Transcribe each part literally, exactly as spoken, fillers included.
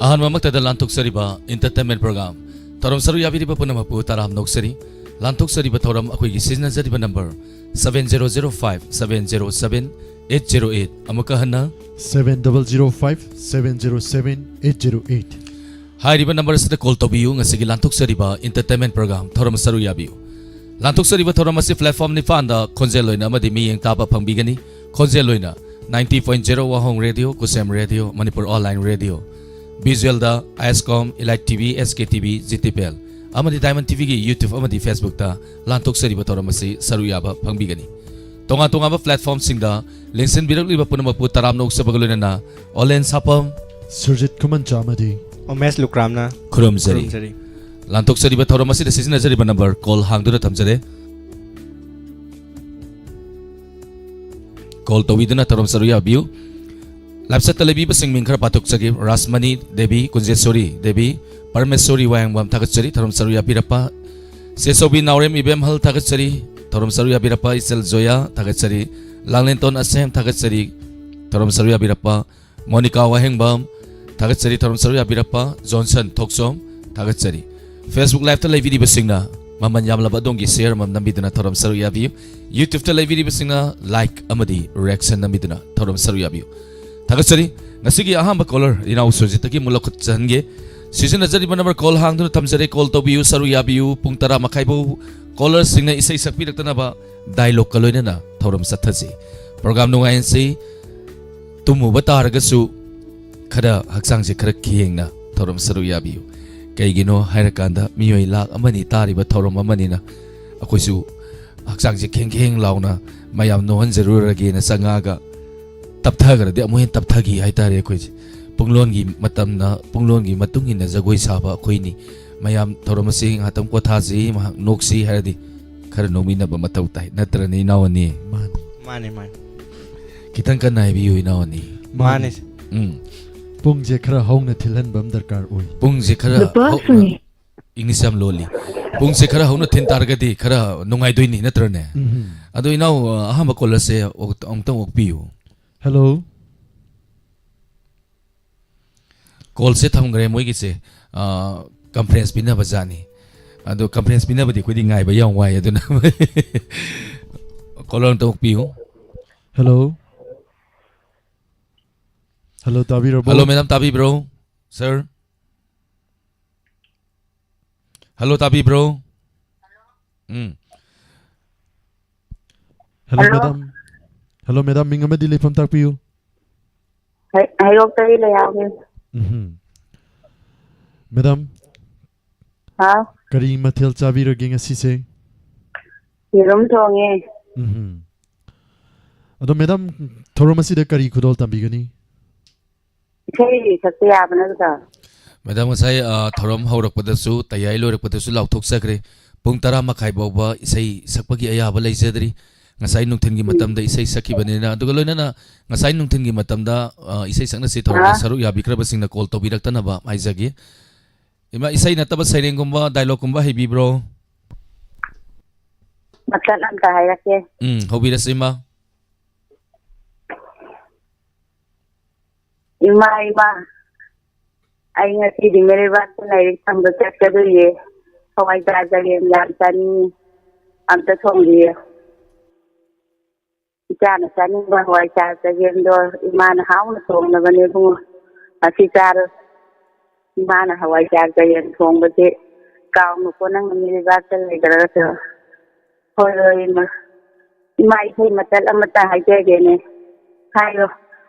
ꯑꯍꯥꯟꯕꯃꯛꯇꯗ ꯂꯥꯟꯊꯣꯛꯆꯔꯤꯕ entertainment program ꯊꯧꯔꯝ ꯁꯔꯨꯛ ꯌꯥꯕꯤꯔꯤꯕ ꯄꯨꯝꯅꯃꯛꯄꯨ ꯇꯔꯥꯝꯅ ꯑꯣꯛꯆꯔꯤ꯫ ꯂꯥꯟꯊꯣꯛꯆꯔꯤꯕ ꯊꯧꯔꯝ ꯑꯩꯈꯣꯏꯒꯤ ꯁꯤꯖꯤꯟꯅꯖꯔꯤꯕ number seven zero zero five seven zero seven eight zero eight꯫ ꯑꯃꯨꯛꯀ ꯍꯟꯅ seven double zero five seven zero seven eight zero eight꯫ ꯍꯥꯏꯔꯤꯕ number ꯑꯁꯤꯗ call ꯇꯧꯕꯤꯌꯨ꯫ ꯉꯁꯤꯒꯤ ꯂꯥꯟꯊꯣꯛꯆꯔꯤꯕ entertainment program ꯊꯧꯔꯝ ꯁꯔꯨꯛ ꯌꯥꯕꯤꯌꯨ꯫ ꯂꯥꯟꯊꯣꯛꯆꯔꯤꯕ ꯊꯧꯔꯝ ꯑꯁꯤ platform ꯅꯤꯄꯥꯟꯗ ꯈꯣꯟꯖꯦꯜ ꯑꯣꯏꯅ ꯑꯃꯗꯤ ꯃꯤꯠꯌꯦꯡ ꯇꯥꯕ ꯐꯪꯕꯤꯒꯅꯤ꯫ ꯈꯣꯟꯖꯦꯜ ꯑꯣꯏꯅ ninety point zero ꯋꯥꯍꯣꯡ ꯔꯦꯗꯤꯑꯣ, ꯈꯨꯁꯦꯝ ꯔꯦꯗꯤꯑꯣ, ꯃꯅꯤꯄꯨꯔ online ꯔꯦꯗꯤꯑꯣ꯫ Visualꯗ I S com, Elite T V, S K T V, G T P L ꯑꯃꯗꯤ Diamond ꯇꯤ ꯚꯤꯒꯤ YouTube ꯑꯃꯗꯤ Facebookꯇ ꯂꯥꯟꯊꯣꯛꯆꯔꯤꯕ ꯊꯧꯔꯝ ꯑꯁꯤ ꯁꯔꯨꯛ ꯌꯥꯕ ꯐꯪꯕꯤꯒꯅꯤ꯫ ꯇꯣꯉꯥꯟ ꯇꯣꯉꯥꯟꯕ platformꯁꯤꯡꯗ ꯂꯦꯡꯁꯤꯟꯕꯤꯔꯛꯂꯤꯕ ꯄꯨꯝꯅꯃꯛꯄꯨ ꯇꯔꯥꯝꯅ ꯑꯣꯛꯆꯕꯒ ꯂꯣꯏꯅꯅ ꯑꯣꯂꯦꯟ ꯁꯥꯄꯝ, ꯁꯨꯔꯖꯤꯠ ꯈꯨꯃꯟꯆꯥꯃꯗꯤ ꯎꯃꯦꯁ ꯂꯨꯀ꯭ꯔꯥꯝꯅ ꯈꯨꯔꯨꯝꯖꯔꯤ꯫ ꯈꯨꯔꯨꯝꯖꯔꯤ꯫ ꯂꯥꯟꯊꯣꯛꯆꯔꯤꯕ ꯊꯧꯔꯝ ꯑꯁꯤꯗ ꯁꯤꯖꯤꯟꯅꯖꯔꯤꯕ number call ꯍꯥꯡꯗꯨꯅ ꯊꯝꯖꯔꯦ꯫ Call ꯇꯧꯕꯤꯗꯨꯅ ꯊꯧꯔꯝ ꯁꯔꯨꯛ ꯌꯥꯕꯤꯌꯨ꯫ Live chatꯇ ꯂꯩꯕꯤꯕꯁꯤꯡ ꯃꯤꯡ ꯈꯔ ꯄꯥꯊꯣꯛꯆꯒꯦ꯫ ꯔꯥꯁꯃꯅꯤ ꯗꯦꯕꯤ, ꯀꯨꯟꯖꯦꯁꯣꯔꯤ ꯗꯦꯕꯤ, ꯄꯔꯃꯦꯁꯣꯔꯤ ꯋꯥꯍꯦꯡꯕꯝ ꯊꯥꯒꯠꯆꯔꯤ ꯊꯧꯔꯝ ꯁꯔꯨꯛ ꯌꯥꯕꯤꯔꯛꯄ꯫ ꯁꯦꯁꯣꯕꯤ ꯅꯥꯎꯔꯦꯝ ꯏꯕꯦꯝꯍꯜ ꯊꯥꯒꯠꯆꯔꯤ ꯊꯧꯔꯝ ꯁꯔꯨꯛ ꯌꯥꯕꯤꯔꯛꯄ꯫ ꯏꯆꯜ ꯖꯣꯌꯥ ꯊꯥꯒꯠꯆꯔꯤ꯫ ꯂꯥꯡꯂꯦꯟꯇꯣꯟ ꯑꯁꯦꯝ ꯊꯥꯒꯠꯆꯔꯤ ꯊꯧꯔꯝ ꯁꯔꯨꯛ ꯌꯥꯕꯤꯔꯛꯄ꯫ ꯃꯣꯅꯤꯀꯥ ꯋꯥꯍꯦꯡꯕꯝ ꯊꯥꯒꯠꯆꯔꯤ ꯊꯧꯔꯝ ꯁꯔꯨꯛ ꯌꯥꯕꯤꯔꯛꯄ꯫ ꯖꯣꯟꯁꯟ ꯊꯣꯛꯆꯣꯝ ꯊꯥꯒꯠꯆꯔꯤ꯫ Facebook Liveꯇ ꯂꯩꯕꯤꯔꯤꯕꯁꯤꯡꯅ ꯃꯃꯜ ꯌꯥꯝꯂꯕ ꯑꯗꯣꯝꯒꯤ share ꯑꯃ ꯅꯝꯕꯤꯗꯨꯅ ꯊꯧꯔꯝ ꯁꯔꯨꯛ ꯌꯥꯕꯤꯌꯨ꯫ YouTubeꯇ ꯂꯩꯕꯤꯔꯤꯕꯁꯤꯡꯅ like ꯑꯃꯗꯤ reaction ꯅꯝꯕꯤꯗꯨꯅ ꯊꯧꯔꯝ ꯁꯔꯨꯛ ꯌꯥꯕꯤꯌꯨ꯫ ꯊꯥꯒꯠꯆꯔꯤ꯫ ꯉꯁꯤꯒꯤ ꯑꯍꯥꯟꯕ caller ꯏꯅꯥꯎ ꯁꯨꯔꯖꯤꯠꯇꯒꯤ ꯑꯃꯨꯛ ꯂꯧꯈꯠꯆꯍꯟꯒꯦ꯫ ꯁꯤꯖꯤꯟꯅꯖꯔꯤꯕ number call ꯍꯥꯡꯗꯨꯅ ꯊꯝꯖꯔꯦ꯫ Call ꯇꯧꯕꯤꯌꯨ, ꯁꯔꯨꯛ ꯌꯥꯕꯤꯌꯨ꯫ ꯄꯨꯡ ꯇꯔꯥ ꯃꯈꯥꯏ ꯐꯥꯎ callerꯁꯤꯡꯅ ꯏꯁꯩ ꯁꯛꯄꯤꯔꯛꯇꯅꯕ dialogueꯀ ꯂꯣꯏꯅꯅ ꯊꯧꯔꯝ ꯆꯠꯊꯁꯤ꯫ Program ꯅꯨꯡꯉꯥꯏꯍꯟꯁꯤ꯫ ꯇꯨꯝꯃꯨꯕ ꯇꯥꯔꯒꯁꯨ ꯈꯔ ꯍꯛꯆꯥꯡꯁꯦ ꯈꯔ ꯈꯦꯡꯅ ꯊꯧꯔꯝ ꯁꯔꯨꯛ ꯌꯥꯕꯤꯌꯨ꯫ ꯀꯩꯒꯤꯅꯣ ꯍꯥꯏꯔꯀꯥꯟꯗ ꯃꯤꯑꯣꯏ ꯂꯥꯈ ꯑꯃꯅꯤ ꯇꯥꯔꯤꯕ ꯊꯧꯔꯝ ꯑꯃꯅꯤꯅ ꯑꯩꯈꯣꯏꯁꯨ ꯍꯛꯆꯥꯡꯁꯦ ꯈꯦꯡ ꯈꯦꯡ ꯂꯥꯎꯅ ꯃꯌꯥꯝ ꯅꯣꯛꯍꯟꯖꯔꯨꯔꯒꯦꯅ ꯆꯪꯉꯛꯑꯒ ꯇꯞꯊꯈ꯭ꯔꯗꯤ ꯑꯃꯨꯛ ꯍꯦꯟꯅ ꯇꯞꯊꯈꯤ ꯍꯥꯏꯇꯥꯔꯦ꯫ ꯑꯩꯈꯣꯏꯁꯦ ꯄꯨꯡꯂꯣꯟꯒꯤ ꯃꯇꯝꯅ, ꯄꯨꯡꯂꯣꯟꯒꯤ ꯃꯇꯨꯡ ꯏꯟꯅ ꯖꯒꯣꯏ ꯁꯥꯕ ꯑꯩꯈꯣꯏꯅꯤ꯫ ꯃꯌꯥꯝ ꯊꯧꯔꯝ ꯑꯁꯤ ꯉꯥꯏꯍꯥꯛꯇꯪ ꯄꯣꯊꯥꯁꯤ, ꯉꯥꯏꯍꯥꯛ ꯅꯣꯛꯁꯤ ꯍꯥꯏꯔꯗꯤ ꯈꯔ ꯅꯣꯛꯃꯤꯟꯅꯕ ꯃꯊꯧ ꯇꯥꯏ, ꯅꯠꯇ꯭ꯔꯅꯦ ꯏꯅꯥꯎ ꯑꯅꯤ? ꯃꯥꯅꯤ꯫ ꯃꯥꯅꯦ, ꯃꯥꯅꯦ꯫ ꯈꯤꯇꯪ ꯀꯟꯅ ꯍꯥꯏꯕꯤꯌꯨ ꯏꯅꯥꯎ ꯑꯅꯤ꯫ ꯃꯥꯅꯦ꯫ ꯎꯝ꯫ ꯄꯨꯡꯁꯦ ꯈꯔ ꯍꯧꯅ ꯊꯤꯜꯍꯟꯕ ꯑꯃ ꯗꯔꯀꯥꯔ ꯑꯣꯏ꯫ ꯄꯨꯡꯁꯦ ꯈꯔ The person ꯍꯧꯅ, English ꯌꯥꯝ ꯂꯣꯜꯂꯤ꯫ ꯄꯨꯡꯁꯦ ꯈꯔ ꯍꯧꯅ ꯊꯤꯟ ꯇꯥꯔꯒꯗꯤ ꯈꯔ ꯅꯨꯡꯉꯥꯏꯗꯣꯏꯅꯤ, ꯅꯠꯇ꯭ꯔꯅꯦ? ꯎꯝ꯫ ꯑꯗꯣ ꯏꯅꯥꯎ, ꯑꯍꯥꯟꯕ callerꯁꯦ ꯑꯣꯛ-, ꯑꯃꯨꯛꯇꯪ ꯑꯣꯛꯄꯤꯌꯨ꯫ Hello꯫ ꯀꯣꯜꯁꯦ ꯊꯝꯈ꯭ꯔꯦ ꯃꯣꯏꯒꯤꯁꯦ꯫ ꯑ, ꯀꯟꯐꯔꯦꯟꯁ ꯄꯤꯅꯕ ꯖꯥꯠꯅꯤ꯫ ꯑꯗꯣ ꯀꯟꯐꯔꯦꯟꯁ ꯄꯤꯅꯕꯗꯤ ꯑꯩꯈꯣꯏꯗꯤ ꯉꯥꯏꯕ ꯌꯥꯝ ꯋꯥꯏ, ꯑꯗꯨꯅ ꯀꯣꯂꯔ ꯑꯝꯇ ꯑꯣꯛꯄꯤꯌꯨ꯫ ꯍꯜꯂꯣ꯫ ꯍꯜꯂꯣ, ꯇꯥꯕꯤꯔꯕꯣ? ꯍꯜꯂꯣ, ꯃꯦꯗꯥꯝ, ꯇꯥꯕꯤꯕ꯭ꯔꯣ? ꯁꯥꯔ? ꯍꯜꯂꯣ, ꯇꯥꯕꯤꯕ꯭ꯔꯣ? Um. Hello, hello. Madam. Hello, madam, ꯃꯤꯡ ꯑꯃꯗꯤ ꯂꯩꯐꯝ ꯇꯥꯛꯄꯤꯌꯨ꯫ ꯍꯩ-, ꯍꯩꯔꯣꯛꯇꯒꯤ ꯂꯩꯌꯥꯎꯒꯤ꯫ ꯎꯝꯍꯨꯝ꯫ ꯃꯦꯗꯥꯝ, ꯍꯥꯎ꯫ ꯀꯔꯤ ꯃꯊꯦꯜ ꯆꯥꯕꯤꯔꯒꯦ ꯉꯁꯤꯁꯦ? ꯌꯦꯔꯨꯝ ꯊꯣꯡꯉꯦ꯫ ꯎꯝꯍꯨꯝ꯫ ꯑꯗꯣ ꯃꯦꯗꯥꯝ, ꯊꯧꯔꯝ ꯑꯁꯤꯗ ꯀꯔꯤ ꯈꯨꯗꯣꯜ ꯇꯝꯕꯤꯒꯅꯤ? ꯏꯁꯩ ꯁꯛꯄ ꯌꯥꯕ ꯅꯠꯇ꯭ꯔꯣ? ꯃꯦꯗꯥꯝ, ꯉꯁꯥꯏ, ꯑ, ꯊꯧꯔꯝ ꯍꯧꯔꯛꯄꯗꯁꯨ, ꯇꯌꯥꯏ ꯂꯣꯏꯔꯛꯄꯗꯁꯨ ꯂꯥꯎꯊꯣꯛꯆꯈ꯭ꯔꯦ꯫ ꯄꯨꯡ ꯇꯔꯥ ꯃꯈꯥꯏ ꯐꯥꯎꯕ ꯏꯁꯩ ꯁꯛꯄꯒꯤ ꯑꯌꯥꯕ ꯂꯩꯖꯗ꯭ꯔꯤ꯫ ꯉꯁꯥꯏ ꯅꯨꯡꯊꯤꯜꯒꯤ ꯎꯝ꯫ ꯃꯇꯝꯗ ꯏꯁꯩ ꯁꯛꯈꯤꯕꯅꯤꯅ, ꯑꯗꯨꯒ ꯂꯣꯏꯅꯅ ꯉꯁꯥꯏ ꯅꯨꯡꯊꯤꯜꯒꯤ ꯃꯇꯝꯗ, ꯑ, ꯏꯁꯩ ꯁꯛꯅꯁꯤ ꯊꯧꯔꯝꯗ ꯑꯥ꯫ ꯁꯔꯨꯛ ꯌꯥꯕꯤꯈ꯭ꯔꯕꯁꯤꯡꯅ ꯀꯣꯜ ꯇꯧꯕꯤꯔꯛꯇꯅꯕ ꯍꯥꯏꯖꯒꯦ꯫ ꯏꯃꯥ, ꯏꯁꯩ ꯅꯠꯇꯕ ꯁꯩꯔꯦꯡꯒꯨꯝꯕ, ꯗꯥꯏꯂꯣꯛꯀꯨꯝꯕ ꯍꯩꯕꯤꯕ꯭ꯔꯣ? ꯃꯇꯠ ꯑꯝꯇ ꯍꯥꯏꯔꯛꯀꯦ꯫ ꯎꯝ, ꯍꯧꯕꯤꯔꯁꯤ, ꯏꯃꯥ꯫ ꯏꯃꯥ, ꯏꯃꯥ, ꯑꯩ ꯉꯁꯤꯗꯤ ꯃꯤꯔꯩꯕꯥꯛꯇ ꯂꯥꯏꯔꯤꯛ ꯇꯝꯕ ꯆꯠꯀꯗꯣꯏꯌꯦ꯫ ꯍꯋꯥꯏꯖꯥꯔ ꯆꯒꯦꯝ ꯌꯥꯝ ꯆꯥꯅꯤꯡꯉꯤ, ꯑꯝꯇ ꯊꯣꯡꯕꯤꯌꯨ꯫ ꯏꯆꯥꯅ ꯆꯥꯅꯤꯡꯕ ꯍꯋꯥꯏꯖꯥꯔ ꯆꯒꯦꯝꯗꯣ ꯏꯃꯥꯅ ꯍꯥꯎꯅ ꯊꯣꯡꯅꯕꯅꯦ ꯏꯕꯨꯡꯉꯣ꯫ ꯉꯁꯤ ꯆꯥꯔꯣ꯫ ꯏꯃꯥꯅ ꯍꯋꯥꯏꯖꯥꯔ ꯆꯒꯦꯝ ꯊꯣꯡꯕꯁꯦ ꯀꯥꯎꯅꯨꯀꯣ, ꯅꯪ ꯃꯤꯔꯩꯕꯥꯛꯇ ꯂꯩꯈ꯭ꯔꯒꯁꯨ꯫ ꯍꯣꯏ, ꯍꯣꯏ, ꯏꯃꯥ꯫ ꯏꯃꯥ, ꯏꯁꯩ ꯃꯇꯠ ꯑꯃꯇ ꯍꯥꯏꯖꯒꯦꯅꯦ꯫ ꯍꯥꯏꯌꯣ꯫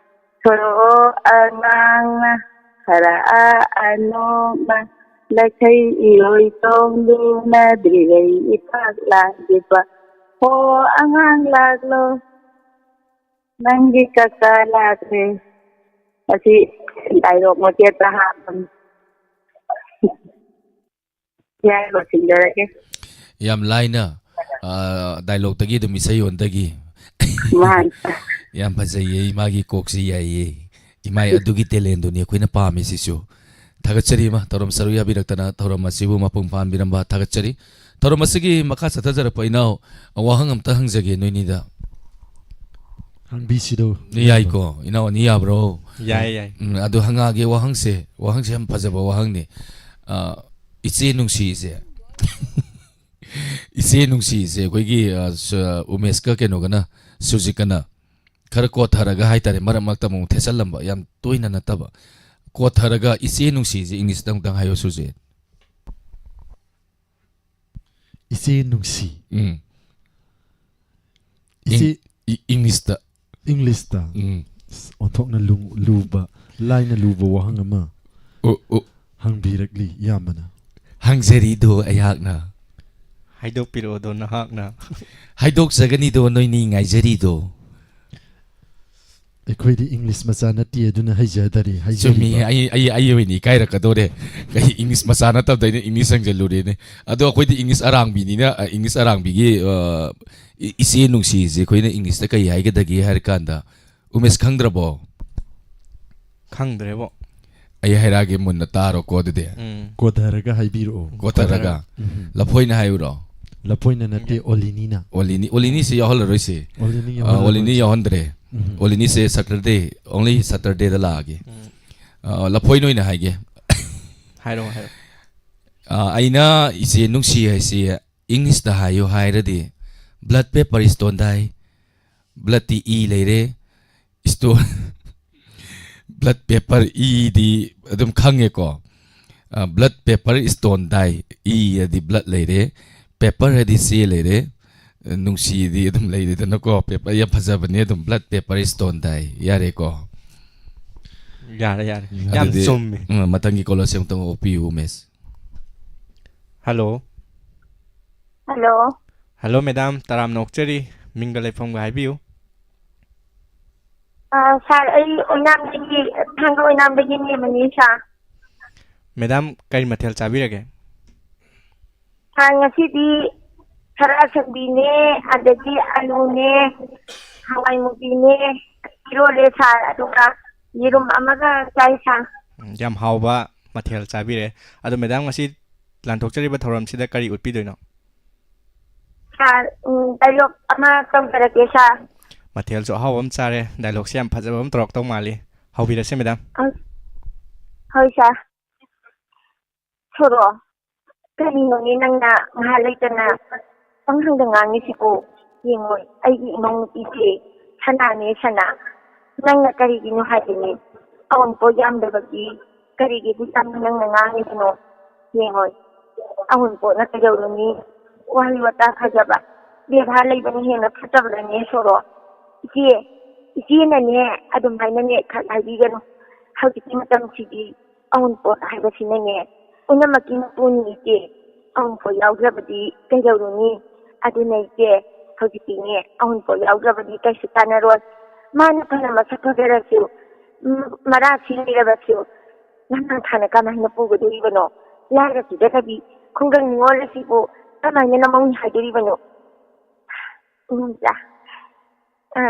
ꯁꯣꯔꯣꯛ ꯑꯉꯥꯡꯅ ꯈꯔ ꯑꯅꯣꯛꯅ ꯂꯩꯈꯩ ꯏꯔꯣꯏ ꯇꯣꯡꯗꯨꯅ ꯗ꯭ꯔꯤꯒꯩ ꯏꯐꯥꯛ ꯂꯥꯡꯈꯤꯕ꯫ ꯍꯣ ꯑꯉꯥꯡ ꯂꯥꯛꯂꯣ, ꯅꯪꯒꯤ ꯀꯀꯥ ꯂꯥꯛꯂꯦ꯫ ꯑꯁꯤ ꯗꯥꯏꯂꯣꯛ ꯃꯆꯦꯠꯇ ꯍꯥꯞꯄꯅꯤ꯫ ꯌꯥꯏ, ꯂꯣꯏꯁꯤꯟꯖꯔꯒꯦ꯫ ꯌꯥꯝ ꯂꯥꯏꯅ, ꯑ, ꯗꯥꯏꯂꯣꯛꯇꯒꯤ ꯑꯗꯨꯝ ꯏꯁꯩ ꯑꯣꯟꯗꯒꯤ꯫ ꯃꯥꯅꯤ꯫ ꯌꯥꯝ ꯐꯖꯩꯌꯦ, ꯏꯃꯥꯒꯤ ꯀꯣꯛꯁꯤ ꯌꯥꯏꯌꯦ꯫ ꯏꯃꯥꯏ, ꯑꯗꯨꯒꯤ ꯇꯦꯂꯦꯟꯗꯨꯅꯤ ꯑꯩꯈꯣꯏꯅ ꯄꯥꯝꯃꯤꯁꯤꯁꯨ꯫ ꯊꯥꯒꯠꯆꯔꯤ, ꯏꯃꯥ, ꯊꯧꯔꯝ ꯁꯔꯨꯛ ꯌꯥꯕꯤꯔꯛꯇꯅ, ꯊꯧꯔꯝ ꯑꯁꯤꯕꯨ ꯃꯄꯨꯡ ꯐꯥꯍꯟꯕꯤꯔꯝꯕ ꯊꯥꯒꯠꯆꯔꯤ꯫ ꯊꯧꯔꯝ ꯑꯁꯤꯒꯤ ꯃꯈꯥ ꯆꯠꯊꯖꯔꯛꯄ ꯏꯅꯥꯎ, ꯋꯥꯍꯪ ꯑꯝꯇ ꯍꯪꯖꯒꯦ ꯅꯣꯏꯅꯤꯗ꯫ ꯍꯪꯕꯤꯁꯤꯔꯣ? ꯌꯥꯏꯀꯣ, ꯏꯅꯥꯎ ꯑꯅꯤ ꯌꯥꯕ꯭ꯔꯣ? ꯌꯥꯏ, ꯌꯥꯏ꯫ ꯎꯝ, ꯑꯗꯨ ꯍꯪꯉꯛꯑꯒꯦ꯫ ꯋꯥꯍꯪꯁꯦ, ꯋꯥꯍꯪꯁꯦ ꯌꯥꯝ ꯐꯖꯕ ꯋꯥꯍꯪꯅꯤ꯫ ꯑ, ꯏꯆꯦ ꯅꯨꯡꯁꯤꯁꯦ꯫ ꯏꯆꯦ ꯅꯨꯡꯁꯤꯁꯦ ꯑꯩꯈꯣꯏꯒꯤ, ꯑ, ꯁ-, ꯎꯃꯦꯁꯀ ꯀꯩꯅꯣꯒꯅ, ꯁꯨꯖꯤꯠꯀꯅ ꯈꯔ ꯀꯣꯠꯊꯔꯒ ꯍꯥꯏꯇꯥꯔꯦ, ꯃꯔꯛ ꯃꯔꯛꯇ ꯑꯃꯨꯛ ꯊꯦꯠꯆꯜꯂꯝꯕ, ꯌꯥꯝ ꯇꯣꯏꯅ ꯅꯠꯇꯕ꯫ ꯀꯣꯠꯊꯔꯒ ꯏꯆꯦ ꯅꯨꯡꯁꯤꯁꯦ ꯏꯪꯂꯤꯁꯇ ꯑꯃꯨꯛꯇꯪ ꯍꯥꯏꯌꯣ, ꯁꯨꯖꯤꯠ꯫ ꯏꯆꯦ ꯅꯨꯡꯁꯤ꯫ ꯎꯝ꯫ ꯏꯆꯦ ꯏꯪ-, ꯏ-, ꯏꯪꯂꯤꯁꯇ꯫ ꯏꯪꯂꯤꯁꯇ꯫ ꯎꯝ꯫ ꯑꯁ, ꯑꯣꯟꯊꯣꯛꯅ ꯂꯨ-, ꯂꯨꯕ, ꯂꯥꯏꯅ ꯂꯨꯕ ꯋꯥꯍꯪ ꯑꯃ ꯎ, ꯎ, ꯍꯪꯕꯤꯔꯛꯂꯤ ꯏꯌꯥꯝꯕꯅ꯫ ꯍꯪꯖꯔꯤꯗꯣ ꯑꯩꯍꯥꯛꯅ꯫ ꯍꯥꯏꯗꯣꯛꯄꯤꯔꯛꯑꯣꯗꯣ ꯅꯍꯥꯛꯅ꯫ ꯍꯥꯏꯗꯣꯛꯆꯒꯅꯤꯗꯣ ꯅꯣꯏꯅꯤ ꯉꯥꯏꯖꯔꯤꯗꯣ꯫ ꯑꯩꯈꯣꯏꯗꯤ ꯏꯪꯂꯤꯁ ꯃꯆꯥ ꯅꯠꯇꯦ, ꯑꯗꯨꯅ ꯍꯩꯖꯗꯔꯤ꯫ ꯆꯨꯝꯃꯤ꯫ ꯍꯩꯖꯔꯤꯕ꯫ ꯑꯩ, ꯑꯩ, ꯑꯩ ꯑꯣꯏꯅ ꯏꯀꯥꯏꯔꯛꯀꯗꯧꯔꯦ꯫ ꯀꯩ ꯏꯪꯂꯤꯁ ꯃꯆꯥ ꯅꯠꯇꯕꯗ ꯑꯩꯅ ꯏꯪꯂꯤꯁ ꯍꯪꯖꯜꯂꯨꯔꯦꯅꯦ꯫ ꯑꯗꯣ ꯑꯩꯈꯣꯏꯗꯤ ꯏꯪꯂꯤꯁ ꯑꯔꯥꯡꯕꯤꯅꯤꯅ, ꯑ, ꯏꯪꯂꯤꯁ ꯑꯔꯥꯡꯕꯤꯒꯤ, ꯑ, ꯏ-, ꯏꯆꯦ ꯅꯨꯡꯁꯤꯁꯦ ꯑꯩꯈꯣꯏꯅ ꯏꯪꯂꯤꯁꯇ ꯀꯩ ꯍꯥꯏꯒꯗꯒꯦ ꯍꯥꯏꯔ ꯀꯥꯟꯗ, ꯎꯃꯦꯁ ꯈꯪꯗ꯭ꯔꯕꯣ? ꯈꯪꯗ꯭ꯔꯦꯕꯣ꯫ ꯑꯩ ꯍꯥꯏꯔꯛꯑꯒꯦ, ꯃꯨꯟꯅ ꯇꯥꯔꯣꯀꯣ ꯑꯗꯨꯗꯤ꯫ ꯎꯝ꯫ ꯀꯣꯊꯔꯒ ꯍꯥꯏꯕꯤꯔꯛꯑꯣ꯫ ꯀꯣꯊꯔꯒ꯫ ꯎꯝ꯫ ꯂꯐꯣꯏꯅ ꯍꯥꯏꯌꯨꯔꯣ? ꯂꯐꯣꯏꯅ ꯅꯠꯇꯦ, ꯑꯣꯂꯤꯅꯤꯅ꯫ ꯑꯣꯂꯤꯅꯤ, ꯑꯣꯂꯤꯅꯤꯁꯤ ꯌꯥꯎꯍꯜꯂꯔꯣꯏꯁꯤ꯫ ꯑꯣꯂꯤꯅꯤ ꯑ, ꯌꯥꯎꯍꯜꯂꯔꯣꯏꯁꯤ꯫ ꯑꯣꯂꯤꯅꯤ ꯌꯥꯎꯍꯟꯗ꯭ꯔꯦ꯫ ꯎꯝ꯫ ꯑꯣꯂꯤꯅꯤꯁꯦ Saturday, only Saturdayꯗ ꯂꯥꯛꯑꯒꯦ꯫ ꯎꯝ꯫ ꯑ, ꯂꯐꯣꯏꯅ ꯑꯣꯏꯅ ꯍꯥꯏꯒꯦ꯫ ꯍꯥꯏꯔꯣ, ꯍꯥꯏꯔꯣ꯫ ꯑ, ꯑꯩꯅ ꯏꯆꯦ ꯅꯨꯡꯁꯤ ꯍꯥꯏꯁꯤ ꯏꯪꯂꯤꯁꯇ ꯍꯥꯏꯌꯨ ꯍꯥꯏꯔꯗꯤ, blood paper stone ꯗꯥꯏ꯫ Bloodꯇꯤ ꯏ ꯂꯩꯔꯦ꯫ Stone, blood paper, ꯏꯗꯤ ꯑꯗꯨꯝ ꯈꯪꯉꯦꯀꯣ꯫ ꯑ, blood paper stone ꯗꯥꯏ꯫ ꯏ ꯑꯗꯤ blood ꯂꯩꯔꯦ, paper ꯍꯥꯏꯗꯤ ꯆꯦ ꯂꯩꯔꯦ, ꯅꯨꯡꯁꯤꯗꯤ ꯑꯗꯨꯝ ꯂꯩꯔꯦꯗꯅꯀꯣ꯫ Paper ꯌꯥꯝ ꯐꯖꯕꯅꯦ ꯑꯗꯨꯝ, blood paper stone ꯗꯥꯏ꯫ ꯌꯥꯔꯦꯀꯣ? ꯌꯥꯔꯦ, ꯌꯥꯔꯦ꯫ ꯌꯥꯝ ꯑꯗꯨꯗꯤ, ꯆꯨꯝꯃꯤ꯫ ꯎꯝ, ꯃꯊꯪꯒꯤ caller ꯁꯦ ꯑꯃꯨꯛꯇꯪ ꯑꯣꯛꯄꯤꯌꯨ, ꯃꯤꯁ꯫ ꯍꯜꯂꯣ꯫ ꯍꯜꯂꯣ꯫ Hello, madam. ꯇꯔꯥꯝꯅ ꯑꯣꯛꯆꯔꯤ꯫ ꯃꯤꯡꯒ ꯂꯩꯐꯝꯒ ꯍꯥꯏꯕꯤꯌꯨ꯫ ꯑ, ꯁꯥꯔ, ꯑꯩ ꯑꯣꯏꯅꯥꯝꯗꯒꯤ, ꯊꯥꯡꯒ ꯑꯣꯏꯅꯥꯝꯗꯒꯤꯅꯦ, ꯃꯅꯤ ꯁꯥꯔ꯫ ꯃꯦꯗꯥꯝ, ꯀꯔꯤ ꯃꯊꯦꯜ ꯆꯥꯕꯤꯔꯒꯦ? ꯁꯥꯔ, ꯉꯁꯤꯗꯤ ꯈꯔ ꯁꯟꯕꯤꯅꯦ, ꯑꯗꯒꯤ ꯑꯂꯨꯅꯦ, ꯍꯋꯥꯏ ꯃꯨꯕꯤꯅꯦ, ꯏꯔꯣꯜꯂꯦ ꯁꯥꯔ, ꯑꯗꯨꯒ ꯌꯦꯔꯨꯝ ꯑꯃꯒ ꯆꯥꯏ ꯁꯥꯔ꯫ ꯎꯝ, ꯌꯥꯝ ꯍꯥꯎꯕ ꯃꯊꯦꯜ ꯆꯥꯕꯤꯔꯦ꯫ ꯑꯗꯣ ꯃꯦꯗꯥꯝ, ꯉꯁꯤ ꯂꯥꯟꯊꯣꯛꯆꯔꯤꯕ ꯊꯧꯔꯝꯁꯤꯗ ꯀꯔꯤ ꯎꯠꯄꯤꯗꯣꯏꯅꯣ? ꯁꯥꯔ, ꯎꯝ, dialogue ꯑꯃ ꯇꯧꯖꯔꯛꯀꯦ ꯁꯥꯔ꯫ ꯃꯊꯦꯜꯁꯨ ꯑꯍꯥꯎꯕ ꯑꯃ ꯆꯥꯔꯦ, ꯗꯥꯏꯂꯣꯛꯁꯦ ꯌꯥꯝ ꯐꯖꯕ ꯑꯃ ꯇꯧꯔꯛꯇꯧ ꯃꯥꯜꯂꯤ꯫ ꯍꯧꯕꯤꯔꯁꯦ, ꯃꯦꯗꯥꯝ꯫ ꯑ, ꯍꯣꯏ ꯁꯥꯔ꯫ ꯁꯣꯔꯣ, ꯀꯔꯤꯅꯣꯅꯦ ꯅꯪꯅ ꯉꯥꯏꯍꯥꯛ ꯂꯩꯇꯅ ꯄꯪꯍꯪꯗ ꯉꯥꯡꯉꯤꯁꯤꯕꯨ? ꯌꯦꯡꯉꯣ, ꯑꯩꯒꯤ ꯏꯃꯧ ꯅꯨꯄꯤꯁꯦ ꯁꯅꯥꯅꯦ ꯁꯅꯥ꯫ ꯅꯪꯅ ꯀꯔꯤꯒꯤꯅꯣ ꯍꯥꯏꯕꯅꯦ ꯑꯋꯨꯟꯄꯣꯠ ꯌꯥꯝꯗꯕꯒꯤ ꯀꯔꯤꯒꯤ ꯈꯨꯠꯇꯝꯅ ꯅꯪꯅ ꯉꯥꯡꯉꯤꯕꯅꯣ? ꯌꯦꯡꯉꯣ, ꯑꯋꯨꯟꯄꯣꯠꯅ ꯀꯩꯗꯧꯔꯨꯅꯤ? ꯋꯥꯍꯩ ꯋꯥꯇꯥ ꯐꯖꯕ, ꯕꯦꯕꯥꯔ ꯂꯩꯕꯅ ꯍꯦꯟꯅ ꯐꯠꯇꯕ꯭ꯔꯅꯦ ꯁꯣꯔꯣ? ꯏꯆꯦ, ꯏꯆꯦꯅꯅꯦ ꯑꯗꯨꯃꯥꯏꯅꯅꯦ ꯈꯛ ꯍꯥꯏꯕꯤꯒꯅꯨ꯫ ꯍꯧꯖꯤꯛꯀꯤ ꯃꯇꯝꯁꯤꯗꯤ ꯑꯋꯨꯟꯄꯣꯠ ꯍꯥꯏꯕꯁꯤꯅꯅꯦ ꯄꯨꯝꯅꯃꯛꯀꯤ ꯃꯄꯨꯅꯤ ꯏꯆꯦ꯫ ꯑꯋꯨꯟꯄꯣꯠ ꯌꯥꯎꯗ꯭ꯔꯕꯗꯤ ꯀꯩꯗꯧꯔꯨꯅꯤ? ꯑꯗꯨꯅ ꯏꯆꯦ, ꯍꯧꯖꯤꯛꯇꯤꯅꯦ ꯑꯋꯨꯟꯄꯣꯠ ꯌꯥꯎꯗ꯭ꯔꯕꯗꯤ ꯀꯩꯁꯨ ꯀꯥꯟꯅꯔꯣꯏ꯫ ꯃꯥꯅ ꯐꯅ ꯃꯁꯛ ꯐꯖꯔꯁꯨ, ꯎꯝ, ꯃꯔꯥ ꯁꯤ ꯂꯩꯔꯕꯁꯨ ꯂꯝꯍꯥꯡ ꯊꯥꯅ ꯀꯃꯥꯏꯅ ꯄꯨꯒꯗꯣꯔꯤꯕꯅꯣ? ꯂꯥꯏꯔ ꯄꯤꯗꯅꯕꯤ ꯈꯨꯡꯒꯪ ꯅꯤꯉꯣꯜ ꯑꯁꯤꯕꯨ ꯀꯃꯥꯏꯅ ꯅꯃꯧꯅꯤ ꯍꯥꯏꯗꯣꯔꯤꯕꯅꯣ? ꯏꯗꯣꯝꯆꯥ, ꯑ,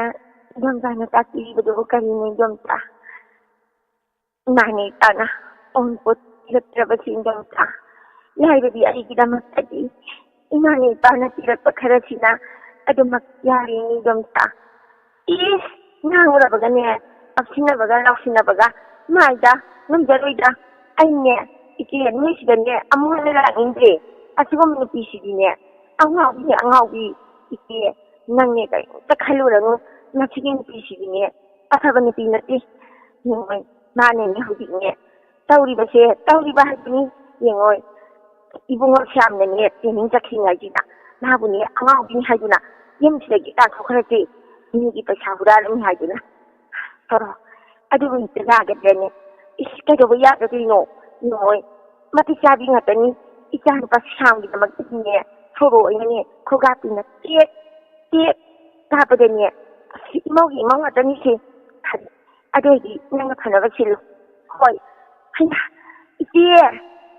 ꯏꯗꯣꯝꯆꯥꯅ ꯇꯥꯛꯄꯤꯔꯤꯕꯗꯨꯕꯨ ꯀꯔꯤꯅꯣ ꯏꯗꯣꯝꯆꯥ? ꯏꯃꯥꯅꯦ ꯏꯄꯥꯅ ꯑꯋꯨꯟꯄꯣꯠ ꯄꯤꯔꯛꯇ꯭ꯔꯕꯁꯤ ꯏꯗꯣꯝꯆꯥ, ꯂꯥꯏꯔꯕꯤ ꯑꯩꯒꯤꯗꯃꯛꯇꯗꯤ ꯏꯃꯥꯅꯦ ꯏꯄꯥꯅ ꯄꯤꯔꯛꯄ ꯈꯔꯁꯤꯅ ꯑꯗꯨꯃꯛ ꯌꯥꯔꯦꯅꯦ ꯏꯗꯣꯝꯆꯥ꯫ ꯏꯁ, ꯉꯥꯡꯉꯨꯔꯕꯒꯅꯦ, ꯀꯞꯁꯤꯟꯅꯕꯒ ꯂꯥꯎꯁꯤꯟꯅꯕꯒ ꯃꯥꯏꯗ ꯉꯝꯖꯔꯣꯏꯗ꯫ ꯑꯩꯅꯦ, ꯏꯆꯦ, ꯅꯣꯏꯁꯤꯗꯅꯦ ꯑꯃꯨꯛ ꯍꯟꯅ ꯂꯥꯛꯅꯤꯡꯗ꯭ꯔꯦ꯫ ꯑꯁꯤꯒꯨꯝꯕ ꯅꯨꯄꯤꯁꯤꯗꯤꯅꯦ ꯑꯉꯥꯎꯕꯤꯅꯦ, ꯑꯉꯥꯎꯕꯤ꯫ ꯏꯆꯦ, ꯅꯪꯅꯦ ꯀꯔꯤꯝꯇ ꯈꯜꯂꯨꯔꯅꯨ, ꯃꯁꯤꯒꯤ ꯅꯨꯄꯤꯁꯤꯗꯤꯅꯦ ꯑꯐꯕ ꯅꯨꯄꯤ ꯅꯠꯇꯦ꯫ ꯌꯦꯡꯉꯣ, ꯃꯥꯅꯅꯦ ꯍꯧꯖꯤꯛꯅꯦ ꯇꯧꯔꯤꯕꯁꯦ, ꯇꯧꯔꯤꯕ ꯍꯥꯏꯕꯅꯤ꯫ ꯌꯦꯡꯉꯣ, ꯏꯕꯨꯡꯉꯣ ꯁ꯭ꯌꯥꯝꯅꯅꯦ training ꯆꯠꯈꯤꯉꯩꯁꯤꯗ ꯃꯥꯕꯨꯅꯦ ꯑꯉꯥꯎꯕꯤꯅꯤ ꯍꯥꯏꯗꯨꯅ ꯌꯨꯝꯁꯤꯗꯒꯤ ꯇꯥꯟꯊꯣꯛꯈ꯭ꯔꯁꯤ, ꯃꯤꯒꯤ ꯄꯩꯁꯥ ꯍꯨꯔꯥꯜꯂꯝꯃꯤ ꯍꯥꯏꯗꯨꯅ꯫ ꯁꯣꯔꯣ, ꯑꯗꯨꯕꯨ ꯍꯦꯛꯇ ꯌꯥꯒꯗ꯭ꯔꯅꯦ? ꯏꯁ, ꯀꯩꯗꯧꯕ ꯌꯥꯒꯗꯣꯏꯅꯣ? ꯌꯦꯡꯉꯣ, ꯃꯇꯤꯛ ꯆꯥꯕꯤ ꯉꯥꯛꯇꯅꯤ꯫ ꯏꯆꯥ ꯅꯨꯄꯥ ꯁ꯭ꯌꯥꯝꯒꯤꯗꯃꯛꯇꯗꯤꯅꯦ ꯁꯣꯔꯣ ꯑꯩꯅꯅꯦ ꯈꯣꯡꯒꯥꯄꯤꯅ ꯇꯦꯛ ꯇꯦꯛ ꯀꯥꯞꯄꯗꯅꯦ, ꯑꯁ, ꯏꯃꯧꯒꯤ ꯏꯃꯧ ꯉꯥꯛꯇꯅꯤꯁꯦ꯫ ꯐꯔꯦ, ꯑꯗꯨ ꯑꯣꯏꯗꯤ ꯅꯪꯅ ꯐꯅꯕ ꯁꯤꯜꯂꯨ꯫ ꯍꯣꯏ꯫ ꯍꯩꯃꯥ, ꯏꯆꯦ,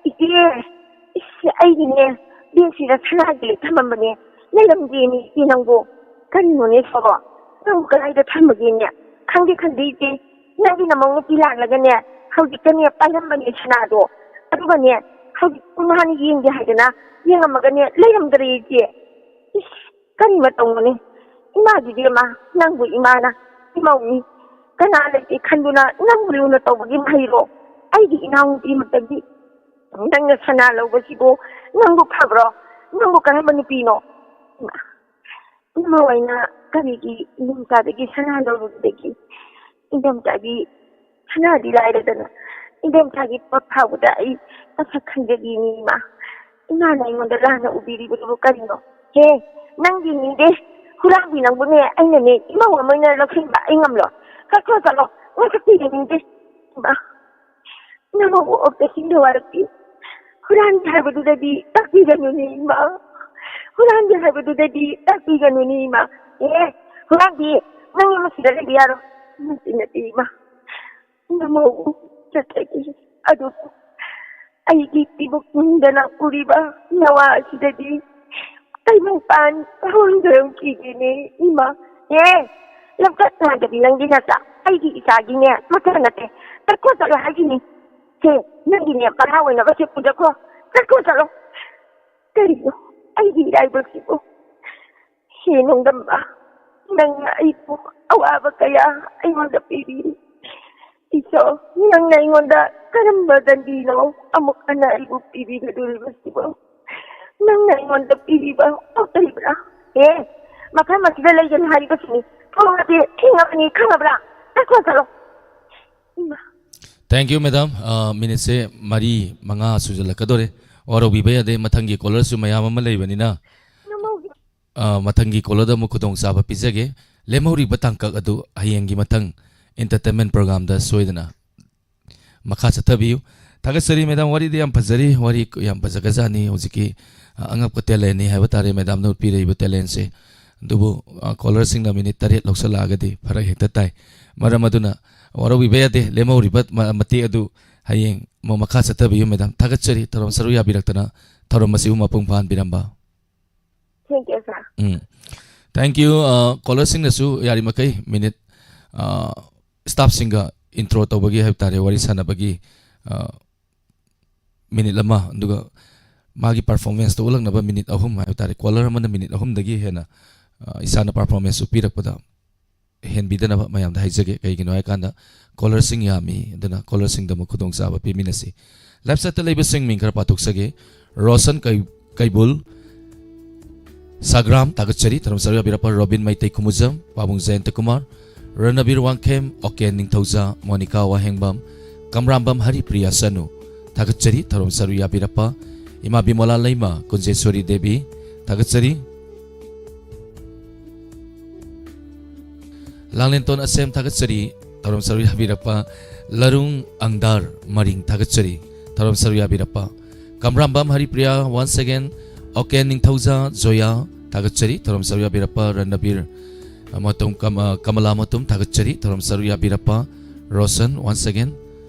ꯏꯆꯦ, ꯏꯁ, ꯑꯩꯒꯤꯅꯦ ꯕꯦꯛꯁꯤꯗ ꯁꯅꯥꯒꯤ ꯂꯤꯛ ꯊꯝꯃꯝꯕꯅꯦ, ꯂꯩꯔꯝꯗꯦꯅꯦ ꯏꯆꯦ ꯅꯪꯕꯨ꯫ ꯀꯔꯤꯅꯣꯅꯦ ꯁꯣꯔꯣ? ꯅꯪꯕꯨ ꯀꯗꯥꯏꯗ ꯊꯝꯕꯒꯦꯅꯦ? ꯈꯪꯗꯦ, ꯈꯪꯗꯦ ꯏꯆꯦ, ꯅꯪꯒꯤ ꯅꯃꯧ ꯅꯨꯄꯤ ꯂꯥꯛꯂꯒꯅꯦ ꯍꯧꯖꯤꯛꯇꯅꯦ ꯄꯥꯏꯔꯝꯕꯅꯦ ꯁꯅꯥꯗꯣ꯫ ꯑꯗꯨꯒꯅꯦ ꯍꯧꯖꯤꯛ ꯃꯥꯅ ꯌꯦꯡꯒꯦ ꯍꯥꯏꯗꯅ ꯌꯦꯡꯉꯝꯃꯒꯅꯦ ꯂꯩꯔꯝꯗꯔꯦ ꯏꯆꯦ꯫ ꯏꯁ, ꯀꯔꯤ ꯃꯇꯧꯅꯣꯅꯦ? ꯏꯃꯥꯒꯤ ꯏꯕꯦꯝꯃ, ꯅꯪꯕꯨ ꯏꯃꯥꯅ ꯏꯃꯧꯅꯤ, ꯀꯅꯥ ꯂꯩꯇꯦ ꯈꯟꯗꯨꯅ ꯅꯪꯕꯨ ꯂꯨꯅ ꯇꯧꯕꯒꯤ ꯃꯍꯩꯔꯣ? ꯑꯩꯒꯤ ꯏꯅꯥꯎꯅꯨꯄꯤꯃꯛꯇꯒꯤ ꯅꯪꯅ ꯁꯅꯥ ꯂꯧꯕꯁꯤꯕꯨ ꯅꯪꯕꯨ ꯐꯕ꯭ꯔꯣ? ꯅꯪꯕꯨ ꯀꯔꯝꯕ ꯅꯨꯄꯤꯅꯣ? ꯏꯃꯥ, ꯏꯃꯧ ꯑꯩꯅ ꯀꯔꯤꯒꯤ ꯏꯅꯨꯡꯆꯥꯗꯒꯤ ꯁꯅꯥ ꯂꯧꯔꯨꯕꯗꯒꯤ ꯏꯟꯗꯣꯝꯆꯥꯒꯤ ꯁꯅꯥꯗꯤ ꯂꯥꯏꯔꯗꯅ, ꯏꯕꯦꯝꯆꯥꯒꯤ ꯄꯣꯠ ꯐꯥꯎꯕꯗ ꯑꯩ ꯃꯁꯛ ꯈꯪꯖꯗꯦꯅꯦ ꯏꯃꯥ꯫ ꯏꯃꯥꯅ ꯑꯩꯉꯣꯟꯗ ꯂꯥꯟꯅ ꯎꯕꯤꯔꯤꯕꯗꯨꯕꯨ ꯀꯔꯤꯅꯣ? ꯍꯦ, ꯅꯪꯒꯤꯅꯤꯗꯦ, ꯍꯨꯔꯥꯟꯕꯤ ꯅꯪꯕꯨꯅꯦ, ꯑꯩꯅꯅꯦ, ꯏꯃꯧ ꯑꯃ ꯑꯣꯏꯅ ꯂꯧꯁꯤꯟꯕ ꯑꯩ ꯉꯝꯂꯣꯏ꯫ ꯆꯠꯈ꯭ꯔꯣ, ꯆꯠꯂꯣ, ꯅꯁꯛꯇꯤ ꯌꯦꯡꯅꯤꯡꯗꯦ꯫ ꯏꯃꯥ, ꯅꯃꯧ ꯑꯣꯛꯇ ꯁꯤꯡꯗ ꯋꯥꯔꯛꯄꯤ꯫ ꯍꯨꯔꯥꯟꯕꯤ ꯍꯥꯏꯕꯗꯨꯗꯗꯤ ꯇꯥꯛꯄꯤꯒꯅꯨꯅꯦ ꯏꯃꯥ꯫ ꯍꯨꯔꯥꯟꯕꯤ ꯍꯥꯏꯕꯗꯨꯗꯗꯤ ꯇꯥꯛꯄꯤꯒꯅꯨꯅꯦ ꯏꯃꯥ꯫ ꯑꯦ, ꯍꯨꯔꯥꯟꯕꯤ, ꯅꯪ ꯃꯁꯤꯗ ꯂꯩꯕ ꯌꯥꯔꯣꯏ꯫ ꯅꯠꯇꯦ, ꯅꯠꯇꯦ ꯏꯃꯥ꯫ ꯅꯃꯧ ꯆꯠꯆꯈꯤ꯫ ꯑꯗꯨꯕꯨ ꯑꯩꯒꯤ ꯊꯤꯕꯣꯛ ꯅꯨꯡꯗꯅ ꯎꯔꯤꯕ ꯅꯋꯥ ꯑꯁꯤꯗꯗꯤ ꯇꯥꯏꯕꯪꯄꯥꯟ ꯍꯧꯔꯝꯈꯤꯒꯦꯅꯦ ꯏꯃꯥ꯫ ꯑꯦ, ꯂꯝꯆꯠ ꯅꯥꯏꯗꯕꯤ ꯅꯪꯒꯤ ꯅꯆꯥ꯫ ꯑꯩꯒꯤ ꯏꯆꯥꯒꯤꯅꯦ ꯃꯆꯥ ꯅꯠꯇꯦ꯫ ꯆꯠꯈ꯭ꯔꯣ ꯆꯠꯂꯣ ꯍꯥꯏꯒꯤꯅꯤ꯫ ꯁꯦ, ꯅꯪꯒꯤꯅꯦ ꯄꯔꯥ ꯑꯣꯏꯅꯕ ꯁꯦ ꯄꯨꯖꯈ꯭ꯔꯣ꯫ ꯆꯠꯈ꯭ꯔꯣ ꯆꯠꯂꯣ꯫ ꯀꯔꯤꯅꯣ ꯑꯩꯒꯤ ꯏꯔꯥꯏꯕꯛꯁꯤꯕꯨ? ꯍꯦ ꯅꯣꯡꯗꯝꯕ, ꯅꯪꯅ ꯑꯩꯕꯨ ꯑꯋꯥꯕ ꯀꯌꯥ ꯑꯩꯉꯣꯟꯗ ꯄꯤꯕꯤꯔꯤ꯫ ꯏꯁꯣꯔ, ꯅꯪꯅ ꯑꯩꯉꯣꯟꯗ ꯀꯔꯝꯕ ꯗꯟꯗꯤꯅꯣ ꯑꯃꯨꯛ ꯍꯟꯅ ꯑꯩꯕꯨ ꯄꯤꯕꯤꯒꯗꯧꯔꯤꯕꯁꯤꯕꯣ? ꯅꯪꯅ ꯑꯩꯉꯣꯟꯗ ꯄꯤꯕꯤꯕ ꯄꯣꯛꯇꯔꯤꯕ꯭ꯔꯥ? ꯑꯦ, ꯃꯐꯝ ꯑꯁꯤꯗ ꯂꯩꯒꯅꯨ ꯍꯥꯏꯔꯤꯕꯁꯤꯅꯤ꯫ ꯊꯣꯡ ꯑꯁꯤ ꯊꯤꯡꯉꯕꯅꯤ, ꯈꯪꯉꯕ꯭ꯔꯥ? ꯆꯠꯈ꯭ꯔꯣ, ꯆꯠꯂꯣ꯫ ꯏꯃꯥ꯫ Thank you, madam꯫ ꯑ, ꯃꯤꯅꯤꯠꯁꯦ ꯃꯔꯤ, ꯃꯉꯥ ꯁꯨꯖꯜꯂꯛꯀꯗꯧꯔꯦ꯫ ꯋꯥꯔꯧꯕꯤꯕ ꯌꯥꯗꯦ, ꯃꯊꯪꯒꯤ ꯀꯣꯂꯔꯁꯨ ꯃꯌꯥꯝ ꯑꯃ ꯂꯩꯕꯅꯤꯅ꯫ ꯅꯃꯧꯒꯤ ꯑ, ꯃꯊꯪꯒꯤ ꯀꯣꯂꯔꯗ ꯑꯃꯨꯛ ꯈꯨꯗꯣꯡꯆꯥꯕ ꯄꯤꯖꯒꯦ꯫ ꯂꯦꯝꯍꯧꯔꯤꯕ ꯇꯥꯡꯀꯛ ꯑꯗꯨ ꯍꯌꯦꯡꯒꯤ ꯃꯊꯪ entertainment programꯗ ꯁꯣꯏꯗꯅ ꯃꯈꯥ ꯆꯠꯊꯕꯤꯌꯨ꯫ ꯊꯥꯒꯠꯆꯔꯤ, madam, ꯋꯥꯔꯤꯗꯤ ꯌꯥꯝ ꯐꯖꯔꯤ, ꯋꯥꯔꯤ ꯌꯥꯝ ꯐꯖꯈ꯭ꯔꯖꯥꯠꯅꯤ꯫ ꯍꯧꯖꯤꯛꯀꯤ, ꯑ, ꯑꯉꯛꯄ talentꯅꯤ ꯍꯥꯏꯕ ꯇꯥꯔꯦ madamꯅ ꯎꯠꯄꯤꯔꯛꯏꯕ talentꯁꯦ꯫ ꯑꯗꯨꯕꯨ, ꯑ, ꯀꯣꯂꯔꯁꯤꯡꯅ ꯃꯤꯅꯤꯠ ꯇꯔꯦꯠ ꯂꯧꯁꯜꯂꯛꯑꯒꯗꯤ ꯐꯔꯛ ꯍꯦꯛꯇ ꯇꯥꯏ꯫ ꯃꯔꯝ ꯑꯗꯨꯅ ꯋꯥꯔꯧꯕꯤꯕ ꯌꯥꯗꯦ, ꯂꯦꯝꯍꯧꯔꯤꯕ ꯃ-, ꯃꯇꯦꯛ ꯑꯗꯨ ꯍꯌꯦꯡ ꯑꯃꯨꯛ ꯃꯈꯥ ꯆꯠꯊꯕꯤꯌꯨ madam꯫ ꯊꯥꯒꯠꯆꯔꯤ, ꯊꯧꯔꯝ ꯁꯔꯨꯛ ꯌꯥꯕꯤꯔꯛꯇꯅ ꯊꯧꯔꯝ ꯑꯁꯤꯕꯨ ꯃꯄꯨꯡ ꯐꯥꯍꯟꯕꯤꯔꯝꯕ꯫ Thank you, sir꯫ Um. Thank you꯫ ꯑ, ꯀꯣꯂꯔꯁꯤꯡꯅꯁꯨ ꯌꯥꯔꯤꯃꯈꯩ ꯃꯤꯅꯤꯠ, ꯑ, staffꯁꯤꯡꯒ intro ꯇꯧꯕꯒꯤ ꯍꯥꯏꯕ ꯇꯥꯔꯦ, ꯋꯥꯔꯤ ꯁꯥꯟꯅꯕꯒꯤ, ꯑ, ꯃꯤꯅꯤꯠ ꯑꯃ, ꯑꯗꯨꯒ ꯃꯥꯒꯤ performanceꯇꯣ ꯎꯠꯂꯛꯅꯕ ꯃꯤꯅꯤꯠ ꯑꯍꯨꯝ ꯍꯥꯏꯕ ꯇꯥꯔꯦ, ꯀꯣꯂꯔ ꯑꯃꯅ ꯃꯤꯅꯤꯠ ꯑꯍꯨꯝꯗꯒꯤ ꯍꯦꯟꯅ, ꯑ, ꯏꯁꯥꯅ performance ꯎꯠꯄꯤꯔꯛꯄꯗ ꯍꯦꯟꯕꯤꯗꯅꯕ ꯃꯌꯥꯝꯗ ꯍꯥꯏꯖꯒꯦ꯫ ꯀꯩꯒꯤꯅꯣ ꯍꯥꯏꯀꯥꯟꯗ caller ꯁꯤꯡ ꯌꯥꯝꯃꯤ, ꯑꯗꯨꯅ caller ꯁꯤꯡꯗ ꯑꯃꯨꯛ ꯈꯨꯗꯣꯡꯆꯥꯕ ꯄꯤꯃꯤꯟꯅꯁꯤ꯫ Live chat ꯇ ꯂꯩꯕꯁꯤꯡ ꯃꯤꯡ ꯈꯔ ꯄꯥꯊꯣꯛꯆꯒꯦ꯫ ꯔꯣꯁꯟ ꯀꯩ-, ꯀꯩꯕꯨꯜ, ꯁꯒ꯭ꯔꯥꯝ, ꯊꯥꯒꯠꯆꯔꯤ, ꯊꯧꯔꯝ ꯁꯔꯨꯛ ꯌꯥꯕꯤꯔꯛꯄ꯫ ꯔꯣꯕꯤꯟ ꯃꯩꯇꯩ ꯈꯨꯃꯨꯖꯝ, ꯄꯥꯕꯨꯡ ꯖꯌꯟꯇ ꯀꯨꯃꯥꯔ, ꯔꯅꯕꯤꯔ ꯋꯥꯡꯈꯦꯝ, ꯑꯣꯀꯦꯟ ꯅꯤꯡꯊꯧꯖꯥ, ꯃꯣꯅꯤꯀꯥ ꯋꯥꯍꯦꯡꯕꯝ, ꯀꯝꯔꯥꯝꯕꯝ ꯍꯔꯤꯄ꯭ꯔꯤꯌꯥ ꯁꯅꯨ, ꯊꯥꯒꯠꯆꯔꯤ, ꯊꯧꯔꯝ ꯁꯔꯨꯛ ꯌꯥꯕꯤꯔꯛꯄ꯫ ꯏꯃꯥ ꯕꯤꯃꯣꯂꯥ ꯂꯩꯃ, ꯀꯨꯟꯖꯦꯁꯣꯔꯤ ꯗꯦꯕꯤ, ꯊꯥꯒꯠꯆꯔꯤ꯫ ꯂꯥꯡꯂꯦꯟꯇꯣꯟ ꯑꯁꯦꯝ, ꯊꯥꯒꯠꯆꯔꯤ, ꯊꯧꯔꯝ ꯁꯔꯨꯛ ꯌꯥꯕꯤꯔꯛꯄ꯫ ꯂꯔꯨꯡ ꯑꯪꯗꯥꯔ ꯃꯔꯤꯡ, ꯊꯥꯒꯠꯆꯔꯤ, ꯊꯧꯔꯝ ꯁꯔꯨꯛ ꯌꯥꯕꯤꯔꯛꯄ꯫ ꯀꯝꯔꯥꯝꯕꯝ ꯍꯔꯤꯄ꯭ꯔꯤꯌꯥ, once again, ꯑꯣꯀꯦꯟ ꯅꯤꯡꯊꯧꯖꯥ ꯖꯣꯌꯥ, ꯊꯥꯒꯠꯆꯔꯤ, ꯊꯧꯔꯝ ꯁꯔꯨꯛ ꯌꯥꯕꯤꯔꯛꯄ꯫ ꯔꯅꯕꯤꯔ, ꯑ, ꯃꯇꯨꯝ ꯀꯝ-, ꯑ, ꯀꯃꯂꯥ ꯃꯇꯨꯝ, ꯊꯥꯒꯠꯆꯔꯤ, ꯊꯧꯔꯝ ꯁꯔꯨꯛ ꯌꯥꯕꯤꯔꯛꯄ꯫ ꯔꯣꯁꯟ, once again,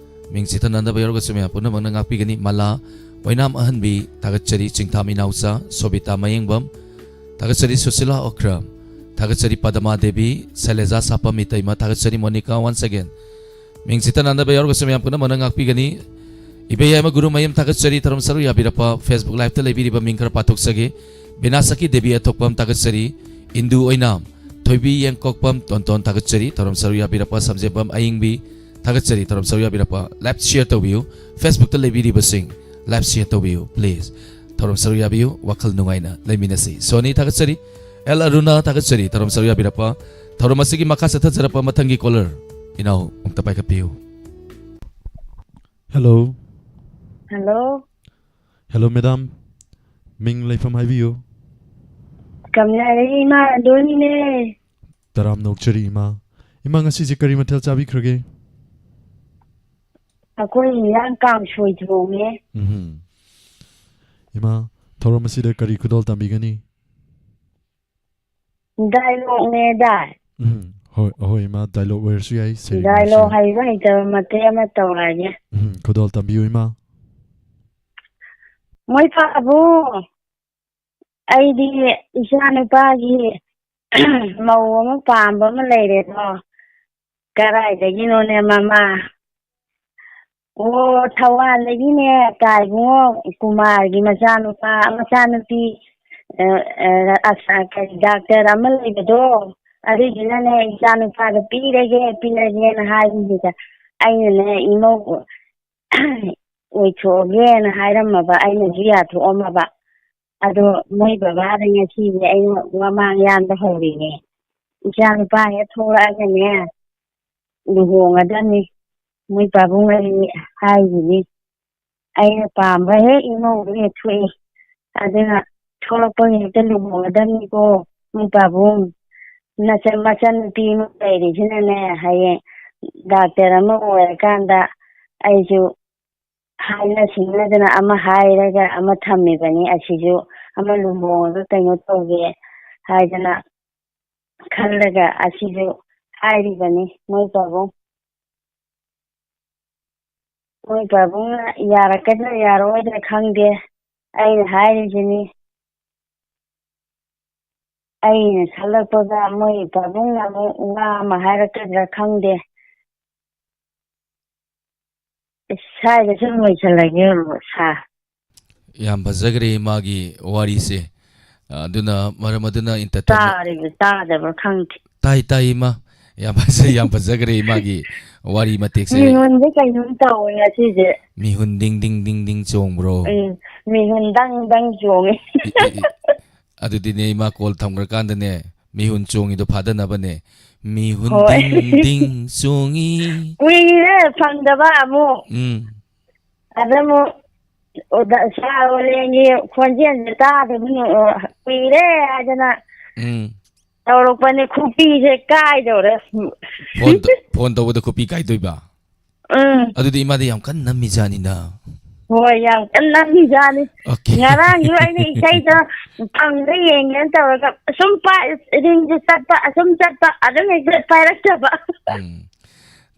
ꯃꯤꯡ ꯆꯤꯊꯅꯗꯕ ꯌꯥꯎꯔꯒꯁꯨ ꯃꯌꯥꯝ ꯄꯨꯝꯅꯃꯛꯅ ꯉꯥꯛꯄꯤꯒꯅꯤ꯫ ꯃꯂꯥ, ꯑꯣꯏꯅꯥꯝ ꯑꯍꯟꯕꯤ, ꯊꯥꯒꯠꯆꯔꯤ, ꯆꯤꯡꯊꯥꯝ ꯏꯅꯥꯎꯆꯥ, ꯁꯣꯕꯤꯇꯥ ꯃꯌꯦꯡꯕꯝ, ꯊꯥꯒꯠꯆꯔꯤ, ꯁꯨꯁꯤꯂꯥ ꯑꯣꯀ꯭ꯔꯝ, ꯊꯥꯒꯠꯆꯔꯤ, ꯄꯗꯃꯥ ꯗꯦꯕꯤ, ꯁꯩꯂꯦꯖꯥ ꯁꯥꯄꯝ ꯏꯇꯩꯃ, ꯊꯥꯒꯠꯆꯔꯤ, ꯃꯣꯅꯤꯀꯥ, once again, ꯃꯤꯡ ꯆꯤꯊꯅꯗꯕ ꯌꯥꯎꯔꯒꯁꯨ ꯃꯌꯥꯝ ꯄꯨꯝꯅꯃꯛꯅ ꯉꯥꯛꯄꯤꯒꯅꯤ꯫ ꯏꯕꯦꯌꯥꯏꯃ ꯒꯨꯔꯨꯃꯌꯨꯝ, ꯊꯥꯒꯠꯆꯔꯤ, ꯊꯧꯔꯝ ꯁꯔꯨꯛ ꯌꯥꯕꯤꯔꯛꯄ꯫ Facebook Live ꯇ ꯂꯩꯕꯤꯔꯤꯕ ꯃꯤꯡ ꯈꯔ ꯄꯥꯊꯣꯛꯆꯒꯦ꯫ ꯕꯤꯅꯥꯁꯀꯤ ꯗꯦꯕꯤ ꯑꯊꯣꯛꯄꯝ, ꯊꯥꯒꯠꯆꯔꯤ, ꯏꯟꯗꯨ ꯑꯣꯏꯅꯥꯝ, ꯊꯣꯏꯕꯤ ꯌꯦꯡꯀꯣꯛꯄꯝ ꯇꯣꯟꯇꯣꯟ, ꯊꯥꯒꯠꯆꯔꯤ, ꯊꯧꯔꯝ ꯁꯔꯨꯛ ꯌꯥꯕꯤꯔꯛꯄ꯫ ꯁꯝꯖꯦꯝꯕꯝ ꯑꯌꯤꯡꯕꯤ, ꯊꯥꯒꯠꯆꯔꯤ, ꯊꯧꯔꯝ ꯁꯔꯨꯛ ꯌꯥꯕꯤꯔꯛꯄ꯫ Live share ꯇꯧꯕꯤꯌꯨ꯫ Facebook ꯇ ꯂꯩꯕꯤꯔꯤꯕꯁꯤꯡ live share ꯇꯧꯕꯤꯌꯨ, please꯫ ꯊꯧꯔꯝ ꯁꯔꯨꯛ ꯌꯥꯕꯤꯌꯨ, ꯋꯥꯈꯜ ꯅꯨꯡꯉꯥꯏꯅ ꯂꯩꯃꯤꯟꯅꯁꯤ꯫ ꯁꯣꯅꯤ, ꯊꯥꯒꯠꯆꯔꯤ, ꯑꯦꯜ ꯑꯔꯨꯅꯥ, ꯊꯥꯒꯠꯆꯔꯤ, ꯊꯧꯔꯝ ꯁꯔꯨꯛ ꯌꯥꯕꯤꯔꯛꯄ꯫ ꯊꯧꯔꯝ ꯑꯁꯤꯒꯤ ꯃꯈꯥ ꯆꯠꯊꯖꯔꯛꯄ ꯃꯊꯪꯒꯤ caller, ꯏꯅꯥꯎ ꯑꯝꯇ ꯄꯥꯏꯈꯠꯄꯤꯌꯨ꯫ Hello꯫ Hello꯫ Hello, madam꯫ ꯃꯤꯡ, ꯂꯩꯐꯝ ꯍꯥꯏꯕꯤꯌꯨ꯫ ꯀꯪꯂꯥꯗꯒꯤ ꯏꯃꯥ ꯔꯟꯗꯣꯅꯤꯅꯦ꯫ ꯇꯔꯥꯝꯅ ꯑꯣꯛꯆꯔꯤ, ꯏꯃꯥ꯫ ꯏꯃꯥ, ꯉꯁꯤꯁꯦ ꯀꯔꯤ ꯃꯊꯦꯜ ꯆꯥꯕꯤꯈ꯭ꯔꯒꯦ? ꯑꯩꯈꯣꯏ ꯏꯟꯖꯥꯡ ꯀꯥꯡꯁꯣꯏ ꯊꯣꯡꯉꯦ꯫ ꯎꯝꯍꯨꯝ꯫ ꯏꯃꯥ, ꯊꯧꯔꯝ ꯑꯁꯤꯗ ꯀꯔꯤ ꯈꯨꯗꯣꯜ ꯇꯝꯕꯤꯒꯅꯤ? Dialogue ꯅꯦꯗꯥꯏ? ꯎꯝ, ꯍꯣꯏ, ꯑꯍꯣꯏ, ꯏꯃꯥ, dialogue ꯑꯣꯏꯔꯁꯨ ꯌꯥꯏ, ꯁꯩꯔꯦꯡ ꯑꯣꯏꯔꯁꯨ ꯌꯥꯏ꯫ Dialogue ꯍꯩꯕ ꯍꯩꯇꯕ ꯃꯇꯦꯛ ꯑꯃ ꯇꯧꯔꯛꯑꯒꯦ꯫ ꯎꯝ, ꯈꯨꯗꯣꯜ ꯇꯝꯕꯤꯌꯨ, ꯏꯃꯥ꯫ ꯃꯣꯏ ꯄꯥꯕꯨ, ꯑꯩꯗꯤ ꯏꯆꯥ ꯅꯨꯄꯥꯒꯤ ꯃꯧ ꯑꯃ ꯄꯥꯝꯕ ꯑꯃ ꯂꯩꯔꯦꯗꯣ꯫ ꯀꯔꯥꯏꯗꯒꯤꯅꯣꯅꯦ ꯃꯃꯥ? ꯑꯣ, ꯊꯧꯕꯥꯜꯗꯒꯤꯅꯦ, ꯇꯥꯏꯕꯨꯡꯉꯣ ꯀꯨꯃꯥꯔꯒꯤ ꯃꯆꯥꯅꯨꯄꯥ, ꯃꯆꯥꯅꯨꯄꯤ ꯑ, ꯑ, ꯑꯁ, ꯀꯔꯤ, ꯗꯥꯛꯇꯔ ꯑꯃ ꯂꯩꯕꯗꯣ, ꯑꯗꯨꯏꯗꯨꯅꯅꯦ, "ꯏꯆꯥ ꯅꯨꯄꯥꯗꯣ ꯄꯤꯔꯒꯦ, ꯄꯤꯔꯒꯦꯅ" ꯍꯥꯏꯕꯁꯤꯗ, ꯑꯩꯅꯅꯦ, ꯏꯃꯧ ꯑꯣꯏꯊꯣꯛꯑꯒꯦꯅ ꯍꯥꯏꯔꯝꯃꯕ, ꯑꯩꯅꯁꯨ ꯌꯥꯊꯣꯛꯑꯝꯃꯕ꯫ ꯑꯗꯣ ꯃꯣꯏ ꯕꯕꯥꯗ ꯉꯁꯤꯁꯦ ꯑꯩꯅ ꯋꯥꯃꯥꯡ ꯌꯥꯟꯕ ꯍꯧꯔꯤꯅꯦ꯫ "ꯏꯆꯥ ꯅꯨꯄꯥ ꯍꯦꯛ ꯊꯣꯛꯂꯛꯑꯒꯅꯦ, ꯂꯨꯍꯣꯡꯒꯗꯕꯅꯤ, ꯃꯣꯏ ꯄꯥꯕꯨꯡ ꯑꯅꯤ ꯍꯥꯏꯔꯤꯅꯤ꯫ ꯑꯩꯅ ꯄꯥꯝꯕ ꯍꯦꯛ ꯏꯃꯧꯗꯣ ꯍꯦꯛ ꯊꯣꯛꯏ꯫ ꯑꯗꯨꯅ ꯊꯣꯛꯂꯛꯄ ꯍꯦꯛꯇ ꯂꯨꯍꯣꯡꯒꯗꯕꯅꯤꯀꯣ, ꯃꯣꯏ ꯄꯥꯕꯨꯡ꯫ ꯅꯆꯟ, ꯃꯆꯟꯅꯨꯄꯤ ꯑꯃ ꯂꯩꯔꯤꯁꯤꯅꯅꯦ, ꯍꯌꯦꯡ ꯗꯥꯛꯇꯔ ꯑꯃ ꯑꯣꯏꯔꯀꯥꯟꯗ ꯑꯩꯁꯨ ꯍꯥꯏꯅ ꯁꯤꯡꯅꯗꯅ ꯑꯃ ꯍꯥꯏꯔꯒ ꯑꯃ ꯊꯝꯃꯤꯕꯅꯤ꯫ ꯑꯁꯤꯁꯨ ꯑꯃ ꯂꯨꯍꯣꯡꯉꯒ ꯀꯩꯅꯣ ꯇꯧꯒꯦ ꯍꯥꯏꯗꯅ ꯈꯜꯂꯒ ꯑꯁꯤꯁꯨ ꯍꯥꯏꯔꯤꯕꯅꯤ ꯃꯣꯏ ꯄꯥꯕꯨꯡ꯫ ꯃꯣꯏ ꯄꯥꯕꯨꯡꯅ ꯌꯥꯔꯛꯀꯗ꯭ꯔꯥ ꯌꯥꯔꯛꯑꯣꯏꯗ꯭ꯔꯥ ꯈꯪꯗꯦ꯫ ꯑꯩꯅ ꯍꯥꯏꯔꯤꯁꯤꯅꯤ꯫ ꯑꯩꯅ ꯈꯜꯂꯛꯄꯗ ꯃꯣꯏ ꯄꯥꯕꯨꯡꯅ ꯑꯃꯨꯛ ꯋꯥ ꯑꯃ ꯍꯥꯏꯔꯛꯀꯗ꯭ꯔꯥ ꯈꯪꯗꯦ꯫ ꯑꯁ, ꯁ꯭ꯋꯥꯏꯗ ꯁꯨꯝ ꯂꯣꯏꯁꯤꯜꯂꯒꯦ, ꯁꯥꯔ꯫ ꯌꯥꯝ ꯐꯖꯈ꯭ꯔꯦ ꯏꯃꯥꯒꯤ ꯋꯥꯔꯤꯁꯦ꯫ ꯑꯗꯨꯅ ꯃꯔꯝ ꯑꯗꯨꯅ entertainment ꯇꯥꯔꯤꯕ ꯇꯥꯗꯕ꯭ꯔꯥ ꯈꯪꯗꯦ꯫ ꯇꯥꯏ, ꯇꯥꯏ, ꯏꯃꯥ꯫ ꯌꯥꯝ ꯐꯖ-, ꯌꯥꯝ ꯐꯖꯈ꯭ꯔꯦ ꯏꯃꯥꯒꯤ ꯋꯥꯔꯤ ꯃꯇꯦꯛꯁꯦ꯫ ꯃꯤꯉꯣꯟꯗ ꯀꯩꯅꯣꯝ ꯇꯧꯋꯦ ꯉꯁꯤꯁꯦ꯫ ꯃꯤꯍꯨꯟ ꯗꯤꯡ ꯗꯤꯡ ꯗꯤꯡ ꯗꯤꯡ ꯆꯣꯡꯕ꯭ꯔꯣ? ꯎꯝ, ꯃꯤꯍꯨꯟ ꯗꯪ ꯗꯪ ꯆꯣꯡꯉꯦ꯫ ꯏ-, ꯏ-, ꯏ-, ꯑꯗꯨꯗꯤꯅꯦ, ꯏꯃꯥ, call ꯊꯝꯈ꯭ꯔꯀꯥꯟꯗꯅꯦ, ꯃꯤꯍꯨꯟ ꯆꯣꯡꯉꯤꯗꯣ ꯐꯥꯗꯅꯕꯅꯦ꯫ ꯃꯤꯍꯨꯟ ꯍꯣꯏ꯫ ꯗꯤꯡ ꯗꯤꯡ ꯆꯣꯡꯉꯤ꯫ ꯀꯨꯏꯔꯦ ꯐꯪꯗꯕ ꯑꯃꯨꯛ꯫ ꯎꯝ꯫ ꯑꯗ ꯑꯃꯨꯛ ꯑꯣꯖꯥ ꯁꯥꯔ ꯑꯣꯂꯦꯟꯒꯤ ꯈꯣꯟꯖꯦꯜꯁꯦ ꯇꯥꯗꯕ ꯅꯨ-, ꯀꯨꯏꯔꯦ ꯍꯥꯏꯗꯅ ꯎꯝ꯫ ꯇꯧꯔꯛꯄꯅꯦ꯫ ꯈꯨꯄꯤꯁꯦ ꯀꯥꯏꯗꯧꯔꯦ꯫ Phone ꯇ-, phone ꯇꯧꯕꯗ ꯈꯨꯄꯤ ꯀꯥꯏꯗꯣꯏꯕ? ꯎꯝ꯫ ꯑꯗꯨꯗꯤ ꯏꯃꯥꯗꯤ ꯌꯥꯝ ꯀꯟꯅ ꯅꯝꯃꯤꯖꯥꯠꯅꯤꯅ꯫ ꯍꯣꯏ, ꯌꯥꯝ ꯀꯟꯅ ꯅꯝꯃꯤꯖꯥꯠꯅꯤ꯫ Okay꯫ ꯉꯔꯥꯡꯁꯨ ꯑꯩꯅ ꯏꯁꯩꯗꯣ ꯐꯪꯕ꯭ꯔꯥ ꯌꯦꯡꯒꯦꯅ ꯇꯧꯔꯒ ꯁꯨꯝ ꯄꯥꯏ-, ring ꯁꯦ ꯆꯠꯄ, ꯑꯁꯨꯝ ꯆꯠꯄ, ꯑꯗꯨꯝ ꯍꯦꯛꯇ ꯄꯥꯏꯔꯛꯇꯕ꯫ ꯎꯝ꯫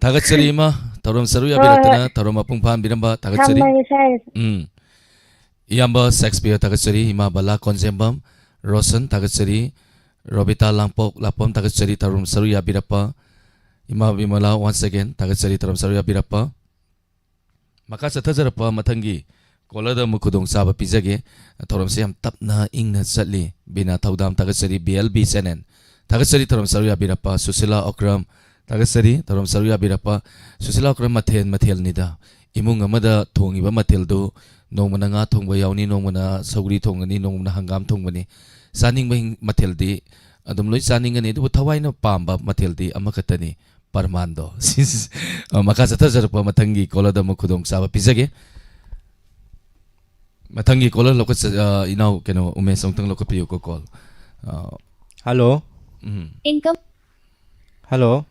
ꯊꯥꯒꯠꯆꯔꯤ ꯏꯃꯥ, ꯊꯧꯔꯝ ꯁꯔꯨꯛ ꯍꯣꯏ, ꯍꯣꯏ꯫ ꯌꯥꯕꯤꯔꯛꯇꯅ, ꯊꯧꯔꯝ ꯃꯄꯨꯡ ꯐꯥꯍꯟꯕꯤꯔꯝꯕ ꯊꯥꯒꯠꯆꯔꯤ꯫ ꯊꯝꯃꯒꯦ ꯁ꯭ꯋꯥꯏꯗ꯫ ꯎꯝ꯫ ꯏꯌꯥꯝꯕ ꯁꯦꯛꯁꯄꯤꯌꯔ ꯊꯥꯒꯠꯆꯔꯤ, ꯏꯃꯥ ꯕꯂꯥ ꯀꯣꯟꯖꯦꯝꯕꯝ, ꯔꯣꯁꯟ ꯊꯥꯒꯠꯆꯔꯤ, ꯔꯣꯕꯤꯇꯥ ꯂꯥꯡꯄꯣꯛ ꯂꯥꯛꯄꯝ ꯊꯥꯒꯠꯆꯔꯤ, ꯊꯧꯔꯝ ꯁꯔꯨꯛ ꯌꯥꯕꯤꯔꯛꯄ꯫ ꯏꯃꯥ ꯕꯤꯃꯂꯥ, once again ꯊꯥꯒꯠꯆꯔꯤ, ꯊꯧꯔꯝ ꯁꯔꯨꯛ ꯌꯥꯕꯤꯔꯛꯄ꯫ ꯃꯈꯥ ꯆꯠꯊꯖꯔꯛꯄ ꯃꯊꯪꯒꯤ ꯀꯣꯂꯔꯗ ꯑꯃꯨꯛ ꯈꯨꯗꯣꯡꯆꯥꯕ ꯄꯤꯖꯒꯦ꯫ ꯊꯧꯔꯝꯁꯦ ꯌꯥꯝ ꯇꯞꯅ ꯏꯪꯅ ꯆꯠꯂꯤ꯫ ꯕꯤꯅꯥ ꯊꯧꯗꯥꯝ, ꯊꯥꯒꯠꯆꯔꯤ꯫ ꯕꯤ ꯑꯦꯜ ꯕꯤ ꯆꯦꯅꯦꯜ, ꯊꯥꯒꯠꯆꯔꯤ꯫ ꯊꯧꯔꯝ ꯁꯔꯨꯛ ꯌꯥꯕꯤꯔꯛꯄ ꯁꯨꯁꯤꯂꯥ ꯑꯣꯀ꯭ꯔꯝ, ꯊꯥꯒꯠꯆꯔꯤ꯫ ꯊꯧꯔꯝ ꯁꯔꯨꯛ ꯌꯥꯕꯤꯔꯛꯄ ꯁꯨꯁꯤꯂꯥ ꯑꯣꯀ꯭ꯔꯝ, ꯃꯊꯦꯜ ꯃꯊꯦꯜꯅꯤꯗ꯫ ꯏꯃꯨꯡ ꯑꯃꯗ ꯊꯣꯡꯉꯤꯕ ꯃꯊꯦꯜꯗꯨ ꯅꯣꯡꯃꯅ ꯉꯥ ꯊꯣꯡꯕ ꯌꯥꯎꯅꯤ, ꯅꯣꯡꯃꯅ ꯁꯧꯒ꯭ꯔꯤ ꯊꯣꯡꯒꯅꯤ, ꯅꯣꯡꯃꯅ ꯍꯪꯒꯥꯝ ꯊꯣꯡꯒꯅꯤ꯫ ꯆꯥꯅꯤꯡꯕ ꯍꯤꯡ-, ꯃꯊꯦꯜꯗꯤ ꯑꯗꯨꯝ ꯂꯣꯏ ꯆꯥꯅꯤꯡꯒꯅꯤ, ꯑꯗꯨꯕꯨ ꯊꯋꯥꯏꯅ ꯄꯥꯝꯕ ꯃꯊꯦꯜꯗꯤ ꯑꯃꯈꯛꯇꯅꯤ꯫ ꯄꯔꯃꯥꯟꯗꯣ꯫ ꯁꯤꯁ-, ꯑ, ꯃꯈꯥ ꯆꯠꯊꯖꯔꯛꯄ ꯃꯊꯪꯒꯤ ꯀꯣꯂꯔꯗ ꯑꯃꯨꯛ ꯈꯨꯗꯣꯡꯆꯥꯕ ꯄꯤꯖꯒꯦ꯫ ꯃꯊꯪꯒꯤ ꯀꯣꯂꯔ ꯂꯧꯈꯠꯆ-, ꯑ, ꯏꯅꯥꯎ ꯀꯩꯅꯣ ꯎꯃꯦꯁ ꯑꯃꯨꯛꯇꯪ ꯂꯧꯈꯠꯄꯤꯌꯨꯀꯣ call. Uh, hello. Um. Income. Hello.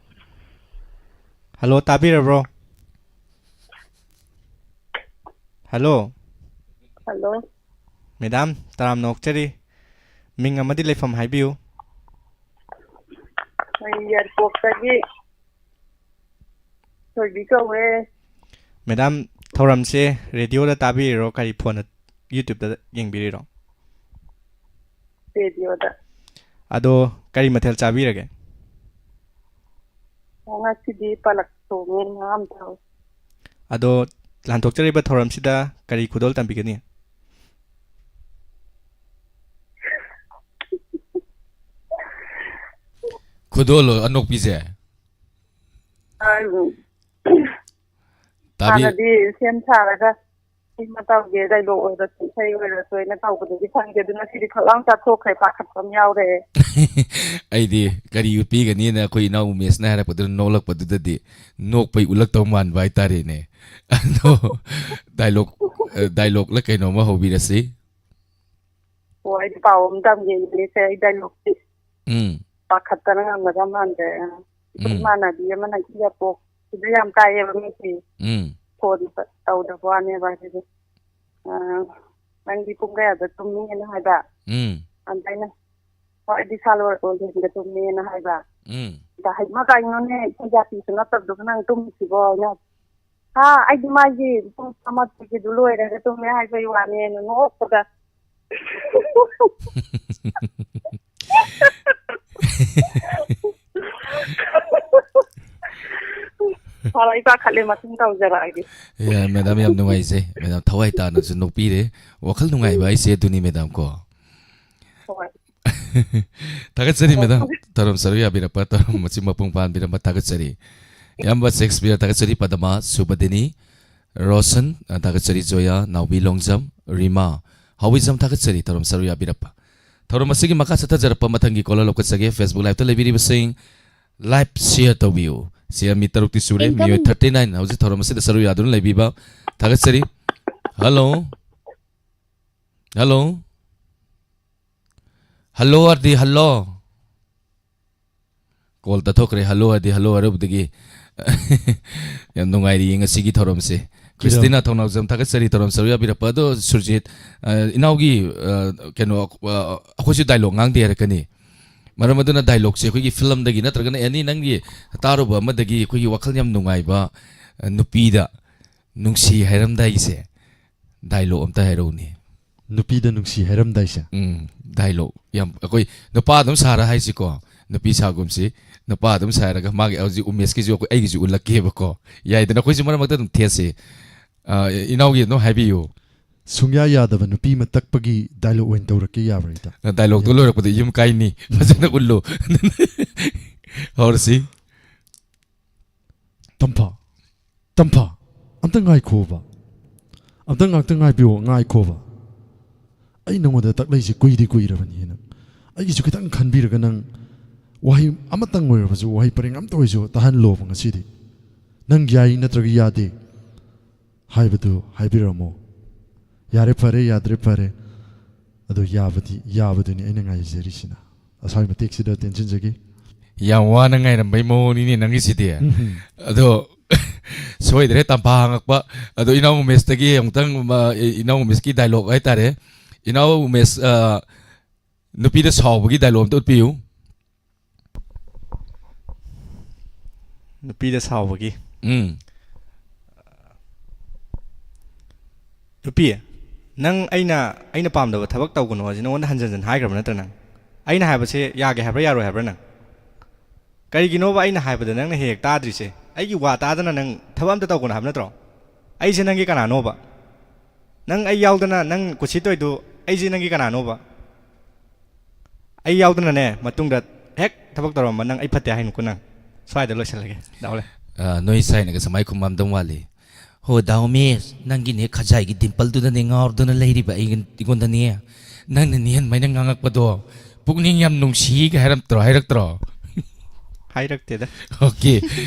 Hello, ꯇꯥꯕꯤꯔꯕ꯭ꯔꯣ? ꯍꯜꯂꯣ꯫ ꯍꯜꯂꯣ꯫ ꯃꯦꯗꯥꯝ, ꯇꯔꯥꯝꯅ ꯑꯣꯛꯆꯔꯤ꯫ ꯃꯤꯡ ꯑꯃꯗꯤ ꯂꯩꯐꯝ ꯍꯥꯏꯕꯤꯌꯨ꯫ ꯑꯩ ꯌꯥꯏꯔꯤꯄꯣꯛꯇꯒꯤ ꯊꯣꯏꯕꯤ ꯀꯧꯋꯦ꯫ ꯃꯦꯗꯥꯝ, ꯊꯧꯔꯝꯁꯦ ꯔꯦꯗꯤꯑꯣꯗ ꯇꯥꯕꯤꯔꯤꯔꯣ, ꯀꯔꯤ ꯐꯣꯟꯗ, YouTubeꯇ ꯌꯦꯡꯕꯤꯔꯤꯔꯣ? ꯔꯦꯗꯤꯑꯣꯗ꯫ ꯑꯗꯣ ꯀꯔꯤ ꯃꯊꯦꯜ ꯆꯥꯕꯤꯔꯒꯦ? ꯑꯣ, ꯉꯁꯤꯗꯤ ꯄꯥꯂꯛ ꯊꯣꯡꯉꯦ, ꯉꯥ ꯑꯃ ꯇꯧꯔꯦ꯫ ꯑꯗꯣ ꯂꯥꯟꯊꯣꯛꯆꯔꯤꯕ ꯊꯧꯔꯝꯁꯤꯗ ꯀꯔꯤ ꯈꯨꯗꯣꯜ ꯇꯝꯕꯤꯒꯅꯤ? ꯈꯨꯗꯣꯜꯂꯣ ꯑꯅꯣꯛꯄꯤꯁꯦ? ꯑ, ꯇꯥꯕꯤ- ꯍꯥꯟꯅꯗꯤ ꯁꯦꯝ ꯁꯥꯔꯒ ꯁꯤꯃ ꯇꯧꯒꯦ, ꯗꯥꯏꯂꯣꯛ ꯑꯣꯏꯔꯁꯨ ꯏꯁꯩ ꯑꯣꯏꯔꯁꯨ ꯍꯥꯏꯅ ꯇꯧꯕꯗꯨꯗꯤ ꯈꯪꯗꯦ, ꯑꯗꯨ ꯉꯁꯤꯗꯤ ꯐꯛ ꯂꯥꯎ ꯆꯥꯊꯣꯛꯈ꯭ꯔꯦ, ꯄꯥꯈꯠꯄ ꯑꯃ ꯌꯥꯎꯔꯦ꯫ ꯑꯩꯗꯤ ꯀꯔꯤ ꯎꯠꯄꯤꯒꯅꯤꯅ ꯑꯩꯈꯣꯏ ꯏꯅꯥꯎ ꯎꯃꯦꯁꯅ ꯍꯥꯏꯔꯛꯄꯗꯨꯗ ꯅꯣꯛꯂꯛꯄꯗꯨꯗꯗꯤ ꯅꯣꯛꯄꯩ ꯎꯠꯂꯛꯇꯧ ꯃꯥꯟꯕ ꯍꯥꯏꯇꯥꯔꯦꯅꯦ꯫ ꯑꯗꯣ ꯗꯥꯏꯂꯣꯛ, ꯑ, ꯗꯥꯏꯂꯣꯛꯂ ꯀꯩꯅꯣꯝꯃ ꯍꯧꯕꯤꯔꯁꯤ꯫ ꯑꯣ, ꯑꯩꯗꯤ ꯄꯥꯎ ꯑꯃ ꯇꯝꯒꯦ ꯏꯪꯂꯤꯁꯁꯦ, ꯑꯩ ꯗꯥꯏꯂꯣꯛꯇꯤ ꯎꯝ꯫ ꯄꯥꯈꯠꯇꯅ ꯉꯝꯒꯗꯕ ꯃꯥꯟꯗ꯭ꯔꯦ꯫ ꯑꯩꯈꯣꯏ ꯎꯝ꯫ ꯏꯃꯥꯟꯅꯕꯤ ꯑꯃꯅ ꯏꯌꯥꯔꯄꯣꯔꯠꯁꯤꯗ ꯌꯥꯝ ꯀꯥꯏꯌꯦꯕ ꯃꯤꯁꯦ꯫ ꯎꯝ꯫ ꯐꯣꯟ ꯇꯧꯗꯕ ꯋꯥꯅꯦꯕ ꯑꯗꯨꯗꯤ꯫ ꯑ, "ꯅꯪꯗꯤ ꯄꯨꯡ ꯀꯌꯥꯗ ꯇꯨꯝꯅꯤꯅ?" ꯍꯥꯏꯕ꯫ ꯎꯝ꯫ ꯑꯗ ꯑꯩꯅ, "ꯍꯣꯏ, ꯑꯩꯗꯤ ꯁꯥ ꯂꯣꯏ-, ꯂꯣꯏꯁꯤꯟꯒ ꯇꯨꯝꯃꯦꯅ" ꯍꯥꯏꯕ꯫ ꯎꯝ꯫ ꯑꯗ, "ꯍꯩꯃ, ꯀꯩꯅꯣꯅꯦ, ꯏꯆꯤꯟ ꯖꯥꯇꯤꯁꯨ ꯅꯠꯇꯕꯗꯨꯕꯨ ꯅꯪ ꯇꯨꯝꯃꯤꯁꯤꯕꯣ?" ꯍꯥꯏꯅ, "ꯍꯥ, ꯑꯩꯗꯤ ꯃꯥꯒꯤ ꯄꯨꯡ ꯑꯃ ꯇꯨꯒꯤꯗꯨ ꯂꯣꯏꯔꯒ ꯇꯨꯝꯃꯦ ꯍꯥꯏꯕꯩ ꯋꯥꯅꯦꯅ" ꯅꯣꯛꯄꯗ꯫ ꯐꯔꯦ, ꯑꯩ ꯄꯥꯈꯠꯂꯦ, ꯃꯇꯨꯡ ꯇꯧꯖꯔꯛꯑꯒꯦ꯫ ꯌꯥꯏ, ꯃꯦꯗꯥꯝ, ꯌꯥꯝ ꯅꯨꯡꯉꯥꯏꯖꯩ꯫ ꯃꯦꯗꯥꯝ ꯊꯋꯥꯏ ꯇꯥꯅꯁꯨ ꯅꯣꯛꯄꯤꯔꯦ꯫ ꯋꯥꯈꯜ ꯅꯨꯡꯉꯥꯏꯕ ꯍꯥꯏꯁꯦ ꯑꯗꯨꯅꯤ, ꯃꯦꯗꯥꯝ, ꯀꯣ꯫ ꯍꯣꯏ꯫ ꯊꯥꯒꯠꯆꯔꯤ, ꯃꯦꯗꯥꯝ꯫ ꯊꯧꯔꯝ ꯁꯔꯨꯛ ꯌꯥꯕꯤꯔꯛꯄ, ꯊꯧꯔꯝ ꯃꯆꯤꯟ ꯃꯄꯨꯡ ꯐꯥꯍꯟꯕꯤꯔꯝꯕ ꯊꯥꯒꯠꯆꯔꯤ꯫ ꯏꯌꯥꯝꯕ ꯁꯦꯛꯁꯄꯤꯌꯔ ꯊꯥꯒꯠꯆꯔꯤ, ꯄꯗꯃꯥ, ꯁꯨꯕꯗꯤꯅꯤ, ꯔꯣꯁꯟ, ꯑ, ꯊꯥꯒꯠꯆꯔꯤ, ꯖꯣꯌꯥ, ꯅꯥꯎꯕꯤ ꯂꯣꯡꯖꯝ, ꯔꯤꯃꯥ, ꯍꯥꯎꯏꯖꯝ ꯊꯥꯒꯠꯆꯔꯤ, ꯊꯧꯔꯝ ꯁꯔꯨꯛ ꯌꯥꯕꯤꯔꯛꯄ꯫ ꯊꯧꯔꯝ ꯑꯁꯤꯒꯤ ꯃꯈꯥ ꯆꯠꯊꯖꯔꯛꯄ ꯃꯊꯪꯒꯤ caller ꯂꯧꯈꯠꯆꯒꯦ꯫ Facebook Live ꯇ ꯂꯩꯕꯤꯔꯤꯕꯁꯤꯡ, live share ꯇꯧꯕꯤꯌꯨ꯫ ꯁꯤ ꯃꯤ ꯇꯔꯨꯛꯇꯤ ꯁꯨꯔꯦ, ꯃꯤꯑꯣꯏ incoming thirty nine ꯍꯧꯖꯤꯛ ꯊꯧꯔꯝ ꯑꯁꯤꯗ ꯁꯔꯨꯛ ꯌꯥꯗꯨꯅ ꯂꯩꯕꯤꯕ ꯊꯥꯒꯠꯆꯔꯤ꯫ Hello? Hello? Hello ꯑꯗꯤ hello? Call ꯇꯠꯊꯣꯛꯈ꯭ꯔꯦ, hello ꯑꯗꯤ hello ꯍꯥꯏꯔꯨꯕꯗꯒꯤ꯫ ꯌꯥꯝ ꯅꯨꯡꯉꯥꯏꯔꯤꯌꯦ ꯉꯁꯤꯒꯤ ꯊꯧꯔꯝꯁꯦ꯫ ꯀꯤꯔꯝ꯫ ꯈ꯭ꯔꯤꯁꯇꯤꯅꯥ ꯊꯧꯅꯥꯎꯖꯝ ꯊꯥꯒꯠꯆꯔꯤ, ꯊꯧꯔꯝ ꯁꯔꯨꯛ ꯌꯥꯕꯤꯔꯛꯄ꯫ ꯑꯗꯣ ꯁꯨꯔꯖꯤꯠ, ꯑ, ꯏꯅꯥꯎꯒꯤ, ꯑ, ꯀꯩꯅꯣ, ꯑ, ꯑꯩꯈꯣꯏꯁꯨ dialogue ꯉꯥꯡꯗꯦ ꯍꯥꯏꯔꯛꯀꯅꯤ꯫ ꯃꯔꯝ ꯑꯗꯨꯅ dialogue ꯁꯦ ꯑꯩꯈꯣꯏꯒꯤ film ꯗꯒꯤ ꯅꯠꯇ꯭ꯔꯒꯅ any ꯅꯪꯒꯤ ꯇꯥꯔꯨꯕ ꯑꯃꯗꯒꯤ ꯑꯩꯈꯣꯏꯒꯤ ꯋꯥꯈꯜ ꯌꯥꯝ ꯅꯨꯡꯉꯥꯏꯕ, ꯑ, ꯅꯨꯄꯤꯗ ꯅꯨꯡꯁꯤ ꯍꯥꯏꯔꯝꯗꯥꯏꯒꯤꯁꯦ dialogue ꯑꯝꯇ ꯍꯥꯏꯔꯛꯎꯅꯦ꯫ ꯅꯨꯄꯤꯗ ꯅꯨꯡꯁꯤ ꯍꯥꯏꯔꯝꯗꯥꯏꯁꯦ? ꯎꯝ, dialogue ꯌꯥꯝ, ꯑꯩꯈꯣꯏ ꯅꯨꯄꯥ ꯑꯗꯨꯝ ꯁꯥꯔ ꯍꯥꯏꯁꯤꯀꯣ, ꯅꯨꯄꯤ ꯁꯥꯒꯨꯝꯁꯤ, ꯅꯨꯄꯥ ꯑꯗꯨꯝ ꯁꯥꯔꯒ ꯃꯥꯒꯤ ꯍꯧꯖꯤꯛ ꯎꯃꯦꯁꯀꯤꯁꯨ ꯑꯩꯈꯣꯏ, ꯑꯩꯒꯤꯁꯨ ꯎꯠꯂꯛꯀꯦꯕꯀꯣ, ꯌꯥꯏꯗꯅ? ꯑꯩꯈꯣꯏꯁꯨ ꯃꯔꯛ ꯃꯔꯛꯇ ꯑꯗꯨꯝ ꯊꯦꯠꯁꯤ꯫ ꯑ, ꯏꯅꯥꯎꯒꯤ ꯑꯗꯨꯝ ꯍꯥꯏꯕꯤꯌꯨ꯫ ꯁꯨꯡꯌꯥ ꯌꯥꯗꯕ ꯅꯨꯄꯤ ꯑꯃ ꯇꯛꯄꯒꯤ dialogue ꯑꯣꯏꯅ ꯇꯧꯔꯛꯀꯦ, ꯌꯥꯕ꯭ꯔꯥ, ꯏꯇꯥꯎ? Dialogue ꯇꯣ ꯌꯥꯏ꯫ ꯂꯣꯏꯔꯛꯄꯗ ꯌꯨꯝ ꯀꯥꯏꯅꯤ꯫ ꯐꯖꯅ ꯎꯠꯂꯨ꯫ ꯍꯧꯔꯁꯤ꯫ ꯇꯝꯐꯥ, ꯇꯝꯐꯥ, ꯑꯝꯇ ꯉꯥꯏꯈꯣꯕ꯫ ꯑꯝꯇ ꯉꯥꯛꯇ ꯉꯥꯏꯕꯤꯌꯣ, ꯉꯥꯏꯈꯣꯕ꯫ ꯑꯩ ꯅꯉꯣꯟꯗ ꯇꯛꯂꯛꯏꯁꯦ ꯀꯨꯏꯗꯤ ꯀꯨꯏꯔꯕꯅꯤ ꯅꯪ꯫ ꯑꯩꯒꯤꯁꯨ ꯈꯤꯇꯪ ꯈꯟꯕꯤꯔꯒ ꯅꯪ ꯋꯥꯍꯩ ꯑꯃꯇꯪ ꯑꯣꯏꯔꯕꯁꯨ, ꯋꯥꯍꯩ ꯄꯔꯦꯡ ꯑꯝꯇ ꯑꯣꯏꯔꯁꯨ ꯇꯥꯍꯜꯂꯣꯕ ꯉꯁꯤꯗꯤ꯫ ꯅꯪ ꯌꯥꯏ ꯅꯠꯇ꯭ꯔꯒ ꯌꯥꯗꯦ ꯍꯥꯏꯕꯗꯨ ꯍꯥꯏꯕꯤꯔꯝꯃꯣ꯫ ꯌꯥꯔꯦ ꯐꯔꯦ, ꯌꯥꯗ꯭ꯔꯦ ꯐꯔꯦ꯫ ꯑꯗꯣ ꯌꯥꯕꯗꯤ, ꯌꯥꯕꯗꯨꯅꯤ ꯑꯩꯅ ꯉꯥꯏꯖꯔꯤꯁꯤꯅ꯫ ꯑꯁ꯭ꯋꯥꯏ ꯃꯇꯦꯛꯁꯤꯗ ꯇꯦꯟꯁꯤꯟꯖꯒꯦ꯫ ꯌꯥꯝ ꯋꯥꯅ ꯉꯥꯏꯔꯝꯕꯩ ꯃꯑꯣꯡꯅꯤꯅꯦ ꯅꯪꯒꯤꯁꯤꯗꯤ꯫ ꯎꯝ꯫ ꯑꯗꯣ ꯁꯣꯏꯗ꯭ꯔꯦ, ꯇꯝꯐꯥ ꯍꯪꯉꯛꯄ꯫ ꯑꯗꯣ ꯏꯅꯥꯎ ꯎꯃꯦꯁꯇꯒꯤ ꯑꯃꯨꯛꯇꯪ, ꯑ, ꯏꯅꯥꯎ ꯎꯃꯦꯁꯀꯤ dialogue ꯍꯥꯏꯇꯥꯔꯦ꯫ ꯏꯅꯥꯎ ꯎꯃꯦꯁ, ꯑ, ꯅꯨꯄꯤꯗ ꯁꯥꯎꯕꯒꯤ dialogue ꯑꯝꯇ ꯎꯠꯄꯤꯌꯨ꯫ ꯅꯨꯄꯤꯗ ꯁꯥꯎꯕꯒꯤ꯫ ꯎꯝ꯫ ꯅꯨꯄꯤ, ꯅꯪ ꯑꯩꯅ, ꯑꯩꯅ ꯄꯥꯝꯗꯕ ꯊꯕꯛ ꯇꯧꯒꯅꯨ ꯍꯥꯏꯁꯦ ꯅꯉꯣꯟꯗ ꯍꯟꯖꯟ ꯍꯟꯖꯟ ꯍꯥꯏꯈ꯭ꯔꯕ ꯅꯠꯇ꯭ꯔ ꯅꯪ? ꯑꯩꯅ ꯍꯥꯏꯕꯁꯦ ꯌꯥꯒꯦ ꯍꯥꯏꯕ꯭ꯔꯥ ꯌꯥꯔꯣꯏ ꯍꯥꯏꯕ꯭ꯔꯥ ꯅꯪ? ꯀꯔꯤꯒꯤꯅꯣꯕ ꯑꯩꯅ ꯍꯥꯏꯕꯗ ꯅꯪꯅ ꯍꯦꯛ ꯍꯦꯛ ꯇꯥꯗ꯭ꯔꯤꯁꯦ? ꯑꯩꯒꯤ ꯋꯥ ꯇꯥꯗꯅ ꯅꯪ ꯊꯕꯛ ꯑꯝꯇ ꯇꯧꯒꯅꯨ ꯍꯥꯏꯕ ꯅꯠꯇ꯭ꯔꯣ? ꯑꯩꯁꯦ ꯅꯪꯒꯤ ꯀꯅꯥꯅꯣꯕ? ꯅꯪ ꯑꯩ ꯌꯥꯎꯗꯅ ꯅꯪ ꯀꯨꯁꯤ ꯇꯧꯔꯤꯗꯨ, ꯑꯩꯁꯦ ꯅꯪꯒꯤ ꯀꯅꯥꯅꯣꯕ? ꯑꯩ ꯌꯥꯎꯗꯅꯅꯦ ꯃꯇꯨꯡꯗ ꯍꯦꯛ ꯊꯕꯛ ꯇꯧꯔꯝꯕ ꯅꯪ ꯑꯩ ꯐꯠꯇꯦ ꯍꯥꯏꯅꯨꯀꯣ ꯅꯪ꯫ ꯁ꯭ꯋꯥꯏꯗ ꯂꯣꯏꯁꯤꯜꯂꯒꯦ꯫ ꯗꯥꯎꯂꯦ꯫ ꯑ, ꯅꯣꯏ ꯁꯥꯏꯅꯒ ꯁꯨꯃꯥꯏ ꯈꯨꯝꯃꯝꯗꯧ ꯃꯥꯜꯂꯤ꯫ "ꯍꯣ, ꯗꯥꯎꯃꯤ, ꯅꯪꯒꯤꯅꯦ ꯈꯖꯥꯏꯒꯤ ꯗꯤꯝꯄꯜꯗꯨꯗꯅꯦ ꯉꯥꯎꯔꯗꯨꯅ ꯂꯩꯔꯤꯕ ꯑꯩ-, ꯑꯩꯉꯣꯟꯗꯅꯦ꯫ ꯅꯪꯅ ꯅꯦꯟꯃꯥꯏꯅ ꯉꯥꯡꯉꯛꯄꯗꯣ ꯄꯨꯛꯅꯤꯡ ꯌꯥꯝ ꯅꯨꯡꯁꯤꯒ ꯍꯥꯏꯔꯝꯇ꯭ꯔꯣ, ꯍꯥꯏꯔꯛꯇ꯭ꯔꯣ?" ꯍꯥꯏꯔꯛꯇꯦꯗ꯫ ꯑꯣꯀꯦ꯫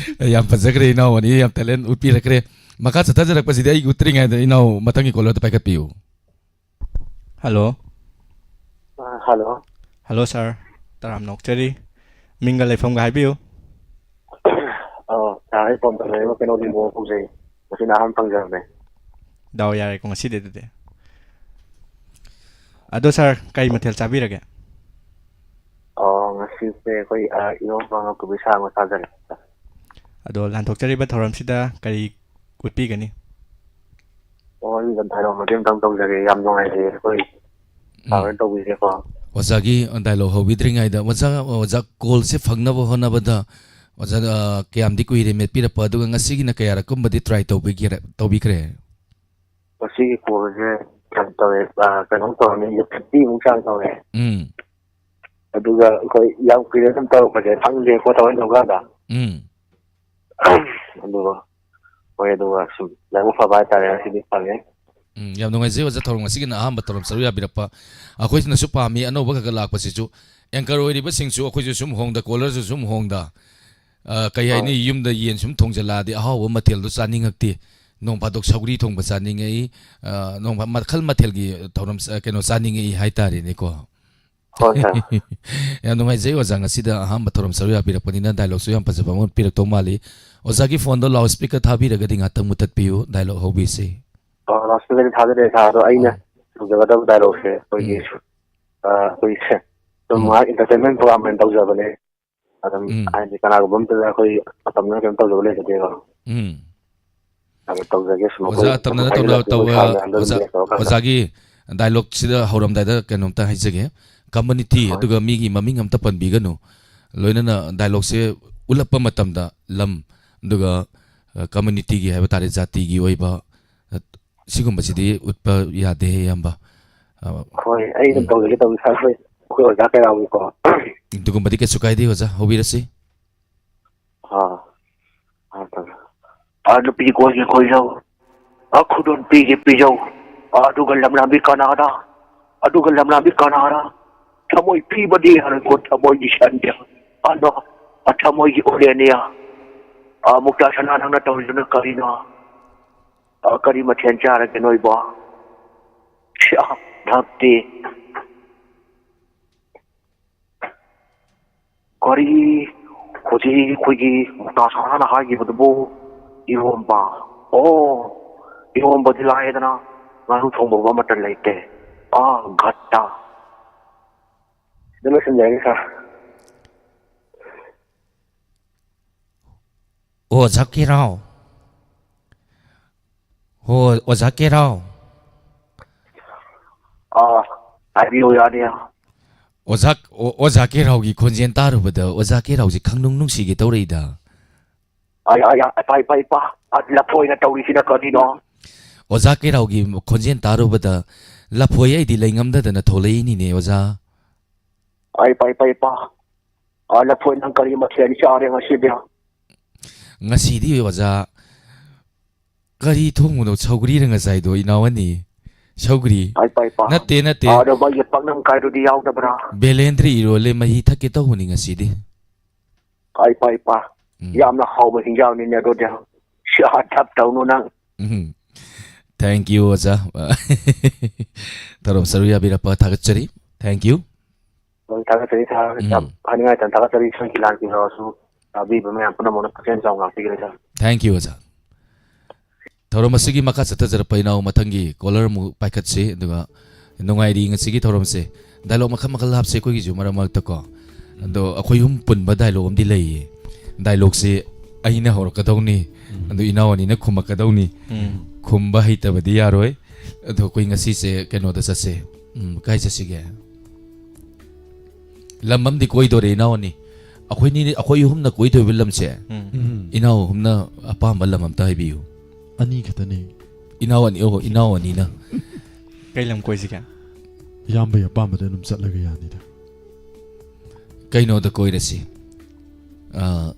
ꯌꯥꯝ ꯐꯖꯈ꯭ꯔꯦ ꯏꯅꯥꯎ ꯑꯅꯤ, ꯌꯥꯝ ꯇꯦꯂꯦꯟ ꯎꯠꯄꯤꯔꯛꯈ꯭ꯔꯦ꯫ ꯃꯈꯥ ꯆꯠꯊꯖꯔꯛꯄꯁꯤꯗꯤ ꯑꯩ ꯎꯠꯇ꯭ꯔꯤꯉꯩꯗ ꯏꯅꯥꯎ ꯃꯊꯪꯒꯤ ꯀꯣꯂꯔꯗ ꯄꯥꯏꯈꯠꯄꯤꯌꯨ꯫ ꯍꯜꯂꯣ꯫ ꯑ, ꯍꯜꯂꯣ꯫ ꯍꯜꯂꯣ ꯁꯥꯔ, ꯇꯔꯥꯝꯅ ꯑꯣꯛꯆꯔꯤ꯫ ꯃꯤꯡꯒ ꯂꯩꯐꯝꯒ ꯍꯥꯏꯕꯤꯌꯨ꯫ ꯑ, ꯁꯥꯔ, ꯑꯩ ꯐꯣꯟ ꯇꯧꯖꯔꯛꯏꯕ ꯀꯩꯅꯣ ꯂꯤꯂꯣꯡ ꯀꯧꯖꯩ꯫ ꯉꯁꯤꯅ ꯑꯍꯥꯟꯕ ꯐꯪꯖꯕꯅꯦ꯫ ꯗꯥꯎ ꯌꯥꯔꯦꯀꯣ ꯉꯁꯤꯗꯤ ꯑꯗꯨꯗꯤ꯫ ꯑꯗꯣ ꯁꯥꯔ, ꯀꯔꯤ ꯃꯊꯦꯜ ꯆꯥꯕꯤꯔꯒꯦ? ꯑꯣ, ꯉꯁꯤꯁꯦ ꯑꯩꯈꯣꯏ, ꯑ, ꯏꯔꯣꯝꯕ ꯑꯃ ꯀꯣꯕꯤ ꯁꯥꯛ ꯑꯃ ꯆꯥꯖꯔꯦ꯫ ꯑꯗꯣ ꯂꯥꯟꯊꯣꯛꯆꯔꯤꯕ ꯊꯧꯔꯝꯁꯤꯗ ꯀꯔꯤ ꯎꯠꯄꯤꯒꯅꯤ? ꯑꯣ, ꯑꯩ ꯗꯥꯏꯂꯣꯒ ꯃꯇꯦꯛ ꯑꯃꯇꯪ ꯇꯧꯖꯒꯦ꯫ ꯌꯥꯝ ꯅꯨꯡꯉꯥꯏꯖꯩ ꯑꯩꯈꯣꯏ ꯎꯝ꯫ ꯁꯥꯔ ꯍꯣꯏꯅ ꯇꯧꯕꯤꯔꯤꯁꯦꯀꯣ꯫ ꯑꯣꯖꯥꯒꯤ ꯗꯥꯏꯂꯣꯒ ꯍꯧꯕꯤꯗ꯭ꯔꯤꯉꯩꯗ, ꯑꯣꯖꯥ, ꯑꯣꯖꯥ ꯀꯣꯜꯁꯦ ꯐꯪꯅꯕ ꯍꯣꯠꯅꯕꯗ, ꯑꯣꯖꯥ, ꯑ, ꯀꯌꯥꯝꯗꯤ ꯀꯨꯏꯔꯦ ꯃꯦꯠꯄꯤꯔꯛꯄ? ꯑꯗꯨꯒ ꯉꯁꯤꯒꯤꯅ ꯀꯌꯥꯔꯛꯀꯨꯝꯕꯗꯤ ꯇ꯭ꯔꯥꯏ ꯇꯧꯕꯤꯒꯦꯔꯦ-, ꯇꯧꯕꯤꯈ꯭ꯔꯦ? ꯉꯁꯤꯒꯤ ꯀꯣꯜꯁꯦ ꯀꯩꯅꯣ ꯇꯧꯋꯦ, ꯑ, ꯀꯩꯅꯣꯝ ꯇꯧꯔꯝꯃꯤ, ꯐꯤꯐꯇꯤ ꯃꯨꯛ ꯆꯥꯡ ꯇꯧꯔꯦ꯫ ꯎꯝ꯫ ꯑꯗꯨꯒ ꯑꯩꯈꯣꯏ ꯌꯥꯝ ꯀꯨꯏꯔꯦ ꯑꯗꯨꯝ ꯇꯧꯔꯛꯄꯁꯦ, ꯐꯪꯗꯦꯀꯣ ꯊꯑꯣꯏꯅ ꯇꯧꯀꯥꯟꯗ꯫ ꯎꯝ꯫ ꯑꯗꯨꯒ, ꯍꯣꯏ, ꯑꯗꯨꯒ ꯁꯨꯝ ꯂꯥꯏꯕꯛ ꯐꯕ ꯍꯥꯏꯇꯥꯔꯦ, ꯉꯁꯤꯗꯤ ꯐꯪꯉꯦ꯫ ꯎꯝ, ꯌꯥꯝ ꯅꯨꯡꯉꯥꯏꯖꯩ ꯑꯣꯖꯥ, ꯊꯧꯔꯝ ꯉꯁꯤꯒꯤꯅ ꯑꯍꯥꯟꯕ ꯊꯧꯔꯝ ꯁꯔꯨꯛ ꯌꯥꯕꯤꯔꯛꯄ꯫ ꯑꯩꯈꯣꯏꯁꯤꯅꯁꯨ ꯄꯥꯝꯃꯤ ꯑꯅꯧꯕ ꯈꯔ ꯈꯔ ꯂꯥꯛꯄꯁꯤꯁꯨ꯫ ꯑꯦꯡꯀꯔ ꯑꯣꯏꯔꯤꯕꯁꯤꯡꯁꯨ ꯑꯩꯈꯣꯏꯁꯨ ꯁꯨꯝ ꯍꯣꯡꯗ, ꯀꯣꯂꯔꯁꯨ ꯁꯨꯝ ꯍꯣꯡꯗ꯫ ꯑ, ꯀꯩ ꯍꯥꯏꯅꯤ, ꯍꯣꯏ꯫ ꯌꯨꯝꯗ ꯌꯦꯟ ꯁꯨꯝ ꯊꯣꯡꯖꯜꯂꯛꯑꯗꯤ ꯑꯍꯥꯎꯕ ꯃꯊꯦꯜꯗꯣ ꯆꯥꯅꯤꯡꯉꯛꯇꯦ꯫ ꯅꯣꯡ ꯐꯥꯗꯣꯛ ꯁꯧꯒ꯭ꯔꯤ ꯊꯣꯡꯕ ꯆꯥꯅꯤꯡꯉꯛꯏ, ꯑ, ꯅꯣꯡ ꯐꯥ-, ꯃꯈꯜ ꯃꯊꯦꯜꯒꯤ ꯊꯧꯔꯝ ꯆ-, ꯀꯩꯅꯣ ꯆꯥꯅꯤꯡꯉꯛꯏ ꯍꯥꯏꯇꯥꯔꯦꯅꯦꯀꯣ꯫ ꯍꯣꯏ, ꯁꯥꯔ꯫ ꯌꯥꯝ ꯅꯨꯡꯉꯥꯏꯖꯩ ꯑꯣꯖꯥ, ꯉꯁꯤꯗ ꯑꯍꯥꯟꯕ ꯊꯧꯔꯝ ꯁꯔꯨꯛ ꯌꯥꯕꯤꯔꯛꯄꯅꯤꯅ ꯗꯥꯏꯂꯣꯒꯁꯨ ꯌꯥꯝ ꯐꯖꯕ ꯑꯃ ꯄꯤꯔꯛꯇꯧ ꯃꯥꯜꯂꯤ꯫ ꯑꯣꯖꯥꯒꯤ ꯐꯣꯟꯗꯣ ꯂꯥꯎꯠ ꯁ꯭ꯄꯤꯀꯔ ꯊꯥꯕꯤꯔꯒꯗꯤ ꯉꯥꯛꯇꯪ ꯃꯨꯊꯠꯄꯤꯌꯨ, ꯗꯥꯏꯂꯣꯒ ꯍꯧꯕꯤꯁꯤ꯫ ꯑ, ꯂꯥꯎꯠ ꯁ꯭ꯄꯤꯀꯔꯗꯤ ꯊꯥꯖꯗꯦ, ꯁꯥꯔ, ꯑꯗꯣ ꯑꯩꯅ ꯑꯣ꯫ ꯇꯧꯖꯒꯗꯕ ꯗꯥꯏꯂꯣꯒꯁꯦ ꯑꯩꯈꯣꯏꯒꯤ, ꯎꯝ꯫ ꯑ, ꯑꯩꯈꯣꯏꯒꯤ ꯁꯦ-, ꯁꯨꯝ ꯎꯝ꯫ ꯉꯥꯏꯍꯥꯛ ꯏꯟꯇꯔꯇꯦꯟꯃꯦꯟ ꯄ꯭ꯔꯣꯒ꯭ꯔꯥꯝ ꯑꯣꯏꯅ ꯇꯧꯖꯕꯅꯦ꯫ ꯑꯗꯨꯝ ꯎꯝ꯫ ꯍꯥꯏꯗꯤ ꯀꯅꯥꯒꯨꯝꯕ ꯑꯃꯇꯗ ꯑꯩꯈꯣꯏ ꯑꯇꯝꯅꯅ ꯀꯩꯅꯣ ꯇꯧꯖꯕ ꯂꯩꯖꯗꯦꯕ꯫ ꯎꯝ꯫ ꯑꯗꯨ ꯇꯧꯖꯒꯦ, ꯁꯨꯝ ꯑꯣꯖꯥ, ꯑꯩꯈꯣꯏ ꯑꯇꯝꯅꯅ ꯍꯥꯏꯖꯤꯜꯂꯛꯀꯦ, ꯇꯧꯖ-, ꯑꯩꯈꯣꯏ ꯇꯧꯕ, ꯁꯥꯔ ꯃꯌꯥꯝꯗ ꯑꯗꯨꯝ ꯑꯣꯖꯥ, ꯔꯤꯂꯦꯛꯁ ꯇꯧꯔꯀꯥꯟꯗ꯫ ꯑꯣꯖꯥꯒꯤ ꯗꯥꯏꯂꯣꯒꯁꯤꯗ ꯍꯧꯔꯝꯗꯥꯏꯗ ꯀꯩꯅꯣꯝꯇ ꯍꯥꯏꯖꯒꯦ꯫ ꯀꯝꯃꯨꯅꯤꯇꯤ, ꯍꯣꯏ꯫ ꯑꯗꯨꯒ ꯃꯤꯒꯤ ꯃꯃꯤꯡ ꯑꯝꯇ ꯄꯟꯕꯤꯒꯅꯨ꯫ ꯂꯣꯏꯅꯅ ꯗꯥꯏꯂꯣꯒꯁꯦ ꯎꯠꯂꯛꯄ ꯃꯇꯝꯗ ꯂꯝ, ꯑꯗꯨꯒ, ꯑ, community ꯒꯤ ꯍꯥꯏꯕ ꯇꯥꯔꯦ, ꯖꯥꯇꯤꯒꯤ ꯑꯣꯏꯕ, ꯑ, ꯁꯤꯒꯨꯝꯕꯁꯤꯗꯤ ꯎꯠꯄ ꯌꯥꯗꯦ, ꯏꯌꯥꯝꯕ꯫ ꯑ, ꯍꯣꯏ, ꯑꯩ ꯑꯗꯨꯝ ꯎꯝ꯫ ꯇꯧꯖꯒꯦ ꯇꯧꯖꯒꯦ, ꯁꯥꯔ꯫ ꯑꯩꯈꯣꯏ, ꯑꯩꯈꯣꯏ ꯑꯣꯖꯥ ꯀꯩꯔꯥꯎꯒꯤꯀꯣ꯫ ꯑꯗꯨꯒꯨꯝꯕꯗꯤ ꯀꯩꯁꯨ ꯀꯥꯏꯗꯦ, ꯑꯣꯖꯥ, ꯍꯧꯕꯤꯔꯁꯤ꯫ ꯑꯥ, ꯑꯥ, ꯇꯧꯔꯦ꯫ ꯑꯥ, ꯅꯨꯄꯤ ꯀꯣꯏꯒꯦ ꯀꯣꯏꯖꯧ, ꯑꯥ, ꯈꯨꯗꯣꯜ ꯄꯤꯒꯦ ꯄꯤꯖꯧ, ꯑꯥ, ꯑꯗꯨꯒ ꯂꯝꯂꯥꯟꯕꯤ ꯀꯅꯥꯔ? ꯑꯗꯨꯒ ꯂꯝꯂꯥꯟꯕꯤ ꯀꯅꯥꯔ? ꯊꯃꯣꯏ ꯄꯤꯕꯗꯤ ꯌꯥꯔꯣꯏꯀꯣ, ꯊꯃꯣꯏꯒꯤ ꯁꯟꯗꯤ꯫ ꯑꯗꯣ, ꯑꯥ, ꯊꯃꯣꯏꯒꯤ ꯑꯣꯂꯦꯟꯅꯤ꯫ ꯑꯥ, ꯃꯨꯛꯇꯥ ꯁꯅꯥ, ꯅꯪꯅ ꯇꯧꯔꯤꯗꯨꯅ ꯀꯔꯤꯅꯣ? ꯑꯥ, ꯀꯔꯤ ꯃꯊꯦꯜ ꯆꯥꯔꯒꯦ ꯅꯣꯏꯕꯣ? ꯁꯤ, ꯑꯥ, ꯙꯞꯇꯤ꯫ ꯀꯔꯤ ꯍꯧꯖꯤꯛ ꯑꯩꯈꯣꯏꯒꯤ ꯃꯨꯛꯇꯥ ꯁꯅꯥꯅ ꯍꯥꯏꯈꯤꯕꯗꯨꯕꯨ? ꯏꯔꯣꯝꯕ꯫ ꯑꯣ, ꯏꯔꯣꯝꯕꯗꯤ ꯂꯥꯏꯗꯅ, ꯉꯥꯅꯨ ꯊꯣꯡꯕꯕꯨ ꯑꯃꯠꯇ ꯂꯩꯇꯦ꯫ ꯑꯥ, ꯘꯠꯇ꯫ ꯑꯗꯨ ꯂꯣꯏꯁꯤꯟꯖꯔꯒꯦ, ꯁꯥꯔ꯫ ꯑꯣꯖꯥ ꯀꯦꯔꯥꯎ꯫ ꯍꯣ, ꯑꯣꯖꯥ ꯀꯦꯔꯥꯎ꯫ ꯑꯥ, ꯍꯥꯏꯕꯤꯌꯨ, ꯌꯥꯅꯤ꯫ ꯑꯣꯖꯥ, ꯑꯣ-, ꯑꯣꯖꯥ ꯀꯦꯔꯥꯎꯒꯤ ꯈꯣꯟꯖꯦꯜ ꯇꯥꯔꯨꯕꯗ ꯑꯣꯖꯥ ꯀꯦꯔꯥꯎꯁꯦ ꯈꯪꯅꯨꯡ ꯅꯨꯡꯁꯤꯒꯦ ꯇꯧꯔꯛꯏꯗ꯫ ꯑꯥ, ꯑꯥ, ꯑꯥ, ꯏꯄꯥ, ꯏꯄꯥ, ꯏꯄꯥ, ꯑꯥ, ꯂꯐꯣꯏꯅ ꯇꯧꯔꯤꯁꯤꯅ ꯀꯔꯤꯅꯣ? ꯑꯣꯖꯥ ꯀꯦꯔꯥꯎꯒꯤ ꯈꯣꯟꯖꯦꯜ ꯇꯥꯔꯨꯕꯗ ꯂꯐꯣꯏ ꯑꯩꯗꯤ ꯂꯩꯉꯝꯗꯗꯅ ꯊꯣꯛꯂꯛꯏꯅꯤꯅꯦ, ꯑꯣꯖꯥ꯫ ꯑꯥ, ꯏꯄꯥ, ꯏꯄꯥ, ꯏꯄꯥ, ꯑꯥ, ꯂꯐꯣꯏ, ꯅꯪ ꯀꯔꯤ ꯃꯊꯦꯜ ꯆꯥꯔꯦ ꯉꯁꯤꯗꯤ? ꯉꯁꯤꯗꯤ ꯑꯣꯖꯥ, ꯀꯔꯤ ꯊꯣꯡꯕꯅꯣ? ꯁꯧꯒ꯭ꯔꯤꯔ ꯉꯁꯥꯏꯗꯣ, ꯏꯅꯥꯎ ꯑꯅꯤ? ꯁꯧꯒ꯭ꯔꯤ? ꯑꯥ, ꯏꯄꯥ, ꯏꯄꯥ꯫ ꯅꯠꯇꯦ, ꯅꯠꯇꯦ꯫ ꯑꯥ, ꯑꯗꯣ ꯃꯥꯒꯤ ꯄꯥꯛꯅꯝ ꯀꯥꯏꯗꯨꯗꯤ ꯌꯥꯎꯗꯕ꯭ꯔꯥ? ꯕꯦꯂꯦꯟꯗ꯭ꯔꯤ ꯏꯔꯣꯜꯂꯦ, ꯃꯍꯤ ꯊꯛꯀꯦ ꯇꯧꯕꯅꯤ ꯉꯁꯤꯗꯤ꯫ ꯑꯥ, ꯏꯄꯥ, ꯏꯄꯥ꯫ ꯎꯝ꯫ ꯌꯥꯝꯅ ꯍꯥꯎꯕ ꯍꯤꯟꯖꯥꯡꯅꯤꯅꯦ ꯑꯗꯨꯗꯤ꯫ ꯁꯤ, ꯑꯥ, ꯊꯞ ꯇꯧꯅꯨ ꯅꯪ꯫ ꯎꯝ꯫ Thank you, ꯑꯣꯖꯥ꯫ ꯊꯧꯔꯝ ꯁꯔꯨꯛ ꯌꯥꯕꯤꯔꯛꯄ ꯊꯥꯒꯠꯆꯔꯤ꯫ Thank you꯫ ꯍꯣꯏ, ꯊꯥꯒꯠꯆꯔꯤ, ꯊꯥꯒꯠꯆꯔꯤ꯫ ꯎꯝ꯫ ꯌꯥꯝ ꯍꯥꯏꯅꯤꯡꯉꯥꯏ ꯂꯩꯇꯅ ꯊꯥꯒꯠꯆꯔꯤ꯫ ꯏꯁꯣꯔꯒꯤ ꯂꯥꯟ ꯀꯩꯅꯣꯁꯨ ꯇꯥꯕꯤꯕ ꯃꯌꯥꯝ ꯄꯨꯝꯅꯃꯛꯅ ꯄꯨꯛꯆꯦꯜ ꯆꯥꯎꯅ ꯉꯥꯛꯄꯤꯒꯅꯤ, ꯁꯥꯔ꯫ Thank you, ꯑꯣꯖꯥ꯫ ꯊꯧꯔꯝ ꯑꯁꯤꯒꯤ ꯃꯈꯥ ꯆꯠꯊꯖꯔꯛꯄ ꯏꯅꯥꯎ ꯃꯊꯪꯒꯤ caller ꯑꯃꯨꯛ ꯄꯥꯏꯈꯠꯁꯤ, ꯑꯗꯨꯒ ꯅꯨꯡꯉꯥꯏꯔꯤ ꯉꯁꯤꯒꯤ ꯊꯧꯔꯝꯁꯦ꯫ Dialogue ꯃꯈꯜ ꯃꯈꯜ ꯍꯥꯞꯁꯦ ꯑꯩꯈꯣꯏꯒꯤꯁꯨ ꯃꯔꯛ ꯃꯔꯛꯇꯀꯣ꯫ ꯑꯗꯣ ꯑꯩꯈꯣꯏ ꯑꯍꯨꯝ ꯄꯨꯟꯕ dialogue ꯑꯃꯗꯤ ꯂꯩꯌꯦ꯫ Dialogueꯁꯦ ꯑꯩꯅ ꯍꯧꯔꯛꯀꯗꯧꯅꯤ, ꯎꯝ꯫ ꯑꯗꯨ ꯏꯅꯥꯎ ꯑꯅꯤꯅ ꯈꯨꯝꯃꯛꯀꯗꯧꯅꯤ꯫ ꯎꯝ꯫ ꯈꯨꯝꯕ ꯍꯩꯇꯕꯗꯤ ꯌꯥꯔꯣꯏ꯫ ꯑꯗꯣ ꯑꯩꯈꯣꯏ ꯉꯁꯤꯁꯦ ꯀꯩꯅꯣꯗ ꯆꯠꯁꯦ꯫ ꯎꯝ, ꯀꯥꯏ ꯆꯠꯁꯤꯒꯦ? ꯂꯝ ꯑꯃꯗꯤ ꯀꯣꯏꯗꯣꯔꯦ ꯏꯅꯥꯎ ꯑꯅꯤ꯫ ꯑꯩꯈꯣꯏꯅꯤ, ꯑꯩꯈꯣꯏ ꯑꯍꯨꯝꯅ ꯀꯣꯏꯗꯣꯏꯕ ꯂꯝꯁꯦ, ꯎꯝ꯫ ꯎꯝ꯫ ꯏꯅꯥꯎ ꯑꯍꯨꯝꯅ ꯑꯄꯥꯝꯕ ꯂꯝ ꯑꯝꯇ ꯍꯥꯏꯕꯤꯌꯨ꯫ ꯑꯅꯤ ꯈꯛꯇꯅꯤ꯫ ꯏꯅꯥꯎ ꯑꯅꯤ, ꯑꯣ, ꯏꯅꯥꯎ ꯑꯅꯤꯅ꯫ ꯀꯩ ꯂꯝ ꯀꯣꯏꯁꯤꯒꯦ? ꯏꯌꯥꯝꯕꯒꯤ ꯑꯄꯥꯝꯕꯗ ꯑꯗꯨꯝ ꯆꯠꯂꯒ ꯌꯥꯅꯤꯗ꯫ ꯀꯩꯅꯣꯗ ꯀꯣꯏꯔꯁꯤ꯫ ꯑ,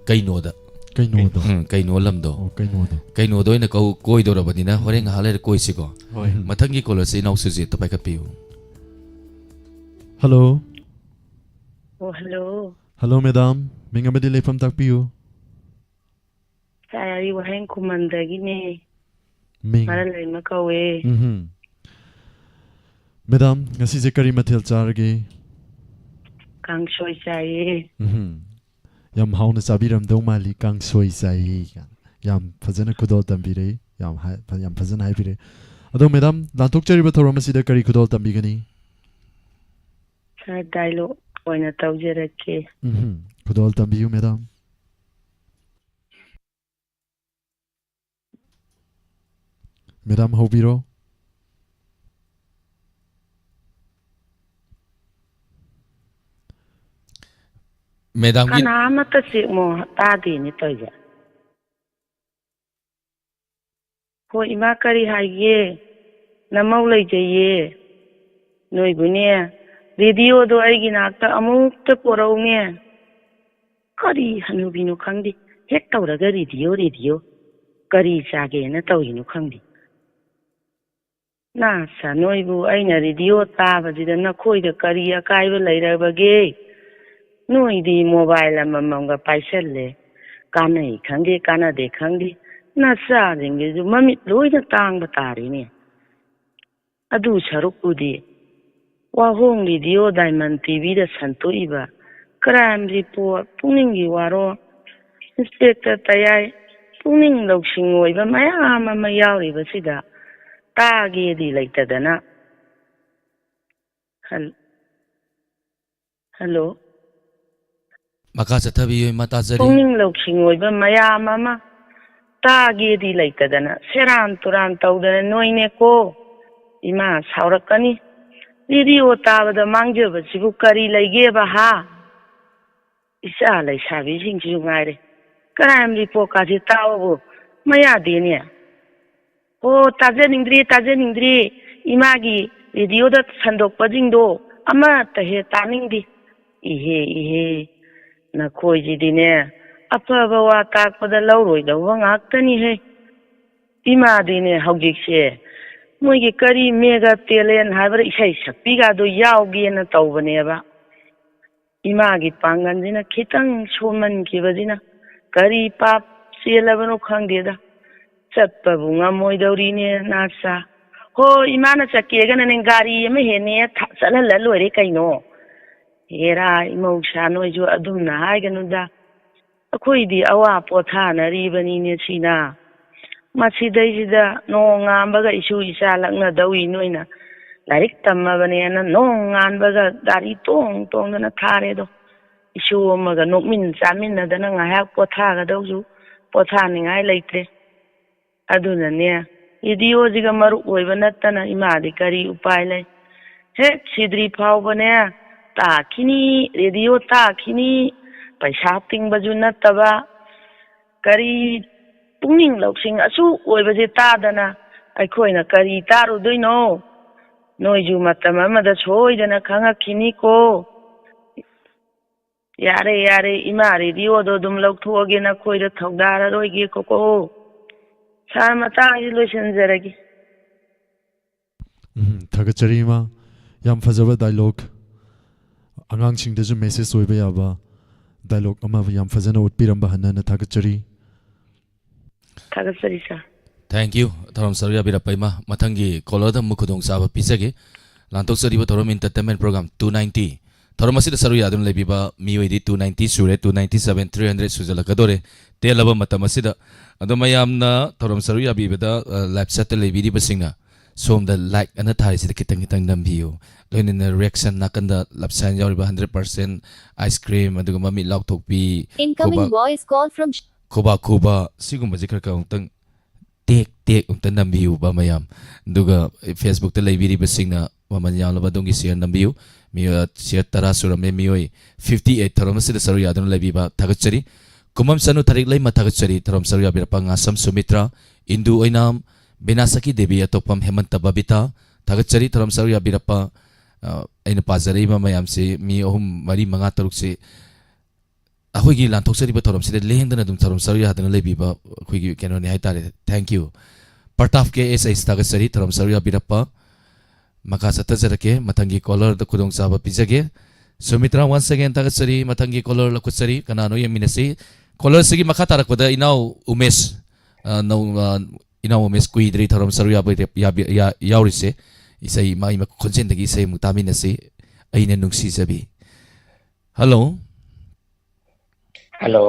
ꯀꯩꯅꯣꯗ꯫ ꯀꯩꯅꯣꯗ꯫ ꯎꯝ, ꯀꯩꯅꯣ ꯂꯝꯗꯣ꯫ ꯑꯣ, ꯀꯩꯅꯣꯗ꯫ ꯀꯩꯅꯣꯗ ꯑꯣꯏꯅ ꯀꯧ-, ꯀꯣꯏꯗꯧꯔꯕꯅꯤꯅ ꯍꯣꯔꯦꯟ ꯉꯥꯏꯍꯥꯛ ꯂꯩꯔ ꯀꯣꯏꯁꯤꯀꯣ꯫ ꯍꯣꯏ꯫ ꯎꯝ꯫ ꯃꯊꯪꯒꯤ caller ꯁꯦ ꯏꯅꯥꯎ ꯁꯨꯖꯤꯠꯇ ꯄꯥꯏꯈꯠꯄꯤꯌꯨ꯫ Hello꯫ ꯑꯣ, hello꯫ Hello, madam꯫ ꯃꯤꯡ ꯑꯃꯗꯤ ꯂꯩꯐꯝ ꯇꯥꯛꯄꯤꯌꯨ꯫ ꯁꯥꯔ, ꯑꯩ ꯋꯥꯍꯦꯡ ꯈꯨꯃꯟꯗꯒꯤꯅꯦ꯫ ꯃꯤꯡ? ꯃꯔꯜ ꯂꯩꯃ ꯀꯧꯋꯦ꯫ ꯎꯝꯍꯨꯝ꯫ Madam, ꯉꯁꯤꯁꯦ ꯀꯔꯤ ꯃꯊꯦꯜ ꯆꯥꯔꯒꯦ? ꯀꯥꯡꯁꯣꯏ ꯆꯥꯏꯌꯦ꯫ ꯎꯝꯍꯨꯝ꯫ ꯌꯥꯝ ꯍꯥꯎꯅ ꯆꯥꯕꯤꯔꯝꯗꯧ ꯃꯥꯜꯂꯤ, ꯀꯥꯡꯁꯣꯏ ꯆꯥꯏꯌꯦ꯫ ꯌꯥꯝ ꯐꯖꯅ ꯈꯨꯗꯣꯜ ꯇꯝꯕꯤꯔꯦ, ꯌꯥꯝ ꯍꯥꯏ-, ꯌꯥꯝ ꯐꯖꯅ ꯍꯥꯏꯕꯤꯔꯦ꯫ ꯑꯗꯣ madam, ꯂꯥꯟꯊꯣꯛꯆꯔꯤꯕ ꯊꯧꯔꯝ ꯑꯁꯤꯗ ꯀꯔꯤ ꯈꯨꯗꯣꯜ ꯇꯝꯕꯤꯒꯅꯤ? ꯁꯥꯔ, dialogue ꯑꯣꯏꯅ ꯇꯧꯖꯔꯛꯀꯦ꯫ ꯎꯝꯍꯨꯝ꯫ ꯈꯨꯗꯣꯜ ꯇꯝꯕꯤꯌꯨ, madam꯫ Madam, ꯍꯧꯕꯤꯔꯣ꯫ Madam ꯒꯤ ꯀꯅꯥ ꯑꯃꯠꯇ ꯆꯦꯛꯃꯣ ꯇꯥꯗꯦꯅꯦ ꯇꯧꯔꯤꯁꯦ꯫ ꯍꯣꯏ ꯏꯃꯥ, ꯀꯔꯤ ꯍꯥꯏꯒꯦ? ꯅꯃꯧ ꯂꯩꯖꯩꯌꯦ꯫ ꯅꯣꯏꯕꯨꯅꯦ, radio ꯗꯣ ꯑꯩꯒꯤ ꯅꯥꯛꯇ ꯑꯃꯨꯛꯇ ꯄꯣꯔꯛꯎꯅꯦ꯫ ꯀꯔꯤ ꯍꯅꯨꯕꯤꯅꯣ ꯈꯪꯗꯦ, ꯍꯦꯛ ꯇꯧꯔꯒ radio, radio꯫ ꯀꯔꯤ ꯆꯥꯒꯦꯅ ꯇꯧꯔꯤꯅꯣ ꯈꯪꯗꯦ꯫ ꯅꯥꯁꯥ, ꯅꯣꯏꯕꯨ ꯑꯩꯅ radio ꯇꯥꯕꯁꯤꯗ ꯅꯈꯣꯏꯗ ꯀꯔꯤ ꯑꯀꯥꯏꯕ ꯂꯩꯔꯕꯒꯦ? ꯅꯣꯏꯗꯤ mobile ꯑꯃꯃꯝꯒ ꯄꯥꯏꯁꯜꯂꯦ꯫ ꯀꯥꯟꯅꯩ ꯈꯪꯗꯦ, ꯀꯥꯟꯅꯗꯦ ꯈꯪꯗꯦ꯫ ꯅꯆꯥꯁꯤꯡꯁꯤꯁꯨ ꯃꯃꯤꯠ ꯂꯣꯏꯅ ꯇꯥꯡꯕ ꯇꯥꯔꯦꯅꯦ꯫ ꯑꯗꯨ ꯁꯔꯨꯛꯄꯨꯗꯤ ꯋꯥꯍꯣꯡ radio Diamond TV ꯗ ꯁꯟꯇꯣꯛꯏꯕ crime report, ꯄꯨꯛꯅꯤꯡꯒꯤ ꯋꯥꯔꯣꯜ, Inspector ꯇꯌꯥꯏ, ꯄꯨꯛꯅꯤꯡ ꯂꯧꯁꯤꯡ ꯑꯣꯏꯕ ꯃꯌꯥꯝ ꯑꯃ ꯌꯥꯎꯔꯤꯕꯁꯤꯗ ꯇꯥꯒꯦꯗꯤ ꯂꯩꯇꯗꯅ꯫ ꯍꯜ-, hello꯫ ꯃꯈꯥ ꯆꯠꯊꯕꯤꯌꯨ, ꯏꯃꯥ, ꯇꯥꯖꯔꯤ꯫ ꯄꯨꯛꯅꯤꯡ ꯂꯧꯁꯤꯡ ꯑꯣꯏꯕ ꯃꯌꯥꯝ ꯑꯃ ꯇꯥꯒꯦꯗꯤ ꯂꯩꯇꯗꯅ ꯁꯦꯔꯥꯟ ꯇꯨꯔꯥꯟ ꯇꯧꯗꯅ ꯅꯣꯏꯅꯦꯀꯣ꯫ ꯏꯃꯥ ꯁꯥꯎꯔꯛꯀꯅꯤ꯫ Radio ꯇꯥꯕꯗ ꯃꯥꯡꯖꯕꯁꯤꯕꯨ ꯀꯔꯤ ꯂꯩꯒꯦꯕ, ꯍꯥ? ꯏꯆꯥ ꯂꯩꯁꯥꯕꯤꯁꯤꯡꯁꯤꯁꯨ ꯉꯥꯏꯔꯦ, crime report ꯀꯥꯁꯦ ꯇꯥꯎꯕꯨ ꯃꯌꯥꯗꯦꯅꯦ꯫ ꯑꯣ, ꯇꯥꯖꯅꯤꯡꯗ꯭ꯔꯤ, ꯇꯥꯖꯅꯤꯡꯗ꯭ꯔꯤ, ꯏꯃꯥꯒꯤ ꯔꯦꯗꯤꯑꯣꯗ ꯁꯟꯗꯣꯛꯄꯁꯤꯡꯗꯣ ꯑꯃꯠꯇ ꯍꯦꯛ ꯇꯥꯅꯤꯡꯗꯦ꯫ ꯏꯍꯦ, ꯏꯍꯦ, ꯅꯈꯣꯏꯁꯤꯗꯤꯅꯦ, ꯑꯐꯕ ꯋꯥ ꯇꯥꯛꯄꯗ ꯂꯧꯔꯣꯏꯗꯧꯕ ꯉꯥꯛꯇꯅꯤꯍꯦ꯫ ꯏꯃꯥꯗꯤꯅꯦ ꯍꯧꯖꯤꯛꯁꯦ ꯃꯣꯏꯒꯤ ꯀꯔꯤ mega talent ꯍꯥꯏꯕ꯭ꯔꯥ, ꯏꯁꯩ ꯁꯛꯄꯤꯒꯗꯣ ꯌꯥꯎꯒꯦꯅ ꯇꯧꯕꯅꯦꯕ꯫ ꯏꯃꯥꯒꯤ ꯄꯥꯡꯒꯜꯁꯤꯅ ꯈꯤꯇꯪ ꯁꯣꯟꯃꯟꯈꯤꯕꯁꯤꯅ ꯀꯔꯤ ꯄꯥꯞ ꯆꯦꯜꯂꯕꯅꯣ ꯈꯪꯗꯦꯗ꯫ ꯆꯠꯄꯕꯨ ꯉꯝꯃꯣꯏꯗꯧꯔꯤꯅꯦ ꯅꯥꯆꯥ꯫ ꯍꯣ, ꯏꯃꯥꯅ ꯆꯠꯀꯦꯒꯅꯅꯦ ꯒꯥꯔꯤ ꯑꯃ ꯍꯦꯟꯅꯦ ꯊ-, ꯆꯠꯍꯜꯂ ꯂꯣꯏꯔꯦ ꯀꯩꯅꯣ꯫ ꯍꯦꯔꯥ, ꯏꯃꯧꯁꯥ ꯅꯣꯏꯁꯨ ꯑꯗꯨꯝꯅ ꯍꯥꯏꯒꯅꯨꯗ꯫ ꯑꯩꯈꯣꯏꯗꯤ ꯑꯋꯥ ꯄꯣꯊꯥꯅꯔꯤꯕꯅꯤꯅꯦ ꯁꯤꯅ꯫ ꯃꯁꯤꯗꯩꯁꯤꯗ ꯅꯣꯡ ꯉꯥꯟꯕꯒ ꯏꯁꯨ ꯏꯆꯥ ꯂꯛꯅꯗꯧꯏ ꯅꯣꯏꯅ꯫ ꯂꯥꯏꯔꯤꯛ ꯇꯝꯃꯕꯅꯦꯅ ꯅꯣꯡ ꯉꯥꯟꯕꯒ ꯒꯥꯔꯤ ꯇꯣꯡ ꯇꯣꯡꯗꯅ ꯊꯥꯔꯦꯗꯣ꯫ ꯏꯁꯨ ꯑꯃꯒ ꯅꯣꯛꯃꯤꯟ ꯆꯥꯃꯤꯟꯅꯗꯅ ꯉꯥꯏꯍꯥꯛ ꯄꯣꯊꯥꯒꯗꯧꯁꯨ ꯄꯣꯊꯥꯅꯤꯡꯉꯥꯏ ꯂꯩꯇ꯭ꯔꯦ꯫ ꯑꯗꯨꯅꯅꯦ, ꯔꯦꯗꯤꯑꯣꯁꯤꯒ ꯃꯔꯨꯞ ꯑꯣꯏꯕ ꯅꯠꯇꯅ ꯏꯃꯥꯗꯤ ꯀꯔꯤ ꯎꯄꯥꯏ ꯂꯩ? ꯍꯦꯛ ꯁꯤꯗ꯭ꯔꯤ ꯐꯥꯎꯕꯅꯦ, ꯇꯥꯈꯤꯅꯤ, ꯔꯦꯗꯤꯑꯣ ꯇꯥꯈꯤꯅꯤ, ꯄꯩꯁꯥ ꯇꯤꯡꯕꯁꯨ ꯅꯠꯇꯕ꯫ ꯀꯔꯤ ꯄꯨꯛꯅꯤꯡ ꯂꯧꯁꯤꯡ ꯑꯁꯨꯛ ꯑꯣꯏꯕꯁꯦ ꯇꯥꯗꯅ ꯑꯩꯈꯣꯏꯅ ꯀꯔꯤ ꯇꯥꯔꯨꯗꯣꯏꯅꯣ? ꯅꯣꯏꯁꯨ ꯃꯇꯝ ꯑꯃꯗ ꯁꯣꯏꯗꯅ ꯈꯪꯉꯛꯈꯤꯅꯤꯀꯣ꯫ ꯌꯥꯔꯦ, ꯌꯥꯔꯦ, ꯏꯃꯥ ꯔꯦꯗꯤꯑꯣꯗꯣ ꯑꯗꯨꯝ ꯂꯧꯊꯣꯛꯑꯒꯦ, ꯅꯈꯣꯏꯗ ꯊꯧꯗꯥꯔꯔꯣꯏꯒꯦ ꯀꯣꯀꯣ꯫ ꯁꯥꯔ, ꯃꯇꯥꯡꯁꯤ ꯂꯣꯏꯁꯤꯟꯖꯔꯒꯦ꯫ ꯎꯝ, ꯊꯥꯒꯠꯆꯔꯤ ꯏꯃꯥ꯫ ꯌꯥꯝ ꯐꯖꯕ dialogue, ꯑꯉꯥꯡꯁꯤꯡꯗꯁꯨ message ꯑꯣꯏꯕ ꯌꯥꯕ dialogue ꯑꯃ ꯌꯥꯝ ꯐꯖꯅ ꯎꯠꯄꯤꯔꯝꯕ ꯍꯟꯅ ꯍꯟꯅ ꯊꯥꯒꯠꯆꯔꯤ꯫ ꯊꯥꯒꯠꯆꯔꯤ ꯁꯥꯔ꯫ Thank you, ꯊꯧꯔꯝ ꯁꯔꯨꯛ ꯌꯥꯕꯤꯔꯛꯄ ꯏꯃꯥ꯫ ꯃꯊꯪꯒꯤ caller ꯗ ꯑꯃꯨꯛ ꯈꯨꯗꯣꯡꯆꯥꯕ ꯄꯤꯖꯒꯦ꯫ ꯂꯥꯟꯊꯣꯛꯆꯔꯤꯕ ꯊꯧꯔꯝ Entertainment Program two ninety, ꯊꯧꯔꯝ ꯑꯁꯤꯗ ꯁꯔꯨꯛ ꯌꯥꯗꯨꯅ ꯂꯩꯕꯤꯕ ꯃꯤꯑꯣꯏꯗꯤ two ninety ꯁꯨꯔꯦ, two ninety seven, three hundred ꯁꯨꯖꯜꯂꯛꯀꯗꯣꯔꯦ ꯇꯦꯜꯂꯕ ꯃꯇꯝ ꯑꯁꯤꯗ꯫ ꯑꯗꯣ ꯃꯌꯥꯝꯅ ꯊꯧꯔꯝ ꯁꯔꯨꯛ ꯌꯥꯕꯤꯕꯗ, ꯑ, live chat ꯇ ꯂꯩꯕꯤꯔꯤꯕꯁꯤꯡꯅ ꯁꯣꯝꯗ like ꯑꯅ ꯊꯥꯔꯤꯁꯤꯗ ꯈꯤꯇꯪ ꯈꯤꯇꯪ ꯅꯝꯕꯤꯌꯨ꯫ ꯂꯣꯏꯅꯅ reaction ꯅꯥꯀꯟꯗ love sign ꯌꯥꯎꯔꯤꯕ hundred percent, ice cream, ꯑꯗꯨꯒ ꯃꯃꯤꯠ ꯂꯥꯎꯊꯣꯛꯄꯤ, Incoming ꯈꯨꯕꯥꯛ, voice call from ꯈꯨꯕꯥꯛ ꯈꯨꯕ, ꯁꯤꯒꯨꯝꯕꯁꯦ ꯈꯔ ꯈꯔ ꯑꯃꯨꯛꯇꯪ ꯇꯦꯛ ꯇꯦꯛ ꯑꯃꯨꯛꯇ ꯅꯝꯕꯤꯌꯨꯕ ꯃꯌꯥꯝ꯫ ꯑꯗꯨꯒ Facebook ꯇ ꯂꯩꯕꯤꯔꯤꯕꯁꯤꯡꯅ ꯃꯃꯜ ꯌꯥꯝꯂꯕ ꯑꯗꯣꯝꯒꯤ share ꯅꯝꯕꯤꯌꯨ꯫ ꯃꯤꯑꯣꯏ ꯁꯤꯌꯔ ꯇꯔꯥ ꯁꯨꯔꯝꯃꯦ꯫ ꯃꯤꯑꯣꯏ ꯐꯤꯐꯇꯤ ꯑꯩꯠ ꯊꯧꯔꯝ ꯑꯁꯤꯗ ꯁꯔꯨꯛ ꯌꯥꯗꯨꯅ ꯂꯩꯕꯤꯕ ꯊꯥꯒꯠꯆꯔꯤ꯫ ꯀꯨꯃꯝ ꯆꯅꯨ ꯊꯔꯤꯛ ꯂꯩꯃ ꯊꯥꯒꯠꯆꯔꯤ꯫ ꯊꯧꯔꯝ ꯁꯔꯨꯛ ꯌꯥꯕꯤꯔꯛꯄ ꯉꯥꯁꯝ ꯁꯨꯃꯤꯇ꯭ꯔꯥ, ꯏꯟꯗꯨ ꯑꯣꯏꯅꯥꯝ, ꯕꯤꯅꯥꯁꯀꯤ ꯗꯦꯕꯤ, ꯑꯇꯣꯞꯄꯝ ꯍꯦꯃꯟꯇ ꯕꯕꯤꯇꯥ ꯊꯥꯒꯠꯆꯔꯤ꯫ ꯊꯧꯔꯝ ꯁꯔꯨꯛ ꯌꯥꯕꯤꯔꯛꯄ, ꯑ, ꯑꯩꯅ ꯄꯥꯖꯔꯛꯏꯕ ꯃꯌꯥꯝꯁꯤ ꯃꯤ ꯑꯍꯨꯝ, ꯃꯔꯤ, ꯃꯉꯥ, ꯇꯔꯨꯛꯁꯤ ꯑꯩꯈꯣꯏꯒꯤ ꯂꯥꯟꯊꯣꯛꯆꯔꯤꯕ ꯊꯧꯔꯝꯁꯤꯗ ꯂꯦꯡꯗꯅ ꯑꯗꯨꯝ ꯊꯧꯔꯝ ꯁꯔꯨꯛ ꯌꯥꯗꯅ ꯂꯩꯕꯤꯕ ꯑꯩꯈꯣꯏꯒꯤ ꯀꯩꯅꯣꯅꯤ ꯍꯥꯏꯇꯥꯔꯦ꯫ Thank you꯫ ꯄ꯭ꯔꯇꯥꯞ ꯀꯦ ꯑꯦꯁ ꯑꯩꯁ ꯊꯥꯒꯠꯆꯔꯤ ꯊꯧꯔꯝ ꯁꯔꯨꯛ ꯌꯥꯕꯤꯔꯛꯄ꯫ ꯃꯈꯥ ꯆꯠꯊꯖꯔꯛꯀꯦ꯫ ꯃꯊꯪꯒꯤ ꯀꯣꯂꯔꯗ ꯈꯨꯗꯣꯡꯆꯥꯕ ꯄꯤꯖꯒꯦ꯫ ꯁꯨꯃꯤꯇ꯭ꯔꯥ, once again ꯊꯥꯒꯠꯆꯔꯤ꯫ ꯃꯊꯪꯒꯤ ꯀꯣꯂꯔ ꯂꯧꯈꯠꯆꯔꯤ꯫ ꯀꯅꯥꯅꯣ ꯌꯦꯡꯃꯤꯟꯅꯁꯤ꯫ ꯀꯣꯂꯔꯁꯤꯒꯤ ꯃꯈꯥ ꯇꯥꯔꯛꯄꯗ ꯏꯅꯥꯎ ꯎꯃꯦꯁ, ꯑ, ꯅꯧ-, ꯑ, ꯏꯅꯥꯎ ꯎꯃꯦꯁ ꯀꯨꯏꯗ꯭ꯔꯤ ꯊꯧꯔꯝ ꯁꯔꯨꯛ ꯌꯥꯕ-, ꯌꯥꯕꯤ-, ꯌꯥ-, ꯌꯥꯎꯔꯤꯁꯦ꯫ ꯏꯁꯩ, ꯃꯥꯒꯤ ꯃ-, ꯈꯣꯟꯖꯦꯜꯗꯒꯤ ꯏꯁꯩ ꯑꯃꯨꯛ ꯇꯥꯃꯤꯟꯅꯁꯤ꯫ ꯑꯩꯅ ꯅꯨꯡꯁꯤꯖꯕꯤ꯫ ꯍꯜꯂꯣ꯫ ꯍꯜꯂꯣ꯫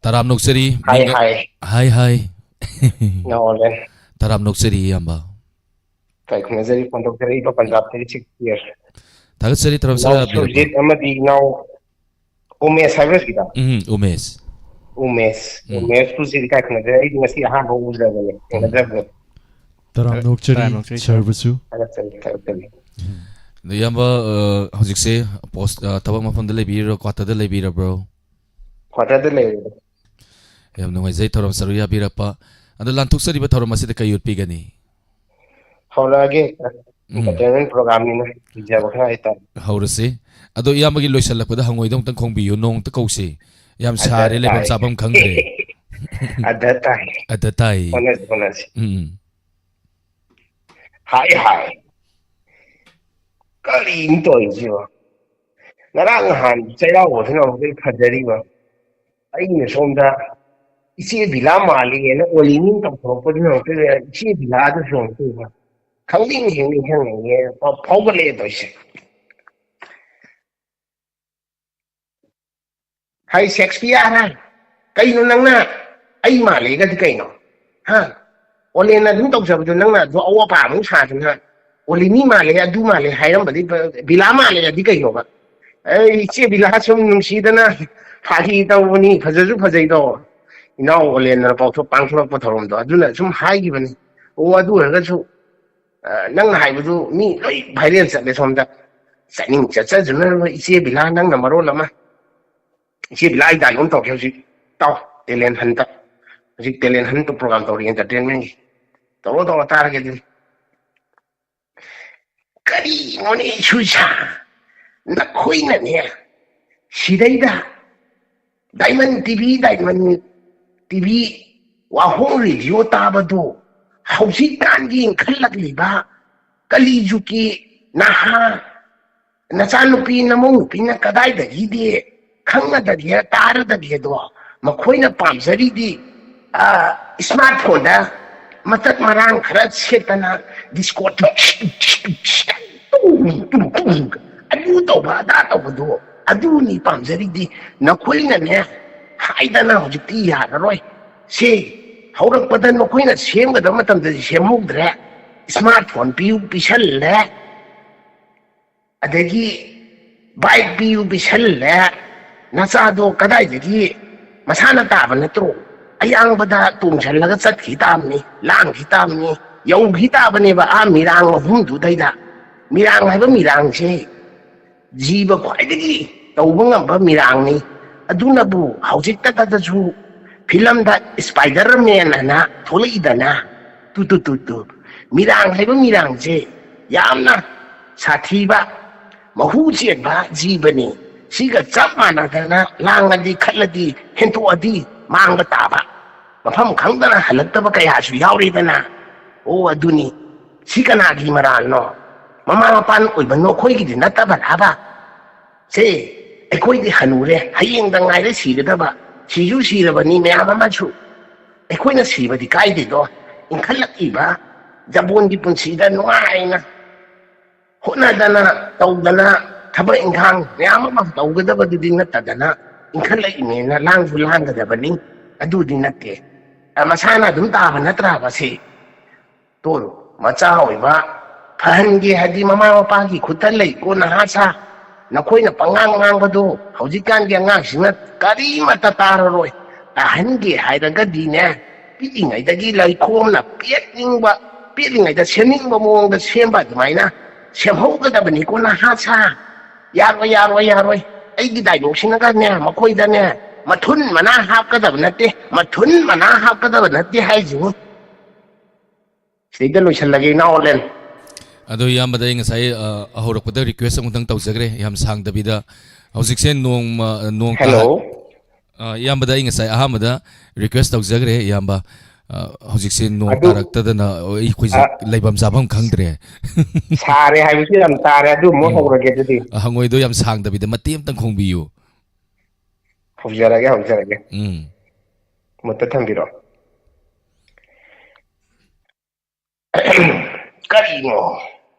ꯇꯔꯥꯝꯅ ꯑꯣꯛꯆꯔꯤ꯫ ꯍꯥꯏ, ꯃꯤꯡ-, ꯍꯥꯏ꯫ ꯍꯥꯏ, ꯍꯥꯏ꯫ ꯅꯣꯛꯑꯣꯅꯦ꯫ ꯇꯔꯥꯝꯅ ꯑꯣꯛꯆꯔꯤ, ꯏꯌꯥꯝꯕ꯫ ꯀꯥꯏ ꯈꯨꯝꯅꯖꯔꯤ, ꯐꯣꯟ ꯇꯧꯖꯔꯛꯏꯕ ꯄꯟꯖꯥꯕꯇꯒꯤ ꯁꯤꯛꯁ ꯄꯤ ꯑꯦ꯫ ꯊꯥꯒꯠꯆꯔꯤ, ꯊꯧꯔꯝ ꯏꯅꯥꯎ ꯁꯔꯨꯛ ꯌꯥꯕꯤꯔꯛꯄ꯫ ꯁꯨꯔꯖꯤꯠ ꯑꯃꯗꯤ ꯏꯅꯥꯎ ꯎꯃꯦꯁ ꯍꯥꯏꯕ꯭ꯔꯥ ꯁꯤꯗ? ꯎꯝ, ꯎꯃꯦꯁ꯫ ꯎꯃꯦꯁ꯫ ꯎꯝ꯫ ꯎꯃꯦꯁ ꯇꯨꯁꯤꯗꯤ ꯀꯥꯏ ꯈꯨꯝꯅꯖꯔꯤ? ꯑꯩꯗꯤ ꯉꯁꯤ ꯑꯍꯥꯟꯕ ꯎꯖꯕꯅꯦ, ꯎꯝ꯫ ꯊꯦꯡꯅꯖꯕꯅꯦ꯫ ꯇꯔꯥꯝꯅ ꯑꯣꯛꯆꯔꯤ, ꯇꯔꯥꯝꯅ ꯑꯣꯛꯆꯔꯤ, ꯁꯥꯔ꯫ ꯁꯥꯔꯕꯨꯁꯨ꯫ ꯊꯥꯒꯠꯆꯔꯤ, ꯊꯥꯒꯠꯆꯔꯤ꯫ ꯑꯗꯣ ꯏꯌꯥꯝꯕ, ꯑ, ꯍꯧꯖꯤꯛꯁꯦ ꯄꯣꯁ, ꯑ, ꯊꯕꯛ ꯃꯐꯝꯗ ꯂꯩꯕꯤꯔꯤꯔꯣ, ꯀ꯭ꯋꯥꯇꯔꯗ ꯂꯩꯕꯤꯔꯕ꯭ꯔꯣ? ꯀ꯭ꯋꯥꯇꯔꯗ ꯂꯩꯔꯦ꯫ ꯌꯥꯝ ꯅꯨꯡꯉꯥꯏꯖꯩ ꯊꯧꯔꯝ ꯁꯔꯨꯛ ꯌꯥꯕꯤꯔꯛꯄ꯫ ꯑꯗꯣ ꯂꯥꯟꯊꯣꯛꯆꯔꯤꯕ ꯊꯧꯔꯝ ꯑꯁꯤꯗ ꯀꯩ ꯎꯠꯄꯤꯒꯅꯤ? ꯍꯧꯔꯛꯑꯒꯦ꯫ ꯎꯝ꯫ Entertainment programꯅꯤꯅ ꯏꯖꯕ ꯈꯔ ꯍꯥꯏꯇꯥꯔꯦ꯫ ꯍꯧꯔꯁꯤ꯫ ꯑꯗꯣ ꯏꯌꯥꯝꯕꯒꯤ ꯂꯣꯏꯁꯤꯜꯂꯛꯄꯗ ꯍꯪꯉꯣꯏꯗ ꯑꯃꯨꯛꯇꯪ ꯈꯣꯡꯕꯤꯌꯨ, ꯅꯣꯡ ꯑꯝꯇ ꯀꯧꯁꯤ꯫ ꯌꯥꯝ ꯑꯗ ꯁꯥꯔꯦ, ꯂꯩꯐꯝ ꯇꯥꯏ꯫ ꯆꯥꯐꯝ ꯈꯪꯗ꯭ꯔꯦ꯫ ꯑꯗ ꯇꯥꯏ꯫ ꯑꯗ ꯇꯥꯏ꯫ ꯍꯣꯠꯅꯁꯤ, ꯍꯣꯠꯅꯁꯤ꯫ ꯎꯝ, ꯎꯝ꯫ ꯍꯥꯏ, ꯍꯥꯏ꯫ ꯀꯔꯤꯅꯣ ꯇꯧꯔꯤꯁꯤꯕꯣ? ꯉꯔꯥꯡ ꯅꯍꯥꯟ ꯆꯩꯔꯥꯎꯕꯁꯤꯅ ꯑꯃꯨꯛꯀ ꯐꯖꯔꯤꯕ꯫ ꯑꯩꯅ ꯁꯣꯝꯗ ꯏꯆꯦ ꯕꯤꯂꯥ ꯃꯥꯜꯂꯤꯅ ꯑꯣꯂꯤꯅꯤ ꯇꯧꯊꯣꯔꯛꯄꯗꯨꯅ ꯑꯃꯨꯛꯀ ꯏꯆꯦ ꯕꯤꯂꯥꯗꯨꯁꯨ ꯑꯃꯨꯛꯀ ꯈꯪꯅꯤꯡ ꯍꯦꯛ ꯅꯤꯡꯁꯤꯡꯉꯛꯑꯦ꯫ ꯐꯥꯎꯒꯠꯂꯛꯑꯦ ꯇꯧꯔꯤꯁꯦ꯫ ꯍꯥꯏ ꯁꯦꯛꯁꯄꯤꯌꯥꯔ, ꯀꯩꯅꯣ ꯅꯪꯅ ꯑꯩ ꯃꯥꯜꯂꯦꯒꯗꯤ ꯀꯩꯅꯣ? ꯍꯥ? ꯑꯣꯂꯦꯟꯅ ꯑꯗꯨꯝ ꯇꯧꯖꯕꯗꯣ ꯅꯪꯅ ꯑꯗꯨ ꯑꯋꯥ ꯑꯄꯥ ꯑꯃꯨꯛ ꯁꯥꯗꯅ ꯑꯣꯂꯦꯟꯅꯤ ꯃꯥꯜꯂꯦ, ꯑꯗꯨ ꯃꯥꯜꯂꯦ ꯍꯥꯏꯔꯝꯕꯗꯤ ꯕ-, ꯕꯤꯂꯥ ꯃꯥꯜꯂꯦꯒꯗꯤ ꯀꯩꯅꯣꯕ? ꯑꯩ ꯏꯆꯦ ꯕꯤꯂꯥ ꯁꯨꯝ ꯅꯨꯡꯁꯤꯗꯅ ꯐꯥꯒꯤ ꯇꯧꯕꯅꯤ, ꯐꯖꯁꯨ ꯐꯖꯩꯗꯣ꯫ ꯏꯅꯥꯎ ꯑꯣꯂꯦꯟꯅ ꯄꯥꯎꯊꯣꯛ ꯄꯥꯡꯊꯣꯔꯛꯄ ꯊꯧꯔꯝꯗꯣ ꯑꯗꯨꯅ ꯁꯨꯝ ꯍꯥꯏꯈꯤꯕꯅꯤ꯫ ꯑꯣ, ꯑꯗꯨ ꯑꯣꯏꯔꯒꯁꯨ, ꯑ, ꯅꯪꯅ ꯍꯥꯏꯕꯗꯨ ꯃꯤ ꯂꯣꯏ viral ꯆꯠꯂꯦ ꯁꯣꯝꯗ꯫ ꯆꯠꯅꯤꯡ ꯆꯠꯆꯖꯅꯔꯣꯏ ꯏꯆꯦ ꯕꯤꯂꯥ, ꯅꯪꯅ ꯃꯔꯣꯜ ꯑꯃ꯫ ꯏꯆꯦ ꯕꯤꯂꯥ, ꯑꯩ dialogue ꯑꯃ ꯇꯧꯔꯛꯀꯦ ꯍꯧꯖꯤꯛ꯫ ꯇꯥꯎ, talent hunt꯫ ꯍꯧꯖꯤꯛ talent hunt program ꯇꯧꯔꯤ entertainmentꯀꯤ꯫ ꯇꯧꯔꯣ, ꯇꯧꯔꯣ, ꯇꯥꯔꯒꯦ ꯑꯗꯨꯗꯤ꯫ ꯀꯔꯤꯅꯣꯅꯦ ꯁꯨꯏꯁꯥ? ꯅꯈꯣꯏꯅꯅꯦ ꯁꯤꯗꯩꯗ Diamond TV, Diamond TV ꯋꯥꯍꯣꯡ radio ꯇꯥꯕꯗꯣ ꯍꯧꯖꯤꯛꯀꯥꯟꯒꯤ ꯏꯟꯈꯠꯂꯛꯂꯤꯕ ꯀꯂꯤꯖꯨꯒꯤ ꯅꯍꯥ ꯅꯆꯥꯅꯨꯄꯤ ꯅꯃꯧ ꯅꯨꯄꯤꯅ ꯀꯗꯥꯏꯗꯒꯤꯗꯤ ꯈꯪꯅꯗꯒꯦ ꯇꯥꯔꯗꯒꯦꯗꯣ ꯃꯈꯣꯏꯅ ꯄꯥꯝꯖꯔꯤꯗꯤ, ꯑ, smartphoneꯗ ꯃꯇꯠ ꯃꯔꯥꯡ ꯈꯔ ꯁꯦꯠꯇꯅ disco ꯑꯗꯨ ꯇꯧꯕ ꯑꯗꯥ ꯇꯧꯕꯗꯣ ꯑꯗꯨꯅꯤ ꯄꯥꯝꯖꯔꯤꯗꯤ꯫ ꯅꯈꯣꯏꯅꯅꯦ ꯍꯥꯏꯗꯅ ꯍꯧꯖꯤꯛꯇꯤ ꯌꯥꯔꯔꯣꯏ꯫ ꯁꯤ ꯍꯧꯔꯛꯄꯗ ꯅꯈꯣꯏꯅ ꯁꯦꯝꯒꯗꯕ ꯃꯇꯝꯗꯗꯤ ꯁꯦꯝꯍꯧꯗ꯭ꯔꯦ꯫ Smartphone ꯄꯤꯌꯨ ꯄꯤꯁꯜꯂꯦ, ꯑꯗꯒꯤ bike ꯄꯤꯌꯨ ꯄꯤꯁꯜꯂꯦ꯫ ꯅꯆꯥꯗꯣ ꯀꯗꯥꯏꯗꯒꯤ ꯃꯁꯥꯅ ꯇꯥꯕ ꯅꯠꯇ꯭ꯔꯣ? ꯑꯌꯥꯡꯕꯗ ꯇꯣꯡꯁꯤꯜꯂꯒ ꯆꯠꯈꯤ ꯇꯥꯕꯅꯤ, ꯂꯥꯡꯈꯤ ꯇꯥꯕꯅꯤ, ꯌꯧꯈꯤ ꯇꯥꯕꯅꯦꯕ ꯑꯥ ꯃꯤꯔꯥꯡ ꯑꯍꯨꯝꯗꯨꯗꯩꯗ꯫ ꯃꯤꯔꯥꯡ ꯍꯥꯏꯕ ꯃꯤꯔꯥꯡꯁꯦ ꯖꯤꯕ ꯈ꯭ꯋꯥꯏꯗꯒꯤ ꯇꯧꯕ ꯉꯝꯕ ꯃꯤꯔꯥꯡꯅꯤ꯫ ꯑꯗꯨꯅꯕꯨ ꯍꯧꯖꯤꯛꯇꯗꯁꯨ ꯐꯤꯂꯝꯗ Spider-Man ꯍꯥꯏꯅ ꯊꯣꯛꯂꯛꯏꯗꯅ꯫ ꯇꯨ, ꯇꯨ, ꯇꯨ, ꯇꯨ꯫ ꯃꯤꯔꯥꯡ ꯍꯥꯏꯕ ꯃꯤꯔꯥꯡꯁꯦ ꯌꯥꯝꯅ ꯁꯥꯊꯤꯕ, ꯃꯍꯨ ꯆꯦꯟꯕ ꯖꯤꯕꯅꯤ꯫ ꯁꯤꯒ ꯆꯞ ꯃꯥꯟꯅꯗꯅ ꯂꯥꯡꯉꯗꯤ, ꯈꯠꯂꯗꯤ, ꯍꯦꯟꯇꯣꯛꯑꯗꯤ ꯃꯥꯡꯕ ꯇꯥꯕ꯫ ꯃꯐꯝ ꯈꯪꯗꯅ ꯍꯜꯂꯛꯇꯕ ꯀꯌꯥꯁꯨ ꯌꯥꯎꯔꯤꯗꯅ꯫ ꯑꯣ, ꯑꯗꯨꯅꯤ꯫ ꯁꯤ ꯀꯅꯥꯒꯤ ꯃꯔꯥꯜꯅꯣ? ꯃꯃꯥ ꯃꯄꯥ ꯑꯣꯏꯕ ꯅꯈꯣꯏꯒꯤꯗꯤ ꯅꯠꯇꯕ꯭ꯔꯥꯕ? ꯁꯦ, ꯑꯩꯈꯣꯏꯗꯤ ꯍꯅꯨꯔꯦ, ꯍꯌꯦꯡꯗ ꯉꯥꯏꯔꯦ ꯁꯤꯒꯗꯕ꯫ ꯁꯤꯁꯨ ꯁꯤꯔꯕꯅꯤ ꯃꯌꯥꯝ ꯑꯃꯁꯨ꯫ ꯑꯩꯈꯣꯏꯅ ꯁꯤꯕꯗꯤ ꯀꯥꯏꯗꯦꯗꯣ, ꯏꯟꯈꯠꯂꯛꯂꯤꯕ ꯖꯕꯣꯟꯒꯤ ꯄꯨꯟꯁꯤꯗ ꯅꯨꯡꯉꯥꯏꯅ ꯍꯣꯠꯅꯗꯅ ꯇꯧꯗꯅ ꯊꯕꯛ ꯏꯪꯈꯥꯡ ꯃꯌꯥꯝ ꯑꯃ ꯇꯧꯒꯗꯕꯗꯨꯗꯤ ꯅꯠꯇꯗꯅ ꯏꯟꯈꯠꯂꯛꯏꯅꯦꯅ ꯂꯥꯡꯁꯨ ꯂꯥꯡꯒꯗꯕꯅꯤ꯫ ꯑꯗꯨꯗꯤ ꯅꯠꯇꯦ꯫ ꯑ, ꯃꯁꯥꯅ ꯑꯗꯨꯝ ꯇꯥꯕ ꯅꯠꯇ꯭ꯔꯥꯕ ꯁꯤ? ꯇꯣ, ꯃꯆꯥ ꯑꯣꯏꯕ ꯐꯍꯟꯒꯦ ꯍꯥꯏꯗꯤ ꯃꯃꯥ ꯃꯄꯥꯒꯤ ꯈꯨꯠꯇ ꯂꯩꯀꯣ, ꯅꯍꯥ ꯁꯥ꯫ ꯅꯈꯣꯏꯅ ꯄꯉꯥꯡ ꯉꯥꯡꯕꯗꯣ ꯍꯧꯖꯤꯛꯀꯥꯟꯒꯤ ꯑꯉꯥꯡꯁꯤꯡꯅ ꯀꯔꯤꯃꯠꯇ ꯇꯥꯔꯔꯣꯏ꯫ ꯇꯥꯍꯟꯒꯦ ꯍꯥꯏꯔꯒꯗꯤꯅꯦ, ꯄꯤꯛꯂꯤꯉꯩꯗꯒꯤ ꯂꯩꯈꯣꯝꯅ ꯄꯦꯠꯅꯤꯡꯕ, ꯄꯦꯠꯂꯤꯉꯩꯗ ꯁꯦꯝꯅꯤꯡꯕ ꯃꯑꯣꯡꯗ ꯁꯦꯝꯕ ꯑꯗꯨꯃꯥꯏꯅ ꯁꯦꯝꯍꯧꯒꯗꯕꯅꯤꯀꯣ ꯅꯍꯥ ꯁꯥ꯫ ꯌꯥꯔꯣꯏ, ꯌꯥꯔꯣꯏ, ꯌꯥꯔꯣꯏ꯫ ꯑꯩꯒꯤ ꯗꯥꯏꯂꯣꯛꯁꯤꯅꯒꯅꯦ ꯃꯈꯣꯏꯗꯅꯦ ꯃꯊꯨꯟ ꯃꯅꯥ ꯍꯥꯞꯀꯗꯕ ꯅꯠꯇꯦ, ꯃꯊꯨꯟ ꯃꯅꯥ ꯍꯥꯞꯀꯗꯕ ꯅꯠꯇꯦ ꯍꯥꯏꯁꯤꯅꯤ꯫ ꯁꯤꯗꯩꯗ ꯂꯣꯏꯁꯤꯜꯂꯒꯦ, ꯏꯅꯥꯎ ꯑꯣꯂꯦꯟ꯫ ꯑꯗꯣ ꯏꯌꯥꯝꯕꯗ ꯑꯩ ꯉꯁꯥꯏ, ꯑ, ꯍꯧꯔꯛꯄꯗ ꯔꯤꯀ꯭ꯋꯦꯁ ꯑꯃꯨꯛꯇꯪ ꯇꯧꯖꯈ꯭ꯔꯦ, ꯌꯥꯝ ꯁꯥꯡꯗꯕꯤꯗ꯫ ꯍꯧꯖꯤꯛꯁꯦ ꯅꯣꯡꯃ, ꯅꯣꯡ ꯍꯦꯜꯂꯣ꯫ ꯇꯥꯔꯛ-, ꯑ, ꯏꯌꯥꯝꯕꯗ ꯑꯩ ꯉꯁꯥꯏ ꯑꯍꯥꯟꯕꯗ ꯔꯤꯀ꯭ꯋꯦꯁ ꯇꯧꯖꯈ꯭ꯔꯦ, ꯏꯌꯥꯝꯕ꯫ ꯑ, ꯍꯧꯖꯤꯛꯁꯦ ꯅꯣꯡ ꯑꯗꯨ, ꯇꯥꯔꯛꯇꯗꯅ ꯑꯩꯈꯣꯏꯁꯦ ꯑ, ꯂꯩꯐꯝ ꯆꯥꯐꯝ ꯈꯪꯗ꯭ꯔꯦ꯫ ꯁꯥꯔꯦ ꯍꯥꯏꯕꯁꯨ ꯌꯥꯝ ꯇꯥꯔꯦ, ꯑꯗꯨ ꯑꯃꯨꯛ ꯎꯝ꯫ ꯍꯧꯔꯒꯦ ꯑꯗꯨꯗꯤ꯫ ꯑ, ꯍꯪꯉꯣꯏꯗꯣ ꯌꯥꯝ ꯁꯥꯡꯗꯕꯤꯗ ꯃꯇꯦꯛ ꯑꯃꯇꯪ ꯈꯣꯡꯕꯤꯌꯨ꯫ ꯍꯧꯖꯔꯒꯦ, ꯍꯧꯖꯔꯒꯦ꯫ ꯎꯝ꯫ ꯃꯨꯠꯇ ꯊꯝꯕꯤꯔꯣ꯫ ꯀꯔꯤꯅꯣ?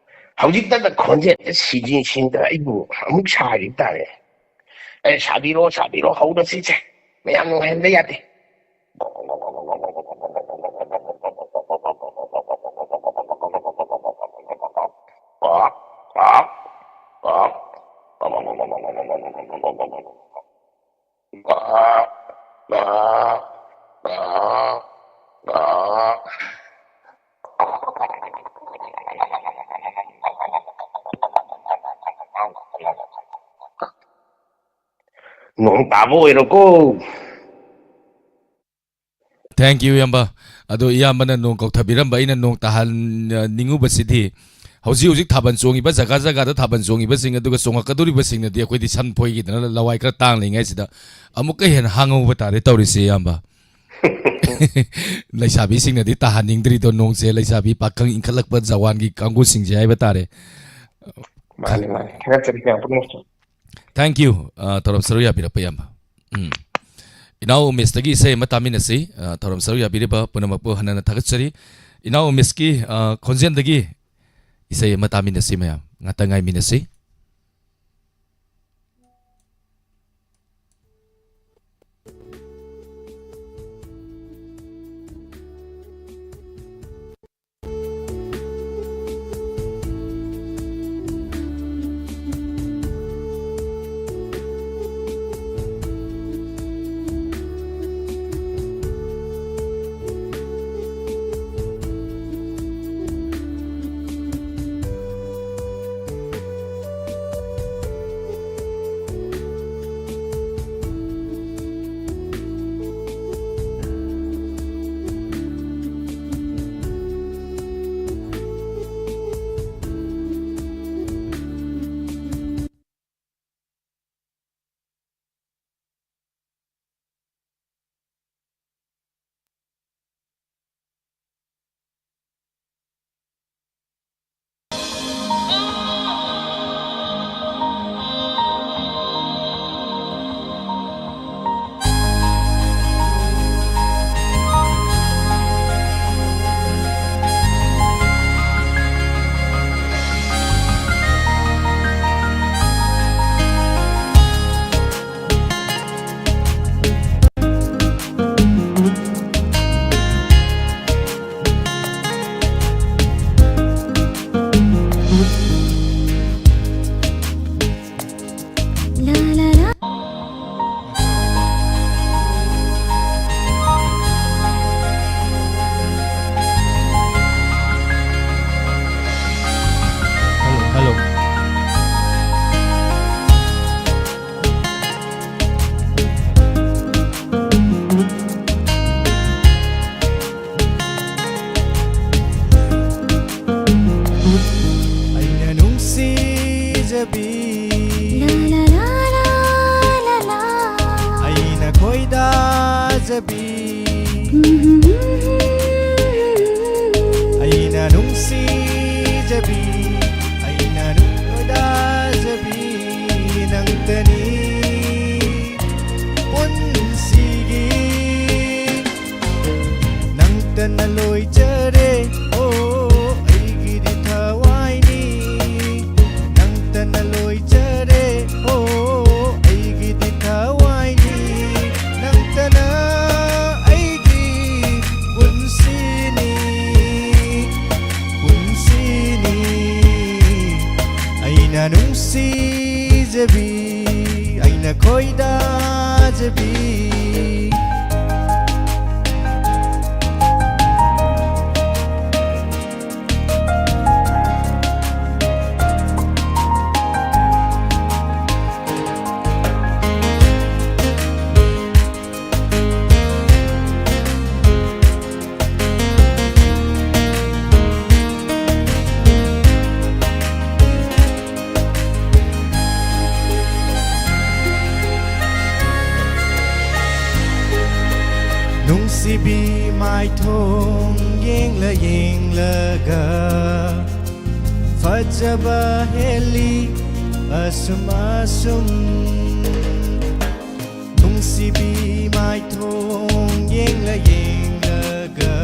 ꯍꯧꯖꯤꯛꯇꯗ ꯈꯣꯟꯖꯦꯜ ꯁꯤꯖꯤ ꯁꯤꯡꯗ ꯑꯩꯕꯨ ꯑꯃꯨꯛ ꯁꯥꯔꯤ ꯇꯥꯔꯦ꯫ ꯑꯦ, ꯁꯥꯕꯤꯔꯣ, ꯁꯥꯕꯤꯔꯣ, ꯍꯧꯔꯁꯤꯁꯦ꯫ ꯃꯌꯥꯝ ꯅꯨꯡꯉꯥꯏꯍꯟꯕ ꯌꯥꯗꯦ꯫ ꯅꯣꯡ ꯇꯥꯕ ꯑꯣꯏꯔꯣꯀꯣ꯫ Thank you, ꯏꯌꯥꯝꯕ꯫ ꯑꯗꯣ ꯏꯌꯥꯝꯕꯅ ꯅꯣꯡ ꯀꯧꯊꯕꯤꯔꯝꯕ, ꯑꯩꯅ ꯅꯣꯡ ꯇꯥꯍꯟꯅꯤꯡꯉꯨꯕꯁꯤꯗꯤ, ꯍꯧꯖꯤꯛ ꯍꯧꯖꯤꯛ ꯊꯥꯕꯜ ꯆꯣꯡꯉꯤꯕ, ꯖꯒꯥ ꯖꯒꯥꯗ ꯊꯥꯕꯜ ꯆꯣꯡꯉꯤꯕꯁꯤꯡ, ꯑꯗꯨꯒ ꯆꯣꯡꯉꯛꯀꯗꯧꯔꯤꯕꯁꯤꯡꯅꯗꯤ ꯑꯩꯈꯣꯏꯗꯤ ꯁꯝ ꯐꯣꯏꯈꯤꯗꯅ ꯂꯋꯥꯏ ꯈꯔ ꯇꯥꯡꯂꯤꯉꯩꯁꯤꯗ ꯑꯃꯨꯛꯀ ꯍꯦꯟꯅ ꯍꯥꯡꯍꯧꯕ ꯇꯥꯔꯦ ꯇꯧꯔꯤꯁꯦ, ꯏꯌꯥꯝꯕ꯫ ꯂꯩꯁꯥꯕꯤꯁꯤꯡꯅꯗꯤ ꯇꯥꯍꯟꯅꯤꯡꯗ꯭ꯔꯤꯗꯣ ꯅꯣꯡꯁꯦ, ꯂꯩꯁꯥꯕꯤ ꯄꯥꯈꯪ ꯏꯟꯈꯠꯂꯛꯄ ꯖꯋꯥꯟꯒꯤ ꯀꯥꯡꯕꯨꯁꯤꯡꯁꯦ ꯍꯥꯏꯕ ꯇꯥꯔꯦ꯫ ꯃꯥꯅꯤ, ꯃꯥꯅꯤ꯫ ꯊꯥꯒꯠꯆꯔꯤ ꯃꯌꯥꯝ ꯄꯨꯝꯅꯃꯛꯁꯨ꯫ Thank you, ꯑ, ꯊꯧꯔꯝ ꯁꯔꯨꯛ ꯌꯥꯕꯤꯔꯛꯄ ꯏꯌꯥꯝꯕ꯫ ꯎꯝ꯫ ꯏꯅꯥꯎ ꯎꯃꯦꯁꯇꯒꯤ ꯏꯁꯩ ꯑꯃ ꯇꯥꯃꯤꯟꯅꯁꯤ꯫ ꯑ, ꯊꯧꯔꯝ ꯁꯔꯨꯛ ꯌꯥꯕꯤꯔꯤꯕ ꯄꯨꯝꯅꯃꯛꯄꯨ ꯍꯟꯅ ꯍꯟꯅ ꯊꯥꯒꯠꯆꯔꯤ꯫ ꯏꯅꯥꯎ ꯎꯃꯦꯁꯀꯤ, ꯑ, ꯈꯣꯟꯖꯦꯜꯗꯒꯤ ꯏꯁꯩ ꯑꯃ ꯇꯥꯃꯤꯟꯅꯁꯤ ꯃꯌꯥꯝ꯫ ꯉꯥꯛꯇ ꯉꯥꯏꯃꯤꯟꯅꯁꯤ꯫ ꯅꯨꯡꯁꯤꯖꯕꯤ, ꯑꯩꯅ ꯈꯣꯏꯗꯥꯖꯕꯤ, ꯑꯩꯅ ꯅꯨꯡꯁꯤꯖꯕꯤ, ꯑꯩꯅ ꯅꯨꯡ-, ꯈꯣꯏꯗꯥꯖꯕꯤ ꯅꯪꯇꯅꯤ ꯄꯨꯟꯁꯤꯒꯤ꯫ ꯅꯪꯇꯅ ꯂꯣꯏꯖꯔꯦ, ꯑꯣ, ꯑꯩꯒꯤꯗꯤ ꯊꯋꯥꯏꯅꯤ꯫ ꯅꯪꯇꯅ ꯂꯣꯏꯖꯔꯦ, ꯑꯣ, ꯑꯩꯒꯤꯗꯤ ꯊꯋꯥꯏꯅꯤ꯫ ꯅꯪꯇꯅ ꯑꯩꯒꯤ ꯄꯨꯟꯁꯤꯅꯤ, ꯄꯨꯟꯁꯤꯅꯤ꯫ ꯑꯩꯅ ꯅꯨꯡꯁꯤꯖꯕꯤ, ꯑꯩꯅ ꯈꯣꯏꯗꯥꯖꯕꯤ꯫ ꯅꯨꯡꯁꯤꯕꯤ ꯃꯥꯏꯊꯣꯡ ꯌꯦꯡꯂ ꯌꯦꯡꯂꯒ ꯐꯖꯕ ꯍꯦꯜꯂꯤ ꯑꯁꯨꯝ ꯑꯁꯨꯝ꯫ ꯅꯨꯡꯁꯤꯕꯤ ꯃꯥꯏꯊꯣꯡ ꯌꯦꯡꯂ ꯌꯦꯡꯂꯒ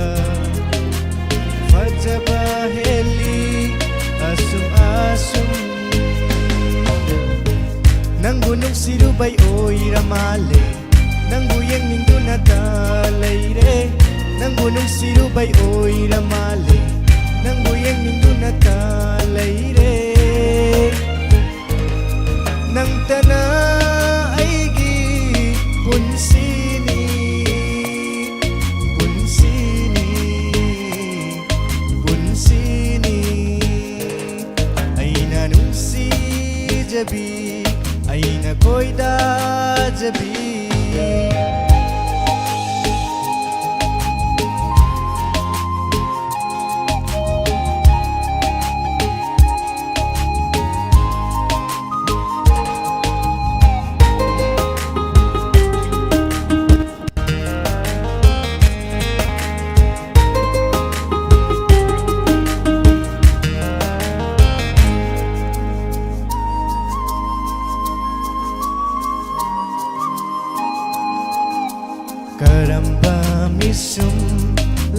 ꯐꯖꯕ ꯍꯦꯜꯂꯤ ꯑꯁꯨꯝ ꯑꯁꯨꯝ꯫ ꯅꯪꯕꯨ ꯅꯨꯡꯁꯤꯔꯨꯕꯩ ꯑꯣꯏꯔ ꯃꯥꯜꯂꯦ, ꯅꯪꯕꯨ ꯌꯦꯡꯅꯤꯡꯗꯨꯅꯇ ꯂꯩꯔꯦ꯫ ꯅꯪꯕꯨ ꯅꯨꯡꯁꯤꯔꯨꯕꯩ ꯑꯣꯏꯔ ꯃꯥꯜꯂꯦ, ꯅꯪꯕꯨ ꯌꯦꯡꯅꯤꯡꯗꯨꯅꯇ ꯂꯩꯔꯦ꯫ ꯅꯪꯇꯅ ꯑꯩꯒꯤ ꯄꯨꯟꯁꯤꯅꯤ, ꯄꯨꯟꯁꯤꯅꯤ, ꯄꯨꯟꯁꯤꯅꯤ꯫ ꯑꯩꯅ ꯅꯨꯡꯁꯤꯖꯕꯤ, ꯑꯩꯅ ꯈꯣꯏꯗꯥꯖꯕꯤ꯫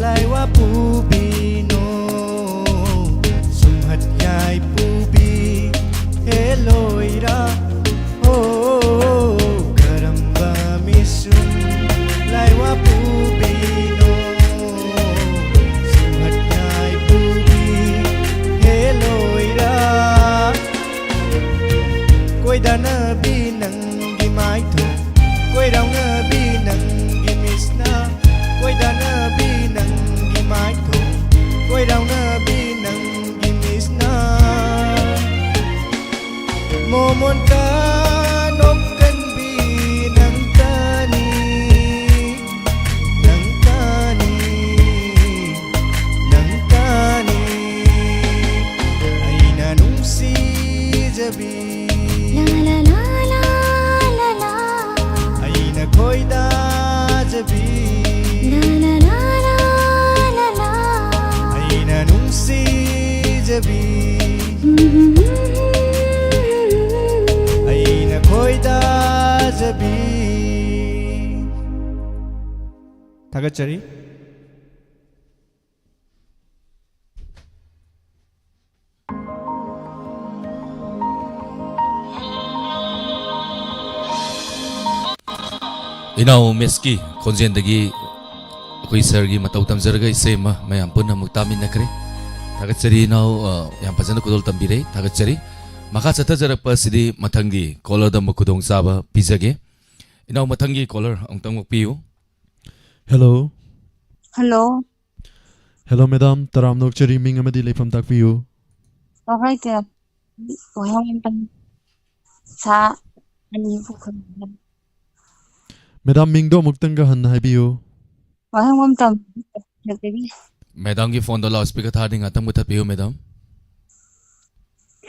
ꯂꯥꯏꯋꯥ ꯄꯨꯕꯤꯅꯣ, ꯁꯨꯝꯍꯠ ꯌꯥꯏ ꯄꯨꯕꯤ, ꯍꯦ ꯂꯣꯏꯔꯥ, ꯍꯣ, ꯀꯔꯝꯕ ꯃꯤꯁꯨꯝ ꯂꯥꯏꯋꯥ ꯄꯨꯕꯤꯅꯣ, ꯁꯨꯝꯍꯠ ꯌꯥꯏ ꯄꯨꯕꯤ, ꯍꯦ ꯂꯣꯏꯔꯥ꯫ ꯀꯣꯏꯗꯥꯅꯕꯤ ꯅꯪꯒꯤ ꯃꯥꯏꯊꯣꯡ, ꯀꯣꯏꯔꯥꯎꯅꯕꯤ ꯅꯪꯒꯤ ꯃꯤꯠꯁꯅꯥ, ꯀꯣꯏꯗꯥꯅꯕꯤ ꯅꯪꯒꯤ ꯃꯥꯏꯊꯣꯡ, ꯀꯣꯏꯔꯥꯎꯅꯕꯤ ꯅꯪꯒꯤ ꯃꯤꯠꯁꯅꯥ꯫ ꯃꯣꯃꯣꯟ ꯀꯥ ꯅꯣꯛꯀꯟꯕꯤ ꯅꯪ ꯇꯥꯅꯤ, ꯅꯪ ꯇꯥꯅꯤ, ꯅꯪ ꯇꯥꯅꯤ꯫ ꯑꯩꯅ ꯅꯨꯡꯁꯤꯖꯕꯤ꯫ ꯂꯥ, ꯂꯥ, ꯂꯥ, ꯂꯥ, ꯂꯥ, ꯂꯥ꯫ ꯑꯩꯅ ꯈꯣꯏꯗꯥꯖꯕꯤ꯫ ꯂꯥ, ꯂꯥ, ꯂꯥ, ꯂꯥ, ꯂꯥ, ꯂꯥ꯫ ꯑꯩꯅ ꯅꯨꯡꯁꯤꯖꯕꯤ꯫ ꯑꯩꯅ ꯈꯣꯏꯗꯥꯖꯕꯤ꯫ ꯊꯥꯒꯠꯆꯔꯤ꯫ ꯏꯅꯥꯎ ꯃꯤꯁꯀꯤ ꯈꯣꯟꯖꯦꯜꯗꯒꯤ ꯑꯩꯈꯣꯏ ꯁꯔꯒꯤ ꯃꯇꯧ ꯇꯝꯖꯔꯒ ꯏꯁꯩ ꯑꯃ ꯃꯌꯥꯝ ꯄꯨꯟꯅ ꯑꯃꯨꯛ ꯇꯥꯃꯤꯟꯅꯈ꯭ꯔꯦ꯫ ꯊꯥꯒꯠꯆꯔꯤ ꯏꯅꯥꯎ, ꯑ, ꯌꯥꯝ ꯐꯖꯅ ꯈꯨꯗꯣꯜ ꯇꯝꯕꯤꯔꯦ, ꯊꯥꯒꯠꯆꯔꯤ꯫ ꯃꯈꯥ ꯆꯠꯊꯖꯔꯛꯄ ꯑꯁꯤꯗꯤ ꯃꯊꯪꯒꯤ ꯀꯣꯂꯔꯗ ꯑꯃꯨꯛ ꯈꯨꯗꯣꯡꯆꯥꯕ ꯄꯤꯖꯒꯦ꯫ ꯏꯅꯥꯎ, ꯃꯊꯪꯒꯤ ꯀꯣꯂꯔ ꯑꯃꯨꯛꯇꯪ ꯑꯣꯛꯄꯤꯌꯨ꯫ ꯍꯦꯜꯂꯣ꯫ ꯍꯜꯂꯣ꯫ ꯍꯦꯜꯂꯣ ꯃꯦꯗꯥꯝ, ꯇꯔꯥꯝꯅ ꯑꯣꯛꯆꯔꯤ, ꯃꯤꯡ ꯑꯃꯗꯤ ꯂꯩꯐꯝ ꯇꯥꯛꯄꯤꯌꯨ꯫ ꯋꯥꯍꯩ ꯀꯌꯥ? ꯋꯥꯍꯪ ꯑꯃꯇꯪ꯫ ꯁꯥ ꯑꯅꯤ ꯄꯨꯈꯝ꯫ ꯃꯦꯗꯥꯝ, ꯃꯤꯡꯗꯣ ꯑꯃꯨꯛꯇꯪꯒ ꯍꯟꯅ ꯍꯥꯏꯕꯤꯌꯨ꯫ ꯋꯥꯍꯪ ꯑꯃꯇꯪ꯫ ꯃꯦꯗꯥꯝꯒꯤ ꯐꯣꯟꯗꯣ ꯂꯥꯎꯠ ꯁ꯭ꯄꯤꯀꯔ ꯊꯥꯔꯗꯤ ꯉꯥꯛꯇꯪ ꯃꯨꯊꯠꯄꯤꯌꯨ, ꯃꯦꯗꯥꯝ꯫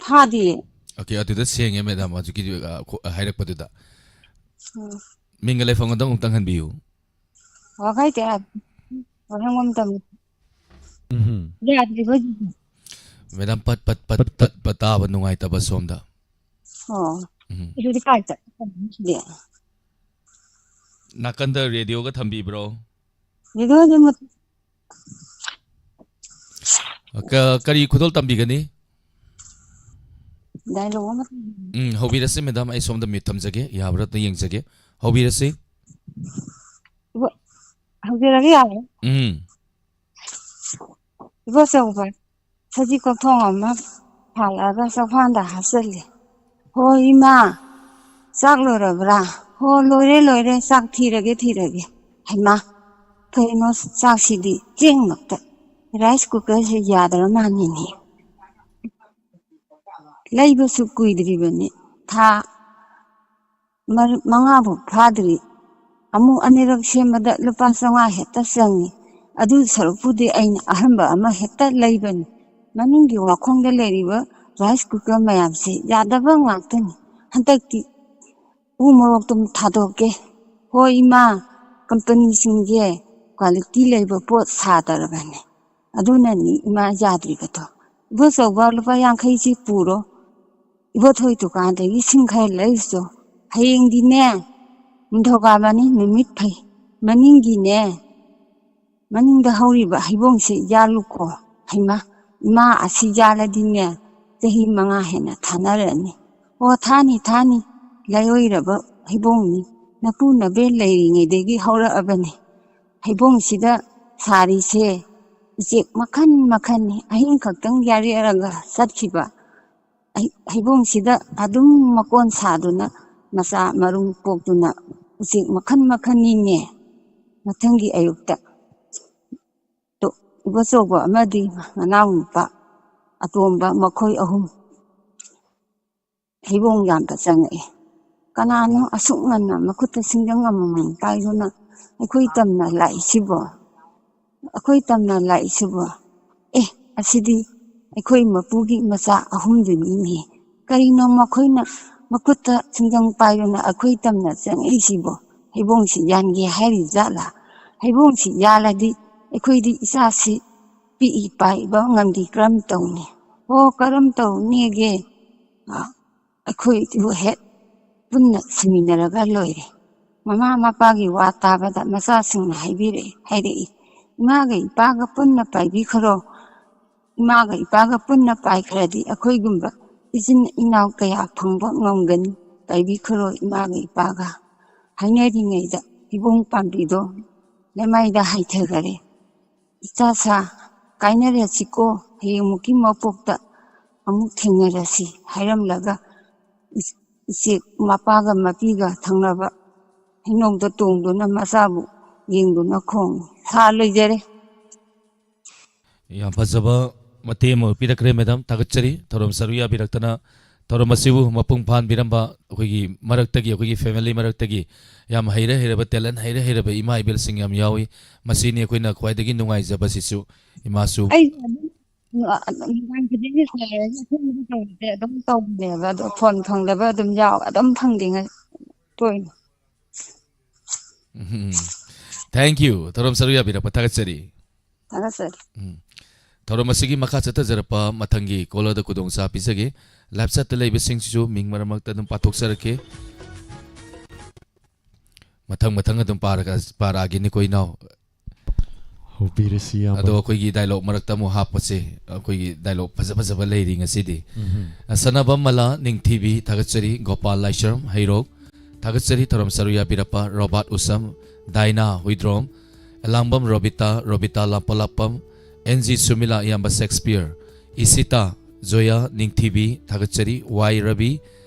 ꯊꯥꯗꯤꯌꯦ꯫ ꯑꯣꯀꯦ, ꯑꯗꯨꯗ ꯁꯦꯡꯉꯦ, ꯃꯦꯗꯥꯝ, ꯍꯧꯖꯤꯛꯀꯤ, ꯑ, ꯈꯣ-, ꯍꯥꯏꯔꯛꯄꯗꯨꯗ꯫ ꯎꯝ꯫ ꯃꯤꯡꯒ ꯂꯩꯐꯝꯒꯗꯣ ꯑꯃꯨꯛꯇꯪ ꯍꯟꯕꯤꯌꯨ꯫ ꯋꯥꯈꯩ ꯀꯌꯥ? ꯋꯥꯍꯪ ꯑꯃꯇꯪ꯫ ꯎꯝꯍꯨꯝ꯫ ꯌꯥꯗ꯭ꯔꯤꯕ ꯍꯧꯖꯤꯛ? ꯃꯦꯗꯥꯝ, ꯄꯠ, ꯄꯠ, ꯄꯠ, ꯄꯠ, ꯄꯠ꯫ ꯄꯠ, ꯄꯠ ꯇꯥꯕ ꯅꯨꯡꯉꯥꯏꯇꯕ ꯁꯣꯝꯗ꯫ ꯑꯣ꯫ ꯎꯝ꯫ ꯑꯗꯨꯗꯤ ꯀꯥꯏ ꯆꯠ-, ꯁꯤꯗꯤ? ꯅꯥꯀꯟꯗ ꯔꯦꯗꯤꯑꯣꯒ ꯊꯝꯕꯤꯕ꯭ꯔꯣ? ꯔꯦꯗꯤꯑꯣꯗꯤ ꯃꯨꯠ-, ꯀ- ꯀꯔꯤ ꯈꯨꯗꯣꯜ ꯇꯝꯕꯤꯒꯅꯤ? ꯗꯥꯏꯂꯣꯒ ꯑꯃ ꯎꯝ, ꯍꯧꯕꯤꯔꯁꯤ ꯃꯦꯗꯥꯝ, ꯑꯩ ꯁꯣꯝꯗ ꯃ꯭ꯌꯨꯠ ꯊꯝꯖꯒꯦ, ꯌꯥꯕ꯭ꯔꯥ ꯑꯝꯇ ꯌꯦꯡꯖꯒꯦ꯫ ꯍꯧꯕꯤꯔꯁꯤ꯫ ꯍꯧꯖꯔꯒꯦ, ꯌꯥꯔꯦ꯫ ꯎꯝ꯫ ꯏꯕꯣꯆꯧꯕ, ꯁꯖꯤꯛ ꯀꯣꯛꯊꯣꯡ ꯑꯃ ꯐꯥꯜꯂꯛꯑꯒ ꯆꯧꯐꯥꯟꯗ ꯍꯥꯞꯆꯜꯂꯦ꯫ "ꯍꯣ ꯏꯃꯥ, ꯆꯥꯛ ꯂꯣꯏꯔꯕ꯭ꯔꯥ?" "ꯍꯣ, ꯂꯣꯏꯔꯦ, ꯂꯣꯏꯔꯦ, ꯆꯥꯛ ꯊꯤꯔꯒꯦ, ꯊꯤꯔꯒꯦ꯫" "ꯍꯩꯃꯥ, ꯀꯩꯅꯣ ꯆꯥꯛꯁꯤꯗꯤ ꯆꯦꯡꯃꯛꯇ, ꯔꯥꯏꯁ ꯀꯨꯀꯔꯁꯦ ꯌꯥꯗ꯭ꯔ ꯃꯥꯜꯂꯤꯅꯦ꯫" ꯂꯩꯕꯁꯨ ꯀꯨꯏꯗ꯭ꯔꯤꯕꯅꯤ, ꯊꯥ ꯃꯔ-, ꯃꯉꯥꯐꯥꯎ ꯐꯥꯗ꯭ꯔꯤ꯫ ꯑꯃꯨꯛ ꯑꯅꯤꯔꯛ ꯁꯦꯝꯕꯗ ꯂꯨꯄꯥ ꯆꯥꯝꯃꯉꯥ ꯍꯦꯛꯇ ꯆꯪꯉꯤ꯫ ꯑꯗꯨ ꯁꯔꯨꯛꯄꯨꯗꯤ ꯑꯩꯅ ꯑꯍꯟꯕ ꯑꯃ ꯍꯦꯛꯇ ꯂꯩꯕꯅꯤ꯫ ꯃꯅꯤꯡꯒꯤ ꯋꯥꯈꯣꯡꯗ ꯂꯩꯔꯤꯕ ꯔꯥꯏꯁ ꯀꯨꯀꯔ ꯃꯌꯥꯝꯁꯦ ꯌꯥꯗꯕ ꯉꯥꯛꯇꯅꯤ꯫ ꯍꯟꯗꯛꯇꯤ ꯎ ꯃꯣꯔꯣꯛꯇꯨꯝ ꯊꯥꯗꯣꯛꯀꯦ꯫ ꯍꯣꯏ ꯏꯃꯥ, ꯀꯝꯄꯅꯤꯁꯤꯡꯁꯦ ꯀ꯭ꯋꯥꯂꯤꯇꯤ ꯂꯩꯕ ꯄꯣꯠ ꯁꯥꯗ꯭ꯔꯕꯅꯦ꯫ ꯑꯗꯨꯅꯅꯤ ꯏꯃꯥ ꯌꯥꯗ꯭ꯔꯤꯕꯗꯣ꯫ ꯏꯕꯣꯆꯧꯕ, ꯂꯨꯄꯥ ꯌꯥꯡꯈꯩꯁꯤ ꯄꯨꯔꯣ꯫ ꯏꯕꯣꯊꯣꯏ ꯗꯨꯀꯥꯟꯗꯒꯤ ꯁꯤꯡ ꯈꯔ ꯂꯩꯔꯨꯆꯣ꯫ ꯍꯌꯦꯡꯗꯤꯅꯦ, ꯅꯤꯡꯊꯧꯀꯥꯕꯅꯤ, ꯅꯨꯃꯤꯠ ꯐꯩ꯫ ꯃꯅꯤꯡꯒꯤꯅꯦ, ꯃꯅꯤꯡꯗ ꯍꯧꯔꯤꯕ ꯍꯩꯕꯣꯡꯁꯤ ꯌꯥꯜꯂꯨꯀꯣ꯫ ꯍꯩꯃꯥ, ꯏꯃꯥ, ꯑꯁꯤ ꯌꯥꯜꯂꯗꯤꯅꯦ, ꯆꯍꯤ ꯃꯉꯥ ꯍꯦꯟꯅ ꯊꯥꯅꯔꯅꯤ꯫ ꯑꯣ, ꯊꯥꯅꯤ, ꯊꯥꯅꯤ, ꯂꯩꯔꯣꯏꯔꯕ ꯍꯩꯕꯣꯡꯅꯤ꯫ ꯅꯄꯨ ꯅꯕꯦꯟ ꯂꯩꯔꯤꯉꯩꯗꯒꯤ ꯍꯧꯔꯛꯑꯕꯅꯤ꯫ ꯍꯩꯕꯣꯡꯁꯤꯗ ꯁꯥꯔꯤꯁꯦ ꯎꯆꯦꯛ ꯃꯈꯜ ꯃꯈꯜꯅꯤ꯫ ꯑꯍꯤꯡ ꯈꯛꯇꯪ ꯌꯥꯔꯦꯔꯒ ꯆꯠꯈꯤꯕ ꯍꯩ-, ꯍꯩꯕꯣꯡꯁꯤꯗ ꯑꯗꯨꯝ ꯃꯀꯣꯟ ꯁꯥꯗꯨꯅ ꯃꯆꯥ ꯃꯔꯨꯝ ꯀꯣꯛꯇꯨꯅ ꯎꯆꯦꯛ ꯃꯈꯜ ꯃꯈꯜꯅꯤꯅꯦ꯫ ꯃꯊꯪꯒꯤ ꯑꯌꯨꯛꯇ ꯇꯣ-, ꯏꯕꯣꯆꯧꯕ ꯑꯃꯗꯤ ꯃꯅꯥꯎꯅꯨꯄꯥ ꯑꯇꯣꯝꯕ, ꯃꯈꯣꯏ ꯑꯍꯨꯝ ꯍꯩꯕꯣꯡ ꯌꯥꯟꯕ ꯆꯪꯉꯛꯑꯦ꯫ "ꯀꯅꯥꯅꯣ ꯑꯁꯨꯛ ꯉꯟꯅ ꯃꯈꯨꯠꯇ ꯁꯤꯡꯖꯪ ꯑꯃꯃꯝ ꯄꯥꯏꯗꯨꯅ ꯑꯩꯈꯣꯏ ꯇꯝꯅ ꯂꯥꯛꯏꯁꯤꯕꯣ? ꯑꯩꯈꯣꯏ ꯇꯝꯅ ꯂꯥꯛꯏꯁꯤꯕꯣ? ꯑꯦ, ꯑꯁꯤꯗꯤ ꯑꯩꯈꯣꯏ ꯃꯄꯨꯒꯤ ꯃꯆꯥ ꯑꯍꯨꯝꯗꯨꯅꯤꯅꯦ꯫ ꯀꯔꯤꯅꯣ ꯃꯈꯣꯏꯅ ꯃꯈꯨꯠꯇ ꯁꯤꯡꯖꯪ ꯄꯥꯏꯗꯨꯅ ꯑꯩꯈꯣꯏ ꯇꯝꯅ ꯆꯪꯉꯛꯏꯁꯤꯕꯣ? ꯍꯩꯕꯣꯡꯁꯤ ꯌꯥꯟꯒꯦ ꯍꯥꯏꯔꯤ ꯖꯥꯠꯂꯥ? ꯍꯩꯕꯣꯡꯁꯤ ꯌꯥꯜꯂꯗꯤ ꯑꯩꯈꯣꯏꯗꯤ ꯏꯆꯥꯁꯤ ꯄꯤꯛꯏ ꯄꯥꯏꯕ ꯉꯝꯗꯤ ꯀꯔꯝ ꯇꯧꯅꯤ?" "ꯑꯣ, ꯀꯔꯝ ꯇꯧꯅꯤꯒꯦ? ꯑ, ꯑꯩꯈꯣꯏꯗꯨ ꯍꯦꯛ ꯄꯨꯟꯅ ꯁꯤꯃꯤꯟꯅꯔꯒ ꯂꯣꯏꯔꯦ꯫" ꯃꯃꯥ ꯃꯄꯥꯒꯤ ꯋꯥ ꯇꯥꯕꯗ ꯃꯆꯥꯁꯤꯡꯅ ꯍꯥꯏꯕꯤꯔꯛꯏ, ꯍꯥꯏꯔꯛꯏ, "ꯏꯃꯥꯒ ꯏꯄꯥꯒ ꯄꯨꯟꯅ ꯄꯥꯏꯕꯤꯈ꯭ꯔꯣ, ꯏꯃꯥꯒ ꯏꯄꯥꯒ ꯄꯨꯟꯅ ꯄꯥꯏꯈ꯭ꯔꯗꯤ ꯑꯩꯈꯣꯏꯒꯨꯝꯕ ꯏꯆꯤꯟ ꯏꯅꯥꯎ ꯀꯌꯥ ꯐꯪꯕ ꯉꯝꯒꯅꯤ? ꯄꯥꯏꯕꯤꯈ꯭ꯔꯣ ꯏꯃꯥꯒ ꯏꯄꯥꯒ꯫ ꯍꯥꯏꯅꯔꯤꯉꯩꯗ ꯀꯤꯍꯣꯝ ꯄꯥꯝꯕꯤꯗꯣ ꯂꯩꯃꯥꯏꯗ ꯍꯥꯏꯊꯈꯔꯦ꯫ "ꯏꯆꯥ ꯁꯥ, ꯀꯥꯏꯅꯔꯁꯤꯀꯣ, ꯍꯌꯦꯡꯃꯨꯛꯀꯤ ꯃꯄꯣꯛꯇ ꯑꯃꯨꯛ ꯊꯦꯡꯅꯔꯁꯤ" ꯍꯥꯏꯔꯝꯂꯒ ꯎꯆꯦꯛ ꯃꯄꯥꯒ ꯃꯄꯤꯒ ꯊꯪꯅꯕ ꯍꯩꯅꯧꯗ ꯇꯣꯡꯗꯨꯅ ꯃꯆꯥꯕꯨ ꯌꯦꯡꯗꯨꯅ ꯈꯣꯡꯏ꯫ ꯁꯥ ꯂꯣꯏꯖꯔꯦ꯫ ꯌꯥꯝ ꯐꯖꯕ ꯃꯇꯦꯛ ꯑꯃ ꯄꯤꯔꯛꯈ꯭ꯔꯦ, ꯃꯦꯗꯥꯝ꯫ ꯊꯥꯒꯠꯆꯔꯤ꯫ ꯊꯧꯔꯝ ꯁꯔꯨꯛ ꯌꯥꯕꯤꯔꯛꯇꯅ, ꯊꯧꯔꯝ ꯑꯁꯤꯕꯨ ꯃꯄꯨꯡ ꯐꯥꯍꯟꯕꯤꯔꯝꯕ ꯑꯩꯈꯣꯏꯒꯤ ꯃꯔꯛꯇꯒꯤ, ꯑꯩꯈꯣꯏꯒꯤ family ꯃꯔꯛꯇꯒꯤ ꯌꯥꯝ ꯍꯩꯔ ꯍꯩꯔꯕ, talent ꯍꯩꯔ ꯍꯩꯔꯕ ꯏꯃꯥ ꯏꯕꯦꯜꯁꯤꯡ ꯌꯥꯝ ꯌꯥꯎꯏ꯫ ꯃꯁꯤꯅꯤ ꯑꯩꯈꯣꯏꯅ ꯈ꯭ꯋꯥꯏꯗꯒꯤ ꯅꯨꯡꯉꯥꯏꯖꯕꯁꯤꯁꯨ, ꯏꯃꯥꯁꯨ꯫ ꯑꯩꯁꯨ ꯑꯗꯨꯝ, ꯑ, ꯑ, ꯅꯨꯡꯗꯥꯡ ꯈꯨꯗꯤꯡꯒꯤ ꯁꯥꯟꯅꯔꯒ ꯑꯁꯦꯡꯕꯗꯤ ꯇꯧꯗꯦ, ꯑꯗꯨꯝ ꯇꯧꯕꯅꯦꯕ, ꯑꯗꯣ ꯐꯣꯟ ꯐꯪꯗꯕ ꯑꯗꯨꯝ ꯌꯥꯎ-, ꯑꯗꯨꯝ ꯐꯪꯗꯦ ꯉ-, ꯇꯣꯏꯅ꯫ ꯎꯝ꯫ Thank you꯫ ꯊꯧꯔꯝ ꯁꯔꯨꯛ ꯌꯥꯕꯤꯔꯛꯄ ꯊꯥꯒꯠꯆꯔꯤ꯫ ꯊꯥꯒꯠꯆꯔꯤ꯫ ꯎꯝ꯫ ꯊꯧꯔꯝ ꯑꯁꯤꯒꯤ ꯃꯈꯥ ꯆꯠꯊꯖꯔꯛꯄ ꯃꯊꯪꯒꯤ caller ꯗ ꯈꯨꯗꯣꯡꯆꯥꯕ ꯄꯤꯖꯒꯦ꯫ Live chat ꯇ ꯂꯩꯕꯁꯤꯡꯁꯤꯁꯨ ꯃꯤꯡ ꯃꯔꯛ ꯃꯔꯛꯇ ꯑꯗꯨꯝ ꯄꯥꯊꯣꯛꯆꯔꯛꯀꯦ꯫ ꯃꯊꯪ ꯃꯊꯪ ꯑꯗꯨꯝ ꯄꯥꯔꯒ, ꯄꯥꯔꯛꯑꯒꯦꯅꯦꯀꯣ, ꯏꯅꯥꯎ꯫ ꯍꯧꯕꯤꯔꯁꯤ, ꯏꯌꯥꯝꯕ꯫ ꯑꯗꯣ ꯑꯩꯈꯣꯏꯒꯤ dialogue ꯃꯔꯛꯇ ꯑꯃꯨꯛ ꯍꯥꯞꯄꯁꯦ꯫ ꯑꯩꯈꯣꯏꯒꯤ dialogue ꯐꯖ ꯐꯖꯕ ꯂꯩꯔꯤ ꯉꯁꯤꯗꯤ꯫ ꯎꯝꯍꯨꯝ꯫ ꯑ, ꯁꯅꯥꯕꯝ ꯃꯂꯥ ꯅꯤꯡꯊꯤꯕꯤ ꯊꯥꯒꯠꯆꯔꯤ, ꯒꯣꯄꯥꯜ ꯂꯥꯏꯁ꯭ꯔꯝ ꯍꯩꯔꯣꯛ ꯊꯥꯒꯠꯆꯔꯤ, ꯊꯧꯔꯝ ꯁꯔꯨꯛ ꯌꯥꯕꯤꯔꯛꯄ ꯔꯣꯕꯥꯔꯠ ꯎꯁꯝ, ꯗꯥꯏꯅꯥ ꯍꯨꯏꯗ꯭ꯔꯣꯝ, ꯑꯦꯂꯥꯡꯕꯝ ꯔꯣꯕꯤꯇꯥ, ꯔꯣꯕꯤꯇꯥ ꯂꯥꯞꯄꯂꯥꯞꯄꯝ, ꯑꯦꯟ ꯖꯤ ꯁꯨꯃꯤꯂꯥ, ꯏꯌꯥꯝꯕ ꯁꯦꯛꯁꯄꯤꯌꯔ, ꯏꯁꯤꯇꯥ, ꯖꯣꯌꯥ ꯅꯤꯡꯊꯤꯕꯤ ꯊꯥꯒꯠꯆꯔꯤ, ꯋꯥꯏ ꯔꯕꯤ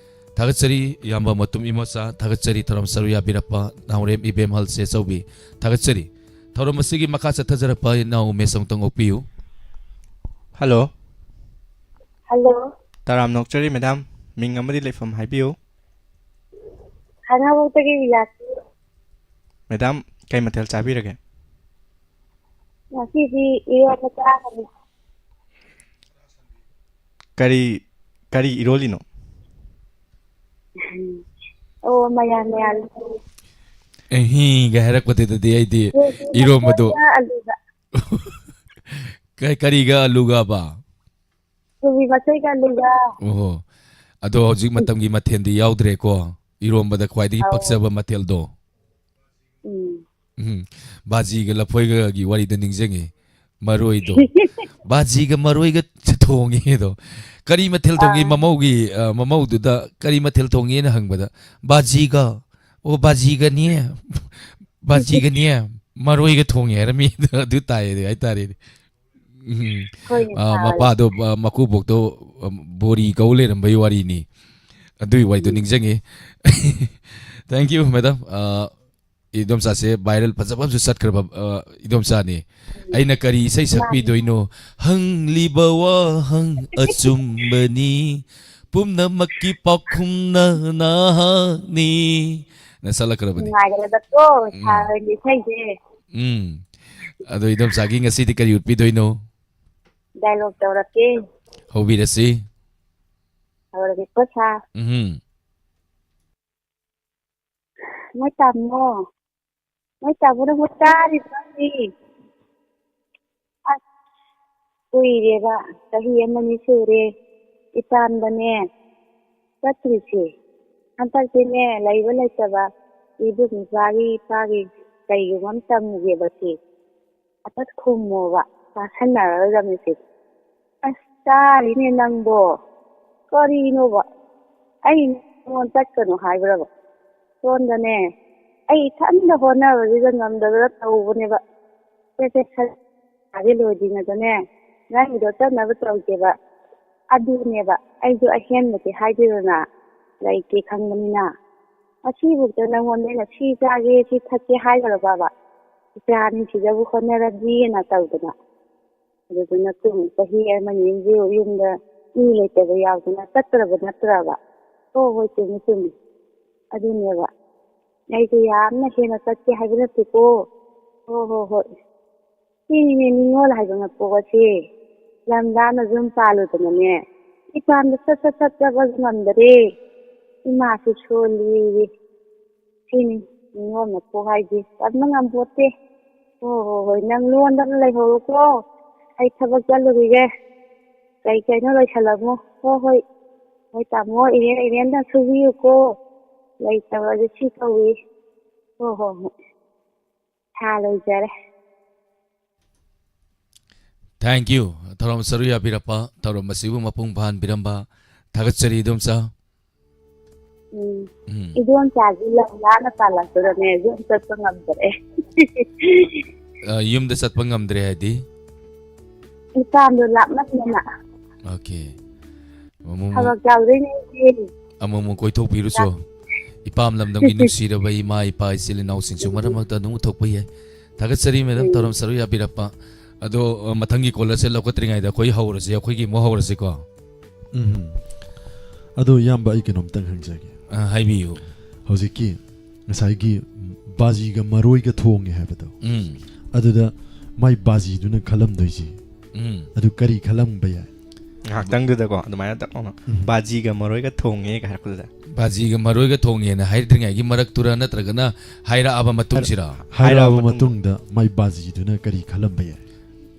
ꯊꯥꯒꯠꯆꯔꯤ, ꯏꯌꯥꯝꯕ ꯃꯇꯨꯝ ꯏꯃꯣꯆꯥ ꯊꯥꯒꯠꯆꯔꯤ, ꯊꯧꯔꯝ ꯁꯔꯨꯛ ꯌꯥꯕꯤꯔꯛꯄ ꯅꯥꯎꯔꯦꯝ ꯏꯕꯦꯝꯍꯜ ꯁꯦꯆꯧꯕꯤ ꯊꯥꯒꯠꯆꯔꯤ꯫ ꯊꯧꯔꯝ ꯑꯁꯤꯒꯤ ꯃꯈꯥ ꯆꯠꯊꯖꯔꯛꯄ ꯏꯅꯥꯎ ꯎꯃꯦꯁ ꯑꯃꯨꯛꯇꯪ ꯑꯣꯛꯄꯤꯌꯨ꯫ Hello꯫ Hello꯫ ꯇꯔꯥꯝꯅ ꯑꯣꯛꯆꯔꯤ ꯃꯦꯗꯥꯝ, ꯃꯤꯡ ꯑꯃꯗꯤ ꯂꯩꯐꯝ ꯍꯥꯏꯕꯤꯌꯨ꯫ ꯈꯥꯉꯕꯣꯛꯇꯒꯤ ꯕꯤꯂꯥꯁꯤ꯫ ꯃꯦꯗꯥꯝ, ꯀꯩ ꯃꯊꯦꯜ ꯆꯥꯕꯤꯔꯒꯦ? ꯉꯁꯤꯗꯤ ꯏꯔꯣꯟꯕ ꯆꯥꯒꯅꯤ꯫ ꯀꯔꯤ, ꯀꯔꯤ ꯏꯔꯣꯜꯂꯤꯅꯣ? ꯑꯣ, ꯃꯌꯥꯟ ꯃꯌꯥꯟ꯫ ꯑꯦꯍꯤꯒ ꯍꯥꯏꯔꯛꯄꯗꯨꯗꯗꯤ ꯑꯩꯗꯤ ꯏꯔꯣꯟꯕꯗꯣ ꯀꯣꯕꯤꯒ ꯑꯂꯨꯒ꯫ ꯀ-, ꯀꯔꯤꯒ ꯑꯂꯨꯒꯕ? ꯀꯣꯕꯤ ꯃꯆꯣꯏꯒ ꯑꯂꯨꯒ꯫ ꯑꯣꯍꯣ꯫ ꯑꯗꯣ ꯍꯧꯖꯤꯛ ꯃꯇꯝꯒꯤ ꯃꯊꯦꯜꯗꯤ ꯌꯥꯎꯗ꯭ꯔꯦꯀꯣ? ꯏꯔꯣꯝꯕꯗ ꯈ꯭ꯋꯥꯏꯗꯒꯤ ꯑꯧ꯫ ꯄꯛꯆꯕ ꯃꯊꯦꯜꯗꯣ꯫ ꯎꯝ꯫ ꯎꯝ꯫ ꯕꯥꯖꯤꯒ ꯂꯐꯣꯏꯒꯒꯤ ꯋꯥꯔꯤꯗ ꯅꯤꯡꯁꯤꯡꯉꯤ꯫ ꯃꯔꯣꯏꯗꯣ꯫ ꯕꯥꯖꯤꯒ ꯃꯔꯣꯏꯒ ꯊꯣꯡꯉꯦ ꯑꯗꯣ꯫ "ꯀꯔꯤ ꯃꯊꯦꯜ ꯊꯣꯡꯉꯤ?" ꯑꯥ꯫ ꯃꯃꯧꯒꯤ, ꯑ, ꯃꯃꯧꯗꯨꯗ "ꯀꯔꯤ ꯃꯊꯦꯜ ꯊꯣꯡꯉꯤꯅ?" ꯍꯪꯕꯗ, "ꯕꯥꯖꯤꯒ"꯫ "ꯑꯣ, ꯕꯥꯖꯤꯒꯅꯦ, ꯕꯥꯖꯤꯒꯅꯦ, ꯃꯔꯣꯏꯒ ꯊꯣꯡꯉꯦ" ꯍꯥꯏꯔꯝꯃꯤ꯫ ꯑꯗꯨ ꯇꯥꯏ ꯍꯥꯏꯇꯥꯔꯦꯅꯦ꯫ ꯎꯝ꯫ ꯍꯣꯏꯅꯦ, ꯑ, ꯇꯥꯔꯦ꯫ ꯃꯄꯥꯗꯣ, ꯑ, ꯃꯀꯨꯕꯣꯛꯇꯣ, ꯑ, ꯕꯣꯔꯤ ꯀꯧ ꯂꯩꯔꯝꯕꯩ ꯋꯥꯔꯤꯅꯤ꯫ ꯑꯗꯨꯒꯤ ꯋꯥꯔꯤꯗꯣ ꯎꯝ꯫ ꯅꯤꯡꯁꯤꯡꯉꯤ꯫ Thank you, madam꯫ ꯑ, ꯏꯗꯣꯝꯆꯥꯁꯦ viral ꯐꯖꯕ ꯑꯃꯁꯨ ꯆꯠꯈ꯭ꯔꯕ, ꯑ, ꯏꯗꯣꯝꯆꯥꯅꯤ꯫ "ꯑꯩꯅ ꯀꯔꯤ ꯏꯁꯩ ꯃꯥꯅꯤ꯫ ꯁꯛꯄꯤꯗꯣꯏꯅꯣ? ꯍꯪꯂꯤꯕ ꯋꯥꯍꯪ ꯑꯆꯨꯝꯕꯅꯤ, ꯄꯨꯝꯅꯃꯛꯀꯤ ꯄꯥꯎꯈꯨꯝꯅ ꯅꯍꯥꯛꯅꯤ"꯫ ꯅ ꯁꯛꯂꯛꯈ꯭ꯔꯕꯅꯤ꯫ ꯅꯨꯡꯉꯥꯏꯈ꯭ꯔꯦꯗꯀꯣ, ꯎꯝ꯫ ꯁꯥꯔ ꯍꯣꯏꯒꯤ ꯏꯁꯩꯁꯦ꯫ ꯎꯝ꯫ ꯑꯗꯣ ꯏꯗꯣꯝꯆꯥꯒꯤ ꯉꯁꯤꯗꯤ ꯀꯔꯤ ꯎꯠꯄꯤꯗꯣꯏꯅꯣ? Dialogue ꯇꯧꯔꯛꯀꯦ꯫ ꯍꯧꯕꯤꯔꯁꯤ꯫ ꯍꯧꯔꯒꯦꯀꯣ, ꯁꯥꯔ꯫ ꯎꯝ꯫ ꯃꯣꯏ ꯇꯥꯃꯣ, ꯃꯣꯏ ꯇꯥꯃꯣ ꯅꯪꯕꯨ ꯇꯥꯔꯤꯕ꯭ꯔꯣ ꯍꯧꯖꯤꯛ? ꯑꯁ, ꯀꯨꯏꯔꯦꯕ, ꯆꯍꯤ ꯑꯃꯅꯤ ꯁꯨꯔꯦ ꯏꯄꯥꯝꯗꯅꯦ ꯆꯠꯇ꯭ꯔꯤꯁꯦ꯫ ꯍꯟꯗꯛꯇꯤꯅꯦ, ꯂꯩꯕ ꯂꯩꯇꯕ ꯏꯕꯨꯡ ꯏꯄ꯭ꯋꯥꯒꯤ ꯏꯄꯥꯒꯤ ꯀꯩꯒꯨꯝꯕ ꯑꯃ ꯇꯝꯒꯦꯕ ꯁꯤ꯫ ꯑꯁ ꯈꯨꯝꯃꯣꯕ, ꯇꯥꯁꯟꯅꯔꯣꯏꯗꯕꯅꯤ ꯁꯤ꯫ ꯑꯁ, ꯇꯥꯔꯤꯅꯦ ꯅꯪꯕꯣ꯫ ꯀꯔꯤꯅꯣꯕ? ꯑꯩ ꯅꯉꯣꯟ ꯆꯠꯀꯅꯨ ꯍꯥꯏꯕ꯭ꯔꯕ? ꯁꯣꯝꯗꯅꯦ, ꯑꯩ ꯏꯊꯟꯗ ꯍꯣꯠꯅꯕꯁꯤꯗ ꯉꯝꯗꯗꯅ ꯇꯧꯕꯅꯦꯕ꯫ ꯁꯦ, ꯁꯦ, ꯁꯦ, ꯁꯥꯁꯦ ꯂꯣꯏꯗ꯭ꯔꯤꯉꯩꯗꯅꯦ, ꯅꯪꯒꯤꯗꯣ ꯆꯠꯅꯕ ꯇꯧꯒꯦꯕ꯫ ꯑꯗꯨꯅꯦꯕ, ꯑꯩꯁꯨ ꯑꯍꯦꯟꯕꯗꯤ ꯍꯥꯏꯗꯦꯗꯅ, ꯂꯩꯇꯦ ꯈꯪꯕꯅꯤꯅ꯫ ꯉꯁꯤꯐꯥꯎꯗ ꯅꯪꯉꯣꯟꯗ ꯑꯩꯅ ꯁꯤ ꯆꯥꯒꯦ, ꯁꯤ ꯊꯛꯀꯦ ꯍꯥꯏꯈ꯭ꯔꯕꯕ? ꯏꯆꯥ ꯑꯅꯤꯁꯤꯗꯕꯨ ꯍꯣꯠꯅꯔꯗꯤꯅ ꯇꯧꯗꯅ꯫ ꯑꯗꯨꯗꯨꯅ ꯀꯨꯝ-, ꯆꯍꯤ ꯑꯃꯅꯤ ꯑꯃꯁꯨ ꯌꯨꯝꯗ ꯃꯤ ꯂꯩꯇꯕ ꯌꯥꯎꯗꯅ ꯆꯠꯇ꯭ꯔꯕ ꯅꯠꯇ꯭ꯔꯕ? ꯍꯣ, ꯍꯣꯏ, ꯆꯨꯝꯃꯤ, ꯆꯨꯝꯃꯤ꯫ ꯑꯗꯨꯅꯦꯕ꯫ ꯑꯩꯁꯨ ꯌꯥꯝꯅ ꯍꯦꯟꯅ ꯆꯠꯀꯦ ꯍꯥꯏꯕ ꯅꯠꯇꯦꯀꯣ꯫ ꯍꯣ, ꯍꯣ, ꯍꯣꯏ꯫ ꯁꯤꯅꯤꯅꯦ ꯅꯤꯉꯣꯜ ꯍꯥꯏꯕ ꯃꯄꯣꯛ ꯑꯁꯦ꯫ ꯂꯝ ꯂꯥꯞꯅ ꯌꯨꯝ ꯄꯥꯜꯂꯨꯗꯅꯅꯦ, ꯏꯄꯥꯝꯗ ꯁꯠ ꯁꯠ ꯁꯠ ꯆꯠꯄꯁꯨ ꯉꯝꯗꯔꯦ꯫ ꯏꯃꯥꯁꯨ ꯁꯣꯜꯂꯤꯌꯦ꯫ ꯁꯤꯅꯤ ꯅꯤꯉꯣꯜ ꯃꯄꯣꯛ ꯍꯥꯏꯁꯦ, ꯇꯝꯕ ꯉꯝꯄꯣꯠꯇꯦ꯫ ꯍꯣ, ꯍꯣ, ꯍꯣꯏ, ꯅꯪ ꯂꯣꯟꯗꯅ ꯂꯩꯍꯧꯔꯣꯀꯣ, ꯑꯩ ꯊꯕꯛ ꯆꯠꯂꯨꯈꯤꯒꯦ꯫ ꯀꯩ ꯀꯩꯅꯣ ꯂꯣꯏꯁꯜꯂꯝꯃꯣ꯫ ꯍꯣ, ꯍꯣꯏ, ꯍꯣꯏ, ꯇꯥꯃꯣ, ꯏꯔꯦꯟ, ꯏꯔꯦꯟꯗ ꯁꯨꯕꯤꯌꯨꯀꯣ꯫ ꯂꯩꯇꯕꯁꯦ ꯁꯤ ꯀꯧꯏ꯫ ꯍꯣ, ꯍꯣ, ꯍꯣꯏ, ꯁꯥ ꯂꯣꯏꯖꯔꯦ꯫ Thank you. ꯊꯧꯔꯝ ꯁꯔꯨꯛ ꯌꯥꯕꯤꯔꯛꯄ, ꯊꯧꯔꯝ ꯑꯁꯤꯕꯨ ꯃꯄꯨꯡ ꯐꯥꯍꯟꯕꯤꯔꯝꯕ ꯊꯥꯒꯠꯆꯔꯤ, ꯏꯗꯣꯝꯆꯥ꯫ ꯎꯝ꯫ ꯎꯝ꯫ ꯏꯗꯣꯝꯆꯥꯁꯤ ꯂꯝ ꯂꯥꯞꯅ ꯄꯥꯜꯂꯛꯄꯗꯅꯦ ꯌꯨꯝ ꯆꯠꯄ ꯉꯝꯗꯔꯦ꯫ ꯑ, ꯌꯨꯝꯗ ꯆꯠꯄ ꯉꯝꯗ꯭ꯔꯦ ꯍꯥꯏꯗꯤ? ꯏꯄꯥꯝꯗꯣ ꯂꯥꯞꯃꯟꯗꯅ꯫ Okay. ꯑꯃꯨꯛ ꯑꯃꯨꯛ, ꯊꯕꯛ ꯌꯥꯎꯗꯣꯏꯅꯦ ꯑꯩꯗꯤ꯫ ꯑꯃꯨꯛ ꯑꯃꯨꯛ ꯀꯣꯏꯊꯣꯛꯄꯤꯔꯨꯆꯣ꯫ ꯏꯄꯥꯝ ꯂꯝꯗꯝꯒꯤ ꯅꯨꯡꯁꯤꯔꯕ ꯏꯃꯥ ꯏꯄꯥ ꯏꯆꯤꯜ ꯏꯅꯥꯎꯁꯤꯡꯁꯨ ꯃꯔꯛ ꯃꯔꯛꯇ ꯑꯗꯨꯝ ꯎꯊꯣꯛꯄ ꯌꯥꯏ꯫ ꯊꯥꯒꯠꯆꯔꯤ madam, ꯎꯝ꯫ ꯊꯧꯔꯝ ꯁꯔꯨꯛ ꯌꯥꯕꯤꯔꯛꯄ꯫ ꯑꯗꯣ, ꯑ, ꯃꯊꯪꯒꯤ callerꯁꯦ ꯂꯧꯈꯠꯇ꯭ꯔꯤꯉꯩꯗ ꯑꯩꯈꯣꯏ ꯍꯧꯔꯁꯦ, ꯑꯩꯈꯣꯏꯒꯤ ꯑꯃꯨꯛ ꯍꯧꯔꯁꯤꯀꯣ꯫ ꯎꯝ꯫ ꯑꯗꯣ ꯏꯌꯥꯝꯕ, ꯑꯩ ꯀꯩꯅꯣꯝꯇꯪ ꯍꯪꯖꯒꯦ꯫ ꯑ, ꯍꯥꯏꯕꯤꯌꯨ꯫ ꯍꯧꯖꯤꯛꯀꯤ ꯉꯁꯥꯏꯒꯤ ꯕꯥꯖꯤꯒ ꯃꯔꯣꯏꯒ ꯊꯣꯡꯉꯦ ꯍꯥꯏꯕꯗꯣ, ꯎꯝ꯫ ꯑꯗꯨꯗ ꯃꯥꯏ ꯕꯥꯖꯤꯗꯨꯅ ꯈꯜꯂꯝꯗꯣꯏꯁꯤ, ꯎꯝ꯫ ꯑꯗꯨ ꯀꯔꯤ ꯈꯜꯂꯝꯕ ꯌꯥꯏ? ꯉꯥꯏꯍꯥꯛꯇꯪꯗꯨꯗꯀꯣ ꯑꯗꯨꯃꯥꯏꯅ ꯇꯞ ꯂꯥꯎꯅ ꯎꯝ꯫ "ꯕꯥꯖꯤꯒ ꯃꯔꯣꯏꯒ ꯊꯣꯡꯉꯦꯒ" ꯍꯥꯏꯔꯛꯄꯗꯨꯗ꯫ ꯕꯥꯖꯤꯒ ꯃꯔꯣꯏꯒ ꯊꯣꯡꯉꯦꯅ ꯍꯥꯏꯗ꯭ꯔꯤꯉꯩꯒꯤ ꯃꯔꯛꯇꯨꯔꯥ, ꯅꯠꯇ꯭ꯔꯒꯅ ꯍꯥꯏꯔꯛꯑꯕ ꯃꯇꯨꯡꯁꯤꯔꯥ? ꯍꯥꯏꯔꯛꯑꯕ ꯃꯇꯨꯡꯗ꯫ ꯃꯇꯨꯡꯗ ꯃꯥꯏ ꯕꯥꯖꯤꯗꯨꯅ ꯀꯔꯤ ꯈꯜꯂꯝꯕ ꯌꯥꯏ?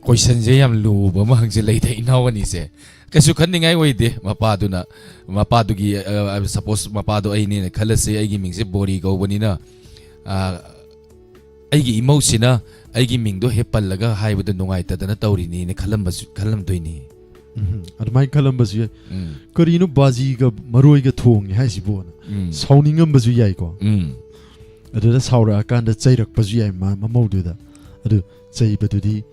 Questionꯁꯦ ꯌꯥꯝ ꯂꯨꯕ ꯑꯃ ꯍꯪꯖꯤꯜꯂꯛꯏꯗ ꯏꯅꯥꯎ ꯑꯅꯤꯁꯦ꯫ ꯀꯩꯁꯨ ꯈꯟꯅꯤꯡꯉꯥꯏ ꯑꯣꯏꯗꯦ꯫ ꯃꯄꯥꯗꯨꯅ, ꯃꯄꯥꯗꯨꯒꯤ, ꯑ, ꯑ, suppose ꯃꯄꯥꯗꯣ ꯑꯩꯅꯦꯅ ꯈꯜꯂꯁꯤ, ꯑꯩꯒꯤ ꯃꯤꯡꯁꯦ ꯕꯣꯔꯤ ꯀꯧꯕꯅꯤꯅ, ꯑ, ꯑꯩꯒꯤ ꯏꯃꯧꯁꯤꯅ ꯑꯩꯒꯤ ꯃꯤꯡꯗꯣ ꯍꯦꯛ ꯄꯜꯂꯒ ꯍꯥꯏꯕꯗ ꯅꯨꯡꯉꯥꯏꯇꯗꯅ ꯇꯧꯔꯤꯅꯤꯅ ꯈꯜꯂꯝꯕꯁꯨ, ꯈꯜꯂꯝꯗꯣꯏꯅꯤ꯫ ꯎꯝ, ꯑꯗꯨꯃꯥꯏꯅ ꯈꯜꯂꯝꯕꯁꯨ ꯌꯥꯏ꯫ ꯎꯝ꯫ ꯀꯔꯤꯅꯣ ꯕꯥꯖꯤꯒ ꯃꯔꯣꯏꯒ ꯊꯣꯡꯉꯦ ꯍꯥꯏꯁꯤꯕꯣꯅ ꯎꯝ꯫ ꯁꯥꯎꯅꯤꯡꯉꯝꯕꯁꯨ ꯌꯥꯏꯀꯣ꯫ ꯎꯝ꯫ ꯑꯗꯨꯗ ꯁꯥꯎꯔꯛꯑꯀꯥꯟꯗ ꯆꯩꯔꯛꯄꯁꯨ ꯌꯥꯏ ꯃ-, ꯃꯃꯧꯗꯨꯗ꯫ ꯑꯗꯨ ꯆꯩꯕꯗꯨꯗꯤ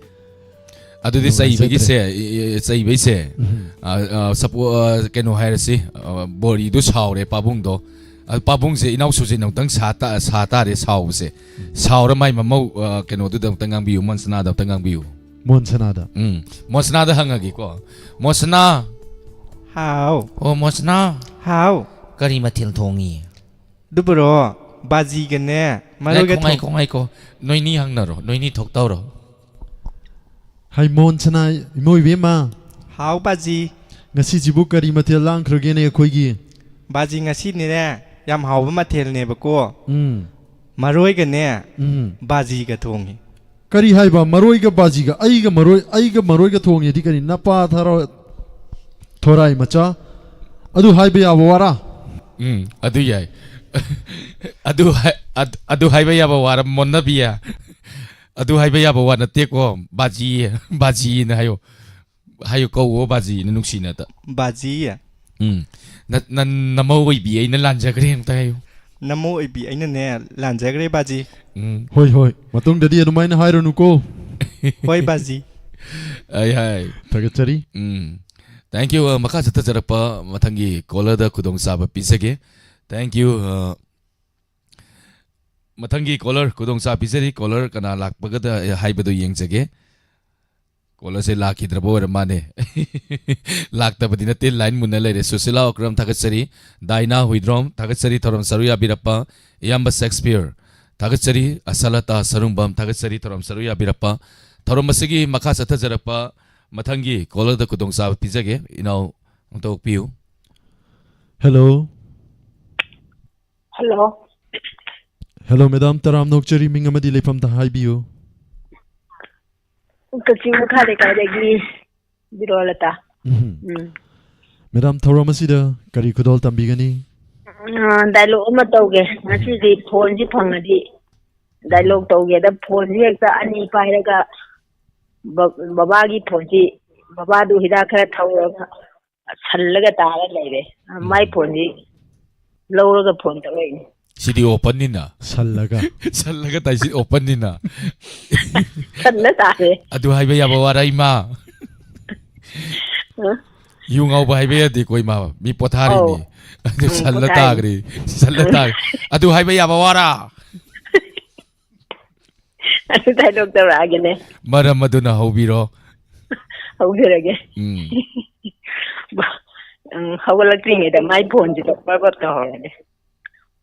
ꯑꯗꯨꯗꯤ ꯅꯨꯡꯉꯥꯏꯖꯗ꯭ꯔꯦ꯫ ꯆꯩꯕꯒꯤꯁꯦ, ꯏ-, ꯏ-, ꯆꯩꯕꯩꯁꯦ, ꯎꯝ꯫ ꯑ, ꯑ, suppose, ꯑ, ꯀꯩꯅꯣ ꯍꯥꯏꯔꯁꯤ, ꯑ, ꯕꯣꯔꯤꯗꯣ ꯁꯥꯎꯔꯦ ꯄꯥꯕꯨꯡꯗꯣ꯫ ꯑ, ꯄꯥꯕꯨꯡꯁꯦ ꯏꯅꯥꯎ ꯁꯨꯖꯤꯟ ꯑꯃꯨꯛꯇꯪ ꯁꯥ ꯇꯥ-, ꯁꯥ ꯇꯥꯔꯦ ꯁꯥꯎꯕꯁꯦ꯫ ꯁꯥꯎꯔ ꯃꯥꯏ ꯃꯃꯧ, ꯑ, ꯀꯩꯅꯣꯗꯨꯗ ꯑꯃꯨꯛꯇꯪ ꯉꯥꯡꯕꯤꯌꯨ, ꯃꯣꯟꯁꯅꯥꯗ ꯑꯃꯨꯛꯇꯪ ꯉꯥꯡꯕꯤꯌꯨ꯫ ꯃꯣꯟꯁꯅꯥꯗ꯫ ꯎꯝ, ꯃꯣꯟꯁꯅꯥꯗ ꯍꯪꯉꯒꯦꯀꯣ꯫ ꯃꯣꯟꯁꯅꯥ! ꯍꯥꯎ꯫ ꯑꯣ, ꯃꯣꯟꯁꯅꯥ! ꯍꯥꯎ꯫ ꯀꯔꯤ ꯃꯊꯦꯜ ꯊꯣꯡꯉꯤ? ꯑꯗꯨꯕꯨꯔꯣ, ꯕꯥꯖꯤꯒꯅꯦ ꯃꯔꯣꯏꯒ ꯉꯥꯏꯈꯣ, ꯉꯥꯏꯈꯣ, ꯊꯣꯡ- ꯉꯥꯏꯈꯣ꯫ ꯅꯣꯏꯅꯤ ꯍꯪꯅꯔꯣ, ꯅꯣꯏꯅꯤ ꯊꯣꯛ ꯇꯧꯔꯣ꯫ ꯍꯥꯏ ꯃꯣꯟꯁꯅꯥ, ꯏꯃꯧ ꯏꯕꯦꯝꯃ, ꯍꯥꯎ ꯕꯥꯖꯤ꯫ ꯉꯁꯤꯁꯤꯕꯨ ꯀꯔꯤ ꯃꯊꯦꯜ ꯂꯥꯡꯈ꯭ꯔꯒꯦꯅꯦ ꯑꯩꯈꯣꯏꯒꯤ? ꯕꯥꯖꯤ, ꯉꯁꯤꯅꯤꯅꯦ ꯌꯥꯝ ꯍꯥꯎꯕ ꯃꯊꯦꯜꯅꯦꯕꯀꯣ꯫ ꯎꯝ꯫ ꯃꯔꯣꯏꯒꯅꯦ ꯎꯝ꯫ ꯕꯥꯖꯤꯒ ꯊꯣꯡꯉꯤ꯫ ꯀꯔꯤ ꯍꯥꯏꯕ? ꯃꯔꯣꯏꯒ ꯕꯥꯖꯤꯒ? ꯑꯩꯒ ꯃꯔꯣꯏ, ꯑꯩꯒ ꯃꯔꯣꯏꯒ ꯊꯣꯡꯉꯦꯗꯤ ꯀꯔꯤ? ꯅꯄꯥ ꯊꯔ-, ꯊꯣꯔꯥꯏ ꯃꯆꯥ? ꯑꯗꯨ ꯍꯥꯏꯕ ꯌꯥꯕ ꯋꯥꯔꯥ? ꯎꯝ, ꯑꯗꯨ ꯌꯥꯏ꯫ ꯑꯗꯨ ꯍꯥꯏ-, ꯑꯗ-, ꯑꯗꯨ ꯍꯥꯏꯕ ꯌꯥꯕ ꯋꯥꯔ ꯃꯣꯟꯅꯕꯤꯌꯥ꯫ ꯑꯗꯨ ꯍꯥꯏꯕ ꯌꯥꯕ ꯋꯥ ꯅꯠꯇꯦꯀꯣ꯫ ꯕꯥꯖꯤ, ꯕꯥꯖꯤꯅ ꯍꯥꯏꯌꯣ꯫ ꯍꯥꯏꯌꯨ, ꯀꯧꯋꯣ ꯕꯥꯖꯤꯅ ꯅꯨꯡꯁꯤꯅ ꯑꯇ꯫ ꯕꯥꯖꯤ? ꯎꯝ꯫ ꯅ-, ꯅ-, ꯅꯃꯧ ꯑꯣꯏꯕꯤ, ꯑꯩꯅ ꯂꯥꯟꯖꯈ꯭ꯔꯦ ꯑꯃꯨꯛꯇ ꯍꯥꯏꯌꯨ꯫ ꯅꯃꯧ ꯑꯣꯏꯕꯤ, ꯑꯩꯅꯅꯦ ꯂꯥꯟꯖꯈ꯭ꯔꯦ ꯕꯥꯖꯤ꯫ ꯎꯝ꯫ ꯍꯣꯏ, ꯍꯣꯏ꯫ ꯃꯇꯨꯡꯗꯗꯤ ꯑꯗꯨꯃꯥꯏꯅ ꯍꯥꯏꯔꯨꯅꯨꯀꯣ꯫ ꯍꯣꯏ ꯕꯥꯖꯤ꯫ ꯑꯩ ꯍꯥꯏ꯫ ꯊꯥꯒꯠꯆꯔꯤ꯫ ꯎꯝ꯫ Thank you꯫ ꯑ, ꯃꯈꯥ ꯆꯠꯊꯖꯔꯛꯄ ꯃꯊꯪꯒꯤ caller ꯗ ꯈꯨꯗꯣꯡꯆꯥꯕ ꯄꯤꯖꯒꯦ꯫ Thank you꯫ ꯑ, ꯃꯊꯪꯒꯤ caller ꯈꯨꯗꯣꯡꯆꯥꯕ ꯄꯤꯖꯔꯤ꯫ Caller ꯀꯅꯥ ꯂꯥꯛꯄꯒꯗ ꯍꯥꯏꯕꯗꯨ ꯌꯦꯡꯖꯒꯦ꯫ Caller ꯁꯦ ꯂꯥꯛꯈꯤꯗ꯭ꯔꯕ ꯑꯣꯏꯔ ꯃꯥꯅꯦ꯫ ꯂꯥꯛꯇꯕꯗꯤ ꯅꯠꯇꯦ, line ꯃꯨꯟꯅ ꯂꯩꯔꯦ꯫ ꯁꯨꯁꯤꯂꯥ ꯑꯣꯀ꯭ꯔꯝ ꯊꯥꯒꯠꯆꯔꯤ꯫ ꯗꯥꯏꯅꯥ ꯍꯨꯏꯗ꯭ꯔꯣꯝ ꯊꯥꯒꯠꯆꯔꯤ, ꯊꯧꯔꯝ ꯁꯔꯨꯛ ꯌꯥꯕꯤꯔꯛꯄ꯫ ꯏꯌꯥꯝꯕ ꯁꯦꯛꯁꯄꯤꯌꯔ ꯊꯥꯒꯠꯆꯔꯤ꯫ ꯑꯁꯂꯇꯥ ꯁꯔꯨꯡꯕꯝ ꯊꯥꯒꯠꯆꯔꯤ, ꯊꯧꯔꯝ ꯁꯔꯨꯛ ꯌꯥꯕꯤꯔꯛꯄ꯫ ꯊꯧꯔꯝ ꯑꯁꯤꯒꯤ ꯃꯈꯥ ꯆꯠꯊꯖꯔꯛꯄ ꯃꯊꯪꯒꯤ caller ꯗ ꯈꯨꯗꯣꯡꯆꯥꯕ ꯄꯤꯖꯒꯦ꯫ ꯏꯅꯥꯎ ꯑꯝꯇ ꯑꯣꯛꯄꯤꯌꯨ꯫ Hello꯫ Hello꯫ Hello, madam, ꯇꯔꯥꯝꯅ ꯑꯣꯛꯆꯔꯤ, ꯃꯤꯡ ꯑꯃꯗꯤ ꯂꯩꯐꯝꯗ ꯍꯥꯏꯕꯤꯌꯨ꯫ ꯀꯛꯆꯤꯡ ꯃꯈꯥ ꯂꯩꯀꯥꯏꯗꯒꯤ ꯕꯤꯔꯣꯂꯇꯥ꯫ ꯎꯝ꯫ ꯎꯝ꯫ Madam, ꯊꯧꯔꯝ ꯑꯁꯤꯗ ꯀꯔꯤ ꯈꯨꯗꯣꯜ ꯇꯝꯕꯤꯒꯅꯤ? ꯑ, dialogue ꯑꯃ ꯇꯧꯒꯦ꯫ ꯉꯁꯤꯗꯤ phone ꯁꯤ ꯐꯪꯉꯗꯤ dialogue ꯇꯧꯒꯦꯗ, phone ꯁꯤ ꯍꯦꯛꯇ ꯑꯅꯤ ꯄꯥꯏꯔꯒ ꯕ-, ꯕꯕꯥꯒꯤ phone ꯁꯤ, ꯕꯕꯥꯗꯨ ꯍꯤꯗꯥꯛ ꯈꯔ ꯊꯧꯔꯒ ꯁꯜꯂꯒ ꯇꯥꯔ ꯂꯩꯔꯦ꯫ ꯎꯝ꯫ ꯃꯥꯏ phone ꯁꯤ ꯂꯧꯔꯒ phone ꯇꯧꯔꯛꯏꯅꯤ꯫ ꯁꯤꯗꯤ open ꯅꯤꯅ꯫ ꯁꯜꯂꯒ꯫ ꯁꯜꯂꯒ ꯇꯥꯏꯁꯤ open ꯅꯤꯅ꯫ ꯁꯜꯂ ꯇꯥꯔꯦ꯫ ꯑꯗꯨ ꯍꯥꯏꯕ ꯌꯥꯕ ꯋꯥꯔ, ꯏꯃꯥ? ꯑ? ꯌꯨ ꯉꯥꯎꯕ ꯍꯥꯏꯕ ꯌꯥꯗꯦꯀꯣ, ꯏꯃꯥ꯫ ꯃꯤ ꯄꯣꯊꯥꯔꯤꯅꯤ꯫ ꯑꯧ꯫ ꯑꯗꯨ ꯎꯝ, ꯁꯜꯂ ꯄꯣꯊꯥꯔꯤꯅꯤ꯫ ꯇꯥꯈ꯭ꯔꯦ꯫ ꯁꯜꯂ ꯎꯝ꯫ ꯇꯥꯈ꯭ꯔꯦ꯫ ꯑꯗꯨ ꯍꯥꯏꯕ ꯌꯥꯕ ꯋꯥꯔ? ꯑꯗꯨ dialogue ꯇꯧꯔꯛꯑꯒꯦꯅꯦ꯫ ꯃꯔꯝ ꯑꯗꯨꯅ ꯍꯧꯕꯤꯔꯣ꯫ ꯍꯧꯖꯔꯒꯦ꯫ ꯎꯝ꯫ ꯎꯝ, ꯍꯧꯒꯠꯂꯛꯇ꯭ꯔꯤꯉꯩꯗ ꯃꯥꯏ phone ꯁꯤꯗ ꯕꯛ ꯕꯛ ꯇꯧꯍꯧꯔꯒꯦ꯫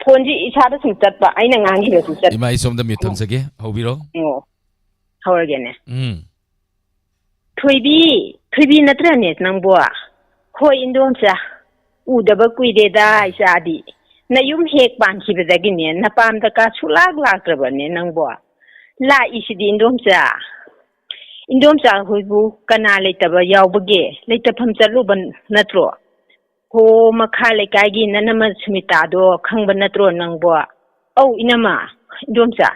Phone ꯁꯤ ꯏꯁꯥꯗ ꯁꯨꯝ ꯆꯠꯄ, ꯑꯩꯅ ꯉꯥꯡꯈꯤꯕꯁꯨ ꯆꯠꯄ꯫ ꯏꯃꯥ, ꯑꯩ ꯁꯣꯝꯗ mute ꯊꯝꯖꯒꯦ꯫ ꯍꯧꯕꯤꯔꯣ꯫ ꯑꯣ, ꯍꯧꯔꯒꯦꯅꯦ꯫ ꯎꯝ꯫ ꯊꯣꯏꯕꯤ, ꯊꯣꯏꯕꯤ ꯅꯠꯇ꯭ꯔꯅꯦ ꯅꯪꯕꯣ? ꯍꯣꯏ, ꯏꯟꯗꯣꯝꯆꯥ꯫ ꯎꯗꯕ ꯀꯨꯏꯔꯦꯗ, ꯏꯆꯥꯗꯤ꯫ ꯅꯌꯨꯝ ꯍꯦꯛ ꯄꯥꯟꯈꯤꯕꯗꯒꯤꯅꯦ, ꯅꯄꯥꯝꯗꯀꯥ ꯁꯨꯛꯂꯥꯛ ꯂꯥꯛꯇ꯭ꯔꯕꯅꯦ ꯅꯪꯕꯣ꯫ ꯂꯥꯛꯏꯁꯤꯗꯤ, ꯏꯟꯗꯣꯝꯆꯥ꯫ ꯏꯟꯗꯣꯝꯆꯥ ꯍꯣꯏꯕꯨ ꯀꯅꯥ ꯂꯩꯇꯕ ꯌꯥꯎꯕꯒꯦ? ꯂꯩꯇꯐꯝ ꯆꯠꯂꯨꯕ ꯅꯠꯇ꯭ꯔꯣ? ꯍꯣ, ꯃꯈꯥ ꯂꯩꯀꯥꯏꯒꯤ ꯅꯅꯝꯃ ꯁꯨꯃꯤꯇꯥꯗꯣ ꯈꯪꯕ ꯅꯠꯇ꯭ꯔꯣ ꯅꯪꯕꯣ? ꯑꯧ, ꯏꯅꯝꯃ, ꯏꯟꯗꯣꯝꯆꯥ꯫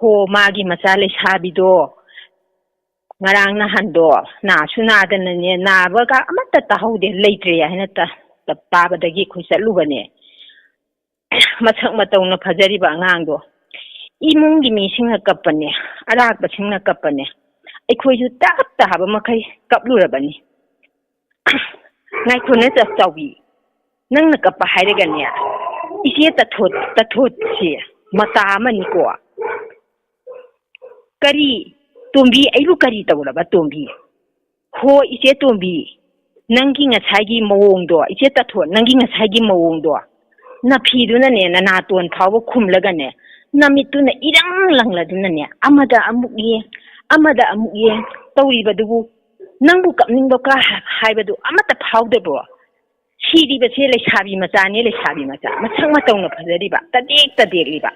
ꯍꯣ, ꯃꯥꯒꯤ ꯃꯆꯥ ꯂꯩꯁꯥꯕꯤꯗꯣ ꯉꯔꯥꯡ ꯅꯍꯥꯟꯗꯣ ꯅꯥꯁꯨ ꯅꯥꯗꯅꯅꯦ, ꯅꯥꯕꯒ ꯑꯃꯠꯇ ꯇꯥꯍꯧꯗꯦ, ꯂꯩꯇ꯭ꯔꯦ ꯍꯥꯏꯅ ꯇ-, ꯇ-, ꯇꯥꯕꯗꯒꯤ ꯑꯩꯈꯣꯏ ꯆꯠꯂꯨꯕꯅꯦ꯫ ꯃꯁꯛ ꯃꯇꯧꯅ ꯐꯖꯔꯤꯕ ꯑꯉꯥꯡꯗꯣ ꯏꯃꯨꯡꯒꯤ ꯃꯤꯁꯤꯡꯅ ꯀꯞꯄꯅꯦ, ꯑꯔꯥꯛꯄꯁꯤꯡꯅ ꯀꯞꯄꯅꯦ꯫ ꯑꯩꯈꯣꯏꯁꯨ ꯇꯞ ꯇꯥꯕ ꯃꯈꯩ ꯀꯞꯂꯨꯔꯕꯅꯤ꯫ ꯉꯥꯏꯈꯣꯅꯦ ꯆ-, ꯆꯥꯎꯕꯤ, ꯅꯪꯅ ꯀꯞꯄ ꯍꯥꯏꯔꯒꯅꯦ, ꯏꯆꯦ ꯇꯊꯣꯠ, ꯇꯊꯣꯠꯁꯦ ꯃꯇꯥ ꯑꯃꯅꯤꯀꯣ꯫ ꯀꯔꯤ? ꯇꯣꯝꯕꯤ, ꯑꯩꯕꯨ ꯀꯔꯤ ꯇꯧꯔꯕ, ꯇꯣꯝꯕꯤ? ꯍꯣ, ꯏꯆꯦ ꯇꯣꯝꯕꯤ, ꯅꯪꯒꯤ ꯉꯁꯥꯏꯒꯤ ꯃꯑꯣꯡꯗꯣ, ꯏꯆꯦ ꯇꯊꯣꯠ, ꯅꯪꯒꯤ ꯉꯁꯥꯏꯒꯤ ꯃꯑꯣꯡꯗꯣ, ꯅꯐꯤꯗꯨꯅꯅꯦ, ꯅꯅꯥꯇꯣꯟ ꯐꯥꯎꯕ ꯈꯨꯝꯂꯒꯅꯦ, ꯅꯃꯤꯠꯇꯨꯅ ꯏꯔꯪ ꯂꯪꯂꯗꯨꯅꯅꯦ, ꯑꯃꯗ ꯑꯃꯨꯛ ꯌꯦꯡ, ꯑꯃꯗ ꯑꯃꯨꯛ ꯌꯦꯡ ꯇꯧꯔꯤꯕꯗꯨꯕꯨ, ꯅꯪꯕꯨ ꯀꯞꯅꯤꯡꯕ ꯀ-, ꯍꯥꯏꯕꯗꯨ ꯑꯃꯠꯇ ꯐꯥꯎꯗꯕ꯭ꯔꯣ? ꯁꯤꯔꯤꯕꯁꯦ ꯂꯩꯁꯥꯕꯤ ꯃꯆꯥꯅꯦ, ꯂꯩꯁꯥꯕꯤ ꯃꯆꯥ꯫ ꯃꯁꯛ ꯃꯇꯧꯅ ꯐꯖꯔꯤꯕ, ꯇꯗꯦꯛ ꯇꯗꯦꯛꯂꯤꯕ꯫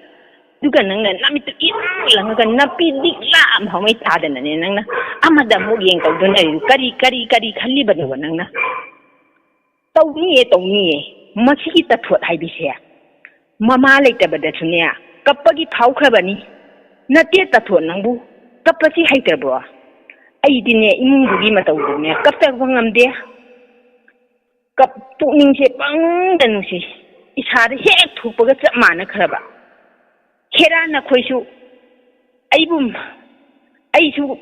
ꯑꯗꯨꯒ ꯅꯪꯅ ꯅꯃꯤꯠꯇꯨ ꯏꯔꯪ ꯂꯪꯉꯒ ꯅꯄꯤ ꯂꯤꯛꯂꯥ ꯑꯃ ꯐꯥꯎꯃꯩ ꯇꯥꯗꯅꯅꯦ, ꯅꯪꯅ ꯑꯃꯗ ꯑꯃꯨꯛ ꯌꯦꯡ ꯇꯧꯗꯨꯅ ꯂꯩꯔꯤꯗꯨ ꯀꯔꯤ, ꯀꯔꯤ, ꯀꯔꯤ ꯈꯜꯂꯤꯕꯅꯣꯕ ꯅꯪꯅ? ꯇꯧꯅꯤꯌꯦ, ꯇꯧꯅꯤꯌꯦ꯫ ꯃꯁꯤꯒꯤ ꯇꯊꯣꯠ ꯍꯥꯏꯕꯤꯁꯦ ꯃꯃꯥ ꯂꯩꯇꯕꯗꯁꯨꯅꯦ ꯀꯞꯄꯒꯤ ꯐꯥꯎꯈ꯭ꯔꯕꯅꯤ꯫ ꯅꯠꯇꯦ ꯇꯊꯣꯠ, ꯅꯪꯕꯨ ꯀꯞꯄꯁꯤ ꯍꯩꯇ꯭ꯔꯕ꯭ꯔꯣ? ꯑꯩꯗꯤꯅꯦ ꯏꯃꯨꯡꯗꯨꯒꯤ ꯃꯇꯧꯗꯨꯅꯦ ꯀꯞꯇꯕ ꯉꯝꯗꯦ꯫ ꯀꯞ-, ꯄꯨꯛꯅꯤꯡꯁꯦ ꯄꯪꯅꯨꯡꯗ ꯅꯨꯡꯁꯤ꯫ ꯏꯁꯥꯗ ꯍꯦꯛ ꯊꯣꯛꯄꯒ ꯆꯞ ꯃꯥꯟꯅꯈ꯭ꯔꯕ꯫ ꯍꯦꯔꯥ ꯅꯈꯣꯏꯁꯨ ꯑꯩꯕꯨ, ꯑꯩꯁꯨ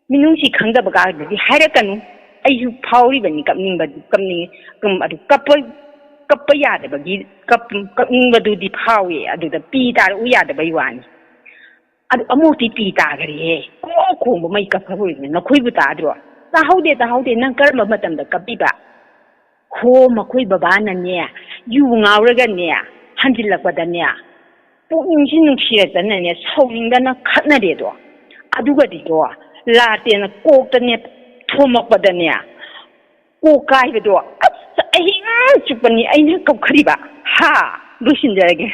ꯃꯤꯅꯨꯡꯁꯤ ꯈꯪꯗꯕ ꯀꯥꯗꯨꯗꯤ ꯍꯥꯏꯔꯛꯀꯅꯨ꯫ ꯑꯩꯁꯨ ꯐꯥꯎꯔꯤꯕꯅꯤ ꯀꯞꯅꯤꯡꯕ, ꯀꯞꯅꯤꯡꯉꯤ꯫ ꯀꯝ-, ꯑꯗꯨ ꯀꯞꯄ, ꯀꯞꯄ ꯌꯥꯗꯕꯒꯤ, ꯀꯞ-, ꯀꯞꯅꯤꯡꯕꯗꯨꯗꯤ ꯐꯥꯎꯏ꯫ ꯑꯗꯨꯗ ꯄꯤ ꯇꯥꯔꯛꯎ ꯌꯥꯗꯕꯩ ꯋꯥꯅꯤ꯫ ꯑꯗꯨ ꯑꯃꯨꯛꯇꯤ ꯄꯤ ꯇꯥꯈꯔꯦꯍꯦ꯫ ꯀꯣꯛ ꯈꯣꯡꯕ ꯃꯩ ꯀꯞꯈ꯭ꯔꯕ ꯑꯣꯏꯔꯤꯕꯅꯤ꯫ ꯅꯈꯣꯏꯕꯨ ꯇꯥꯗ꯭ꯔꯣ? ꯇꯥꯍꯧꯗꯦ, ꯇꯥꯍꯧꯗꯦ꯫ ꯅꯪ ꯀꯔꯝꯕ ꯃꯇꯝꯗ ꯀꯞꯄꯤꯕ? ꯍꯣ, ꯃꯈꯣꯏ ꯕꯕꯥꯅꯅꯦ, ꯌꯨ ꯉꯥꯎꯔꯒꯅꯦ, ꯍꯟꯖꯤꯜꯂꯛꯄꯗꯅꯦ, ꯄꯨꯛꯅꯤꯡꯁꯤ ꯅꯨꯡꯁꯤꯔꯛꯇꯅꯅꯦ, ꯁꯥꯎꯅꯤꯡꯗꯅ ꯈꯠꯅꯔꯦꯗꯣ꯫ ꯑꯗꯨꯒꯗꯤꯗꯣ, ꯂꯥꯇꯦꯅ ꯀꯣꯛꯇꯅꯦ ꯊꯣꯝꯃꯛꯄꯗꯅꯦ, ꯀꯣꯛ ꯀꯥꯏꯕꯗꯣ, ꯑꯁ, ꯑꯍꯤꯡ ꯆꯨꯞꯄꯅꯤ ꯑꯩꯅ ꯀꯞꯈ꯭ꯔꯤꯕ꯫ ꯍꯥ, ꯂꯣꯏꯁꯤꯟꯖꯔꯒꯦ꯫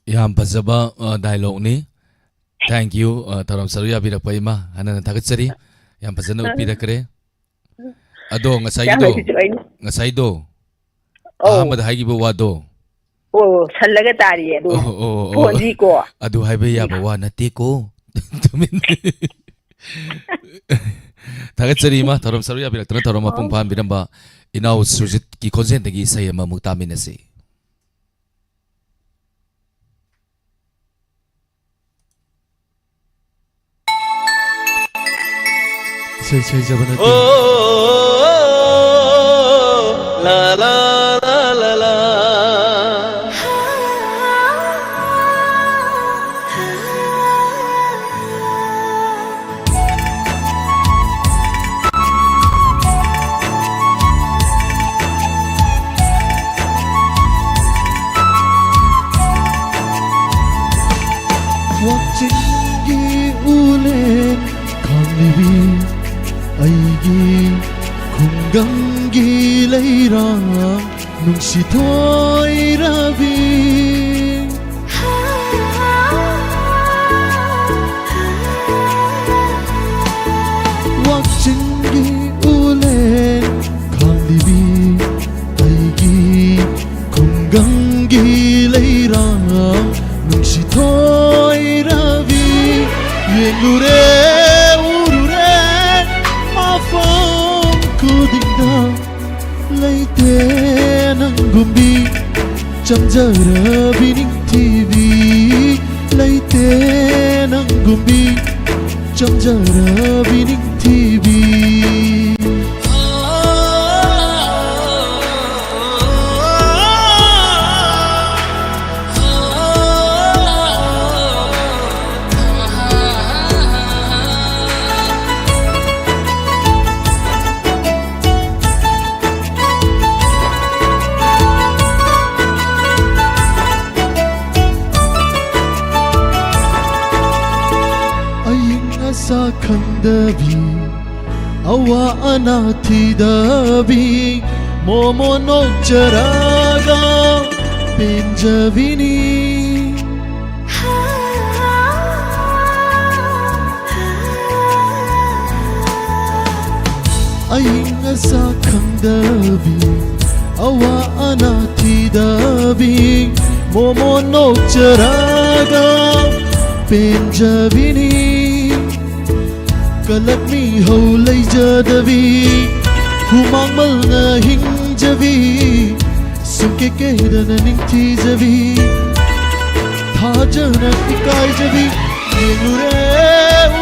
ꯌꯥꯝ ꯐꯖꯕ, ꯑ, dialogue ꯅꯤ꯫ Thank you, ꯑ, ꯊꯧꯔꯝ ꯁꯔꯨꯛ ꯌꯥꯕꯤꯔꯛꯄ ꯏꯃꯥ꯫ ꯍꯟꯅ ꯍꯟꯅ ꯊꯥꯒꯠꯆꯔꯤ꯫ ꯌꯥꯝ ꯐꯖꯅ ꯎꯠꯄꯤꯔꯛꯈ꯭ꯔꯦ꯫ ꯑꯗꯣ ꯉꯁꯥꯏꯒꯤꯗꯣ, ꯉꯁꯥꯏꯗꯣ, ꯑꯧ꯫ ꯑꯍꯥꯟꯕꯗ ꯍꯥꯏꯈꯤꯕ ꯋꯥꯗꯣ, ꯑꯣ, ꯁꯜꯂꯒ ꯇꯥꯔꯤꯌꯦ ꯑꯗꯨ꯫ ꯑꯣ, ꯑꯣ, ꯑꯣ꯫ ꯐꯣꯟꯁꯤꯀꯣ꯫ ꯑꯗꯨ ꯍꯥꯏꯕ ꯌꯥꯕ ꯋꯥ ꯅꯠꯇꯦꯀꯣ꯫ ꯊꯥꯒꯠꯆꯔꯤ ꯏꯃꯥ, ꯊꯧꯔꯝ ꯁꯔꯨꯛ ꯌꯥꯕꯤꯔꯛꯇꯨꯅ ꯊꯧꯔꯝ ꯃꯄꯨꯡ ꯐꯥꯍꯟꯕꯤꯔꯝꯕ ꯏꯅꯥꯎ ꯁꯨꯔꯖꯤꯠꯀꯤ ꯈꯣꯟꯖꯦꯜꯗꯒꯤ ꯏꯁꯩ ꯑꯃꯃꯨꯛ ꯇꯥꯃꯤꯟꯅꯁꯤ꯫ ꯏꯁꯩ ꯁꯩꯖꯕ ꯅꯠꯇꯦ꯫ Oh, la, la, la, la, la. ꯋꯥꯛꯆꯤꯡꯒꯤ ꯎꯂꯦꯟ ꯈꯥꯡꯂꯤꯕꯤ ꯑꯩꯒꯤ ꯈꯨꯡꯒꯪꯒꯤ ꯂꯩꯔꯥꯡ ꯅꯨꯡꯁꯤꯊꯣꯏ ꯔꯕꯤ꯫ ꯋꯥꯛꯆꯤꯡꯒꯤ ꯎꯂꯦꯟ ꯈꯥꯡꯂꯤꯕꯤ ꯑꯩꯒꯤ ꯈꯨꯡꯒꯪꯒꯤ ꯂꯩꯔꯥꯡ ꯅꯨꯡꯁꯤꯊꯣꯏ ꯔꯕꯤ꯫ ꯌꯦꯡꯂꯨꯔꯦ ꯎꯔꯨꯔꯦ ꯃꯐꯝ ꯈꯨꯗꯤꯡꯗ ꯂꯩꯇꯦ ꯅꯪꯒꯨꯝꯕꯤ ꯆꯝꯖꯔꯕꯤ ꯅꯤꯡꯊꯤꯕꯤ꯫ ꯂꯩꯇꯦ ꯅꯪꯒꯨꯝꯕꯤ ꯆꯝꯖꯔꯕꯤ ꯅꯤꯡꯊꯤꯕꯤ꯫ ꯑꯏꯪ ꯑꯁꯥ ꯈꯪꯗꯕꯤ ꯑꯋꯥ ꯑꯅꯥ ꯊꯤꯗꯕꯤ ꯃꯣꯃꯣ ꯅꯣꯛꯆꯔꯒ ꯄꯦꯟꯖꯕꯤꯅꯤ꯫ ꯑꯏꯪ ꯑꯁꯥ ꯈꯪꯗꯕꯤ ꯑꯋꯥ ꯑꯅꯥ ꯊꯤꯗꯕꯤ, ꯃꯣꯃꯣꯟ ꯅꯣꯛꯆꯔꯒ ꯄꯦꯟꯖꯕꯤꯅꯤ꯫ ꯀꯂꯛ ꯃꯤꯍꯧ ꯂꯩꯖꯗꯕꯤ, ꯍꯨꯃꯥꯡ ꯃꯜꯅ ꯍꯤꯡꯖꯕꯤ, ꯁꯨꯡꯀꯦ ꯀꯦꯗꯅ ꯅꯤꯡꯊꯤꯖꯕꯤ, ꯊꯥꯖꯅ ꯏꯀꯥꯏꯖꯕꯤ, ꯌꯦꯡꯂꯨꯔꯦ,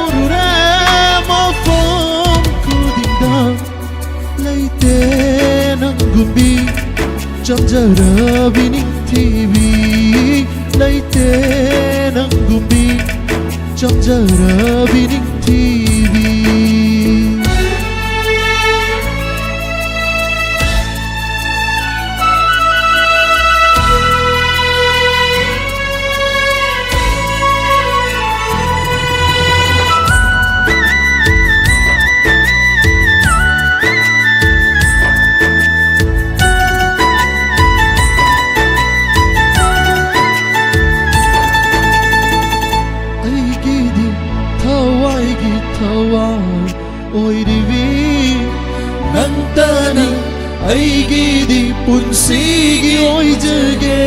ꯎꯔꯨꯔꯦ, ꯃꯐꯝ ꯈꯨꯗꯤꯡꯗ ꯂꯩꯇꯦ ꯅꯪꯒꯨꯝꯕꯤ ꯆꯝꯖꯔꯕꯤ ꯅꯤꯡꯊꯤꯕꯤ, ꯂꯩꯇꯦ ꯅꯪꯒꯨꯝꯕꯤ ꯆꯝꯖꯔꯕꯤ ꯅꯤꯡꯊꯤꯕꯤ꯫ ꯑꯩꯒꯤꯗꯤ ꯊꯋꯥꯏꯒꯤ ꯊꯋꯥꯏ ꯑꯣꯏꯔꯤꯕꯤ ꯅꯪꯇꯅꯤ ꯑꯩꯒꯤꯗꯤ ꯄꯨꯟꯁꯤꯒꯤ ꯑꯣꯏꯖꯒꯦ꯫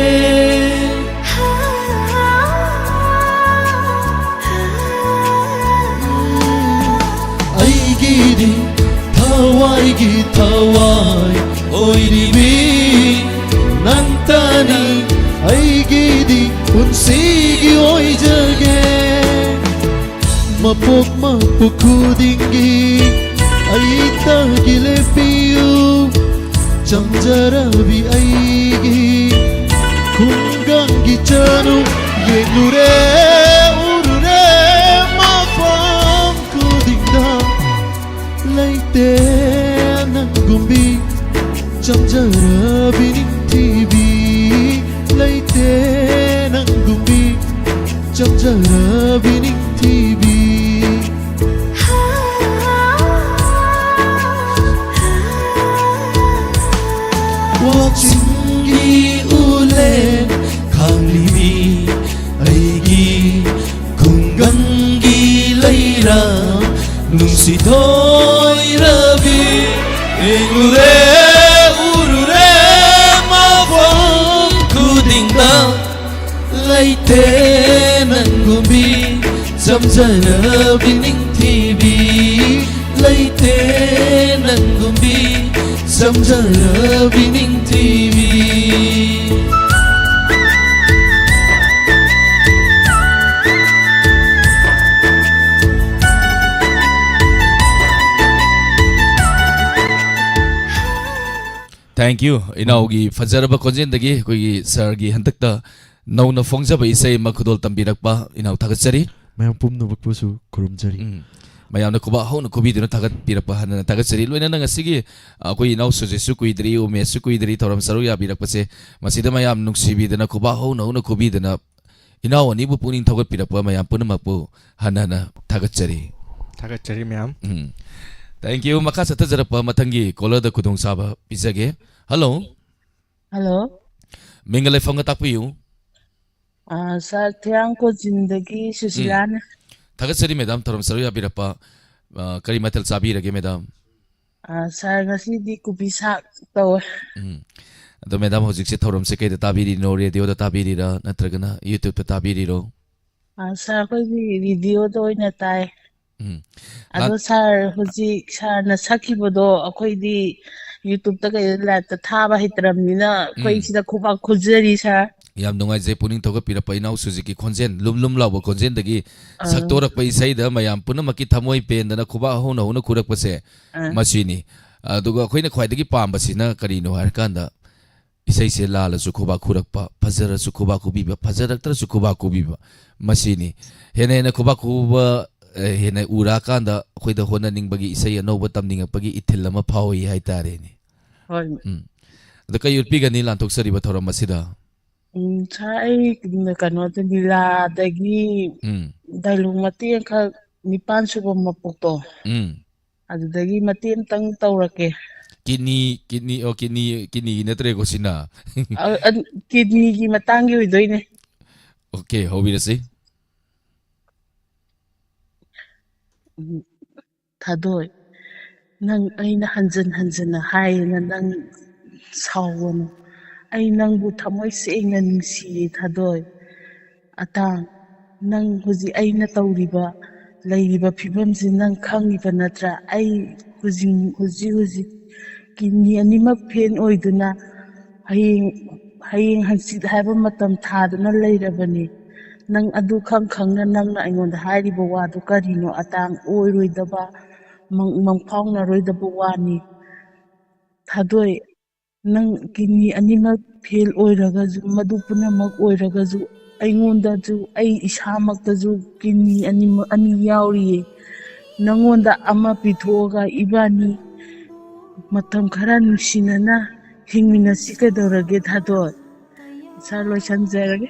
ꯑꯩꯒꯤꯗꯤ ꯊꯋꯥꯏꯒꯤ ꯊꯋꯥꯏ ꯑꯣꯏꯔꯤꯕꯤ ꯅꯪꯇꯅꯤ ꯑꯩꯒꯤꯗꯤ ꯄꯨꯟꯁꯤꯒꯤ ꯑꯣꯏꯖꯒꯦ꯫ ꯃꯄꯣꯛ ꯃꯄꯨ ꯈꯨꯗꯤꯡꯒꯤ ꯑꯩꯇꯒꯤ ꯂꯦꯞꯄꯤꯌꯨ ꯆꯝꯖꯔꯕꯤ ꯑꯩꯒꯤ ꯈꯨꯡꯒꯪꯒꯤ ꯆꯅꯨ꯫ ꯌꯦꯡꯂꯨꯔꯦ ꯎꯔꯨꯔꯦ ꯃꯐꯝ ꯈꯨꯗꯤꯡꯗ ꯂꯩꯇꯦ ꯅꯪꯒꯨꯝꯕꯤ ꯆꯝꯖꯔꯕꯤ ꯅꯤꯡꯊꯤꯕꯤ, ꯂꯩꯇꯦ ꯅꯪꯒꯨꯝꯕꯤ ꯆꯝꯖꯔꯕꯤ ꯅꯤꯡꯊꯤꯕꯤ꯫ ꯋꯥꯆꯤꯡꯒꯤ ꯎꯂꯦꯟ ꯈꯥꯡꯂꯤꯕꯤ ꯑꯩꯒꯤ ꯈꯨꯡꯒꯪꯒꯤ ꯂꯩꯔꯥ ꯅꯨꯡꯁꯤꯊꯣꯏꯔꯕꯤ꯫ ꯌꯦꯡꯂꯨꯔꯦ ꯎꯔꯨꯔꯦ ꯅꯪꯒꯨꯝꯕꯤ ꯆꯝꯖꯔꯕꯤ ꯅꯤꯡꯊꯤꯕꯤ ꯂꯩꯇꯦ, ꯅꯪꯒꯨꯝꯕꯤ ꯆꯝꯖꯔꯕꯤ ꯅꯤꯡꯊꯤꯕꯤ꯫ Thank you, ꯏꯅꯥꯎꯒꯤ ꯐꯖꯔꯕ ꯈꯣꯟꯖꯦꯜꯗꯒꯤ ꯑꯩꯈꯣꯏꯒꯤ ꯁꯥꯔꯒꯤ ꯍꯟꯗꯛꯇ ꯅꯧꯅ ꯐꯣꯡꯖꯕ ꯏꯁꯩ ꯑꯃ ꯈꯨꯗꯣꯜ ꯇꯝꯕꯤꯔꯛꯄ ꯏꯅꯥꯎ ꯊꯥꯒꯠꯆꯔꯤ꯫ ꯃꯌꯥꯝ ꯄꯨꯝꯅꯃꯛꯄꯨꯁꯨ ꯈꯨꯔꯨꯝꯖꯔꯤ꯫ ꯎꯝ꯫ ꯃꯌꯥꯝꯅ ꯈꯨꯕꯥꯛ ꯍꯧꯅ ꯈꯨꯕꯤꯗꯨꯅ ꯊꯥꯒꯠꯄꯤꯔꯛꯄ ꯍꯟꯅ ꯊꯥꯒꯠꯆꯔꯤ꯫ ꯂꯣꯏꯅꯅ ꯉꯁꯤꯒꯤ, ꯑ, ꯑꯩꯈꯣꯏ ꯏꯅꯥꯎ ꯁꯨꯖꯤꯠꯁꯨ ꯀꯨꯏꯗ꯭ꯔꯤ, ꯎꯃꯦꯁꯁꯨ ꯀꯨꯏꯗ꯭ꯔꯤ ꯊꯧꯔꯝ ꯁꯔꯨꯛ ꯌꯥꯕꯤꯔꯛꯄꯁꯦ꯫ ꯃꯁꯤꯗ ꯃꯌꯥꯝ ꯅꯨꯡꯁꯤꯕꯤꯗꯅ ꯈꯨꯕꯥꯛ ꯍꯧꯅ ꯍꯧꯅ ꯈꯨꯕꯤꯗꯅ ꯏꯅꯥꯎ ꯑꯅꯤꯕꯨ ꯄꯨꯛꯅꯤꯡ ꯊꯧꯒꯠꯄꯤꯔꯛꯄ ꯃꯌꯥꯝ ꯄꯨꯝꯅꯃꯛꯄꯨ ꯍꯟꯅ ꯍꯟꯅ ꯊꯥꯒꯠꯆꯔꯤ꯫ ꯊꯥꯒꯠꯆꯔꯤ ꯃꯌꯥꯝ꯫ ꯎꯝ꯫ Thank you꯫ ꯃꯈꯥ ꯆꯠꯊꯖꯔꯛꯄ ꯃꯊꯪꯒꯤ caller ꯗ ꯈꯨꯗꯣꯡꯆꯥꯕ ꯄꯤꯖꯒꯦ꯫ Hello꯫ Hello꯫ ꯃꯤꯡꯒ ꯂꯩꯐꯝꯒ ꯇꯥꯛꯄꯤꯌꯨ꯫ ꯑꯥ, sir, ꯊꯣꯏꯔꯥꯡ ꯀꯣꯟꯖꯤꯟꯗꯒꯤ ꯎꯝ꯫ ꯁꯨꯁꯤꯂꯥꯅꯦ꯫ ꯊꯥꯒꯠꯆꯔꯤ madam, ꯊꯧꯔꯝ ꯁꯔꯨꯛ ꯌꯥꯕꯤꯔꯛꯄ꯫ ꯑ, ꯀꯔꯤ ꯃꯊꯦꯜ ꯆꯥꯕꯤꯔꯒꯦ madam? ꯑꯥ, sir, ꯉꯁꯤꯗꯤ ꯀꯣꯕꯤ ꯁꯥꯛ ꯇꯧꯋꯦ꯫ ꯎꯝ꯫ ꯑꯗꯣ madam, ꯍꯧꯖꯤꯛꯁꯦ ꯊꯧꯔꯝꯁꯦ ꯀꯩꯗ ꯇꯥꯕꯤꯔꯤꯅꯣ? Radio ꯗ ꯇꯥꯕꯤꯔꯤꯔꯥ ꯅꯠꯇ꯭ꯔꯒꯅ YouTube ꯇ ꯇꯥꯕꯤꯔꯤꯔꯣ? ꯑꯥ, sir, ꯑꯩꯈꯣꯏꯗꯤ radio ꯗ ꯑꯣꯏꯅ ꯇꯥꯏ꯫ ꯎꯝ꯫ ꯑꯗꯣ ꯂꯥꯟ- sir, ꯍꯧꯖꯤꯛ sir ꯅ ꯁꯛꯈꯤꯕꯗꯣ ꯑꯩꯈꯣꯏꯗꯤ YouTube ꯇ ꯀꯩꯗ live ꯇ ꯊꯥꯕ ꯍꯩꯇ꯭ꯔꯕꯅꯤꯅ ꯑꯩꯈꯣꯏ ꯎꯝ꯫ ꯁꯤꯗ ꯈꯨꯕꯥꯛ ꯈꯨꯖꯔꯤ sir꯫ ꯌꯥꯝ ꯅꯨꯡꯉꯥꯏꯖꯩ, ꯄꯨꯛꯅꯤꯡ ꯊꯧꯒꯠꯄꯤꯔꯛꯄ ꯏꯅꯥꯎ ꯁꯨꯖꯤꯠꯀꯤ ꯈꯣꯟꯖꯦꯜ, ꯂꯨꯝ ꯂꯨꯝ ꯂꯥꯎꯕ ꯈꯣꯟꯖꯦꯜꯗꯒꯤ ꯑꯥ꯫ ꯁꯛꯇꯣꯔꯛꯄ ꯏꯁꯩꯗ ꯃꯌꯥꯝ ꯄꯨꯝꯅꯃꯛꯀꯤ ꯊꯃꯣꯏ ꯄꯦꯟꯗꯅ ꯈꯨꯕꯥꯛ ꯍꯧꯅ ꯍꯧꯅ ꯈꯨꯔꯛꯄꯁꯦ ꯑꯥ꯫ ꯃꯁꯤꯅꯤ꯫ ꯑꯗꯨꯒ ꯑꯩꯈꯣꯏꯅ ꯈ꯭ꯋꯥꯏꯗꯒꯤ ꯄꯥꯝꯕꯁꯤꯅ ꯀꯔꯤꯅꯣ ꯍꯥꯏꯔꯀꯥꯟꯗ, ꯏꯁꯩꯁꯦ ꯂꯥꯜꯂꯁꯨ ꯈꯨꯕꯥꯛ ꯈꯨꯔꯛꯄ, ꯐꯖꯔꯁꯨ ꯈꯨꯕꯥꯛ ꯈꯨꯕꯤꯕ, ꯐꯖꯔꯛꯇ꯭ꯔꯁꯨ ꯈꯨꯕꯥꯛ ꯈꯨꯕꯤꯕ, ꯃꯁꯤꯅꯤ꯫ ꯍꯦꯟꯅ ꯍꯦꯟꯅ ꯈꯨꯕꯥꯛ ꯈꯨꯕ, ꯑ, ꯍꯦꯟꯅ ꯎꯔꯛꯑꯀꯥꯟꯗ ꯑꯩꯈꯣꯏꯗ ꯍꯣꯠꯅꯅꯤꯡꯕꯒꯤ, ꯏꯁꯩ ꯑꯅꯧꯕ ꯇꯝꯅꯤꯡꯉꯛꯄꯒꯤ ꯏꯊꯤꯜ ꯑꯃ ꯐꯥꯎꯏ ꯍꯥꯏꯇꯥꯔꯦꯅꯦ꯫ ꯍꯣꯏ꯫ ꯎꯝ꯫ ꯑꯗꯣ ꯀꯩ ꯎꯠꯄꯤꯒꯅꯤ ꯂꯥꯟꯊꯣꯛꯆꯔꯤꯕ ꯊꯧꯔꯝ ꯑꯁꯤꯗ? ꯎꯝ, sir, ꯑꯩ ꯀꯩꯅꯣꯗ, ꯂꯤꯂꯥꯗꯒꯤ ꯎꯝ꯫ Dialogue ꯃꯇꯦꯛ ꯑꯃꯈꯛ, ꯅꯤꯄꯥꯟ ꯁꯨꯕ ꯃꯄꯣꯛꯇꯣ꯫ ꯎꯝ꯫ ꯑꯗꯨꯗꯒꯤ ꯃꯇꯦꯛ ꯑꯃꯇꯪ ꯇꯧꯔꯛꯀꯦ꯫ Kidney, kidney, ꯑꯣ, kidney, kidney ꯒꯤ ꯅꯠꯇ꯭ꯔꯦꯀꯣ ꯁꯤꯅ꯫ ꯑ, ꯑ, kidney ꯒꯤ ꯃꯇꯥꯡꯒꯤ ꯑꯣꯏꯗꯣꯏꯅꯦ꯫ Okay, ꯍꯧꯕꯤꯔꯁꯤ꯫ ꯎꯝ, ꯊꯥꯗꯣꯏ, ꯅꯪ ꯑꯩꯅ ꯍꯟꯖꯟ ꯍꯟꯖꯟꯅ ꯍꯥꯏꯌꯦꯅ ꯅꯪ ꯁꯥꯎꯒꯅꯨ꯫ ꯑꯩ ꯅꯪꯕꯨ ꯊꯃꯣꯏ ꯁꯦꯡꯅ ꯅꯨꯡꯁꯤꯌꯦ, ꯊꯥꯗꯣꯏ꯫ ꯑꯇꯥꯡ, ꯅꯪ ꯍꯧꯖꯤꯛ ꯑꯩꯅ ꯇꯧꯔꯤꯕ, ꯂꯩꯔꯤꯕ ꯐꯤꯕꯝꯁꯤ ꯅꯪ ꯈꯪꯉꯤꯕ ꯅꯠꯇ꯭ꯔꯥ? ꯑꯩ ꯍꯧꯖꯤꯛ, ꯍꯧꯖꯤꯛ, ꯍꯧꯖꯤꯛ ꯀꯤꯗꯅꯤ ꯑꯅꯤꯃꯛ ꯐꯦꯜ ꯑꯣꯏꯗꯨꯅ ꯍꯌꯦꯡ, ꯍꯌꯦꯡ ꯍꯪꯆꯤꯠ ꯍꯥꯏꯕ ꯃꯇꯝ ꯊꯥꯗꯨꯅ ꯂꯩꯔꯕꯅꯤ꯫ ꯅꯪ ꯑꯗꯨ ꯈꯪ ꯈꯪꯅ ꯅꯪꯅ ꯑꯩꯉꯣꯟꯗ ꯍꯥꯏꯔꯤꯕ ꯋꯥꯗꯨ ꯀꯔꯤꯅꯣ? ꯑꯇꯥꯡ, ꯑꯣꯏꯔꯣꯏꯗꯕ, ꯃꯪ-, ꯃꯪꯐꯥꯎꯅꯔꯣꯏꯗꯕ ꯋꯥꯅꯤ꯫ ꯊꯥꯗꯣꯏ, ꯅꯪ ꯀꯤꯗꯅꯤ ꯑꯅꯤꯃꯛ ꯐꯦꯜ ꯑꯣꯏꯔꯒꯁꯨ, ꯃꯗꯨ ꯄꯨꯝꯅꯃꯛ ꯑꯣꯏꯔꯒꯁꯨ, ꯑꯩꯉꯣꯟꯗꯁꯨ, ꯑꯩ ꯏꯁꯥꯃꯛꯇꯁꯨ ꯀꯤꯗꯅꯤ ꯑꯅꯤꯃꯛ, ꯑꯅꯤ ꯌꯥꯎꯔꯤꯌꯦ꯫ ꯅꯪꯉꯣꯟꯗ ꯑꯃ ꯄꯤꯊꯣꯛꯑꯒ ꯏꯕꯥꯅꯤ ꯃꯇꯝ ꯈꯔ ꯅꯨꯡꯁꯤꯅꯅ ꯍꯤꯡꯃꯤꯟꯅꯁꯤ꯫ ꯀꯩꯗꯧꯔꯒꯦ, ꯊꯥꯗꯣꯏ? ꯁꯥꯔ, ꯂꯣꯏꯁꯟꯖꯔꯒꯦ꯫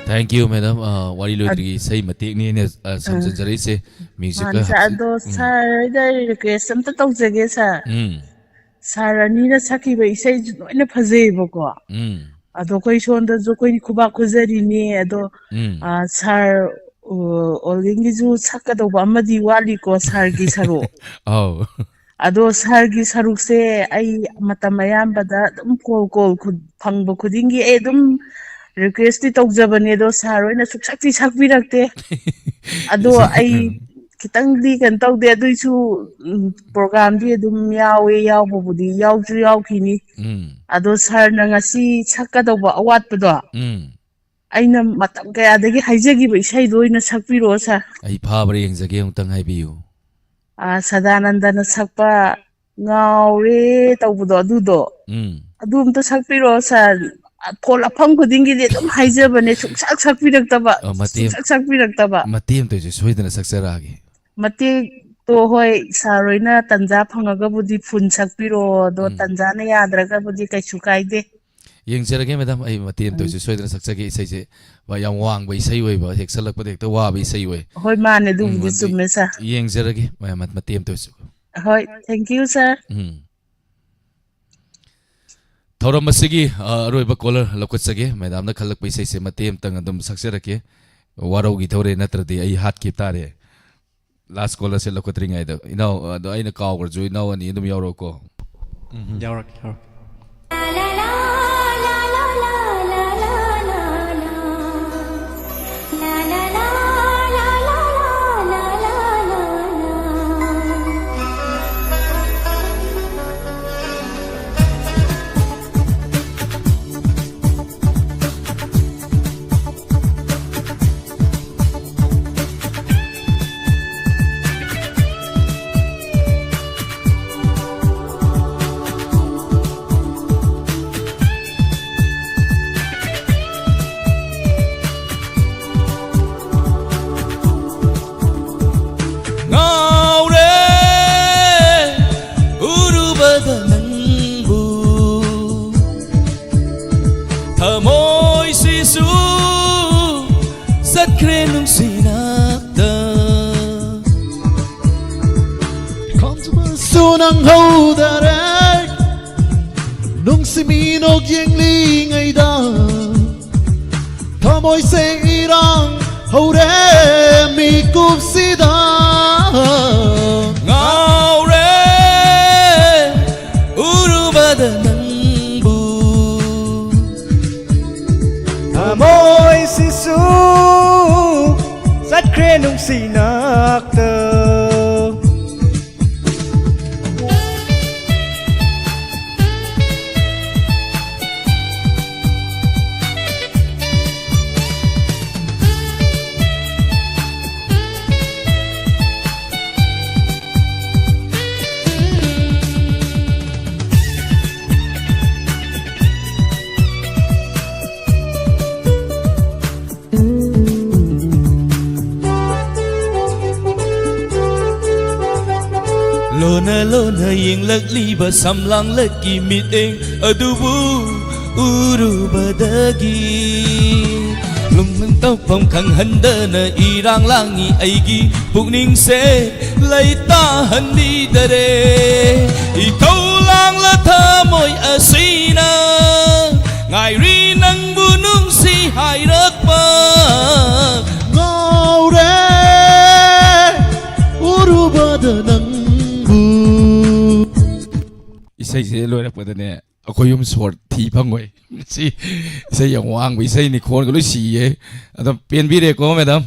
Thank you, madam. ꯑ, ꯋꯥꯔꯤ ꯂꯣꯏꯗ꯭ꯔꯤꯒꯤ ꯏꯁꯩ ꯃꯇꯦꯛꯅꯤ ꯑꯩꯅ, ꯑ, ꯁꯝꯖꯤꯟꯖꯔꯛꯏꯁꯦ꯫ Music ꯈꯔ ꯃꯥꯅꯤ, ꯁꯥꯔ, ꯍꯥꯞꯆꯤꯟ-, ꯑꯗꯣ ꯎꯝ꯫ ꯁꯥꯔ ꯍꯣꯏꯗ request ꯑꯝꯇ ꯇꯧꯖꯒꯦ, ꯁꯥꯔ꯫ ꯎꯝ, ꯁꯥꯔ ꯑꯅꯤꯅ ꯁꯛꯈꯤꯕ ꯏꯁꯩꯁꯨ ꯂꯣꯏꯅ ꯐꯖꯩꯌꯦꯕꯀꯣ꯫ ꯎꯝ, ꯑꯗꯣ ꯑꯩꯈꯣꯏ ꯁꯣꯝꯗꯁꯨ ꯑꯩꯈꯣꯏ ꯈꯨꯕꯥꯛ ꯈꯨꯖꯔꯤꯅꯦ꯫ ꯑꯗꯣ, ꯎꯝ꯫ ꯑ, ꯁꯥꯔ, ꯑ, ꯑꯣꯜꯒꯤꯟꯒꯤꯁꯨ ꯁꯛꯀꯗꯧꯕ ꯑꯃꯗꯤ ꯋꯥꯠꯂꯤꯀꯣ, ꯁꯥꯔꯒꯤ ꯁꯔꯨꯛ꯫ ꯑꯧ꯫ ꯑꯗꯣ ꯁꯥꯔꯒꯤ ꯁꯔꯨꯛꯁꯦ ꯑꯩ ꯃꯇꯝ ꯑꯌꯥꯝꯕꯗ ꯑꯗꯨꯝ call, call ꯈꯨ-, ꯐꯪꯕ ꯈꯨꯗꯤꯡꯒꯤ ꯑꯩ ꯑꯗꯨꯝ request ꯇꯤ ꯇꯧꯖꯕꯅꯦ, ꯑꯗꯣ ꯁꯥꯔ ꯍꯣꯏꯅ ꯁꯨꯛꯁꯛꯇꯤ ꯁꯛꯄꯤꯔꯛꯇꯦ꯫ ꯑꯗꯣ ꯏꯁꯩ-, ꯑꯩ ꯎꯝ꯫ ꯈꯤꯇꯪꯗꯤ ꯀꯩꯅꯣ ꯇꯧꯗꯦ, ꯑꯗꯨꯏꯁꯨ, ꯎꯝ, program ꯗꯤ ꯑꯗꯨꯝ ꯌꯥꯎꯋꯦ, ꯌꯥꯎꯕꯕꯨꯗꯤ ꯌꯥꯎꯁꯨ ꯌꯥꯎꯈꯤꯅꯤ꯫ ꯎꯝ꯫ ꯑꯗꯣ ꯁꯥꯔꯅ ꯉꯁꯤ ꯁꯛꯀꯗꯧꯕ ꯑꯋꯥꯠꯄꯗꯣ, ꯎꯝ꯫ ꯑꯩꯅ ꯃꯇꯝ ꯀꯌꯥꯗꯒꯤ ꯍꯥꯏꯖꯈꯤꯕ ꯏꯁꯩꯗꯣ ꯑꯣꯏꯅ ꯁꯛꯄꯤꯔꯛꯑꯣ, ꯁꯥꯔ꯫ ꯑꯩ ꯐꯥꯕ꯭ꯔꯥ ꯌꯦꯡꯖꯒꯦ, ꯑꯃꯨꯛꯇꯪ ꯍꯥꯏꯕꯤꯌꯨ꯫ ꯑ, ꯁꯗꯥꯅꯟꯗꯅ ꯁꯛꯄ "ꯉꯥꯎꯔꯦ" ꯇꯧꯕꯗꯣ, ꯑꯗꯨꯗꯣ꯫ ꯎꯝ꯫ ꯑꯗꯨ ꯑꯝꯇ ꯁꯛꯄꯤꯔꯛꯑꯣ, ꯁꯥꯔ꯫ ꯐꯣꯟ ꯂꯥꯛꯐꯝ ꯈꯨꯗꯤꯡꯒꯤꯗꯤ ꯑꯗꯨꯝ ꯍꯥꯏꯖꯕꯅꯦ, ꯁꯨꯡꯁꯛ ꯁꯛꯄꯤꯔꯛꯇꯕ, ꯑ, ꯃꯇꯦꯛ ꯑꯃ-, ꯁꯨꯡꯁꯛ ꯁꯛꯄꯤꯔꯛꯇꯕ꯫ ꯃꯇꯦꯛ ꯑꯃꯇ ꯑꯣꯏꯁꯨ ꯁꯣꯏꯗꯅ ꯁꯛꯆꯔꯛꯑꯒꯦ꯫ ꯃꯇꯦꯛꯇꯣ, ꯍꯣꯏ, ꯁꯥꯔ ꯍꯣꯏꯅ ꯇꯟꯖꯥ ꯐꯪꯉꯒꯕꯨꯗꯤ ꯐꯨꯜ ꯁꯛꯄꯤꯔꯛꯑꯣ, ꯑꯗꯣ ꯎꯝ꯫ ꯇꯟꯖꯥꯅ ꯌꯥꯗ꯭ꯔꯒꯕꯨꯗꯤ ꯀꯩꯁꯨ ꯀꯥꯏꯗꯦ꯫ ꯌꯦꯡꯖꯔꯒꯦ, ꯃꯦꯗꯥꯝ, ꯑꯩ ꯃꯇꯦꯛ ꯑꯃꯇ ꯎꯝ꯫ ꯑꯣꯏꯁꯨ ꯁꯣꯏꯗꯅ ꯁꯛꯆꯒꯦ꯫ ꯏꯁꯩꯁꯦ ꯌꯥꯝ ꯋꯥꯡꯕ ꯏꯁꯩ ꯑꯣꯏꯕ, ꯍꯦꯛ ꯁꯛꯂꯛꯄꯗ ꯍꯦꯛꯇ ꯋꯥꯕ ꯏꯁꯩ ꯑꯣꯏ꯫ ꯍꯣꯏ, ꯃꯥꯅꯦ, ꯎꯝ, ꯑꯗꯨꯕꯨꯗꯤ ꯑꯗꯨ ꯆꯨꯝꯃꯦ, ꯁꯥꯔ꯫ ꯌꯦꯡꯖꯔꯒꯦ, ꯃ-, ꯃ-, ꯃꯇꯦꯛ ꯑꯃꯇ ꯑꯣꯏꯁꯨ꯫ ꯍꯣꯏ, thank you, ꯁꯥꯔ꯫ ꯎꯝ꯫ ꯊꯧꯔꯝ ꯑꯁꯤꯒꯤ, ꯑ, ꯑꯔꯣꯏꯕ caller ꯂꯧꯈꯠꯆꯒꯦ꯫ ꯃꯦꯗꯥꯝꯅ ꯈꯜꯂꯛꯄ ꯏꯁꯩꯁꯦ ꯃꯇꯦꯛ ꯑꯃꯇꯪ ꯑꯗꯨꯝ ꯁꯛꯆꯔꯛꯀꯦ꯫ ꯋꯥꯔꯧꯈꯤꯗꯧꯔꯦ, ꯅꯠꯇ꯭ꯔꯗꯤ ꯑꯩ ꯍꯥꯠꯈꯤ ꯇꯥꯔꯦ꯫ Last caller ꯁꯦ ꯂꯧꯈꯠꯇ꯭ꯔꯤꯉꯩꯗ, ꯏꯅꯥꯎ, ꯑꯗꯣ ꯑꯩꯅ ꯀꯥꯎꯈ꯭ꯔꯁꯨ, ꯏꯅꯥꯎ ꯑꯅꯤ ꯑꯗꯨꯝ ꯌꯥꯎꯔꯛꯑꯣꯀꯣ꯫ ꯎꯝ, ꯌꯥꯎꯔꯛꯀꯦ, ꯌꯥꯎꯔꯛꯀꯦ꯫ ꯉꯥꯎꯔꯦ ꯎꯔꯨꯕꯗ ꯅꯪꯕꯨ, ꯊꯃꯣꯏꯁꯤꯁꯨ ꯆꯠꯈ꯭ꯔꯦ ꯅꯨꯡꯁꯤꯅꯛꯇ꯫ ꯈꯪꯖꯕꯁꯨ ꯅꯪꯍꯧꯗꯔꯦ ꯅꯨꯡꯁꯤ ꯃꯤꯅꯣꯛ ꯌꯦꯡꯂꯤꯉꯩꯗ꯫ ꯊꯃꯣꯏꯁꯦ ꯏꯔꯥꯡ ꯍꯧꯔꯦ ꯃꯤꯀꯨꯞꯁꯤꯗ꯫ ꯉꯥꯎꯔꯦ ꯎꯔꯨꯕꯗ ꯅꯪꯕꯨ, ꯊꯃꯣꯏꯁꯤꯁꯨ ꯆꯠꯈ꯭ꯔꯦ ꯅꯨꯡꯁꯤꯅꯛꯇ꯫ ꯂꯣꯟꯅ ꯂꯣꯟꯅ ꯌꯦꯡꯂꯛꯂꯤꯕ ꯁꯝꯂꯥꯡꯂꯛꯀꯤ ꯃꯤꯠꯌꯦꯡ ꯑꯗꯨꯕꯨ ꯎꯔꯨꯕꯗꯒꯤ, ꯂꯨꯡꯂꯪ ꯇꯧꯐꯝ ꯈꯪꯍꯟꯗꯅ ꯏꯔꯥꯡ ꯂꯥꯡꯉꯤ ꯑꯩꯒꯤ ꯄꯨꯛꯅꯤꯡꯁꯦ ꯂꯩꯇꯥꯍꯟꯕꯤꯗꯔꯦ꯫ ꯏꯊꯧ ꯂꯥꯡꯂ ꯊꯃꯣꯏ ꯑꯁꯤꯅ ꯉꯥꯏꯔꯤ ꯅꯪꯕꯨ ꯅꯨꯡꯁꯤ ꯍꯥꯏꯔꯛꯄ꯫ ꯉꯥꯎꯔꯦ ꯏꯁꯩꯁꯦ ꯂꯣꯏꯔꯛꯄꯗꯅꯦ, ꯑꯩꯈꯣꯏ ꯌꯨꯝ ꯁꯣꯔ ꯊꯤ ꯐꯪꯉꯣꯏ꯫ ꯁꯤ ꯏꯁꯩ ꯌꯥꯝ ꯋꯥꯡꯕ ꯏꯁꯩꯅꯤ, ꯈꯣꯟꯒ ꯂꯣꯏ ꯁꯤꯌꯦ꯫ ꯑꯗꯣ ꯄꯦꯟꯕꯤꯔꯦꯀꯣ, ꯃꯦꯗꯥꯝ?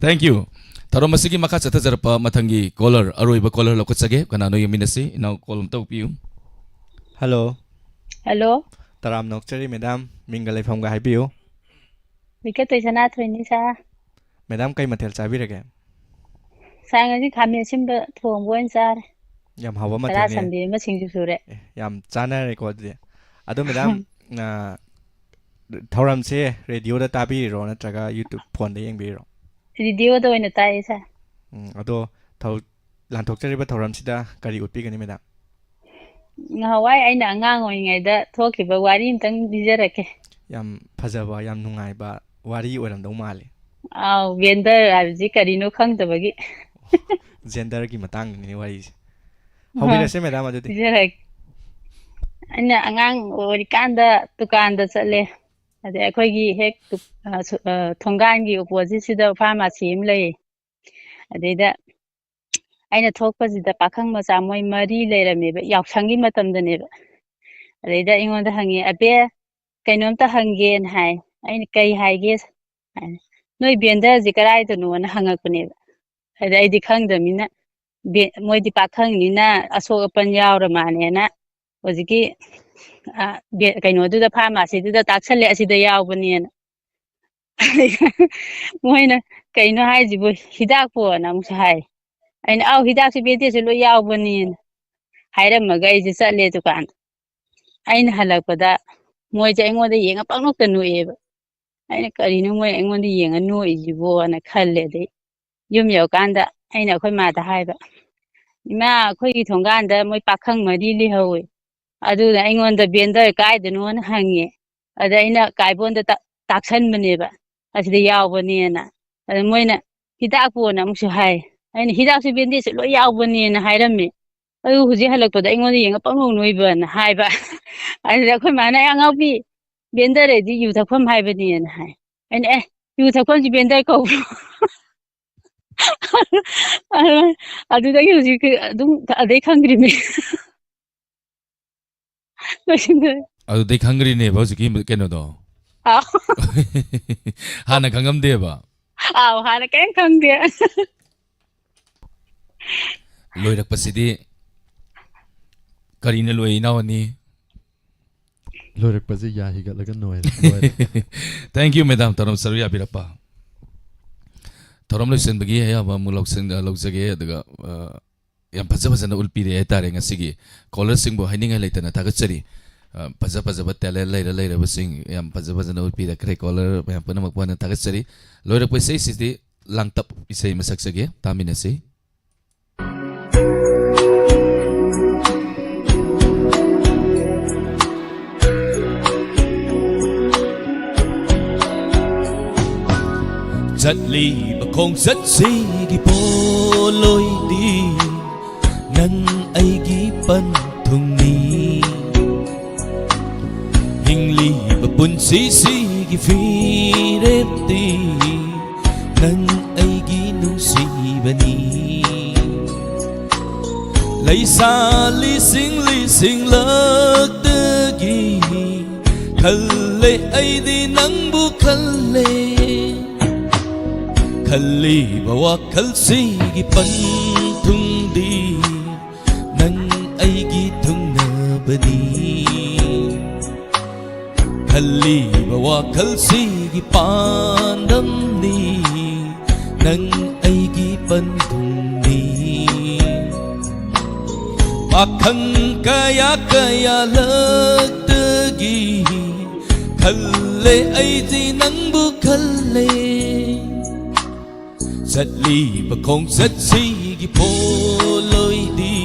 Thank you꯫ ꯊꯧꯔꯝ ꯑꯁꯤꯒꯤ ꯃꯈꯥ ꯆꯠꯊꯖꯔꯛꯄ ꯃꯊꯪꯒꯤ ꯀꯣꯂꯔ, ꯑꯔꯣꯏꯕ ꯀꯣꯂꯔ ꯂꯧꯈꯠꯆꯒꯦ꯫ ꯀꯅꯥꯅꯣ ꯌꯦꯡꯃꯤꯟꯅꯁꯤ꯫ ꯏꯅꯥꯎ, ꯀꯣꯜ ꯑꯝꯇ ꯎꯞꯄꯤꯌꯨ꯫ ꯍꯜꯂꯣ꯫ ꯍꯜꯂꯣ꯫ ꯇꯔꯥꯝꯅ ꯑꯣꯛꯆꯔꯤ, ꯃꯦꯗꯥꯝ꯫ ꯃꯤꯡꯒ ꯂꯩꯐꯝꯒ ꯍꯥꯏꯕꯤꯌꯨ꯫ ꯃꯤꯀꯠꯇꯣꯏ ꯁꯅꯥꯊꯣꯏꯅꯤ, ꯁꯥꯔ꯫ ꯃꯦꯗꯥꯝ, ꯀꯩ ꯃꯊꯦꯜ ꯆꯥꯕꯤꯔꯒꯦ? ꯁꯥꯔ, ꯉꯁꯤ ꯈꯥꯃꯦꯟ ꯑꯁꯤꯟꯕ ꯊꯣꯡꯕ ꯑꯣꯏꯅ ꯆꯥꯔꯦ꯫ ꯌꯥꯝ ꯍꯥꯎꯕ ꯆꯔꯥ ꯃꯊꯦꯜꯅꯦ꯫ ꯁꯝꯕꯤ ꯑꯃ ꯁꯤꯡꯖꯨ ꯁꯨꯔꯦ꯫ ꯑꯦ, ꯌꯥꯝ ꯆꯥꯅꯔꯦꯀꯣ ꯑꯗꯨꯗꯤ꯫ ꯑꯗꯣ ꯃꯦꯗꯥꯝ, ꯑ, ꯊꯧꯔꯝꯁꯦ ꯔꯦꯗꯤꯑꯣꯗ ꯇꯥꯕꯤꯔꯤꯔꯣ ꯅꯠꯇ꯭ꯔꯒ YouTube ꯐꯣꯟꯗ ꯌꯦꯡꯕꯤꯔꯤꯔꯣ? ꯔꯦꯗꯤꯑꯣꯗ ꯑꯣꯏꯅ ꯇꯥꯏꯌꯦ, ꯁꯥꯔ꯫ ꯎꯝ, ꯑꯗꯣ ꯊꯧ-, ꯂꯥꯟꯊꯣꯛꯆꯔꯤꯕ ꯊꯧꯔꯝꯁꯤꯗ ꯀꯔꯤ ꯎꯠꯄꯤꯒꯅꯤ, ꯃꯦꯗꯥꯝ? ꯉꯍꯥꯟꯋꯥꯏ ꯑꯩꯅ ꯑꯉꯥꯡ ꯑꯣꯏꯔꯤꯉꯩꯗ ꯊꯣꯛꯈꯤꯕ ꯋꯥꯔꯤ ꯑꯝꯇꯪ ꯂꯤꯖꯔꯛꯀꯦ꯫ ꯌꯥꯝ ꯐꯖꯕ, ꯌꯥꯝ ꯅꯨꯡꯉꯥꯏꯕ ꯋꯥꯔꯤ ꯑꯣꯏꯔꯝꯗꯧ ꯃꯥꯜꯂꯤ꯫ ꯑꯥꯎ, ꯚꯦꯟꯗꯔ ꯍꯥꯏꯕꯁꯤ ꯀꯔꯤꯅꯣ ꯈꯪꯗꯕꯒꯤ꯫ ꯖꯦꯟꯗꯔꯒꯤ ꯃꯇꯥꯡꯗꯅꯤꯅꯦ ꯋꯥꯔꯤꯁꯦ꯫ ꯍꯣꯏ꯫ ꯍꯧꯕꯤꯔꯁꯦ, ꯃꯦꯗꯥꯝ, ꯑꯗꯨꯗꯤ꯫ ꯂꯤꯖꯔꯛꯀꯦ꯫ ꯑꯩꯅ ꯑꯉꯥꯡ ꯑꯣꯏꯔꯤꯀꯥꯟꯗ ꯗꯨꯀꯥꯟꯗ ꯆꯠꯂꯦ꯫ ꯑꯗꯩ ꯑꯩꯈꯣꯏꯒꯤ ꯍꯦꯛ ꯗꯨ-, ꯑ, ꯁꯨ-, ꯑ, ꯊꯣꯡꯒꯥꯟꯒꯤ ꯑꯣꯄꯣꯖꯤꯠꯁꯤꯗ ꯐꯥꯔꯃꯥꯁꯤ ꯑꯃ ꯂꯩꯌꯦ꯫ ꯑꯗꯩꯗ ꯑꯩꯅ ꯊꯣꯛꯄꯁꯤꯗ ꯄꯥꯈꯪ ꯃꯆꯥ ꯃꯣꯏ ꯃꯔꯤ ꯂꯩꯔꯝꯃꯦꯕ, ꯌꯥꯎꯁꯪꯒꯤ ꯃꯇꯝꯗꯅꯦꯕ꯫ ꯑꯗꯩꯗ ꯑꯩꯉꯣꯟꯗ ꯍꯪꯉꯦ, "ꯑꯕꯦ, ꯀꯩꯅꯣꯝꯇ ꯍꯪꯒꯦꯅ" ꯍꯥꯏ꯫ ꯑꯩꯅ, "ꯀꯩ ꯍꯥꯏꯒꯦ?" ꯍꯥꯏ꯫ "ꯅꯣꯏ ꯚꯦꯟꯗꯔꯁꯦ ꯀꯗꯥꯏꯗꯅꯣꯅ?" ꯍꯪꯉꯛꯄꯅꯦꯕ꯫ ꯑꯗ ꯑꯩꯗꯤ ꯈꯪꯗꯕꯅꯤꯅ, ꯚꯦ-, ꯃꯣꯏꯗꯤ ꯄꯥꯈꯪꯅꯤꯅ ꯑꯁꯣꯛ ꯑꯄꯟ ꯌꯥꯎꯔ ꯃꯥꯜꯂꯦꯅ ꯍꯧꯖꯤꯛꯀꯤ, ꯑ, ꯚꯦ-, ꯀꯩꯅꯣꯗꯨꯗ, ꯐꯥꯔꯃꯥꯁꯤꯗꯨꯗ ꯇꯥꯛꯁꯜꯂꯦ, "ꯑꯁꯤꯗ ꯌꯥꯎꯕꯅꯦꯅ"꯫ ꯃꯣꯏꯅ, "ꯀꯩꯅꯣ ꯍꯥꯏꯁꯤꯕꯨ, ꯍꯤꯗꯥꯛꯄꯣꯅ?" ꯑꯃꯨꯛꯁꯨ ꯍꯥꯏ꯫ ꯑꯩꯅ, "ꯑꯧ, ꯍꯤꯗꯥꯛꯁꯨ ꯕꯦꯟꯗꯦꯖꯁꯨ ꯂꯣꯏ ꯌꯥꯎꯕꯅꯦꯅ" ꯍꯥꯏꯔꯝꯃꯒ ꯑꯩꯁꯦ ꯆꯠꯂꯦ ꯗꯨꯀꯥꯟꯗ꯫ ꯑꯩꯅ ꯍꯜꯂꯛꯄꯗ ꯃꯣꯏꯁꯦ ꯑꯩꯉꯣꯟꯗ ꯌꯦꯡꯉ ꯄꯪꯅꯣꯛꯇ ꯅꯣꯛꯑꯦꯕ꯫ ꯑꯩꯅ, "ꯀꯔꯤꯅꯣ ꯃꯣꯏ ꯑꯩꯉꯣꯟꯗ ꯌꯦꯡꯉ ꯅꯣꯛꯏꯁꯤꯕꯣꯅ" ꯈꯜꯂꯦ꯫ ꯑꯗꯩ ꯌꯨꯝ ꯌꯧꯔꯀꯥꯟꯗ ꯑꯩꯅ ꯑꯩꯈꯣꯏ ꯃꯥꯗ ꯍꯥꯏꯕ, "ꯏꯃꯥ, ꯑꯩꯈꯣꯏꯒꯤ ꯊꯣꯡꯒꯥꯟꯗ ꯃꯣꯏ ꯄꯥꯈꯪ ꯃꯔꯤ ꯂꯩꯍꯧꯋꯦ꯫ ꯑꯗꯨꯅ ꯑꯩꯉꯣꯟꯗ ꯕꯦꯟꯗꯔ ꯀꯥꯏꯗꯅꯣꯅ ꯍꯪꯉꯦ꯫ ꯑꯗ ꯑꯩꯅ ꯀꯥꯏꯕꯣꯟꯗ ꯇꯥ-, ꯇꯥꯛꯁꯟꯕꯅꯦꯕ, ꯑꯁꯤꯗ ꯌꯥꯎꯕꯅꯦꯅ꯫ ꯑꯗ ꯃꯣꯏꯅ, "ꯍꯤꯗꯥꯛꯄꯨꯅ" ꯑꯃꯨꯛꯁꯨ ꯍꯥꯏ꯫ ꯑꯩꯅ, "ꯍꯤꯗꯥꯛꯁꯨ ꯕꯦꯟꯗꯦꯖꯁꯨ ꯂꯣꯏ ꯌꯥꯎꯕꯅꯦꯅ" ꯍꯥꯏꯔꯝꯃꯦ꯫ ꯑꯗꯨ ꯍꯧꯖꯤꯛ ꯍꯜꯂꯛꯄꯗ ꯑꯩꯉꯣꯟꯗ ꯌꯦꯡꯉ ꯄꯪꯅꯣꯛ ꯅꯣꯛꯏꯕꯅ ꯍꯥꯏꯕ꯫ ꯑꯗꯨꯗ ꯑꯩꯈꯣꯏ ꯃꯥꯅ, "ꯑꯩ ꯑꯉꯥꯎꯕꯤ, ꯕꯦꯟꯗꯔ ꯍꯥꯏꯗꯤ ꯌꯨ ꯊꯛꯐꯝ ꯍꯥꯏꯕꯅꯦꯅ" ꯍꯥꯏ꯫ ꯑꯩꯅ, "ꯑꯦ, ꯌꯨ ꯊꯛꯐꯝꯁꯤ ꯕꯦꯟꯗꯔ ꯀꯧꯕ꯭ꯔꯣ?" ꯑꯗꯨꯗꯒꯤ ꯍꯧꯖꯤꯛ ꯑꯗꯨꯝ ꯑꯗꯩ ꯈꯪꯗ꯭ꯔꯤꯕꯅꯤ꯫ ꯂꯣꯏꯁꯤꯟꯈ꯭ꯔꯦ꯫ ꯑꯗꯨꯗꯩ ꯈꯪꯈ꯭ꯔꯤꯅꯦꯕ ꯍꯧꯖꯤꯛꯀꯤ ꯀꯩꯅꯣꯗꯣ꯫ ꯑꯥꯎ꯫ ꯍꯥꯟꯅ ꯈꯪꯉꯝꯗꯦꯕ꯫ ꯑꯥꯎ, ꯍꯥꯟꯅ ꯀꯔꯤꯝ ꯈꯪꯗꯦ꯫ ꯂꯣꯏꯔꯛꯄꯁꯤꯗꯤ ꯀꯔꯤꯅ ꯂꯣꯏ, ꯏꯅꯥꯎ ꯑꯅꯤ? ꯂꯣꯏꯔꯛꯄꯁꯦ ꯌꯥ ꯍꯤꯒꯠꯂꯒ ꯅꯣꯏꯔꯦ, ꯂꯣꯏꯔꯦ꯫ Thank you, madam꯫ ꯊꯧꯔꯝ ꯁꯔꯨꯛ ꯌꯥꯕꯤꯔꯛꯄ꯫ ꯊꯧꯔꯝ ꯂꯣꯏꯁꯤꯟꯕꯒꯤ ꯑꯌꯥꯕ ꯑꯃꯨꯛ ꯂꯧꯁꯤꯟ-, ꯂꯧꯖꯒꯦ꯫ ꯑꯗꯨꯒ, ꯑ, ꯌꯥꯝ ꯐꯖ ꯐꯖꯅ ꯎꯠꯄꯤꯔꯦ ꯍꯥꯏꯇꯥꯔꯦ ꯉꯁꯤꯒꯤ꯫ Callerꯁꯤꯡꯕꯨ ꯍꯥꯏꯅꯤꯡꯉꯥꯏ ꯂꯩꯇꯅ ꯊꯥꯒꯠꯆꯔꯤ꯫ ꯑ, ꯐꯖ ꯐꯖꯕ talent ꯂꯩꯔ ꯂꯩꯔꯕꯁꯤꯡ ꯌꯥꯝ ꯐꯖ ꯐꯖꯅ ꯎꯠꯄꯤꯔꯛꯈ꯭ꯔꯦ꯫ Caller ꯃꯌꯥꯝ ꯄꯨꯝꯅꯃꯛꯄꯨ ꯍꯟꯅ ꯊꯥꯒꯠꯆꯔꯤ꯫ ꯂꯣꯏꯔꯛꯄ ꯏꯁꯩꯁꯤꯗꯤ ꯂꯥꯡꯇꯞ ꯏꯁꯩ ꯑꯃ ꯁꯛꯆꯒꯦ, ꯇꯥꯃꯤꯟꯅꯁꯤ꯫ ꯆꯠꯂꯤꯕ ꯈꯣꯡꯆꯠꯁꯤꯒꯤ ꯄꯣꯠꯂꯣꯏꯗꯤ ꯅꯪ ꯑꯩꯒꯤ ꯄꯟꯊꯨꯡꯅꯤ꯫ ꯍꯤꯡꯂꯤꯕ ꯄꯨꯟꯁꯤꯁꯤꯒꯤ ꯐꯤꯔꯦꯞꯇꯤ ꯅꯪ ꯑꯩꯒꯤ ꯅꯨꯡꯁꯤꯕꯅꯤ꯫ ꯂꯩꯁꯥ ꯂꯤꯁꯤꯡ ꯂꯤꯁꯤꯡꯂꯛꯇꯒꯤ ꯈꯜꯂꯦ ꯑꯩꯗꯤ ꯅꯪꯕꯨ ꯈꯜꯂꯦ꯫ ꯈꯜꯂꯤꯕ ꯋꯥꯈꯜꯁꯤꯒꯤ ꯄꯟꯊꯨꯡꯗꯤ ꯅꯪ ꯑꯩꯒꯤ ꯊꯨꯡꯅꯕꯅꯤ꯫ ꯈꯜꯂꯤꯕ ꯋꯥꯈꯜꯁꯤꯒꯤ ꯄꯥꯟꯗꯝꯗꯤ ꯅꯪ ꯑꯩꯒꯤ ꯄꯟꯊꯨꯡꯅꯤ꯫ ꯄꯥꯈꯪ ꯀꯌꯥ ꯀꯌꯥ ꯂꯛꯇꯒꯤ ꯈꯜꯂꯦ ꯑꯩꯗꯤ ꯅꯪꯕꯨ ꯈꯜꯂꯦ꯫ ꯆꯠꯂꯤꯕ ꯈꯣꯡꯆꯠꯁꯤꯒꯤ ꯄꯣꯠꯂꯣꯏꯗꯤ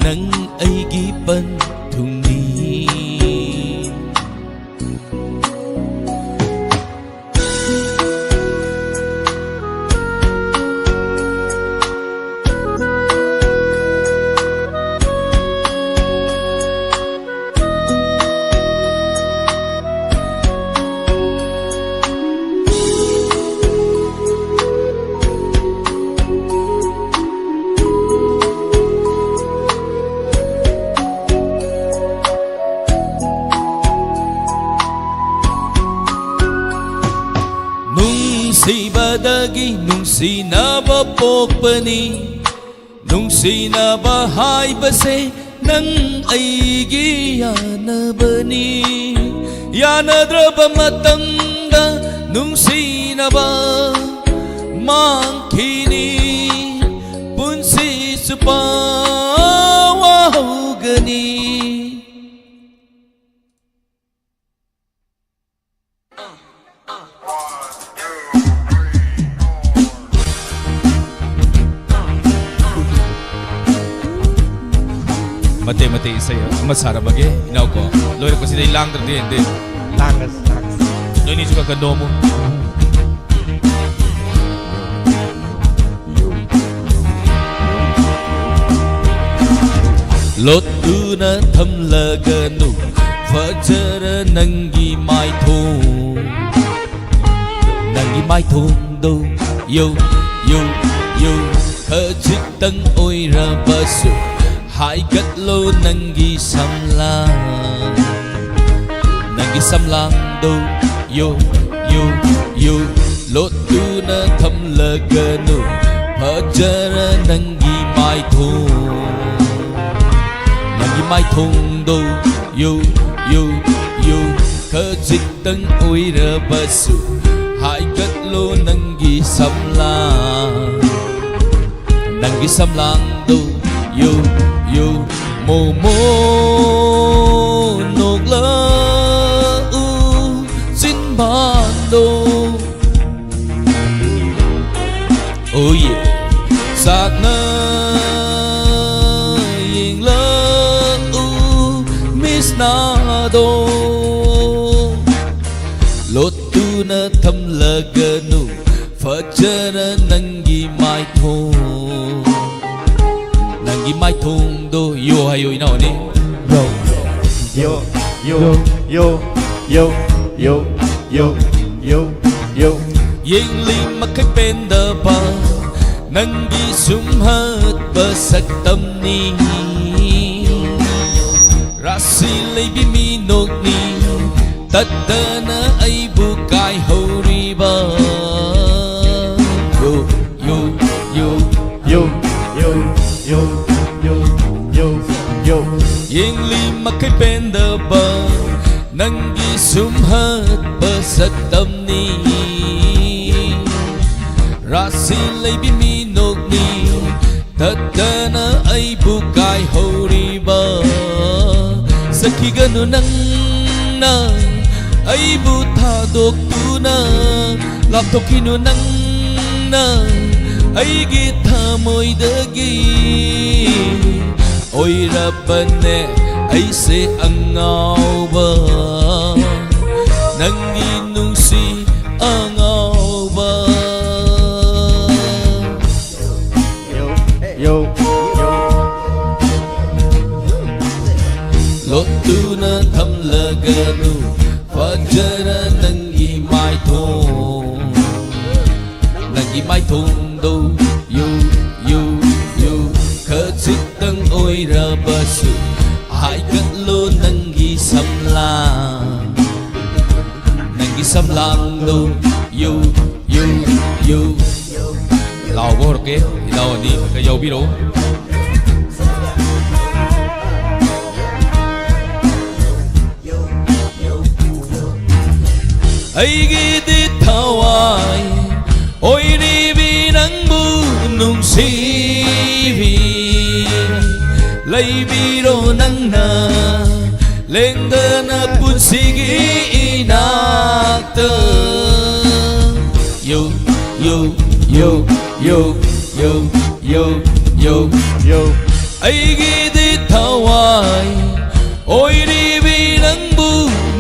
ꯅꯪ ꯑꯩꯒꯤ ꯄꯟꯊꯨꯡꯅꯤ꯫ ꯅꯨꯡꯁꯤꯅꯕ ꯄꯣꯛꯄꯅꯤ꯫ ꯅꯨꯡꯁꯤꯅꯕ ꯍꯥꯏꯕꯁꯦ ꯅꯪ ꯑꯩꯒꯤ ꯌꯥꯅꯕꯅꯤ꯫ ꯌꯥꯅꯗ꯭ꯔꯕ ꯃꯇꯝꯗ ꯅꯨꯡꯁꯤꯅꯕ ꯃꯥꯡꯈꯤꯅꯤ꯫ ꯄꯨꯟꯁꯤ ꯆꯨꯞꯄ ꯋꯥꯍꯧꯒꯅꯤ꯫ ꯃꯇꯦꯛ ꯃꯇꯦꯛ ꯏꯁꯩ ꯑꯃ ꯁꯥꯔꯝꯃꯒꯦ ꯏꯅꯥꯎꯀꯣ꯫ ꯂꯣꯏꯔꯛꯄꯁꯤꯗ ꯑꯩ ꯂꯥꯡꯗ꯭ꯔꯗꯤ ꯌꯦꯡꯗꯦ꯫ ꯂꯥꯡꯉꯁꯤ, ꯂꯥꯡꯉꯁꯤ꯫ ꯅꯣꯏꯅꯤꯁꯨ ꯈꯔ ꯈꯔ ꯅꯣꯝꯃꯨ꯫ ꯂꯣꯠꯇꯨꯅ ꯊꯝꯂꯒꯅꯨ ꯐꯖꯔ ꯅꯪꯒꯤ ꯃꯥꯏꯊꯣꯡ꯫ ꯅꯪꯒꯤ ꯃꯥꯏꯊꯣꯡꯗꯣ ꯌꯧ, ꯌꯧ, ꯌꯧ꯫ ꯈꯖꯤꯛꯇꯪ ꯑꯣꯏꯔꯕꯁꯨ ꯍꯥꯏꯒꯠꯂꯣ ꯅꯪꯒꯤ ꯁꯝꯂꯥꯡ꯫ ꯅꯪꯒꯤ ꯁꯝꯂꯥꯡꯗꯣ ꯌꯣ, ꯌꯣ, ꯌꯣ꯫ ꯂꯣꯠꯇꯨꯅ ꯊꯝꯂꯒꯅꯨ ꯐꯖꯔ ꯅꯪꯒꯤ ꯃꯥꯏꯊꯣꯡ꯫ ꯅꯪꯒꯤ ꯃꯥꯏꯊꯣꯡꯗꯣ ꯌꯣ, ꯌꯣ, ꯌꯣ꯫ ꯈꯖꯤꯛꯇꯪ ꯑꯣꯏꯔꯕꯁꯨ ꯍꯥꯏꯒꯠꯂꯣ ꯅꯪꯒꯤ ꯁꯝꯂꯥꯡ꯫ ꯅꯪꯒꯤ ꯁꯝꯂꯥꯡꯗꯣ ꯌꯨ, ꯌꯨ, ꯃꯣꯃꯣ ꯅꯣꯛꯂꯛꯎ ꯆꯤꯟꯕꯥꯟꯗꯣ꯫ Oh yeah. ꯆꯥꯛꯅ ꯌꯦꯡꯂꯛꯎ ꯃꯤꯁꯅꯥꯗꯣ꯫ ꯂꯣꯠꯇꯨꯅ ꯊꯝꯂꯒꯅꯨ ꯐꯖꯔ ꯅꯪꯒꯤ ꯃꯥꯏꯊꯣꯡ꯫ ꯅꯪꯒꯤ ꯃꯥꯏꯊꯣꯡꯗꯣ ꯌꯣ ꯍꯥꯏꯌꯣ ꯏꯅꯥꯎꯅꯤ꯫ Yo, yo, yo, yo, yo, yo, yo, yo, yo, yo. ꯌꯦꯡꯂꯤ ꯃꯈꯩ ꯄꯦꯟꯗꯕ ꯅꯪꯒꯤ ꯁꯨꯝꯍꯠꯄ ꯁꯛꯇꯝꯅꯤ꯫ ꯔꯥꯁꯤ ꯂꯩꯕꯤ ꯃꯤꯅꯣꯛꯅꯤ ꯇꯠꯇꯅ ꯑꯩꯕꯨ ꯀꯥꯏꯍꯧꯔꯤꯕ꯫ ꯃꯈꯩ ꯄꯦꯟꯗꯕ ꯅꯪꯒꯤ ꯁꯨꯝꯍꯠꯄ ꯁꯛꯇꯝꯅꯤ꯫ ꯔꯥꯁꯤ ꯂꯩꯕꯤ ꯃꯤꯅꯣꯛꯅꯤ, ꯇꯠꯇꯅ ꯑꯩꯕꯨ ꯀꯥꯏꯍꯧꯔꯤꯕ꯫ ꯆꯠꯈꯤꯒꯅꯨ ꯅꯪꯅ ꯑꯩꯕꯨ ꯊꯥꯗꯣꯛꯇꯨꯅ, ꯂꯥꯞꯊꯣꯛꯈꯤꯅꯨ ꯅꯪꯅ ꯑꯩꯒꯤ ꯊꯃꯣꯏꯗꯒꯤ꯫ ꯑꯣꯏꯔꯕꯅꯦ ꯑꯩꯁꯦ ꯑꯉꯥꯎꯕ, ꯅꯪꯒꯤ ꯅꯨꯡꯁꯤ ꯑꯉꯥꯎꯕ꯫ Yo, yo. ꯂꯣꯠꯇꯨꯅ ꯊꯝꯂꯒꯅꯨ ꯐꯖꯅ ꯅꯪꯒꯤ ꯃꯥꯏꯊꯣꯡ, ꯅꯪꯒꯤ ꯃꯥꯏꯊꯣꯡꯗꯣ꯫ ꯌꯨ ꯌꯨ ꯌꯨ ꯈꯖꯤꯛꯇꯪ ꯑꯣꯏꯔꯕꯁꯨ ꯍꯥꯏꯒꯠꯂꯣ ꯅꯪꯒꯤ ꯁꯝꯂꯥꯡ, ꯅꯪꯒꯤ ꯁꯝꯂꯥꯡꯗꯣ꯫ ꯌꯨ ꯌꯨ ꯌꯨ ꯂꯥꯎꯕ ꯍꯧꯔꯛꯀꯦ꯫ ꯏꯅꯥꯎ ꯑꯅꯤ ꯈꯔ ꯌꯥꯎꯕꯤꯔꯛꯑꯣ꯫ ꯑꯩꯒꯤꯗꯤ ꯊꯋꯥꯏ ꯑꯣꯏꯔꯤꯕꯤ ꯅꯪꯕꯨ ꯅꯨꯡꯁꯤꯕꯤ, ꯂꯩꯕꯤꯔꯣ ꯅꯪꯅ ꯂꯦꯡꯗꯅ ꯄꯨꯟꯁꯤꯒꯤ ꯏꯅꯥꯛꯇ꯫ ꯌꯨ ꯌꯨ ꯌꯨ ꯌꯨ ꯌꯨ ꯌꯨ ꯌꯨ Yo. ꯑꯩꯒꯤꯗꯤ ꯊꯋꯥꯏ ꯑꯣꯏꯔꯤꯕꯤ ꯅꯪꯕꯨ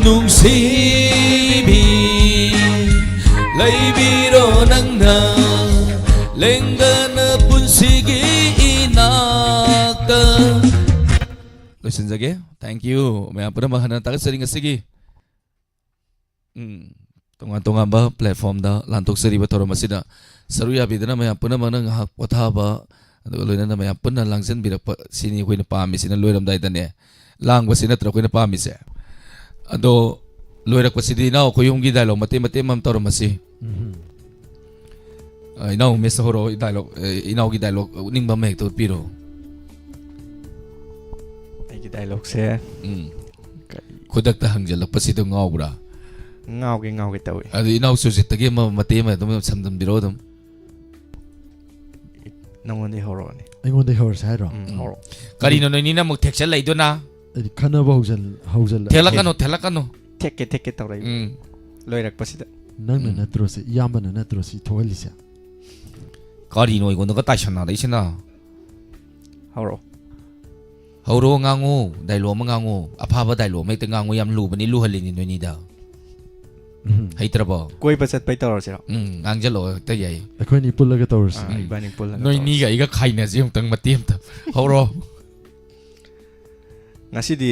ꯅꯨꯡꯁꯤꯕꯤ, ꯂꯩꯕꯤꯔꯣ ꯅꯪꯅ ꯂꯦꯡꯗꯅ ꯄꯨꯟꯁꯤꯒꯤ ꯏꯅꯥꯛꯇ꯫ ꯂꯣꯏꯁꯤꯟꯖꯒꯦ꯫ Thank you꯫ ꯃꯌꯥꯝ ꯄꯨꯝꯅꯃꯛ ꯍꯟꯅ ꯊꯥꯒꯠꯆꯔꯤ ꯉꯁꯤꯒꯤ ꯎꯝ, ꯇꯣꯉꯥꯟ ꯇꯣꯉꯥꯟꯕ platformꯗ ꯂꯥꯟꯊꯣꯛꯆꯔꯤꯕ ꯊꯧꯔꯝ ꯑꯁꯤꯗ ꯁꯔꯨꯛ ꯌꯥꯕꯤꯗꯨꯅ ꯃꯌꯥꯝ ꯄꯨꯝꯅꯃꯛꯅ ꯉꯥꯏꯍꯥꯛ ꯄꯣꯊꯥꯕ, ꯑꯗꯨꯒ ꯂꯣꯏꯅꯅ ꯃꯌꯥꯝ ꯄꯨꯟꯅ ꯂꯥꯡꯁꯤꯟꯕꯤꯔꯛꯄ ꯁꯤꯅꯤ ꯑꯩꯈꯣꯏꯅ ꯄꯥꯝꯃꯤꯁꯤꯅ꯫ ꯂꯣꯏꯔꯝꯗꯥꯏꯗꯅꯦ ꯂꯥꯡꯕꯁꯤ ꯅꯠꯇ꯭ꯔ ꯑꯩꯈꯣꯏꯅ ꯄꯥꯝꯃꯤꯁꯦ꯫ ꯑꯗꯣ ꯂꯣꯏꯔꯛꯄꯁꯤꯗꯤ ꯏꯅꯥꯎ ꯑꯩꯈꯣꯏ ꯌꯨꯝꯒꯤ dialogue ꯃꯇꯦꯛ ꯃꯇꯦꯛ ꯑꯃ ꯇꯧꯔꯝꯃꯁꯤ꯫ ꯑ, ꯏꯅꯥꯎ ꯃꯤꯁ ꯍꯧꯔꯛꯑꯣ, dialogue, ꯑ, ꯏꯅꯥꯎꯒꯤ dialogue ꯎꯠꯅꯤꯡꯕ ꯑꯃ ꯍꯦꯛꯇ ꯎꯠꯄꯤꯔꯣ꯫ ꯑꯩꯒꯤ ꯗꯥꯏꯂꯣꯛꯁꯦ ꯎꯝ ꯀꯔꯤ? ꯈꯨꯗꯛꯇ ꯍꯪꯖꯜꯂꯛꯄꯁꯤꯗ ꯉꯥꯎꯕ꯭ꯔꯥ? ꯉꯥꯎꯒꯦ ꯉꯥꯎꯒꯦ ꯇꯧꯏ꯫ ꯑꯗꯨ ꯏꯅꯥꯎ ꯁꯨꯖꯤꯠꯇꯒꯤ ꯑꯃ ꯃꯇꯦꯛ ꯑꯃ ꯑꯗꯨꯝ ꯁꯝꯗꯟꯕꯤꯔꯛꯑꯣ ꯑꯗꯨꯝ꯫ ꯅꯪꯉꯣꯟꯗꯒꯤ ꯍꯧꯔꯛꯑꯣꯅꯦ꯫ ꯑꯩꯉꯣꯟꯗꯒꯤ ꯍꯧꯔꯁꯦ ꯍꯥꯏꯔꯣ? ꯎꯝ, ꯍꯧꯔꯛꯑꯣ꯫ ꯀꯔꯤꯅꯣ ꯅꯣꯏꯅꯤꯅ ꯑꯃꯨꯛ ꯊꯦꯛꯆꯜꯂꯛꯏꯗꯨꯅ? ꯑꯩꯗꯤ ꯈꯟꯅꯕ ꯍꯧꯖꯜ ꯍꯧꯖꯜꯂ ꯊꯦꯛꯂꯛꯀꯅꯨ, ꯊꯦꯛꯂꯛꯀꯅꯨ꯫ ꯊꯦꯛꯀꯦ ꯊꯦꯛꯀꯦ ꯇꯧꯔꯛꯏ꯫ ꯎꯝ ꯂꯣꯏꯔꯛꯄꯁꯤꯗ꯫ ꯅꯪꯅ ꯎꯝ꯫ ꯅꯠꯇ꯭ꯔꯣ ꯁꯤ? ꯏꯌꯥꯝꯕꯅ ꯅꯠꯇ꯭ꯔꯣ ꯁꯤ ꯊꯣꯛꯍꯜꯂꯤꯁꯦ? ꯀꯔꯤꯅꯣ ꯑꯩꯉꯣꯟꯗꯒ ꯇꯥꯏꯁꯟꯅꯔꯛꯏꯁꯤꯅ? ꯍꯧꯔꯛꯑꯣ꯫ ꯍꯧꯔꯛꯑꯣ ꯉꯥꯡꯉꯨ, ꯗꯥꯏꯂꯣꯛ ꯑꯃ ꯉꯥꯡꯉꯨ꯫ ꯑꯐꯕ ꯗꯥꯏꯂꯣꯛ ꯑꯃ ꯍꯦꯛꯇ ꯉꯥꯡꯉꯨ꯫ ꯌꯥꯝ ꯂꯨꯕꯅꯤ, ꯂꯨꯍꯜꯂꯤꯅꯤ ꯅꯣꯏꯅꯤꯗ꯫ ꯎꯝ꯫ ꯍꯩꯇ꯭ꯔꯕꯣ? ꯀꯣꯏꯕ ꯆꯠꯄꯩ ꯇꯧꯔꯁꯤꯔꯣ? ꯎꯝ, ꯉꯥꯡꯖꯜꯂꯛꯑꯣ ꯍꯦꯛꯇ ꯌꯥꯏ꯫ ꯑꯩꯈꯣꯏꯅꯤ ꯄꯨꯜꯂꯒ ꯇꯧꯔꯁꯤ꯫ ꯑꯥ, ꯎꯝ꯫ ꯏꯕꯥꯅꯤ ꯄꯨꯜꯂꯒ ꯅꯣꯏꯅꯤꯒ ꯇꯧꯔꯁꯤ꯫ ꯑꯩꯒ ꯈꯥꯏꯅꯁꯤ ꯑꯃꯨꯛꯇꯪ ꯃꯇꯦꯛ ꯑꯝꯇ꯫ ꯍꯧꯔꯛꯑꯣ꯫ ꯉꯁꯤꯗꯤ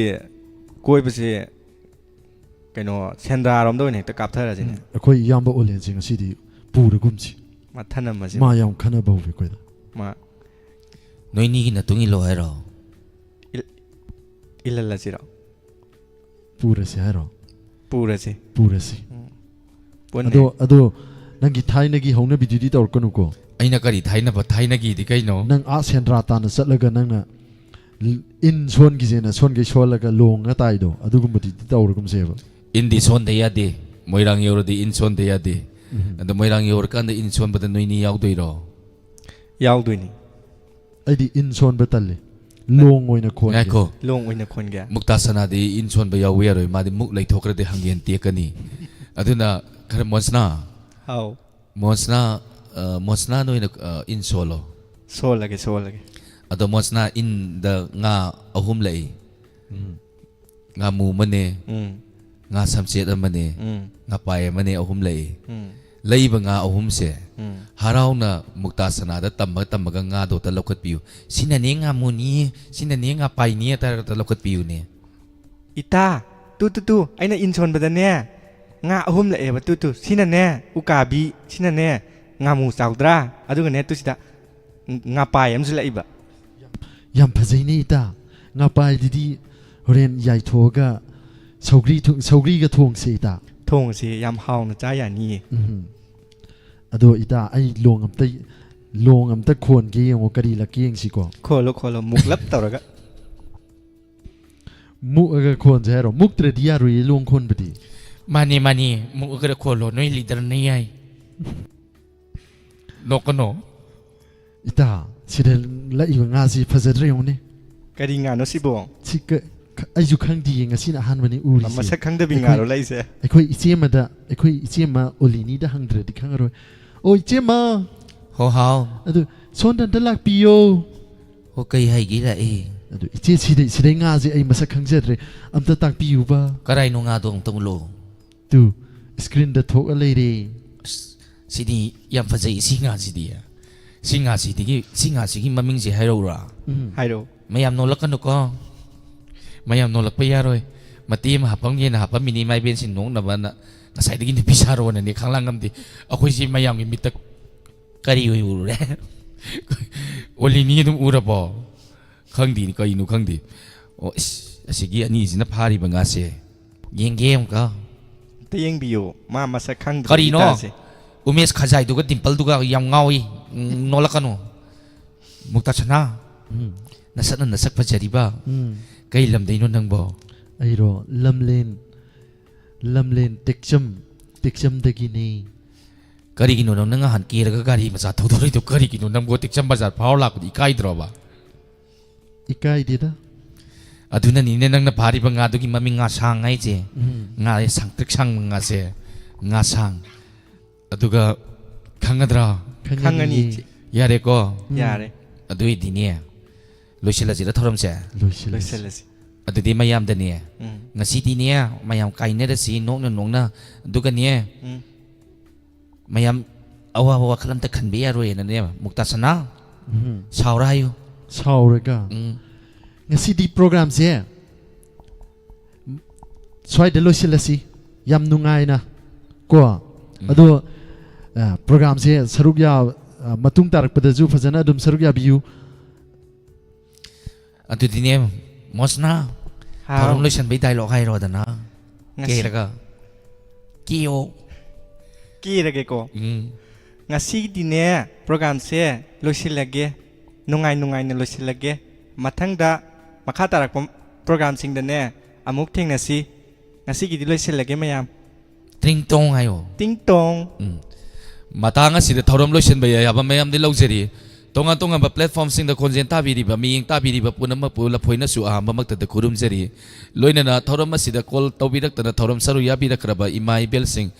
ꯀꯣꯏꯕꯁꯦ ꯀꯩꯅꯣ ꯁꯦꯟꯗ꯭ꯔꯥꯔꯣꯝꯗ ꯑꯣꯏꯅ ꯍꯦꯛꯇ ꯀꯥꯞꯊꯔꯁꯤꯅꯦ꯫ ꯎꯝ, ꯑꯩꯈꯣꯏ ꯏꯌꯥꯝꯕ ꯑꯣꯂꯦꯟꯁꯦ ꯉꯁꯤꯗꯤ ꯄꯨꯔꯒꯨꯝꯁꯤ꯫ ꯃꯊꯟ ꯑꯃꯁꯦ ꯃꯥ ꯌꯥꯝ ꯈꯟꯅꯕ ꯍꯧꯋꯤ ꯑꯩꯈꯣꯏꯗ꯫ ꯃꯥ ꯅꯣꯏꯅꯤꯒꯤ ꯅꯇꯨꯡ ꯏꯜꯂꯣ ꯍꯥꯏꯔꯣ? ꯏꯜꯍꯜꯂꯁꯤꯔꯣ? ꯄꯨꯔꯁꯤ ꯍꯥꯏꯔꯣ? ꯄꯨꯔꯁꯤ꯫ ꯄꯨꯔꯁꯤ꯫ ꯎꯝ꯫ ꯄꯨꯟꯅ꯫ ꯑꯗꯣ ꯑꯗꯣ ꯅꯪꯒꯤ ꯊꯥꯏꯅꯒꯤ ꯍꯧꯅꯕꯤꯗꯨꯗꯤ ꯇꯧꯔꯛꯀꯅꯨꯀꯣ꯫ ꯑꯩꯅ ꯀꯔꯤ ꯊꯥꯏꯅꯕ? ꯊꯥꯏꯅꯒꯤꯗꯤ ꯀꯩꯅꯣ? ꯅꯪ ꯑꯥ ꯁꯦꯟꯗ꯭ꯔꯥ ꯇꯥꯅ ꯆꯠꯂꯒ ꯅꯪꯅ ꯏꯟ ꯁꯣꯟꯈꯤꯁꯦꯅ ꯁꯣꯟꯈꯩ ꯁꯣꯜꯂꯒ ꯂꯣꯡꯉ ꯇꯥꯏꯗꯣ ꯑꯗꯨꯒꯨꯝꯕꯗꯤ ꯇꯧꯔꯒꯨꯝꯁꯦꯕ꯫ ꯏꯟꯗꯤ ꯁꯣꯟꯗ ꯌꯥꯗꯦ꯫ ꯃꯣꯏꯔꯥꯡ ꯌꯧꯔꯗꯤ ꯏꯟ ꯁꯣꯟꯗ ꯌꯥꯗꯦ꯫ ꯎꯝ꯫ ꯑꯗꯣ ꯃꯣꯏꯔꯥꯡ ꯌꯧꯔꯀꯥꯟꯗ ꯏꯟ ꯁꯣꯟꯕꯗ ꯅꯣꯏꯅꯤ ꯌꯥꯎꯗꯣꯏꯔꯣ? ꯌꯥꯎꯗꯣꯏꯅꯤ꯫ ꯑꯩꯗꯤ ꯏꯟ ꯁꯣꯟꯕ ꯇꯜꯂꯦ꯫ ꯂꯣꯡ ꯑꯣꯏꯅ ꯈꯣꯟꯒꯦ꯫ ꯉꯥꯏꯈꯣ꯫ ꯂꯣꯡ ꯑꯣꯏꯅ ꯈꯣꯟꯒꯦ꯫ ꯃꯨꯛꯇꯥ ꯁꯅꯥꯗꯤ ꯏꯟ ꯁꯣꯟꯕ ꯌꯥꯎꯕ ꯌꯥꯔꯣꯏ, ꯃꯥꯗꯤ ꯃꯨꯛ ꯂꯩꯊꯣꯛꯈ꯭ꯔꯗꯤ ꯍꯪꯒꯦꯟ ꯇꯦꯛꯀꯅꯤ꯫ ꯑꯗꯨꯅ ꯈꯔ ꯃꯣꯁꯅꯥ, ꯍꯥꯎ꯫ ꯃꯣꯁꯅꯥ, ꯑ, ꯃꯣꯁꯅꯥ ꯅꯣꯏꯅ, ꯑ, ꯏꯟ ꯁꯣꯜꯂꯣ꯫ ꯁꯣꯜꯂꯒꯦ, ꯁꯣꯜꯂꯒꯦ꯫ ꯑꯗꯣ ꯃꯣꯁꯅꯥ ꯏꯟꯗ ꯉꯥ ꯑꯍꯨꯝ ꯂꯩ꯫ ꯎꯝ꯫ ꯉꯥꯃꯨ ꯑꯃꯅꯦ, ꯎꯝ꯫ ꯉꯥ ꯁꯝꯆꯦꯠ ꯑꯃꯅꯦ, ꯎꯝ꯫ ꯉꯥꯄꯥꯏ ꯑꯃꯅꯦ, ꯑꯍꯨꯝ ꯂꯩ꯫ ꯎꯝ꯫ ꯂꯩꯕ ꯉꯥ ꯑꯍꯨꯝꯁꯦ ꯎꯝ꯫ ꯍꯔꯥꯎꯅ ꯃꯨꯛꯇꯥ ꯁꯅꯥꯗ ꯇꯝꯃ ꯇꯝꯃꯒ ꯉꯥꯗꯣ ꯇ ꯂꯧꯈꯠꯄꯤꯌꯨ꯫ "ꯁꯤꯅꯅꯦ ꯉꯥꯃꯨꯅꯤ, ꯁꯤꯅꯅꯦ ꯉꯥꯄꯥꯏꯅꯤ" ꯍꯥꯏꯇꯥꯔꯒ ꯇ ꯂꯧꯈꯠꯄꯤꯌꯨꯅꯦ꯫ ꯏꯇꯥ, ꯇꯨ ꯇꯨ ꯇꯨ, ꯑꯩꯅ ꯏꯟ ꯁꯣꯟꯕꯗꯅꯦ ꯉꯥ ꯑꯍꯨꯝ ꯂꯛꯑꯦꯕ꯫ ꯇꯨ ꯇꯨ, ꯁꯤꯅꯅꯦ ꯎꯀꯥꯕꯤ, ꯁꯤꯅꯅꯦ ꯉꯥꯃꯨ ꯆꯥꯎꯗ꯭ꯔꯥ? ꯑꯗꯨꯒꯅꯦ ꯇꯨ ꯁꯤꯗ ꯉꯥꯄꯥꯏ ꯑꯃꯁꯨ ꯂꯛꯏꯕ꯫ ꯌꯥꯝ ꯐꯖꯩꯅꯦ ꯏꯇꯥ꯫ ꯉꯥꯄꯥꯏꯗꯨꯗꯤ ꯍꯣꯔꯦꯟ ꯌꯥꯏꯊꯣꯛꯑꯒ ꯁꯧꯒ꯭ꯔꯤ ꯊꯣ- ꯁꯧꯒ꯭ꯔꯤꯒ ꯊꯣꯡꯁꯦ ꯏꯇꯥ꯫ ꯊꯣꯡꯁꯦ ꯌꯥꯝ ꯍꯥꯎꯅ ꯆꯥ ꯌꯥꯅꯤꯌꯦ꯫ ꯎꯝ꯫ ꯑꯗꯣ ꯏꯇꯥ, ꯑꯩ ꯂꯣꯡ ꯑꯝꯇ ꯂꯣꯡ ꯑꯝꯇ ꯈꯣꯟꯒꯦ ꯌꯦꯡꯉꯣ, ꯀꯔꯤ ꯂꯛꯀꯦ ꯌꯦꯡꯁꯤꯀꯣ꯫ ꯈꯣꯜꯂꯣ ꯈꯣꯜꯂꯣ, ꯃꯨꯛꯂꯞ ꯇꯧꯔꯒ꯫ ꯃꯨꯛꯑꯒ ꯈꯣꯟꯁꯦ ꯍꯥꯏꯔꯣ? ꯃꯨꯛꯇ꯭ꯔꯗꯤ ꯌꯥꯔꯣꯏꯌꯦ ꯂꯣꯡ ꯈꯣꯟꯕꯗꯤ꯫ ꯃꯥꯅꯤ, ꯃꯥꯅꯤ, ꯃꯨꯛꯑꯒ ꯈꯣꯜꯂꯣ, ꯅꯣꯏ ꯂꯤꯗꯔꯅ ꯌꯥꯏ꯫ ꯅꯣꯛꯀꯅꯣ꯫ ꯏꯇꯥ, ꯁꯤꯗ ꯂꯛꯏꯕ ꯉꯥꯁꯤ ꯐꯖꯗ꯭ꯔꯥ ꯌꯦꯡꯉꯨꯅꯦ꯫ ꯀꯔꯤ ꯉꯥꯅꯣ ꯁꯤꯕꯣ? ꯁꯤ ꯀ-, ꯈ-, ꯑꯩꯁꯨ ꯈꯪꯗꯤꯌꯦ, ꯉꯁꯤꯅ ꯑꯍꯥꯟꯕꯅꯤ ꯎꯔꯤꯁꯦ꯫ ꯃꯁꯛ ꯈꯪꯗꯕꯤ ꯑꯩꯈꯣꯏ- ꯉꯥꯔꯣ ꯂꯩꯁꯦ? ꯑꯩꯈꯣꯏ ꯏꯆꯦ ꯑꯃꯗ, ꯑꯩꯈꯣꯏ ꯏꯆꯦ ꯑꯃ ꯑꯣꯂꯤꯅꯤꯗ ꯍꯪꯗ꯭ꯔꯗꯤ ꯈꯪꯉꯔꯣꯏ꯫ ꯑꯣ, ꯏꯆꯦ ꯑꯃ! ꯍꯣ ꯍꯥꯎ꯫ ꯑꯗꯨ ꯁꯣꯝꯗ ꯑꯝꯇ ꯂꯥꯛꯄꯤꯌꯣ꯫ ꯍꯣ, ꯀꯩ ꯍꯥꯏꯒꯦ ꯂꯥꯛꯑꯦ? ꯑꯗꯨ ꯏꯆꯦ, ꯁꯤꯗꯩ, ꯁꯤꯗꯩ ꯉꯥꯁꯦ ꯑꯩ ꯃꯁꯛ ꯈꯪꯖꯗ꯭ꯔꯦ, ꯑꯝꯇ ꯇꯥꯛꯄꯤꯌꯨꯕ꯫ ꯀꯔꯥꯏꯅꯣ ꯉꯥꯗꯣ ꯑꯃꯨꯛꯇ ꯎꯠꯂꯣ꯫ ꯇꯨ, ꯁ꯭ꯀ꯭ꯔꯤꯟꯗ ꯊꯣꯛꯑ ꯂꯩꯔꯦ꯫ ꯑꯁ, ꯁꯤꯗꯤ ꯌꯥꯝ ꯐꯖꯩ, ꯁꯤ ꯉꯥꯁꯤꯗꯤ꯫ ꯁꯤ ꯉꯥꯁꯤꯗꯒꯤ, ꯁꯤ ꯉꯥꯁꯤꯒꯤ ꯃꯃꯤꯡꯁꯦ ꯍꯥꯏꯔꯛꯎꯔꯥ? ꯎꯝ꯫ ꯍꯥꯏꯔꯛꯑꯣ꯫ ꯃꯌꯥꯝ ꯅꯣꯛꯂꯛꯀꯅꯨꯀꯣ꯫ ꯃꯌꯥꯝ ꯅꯣꯛꯂꯛꯄ ꯌꯥꯔꯣꯏ꯫ ꯃꯇꯦꯛ ꯑꯃ ꯍꯥꯞꯄꯝꯒꯦꯅ ꯍꯥꯞꯄꯝꯃꯤꯅꯤ, ꯏꯃꯥ ꯏꯕꯦꯟꯁꯤꯡ ꯅꯣꯛꯅꯕꯅ꯫ ꯉꯁꯥꯏꯗꯒꯤ ꯅꯨꯄꯤ ꯁꯥꯔꯣꯅꯅꯦ ꯈꯪꯂꯥꯡ ꯉꯝꯗꯦ꯫ ꯑꯩꯈꯣꯏꯁꯤ ꯃꯌꯥꯝꯒꯤ ꯃꯤꯠꯇ ꯀꯔꯤ ꯑꯣꯏ ꯎꯔꯨꯔꯦ? ꯑꯣꯂꯤꯅꯤ ꯑꯗꯨꯝ ꯎꯔꯕꯣ? ꯈꯪꯗꯦꯅꯤ, ꯀꯩꯅꯣ ꯈꯪꯗꯦ꯫ ꯑꯣ, ꯏꯁ, ꯑꯁꯤꯒꯤ ꯑꯅꯤꯁꯤꯅ ꯐꯥꯔꯤꯕ ꯉꯥꯁꯦ ꯌꯦꯡꯒꯦ ꯑꯃꯨꯛꯀ꯫ ꯑꯝꯇ ꯌꯦꯡꯕꯤꯌꯨ, ꯃꯥ ꯃꯁꯛ ꯈꯪꯗꯕ ꯀꯔꯤꯅꯣ? ꯏꯇꯥꯁꯦ꯫ ꯎꯃꯦꯁ ꯈꯖꯥꯏꯗꯨꯒ ꯗꯤꯝꯄꯜꯗꯨꯒ ꯌꯥꯝ ꯉꯥꯎꯏ꯫ ꯎꯝ, ꯅꯣꯛꯂꯛꯀꯅꯨ꯫ ꯃꯨꯛꯇꯥꯁꯅꯥ, ꯎꯝ꯫ ꯅꯁꯛꯅ ꯅꯁꯛ ꯐꯖꯔꯤꯕ꯫ ꯎꯝ꯫ ꯀꯩ ꯂꯝꯗꯩꯅꯣ ꯅꯪꯕꯣ? ꯑꯩꯔꯣ? ꯂꯝꯂꯦꯟ, ꯂꯝꯂꯦꯟ ꯇꯦꯛꯆꯝ, ꯇꯦꯛꯆꯝꯗꯒꯤꯅꯦ꯫ ꯀꯔꯤꯒꯤꯅꯣ ꯅꯪ ꯅꯍꯥꯟ ꯀꯦꯔꯒ ꯒꯥꯔꯤ ꯃꯆꯥ ꯊꯧꯗꯣꯔꯛꯏꯗꯣ? ꯀꯔꯤꯒꯤꯅꯣ ꯅꯪꯕꯨ ꯇꯦꯛꯆꯝ ꯕꯖꯥꯔ ꯐꯥꯎꯔ ꯂꯥꯛꯄꯗꯤ ꯏꯀꯥꯏꯗ꯭ꯔꯣꯕ? ꯏꯀꯥꯏꯗꯦꯗ꯫ ꯑꯗꯨꯅꯅꯤꯅꯦ ꯅꯪꯅ ꯐꯥꯔꯤꯕ ꯉꯥꯗꯨꯒꯤ ꯃꯃꯤꯡ ꯉꯥꯁꯥꯡ ꯍꯥꯏꯁꯦ꯫ ꯎꯝ꯫ ꯉꯥ ꯁꯥꯡꯇ꯭ꯔꯤꯛ ꯁꯥꯡꯕ ꯉꯥꯁꯦ ꯉꯥꯁꯥꯡ꯫ ꯑꯗꯨꯒ ꯈꯪꯒꯗ꯭ꯔꯥ? ꯈꯪꯉꯅꯤ, ꯈꯪꯉꯅꯤ, ꯏꯆꯦ꯫ ꯏꯆꯦ꯫ ꯌꯥꯔꯦꯀꯣ? ꯎꯝ꯫ ꯌꯥꯔꯦ꯫ ꯑꯗꯨꯏꯗꯤꯅꯦ, ꯂꯣꯏꯁꯤꯜꯂꯁꯤꯔ ꯊꯧꯔꯝꯁꯦ? ꯂꯣꯏꯁꯤꯜꯂꯁꯤ꯫ ꯂꯣꯏꯁꯤꯜꯂꯁꯤ꯫ ꯑꯗꯨꯗꯤ ꯃꯌꯥꯝꯗꯅꯦ, ꯎꯝ꯫ ꯉꯁꯤꯗꯤꯅꯦ ꯃꯌꯥꯝ ꯀꯥꯏꯅꯔꯁꯤ, ꯅꯣꯛꯅ ꯅꯣꯛꯅ꯫ ꯑꯗꯨꯒꯅꯦ, ꯎꯝ꯫ ꯃꯌꯥꯝ ꯑꯋꯥꯕ ꯋꯥꯈꯜ ꯑꯝꯇ ꯈꯟꯕ ꯌꯥꯔꯣꯏꯅꯅꯦ, ꯃꯨꯛꯇꯥꯁꯅꯥ, ꯎꯝ꯫ ꯁꯥꯎꯔ ꯍꯥꯏꯌꯨ꯫ ꯁꯥꯎꯔꯒ꯫ ꯎꯝ꯫ ꯉꯁꯤꯗꯤ ꯄ꯭ꯔꯣꯒ꯭ꯔꯥꯝꯁꯦ ꯁ꯭ꯋꯥꯏꯗ ꯂꯣꯏꯁꯤꯜꯂꯁꯤ꯫ ꯌꯥꯝ ꯅꯨꯡꯉꯥꯏꯅ ꯀꯣ꯫ ꯎꯝ꯫ ꯑꯗꯣ, ꯑ, ꯄ꯭ꯔꯣꯒ꯭ꯔꯥꯝꯁꯦ ꯁꯔꯨꯛ ꯌꯥ-, ꯑ, ꯃꯇꯨꯡ ꯇꯥꯔꯛꯄꯗꯁꯨ ꯐꯖꯅ ꯑꯗꯨꯝ ꯁꯔꯨꯛ ꯌꯥꯕꯤꯌꯨ꯫ ꯑꯗꯨꯗꯤꯅꯦ, ꯃꯣꯁꯅꯥ, ꯍꯥꯎ꯫ ꯊꯧꯔꯝ ꯂꯣꯏꯁꯟꯕꯩ ꯗꯥꯏꯂꯣꯛ ꯍꯥꯏꯔꯣꯗꯅ꯫ ꯉꯁꯤ- ꯀꯦꯔꯒ꯫ ꯀꯦꯌꯣ꯫ ꯀꯦꯔꯒꯦꯀꯣ꯫ ꯎꯝ꯫ ꯉꯁꯤꯒꯤꯗꯤꯅꯦ, ꯄ꯭ꯔꯣꯒ꯭ꯔꯥꯝꯁꯦ ꯂꯣꯏꯁꯤꯜꯂꯒꯦ꯫ ꯅꯨꯡꯉꯥꯏ ꯅꯨꯡꯉꯥꯏꯅ ꯂꯣꯏꯁꯤꯜꯂꯒꯦ꯫ ꯃꯊꯪꯗ ꯃꯈꯥ ꯇꯥꯔꯛꯄ ꯄ꯭ꯔꯣꯒ꯭ꯔꯥꯝꯁꯤꯡꯗꯅꯦ ꯑꯃꯨꯛ ꯊꯦꯡꯅꯁꯤ꯫ ꯉꯁꯤꯒꯤꯗꯤ ꯂꯣꯏꯁꯤꯜꯂꯒꯦ ꯃꯌꯥꯝ꯫ ꯇ꯭ꯔꯤꯡ ꯇꯣꯡ ꯍꯥꯏꯌꯣ꯫ ꯇꯤꯡ ꯇꯣꯡ꯫ ꯎꯝ꯫ ꯃꯇꯥꯡ ꯑꯁꯤꯗ ꯊꯧꯔꯝ ꯂꯣꯏꯁꯤꯟꯕ ꯌꯥꯕ ꯃꯌꯥꯝꯗꯤ ꯂꯧꯖꯔꯤ꯫ ꯇꯣꯉꯥꯟ ꯇꯣꯉꯥꯟꯕ ꯄ꯭ꯂꯦꯠꯐꯣꯝꯁꯤꯡꯗ ꯈꯣꯟꯖꯦꯜ ꯇꯥꯕꯤꯔꯤꯕ, ꯃꯤꯠꯌꯦꯡ ꯇꯥꯕꯤꯔꯤꯕ ꯄꯨꯝꯅꯃꯛꯄꯨ ꯂꯐꯣꯏꯅꯁꯨ ꯑꯍꯥꯟꯕꯃꯛꯇꯗ ꯈꯨꯔꯨꯝꯖꯔꯤ꯫ ꯂꯣꯏꯅꯅ ꯊꯧꯔꯝ ꯑꯁꯤꯗ ꯀꯣꯜ ꯇꯧꯕꯤꯔꯛꯇꯅ ꯊꯧꯔꯝ ꯁꯔꯨꯛ ꯌꯥꯕꯤꯔꯛꯈ꯭ꯔꯕ ꯏꯃꯥ ꯏꯕꯦꯜꯁꯤꯡ,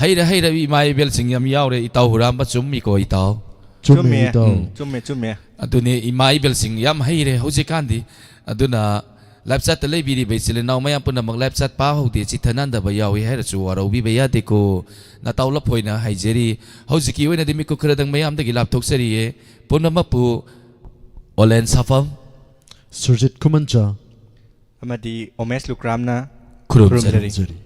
ꯍꯩꯔ ꯍꯩꯔꯕ ꯏꯃꯥ ꯏꯕꯦꯜꯁꯤꯡ ꯌꯥꯝ ꯌꯥꯎꯔꯦ꯫ ꯏꯇꯥꯎ ꯍꯨꯔꯥꯝꯕ ꯆꯨꯝꯃꯤꯀꯣ ꯏꯇꯥꯎ? ꯆꯨꯝꯃꯦ, ꯏꯇꯥꯎ꯫ ꯎꯝ, ꯆꯨꯝꯃꯦ, ꯆꯨꯝꯃꯦ꯫ ꯑꯗꯨꯅꯤ, ꯏꯃꯥ ꯏꯕꯦꯜꯁꯤꯡ ꯌꯥꯝ ꯍꯩꯔꯦ ꯍꯧꯖꯤꯛꯀꯥꯟꯗꯤ꯫ ꯑꯗꯨꯅ ꯂꯥꯏꯐ ꯆꯥꯠꯇ ꯂꯩꯕꯤꯔꯤꯕ ꯏꯆꯤꯜ ꯏꯅꯥꯎ ꯃꯌꯥꯝ ꯄꯨꯝꯅꯃꯛ ꯂꯥꯏꯐ ꯆꯥꯠ ꯄꯥꯍꯧꯗꯦ, ꯆꯤꯊ ꯅꯥꯟꯗꯕ ꯌꯥꯎꯏ ꯍꯥꯏꯔꯁꯨ ꯋꯥꯔꯧꯕꯤꯕ ꯌꯥꯗꯦꯀꯣ꯫ ꯅꯇꯥꯎ ꯂꯐꯣꯏꯅ ꯍꯥꯏꯖꯔꯤ꯫ ꯍꯧꯖꯤꯛꯀꯤ ꯑꯣꯏꯅꯗꯤ ꯃꯤꯀꯨꯞ ꯈꯔꯗꯪ ꯃꯌꯥꯝꯗꯒꯤ ꯂꯥꯞꯊꯣꯛꯆꯔꯤꯌꯦ꯫ ꯄꯨꯝꯅꯃꯛꯄꯨ ꯑꯣꯂꯦꯟ ꯁꯥꯐꯝ꯫ ꯁꯨꯔꯖꯤꯠ ꯈꯨꯃꯟꯆꯥ꯫ ꯑꯃꯗꯤ ꯑꯣꯃꯦꯁ ꯂꯨꯀ꯭ꯔꯥꯝꯅ ꯈꯨꯔꯨꯝꯖꯔꯤ꯫ ꯈꯨꯔꯨꯝꯖꯔꯤ꯫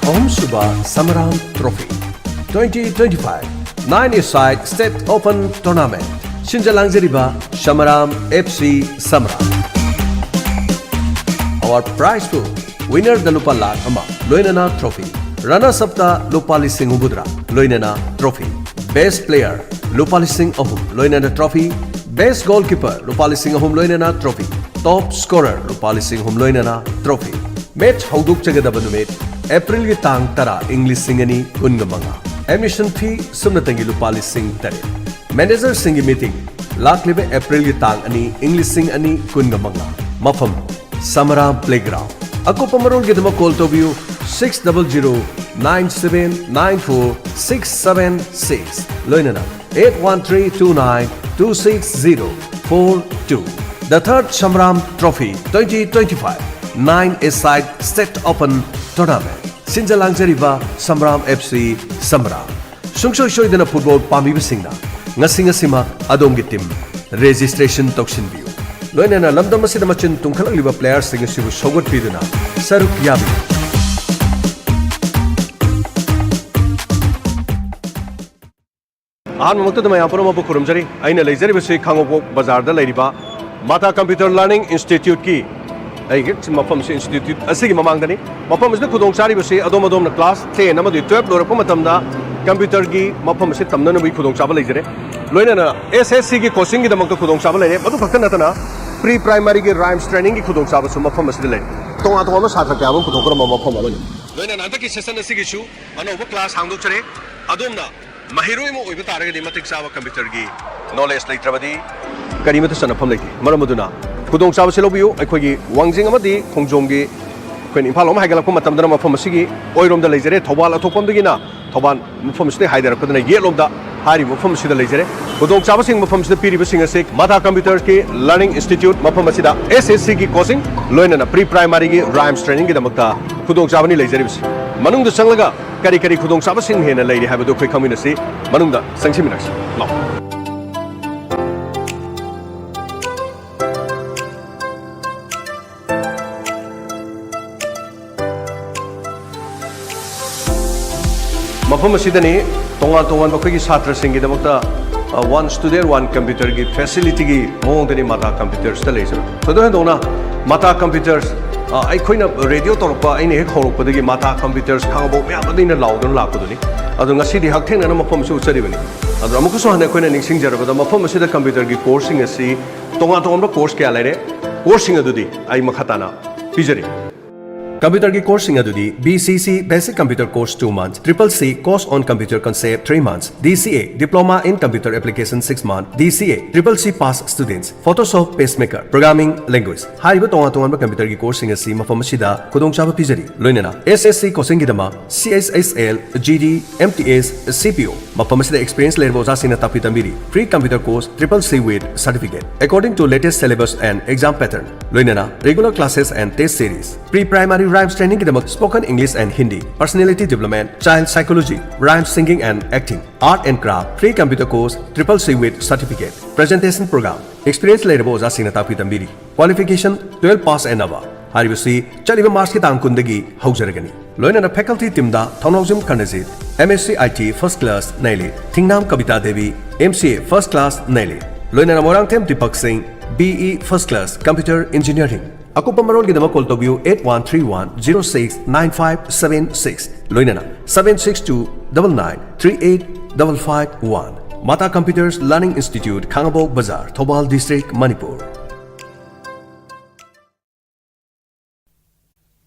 ꯑꯍꯨꯝꯁꯨꯕ Samaram trophy, twenty twenty-five nine-a-side State Open Tournament, ꯁꯤꯟꯖ ꯂꯥꯡꯖꯔꯤꯕ Samaram F C Samaram. Our prize pool: winner-ꯗ ꯂꯨꯄꯥ ꯂꯥꯈ ꯑꯃ ꯂꯣꯏꯅꯅ trophy, runners-up-ꯇ ꯂꯨꯄꯥ ꯂꯤꯁꯤꯡ ꯍꯨꯝꯐꯨꯇꯔꯥ ꯂꯣꯏꯅꯅ trophy, best player ꯂꯨꯄꯥ ꯂꯤꯁꯤꯡ ꯑꯍꯨꯝ ꯂꯣꯏꯅꯅ trophy, best goalkeeper ꯂꯨꯄꯥ ꯂꯤꯁꯤꯡ ꯑꯍꯨꯝ ꯂꯣꯏꯅꯅ trophy, top scorer ꯂꯨꯄꯥ ꯂꯤꯁꯤꯡ ꯑꯍꯨꯝ ꯂꯣꯏꯅꯅ trophy꯫ Match ꯍꯧꯗꯣꯛꯆꯒꯗꯕ ꯅꯨꯃꯤꯠ ꯑꯦꯄ꯭ꯔꯤꯜꯒꯤ ꯇꯥꯡ ꯇꯔꯥ, ꯏꯪ ꯂꯤꯁꯤꯡ ꯑꯅꯤ ꯀꯨꯟꯒ ꯃꯉꯥ꯫ Admission fee ꯁꯨꯞꯅꯇꯪꯒꯤ ꯂꯨꯄꯥ ꯂꯤꯁꯤꯡ ꯇꯔꯦꯠ꯫ Manager-ꯁꯤꯡꯒꯤ meeting ꯂꯥꯛꯂꯤꯕ ꯑꯦꯄ꯭ꯔꯤꯜꯒꯤ ꯇꯥꯡ ꯑꯅꯤ, ꯏꯪ ꯂꯤꯁꯤꯡ ꯑꯅꯤ ꯀꯨꯟꯒ ꯃꯉꯥ꯫ ꯃꯐꯝ: ꯁꯃꯔꯥꯝ Playground꯫ ꯑꯀꯨꯞꯄ ꯃꯔꯣꯜꯒꯤꯗꯃꯛ call ꯇꯧꯕꯤꯌꯨ six double zero nine seven nine four six seven six꯫ ꯂꯣꯏꯅꯅ eight one three two nine two six zero four two. The third Samram Trophy twenty twenty-five nine-a-side State Open Tournament. ꯁꯤꯟꯖ ꯂꯥꯡꯖꯔꯤꯕ ꯁꯝꯔꯥꯝ F C ꯁꯝꯔꯥꯝ꯫ ꯁꯨꯡꯁꯣꯏ ꯁꯣꯏꯗꯅ football ꯄꯥꯝꯕꯤꯕꯁꯤꯡꯅ ꯉꯁꯤ ꯉꯁꯤꯃꯛ ꯑꯗꯣꯝꯒꯤ team registration ꯇꯧꯁꯤꯟꯕꯤꯌꯨ꯫ ꯂꯣꯏꯅꯅ ꯂꯝꯗꯝ ꯑꯁꯤꯗ ꯃꯆꯤꯟ ꯇꯨꯝꯈꯠꯂꯛꯂꯤꯕ ꯄ꯭ꯂꯦꯌꯔꯁꯤꯡ ꯑꯁꯤꯕꯨ ꯁꯧꯒꯠꯄꯤꯗꯨꯅ ꯁꯔꯨꯛ ꯌꯥꯕꯤꯌꯨ꯫ ꯑꯍꯥꯟꯕꯃꯛꯇꯗ ꯃꯌꯥꯝ ꯄꯨꯝꯅꯃꯛꯄꯨ ꯈꯨꯔꯨꯝꯖꯔꯤ꯫ ꯑꯩꯅ ꯂꯩꯖꯔꯤꯕꯁꯤ ꯈꯥꯉꯕꯣꯛ ꯕꯖꯥꯔꯗ ꯂꯩꯔꯤꯕ ꯃꯥꯇꯥ ꯀꯝꯄ꯭ꯌꯨꯇꯔ ꯂꯔꯅꯤꯡ ꯏꯟꯁꯇꯤꯇ꯭ꯌꯨꯠꯀꯤ ꯑꯩꯒꯤ ꯃꯐꯝꯁꯤ ꯏꯟꯁꯇꯤꯇ꯭ꯌꯨꯠ ꯑꯁꯤꯒꯤ ꯃꯃꯥꯡꯗꯅꯤ꯫ ꯃꯐꯝ ꯑꯁꯤꯗ ꯈꯨꯗꯣꯡꯆꯥꯔꯤꯕꯁꯤ ꯑꯗꯣꯝ ꯑꯗꯣꯝꯅ ꯀ꯭ꯂꯥꯁ ꯇꯦꯟ ꯑꯃꯗꯤ ꯇꯨꯌꯦꯜꯞ ꯂꯣꯏꯔꯛꯄ ꯃꯇꯝꯗ ꯀꯝꯄ꯭ꯌꯨꯇꯔꯒꯤ ꯃꯐꯝ ꯑꯁꯤ ꯇꯝꯅꯅꯕꯒꯤ ꯈꯨꯗꯣꯡꯆꯥꯕ ꯂꯩꯖꯔꯦ꯫ ꯂꯣꯏꯅꯅ S S C ꯒꯤ ꯀꯣꯆꯤꯡꯒꯤꯗꯃꯛꯇ ꯈꯨꯗꯣꯡꯆꯥꯕ ꯂꯩꯔꯦ꯫ ꯃꯗꯨ ꯈꯛꯇ ꯅꯠꯇꯅ ꯄ꯭ꯔꯤ ꯄ꯭ꯔꯥꯏꯃꯔꯤꯒꯤ ꯔꯥꯏꯝꯁ ꯇ꯭ꯔꯦꯅꯤꯡꯒꯤ ꯈꯨꯗꯣꯡꯆꯥꯕꯁꯨ ꯃꯐꯝ ꯑꯁꯤꯗ ꯂꯩꯔꯦ꯫ ꯇꯣꯉꯥꯟ ꯇꯣꯉꯥꯟꯕ ꯁꯥꯇ꯭ꯔ ꯀꯌꯥ ꯑꯃ ꯄꯨꯊꯣꯛꯀꯗꯕ ꯃꯐꯝ ꯑꯃꯅꯤ꯫ ꯂꯣꯏꯅꯅ ꯍꯟꯗꯛꯀꯤ ꯁꯦꯁꯟ ꯑꯁꯤꯒꯤꯁꯨ ꯑꯅꯧꯕ ꯀ꯭ꯂꯥꯁ ꯍꯥꯡꯗꯣꯛꯆꯔꯦ꯫ ꯑꯗꯣꯝꯅ ꯃꯍꯩꯔꯣꯏ ꯑꯃ ꯑꯣꯏꯕ ꯇꯥꯔꯒꯗꯤ ꯃꯇꯤꯛ ꯆꯥꯕ ꯀꯝꯄ꯭ꯌꯨꯇꯔꯒꯤ ꯅꯣꯂꯦꯖ ꯂꯩꯇ꯭ꯔꯕꯗꯤ ꯀꯔꯤꯃꯠꯇ ꯆꯠꯅꯐꯝ ꯂꯩꯇꯦ꯫ ꯃꯔꯝ ꯑꯗꯨꯅ ꯈꯨꯗꯣꯡꯆꯥꯕꯁꯤ ꯂꯧꯕꯤꯌꯨ꯫ ꯑꯩꯈꯣꯏꯒꯤ ꯋꯥꯡꯖꯤꯡ ꯑꯃꯗꯤ ꯈꯣꯡꯖꯣꯝꯒꯤ ꯑꯩꯈꯣꯏꯅ ꯏꯝꯐꯥꯜ ꯂꯣꯝ ꯍꯥꯏꯒꯠꯂꯛꯄ ꯃꯇꯝꯗꯅ ꯃꯐꯝ ꯑꯁꯤꯒꯤ ꯑꯣꯏꯔꯣꯝꯗ ꯂꯩꯖꯔꯦ꯫ ꯊꯧꯕꯥꯜ ꯑꯊꯣꯛꯄꯝꯗꯒꯤꯅ ꯊꯧꯕꯥꯜ ꯃꯐꯝ ꯑꯁꯤꯗ ꯍꯥꯏꯊꯔꯛꯄꯗꯅ ꯌꯦꯠꯂꯣꯝꯗ ꯍꯥꯏꯔꯤꯕ ꯃꯐꯝ ꯑꯁꯤꯗ ꯂꯩꯖꯔꯦ꯫ ꯈꯨꯗꯣꯡꯆꯥꯕꯁꯤꯡ ꯃꯐꯝꯁꯤꯗ ꯄꯤꯔꯤꯕꯁꯤꯡ ꯑꯁꯤ ꯃꯥꯇꯥ ꯀꯝꯄ꯭ꯌꯨꯇꯔꯁꯀꯤ ꯂꯔꯅꯤꯡ ꯏꯟꯁꯇꯤꯇ꯭ꯌꯨꯠ ꯃꯐꯝ ꯑꯁꯤꯗ S S C ꯒꯤ ꯀꯣꯆꯤꯡ ꯂꯣꯏꯅꯅ ꯄ꯭ꯔꯤ ꯄ꯭ꯔꯥꯏꯃꯔꯤꯒꯤ ꯔꯥꯏꯝꯁ ꯇ꯭ꯔꯦꯅꯤꯡꯒꯤꯗꯃꯛꯇ ꯈꯨꯗꯣꯡꯆꯥꯕꯅꯤ ꯂꯩꯖꯔꯤꯕꯁꯤ꯫ ꯃꯅꯨꯡꯗ ꯆꯪꯂꯒ ꯀꯔꯤ ꯀꯔꯤ ꯈꯨꯗꯣꯡꯆꯥꯕꯁꯤꯡ ꯍꯦꯟꯅ ꯂꯩꯔꯤ ꯍꯥꯏꯕꯗꯨ ꯑꯩꯈꯣꯏ ꯈꯪꯃꯤꯟꯅꯁꯤ꯫ ꯃꯅꯨꯡꯗ ꯆꯪꯁꯤꯟꯃꯤꯟꯅꯁꯤ꯫ ꯂꯥꯛꯑꯣ꯫ ꯃꯐꯝ ꯑꯁꯤꯗꯅꯤ ꯇꯣꯉꯥꯟ ꯇꯣꯉꯥꯟꯕ ꯑꯩꯈꯣꯏꯒꯤ ꯁꯥꯇ꯭ꯔꯁꯤꯡꯒꯤꯗꯃꯛꯇ, ꯑ, one student one computer ꯒꯤ facility ꯒꯤ ꯃꯑꯣꯡꯗꯅꯤ ꯃꯥꯇꯥ ꯀꯝꯄ꯭ꯌꯨꯇꯔꯁꯇ ꯂꯩꯖꯕ꯫ ꯊꯣꯏꯗꯣꯛ ꯍꯦꯟꯗꯣꯛꯅ ꯃꯥꯇꯥ ꯀꯝꯄ꯭ꯌꯨꯇꯔꯁ, ꯑ, ꯑꯩꯈꯣꯏꯅ ꯔꯦꯗꯤꯑꯣ ꯇꯧꯔꯛꯄ, ꯑꯩꯅ ꯍꯦꯛ ꯍꯧꯔꯛꯄꯗꯒꯤ ꯃꯥꯇꯥ ꯀꯝꯄ꯭ꯌꯨꯇꯔꯁ ꯈꯥꯉꯕꯣꯛ ꯃꯌꯥꯝ ꯑꯗꯨ ꯑꯩꯅ ꯂꯥꯎꯗꯨꯅ ꯂꯥꯛꯄꯗꯨꯅꯤ꯫ ꯑꯗꯣ ꯉꯁꯤꯗꯤ ꯍꯛꯊꯦꯡꯅꯅ ꯃꯐꯝꯁꯤ ꯎꯠꯆꯔꯤꯕꯅꯤ꯫ ꯑꯗꯣ ꯑꯃꯨꯛꯀꯁꯨ ꯍꯟꯅ ꯑꯩꯈꯣꯏꯅ ꯅꯤꯡꯁꯤꯡꯖꯔꯕꯗ ꯃꯐꯝ ꯑꯁꯤꯗ ꯀꯝꯄ꯭ꯌꯨꯇꯔꯒꯤ ꯀꯣꯔꯁꯁꯤꯡ ꯑꯁꯤ ꯇꯣꯉꯥꯟ ꯇꯣꯉꯥꯟꯕ ꯀꯣꯔꯁ ꯀꯌꯥ ꯂꯩꯔꯦ꯫ ꯀꯣꯔꯁꯁꯤꯡ ꯑꯗꯨꯗꯤ ꯑꯩ ꯃꯈꯥ ꯇꯥꯅ ꯄꯤꯖꯔꯤ꯫ ꯀꯝꯄ꯭ꯌꯨꯇꯔꯒꯤ ꯀꯣꯔꯁꯁꯤꯡ ꯑꯗꯨꯗꯤ B C C Basic Computer Course two months, Triple C Course on Computer Concept three months, D C A Diploma in Computer Application six months, D C A Triple C Pass Students, Photoshop, PageMaker, Programming Language ꯍꯥꯏꯔꯤꯕ ꯇꯣꯉꯥꯟ ꯇꯣꯉꯥꯟꯕ ꯀꯝꯄ꯭ꯌꯨꯇꯔꯒꯤ ꯀꯣꯔꯁꯁꯤꯡ ꯑꯁꯤ ꯃꯐꯝ ꯑꯁꯤꯗ ꯈꯨꯗꯣꯡꯆꯥꯕ ꯄꯤꯖꯔꯤ꯫ ꯂꯣꯏꯅꯅ S S C coachingꯒꯤꯗꯃꯛ C H S L, G D, M T S, C P O꯫ ꯃꯐꯝ ꯑꯁꯤꯗ experience ꯂꯩꯔꯕ ꯑꯣꯖꯥꯁꯤꯡꯅ ꯇꯥꯛꯄꯤ ꯇꯝꯕꯤꯔꯤ꯫ Free computer course triple C with certificate according to latest syllabus and exam pattern꯫ ꯂꯣꯏꯅꯅ regular classes and test series꯫ Pre primary rhymes trainingꯒꯤꯗꯃꯛ spoken English and Hindi, personality development, child psychology, rhymes singing and acting, art and craft, free computer course triple C with certificate, presentation program, experience ꯂꯩꯔꯕ ꯑꯣꯖꯥꯁꯤꯡꯅ ꯇꯥꯛꯄꯤ ꯇꯝꯕꯤꯔꯤ꯫ Qualification twelve pass and above ꯍꯥꯏꯔꯤꯕꯁꯤ ꯆꯠꯂꯤꯕ ꯃꯥꯔꯆꯀꯤ ꯇꯥꯡ ꯀꯨꯟꯗꯒꯤ ꯍꯧꯖꯔꯒꯅꯤ꯫ ꯂꯣꯏꯅꯅ faculty teamꯗ Thounaojam Karanjit, M S C I T first class ꯅꯩꯂꯦ, ꯊꯤꯡꯅꯥꯝ Kavita Devi, M C A first class ꯅꯩꯂꯦ, ꯂꯣꯏꯅꯅ ꯃꯣꯏꯔꯥꯡꯊꯦꯝ ꯗꯤꯄꯛ ꯁꯤꯡ, B E first class computer engineering꯫ ꯑꯀꯨꯞꯄ ꯃꯔꯣꯜꯒꯤꯗꯃꯛ call ꯇꯧꯕꯤꯌꯨ eight one three one zero six nine five seven six, ꯂꯣꯏꯅꯅ seven six two double nine three eight double five one꯫ Mata Computers Learning Institute, ꯈꯥꯉꯕꯣꯛ ꯕꯖꯥꯔ, Thoubal district, Manipur.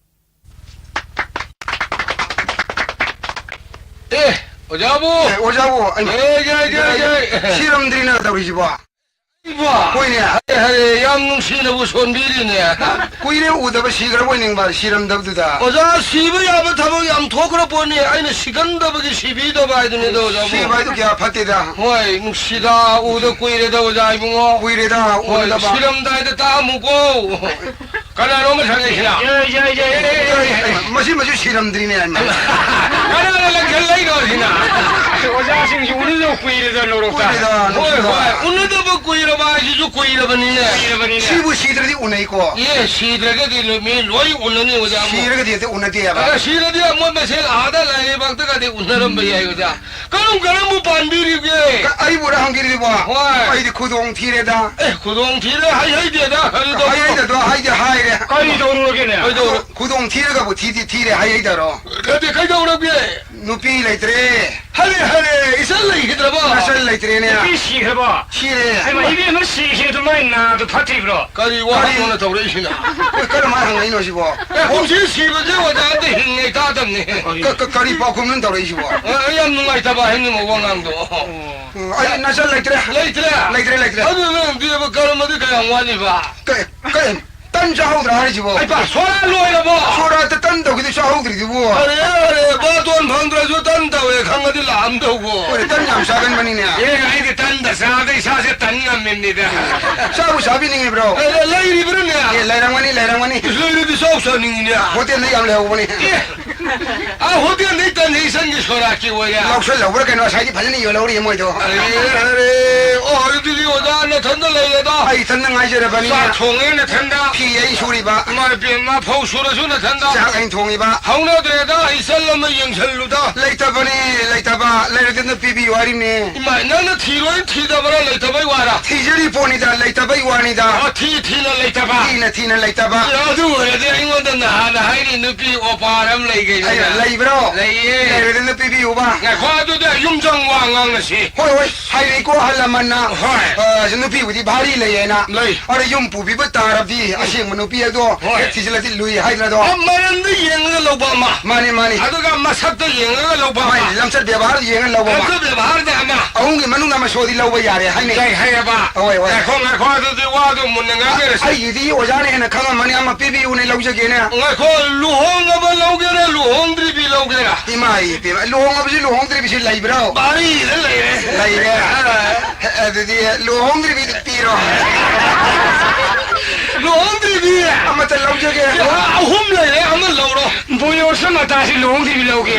ꯑꯦ, ꯑꯣꯖꯥꯕꯨ! ꯑꯦ, ꯑꯣꯖꯥꯕꯨ, ꯑꯩ ꯑꯦ, ꯌꯥꯏ, ꯌꯥꯏ, ꯌꯥꯏ꯫ ꯁꯤꯔꯝꯗ꯭ꯔꯤꯅ ꯇꯧꯔꯤꯁꯤꯕꯣ꯫ ꯏꯕꯣ! ꯍꯣꯏꯅꯦ꯫ ꯍꯔꯦ, ꯍꯔꯦ, ꯌꯥꯝ ꯅꯨꯡꯁꯤꯅꯕꯨ ꯁꯣꯟꯕꯤꯔꯤꯅꯦ꯫ ꯀꯨꯏꯔꯦ ꯎꯗꯕ, ꯁꯤꯈ꯭ꯔꯕꯣꯏ ꯅꯤꯡꯕ, ꯁꯤꯔꯝꯗꯕꯗꯨꯗ꯫ ꯑꯣꯖꯥ, ꯁꯤꯕ ꯌꯥꯕ ꯊꯕꯛ ꯌꯥꯝ ꯊꯣꯛꯈ꯭ꯔ ꯄꯣꯠꯅꯤ꯫ ꯑꯩꯅ ꯁꯤꯒꯟꯗꯕꯒꯤ ꯁꯤꯕꯤꯗꯕ ꯍꯥꯏꯗꯨꯅꯤꯗ, ꯑꯣꯖꯥꯕꯨ꯫ ꯁꯤꯕ ꯍꯥꯏꯗꯨ ꯀꯌꯥ ꯐꯠꯇꯦꯗ꯫ ꯍꯣꯏ, ꯅꯨꯡꯁꯤꯗ, ꯎꯗ ꯀꯨꯏꯔꯦꯗ, ꯑꯣꯖꯥ ꯏꯕꯨꯡꯉꯣ꯫ ꯀꯨꯏꯔꯦꯗ ꯍꯣꯏ, ꯎꯅꯗꯕ꯫ ꯁꯤꯔꯝꯗꯥꯏꯗ ꯇꯥꯛꯑꯝꯃꯨꯀꯣ꯫ ꯀꯅꯥꯅꯣ ꯑꯃ ꯁꯥꯟꯅꯩꯁꯤꯅ? ꯌꯥꯏ, ꯌꯥꯏ, ꯌꯥꯏ, ꯌꯥꯏ, ꯌꯥꯏ, ꯌꯥꯏ꯫ ꯃꯁꯤ, ꯃꯁꯤ ꯁꯤꯔꯝꯗ꯭ꯔꯤꯅꯦ, ꯍꯥꯏꯃ꯫ ꯀꯅꯥꯅ ꯂꯪꯁꯤꯜꯂꯛꯏꯅꯣ ꯁꯤꯅ? ꯑꯣꯖꯥꯁꯤꯡꯁꯤ ꯎꯅꯗꯕ ꯀꯨꯏꯔꯦꯗ, ꯅꯣꯔꯣꯛꯇ꯫ ꯀꯨꯏꯔꯦꯗ, ꯍꯣꯏ, ꯅꯨꯡꯁꯤꯗ꯫ ꯍꯣꯏ, ꯎꯅꯗꯕ ꯀꯨꯏꯔꯕ ꯍꯥꯏꯁꯤꯁꯨ ꯀꯨꯏꯔꯕꯅꯤꯅꯦ꯫ ꯀꯨꯏꯔꯕꯅꯤꯅꯦ꯫ ꯁꯤꯕꯨ ꯁꯤꯗ꯭ꯔꯗꯤ ꯎꯅꯩꯀꯣ꯫ ꯑꯦ, ꯁꯤꯗ꯭ꯔꯒꯗꯤ ꯂꯣꯏ, ꯃꯤ ꯂꯣꯏ ꯎꯅꯅꯤ, ꯑꯣꯖꯥ꯫ ꯁꯤꯔꯒꯗꯤ ꯍꯦꯛꯇ ꯎꯅꯗꯦ ꯍꯥꯏꯕ꯫ ꯑꯗ ꯁꯤꯔꯗꯤ ꯃꯣꯏ ꯃꯁꯦꯜ ꯑꯥꯗ ꯂꯥꯏꯔꯩꯕꯥꯛꯇꯒꯗꯤ ꯎꯅꯔꯝꯕ ꯌꯥꯏ, ꯑꯣꯖꯥ꯫ ꯀꯔꯝ ꯀꯔꯝꯕ ꯄꯥꯟꯕꯤꯔꯤꯒꯦ? ꯀ-, ꯑꯩꯕꯨꯔ ꯍꯪꯕꯤꯔꯤꯕꯣ? ꯍꯣꯏ꯫ ꯑꯩꯗꯤ ꯈꯨꯗꯣꯡ ꯊꯤꯔꯦꯗ꯫ ꯑꯦ, ꯈꯨꯗꯣꯡ ꯊꯤꯔꯦ, ꯍꯥꯏ ꯍꯩꯗꯦꯗ, ꯀꯔꯤ ꯇꯧꯕꯅꯣ? ꯍꯩ ꯍꯩꯗꯗꯣ ꯍꯥꯏꯗꯤ ꯍꯥꯏꯔꯦ꯫ ꯀꯔꯤ ꯇꯧꯔꯨꯔꯒꯦꯅꯦ? ꯀꯩꯗꯧ-, ꯈꯨꯗꯣꯡ ꯊꯤꯔꯒꯕꯨ ꯊꯤꯗꯤ ꯊꯤꯔꯦ, ꯍꯩ ꯍꯩꯗꯔꯣ? ꯀꯗꯤ ꯀꯩꯗꯧꯔꯒꯦ? ꯅꯨꯄꯤ ꯂꯩꯇ꯭ꯔꯦ꯫ ꯍꯔꯦ, ꯍꯔꯦ, ꯏꯆꯜ ꯂꯩꯈꯤꯗ꯭ꯔꯕꯣ? ꯅꯆꯜ ꯂꯩꯇ꯭ꯔꯦꯅꯦ꯫ ꯅꯨꯄꯤ ꯁꯤꯈ꯭ꯔꯕꯣ? ꯁꯤꯔꯦ꯫ ꯍꯩꯃꯥ, ꯏꯕꯦꯝꯃ ꯁꯤꯈꯤꯕꯗꯣ ꯃꯥꯏ ꯅꯥꯗꯣ ꯐꯠꯇ꯭ꯔꯤꯕ꯭ꯔꯣ? ꯀꯔꯤ ꯋꯥꯍꯪꯅꯣꯅ ꯇꯧꯔꯛꯏꯁꯤꯅ? ꯑꯦ, ꯀꯔꯝꯍꯥꯏꯅ ꯍꯪꯉꯛꯏꯅꯣ ꯁꯤꯕꯣ? ꯑꯦ, ꯀꯨꯝꯁꯤ ꯁꯤꯕꯁꯦ ꯑꯣꯖꯥ ꯑꯝꯇ ꯍꯤꯡꯉꯦ ꯇꯥꯗꯕꯅꯤ꯫ ꯀ-, ꯀ-, ꯀꯔꯤ ꯄꯥꯎꯈꯨꯝꯅꯣ ꯇꯧꯔꯛꯏꯁꯤꯕꯣ? ꯑꯦ, ꯑꯩ ꯌꯥꯝ ꯅꯨꯡꯉꯥꯏꯇꯕ ꯍꯥꯏꯅꯤꯡꯕ ꯋꯥꯉꯥꯡꯗꯣ꯫ ꯎꯝ, ꯑꯩ ꯅꯆꯜ ꯂꯩꯇ꯭ꯔꯦ꯫ ꯂꯩꯇ꯭ꯔꯦ? ꯂꯩꯇ꯭ꯔꯦ, ꯂꯩꯇ꯭ꯔꯦ꯫ ꯑꯗꯨ ꯅꯪ ꯗꯦꯕ ꯀꯔꯃꯗꯤ ꯀꯌꯥꯝ ꯋꯥꯠꯂꯤꯕ? ꯀꯩ, ꯀꯩ, ꯇꯟ ꯆꯥꯍꯧꯗ꯭ꯔꯥ ꯍꯥꯏꯁꯤꯕꯣ? ꯑꯩ ꯄꯥ, ꯁꯣꯔꯥ ꯂꯣꯏꯔꯕꯣ? ꯁꯣꯔꯥꯠꯇ ꯇꯟ ꯇꯧꯈꯤꯗꯣꯏ ꯆꯥꯍꯧꯗ꯭ꯔꯤꯗꯨꯕꯨ? ꯑꯔꯦ, ꯑꯔꯦ, ꯕꯥꯇꯣꯟ ꯐꯪꯗ꯭ꯔꯁꯨ ꯇꯟ ꯇꯧꯋꯦ ꯈꯪꯉꯗꯤ ꯂꯥꯛꯑꯝꯗꯧꯕꯣ꯫ ꯍꯣꯏ, ꯇꯟ ꯌꯥꯝ ꯆꯥꯒꯟꯕꯅꯤꯅꯦ꯫ ꯑꯦ, ꯑꯩꯗꯤ ꯇꯟꯗ ꯆꯥꯗ ꯏꯁꯥꯁꯦ ꯇꯟ ꯉꯝꯃꯤꯕꯅꯤꯗ꯫ ꯆꯥꯕꯨ ꯆꯥꯕꯤꯅꯤꯡꯉꯤꯕ꯭ꯔꯣ? ꯑꯦ, ꯂꯩꯔꯤꯕ꯭ꯔꯥꯅꯦ? ꯑꯦ, ꯂꯩꯔꯝꯒꯅꯤ, ꯂꯩꯔꯝꯒꯅꯤ꯫ ꯂꯩꯔꯗꯤ ꯆꯥꯎ ꯆꯥꯅꯤꯡꯉꯤꯅꯦ꯫ ꯍꯣꯇꯦꯜꯗ ꯌꯥꯝ ꯂꯩꯍꯧꯕꯅꯦ꯫ ꯑꯦ, ꯑꯥ, ꯍꯣꯇꯦꯜꯗꯩ ꯇꯟ ꯏꯆꯟꯒꯤ ꯁꯣꯔꯥꯠꯀꯤ ꯑꯣꯏꯔꯦ꯫ ꯂꯧꯁꯜꯍꯧꯕ꯭ꯔꯥ ꯀꯩꯅꯣ? ꯉꯁꯥꯏꯗꯤ ꯐꯖꯅ ꯌꯣꯜꯍꯧꯔꯤ ꯃꯣꯏꯗꯣ꯫ ꯑꯔꯦ, ꯑꯔꯦ꯫ ꯑꯣ, ꯑꯗꯨꯗꯤ ꯑꯣꯖꯥ ꯅꯊꯟꯗ ꯂꯩꯔꯦꯗ꯫ ꯑꯩ ꯏꯊꯟꯗ ꯉꯥꯏꯖꯔꯕꯅꯤ꯫ ꯆꯥꯛ ꯊꯣꯡꯉꯦ ꯅꯊꯟꯗ꯫ ꯐꯤ ꯑꯩ ꯁꯨꯔꯤꯕ꯫ ꯏꯃꯥ ꯏꯕꯦꯝꯃ, ꯐꯧ ꯁꯨꯔꯁꯨ ꯅꯊꯟꯗ꯫ ꯆꯥꯛ ꯑꯩ ꯊꯣꯡꯉꯤꯕ꯫ ꯍꯧꯅꯗ꯭ꯔꯦꯗ, ꯏꯆꯜ ꯑꯃ ꯌꯦꯡꯁꯜꯂꯨꯗ꯫ ꯂꯩꯇꯕꯅꯤ, ꯂꯩꯇꯕ꯫ ꯂꯩꯔꯗꯤ ꯑꯝꯇ ꯄꯤꯕꯤꯌꯨ ꯍꯥꯏꯔꯤꯝꯅꯦ꯫ ꯏꯃꯥ, ꯅꯪꯅ ꯊꯤꯔꯣꯏ ꯊꯤꯗꯕ꯭ꯔꯥ, ꯂꯩꯇꯕꯩ ꯋꯥꯔꯥ? ꯊꯤꯖꯔꯤ ꯄꯣꯠꯅꯤꯗ, ꯂꯩꯇꯕꯩ ꯋꯥꯅꯤꯗ꯫ ꯑꯣ, ꯊꯤ ꯊꯤꯅ ꯂꯩꯇꯕ꯫ ꯊꯤꯅ ꯊꯤꯅ ꯂꯩꯇꯕ꯫ ꯑꯗꯨ ꯑꯣꯏꯔꯗꯤ ꯑꯩꯉꯣꯟꯗ ꯅꯍꯥꯟꯅ ꯍꯥꯏꯔꯤ ꯅꯨꯄꯤ ꯑꯣꯄꯥꯔ ꯑꯃ ꯂꯩ ꯀꯩꯅꯣ? ꯑꯩꯅ, ꯂꯩꯕ꯭ꯔꯣ? ꯂꯩꯌꯦ꯫ ꯂꯩꯔꯗꯤ ꯑꯝꯇ ꯄꯤꯕꯤꯌꯨꯕ꯫ ꯉꯥꯏꯈꯣ, ꯑꯗꯨꯗꯤ ꯌꯨꯝ ꯆꯪ ꯋꯥ ꯉꯥꯡꯅꯁꯤ꯫ ꯍꯣꯏ, ꯍꯣꯏ, ꯍꯥꯏꯔꯛꯏꯀꯣ ꯑꯍꯜ ꯂꯃꯟꯅ꯫ ꯍꯣꯏ꯫ ꯑ, ꯅꯨꯄꯤꯕꯨꯗꯤ ꯚꯥꯔꯤ ꯂꯩꯌꯦꯅ꯫ ꯂꯩ꯫ ꯑꯗ ꯌꯨꯝ ꯄꯨꯕꯤꯕ ꯇꯥꯔꯕꯗꯤ ꯎꯝ꯫ ꯑꯁꯦꯡꯕ ꯅꯨꯄꯤ ꯑꯗꯣ ꯍꯣꯏ꯫ ꯍꯦꯛ ꯊꯤꯖꯤꯜꯂꯗꯤ ꯂꯨꯏ ꯍꯥꯏꯗ꯭ꯔꯗꯣ꯫ ꯑ, ꯃꯔꯟꯗ ꯌꯦꯡꯉꯒ ꯂꯧꯕ ꯑꯃ꯫ ꯃꯥꯅꯤ, ꯃꯥꯅꯤ꯫ ꯑꯗꯨꯒ ꯃꯁꯛꯇ ꯌꯦꯡꯉꯒ ꯂꯧꯕ ꯑꯃ꯫ ꯃꯥꯅꯤ, ꯂꯝꯆꯠ ꯕꯦꯕꯥꯔ ꯌꯦꯡꯉ ꯂꯧꯕ ꯑꯃ꯫ ꯂꯝꯆꯠ ꯕꯦꯕꯥꯔꯗ ꯑꯃ꯫ ꯑꯍꯨꯝꯒꯤ ꯃꯅꯨꯡꯗ ꯑꯃ ꯁꯣꯏꯗꯤ ꯂꯧꯕ ꯌꯥꯔꯦ ꯍꯥꯏꯅꯤ꯫ ꯌꯥꯏ ꯍꯥꯏꯌꯦꯕ꯫ ꯍꯣꯏ, ꯍꯣꯏ꯫ ꯉꯥꯏꯈꯣ, ꯉꯥꯏꯈꯣ, ꯑꯗꯨꯗꯤ ꯋꯥꯗꯣ ꯃꯨꯟꯅ ꯉꯥꯡꯅꯔꯁꯤ꯫ ꯑꯩꯒꯤꯗꯤ ꯑꯣꯖꯥꯅ ꯍꯦꯟꯅ ꯈꯪꯉꯝꯃꯅꯤ, ꯑꯃ ꯄꯤꯕꯤꯌꯨꯅꯦ, ꯂꯧꯖꯒꯦꯅꯦ꯫ ꯉꯥꯏꯈꯣ, ꯂꯨꯍꯣꯡꯉꯕ ꯂꯧꯒꯦꯔꯥ, ꯂꯨꯍꯣꯡꯗ꯭ꯔꯤꯕꯤ ꯂꯧꯒꯦꯔꯥ? ꯏꯃꯥ ꯏꯄꯦꯝꯃ, ꯂꯨꯍꯣꯡꯉꯕꯁꯤ ꯂꯨꯍꯣꯡꯗ꯭ꯔꯤꯕꯤꯁꯤ ꯂꯩꯕ꯭ꯔꯣ? ꯚꯥꯔꯤꯗ ꯂꯩꯔꯦ꯫ ꯂꯩꯔꯦ? ꯑꯥ꯫ ꯑꯗꯨꯗꯤ ꯂꯨꯍꯣꯡꯗ꯭ꯔꯤꯕꯤꯗ ꯄꯤꯔꯣ꯫ ꯂꯨꯍꯣꯡꯗ꯭ꯔꯤꯕꯤ? ꯑꯃꯇ ꯂꯧꯖꯒꯦ꯫ ꯑꯍꯨꯝ ꯂꯩꯔꯦ, ꯑꯃ ꯂꯧꯔꯣ꯫ ꯕꯣꯌꯣꯁ ꯃꯇꯥꯁꯤ ꯂꯨꯍꯣꯡꯗ꯭ꯔꯤꯕꯤ ꯂꯧꯒꯦ꯫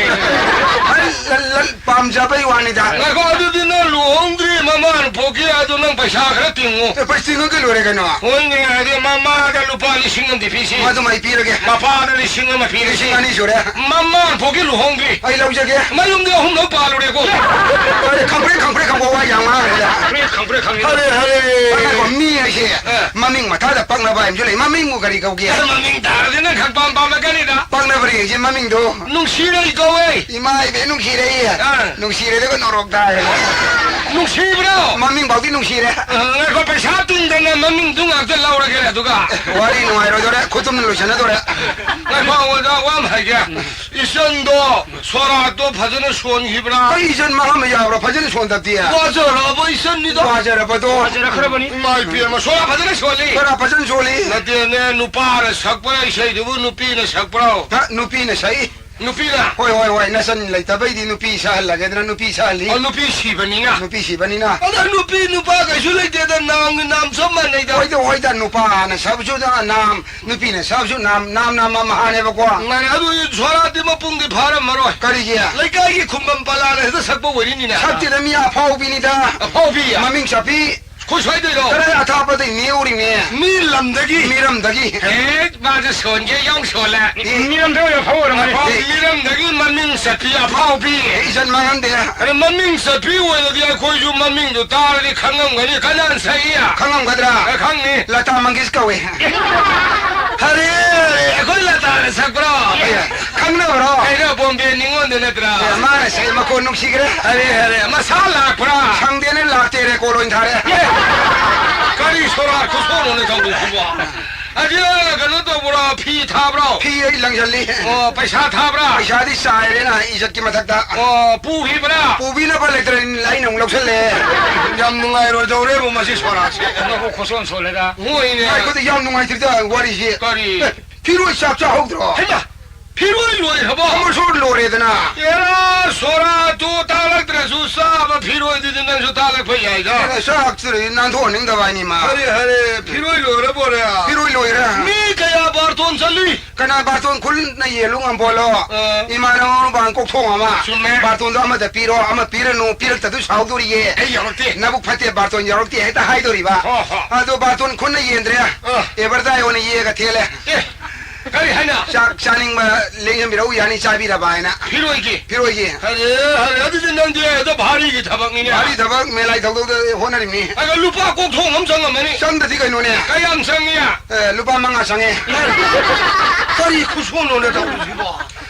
ꯑꯩ ꯂ-, ꯂ-, ꯄꯥꯝꯖꯕꯩ ꯋꯥꯅꯤꯗ꯫ ꯉꯥꯏꯈꯣ, ꯑꯗꯨꯗꯤ ꯅꯪ ꯂꯨꯍꯣꯡꯗ꯭ꯔꯤ ꯃꯃꯥꯅ ꯄꯣꯛꯀꯦ, ꯑꯗꯨ ꯅꯪ ꯄꯩꯁꯥ ꯈꯔ ꯇꯤꯡꯉꯨ꯫ ꯑꯦ, ꯄꯩꯁꯥ ꯇꯤꯡꯉꯒ ꯂꯣꯏꯔꯦ ꯀꯩꯅꯣ꯫ ꯍꯣꯏꯅꯦ, ꯑꯗꯨ ꯃꯃꯥꯗ ꯂꯨꯄꯥ ꯂꯤꯁꯤꯡ ꯑꯃꯗꯤ ꯄꯤꯁꯤ꯫ ꯃꯗꯨꯃ ꯑꯩ ꯄꯤꯔꯒꯦ꯫ ꯃꯄꯥꯗ ꯂꯤꯁꯤꯡ ꯑꯃ ꯄꯤꯔꯁꯤ꯫ ꯂꯤꯁꯤꯡ ꯑꯅꯤ ꯁꯨꯔꯦ꯫ ꯃꯃꯥ ꯄꯣꯛꯀꯤ ꯂꯨꯍꯣꯡꯗ꯭ꯔꯤ꯫ ꯑꯩ ꯂꯧꯖꯒꯦ꯫ ꯃꯌꯨꯝꯗꯤ ꯑꯍꯨꯝꯂꯛ ꯄꯥꯜꯂꯨꯔꯦꯀꯣ꯫ ꯑꯔꯦ, ꯈꯪꯄ꯭ꯔꯦꯛ, ꯈꯪꯄ꯭ꯔꯦꯛ ꯈꯪꯕ ꯋꯥ ꯌꯥꯝ ꯉꯥꯡꯉꯦꯗ꯫ ꯈꯪꯄ꯭ꯔꯦꯛ, ꯈꯪꯄ꯭ꯔꯦꯛ ꯈꯪꯉꯦ꯫ ꯑꯔꯦ, ꯑꯔꯦ꯫ ꯉꯥꯏꯈꯣ, ꯃꯤ ꯁꯦ, ꯑ꯫ ꯃꯃꯤꯡ ꯃꯊꯥꯗ ꯄꯛꯅꯕ ꯍꯥꯏꯕꯁꯨ ꯂꯩ꯫ ꯃꯃꯤꯡꯕꯨ ꯀꯔꯤ ꯀꯧꯒꯦ? ꯑꯦ, ꯃꯃꯤꯡ ꯇꯥꯔꯗꯤ ꯅꯪ ꯈꯪ ꯄꯥꯝ ꯄꯥꯝꯂꯛꯀꯅꯤꯗ꯫ ꯄꯛꯅꯕ ꯌꯦꯡꯁꯤ ꯃꯃꯤꯡꯗꯣ꯫ ꯅꯨꯡꯁꯤꯔꯩ ꯀꯧꯋꯦ꯫ ꯏꯃꯥ ꯏꯕꯦꯟ ꯅꯨꯡꯁꯤꯔꯩ꯫ ꯑ꯫ ꯅꯨꯡꯁꯤꯔꯩꯗꯒ ꯅꯣꯔꯣꯛ ꯇꯥꯏ꯫ ꯅꯨꯡꯁꯤꯕ꯭ꯔꯣ? ꯃꯃꯤꯡ ꯐꯥꯎꯗꯤ ꯅꯨꯡꯁꯤꯔꯦ꯫ ꯑ, ꯉꯥꯏꯈꯣ, ꯄꯩꯁꯥ ꯇꯤꯡꯗꯅ ꯃꯃꯤꯡꯗꯨ ꯉꯥꯛꯇ ꯂꯧꯔꯒꯦ ꯑꯗꯨꯒ꯫ ꯋꯥꯔꯤ ꯅꯨꯡꯉꯥꯏꯔꯣꯏꯗꯣꯔꯦ, ꯈꯨꯇꯨꯝꯅ ꯂꯣꯏꯁꯟꯅꯗꯣꯔꯦ꯫ ꯉꯥꯏꯈꯣ, ꯑꯣꯖꯥ, ꯋꯥ ꯑꯃ ꯍꯥꯏꯒꯦ꯫ ꯏꯆꯟꯗꯣ ꯁꯣꯔꯥꯠꯇꯣ ꯐꯖꯅ ꯁꯣꯟꯈꯤꯕ꯭ꯔꯥ? ꯑꯩ ꯏꯆꯟ ꯃꯥꯡꯍꯟꯕ ꯌꯥꯕ꯭ꯔꯥ? ꯐꯖꯅ ꯁꯣꯟꯗꯕꯗꯤ꯫ ꯋꯥꯖꯔꯕ ꯏꯆꯟꯅꯤꯗꯣ꯫ ꯋꯥꯖꯔꯕꯗꯣ꯫ ꯋꯥꯖꯔꯛꯈ꯭ꯔꯕꯅꯤ꯫ ꯏꯃꯥ ꯏꯕꯦꯝꯃ, ꯁꯣꯔꯥꯠ ꯐꯖꯅ ꯁꯣꯜꯂꯤ꯫ ꯁꯣꯔꯥꯠ ꯐꯖꯅ ꯁꯣꯜꯂꯤ꯫ ꯅꯠꯇꯦꯅꯦ, ꯅꯨꯄꯥꯅ ꯁꯛꯄ꯭ꯔꯥ ꯏꯁꯩꯗꯨꯕꯨ ꯅꯨꯄꯤꯅ ꯁꯛꯄ꯭ꯔꯣ? ꯍ, ꯅꯨꯄꯤꯅ ꯁꯛꯏ꯫ ꯅꯨꯄꯤꯅ? ꯍꯣꯏ, ꯍꯣꯏ, ꯍꯣꯏ, ꯅꯆꯟ ꯂꯩꯇꯕꯩꯗꯤ ꯅꯨꯄꯤ ꯁꯛꯍꯜꯂꯒꯦꯗꯅ ꯅꯨꯄꯤ ꯁꯛꯍꯜꯂꯤ꯫ ꯑꯣ, ꯅꯨꯄꯤ ꯁꯤꯕꯅꯤꯅ? ꯅꯨꯄꯤ ꯁꯤꯕꯅꯤꯅ꯫ ꯑꯗ ꯅꯨꯄꯤ ꯅꯨꯄꯥ ꯀꯩꯁꯨ ꯂꯩꯇꯦꯗ, ꯅꯥꯝꯒꯤ ꯅꯥꯝ ꯆꯞ ꯃꯥꯟꯅꯩꯗ꯫ ꯍꯣꯏꯗ, ꯍꯣꯏꯗ, ꯅꯨꯄꯥꯅ ꯁꯛꯄꯁꯨ ꯅꯥꯝ, ꯅꯨꯄꯤꯅ ꯁꯛꯑꯕꯁꯨ ꯅꯥꯝ, ꯅꯥꯝ, ꯅꯥꯝ, ꯅꯥꯝ ꯍꯥꯅꯦꯕꯀꯣ꯫ ꯃꯥꯅꯦ, ꯑꯗꯨ ꯁꯣꯔꯥꯠꯇꯤ ꯃꯄꯨꯡꯗꯤ ꯐꯥꯔꯝꯃꯔꯣꯏ꯫ ꯀꯔꯤꯒꯤ? ꯂꯩꯀꯥꯏꯒꯤ ꯈꯨꯝꯕꯝ ꯄꯂꯥꯅ ꯍꯦꯛꯇ ꯁꯛꯄ ꯑꯣꯏꯔꯤꯅꯤꯅꯦ꯫ ꯁꯛꯇꯦꯗ, ꯃꯤ ꯑꯐꯥꯎꯕꯤꯅꯤꯗ꯫ ꯑꯐꯥꯎꯕꯤ? ꯃꯃꯤꯡ ꯆꯠꯄꯤ꯫ ꯑꯩꯈꯣꯏ ꯁ꯭ꯋꯥꯏꯗꯩꯔꯣ? ꯀꯗꯥꯏ ꯑꯊꯥꯞꯄꯗꯩ ꯅꯦꯛꯎꯔꯤꯅꯦ? ꯃꯤ ꯂꯝꯗꯒꯤ꯫ ꯃꯤꯔꯝꯗꯒꯤ꯫ ꯑꯦ, ꯃꯥꯁꯨ ꯁꯣꯟꯒꯦ ꯌꯥꯎ ꯁꯣꯜꯂꯦ꯫ ꯑꯦ꯫ ꯃꯤꯔꯝꯗꯩ ꯑꯣꯏꯅ ꯑꯐꯥꯎ ꯑꯣꯏꯔꯝꯃꯅꯤ꯫ ꯑꯐꯥꯎ-, ꯑꯦ꯫ ꯃꯤꯔꯝꯗꯒꯤ ꯃꯃꯤꯡ ꯆꯠꯄꯤ ꯑꯐꯥꯎꯕꯤ꯫ ꯑꯦ, ꯏꯆꯟ ꯃꯥꯡꯍꯟꯗꯦ꯫ ꯑꯗ ꯃꯃꯤꯡ ꯆꯠꯄꯤ ꯑꯣꯏꯔꯗꯤ ꯑꯩꯈꯣꯏꯁꯨ ꯃꯃꯤꯡꯗꯨ ꯇꯥꯔꯗꯤ ꯈꯪꯉꯝꯒꯅꯤ꯫ ꯀꯅꯥꯅ ꯁꯛꯏ? ꯈꯪꯉꯝꯒꯗ꯭ꯔꯥ? ꯑꯦ, ꯈꯪꯅꯤ꯫ ꯂꯇꯥ ꯃꯪꯒꯦꯁ ꯀꯧꯋꯦ꯫ ꯑꯔꯦ, ꯑꯔꯦ, ꯑꯩꯈꯣꯏ ꯂꯇꯥꯅ ꯁꯛꯄ꯭ꯔꯣ? ꯑꯦ, ꯈꯪꯅꯕ꯭ꯔꯣ? ꯀꯩꯅꯣ, ꯕꯣꯝꯕꯦ ꯅꯤꯉꯣꯜꯗꯨ ꯅꯠꯇ꯭ꯔꯥ? ꯑꯦ, ꯃꯥꯅ ꯁꯛꯏ ꯃꯈꯣꯟ ꯅꯨꯡꯁꯤꯈ꯭ꯔꯦ꯫ ꯑꯔꯦ, ꯑꯔꯦ, ꯃꯁꯥ ꯂꯥꯛꯄ꯭ꯔꯥ? ꯁꯪꯗꯦꯅꯦ, ꯂꯥꯛꯇꯦ, ꯔꯦꯀꯣꯔꯗ ꯑꯣꯏꯅ ꯊꯥꯔꯦ꯫ ꯑꯦ, ꯀꯔꯤ ꯁꯣꯔꯥꯠ ꯈꯨꯁꯣꯟꯅꯣꯅꯦ ꯇꯧꯔꯤꯁꯤꯕꯣ? ꯑꯗꯨ ꯀꯩꯅꯣ ꯇꯧꯕ꯭ꯔꯣ? ꯐꯤ ꯊꯥꯕ꯭ꯔꯣ? ꯐꯤ ꯑꯩ ꯂꯪꯁꯤꯜꯂꯤ꯫ ꯑꯣ, ꯄꯩꯁꯥ ꯊꯥꯕ꯭ꯔꯥ? ꯄꯩꯁꯥꯗꯤ ꯆꯥꯏꯔꯦꯅ ꯏꯖꯠꯀꯤ ꯃꯊꯛꯇ꯫ ꯑꯣ, ꯄꯨꯈꯤꯕ꯭ꯔꯥ? ꯄꯨꯕꯤꯅꯕ ꯂꯩꯇ꯭ꯔꯦ, ꯑꯩꯅ ꯑꯃꯨꯛ ꯂꯧꯁꯜꯂꯦ꯫ ꯌꯥꯝ ꯅꯨꯡꯉꯥꯏꯔꯣꯏꯗꯧꯔꯦꯕꯨ ꯃꯁꯤ ꯁꯣꯔꯥꯠꯁꯦ꯫ ꯑꯗꯨꯕꯨ ꯈꯨꯁꯣꯟ ꯁꯣꯜꯂꯦꯗ꯫ ꯍꯣꯏꯅꯦ꯫ ꯑꯩꯈꯣꯏꯗꯤ ꯌꯥꯝ ꯅꯨꯡꯉꯥꯏꯇ꯭ꯔꯤꯗ ꯋꯥꯔꯤꯁꯤ꯫ ꯀꯔꯤ? ꯐꯤꯔꯣꯏ ꯆꯥꯛ ꯆꯥꯍꯧꯗ꯭ꯔꯣ? ꯍꯩꯃꯥ! ꯐꯤꯔꯣꯏ ꯂꯣꯏꯈ꯭ꯔꯕꯣ? ꯑꯃꯁꯨ ꯂꯣꯏꯔꯦꯗꯅ꯫ ꯑꯦꯔꯥ, ꯁꯣꯔꯥꯠꯇꯨ ꯇꯥꯛꯂꯛꯇ꯭ꯔꯁꯨ ꯆꯥꯕ ꯐꯤꯔꯣꯏꯗꯨꯗꯤ ꯅꯪꯁꯨ ꯇꯥꯛꯂꯛꯄ ꯌꯥꯏꯗ꯫ ꯑꯦꯔꯥ, ꯆꯥꯛꯇꯨꯗꯤ ꯅꯥꯟꯊꯣꯛꯍꯟꯅꯤꯡꯗꯕ ꯍꯥꯏꯅꯤ ꯃꯥ꯫ ꯍꯔꯦ, ꯍꯔꯦ, ꯐꯤꯔꯣꯏ ꯂꯣꯏꯔꯕꯣꯔꯦ? ꯐꯤꯔꯣꯏ ꯂꯣꯏꯔꯦ꯫ ꯃꯤ ꯀꯌꯥ ꯕꯥꯔꯇꯣꯟ ꯆꯠꯂꯨꯏ? ꯀꯅꯥ ꯕꯥꯔꯇꯣꯟ ꯈꯨꯟꯅ ꯌꯦꯜꯂꯨ ꯉꯝꯄꯣꯠꯂꯣ? ꯑ꯫ ꯏꯃꯥꯟꯅꯕ ꯃꯄꯥꯟ ꯀꯣꯛꯊꯣꯡ ꯑꯃ꯫ ꯆꯨꯝꯃꯦ꯫ ꯕꯥꯔꯇꯣꯟꯗꯣ ꯑꯃꯗ ꯄꯤꯔꯣ, ꯑꯃ ꯄꯤꯔꯅꯨ, ꯄꯤꯔꯛꯇꯗꯨ ꯁꯥꯎꯗꯣꯔꯤꯌꯦ꯫ ꯑꯩ ꯌꯥꯎꯔꯛꯇꯦ꯫ ꯅꯕꯨꯛ ꯐꯠꯇꯦ, ꯕꯥꯔꯇꯣꯟ ꯌꯥꯎꯔꯛꯇꯦ ꯍꯦꯛꯇ ꯍꯥꯏꯗꯣꯔꯤꯕ꯫ ꯍꯣ, ꯍꯣ꯫ ꯑꯗꯣ ꯕꯥꯔꯇꯣꯟ ꯈꯨꯟꯅ ꯌꯦꯟꯗ꯭ꯔꯦ꯫ ꯑ꯫ ꯑꯦꯕꯔꯗꯥꯏ ꯑꯣꯏꯅ ꯌꯦꯛꯑꯒ ꯊꯦꯜꯂꯦ꯫ ꯑꯦ꯫ ꯀꯔꯤ ꯍꯥꯏꯅ? ꯆꯥꯛ ꯆꯥꯅꯤꯡꯕ ꯂꯦꯡꯖꯟꯕꯤꯔꯛꯎ ꯌꯥꯅꯤ ꯆꯥꯕꯤꯔꯕ ꯍꯥꯏꯅ꯫ ꯐꯤꯔꯣꯏꯒꯤ? ꯐꯤꯔꯣꯏꯒꯤ꯫ ꯑꯔꯦ, ꯑꯔꯦ, ꯑꯗꯨꯗꯤ ꯅꯪꯗꯤ ꯑꯗꯣ ꯚꯥꯔꯤꯒꯤ ꯊꯕꯛꯅꯤꯅꯦ꯫ ꯚꯥꯔꯤ ꯊꯕꯛ ꯃꯦꯂꯥꯏ ꯇꯧꯗꯧꯗ ꯍꯣꯠꯅꯔꯤꯕꯅꯤ꯫ ꯑꯗꯣ ꯂꯨꯄꯥ ꯀꯣꯛꯊꯣꯡ ꯑꯃ ꯆꯪꯉꯝꯃꯅꯤ꯫ ꯆꯪꯗꯗꯤ ꯀꯩꯅꯣꯅꯦ꯫ ꯀꯌꯥꯝ ꯆꯪꯉꯤ? ꯑꯦ, ꯂꯨꯄꯥ ꯃꯉꯥ ꯆꯪꯉꯦ꯫ ꯀꯔꯤ ꯈꯨꯁꯣꯟꯅꯣꯅꯦ ꯇꯧꯔꯤꯁꯤꯕꯣ?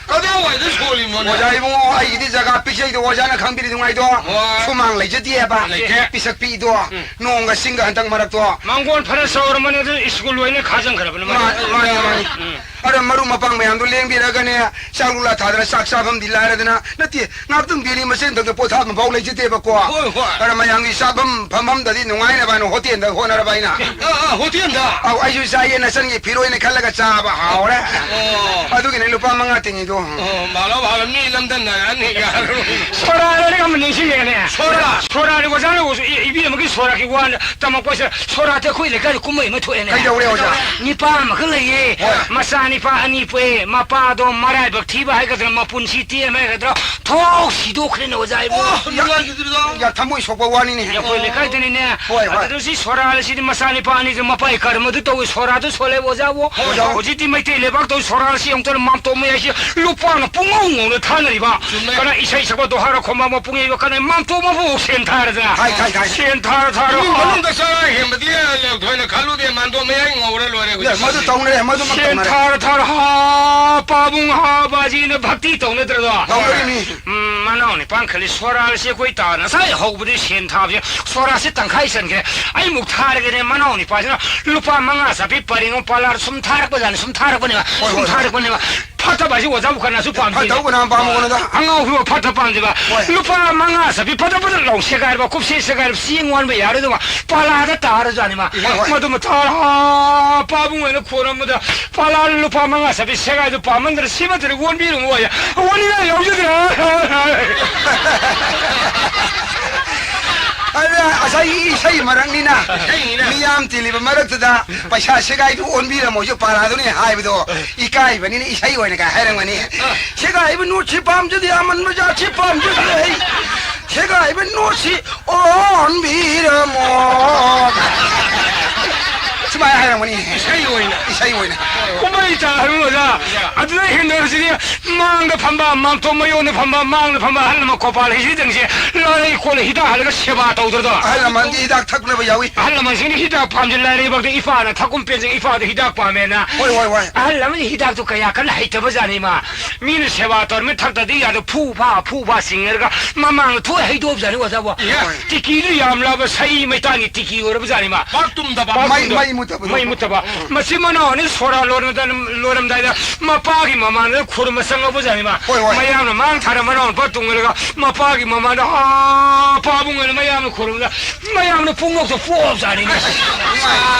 ꯀꯗꯥꯏꯋꯥꯏꯗ ꯁꯣꯜꯂꯤꯃꯣꯅꯦ? ꯑꯣꯖꯥ ꯏꯕꯨꯡꯉꯣ, ꯑꯩꯒꯤꯗꯤ ꯖꯒꯥ ꯄꯤꯛꯆꯩꯗꯣ ꯑꯣꯖꯥꯅ ꯈꯪꯕꯤꯔꯤ ꯅꯨꯡꯉꯥꯏꯗꯣ꯫ ꯍꯣꯏ꯫ ꯁꯨꯃꯥꯡ ꯂꯩꯖꯗꯦꯕ꯫ ꯂꯩꯇꯦ꯫ ꯄꯤꯁꯛ ꯄꯤꯛꯏꯗꯣ꯫ ꯎꯝ꯫ ꯅꯣꯡꯒ ꯆꯤꯡꯒ ꯍꯟꯗꯛ ꯃꯔꯛꯇꯣ꯫ ꯃꯥꯡꯒꯣꯟ ꯐꯅ ꯆꯥꯎꯔꯝꯃꯅꯤ, ꯑꯗꯨ ꯁ꯭ꯀꯨꯜ ꯑꯣꯏꯅ ꯈꯥꯖꯤꯟꯈ꯭ꯔꯕꯅꯤ ꯃꯥꯅꯤ, ꯃꯥꯅꯤ꯫ ꯃꯥꯅꯤ, ꯃꯥꯅꯤ꯫ ꯎꯝ꯫ ꯑꯗ ꯃꯔꯨꯞ ꯃꯄꯥꯡ ꯃꯌꯥꯝꯗꯣ ꯂꯦꯡꯕꯤꯔꯒꯅꯦ, ꯆꯥꯛ ꯂꯨꯂꯥ ꯊꯥꯗꯅ ꯆꯥꯛ ꯆꯥꯐꯝꯗꯤ ꯂꯥꯏꯔꯗꯅ, ꯅꯠꯇꯦ, ꯉꯥꯏꯍꯥꯛꯇꯪ ꯕꯦꯂꯤ ꯃꯆꯦꯟ ꯊꯛꯇ ꯄꯣꯊꯥꯐꯝ ꯐꯥꯎ ꯂꯩꯖꯗꯦꯕꯀꯣ꯫ ꯍꯣꯏ, ꯍꯣꯏ꯫ ꯑꯗ ꯃꯌꯥꯝꯒꯤ ꯆꯥꯐꯝ ꯐꯝꯐꯝꯗꯗꯤ ꯅꯨꯡꯉꯥꯏꯅꯕ ꯍꯥꯏꯅ ꯍꯣꯇꯦꯜꯗ ꯍꯣꯠꯅꯔꯕ ꯑꯩꯅ꯫ ꯑ, ꯑ, ꯍꯣꯇꯦꯜꯗ? ꯑꯧ, ꯑꯩꯁꯨ ꯆꯥꯏꯌꯦ, ꯅꯆꯟꯒꯤ ꯐꯤꯔꯣꯏꯅ ꯈꯜꯂꯒ ꯆꯥꯕ ꯍꯥꯎꯔꯦ꯫ ꯑꯣ꯫ ꯑꯗꯨꯒꯤꯅꯦ ꯂꯨꯄꯥ ꯃꯉꯥ ꯇꯤꯡꯉꯤꯗꯣ꯫ ꯑꯣ, ꯃꯥꯂꯣ, ꯃꯥꯂꯣ, ꯃꯤ ꯂꯝꯗꯝꯅꯔꯛꯑꯅꯤ, ꯌꯥꯔꯣꯏ꯫ ꯁꯣꯔꯥ ꯍꯥꯏꯔꯒ ꯑꯃ ꯅꯤꯡꯁꯤꯡꯉꯦꯅꯦ꯫ ꯁꯣꯔꯥ? ꯁꯣꯔꯥꯒꯤ ꯑꯣꯖꯥꯅ ꯏ-, ꯏꯕꯦꯝꯃꯒꯤ ꯁꯣꯔꯥꯒꯤ ꯋꯥ ꯇꯝꯃꯛꯄꯁꯦ, ꯁꯣꯔꯥꯠꯇꯤ ꯑꯩꯈꯣꯏ ꯂꯩꯀꯥꯏꯗ ꯀꯨꯝꯍꯩ ꯑꯃ ꯊꯣꯛꯑꯦꯅꯦ꯫ ꯀꯩꯗꯧꯔꯦ ꯑꯣꯖꯥ? ꯅꯤꯄꯥ ꯑꯃꯈꯛ ꯂꯩꯌꯦ꯫ ꯍꯣꯏ꯫ ꯃꯆꯥ ꯅꯤꯄꯥ ꯑꯅꯤ ꯄꯣꯛꯑꯦ꯫ ꯃꯄꯥꯗꯣ ꯃꯔꯥꯏꯕꯛ ꯊꯤꯕ ꯍꯥꯏꯒꯗ꯭ꯔꯥ, ꯃꯄꯨꯟꯁꯤ ꯇꯦꯟꯕ ꯍꯥꯏꯒꯗ꯭ꯔꯥ, ꯊꯣꯛ ꯁꯤꯗꯣꯛꯈ꯭ꯔꯦꯅꯦ ꯑꯣꯖꯥ ꯏꯕꯨ꯫ ꯑꯣ, ꯅꯨꯡꯉꯥꯏꯈꯤꯗ꯭ꯔꯤꯗꯣ꯫ ꯌꯥ, ꯊꯃꯣꯏ ꯁꯣꯛꯄ ꯋꯥꯅꯤꯅꯦ꯫ ꯑꯩꯈꯣꯏ ꯂꯩꯀꯥꯏꯗꯅꯤꯅꯦ꯫ ꯍꯣꯏ, ꯍꯣꯏ꯫ ꯑꯗꯨꯗ ꯁꯤ ꯁꯣꯔꯥꯠ ꯑꯁꯤꯗꯤ ꯃꯆꯥ ꯅꯤꯄꯥ ꯑꯅꯤꯁꯦ ꯃꯄꯥꯏ ꯀꯔꯃꯗꯨ ꯇꯧꯋꯤ, ꯁꯣꯔꯥꯠꯇꯨ ꯁꯣꯜꯂꯦ ꯑꯣꯖꯥꯕꯨ꯫ ꯑꯣꯖꯥ꯫ ꯍꯧꯖꯤꯛꯇꯤ ꯃꯩꯇꯩ ꯂꯩꯕꯥꯛꯇ ꯁꯣꯔꯥꯠ ꯑꯁꯤ ꯑꯃꯨꯛꯇ ꯃꯥꯝꯇꯣꯞ ꯃꯌꯥꯏꯁꯤ ꯂꯨꯄꯥꯅ ꯄꯨꯡꯉꯧ ꯉꯧꯅ ꯊꯥꯅꯔꯤꯕ꯫ ꯆꯨꯝꯃꯦ꯫ ꯀꯅꯥ ꯏꯁꯩ ꯁꯛꯄ ꯗꯣꯍꯥꯔ ꯈꯣꯝꯕ ꯑꯃ ꯄꯨꯡ ꯌꯩꯕ ꯀꯅꯥ ꯃꯥꯝꯇꯣꯞ ꯑꯃꯕꯨ ꯁꯦꯟ ꯊꯥꯔꯗꯅ꯫ ꯊꯥꯏ, ꯊꯥꯏ, ꯊꯥꯏ꯫ ꯁꯦꯟ ꯊꯥꯔ ꯊꯥꯔ ꯏꯃꯨꯡ ꯃꯅꯨꯡꯗ ꯆꯔꯥ ꯍꯦꯟꯕꯗꯤ ꯊꯣꯏꯅ ꯈꯜꯂꯨꯗꯦ, ꯃꯥꯟꯗꯣꯞ ꯃꯌꯥꯏ ꯉꯧꯔ ꯂꯣꯏꯔꯦ ꯍꯧꯖꯤꯛ꯫ ꯃꯗꯨ ꯇꯧꯅꯔꯦ, ꯃꯗꯨꯃꯛ ꯁꯦꯟ ꯇꯧꯅꯔꯦ꯫ ꯊꯥꯔ ꯊꯥꯔ ꯍꯥ ꯄꯥꯕꯨꯡ ꯍꯥ ꯕꯥꯖꯤꯅ ꯚꯛꯇꯤ ꯇꯧꯅꯗ꯭ꯔꯗꯣ? ꯇꯧꯅꯔꯤꯃꯤ꯫ ꯎꯝ, ꯃꯅꯥꯎ ꯅꯤꯄꯥꯟ ꯈꯜꯂꯤ ꯁꯣꯔꯥꯠꯁꯤ ꯑꯩꯈꯣꯏ ꯇꯥ ꯉꯁꯥꯏ ꯍꯧꯕꯗꯤ ꯁꯦꯟ ꯊꯥꯕꯁꯦ ꯁꯣꯔꯥꯠꯁꯤ ꯇꯪꯈꯥꯏ ꯆꯟꯈ꯭ꯔꯦ꯫ ꯑꯩꯃꯨꯛ ꯊꯥꯔꯒꯦꯅꯦ, ꯃꯅꯥꯎ ꯅꯤꯄꯥꯁꯤꯅ ꯂꯨꯄꯥ ꯃꯉꯥ ꯆꯥꯄꯤ ꯄꯔꯦꯡ ꯑꯃ ꯄꯥꯂꯥꯔ ꯁꯨꯝ ꯊꯥꯔꯛꯄꯖꯥꯠꯅꯤ, ꯁꯨꯝ ꯊꯥꯔꯛꯄꯅꯦꯕ, ꯍꯣꯏ, ꯁꯨꯝ ꯍꯣꯏ, ꯍꯣꯏ꯫ ꯊꯥꯔꯛꯄꯅꯦꯕ꯫ ꯐꯠꯇꯕ ꯍꯥꯏꯁꯤ ꯑꯣꯖꯥꯕꯨ ꯀꯅꯥꯁꯨ ꯄꯥꯝꯗꯦ꯫ ꯐꯠꯇꯕ ꯀꯅꯥ ꯄꯥꯝꯃꯣ ꯀꯣꯟꯅꯗ? ꯑꯉꯥꯎꯕ ꯐꯠꯇ ꯄꯥꯝꯗꯦꯕ꯫ ꯍꯣꯏ꯫ ꯂꯨꯄꯥ ꯃꯉꯥ ꯆꯥꯄꯤ ꯐꯠꯇ ꯐꯠꯇ ꯂꯥꯎ ꯁꯦꯒꯥꯏꯔꯕ, ꯀꯨꯞꯁꯦ ꯁꯦꯒꯥꯏꯔꯕ, ꯆꯦꯡ ꯋꯥꯟꯕ ꯌꯥꯔꯣꯏꯗꯕ ꯄꯥꯂꯥꯗ ꯇꯥꯔꯖꯥꯠꯅꯤꯃ꯫ ꯍꯣꯏ, ꯍꯣꯏ꯫ ꯃꯗꯨ ꯃꯊꯥ ꯄꯥꯕꯨꯡ ꯑꯣꯏꯅ ꯈꯣꯟ ꯑꯃꯗ ꯄꯥꯂꯥ ꯂꯨꯄꯥ ꯃꯉꯥ ꯆꯥꯄꯤ ꯁꯦꯒꯥꯏꯗꯨ ꯄꯥꯝꯃꯟꯗ꯭ꯔ ꯁꯤꯃꯠꯇꯗꯤ ꯑꯣꯟꯕꯤꯔꯨꯅꯨ ꯍꯥꯏ꯫ ꯑꯣꯟꯅꯤꯡꯉꯥꯏ ꯌꯥꯎꯖꯗ꯭ꯔꯦ꯫ ꯑꯗ ꯉꯁꯥꯏ ꯏꯁꯩ ꯃꯔꯛꯅꯤꯅ ꯏꯁꯩꯅꯤꯅ꯫ ꯃꯤꯌꯥꯝ ꯇꯤꯜꯂꯤꯕ ꯃꯔꯛꯇꯨꯗ ꯄꯩꯁꯥ ꯁꯦꯒꯥꯏꯗꯨ ꯑꯣꯟꯕꯤꯔꯝꯃꯣꯁꯨ ꯄꯥꯔꯥꯗꯨꯅꯤ ꯍꯥꯏꯕꯗꯣ ꯏꯀꯥꯏꯕꯅꯤꯅ ꯏꯁꯩ ꯑꯣꯏꯅ ꯀꯥꯏ ꯍꯥꯏꯔꯝꯒꯅꯤ꯫ ꯑ꯫ ꯁꯦꯒꯥꯏꯕ ꯅꯣꯠꯁꯤ ꯄꯥꯝꯖꯗꯦ, ꯑꯃꯟꯕ ꯖꯥꯠꯁꯤ ꯄꯥꯝꯖꯗꯦ ꯑꯩ꯫ ꯁꯦꯒꯥꯏꯕ ꯅꯣꯠꯁꯤ ꯑꯣꯟꯕꯤꯔꯝꯃꯣ꯫ ꯁꯨꯃꯥꯏꯅ ꯍꯥꯏꯔꯝꯒꯅꯤ꯫ ꯏꯁꯩ ꯑꯣꯏꯅ꯫ ꯏꯁꯩ ꯑꯣꯏꯅ꯫ ꯀꯨꯝꯍꯩ ꯇꯥꯍꯜꯂꯨ ꯑꯣꯖꯥ꯫ ꯑꯗꯨꯗ ꯍꯦꯟꯅ ꯍꯧꯖꯤꯛꯇꯤ ꯃꯥꯡꯗ ꯐꯝꯕ, ꯃꯥꯡꯊꯣꯡ ꯃꯌꯣꯟꯗ ꯐꯝꯕ, ꯃꯥꯡꯗ ꯐꯝꯕ ꯑꯍꯜ ꯂꯃꯟ ꯀꯣꯄꯥꯜ ꯍꯩꯁꯤꯡꯁꯦ ꯂꯥꯏꯔꯩ ꯀꯣꯜꯂ ꯍꯤꯗꯥꯛ ꯍꯜꯂꯒ ꯁꯦꯕꯥ ꯇꯧꯗ꯭ꯔꯗꯣ? ꯑꯍꯜ ꯂꯃꯟꯗꯤ ꯍꯤꯗꯥꯛ ꯊꯛꯅꯕ ꯌꯥꯎꯏ꯫ ꯑꯍꯜ ꯂꯃꯟꯁꯤꯡꯅ ꯍꯤꯗꯥꯛ ꯄꯥꯝꯁꯤ ꯂꯥꯏꯔꯩꯕꯥꯛꯇ ꯏꯄꯥꯅ ꯊꯛꯀꯨꯝ ꯄꯦꯟꯖꯩ, ꯏꯄꯥꯗ ꯍꯤꯗꯥꯛ ꯄꯥꯝꯃꯦꯅ꯫ ꯍꯣꯏ, ꯍꯣꯏ, ꯍꯣꯏ꯫ ꯑꯍꯜ ꯂꯃꯟ ꯍꯤꯗꯥꯛꯇꯨ ꯀꯌꯥ ꯀꯟꯅ ꯍꯩꯇꯕ ꯖꯥꯠꯅꯤ ꯃꯥ꯫ ꯃꯤꯅ ꯁꯦꯕꯥ ꯇꯧꯔꯃꯤ ꯊꯛꯇꯗꯤ ꯌꯥꯗ ꯐꯨ ꯐꯥ, ꯐꯨ ꯐꯥ ꯆꯤꯡꯉꯔꯒ ꯃꯃꯥꯡꯗ ꯊꯣꯛ ꯍꯩꯗꯣꯛꯑꯕ ꯖꯥꯠꯅꯤ ꯑꯣꯖꯥꯕꯨ꯫ ꯏꯍꯦ꯫ ꯇꯤꯀꯤꯗꯨ ꯌꯥꯝꯂꯕ ꯁꯍꯤ ꯃꯩꯇꯥꯟꯒꯤ ꯇꯤꯀꯤ ꯑꯣꯏꯔꯕ ꯖꯥꯠꯅꯤ ꯃꯥ꯫ ꯄꯥꯛ ꯇꯨꯝꯗꯕ꯫ ꯄꯥꯛ ꯃꯩ, ꯇꯨꯝꯗꯕ꯫ ꯃꯩ ꯃꯨꯠꯇꯕꯗꯣ꯫ ꯃꯩ ꯃꯨꯠꯇꯕ꯫ ꯎꯝ꯫ ꯃꯆꯤꯟ ꯃꯅꯥꯎ ꯑꯅꯤ ꯁꯣꯔꯥ ꯂꯣꯟꯕꯗ, ꯂꯣꯏꯔꯝꯗꯥꯏꯗ ꯃꯄꯥꯒꯤ ꯃꯃꯥꯡꯗ ꯈꯨꯔꯨꯝꯕ ꯆꯪꯉꯛꯄ ꯖꯥꯠꯅꯤ ꯃꯥ꯫ ꯍꯣꯏ, ꯍꯣꯏ꯫ ꯃꯌꯥꯝꯅ ꯃꯥꯡ ꯊꯥꯔ ꯃꯅꯥꯎ ꯅꯨꯄꯥ ꯇꯨꯡꯉꯂꯒ ꯃꯄꯥꯒꯤ ꯃꯃꯥꯡꯗ, "ꯑꯥ, ꯄꯥꯕꯨꯡ" ꯍꯥꯏꯅ ꯃꯌꯥꯝꯅ ꯈꯨꯔꯨꯝꯕꯗ ꯃꯌꯥꯝꯅ ꯄꯨꯡꯅꯣꯛꯇ ꯄꯣꯛꯑꯕ ꯖꯥꯠꯅꯤꯅꯦ꯫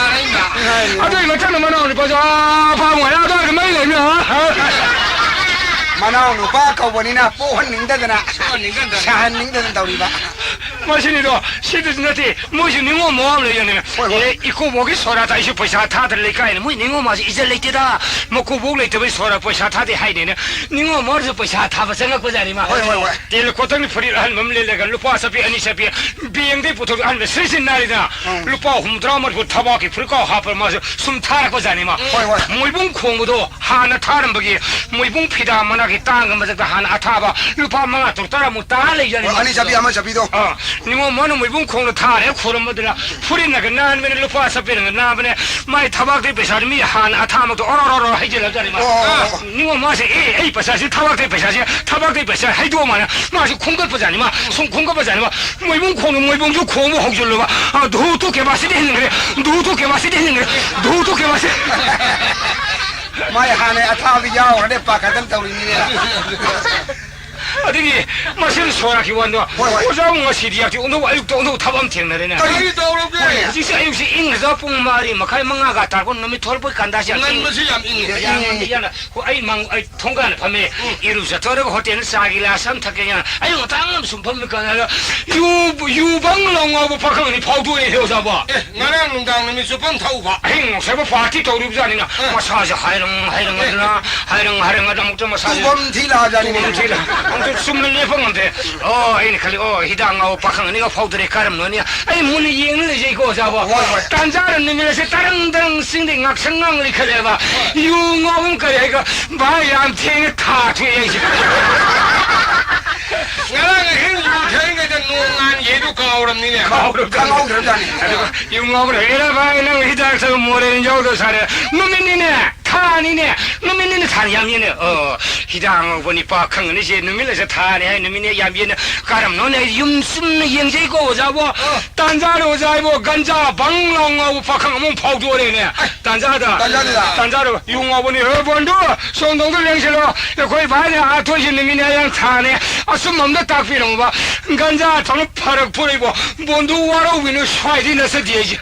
ꯑꯗꯨꯒꯤ ꯃꯊꯪꯗ ꯃꯅꯥꯎ ꯅꯨꯄꯥꯁꯨ, "ꯑꯥ, ꯄꯥꯕꯨꯡ" ꯍꯥꯏꯅ ꯑꯗꯨꯋꯥꯏꯗ ꯃꯩ ꯂꯩꯕꯅꯤ, ꯑꯥ, ꯑꯥ꯫ ꯃꯅꯥꯎ ꯅꯨꯄꯥ ꯀꯧꯕꯅꯤꯅ ꯄꯣꯛꯍꯟꯅꯤꯡꯗꯗꯅ, ꯄꯣꯛꯍꯟꯅꯤꯡꯗꯗꯅ꯫ ꯁꯥꯍꯟꯅꯤꯡꯗꯗꯅ ꯇꯧꯔꯤꯕ꯫ ꯃꯁꯤꯅꯤꯗꯣ, ꯁꯤꯗꯁꯨ ꯅꯠꯇꯦ, ꯃꯣꯏꯁꯨ ꯅꯤꯉꯣꯜ ꯃꯋꯥ ꯑꯃ ꯂꯩꯖꯅꯦ꯫ ꯍꯣꯏ, ꯍꯣꯏ꯫ ꯑꯦ, ꯏꯀꯨꯕꯣꯛꯀꯤ ꯁꯣꯔꯥꯠꯇ ꯑꯩꯁꯨ ꯄꯩꯁꯥ ꯊꯥꯗꯅ ꯂꯩꯀꯥꯏꯅ ꯃꯣꯏ ꯅꯤꯉꯣꯜ ꯃꯥꯁꯦ ꯏꯖꯠ ꯂꯩꯇꯦꯗ꯫ ꯃꯀꯨꯕꯣꯛ ꯂꯩꯇꯕꯩ ꯁꯣꯔꯥꯠ ꯄꯩꯁꯥ ꯊꯥꯗꯦ ꯍꯥꯏꯅꯦꯅ ꯅꯤꯉꯣꯜ ꯃꯥꯁꯨ ꯄꯩꯁꯥ ꯊꯥꯕ ꯆꯪꯉꯛꯄꯖꯥꯠꯅꯤ ꯃꯥ꯫ ꯍꯣꯏ, ꯍꯣꯏ, ꯍꯣꯏ꯫ ꯇꯦꯜ ꯀꯣꯇꯟꯒꯤ ꯐꯨꯔꯤꯠ ꯑꯍꯟꯕ ꯑꯃ ꯂꯤꯠꯂꯒ ꯂꯨꯄꯥ ꯆꯠꯄꯤ, ꯑꯅꯤ ꯆꯠꯄꯤ, ꯕꯦꯡꯗꯩ ꯄꯨꯊꯣꯛ ꯑꯍꯟꯕ ꯁꯤꯔꯤꯁꯤ ꯅꯥꯔꯤꯗ ꯎꯝ꯫ ꯂꯨꯄꯥ ꯍꯨꯝꯗ꯭ꯔꯥ ꯃꯔꯤꯐꯨ ꯊꯕꯥꯛꯀꯤ ꯐꯨꯔꯤꯠꯀꯥꯎ ꯍꯥꯞꯄ ꯃꯥꯁꯨ ꯁꯨꯝ ꯊꯥꯔꯛꯄꯖꯥꯠꯅꯤ ꯃꯥ꯫ ꯍꯣꯏ, ꯍꯣꯏ꯫ ꯃꯣꯏꯕꯨꯡ ꯈꯣꯡꯕꯗꯣ ꯍꯥꯟꯅ ꯊꯥꯔꯝꯕꯒꯤ ꯃꯣꯏꯕꯨꯡ ꯐꯤꯗꯥ ꯃꯅꯥꯒꯤ ꯇꯥꯡꯒ ꯃꯊꯛꯇ ꯍꯥꯟꯅ ꯑꯊꯥꯕ ꯂꯨꯄꯥ ꯃꯉꯥ, ꯇꯔꯨꯛ, ꯇꯔꯥꯃꯨꯛ ꯇꯥ ꯂꯩꯖꯥꯠꯅꯤ ꯃꯥ꯫ ꯑꯅꯤ ꯆꯠꯄꯤ, ꯑꯃ ꯆꯠꯄꯤꯗꯣ꯫ ꯑꯥ, ꯅꯤꯉꯣꯜ ꯃꯥꯅ ꯃꯣꯏꯕꯨꯡ ꯈꯣꯡꯅ ꯊꯥꯔꯦ ꯈꯨꯔꯨꯝꯕꯗꯨꯅ ꯐꯨꯔꯤꯠꯅꯒ ꯅꯥꯟꯕꯅꯦ, ꯂꯨꯄꯥ ꯆꯠꯄꯤꯅꯒ ꯅꯥꯟꯕꯅꯦ, ꯃꯥꯏ ꯊꯕꯥꯛꯇꯩ ꯄꯩꯁꯥꯗꯨ ꯃꯤ ꯍꯥꯟꯅ ꯑꯊꯥꯃꯛꯇꯣ ꯑꯣꯔꯣ ꯑꯣꯔꯣ ꯑꯣꯔꯣ ꯍꯩꯖꯤꯜꯂꯕꯖꯥꯠꯅꯤ ꯃꯥ꯫ ꯑꯣ, ꯑꯣ, ꯑꯣ꯫ ꯅꯤꯉꯣꯜ ꯃꯥꯁꯦ, "ꯑꯦ, ꯑꯩ ꯄꯩꯁꯥꯁꯤ ꯊꯕꯥꯛꯇꯩ ꯄꯩꯁꯥꯁꯤ, ꯊꯕꯥꯛꯇꯩ ꯄꯩꯁꯥ ꯍꯩꯗꯣꯛꯑ ꯃꯥꯜꯂꯦ", ꯃꯥꯁꯨ ꯈꯣꯝꯒꯠꯄꯖꯥꯠꯅꯤ ꯃꯥ, ꯁꯨꯝ ꯈꯣꯝꯒꯠꯄꯖꯥꯠꯅꯤ ꯃꯥ꯫ ꯃꯣꯏꯕꯨꯡ ꯈꯣꯡꯅ ꯃꯣꯏꯕꯨꯡꯁꯨ ꯈꯣꯡꯕ ꯍꯧꯖꯤꯜꯂꯨꯕ, ꯑ, ꯙꯨ ꯇꯨ ꯀꯦꯕꯥꯁꯤꯗꯤ ꯍꯦꯟꯈ꯭ꯔꯦ, ꯙꯨ ꯇꯨ ꯀꯦꯕꯥꯁꯤꯗꯤ ꯍꯦꯟꯈ꯭ꯔꯦ, ꯙꯨ ꯇꯨ ꯀꯦꯕꯥꯁꯤ꯫ ꯃꯥꯏ ꯍꯥꯟꯅꯩ ꯑꯊꯥꯕ ꯌꯥꯎꯈ꯭ꯔꯗꯤ ꯄꯥꯈꯠꯇꯅ ꯇꯧꯔꯤꯅꯤꯅꯦ꯫ ꯑꯗꯒꯤ ꯃꯁꯤꯅ ꯁꯣꯔꯥꯛꯀꯤ ꯋꯥꯟꯗꯣ, ꯍꯣꯏ, ꯍꯣꯏ꯫ ꯑꯣꯖꯥꯕꯨ ꯉꯁꯤꯗꯤ ꯌꯥꯛꯇꯤ ꯑꯣꯟꯊꯣꯛ, ꯑꯌꯨꯛꯇ ꯑꯣꯟꯊꯣꯛ ꯊꯕꯛ ꯑꯃ ꯊꯦꯡꯅꯔꯦꯅꯦ꯫ ꯀꯔꯤ ꯇꯧꯔꯒꯦ? ꯍꯧꯖꯤꯛꯁꯦ ꯑꯌꯨꯛꯁꯦ ꯏꯪꯈ꯭ꯔꯖꯥꯠ ꯄꯨꯡ ꯃꯔꯤ ꯃꯈꯥꯏ, ꯃꯉꯥꯒ ꯇꯥꯔꯛꯄ ꯅꯨꯃꯤꯠ ꯊꯣꯛꯂꯛꯄꯒꯤ ꯀꯥꯟꯗꯥꯁꯦ ꯌꯥꯝ ꯏꯪꯉꯤ꯫ ꯉꯟꯕꯁꯤ ꯌꯥꯝ ꯏꯪꯉꯤ꯫ ꯌꯥꯝ ꯏꯪꯉꯤ꯫ ꯉꯟꯕ ꯌꯥꯝꯅ꯫ ꯍꯣ, ꯑꯩ ꯃꯪ-, ꯑꯩ ꯊꯣꯡꯒꯥꯟꯗ ꯐꯝꯃꯦ꯫ ꯎꯝ꯫ ꯏꯔꯨꯖꯊꯣꯛꯑꯒ ꯍꯣꯇꯦꯜꯗ ꯆꯥ ꯒꯤꯂꯥꯁ ꯑꯃ ꯊꯛꯀꯦ ꯍꯥꯏꯅ ꯑꯌꯨꯛ ꯉꯟꯇꯥ ꯉꯟꯅ ꯁꯨꯝ ꯐꯝꯃꯤ ꯀꯥꯟꯗ ꯌꯨ, ꯌꯨ ꯕꯪ ꯂꯥꯎ ꯉꯥꯎꯕ ꯄꯥꯈꯪ ꯑꯅꯤ ꯐꯥꯎꯗꯣꯛꯑꯦ ꯑꯣꯖꯥꯕꯣ꯫ ꯑꯦ, ꯉꯔꯥꯡ ꯅꯨꯡꯗꯥꯡ ꯅꯨꯃꯤꯠ ꯆꯨꯞꯄ ꯐꯝ ꯊꯛꯎꯕ꯫ ꯑꯍꯤꯡ ꯅꯣꯡꯁꯥꯏꯕ ꯄꯥꯔꯇꯤ ꯇꯧꯔꯤꯕ ꯖꯥꯠꯅꯤꯅ ꯑꯦ꯫ ꯃꯁꯥꯁꯦ ꯍꯥꯏꯔꯪ ꯍꯥꯏꯔꯪ ꯑꯗꯨꯅ, ꯍꯥꯏꯔꯪ ꯍꯥꯏꯔꯪ ꯑꯗꯨꯅ ꯑꯃꯨꯛꯇ ꯃꯁꯥꯁꯦ ꯇꯨꯝꯐꯝ ꯊꯤ ꯂꯥꯛꯑꯖꯥꯠꯅꯤꯅꯦ꯫ ꯇꯨꯝꯐꯝ ꯊꯤ ꯂꯥꯛ-, ꯑꯗꯨ ꯆꯨꯝꯅ ꯂꯦꯞꯄ ꯉꯝꯗꯦ꯫ ꯑꯣ, ꯑꯩꯅ ꯈꯜꯂꯤ, ꯑꯣ, ꯍꯤꯗꯥꯛ ꯉꯥꯎꯕ ꯄꯥꯈꯪ ꯑꯅꯤꯒ ꯐꯥꯎꯗꯔꯦ, ꯀꯔꯝꯅꯣꯅꯤ? ꯑꯩ ꯃꯨꯟꯅ ꯌꯦꯡꯅ ꯂꯩꯖꯩꯀꯣ, ꯑꯣꯖꯥꯕꯣ꯫ ꯍꯣꯏ, ꯍꯣꯏ꯫ ꯇꯥꯟꯖꯥꯔ ꯅꯨꯃꯤꯠ ꯑꯁꯦ ꯇꯔꯪ ꯇꯔꯪ ꯆꯤꯡꯗꯩ ꯉꯥꯛꯁꯪ ꯉꯥꯡ ꯂꯩꯈꯠꯂꯦꯕ꯫ ꯍꯣꯏ꯫ ꯌꯨ ꯉꯥꯎꯕ ꯀꯔꯤ ꯍꯥꯏꯒ, ꯚꯥꯏ, ꯌꯥꯝ ꯊꯦꯡꯅ ꯊꯥ ꯊꯣꯛꯑꯦ ꯑꯩꯁꯦ꯫ ꯉꯔꯥꯡ ꯑꯍꯤꯡ ꯌꯨ ꯊꯛꯏꯉꯩꯗ ꯅꯣꯡ ꯉꯥꯟꯒꯦꯗꯨ ꯀꯥꯎꯔꯝꯅꯤꯅꯦ꯫ ꯀꯥꯎꯔꯝꯅꯤ꯫ ꯈꯪꯍꯧꯗ꯭ꯔꯖꯥꯠꯅꯤ꯫ ꯑꯗꯨꯒ ꯌꯨ ꯉꯥꯎꯕꯅ, "ꯍꯦꯔꯥ ꯚꯥꯏ, ꯅꯪ ꯍꯤꯗꯥꯛ ꯊꯛꯑ ꯃꯣꯔꯦ ꯌꯥꯎꯗ ꯁꯥꯔꯦ꯫ ꯅꯨꯃꯤꯠꯅꯤꯅꯦ, ꯊꯥꯅꯤꯅꯦ, ꯅꯨꯃꯤꯠꯅꯤꯅꯦ, ꯊꯥꯅꯤ ꯌꯥꯝꯅꯤꯅꯦ꯫ ꯑꯣ, ꯍꯤꯗꯥꯛ ꯉꯥꯎꯕ ꯅꯤꯄꯥ ꯈꯪꯒꯅꯤꯁꯦ, ꯅꯨꯃꯤꯠ ꯑꯁꯦ ꯊꯥꯅꯤ ꯍꯥꯏ, ꯅꯨꯃꯤꯠꯅꯦ ꯌꯥꯝ ꯌꯦꯟꯅ ꯀꯥꯔꯝꯅꯣꯅꯦ?" ꯑꯩ ꯌꯨꯝ ꯆꯨꯝꯅ ꯌꯦꯡꯖꯩꯀꯣ, ꯑꯣꯖꯥꯕꯣ꯫ ꯑ꯫ ꯇꯥꯟꯖꯥꯗ ꯑꯣꯖꯥ ꯏꯕꯣ, ꯒꯟꯖꯥ ꯕꯪ ꯂꯥꯎ ꯉꯥꯎꯕ ꯄꯥꯈꯪ ꯑꯃ ꯐꯥꯎꯗꯣꯔꯛꯑꯦꯅꯦ꯫ ꯑꯩ, ꯇꯥꯟꯖꯥꯗ꯫ ꯇꯥꯟꯖꯥꯗꯨꯗ꯫ ꯇꯥꯟꯖꯥꯗ ꯌꯨ ꯉꯥꯎꯕꯅꯤ꯫ "ꯍꯦ ꯕꯣꯟꯗꯨ, ꯁꯣꯝꯗꯣꯝꯗ ꯂꯦꯡꯁꯤꯜꯂꯣ꯫ ꯑꯩꯈꯣꯏ ꯚꯥꯏꯅ ꯑꯥ ꯊꯣꯛꯏꯁꯦ ꯅꯨꯃꯤꯠꯅꯦ ꯍꯥꯏꯅ ꯊꯥꯅꯦ꯫ ꯑꯆꯨꯝꯕ ꯑꯝꯇ ꯇꯥꯛꯄꯤꯔꯝꯃꯨꯕ꯫ ꯒꯟꯖꯥ ꯊꯛꯅ ꯐꯔꯛ ꯐꯨꯔꯛꯏꯕꯣ꯫ ꯕꯣꯟꯗꯨ ꯋꯥꯔꯧꯕꯤꯅꯨ, ꯁ꯭ꯋꯥꯏꯗꯩ ꯅꯠꯆꯗꯦ ꯑꯩꯁꯦ꯫"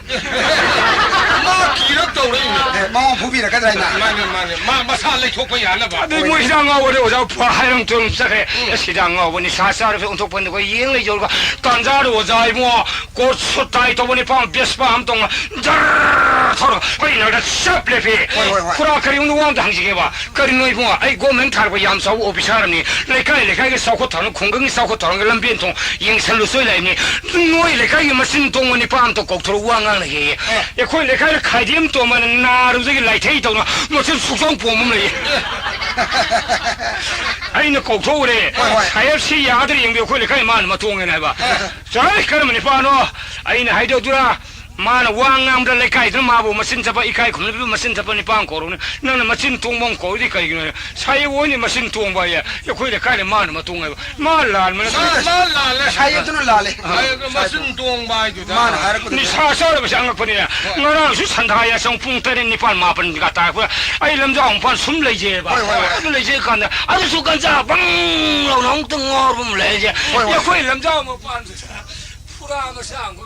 ꯃꯥ ꯀꯤꯔꯞ ꯇꯧꯔꯛꯏꯅꯦ꯫ ꯑꯦ, ꯃꯉꯣꯟ ꯐꯨꯕꯤꯔꯛꯀꯗ꯭ꯔꯥ ꯍꯥꯏꯅ꯫ ꯃꯥꯅꯦ, ꯃꯥꯅꯦ꯫ ꯃꯥ ꯃꯁꯥ ꯂꯩꯊꯣꯛꯄ ꯌꯥꯅꯕ꯫ ꯑꯗꯩ ꯃꯣꯏ ꯍꯤꯗꯥꯛ ꯉꯥꯎꯕꯗꯤ ꯑꯣꯖꯥ ꯐ-, ꯍꯥꯏꯔꯝ ꯇꯨꯔꯝ ꯆꯠꯈ꯭ꯔꯦ꯫ ꯎꯝ꯫ ꯑꯁ, ꯍꯤꯗꯥꯛ ꯉꯥꯎꯕ ꯅꯤꯁꯥ ꯆꯥꯔ ꯑꯣꯟꯊꯣꯛꯄꯅꯤ꯫ ꯑꯩꯈꯣꯏ ꯌꯦꯡ ꯂꯩꯖꯧꯔꯒ ꯇꯥꯟꯖꯥꯔ ꯑꯣꯖꯥ ꯏꯕꯨꯡꯉꯣ꯫ ꯀꯣꯠ ꯁꯨꯠ ꯇꯥꯏ ꯇꯧꯕ ꯅꯤꯄꯥ ꯑꯃ ꯕꯦꯁꯄꯥ ꯑꯃ ꯇꯣꯡꯉ ꯖꯔ ꯊꯧꯔꯒ ꯑꯩꯈꯣꯏ ꯏꯅꯥꯛꯇ ꯆꯞ ꯂꯦꯞꯄꯤ꯫ ꯍꯣꯏ, ꯍꯣꯏ, ꯍꯣꯏ꯫ "ꯈꯨꯔꯥ, ꯀꯔꯤꯒꯨꯝꯕ ꯋꯥ ꯑꯝꯇ ꯍꯪꯖꯒꯦꯕ?" "ꯀꯔꯤꯅꯣ ꯏꯕꯨꯡꯉꯣ?" "ꯑꯩ ꯒꯣꯔꯃꯦꯟ ꯊꯥꯔꯛꯄ ꯌꯥꯝ ꯆꯥꯎꯕ ꯑꯣꯐꯤꯁꯥꯔ ꯑꯃꯅꯤ꯫ ꯂꯩꯀꯥꯏ ꯂꯩꯀꯥꯏꯒꯤ ꯆꯥꯎꯈꯠ ꯊꯧꯔꯥꯡ, ꯈꯨꯡꯒꯪꯒꯤ ꯆꯥꯎꯈꯠ ꯊꯧꯔꯥꯡꯒꯤ ꯂꯝꯕꯦꯟ ꯊꯣꯡ ꯌꯦꯡꯁꯜꯂꯨ ꯆꯣꯏ ꯂꯥꯛꯏꯕꯅꯤ꯫ ꯅꯣꯏ ꯂꯩꯀꯥꯏꯒꯤ ꯃꯆꯤꯟ ꯇꯣꯡꯕ ꯅꯤꯄꯥ ꯑꯝꯇ ꯀꯧꯊꯣꯔꯛꯎ, ꯋꯥ ꯉꯥꯡꯅꯒꯦꯌꯦ꯫" ꯑꯦ꯫ ꯑꯩꯈꯣꯏ ꯂꯩꯀꯥꯏꯗ ꯈꯥꯏꯗꯦꯝ ꯇꯣꯝꯕꯅ ꯅꯥꯔꯨꯕꯗꯒꯤ ꯂꯥꯏꯊꯩ ꯇꯧꯅ ꯃꯆꯤꯟ ꯁꯨꯛꯆꯣꯡ ꯄꯣꯝꯕ ꯑꯃ ꯂꯩꯌꯦ꯫ ꯑꯦ꯫ ꯑꯩꯅ ꯀꯧꯊꯣꯛꯎꯔꯦ꯫ ꯍꯣꯏ, ꯍꯣꯏ꯫ "ꯁꯥꯍꯦꯕ, ꯁꯤ ꯌꯥꯗ꯭ꯔꯦ, ꯌꯦꯡꯕꯤꯌꯨ, ꯑꯩꯈꯣꯏ ꯂꯩꯀꯥꯏ ꯃꯥꯅ ꯃꯇꯣꯡꯉꯦꯅ" ꯍꯥꯏꯕ꯫ ꯑꯦ꯫ "ꯆꯠꯂꯣꯍꯦ, ꯀꯔꯝꯕ ꯅꯤꯄꯥꯅꯣ?" ꯑꯩꯅ ꯍꯥꯏꯗꯣꯛꯇꯨꯔꯥ? ꯃꯥꯅ ꯋꯥ ꯉꯥꯡꯕꯗ ꯂꯩꯀꯥꯏꯗꯨꯅ ꯃꯥꯕꯨ ꯃꯆꯤꯟ ꯊꯞꯄ, ꯏꯀꯥꯏ ꯈꯨꯝꯅꯗꯕ ꯃꯆꯤꯟ ꯊꯞꯄ ꯅꯤꯄꯥ ꯑꯃ ꯀꯧꯔꯕꯅꯤ꯫ "ꯅꯪꯅ ꯃꯆꯤꯟ ꯇꯣꯡꯕ ꯑꯃ ꯀꯧꯔꯤꯗꯤ ꯀꯩꯒꯤꯅꯣ?" "ꯁꯥꯍꯦꯕ ꯍꯣꯏꯅ ꯃꯆꯤꯟ ꯇꯣꯡꯕ" ꯍꯥꯏꯌꯦ꯫ "ꯑꯩꯈꯣꯏ ꯂꯩꯀꯥꯏꯗ ꯃꯥꯅ ꯃꯇꯣꯡ" ꯍꯥꯏꯕ꯫ ꯃꯥ ꯂꯥꯟꯕ ꯅꯠꯇꯦ꯫ ꯃꯥ, ꯃꯥ ꯂꯥꯜꯂꯦ꯫ ꯁꯥꯍꯦꯕꯇꯨꯅ ꯂꯥꯜꯂꯦ꯫ ꯁꯥꯍꯦꯕꯇꯨꯅ ꯃꯆꯤꯟ ꯇꯣꯡꯕ ꯍꯥꯏꯗꯨꯗ꯫ ꯃꯥꯅ ꯍꯥꯏꯔꯛꯄꯗꯨꯗ꯫ ꯅꯤꯁꯥ ꯆꯥꯔꯕꯁꯦ ꯑꯉꯛꯄꯅꯤꯅꯦ꯫ ꯍꯣꯏ꯫ ꯉꯔꯥꯡꯁꯨ ꯁꯟꯗꯥ ꯌꯥꯆꯪ ꯄꯨꯡ ꯇꯔꯦꯠ ꯅꯤꯄꯥꯟ ꯃꯥꯄꯟꯒ ꯇꯥꯔꯛꯄꯗ ꯑꯩ ꯂꯝꯖꯥꯎ ꯃꯄꯥꯟ ꯁꯨꯝ ꯂꯩꯖꯩꯑꯕ꯫ ꯍꯣꯏ, ꯍꯣꯏ, ꯍꯣꯏ꯫ ꯑꯗꯨ ꯂꯩꯖꯩ ꯀꯥꯟꯗ ꯑꯗꯨꯁꯨ ꯒꯟꯖꯥ ꯕꯪ ꯂꯥꯎꯅ ꯑꯃꯨꯛꯇ ꯉꯥꯎꯔꯕ ꯑꯃ ꯂꯩꯔꯤꯁꯦ꯫ ꯍꯣꯏ, ꯍꯣꯏ꯫ ꯑꯩꯈꯣꯏ ꯂꯝꯖꯥꯎ ꯃꯄꯥꯟꯗꯨꯗ ꯐꯨꯔꯥ ꯃꯆꯥ ꯑꯃ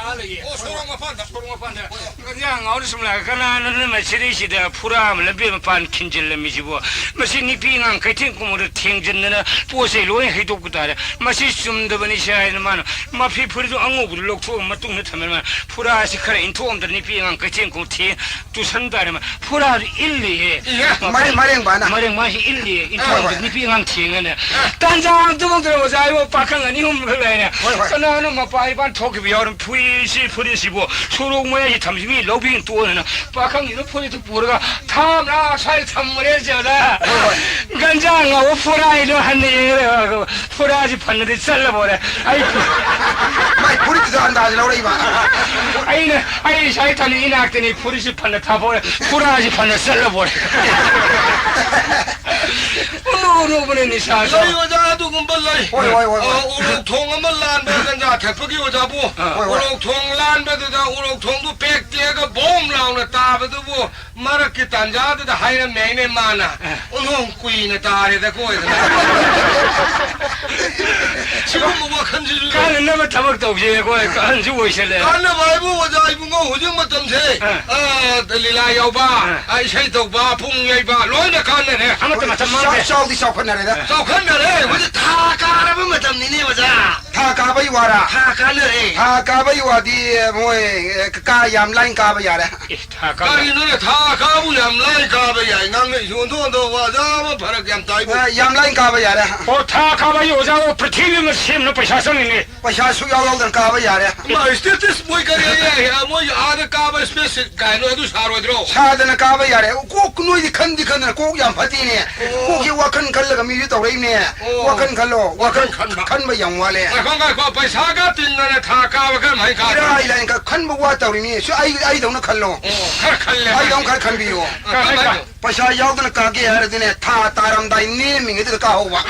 ꯑꯥ, ꯂꯩꯌꯦ꯫ ꯑꯣ, ꯁꯣꯔꯣꯛ ꯃꯄꯥꯟꯗ꯫ ꯁꯣꯔꯣꯛ ꯃꯄꯥꯟꯗ꯫ ꯍꯣꯏ꯫ ꯉꯟꯖꯥꯡ ꯉꯥꯎꯔ ꯁꯨꯝ ꯂꯥꯛꯑꯒ ꯀꯅꯥꯅꯣꯅ ꯃꯁꯤꯗꯩꯁꯤꯗ ꯐꯨꯔꯥ ꯑꯃ ꯂꯝꯕꯤ ꯃꯄꯥꯟ ꯈꯤꯟꯖꯤꯜꯂꯝꯃꯤꯁꯤꯕꯣ? ꯃꯁꯤ ꯅꯨꯄꯤ ꯑꯉꯥꯡ ꯀꯩꯊꯦꯜ ꯈꯨꯝꯕꯗ ꯊꯦꯡꯖꯤꯟꯗꯅ ꯄꯣꯠ ꯆꯩ ꯂꯣꯏ ꯍꯩꯗꯣꯛꯄ ꯇꯥꯔꯦ꯫ ꯃꯁꯤ ꯆꯨꯝꯗꯕꯅꯤ ꯁꯤ ꯍꯥꯏꯅ ꯃꯥꯅ ꯃꯐꯤ ꯐꯨꯔꯤꯠꯇꯨ ꯑꯉꯧꯕꯗꯨ ꯂꯧꯊꯣꯛꯑ ꯃꯇꯨꯡꯗ ꯊꯝꯃꯦ꯫ ꯃꯥꯅ ꯐꯨꯔꯥꯁꯤ ꯈꯔ ꯏꯟꯊꯣꯛꯑꯝꯗ ꯅꯨꯄꯤ ꯑꯉꯥꯡ ꯀꯩꯊꯦꯜ ꯈꯨꯝ ꯊꯦꯡ ꯇꯨꯁꯟ ꯇꯥꯔꯦ꯫ ꯃꯥ ꯐꯨꯔꯥꯁꯤ ꯏꯜꯂꯤꯌꯦ꯫ ꯏꯍꯦ, ꯃꯔꯦꯡ-, ꯃꯔꯦꯡꯕꯥꯅ꯫ ꯃꯔꯦꯡ ꯃꯥꯁꯤ ꯏꯜꯂꯤꯌꯦ꯫ ꯍꯣꯏ, ꯏꯟꯊꯣꯛꯑꯝꯗ ꯍꯣꯏ꯫ ꯅꯨꯄꯤ ꯑꯉꯥꯡ ꯊꯦꯡꯉꯅꯦ꯫ ꯑꯥ꯫ ꯇꯥꯟꯖꯥ ꯑꯃ ꯇꯨꯝꯃꯛꯇ꯭ꯔꯦ ꯑꯣꯖꯥ ꯏꯕꯣ, ꯄꯥꯈꯪ ꯑꯅꯤ ꯑꯍꯨꯝ ꯈꯛ ꯂꯩꯔꯦ꯫ ꯍꯣꯏ, ꯍꯣꯏ꯫ ꯀꯅꯥꯅꯣ ꯃꯄꯥ ꯏꯄꯥ ꯊꯣꯛꯈꯤꯕ ꯌꯥꯎꯔꯝ ꯐꯨꯔꯤꯠꯁꯤ, ꯐꯨꯔꯤꯠꯁꯤꯕꯨ ꯁꯣꯔꯣꯛ ꯃꯌꯥꯏꯁꯤ ꯊꯝꯁꯤ ꯃꯤ ꯂꯧꯕꯤꯅ ꯇꯣꯛꯑꯣꯅ ꯄꯥꯈꯪꯁꯤꯅ ꯐꯨꯔꯤꯠꯇꯨ ꯄꯨꯔꯒ ꯊꯥꯝꯂꯥ ꯁ꯭ꯋꯥꯏꯗ ꯊꯝꯃꯨꯔꯦ ꯆꯦꯂꯥ꯫ ꯍꯣꯏ, ꯍꯣꯏ꯫ ꯒꯟꯖꯥ ꯉꯥꯎꯕ ꯐꯨꯔꯥꯏꯗꯣ ꯍꯟꯅ ꯌꯦꯡꯉꯒ ꯐꯨꯔꯥꯁꯤ ꯐꯅꯗꯤ ꯆꯠꯂꯕꯣꯔꯦ꯫ ꯑꯩ ꯃꯥꯏ ꯐꯨꯔꯤꯠꯇꯨꯗ ꯑꯟꯗꯥꯖ ꯂꯧꯔꯛꯏꯕ꯫ ꯑꯩꯅ, ꯑꯩ ꯏꯁꯥ ꯏꯊꯟꯗ ꯏꯅꯥꯛꯇꯅꯤ ꯐꯨꯔꯤꯠꯁꯤ ꯐꯅ ꯊꯥꯕꯣꯔꯦ, ꯐꯨꯔꯥꯁꯤ ꯐꯅ ꯆꯠꯂꯕꯣꯔꯦ꯫ ꯎꯅꯨ ꯎꯅꯨꯕꯅꯦ ꯅꯤꯁꯥꯁꯨ꯫ ꯂꯩ ꯑꯣꯖꯥ, ꯑꯗꯨꯒꯨꯝꯕ ꯂꯩ꯫ ꯍꯣꯏ, ꯍꯣꯏ, ꯍꯣꯏ, ꯍꯣꯏ꯫ ꯑ, ꯎꯔꯣꯛ ꯊꯣꯡ ꯑꯃ ꯂꯥꯟꯕ ꯒꯟꯖꯥ ꯊꯛꯄꯒꯤ ꯑꯣꯖꯥꯕꯨ꯫ ꯑ꯫ ꯍꯣꯏ, ꯍꯣꯏ꯫ ꯎꯔꯣꯛ ꯊꯣꯡ ꯂꯥꯟꯕꯗꯨꯗ ꯎꯔꯣꯛ ꯊꯣꯡꯗꯨ ꯄꯦꯛ ꯇꯦꯛꯑꯒ ꯕꯣꯝ ꯂꯥꯎꯅ ꯇꯥꯕꯗꯨꯕꯨ ꯃꯔꯛꯀꯤ ꯇꯥꯟꯖꯥꯗꯨꯗ ꯍꯥꯏꯔꯝꯃꯦ ꯍꯥꯏꯅꯦ ꯃꯥꯅ꯫ ꯑ꯫ ꯑꯣꯟꯊꯣꯡ ꯀꯨꯏꯅ ꯇꯥꯔꯦꯗ ꯀꯣꯏꯗꯅ꯫ ꯁꯤꯒꯨꯝꯕ ꯋꯥꯈꯜꯁꯤꯁꯨ ꯂꯩ꯫ ꯀꯥꯟꯅꯅꯕ ꯊꯕꯛ ꯇꯧꯁꯦ ꯑꯩꯈꯣꯏ ꯑꯍꯟꯁꯨ ꯑꯣꯏꯁꯜꯂꯦ꯫ ꯀꯥꯟꯅꯕ ꯍꯥꯏꯕꯨ ꯑꯣꯖꯥ ꯏꯕꯨꯡꯉꯣ ꯍꯧꯖꯤꯛ ꯃꯇꯝꯁꯦ, ꯑ꯫ ꯑ, ꯂꯤꯂꯥ ꯌꯥꯎꯕ, ꯑ꯫ ꯑ, ꯏꯁꯩ ꯇꯧꯕ, ꯄꯨꯡ ꯌꯩꯕ ꯂꯣꯏꯅ ꯀꯥꯟꯅꯔꯦ꯫ ꯑꯃꯠꯇ ꯃꯇꯝ ꯃꯥꯡꯗꯦ꯫ ꯆꯥꯎ-, ꯆꯥꯎꯗꯤ ꯆꯥꯎꯈꯠꯅꯔꯦꯗ꯫ ꯆꯥꯎꯈꯠꯅꯔꯦ꯫ ꯍꯧꯖꯤꯛ ꯊꯥ ꯀꯥꯔꯕ ꯃꯇꯝꯅꯤꯅꯦ ꯑꯣꯖꯥ꯫ ꯊꯥ ꯀꯥꯕꯒꯤ ꯋꯥꯔꯥ? ꯊꯥ ꯀꯥꯅꯔꯦ꯫ ꯊꯥ ꯀꯥꯕꯒꯤ ꯋꯥꯗꯤ ꯃꯣꯏ, ꯑꯦ, ꯀꯥ ꯌꯥꯝ ꯂꯥꯏꯅ ꯀꯥꯕ ꯌꯥꯔꯦ꯫ ꯑꯦ, ꯊꯥ ꯀꯥꯕ꯫ ꯀꯔꯤꯅꯣꯅꯦ, ꯊꯥ ꯀꯥꯕꯨ ꯌꯥꯝ ꯂꯥꯏ ꯀꯥꯕ ꯌꯥꯏ? ꯉꯥꯡꯉꯛꯏꯁꯤ ꯑꯣꯟꯊꯣꯛ ꯑꯣꯟꯊꯣꯛꯄ ꯑꯣꯖꯥ ꯑꯃ ꯐꯔꯛ ꯌꯥꯝ ꯇꯥꯏꯕꯨ꯫ ꯑ, ꯌꯥꯝ ꯂꯥꯏ ꯀꯥꯕ ꯌꯥꯔꯦ꯫ ꯑꯣ, ꯊꯥ ꯀꯥꯕ ꯍꯥꯏꯁꯦ ꯑꯣꯖꯥ, ꯄ꯭ꯔꯤꯊꯤꯕꯤ ꯑꯃ ꯁꯦꯝꯅ ꯄꯩꯁꯥ ꯆꯪꯉꯤꯅꯦ꯫ ꯄꯩꯁꯥ ꯁꯨꯛ ꯌꯥꯎ ꯌꯥꯎꯗꯅ ꯀꯥꯕ ꯌꯥꯔꯦ꯫ ꯏꯃꯥ, ꯏꯁꯇꯦꯇꯁ ꯃꯣꯏ ꯀꯔꯤ ꯍꯥꯏꯌꯦ? ꯃꯣꯏ ꯑꯥꯗ ꯀꯥꯕ ꯏꯁꯄꯦꯁ ꯁꯤꯠ ꯀꯥꯏꯅ ꯑꯗꯨ ꯁꯥꯔꯣꯏꯗ꯭ꯔꯣ? ꯁꯥꯗꯅ ꯀꯥꯕ ꯌꯥꯔꯦ꯫ ꯀꯣꯛ ꯅꯣꯏꯗꯤ ꯈꯟꯗꯤ ꯈꯟꯗꯅ ꯀꯣꯛ ꯌꯥꯝ ꯐꯠꯇꯦꯅꯦ꯫ ꯑꯣ꯫ ꯀꯣꯛꯁꯦ ꯋꯥꯈꯜ ꯈꯜꯂꯒ ꯃꯤꯁꯨ ꯇꯧꯔꯛꯏꯅꯦ꯫ ꯑꯣ꯫ ꯋꯥꯈꯜ ꯈꯜꯂꯣ꯫ ꯋꯥꯈꯜ ꯋꯥꯈꯜ ꯈꯟꯕ꯫ ꯈꯟꯕ ꯌꯥꯝ ꯋꯥꯠꯂꯦ꯫ ꯉꯥꯏꯈꯣ, ꯉꯥꯏꯈꯣ, ꯄꯩꯁꯥꯒ ꯇꯤꯡꯗꯅ ꯊꯥ ꯀꯥꯕ ꯀꯔꯝꯍꯥꯏꯅ ꯀꯥꯕ? ꯏꯔꯥꯏ ꯂꯥꯏꯅ ꯈꯟꯕ ꯋꯥ ꯇꯧꯔꯤꯅꯤ꯫ ꯁꯤ ꯑꯩ, ꯑꯩꯗꯧꯅ ꯈꯜꯂꯣ꯫ ꯑꯣ, ꯈꯔ ꯈꯜꯂꯦ꯫ ꯑꯩꯗꯧꯅ ꯈꯔ ꯈꯟꯕꯤꯌꯣ꯫ ꯀꯃꯥꯏꯅ? ꯄꯩꯁꯥ ꯌꯥꯎꯗꯅ ꯀꯥꯒꯦ ꯍꯥꯏꯔꯗꯤꯅꯦ, ꯊꯥ ꯇꯥꯔꯝꯗꯥꯏ ꯅꯦꯝꯃꯤꯉꯩꯗꯨꯗ ꯀꯥꯍꯧꯕ꯫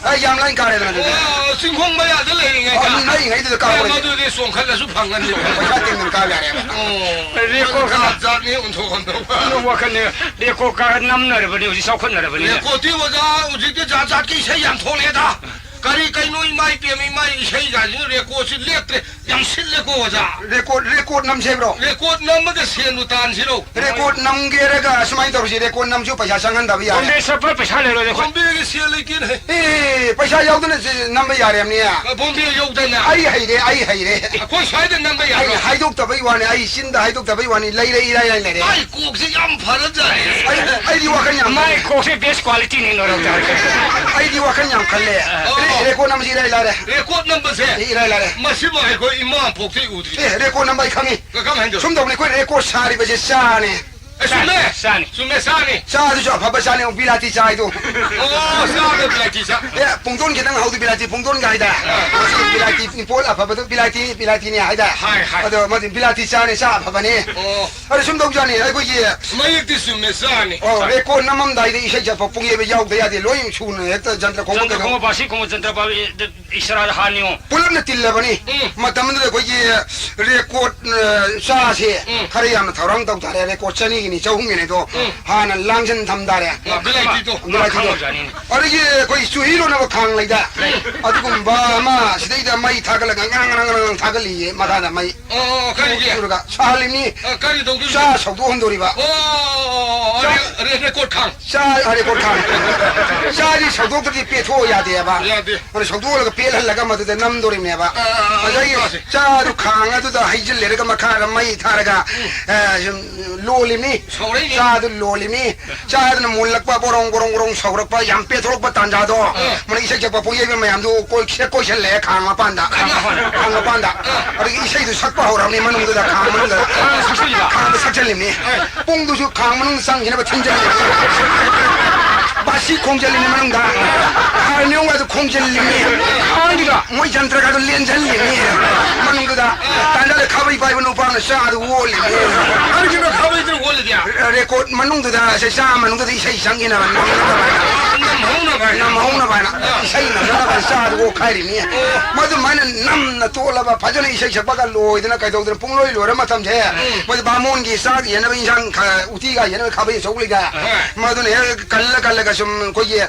ꯑꯩ ꯌꯥꯝ ꯂꯥꯏꯅ ꯀꯥꯔꯦꯗꯅ ꯑꯗꯨꯗꯤ꯫ ꯑꯣ, ꯆꯤꯡꯈꯣꯡ ꯃꯌꯥꯗ ꯂꯩꯔꯤꯉꯩꯗ꯫ ꯑꯣ, ꯂꯩꯔꯤꯉꯩꯗꯨꯗ ꯀꯥꯍꯧꯔꯦ꯫ ꯃꯗꯨꯗꯤ ꯆꯣꯡꯈꯠꯂꯁꯨ ꯐꯪꯒꯅꯤ꯫ ꯄꯩꯁꯥ ꯇꯤꯡꯗꯅ ꯀꯥꯕ ꯌꯥꯔꯦꯕ꯫ ꯑꯣ, ꯔꯦꯀꯣꯔꯠ ꯖꯥꯠ ꯖꯥꯠꯅꯤ ꯑꯣꯟꯊꯣꯛ ꯑꯣꯟꯊꯣꯛꯄ꯫ ꯑꯗꯨ ꯋꯥꯈꯜꯅꯦ꯫ ꯔꯦꯀꯣꯔꯠ ꯀꯥꯔ ꯅꯝꯅꯔꯕꯅꯤ ꯍꯧꯖꯤꯛ, ꯆꯥꯎꯈꯠꯅꯔꯕꯅꯤꯅ꯫ ꯔꯦꯀꯣꯔꯠꯇꯤ ꯑꯣꯖꯥ ꯍꯧꯖꯤꯛꯇꯤ ꯖꯥꯠ ꯖꯥꯠꯀꯤ ꯏꯁꯩ ꯌꯥꯝ ꯊꯣꯛꯂꯛꯑꯦꯗ꯫ ꯀꯔꯤ ꯀꯩꯅꯣ, ꯏꯃꯥ ꯏꯕꯦꯝꯃ, ꯏꯃꯥ, ꯏꯁꯩꯒꯥꯁꯤꯅ ꯔꯦꯀꯣꯔꯗꯁꯤ ꯂꯦꯞꯇ꯭ꯔꯦ, ꯌꯥꯝ ꯁꯤꯠꯂꯦꯀꯣ, ꯑꯣꯖꯥ꯫ Record, record ꯅꯝꯁꯦꯕ꯭ꯔꯣ? ꯔꯦꯀꯣꯔꯗ ꯅꯝꯃꯒ ꯁꯦꯟꯗꯨ ꯇꯥꯟꯁꯤꯔꯣ? ꯔꯦꯀꯣꯔꯗ ꯅꯝꯒꯦꯔꯒ ꯁꯨꯃꯥꯏꯅ ꯇꯧꯔꯁꯤ, ꯔꯦꯀꯣꯔꯗ ꯅꯝꯁꯨ ꯄꯩꯁꯥ ꯆꯪꯍꯟꯗꯕ ꯌꯥꯔꯦ꯫ ꯕꯣꯝꯕꯦ ꯆꯠꯄ ꯄꯩꯁꯥ ꯂꯩꯔꯣꯏꯗ ꯑꯩꯈꯣꯏ꯫ ꯕꯣꯝꯕꯦꯒꯤ ꯁꯦꯜ ꯂꯩꯇꯦꯅꯦ꯫ ꯑꯦ, ꯄꯩꯁꯥ ꯌꯥꯎꯗꯅ ꯁꯤ ꯅꯝꯕ ꯌꯥꯔꯦ, ꯑꯃꯅꯤ꯫ ꯑ, ꯕꯣꯝꯕꯦ ꯌꯧꯗꯅ꯫ ꯑꯩ ꯍꯩꯔꯦ, ꯑꯩ ꯍꯩꯔꯦ꯫ ꯑꯩꯈꯣꯏ ꯁ꯭ꯋꯥꯏꯗ ꯅꯝꯕ ꯑꯩ ꯌꯥꯕ꯭ꯔꯣ? ꯍꯥꯏꯗꯣꯛꯇꯕꯩ ꯋꯥꯅꯤ, ꯑꯩ ꯆꯤꯟꯗ ꯍꯥꯏꯗꯣꯛꯇꯕꯩ ꯋꯥꯅꯤ, ꯂꯩꯔꯦ, ꯏꯔꯥꯏ ꯂꯥꯏ ꯂꯩꯔꯦ꯫ ꯑꯩ ꯀꯣꯛꯁꯦ ꯌꯥꯝ ꯐꯔꯖꯥꯠꯅꯤ꯫ ꯑꯩ, ꯑꯩꯗꯤ ꯋꯥꯈꯜ ꯌꯥꯝ ꯃꯥꯏ ꯀꯣꯛꯁꯦ best qualityꯅꯤ ꯅꯣꯏꯔꯣꯝꯗ ꯍꯥꯏꯔꯒꯗꯤ꯫ ꯑꯩꯗꯤ ꯋꯥꯈꯜ ꯌꯥꯝ ꯈꯜꯂꯦ꯫ ꯑꯣ꯫ ꯔꯦ-, ꯔꯦꯀꯣꯔꯗ ꯅꯝꯕꯁꯤ ꯏꯔꯥꯏ ꯂꯥꯏꯔꯦ꯫ ꯔꯦꯀꯣꯔꯗ ꯅꯝꯕꯁꯦ? ꯏꯔꯥꯏ ꯂꯥꯏꯔꯦ꯫ ꯃꯁꯤꯃ ꯑꯩꯈꯣꯏ ꯏꯃꯥ ꯄꯣꯛꯇꯩ ꯎꯗ꯭ꯔꯤ꯫ ꯑꯦ, ꯔꯦꯀꯣꯔꯗ ꯅꯝꯕ ꯑꯩ ꯈꯪꯉꯤ꯫ ꯀ-, ꯀꯃꯥꯏꯅ ꯇꯧ? ꯁꯨꯝ ꯇꯧꯕꯅꯤ, ꯑꯩꯈꯣꯏ ꯔꯦꯀꯣꯔꯗ ꯁꯥꯔꯤꯕꯁꯦ ꯆꯥꯅꯦ꯫ ꯑꯦ, ꯆꯨꯝꯃꯦ꯫ ꯆꯥꯅꯤ꯫ ꯆꯨꯝꯃꯦ, ꯆꯥꯅꯤ꯫ ꯆꯥꯗꯨꯁꯨ ꯑꯐꯕ ꯆꯥꯅꯤ, ꯕꯤꯂꯥꯇꯤ ꯆꯥ ꯍꯥꯏꯗꯣ꯫ ꯑꯣ, ꯆꯥꯗ ꯕꯤꯂꯥꯇꯤ ꯆꯥ꯫ ꯑꯦ, ꯄꯨꯡꯗꯣꯟ ꯈꯤꯇꯪ ꯍꯧꯗꯤ ꯕꯤꯂꯥꯇꯤ ꯄꯨꯡꯗꯣꯟꯒ ꯍꯥꯏꯗꯥꯏ? ꯑꯥ꯫ ꯃꯁꯤ ꯕꯤꯂꯥꯇꯤ ꯄꯣꯠ ꯑꯐꯕꯗꯣ ꯕꯤꯂꯥꯇꯤ, ꯕꯤꯂꯥꯇꯤꯅꯤ ꯍꯥꯏꯗꯥꯏ? ꯍꯥꯏ, ꯍꯥꯏ꯫ ꯑꯗꯣ ꯃꯗꯨ ꯕꯤꯂꯥꯇꯤ ꯆꯥꯅꯤ, ꯆꯥ ꯑꯐꯕꯅꯤ꯫ ꯑꯣ꯫ ꯑꯗꯣ ꯁꯨꯝ ꯇꯧꯖꯥꯅꯤ, ꯑꯩꯈꯣꯏꯒꯤ ꯃꯌꯦꯛꯇꯤ ꯆꯨꯝꯃꯦ, ꯆꯥꯅꯤ꯫ ꯑꯣ, ꯔꯦꯀꯣꯔꯗ ꯅꯝꯃꯝꯗꯥꯏꯗ ꯏꯁꯩ ꯁꯛꯄ ꯄꯨꯡꯌꯩꯕ ꯌꯥꯎꯗ ꯌꯥꯗꯦ, ꯂꯣꯏ ꯁꯨꯅ ꯍꯦꯛꯇ ꯖꯟꯇ꯭ꯔ ꯈꯣꯡꯕ ꯖꯟꯇ꯭ꯔ ꯀꯩꯅꯣ꯫ ꯈꯣꯡꯕ, ꯕꯥꯁꯤ ꯈꯣꯡꯕ, ꯖꯟꯇ꯭ꯔ ꯄꯥꯕ, ꯏ-, ꯗ-, ꯏꯁꯥꯔꯥꯗ ꯍꯥꯟꯅꯤꯌꯣ꯫ ꯄꯨꯂꯞꯅ ꯇꯤꯜꯂꯕꯅꯤ꯫ ꯎꯝ꯫ ꯃꯇꯝꯗꯨꯗ ꯑꯩꯈꯣꯏꯒꯤ ꯔꯦꯀꯣꯔꯗ, ꯑ, ꯆꯥꯁꯦ ꯎꯝ꯫ ꯈꯔ ꯌꯥꯝꯅ ꯊꯧꯔꯥꯡ ꯇꯧ ꯇꯥꯔꯦ꯫ ꯔꯦꯀꯣꯔꯗ ꯆꯅꯤꯒꯤꯅꯤ, ꯆꯍꯨꯝꯒꯤꯅꯤꯗꯣ ꯎꯝ꯫ ꯍꯥꯟꯅ ꯂꯥꯡꯁꯤꯟ ꯊꯝ ꯇꯥꯔꯦ꯫ ꯑ, ꯕꯤꯂꯥꯏꯇꯤꯗꯣ꯫ ꯕꯤꯂꯥꯏꯇꯤꯗꯣ꯫ ꯈꯪꯕꯖꯥꯠꯅꯤꯅꯦ꯫ ꯑꯗꯒꯤ ꯑꯩꯈꯣꯏ ꯆꯨꯍꯤ ꯂꯣꯟꯅꯕ ꯈꯥꯡ ꯂꯩꯗ꯫ ꯂꯩ꯫ ꯑꯗꯨꯒꯨꯝꯕ ꯑꯃ ꯁꯤꯗꯩꯗ ꯃꯩ ꯊꯥꯒꯠꯂꯒ ꯉꯔꯪ ꯉꯔꯪ ꯉꯔꯪ ꯊꯥꯒꯠꯂꯤꯌꯦ ꯃꯈꯥꯗ ꯃꯩ꯫ ꯑꯣ, ꯑꯣ, ꯀꯔꯤꯒꯤ? ꯆꯨꯔꯒ ꯁꯥꯍꯜꯂꯤꯅꯤ꯫ ꯑ, ꯀꯔꯤ ꯇꯧꯗꯣꯏꯅꯣ? ꯆꯥ ꯁꯧꯗꯣꯛꯍꯟꯗꯣꯔꯤꯕ꯫ ꯑꯣ, ꯑꯣ, ꯑꯣ, ꯑꯣ, ꯆꯥ ꯑꯔꯦ-, ꯑꯔꯦ-, ꯔꯦꯀꯣꯔꯗ ꯈꯥꯡ꯫ ꯆꯥ ꯑꯔꯦꯀꯣꯔꯗ ꯈꯥꯡ꯫ ꯆꯥꯗꯤ ꯁꯧꯗꯣꯛꯇ꯭ꯔꯗꯤ ꯄꯦꯊꯣꯛꯑꯣ ꯌꯥꯗꯦꯕ꯫ ꯌꯥꯗꯦ꯫ ꯑꯗꯨ ꯁꯧꯗꯣꯛꯍꯜꯂꯒ ꯄꯦꯠꯍꯜꯂꯒ ꯃꯗꯨꯗ ꯅꯝꯗꯣꯔꯤꯕꯅꯦꯕ꯫ ꯑ, ꯑ, ꯑ, ꯑꯗꯒꯤ ꯆꯥꯁꯦ꯫ ꯆꯥꯗꯨ ꯈꯥꯡ ꯑꯗꯨꯗ ꯍꯩꯖꯤꯜꯂꯦꯔꯒ ꯃꯈꯥꯗ ꯃꯩ ꯊꯥꯔꯒ, ꯎꯝ꯫ ꯑ, ꯁꯨꯝ ꯂꯣꯜꯂꯤꯕꯅꯤ꯫ ꯁꯧꯔꯛꯏꯅꯤ꯫ ꯆꯥꯗꯨ ꯂꯣꯜꯂꯤꯕꯅꯤ꯫ ꯆꯥꯗꯨꯅ ꯃꯨꯜꯂꯛꯄ, ꯕꯣꯔꯣꯡ, ꯕꯣꯔꯣꯡ, ꯕꯣꯔꯣꯡ ꯁꯧꯔꯛꯄ, ꯌꯥꯝ ꯄꯦꯊꯣꯔꯛꯄ ꯇꯥꯟꯖꯥꯗꯣ, ꯑ꯫ ꯃꯅ ꯏꯁꯩ ꯁꯛꯄ ꯄꯣꯌꯦꯕ ꯃꯌꯥꯝꯗꯨ ꯀꯣꯏ-, ꯁꯤꯗ ꯀꯣꯏꯁꯜꯂꯛꯑꯦ ꯈꯥꯡ ꯃꯄꯥꯟꯗ꯫ ꯈꯥꯡ ꯃꯄꯥꯟꯗ꯫ ꯈꯥꯡ ꯃꯄꯥꯟꯗ꯫ ꯑ꯫ ꯑꯗꯒꯤ ꯏꯁꯩꯗꯨ ꯁꯛꯄ ꯍꯧꯔꯕꯅꯤ ꯃꯅꯨꯡꯗꯨꯗ, ꯈꯥꯡ ꯃꯅꯨꯡꯗ꯫ ꯈꯥꯡ ꯁꯛꯆꯜꯂꯤꯕ꯫ ꯈꯥꯡꯗ ꯁꯛꯆꯜꯂꯤꯕꯅꯤ꯫ ꯑ꯫ ꯄꯨꯡꯗꯨꯁꯨ ꯈꯥꯡ ꯃꯅꯨꯡ ꯆꯪꯈꯤꯅꯕ ꯊꯤꯟꯖꯜꯂꯤꯕꯅꯤ꯫ ꯕꯥꯁꯤ ꯈꯣꯡꯖꯜꯂꯤꯅꯤ ꯃꯅꯨꯡꯗ꯫ ꯍꯥꯔꯃꯣꯅꯤꯌꯝꯒꯗꯨ ꯈꯣꯡꯖꯜꯂꯤꯅꯤ꯫ ꯈꯥꯡꯗꯨꯗ꯫ ꯃꯣꯏ ꯖꯟꯇ꯭ꯔꯒꯗꯨ ꯂꯦꯟꯖꯜꯂꯤꯅꯤ꯫ ꯃꯅꯨꯡꯗꯨꯗ꯫ ꯇꯥꯟꯖꯥꯗ ꯈꯥꯕꯩ ꯄꯥꯏꯕ ꯅꯨꯄꯥ ꯑꯃꯅ ꯆꯥꯗꯨ ꯑꯣꯜꯂꯤꯅꯤ꯫ ꯀꯔꯤꯒꯤꯅꯣ ꯈꯥꯕꯩꯗꯨꯅ ꯑꯣꯜꯂꯤ? ꯔꯦꯀꯣꯔꯗ ꯃꯅꯨꯡꯗꯨꯗ, ꯆꯩꯆꯥ ꯃꯅꯨꯡꯗꯨꯗ ꯏꯁꯩ ꯆꯪꯈꯤꯅꯕ, ꯅꯝꯍꯧꯅꯕ ꯍꯥꯏꯅ꯫ ꯅꯝꯍꯧꯅꯕ ꯍꯥꯏꯅ꯫ ꯅꯝꯍꯧꯅꯕ ꯍꯥꯏꯅ꯫ ꯑꯥ꯫ ꯏꯁꯩ ꯅꯝꯖꯅꯕ ꯆꯥꯗꯨ ꯑꯣꯛꯈꯥꯏꯔꯤꯃꯤ꯫ ꯑꯣ꯫ ꯃꯗꯨꯃꯥꯏꯅ ꯅꯝꯅ ꯇꯣꯠꯂꯕ, ꯐꯖꯅ ꯏꯁꯩ ꯁꯛꯄꯒ ꯂꯣꯏꯗꯅ ꯀꯩꯗꯧꯗꯅ ꯄꯨꯡꯂꯣꯏ ꯂꯣꯏꯔ ꯃꯇꯝꯁꯦ, ꯎꯝ꯫ ꯃꯗꯨ ꯕꯥꯃꯣꯟꯒꯤ ꯆꯥꯛ ꯌꯦꯟꯅꯕ ꯏꯟꯁꯥꯡ ꯈ-, ꯎꯇꯤꯒ ꯌꯦꯟꯅꯕ ꯈꯥꯕꯩ ꯑꯆꯧꯕ ꯂꯩꯗ꯫ ꯍꯣꯏ꯫ ꯃꯗꯨꯅ ꯍꯦꯛ ꯀꯜꯂ ꯀꯜꯂꯒ ꯁꯨꯝ ꯑꯩꯈꯣꯏꯒꯤ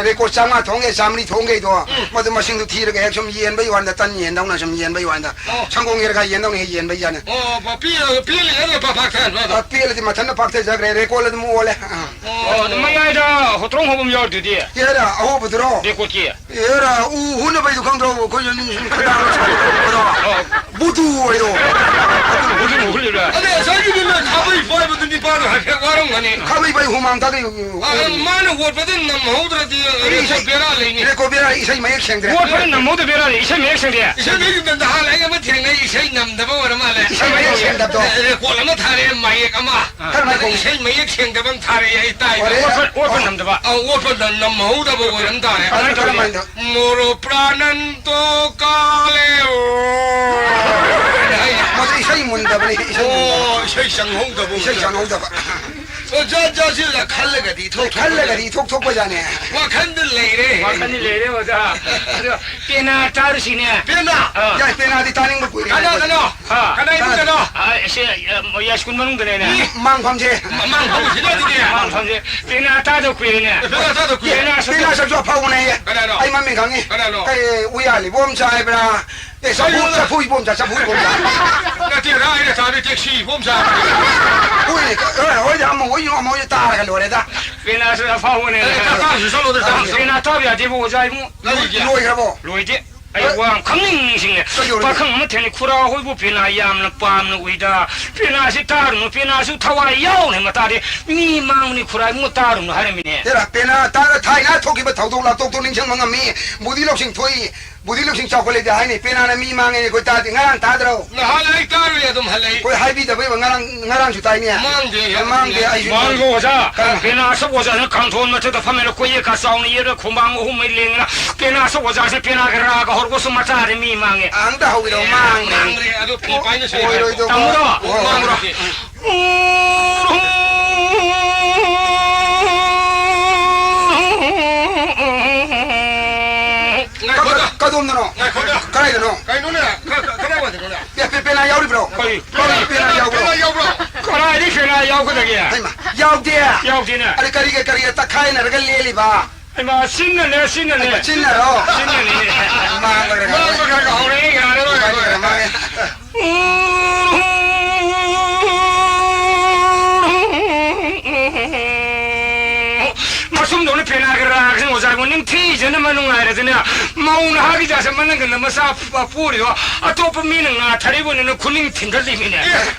ꯔꯦꯀꯣꯔꯗ ꯆꯥꯝꯃꯉꯥ ꯊꯣꯡꯒꯦ, ꯆꯥꯝꯃꯔꯤ ꯊꯣꯡꯒꯦꯗꯣ, ꯎꯝ꯫ ꯃꯗꯨ ꯃꯁꯤꯡꯗꯨ ꯊꯤꯔꯒ ꯍꯦꯛ ꯁꯨꯝ ꯌꯦꯟꯕꯩ ꯋꯥꯅꯤꯗ, ꯇꯟ ꯌꯦꯟꯗꯧꯅ ꯁꯨꯝ ꯌꯦꯟꯕꯩ ꯋꯥꯅꯤꯗ꯫ ꯑꯣ꯫ ꯁꯪꯒꯣꯝ ꯌꯦꯔꯒ ꯌꯦꯟꯗꯧꯅ ꯍꯦꯛ ꯌꯦꯟꯕꯩ ꯌꯥꯅꯤ꯫ ꯑꯣ, ꯄꯦꯜꯂꯤꯉꯩꯗ ꯄꯥꯛ ꯄꯥꯛ ꯊꯥꯍꯟꯕ ꯑꯗꯣ꯫ ꯑ, ꯄꯦꯜꯂꯗꯤ ꯃꯊꯟꯇ ꯄꯥꯛꯊꯖꯈ꯭ꯔꯦ, ꯔꯦꯀꯣꯔꯗ ꯑꯗꯨꯝ ꯑꯣꯜꯂꯦ꯫ ꯑ꯫ ꯑꯣ, ꯑꯗꯨ ꯃꯌꯥꯏꯗ ꯍꯣꯇ꯭ꯔꯣꯡ ꯍꯧꯕ ꯑꯃ ꯌꯥꯎꯔꯤꯗꯨꯗꯤ? ꯑꯦꯔꯥ, ꯑꯍꯧꯕꯗꯨꯔꯣ? ꯔꯦꯀꯣꯔꯗꯀꯤ꯫ ꯑꯦꯔꯥ, ꯎ ꯍꯨꯅꯕꯩꯗꯨ ꯈꯪꯗ꯭ꯔꯣ? ꯑꯩꯈꯣꯏ ꯌꯨꯝ ꯁꯨꯝ ꯈꯗꯥꯡꯗ ꯁꯥꯟꯅꯕꯗꯣ꯫ ꯑꯣ꯫ ꯕꯨꯗꯨ ꯑꯣꯏꯔꯣ꯫ ꯕꯨꯗꯨ ꯍꯨꯜꯂꯤꯕ꯭ꯔꯥ? ꯑꯗꯣ ꯉꯁꯥꯏꯒꯤꯗꯨꯅ ꯈꯥꯕꯩ ꯄꯥꯏꯕꯗꯨ ꯅꯤꯄꯥꯗꯣ ꯍꯥꯏꯐꯦꯠ ꯋꯥꯔꯝꯒꯅꯤ꯫ ꯈꯥꯕꯩ ꯄꯥꯏ ꯍꯨꯃꯥꯡ ꯊꯥꯗꯩ꯫ ꯑ, ꯃꯥꯅ ꯍꯣꯠꯄꯗ ꯅꯝꯍꯧꯗ꯭ꯔꯗꯤ ꯏꯁꯩ, ꯔꯦꯀꯣꯔꯗ ꯕꯦꯔꯥ ꯂꯩꯅꯤ꯫ ꯔꯦꯀꯣꯔꯗ ꯕꯦꯔꯥ, ꯏꯁꯩ ꯃꯌꯦꯛ ꯁꯦꯡꯗ꯭ꯔꯦ꯫ ꯍꯣꯠꯄꯗ ꯅꯝꯍꯧꯗ ꯕꯦꯔꯥ ꯂꯩ, ꯏꯁꯩ ꯃꯌꯦꯛ ꯁꯦꯡꯗꯦ꯫ ꯏꯁꯩ ꯃꯌꯦꯛ ꯅꯝꯗ ꯍꯥꯟꯅ ꯑꯩ ꯑꯃ ꯊꯦꯡꯅꯩ, ꯏꯁꯩ ꯅꯝꯗꯕ ꯑꯣꯏꯔ ꯃꯥꯜꯂꯦ꯫ ꯏꯁꯩ ꯃꯌꯦꯛ ꯁꯦꯡꯗꯕꯗꯣ꯫ ꯔꯦꯀꯣꯔꯗ ꯑꯃ ꯊꯥꯔꯛꯑꯦ, ꯃꯌꯦꯛ ꯑꯃ꯫ ꯑ꯫ ꯀꯔꯝꯍꯥꯏꯅ ꯑꯗ ꯇꯧꯕ? ꯏꯁꯩ ꯃꯌꯦꯛ ꯁꯦꯡꯗꯕ ꯑꯃ ꯊꯥꯔꯛꯑꯦ, ꯑꯩ ꯇꯥꯏꯕ꯫ ꯑꯣꯏꯔꯦ꯫ ꯑꯣꯠꯄ, ꯑꯣꯠꯄ ꯑꯣ꯫ ꯅꯝꯗꯕ꯫ ꯑ, ꯑꯣꯠꯄ ꯅꯝ-, ꯅꯝꯍꯧꯗꯕ ꯑꯣꯏꯔꯝ ꯇꯥꯔꯦ꯫ ꯀꯃꯥꯏꯅ ꯇꯧꯕ? ꯀꯔꯝꯍꯥꯏꯅ ꯇꯧꯕ? ꯃꯣꯔꯣ ꯄ꯭ꯔꯥꯅꯟꯗꯣ ꯀꯥꯂꯦ ꯑꯣ꯫ ꯃꯗꯨ ꯏꯁꯩ ꯃꯨꯟꯗꯕꯅꯤ, ꯏꯁꯩ ꯃꯨꯟꯗꯕ꯫ ꯑꯣ, ꯏꯁꯩ ꯆꯪꯍꯧꯗꯕ ꯏꯁꯩ ꯑꯣꯏꯔꯦ꯫ ꯆꯪꯍꯧꯗꯕ꯫ ꯑꯣ, ꯖꯥꯠ ꯖꯥꯠꯁꯤꯗ ꯈꯜꯂꯒꯗꯤ ꯏꯊꯣꯛ ꯊꯣꯛꯄ ꯈꯜꯂꯒꯗꯤ ꯏꯊꯣꯛ ꯊꯣꯛꯄꯖꯥꯠꯅꯦ꯫ ꯋꯥꯈꯟꯗ ꯂꯩꯔꯦ꯫ ꯋꯥꯈꯟꯗ ꯂꯩꯔꯦ, ꯑꯣꯖꯥ꯫ ꯑꯗꯣ ꯄꯦꯅꯥ ꯇꯥꯔꯨꯁꯤꯅꯦ꯫ ꯄꯦꯅꯥ? ꯑꯥ꯫ ꯌꯥꯏ, ꯄꯦꯅꯥꯗꯤ ꯇꯥꯅꯤꯡꯕ ꯀꯨꯏꯔꯦ꯫ ꯀꯅꯥꯗꯅꯣ? ꯑꯥ꯫ ꯀꯅꯥ ꯏꯃꯨꯡꯗꯅꯣ? ꯑꯥ, ꯑꯁꯤ, ꯑ, ꯌꯥꯏꯁ꯭ꯀꯨꯜ ꯃꯅꯨꯡꯗꯅꯦꯅꯦ꯫ ꯃꯤ ꯃꯥꯡꯐꯝꯁꯦ꯫ ꯃ-, ꯃꯥꯡꯐꯝꯁꯤꯗ ꯑꯗꯨꯗꯤ꯫ ꯃꯥꯡꯐꯝꯁꯦ꯫ ꯄꯦꯅꯥ ꯇꯥꯗ ꯀꯨꯏꯔꯦꯅꯦ꯫ ꯄꯦꯅꯥ ꯇꯥꯗ ꯀꯨꯏꯔꯦ꯫ ꯄꯦꯅꯥ ꯁꯛ-, ꯄꯦꯅꯥ ꯁꯛꯁꯨ ꯑꯐꯥꯎꯕꯅꯦ꯫ ꯀꯅꯥꯅꯣ? ꯑꯩ ꯃꯃꯤꯡ ꯈꯪꯉꯤ꯫ ꯀꯅꯥꯅꯣ? ꯀꯩ, ꯎꯌꯥ ꯂꯤꯕꯣꯝꯆꯥ ꯍꯥꯏꯕ꯭ꯔꯥ? ꯑꯦ, ꯆꯐꯨ, ꯑꯩꯉꯣꯟꯗ ꯆꯐꯨ ꯏꯕꯣꯝꯆꯥ, ꯆꯐꯨ ꯏꯕꯣꯝꯆꯥ꯫ ꯅꯠꯇꯦꯗ, ꯑꯩꯅ ꯆꯥꯕꯤ ꯇꯦꯛꯁꯤ ꯏꯕꯣꯝꯆꯥ꯫ ꯍꯣꯏꯅꯦ, ꯍꯣꯏ, ꯍꯣꯏ, ꯑꯃ ꯍꯣꯏ, ꯑꯃ ꯍꯣꯏ ꯇꯥꯔꯒ ꯂꯣꯏꯔꯦꯗ꯫ ꯄꯦꯅꯥꯁꯨ ꯑꯐꯥꯎꯕꯅꯦ꯫ ꯑꯦ, ꯆꯥꯛ ꯆꯥꯔꯁꯨ ꯆꯠꯂꯣꯗ, ꯆꯥꯔꯁꯨ ꯆꯠꯂꯣ꯫ ꯄꯦꯅꯥ ꯇꯥꯕ ꯌꯥꯗꯦꯕꯣ, ꯑꯣꯖꯥ ꯏꯕꯨꯡꯉꯣ꯫ ꯀꯔꯤꯒꯤ? ꯂꯣꯏꯈ꯭ꯔꯕꯣ? ꯂꯣꯏꯗꯦ꯫ ꯑꯩ ꯑꯦ? ꯋꯥ ꯑꯃ ꯈꯪꯅꯤꯡ ꯅꯤꯡꯁꯤꯡꯉꯦ꯫ ꯀꯩꯗꯧꯔꯒꯦ? ꯄꯥꯈꯪ ꯑꯃ ꯊꯦꯡꯅꯩ, "ꯈꯨꯔꯥ ꯍꯣꯏꯕꯨ ꯄꯦꯅꯥ ꯌꯥꯝꯅ ꯄꯥꯝꯅ ꯎꯏꯗ, ꯄꯦꯅꯥꯁꯤ ꯇꯥꯔꯨꯅꯨ, ꯄꯦꯅꯥꯁꯨ ꯊꯋꯥꯏ ꯌꯥꯎꯅ ꯃꯇꯥꯗꯤ ꯃꯤ ꯃꯥꯡꯕꯅꯤ, ꯈꯨꯔꯥ ꯏꯕꯨꯡꯉꯣ ꯇꯥꯔꯨꯅꯨ" ꯍꯥꯏꯔꯝꯃꯤꯅꯦ꯫ ꯍꯦꯔꯥ, ꯄꯦꯅꯥ ꯇꯥꯔ ꯊꯥꯏꯅ ꯊꯣꯛꯈꯤꯕ ꯊꯧꯗꯣꯛ ꯂꯥꯊꯣꯛꯇꯣ ꯅꯤꯡꯁꯤꯡꯕ ꯉꯝꯃꯤ꯫ ꯕꯨꯙꯤ ꯂꯧꯁꯤꯡ ꯊꯣꯛꯏ, ꯕꯨꯙꯤ ꯂꯧꯁꯤꯡ ꯆꯥꯎꯈꯠꯂꯦꯗꯤ ꯍꯥꯏꯅꯤ꯫ ꯄꯦꯅꯥꯅ ꯃꯤ ꯃꯥꯡꯉꯦꯅꯦ ꯑꯩꯈꯣꯏ ꯇꯥꯗꯦ꯫ ꯉꯔꯥꯡ ꯇꯥꯗ꯭ꯔꯣ? ꯅꯍꯥꯟ ꯑꯩ ꯇꯥꯔꯨꯏ, ꯑꯗꯨꯝ ꯍꯜꯂꯛꯏ꯫ ꯑꯩꯈꯣꯏ ꯍꯥꯏꯕꯤꯗꯕꯩ ꯉꯔꯥꯡ, ꯉꯔꯥꯡꯁꯨ ꯇꯥꯏꯅꯦ꯫ ꯃꯥꯡꯗꯦ, ꯃꯥꯡꯗꯦ, ꯑꯩꯁꯨ ꯃꯥꯡꯗꯦ, ꯑꯣꯖꯥ꯫ ꯀꯔꯝ- ꯄꯦꯅꯥ ꯑꯁꯛ ꯑꯣꯖꯥꯁꯤꯅ ꯀꯥꯡꯊꯣꯟ ꯃꯊꯛꯇ ꯐꯝꯃꯦꯅ ꯀꯣꯌꯦꯠꯀ ꯆꯥꯎꯅ ꯌꯦꯠꯂ ꯈꯣꯡꯕꯥꯡ ꯑꯍꯨꯝ ꯃꯩ ꯂꯦꯡꯉꯦꯅ ꯄꯦꯅꯥ ꯑꯁꯛ ꯑꯣꯖꯥꯁꯤꯅ ꯄꯦꯅꯥꯒ ꯔꯥꯒ ꯍꯧꯔꯒꯁꯨ ꯃꯆꯥꯗꯤ ꯃꯤ ꯃꯥꯡꯉꯦ꯫ ꯑꯝꯇ ꯍꯧꯒꯗꯧ ꯃꯥꯡꯉꯦ꯫ ꯃꯥꯡꯒ꯭ꯔꯦ, ꯑꯗꯨ ꯐꯤ ꯄꯥꯏꯅ ꯁꯣꯏ ꯍꯥꯏꯕ꯫ ꯑꯣꯏꯔꯣꯏꯗꯧꯕ꯫ ꯇꯥꯃꯣꯗꯣ, ꯑꯣ꯫ ꯃꯥꯡꯒ꯭ꯔꯣ꯫ ꯎꯝ, ꯀꯗꯥꯏꯗꯅꯣ? ꯉꯥꯏꯈꯣꯅꯦ꯫ ꯀꯗꯥꯏꯗꯅꯣ? ꯀꯩꯅꯣꯅꯦ? ꯀ-, ꯀ-, ꯀꯗꯥꯏꯋꯥꯏꯗꯅꯣꯅꯦ? ꯄꯦ-, ꯄꯦ-, ꯄꯦꯅꯥ ꯌꯥꯎꯔꯤꯕ꯭ꯔꯣ? ꯀꯔꯤ? ꯀꯔꯤ ꯄꯦꯅꯥ ꯌꯥꯎꯕ꯭ꯔꯣ? ꯄꯦꯅꯥ ꯌꯥꯎꯕ꯭ꯔꯣ? ꯀꯗꯥꯏꯗꯒꯤ ꯄꯦꯅꯥ ꯌꯥꯎꯒꯗꯒꯦ? ꯍꯩꯃꯥ, ꯌꯥꯎꯗꯦ? ꯌꯥꯎꯗꯦꯅꯦ꯫ ꯑꯗ ꯀꯔꯤꯒ ꯀꯔꯤꯒ ꯇꯛꯈꯥꯏꯅꯔꯒ ꯂꯦꯜꯂꯤꯕ? ꯍꯩꯃꯥ, ꯆꯤꯟꯅꯅꯦ, ꯆꯤꯟꯅꯅꯦ꯫ ꯍꯩꯃꯥ, ꯆꯤꯟꯅꯔꯣ? ꯆꯤꯟꯅꯅꯦ꯫ ꯃꯥꯡꯂꯣꯏꯔꯦ, ꯃꯥꯡꯂꯣꯏꯔꯦ꯫ ꯃꯥꯡꯂꯣꯏꯔꯦ, ꯍꯧꯔꯦ, ꯌꯥꯔꯔꯣꯏ, ꯃꯥꯡꯂꯣꯏꯔꯦ, ꯌꯥꯔꯔꯣꯏ꯫ ꯃꯥꯡꯂꯣꯏꯔꯦ꯫ ꯃꯁꯨꯝꯗꯧꯅ ꯄꯦꯅꯥꯒ ꯔꯥꯒꯁꯤꯅ ꯑꯣꯖꯥꯕꯨ ꯅꯤꯡꯊꯤꯖꯅ ꯃꯅꯨꯡꯉꯥꯏꯔꯗꯅ, ꯃꯧ ꯅꯍꯥꯒꯤ ꯖꯥꯠꯁꯦ ꯃꯅꯪꯒꯟꯗ ꯃꯆꯥ ꯄ-, ꯄꯣꯔꯤꯗꯣ ꯑꯇꯣꯞꯄ ꯃꯤꯅ ꯉꯥ ꯊꯥꯔꯤꯕꯅꯤꯅ ꯈꯨꯅꯤꯡ ꯊꯤꯟꯒꯠꯂꯤꯃꯤꯅꯦ꯫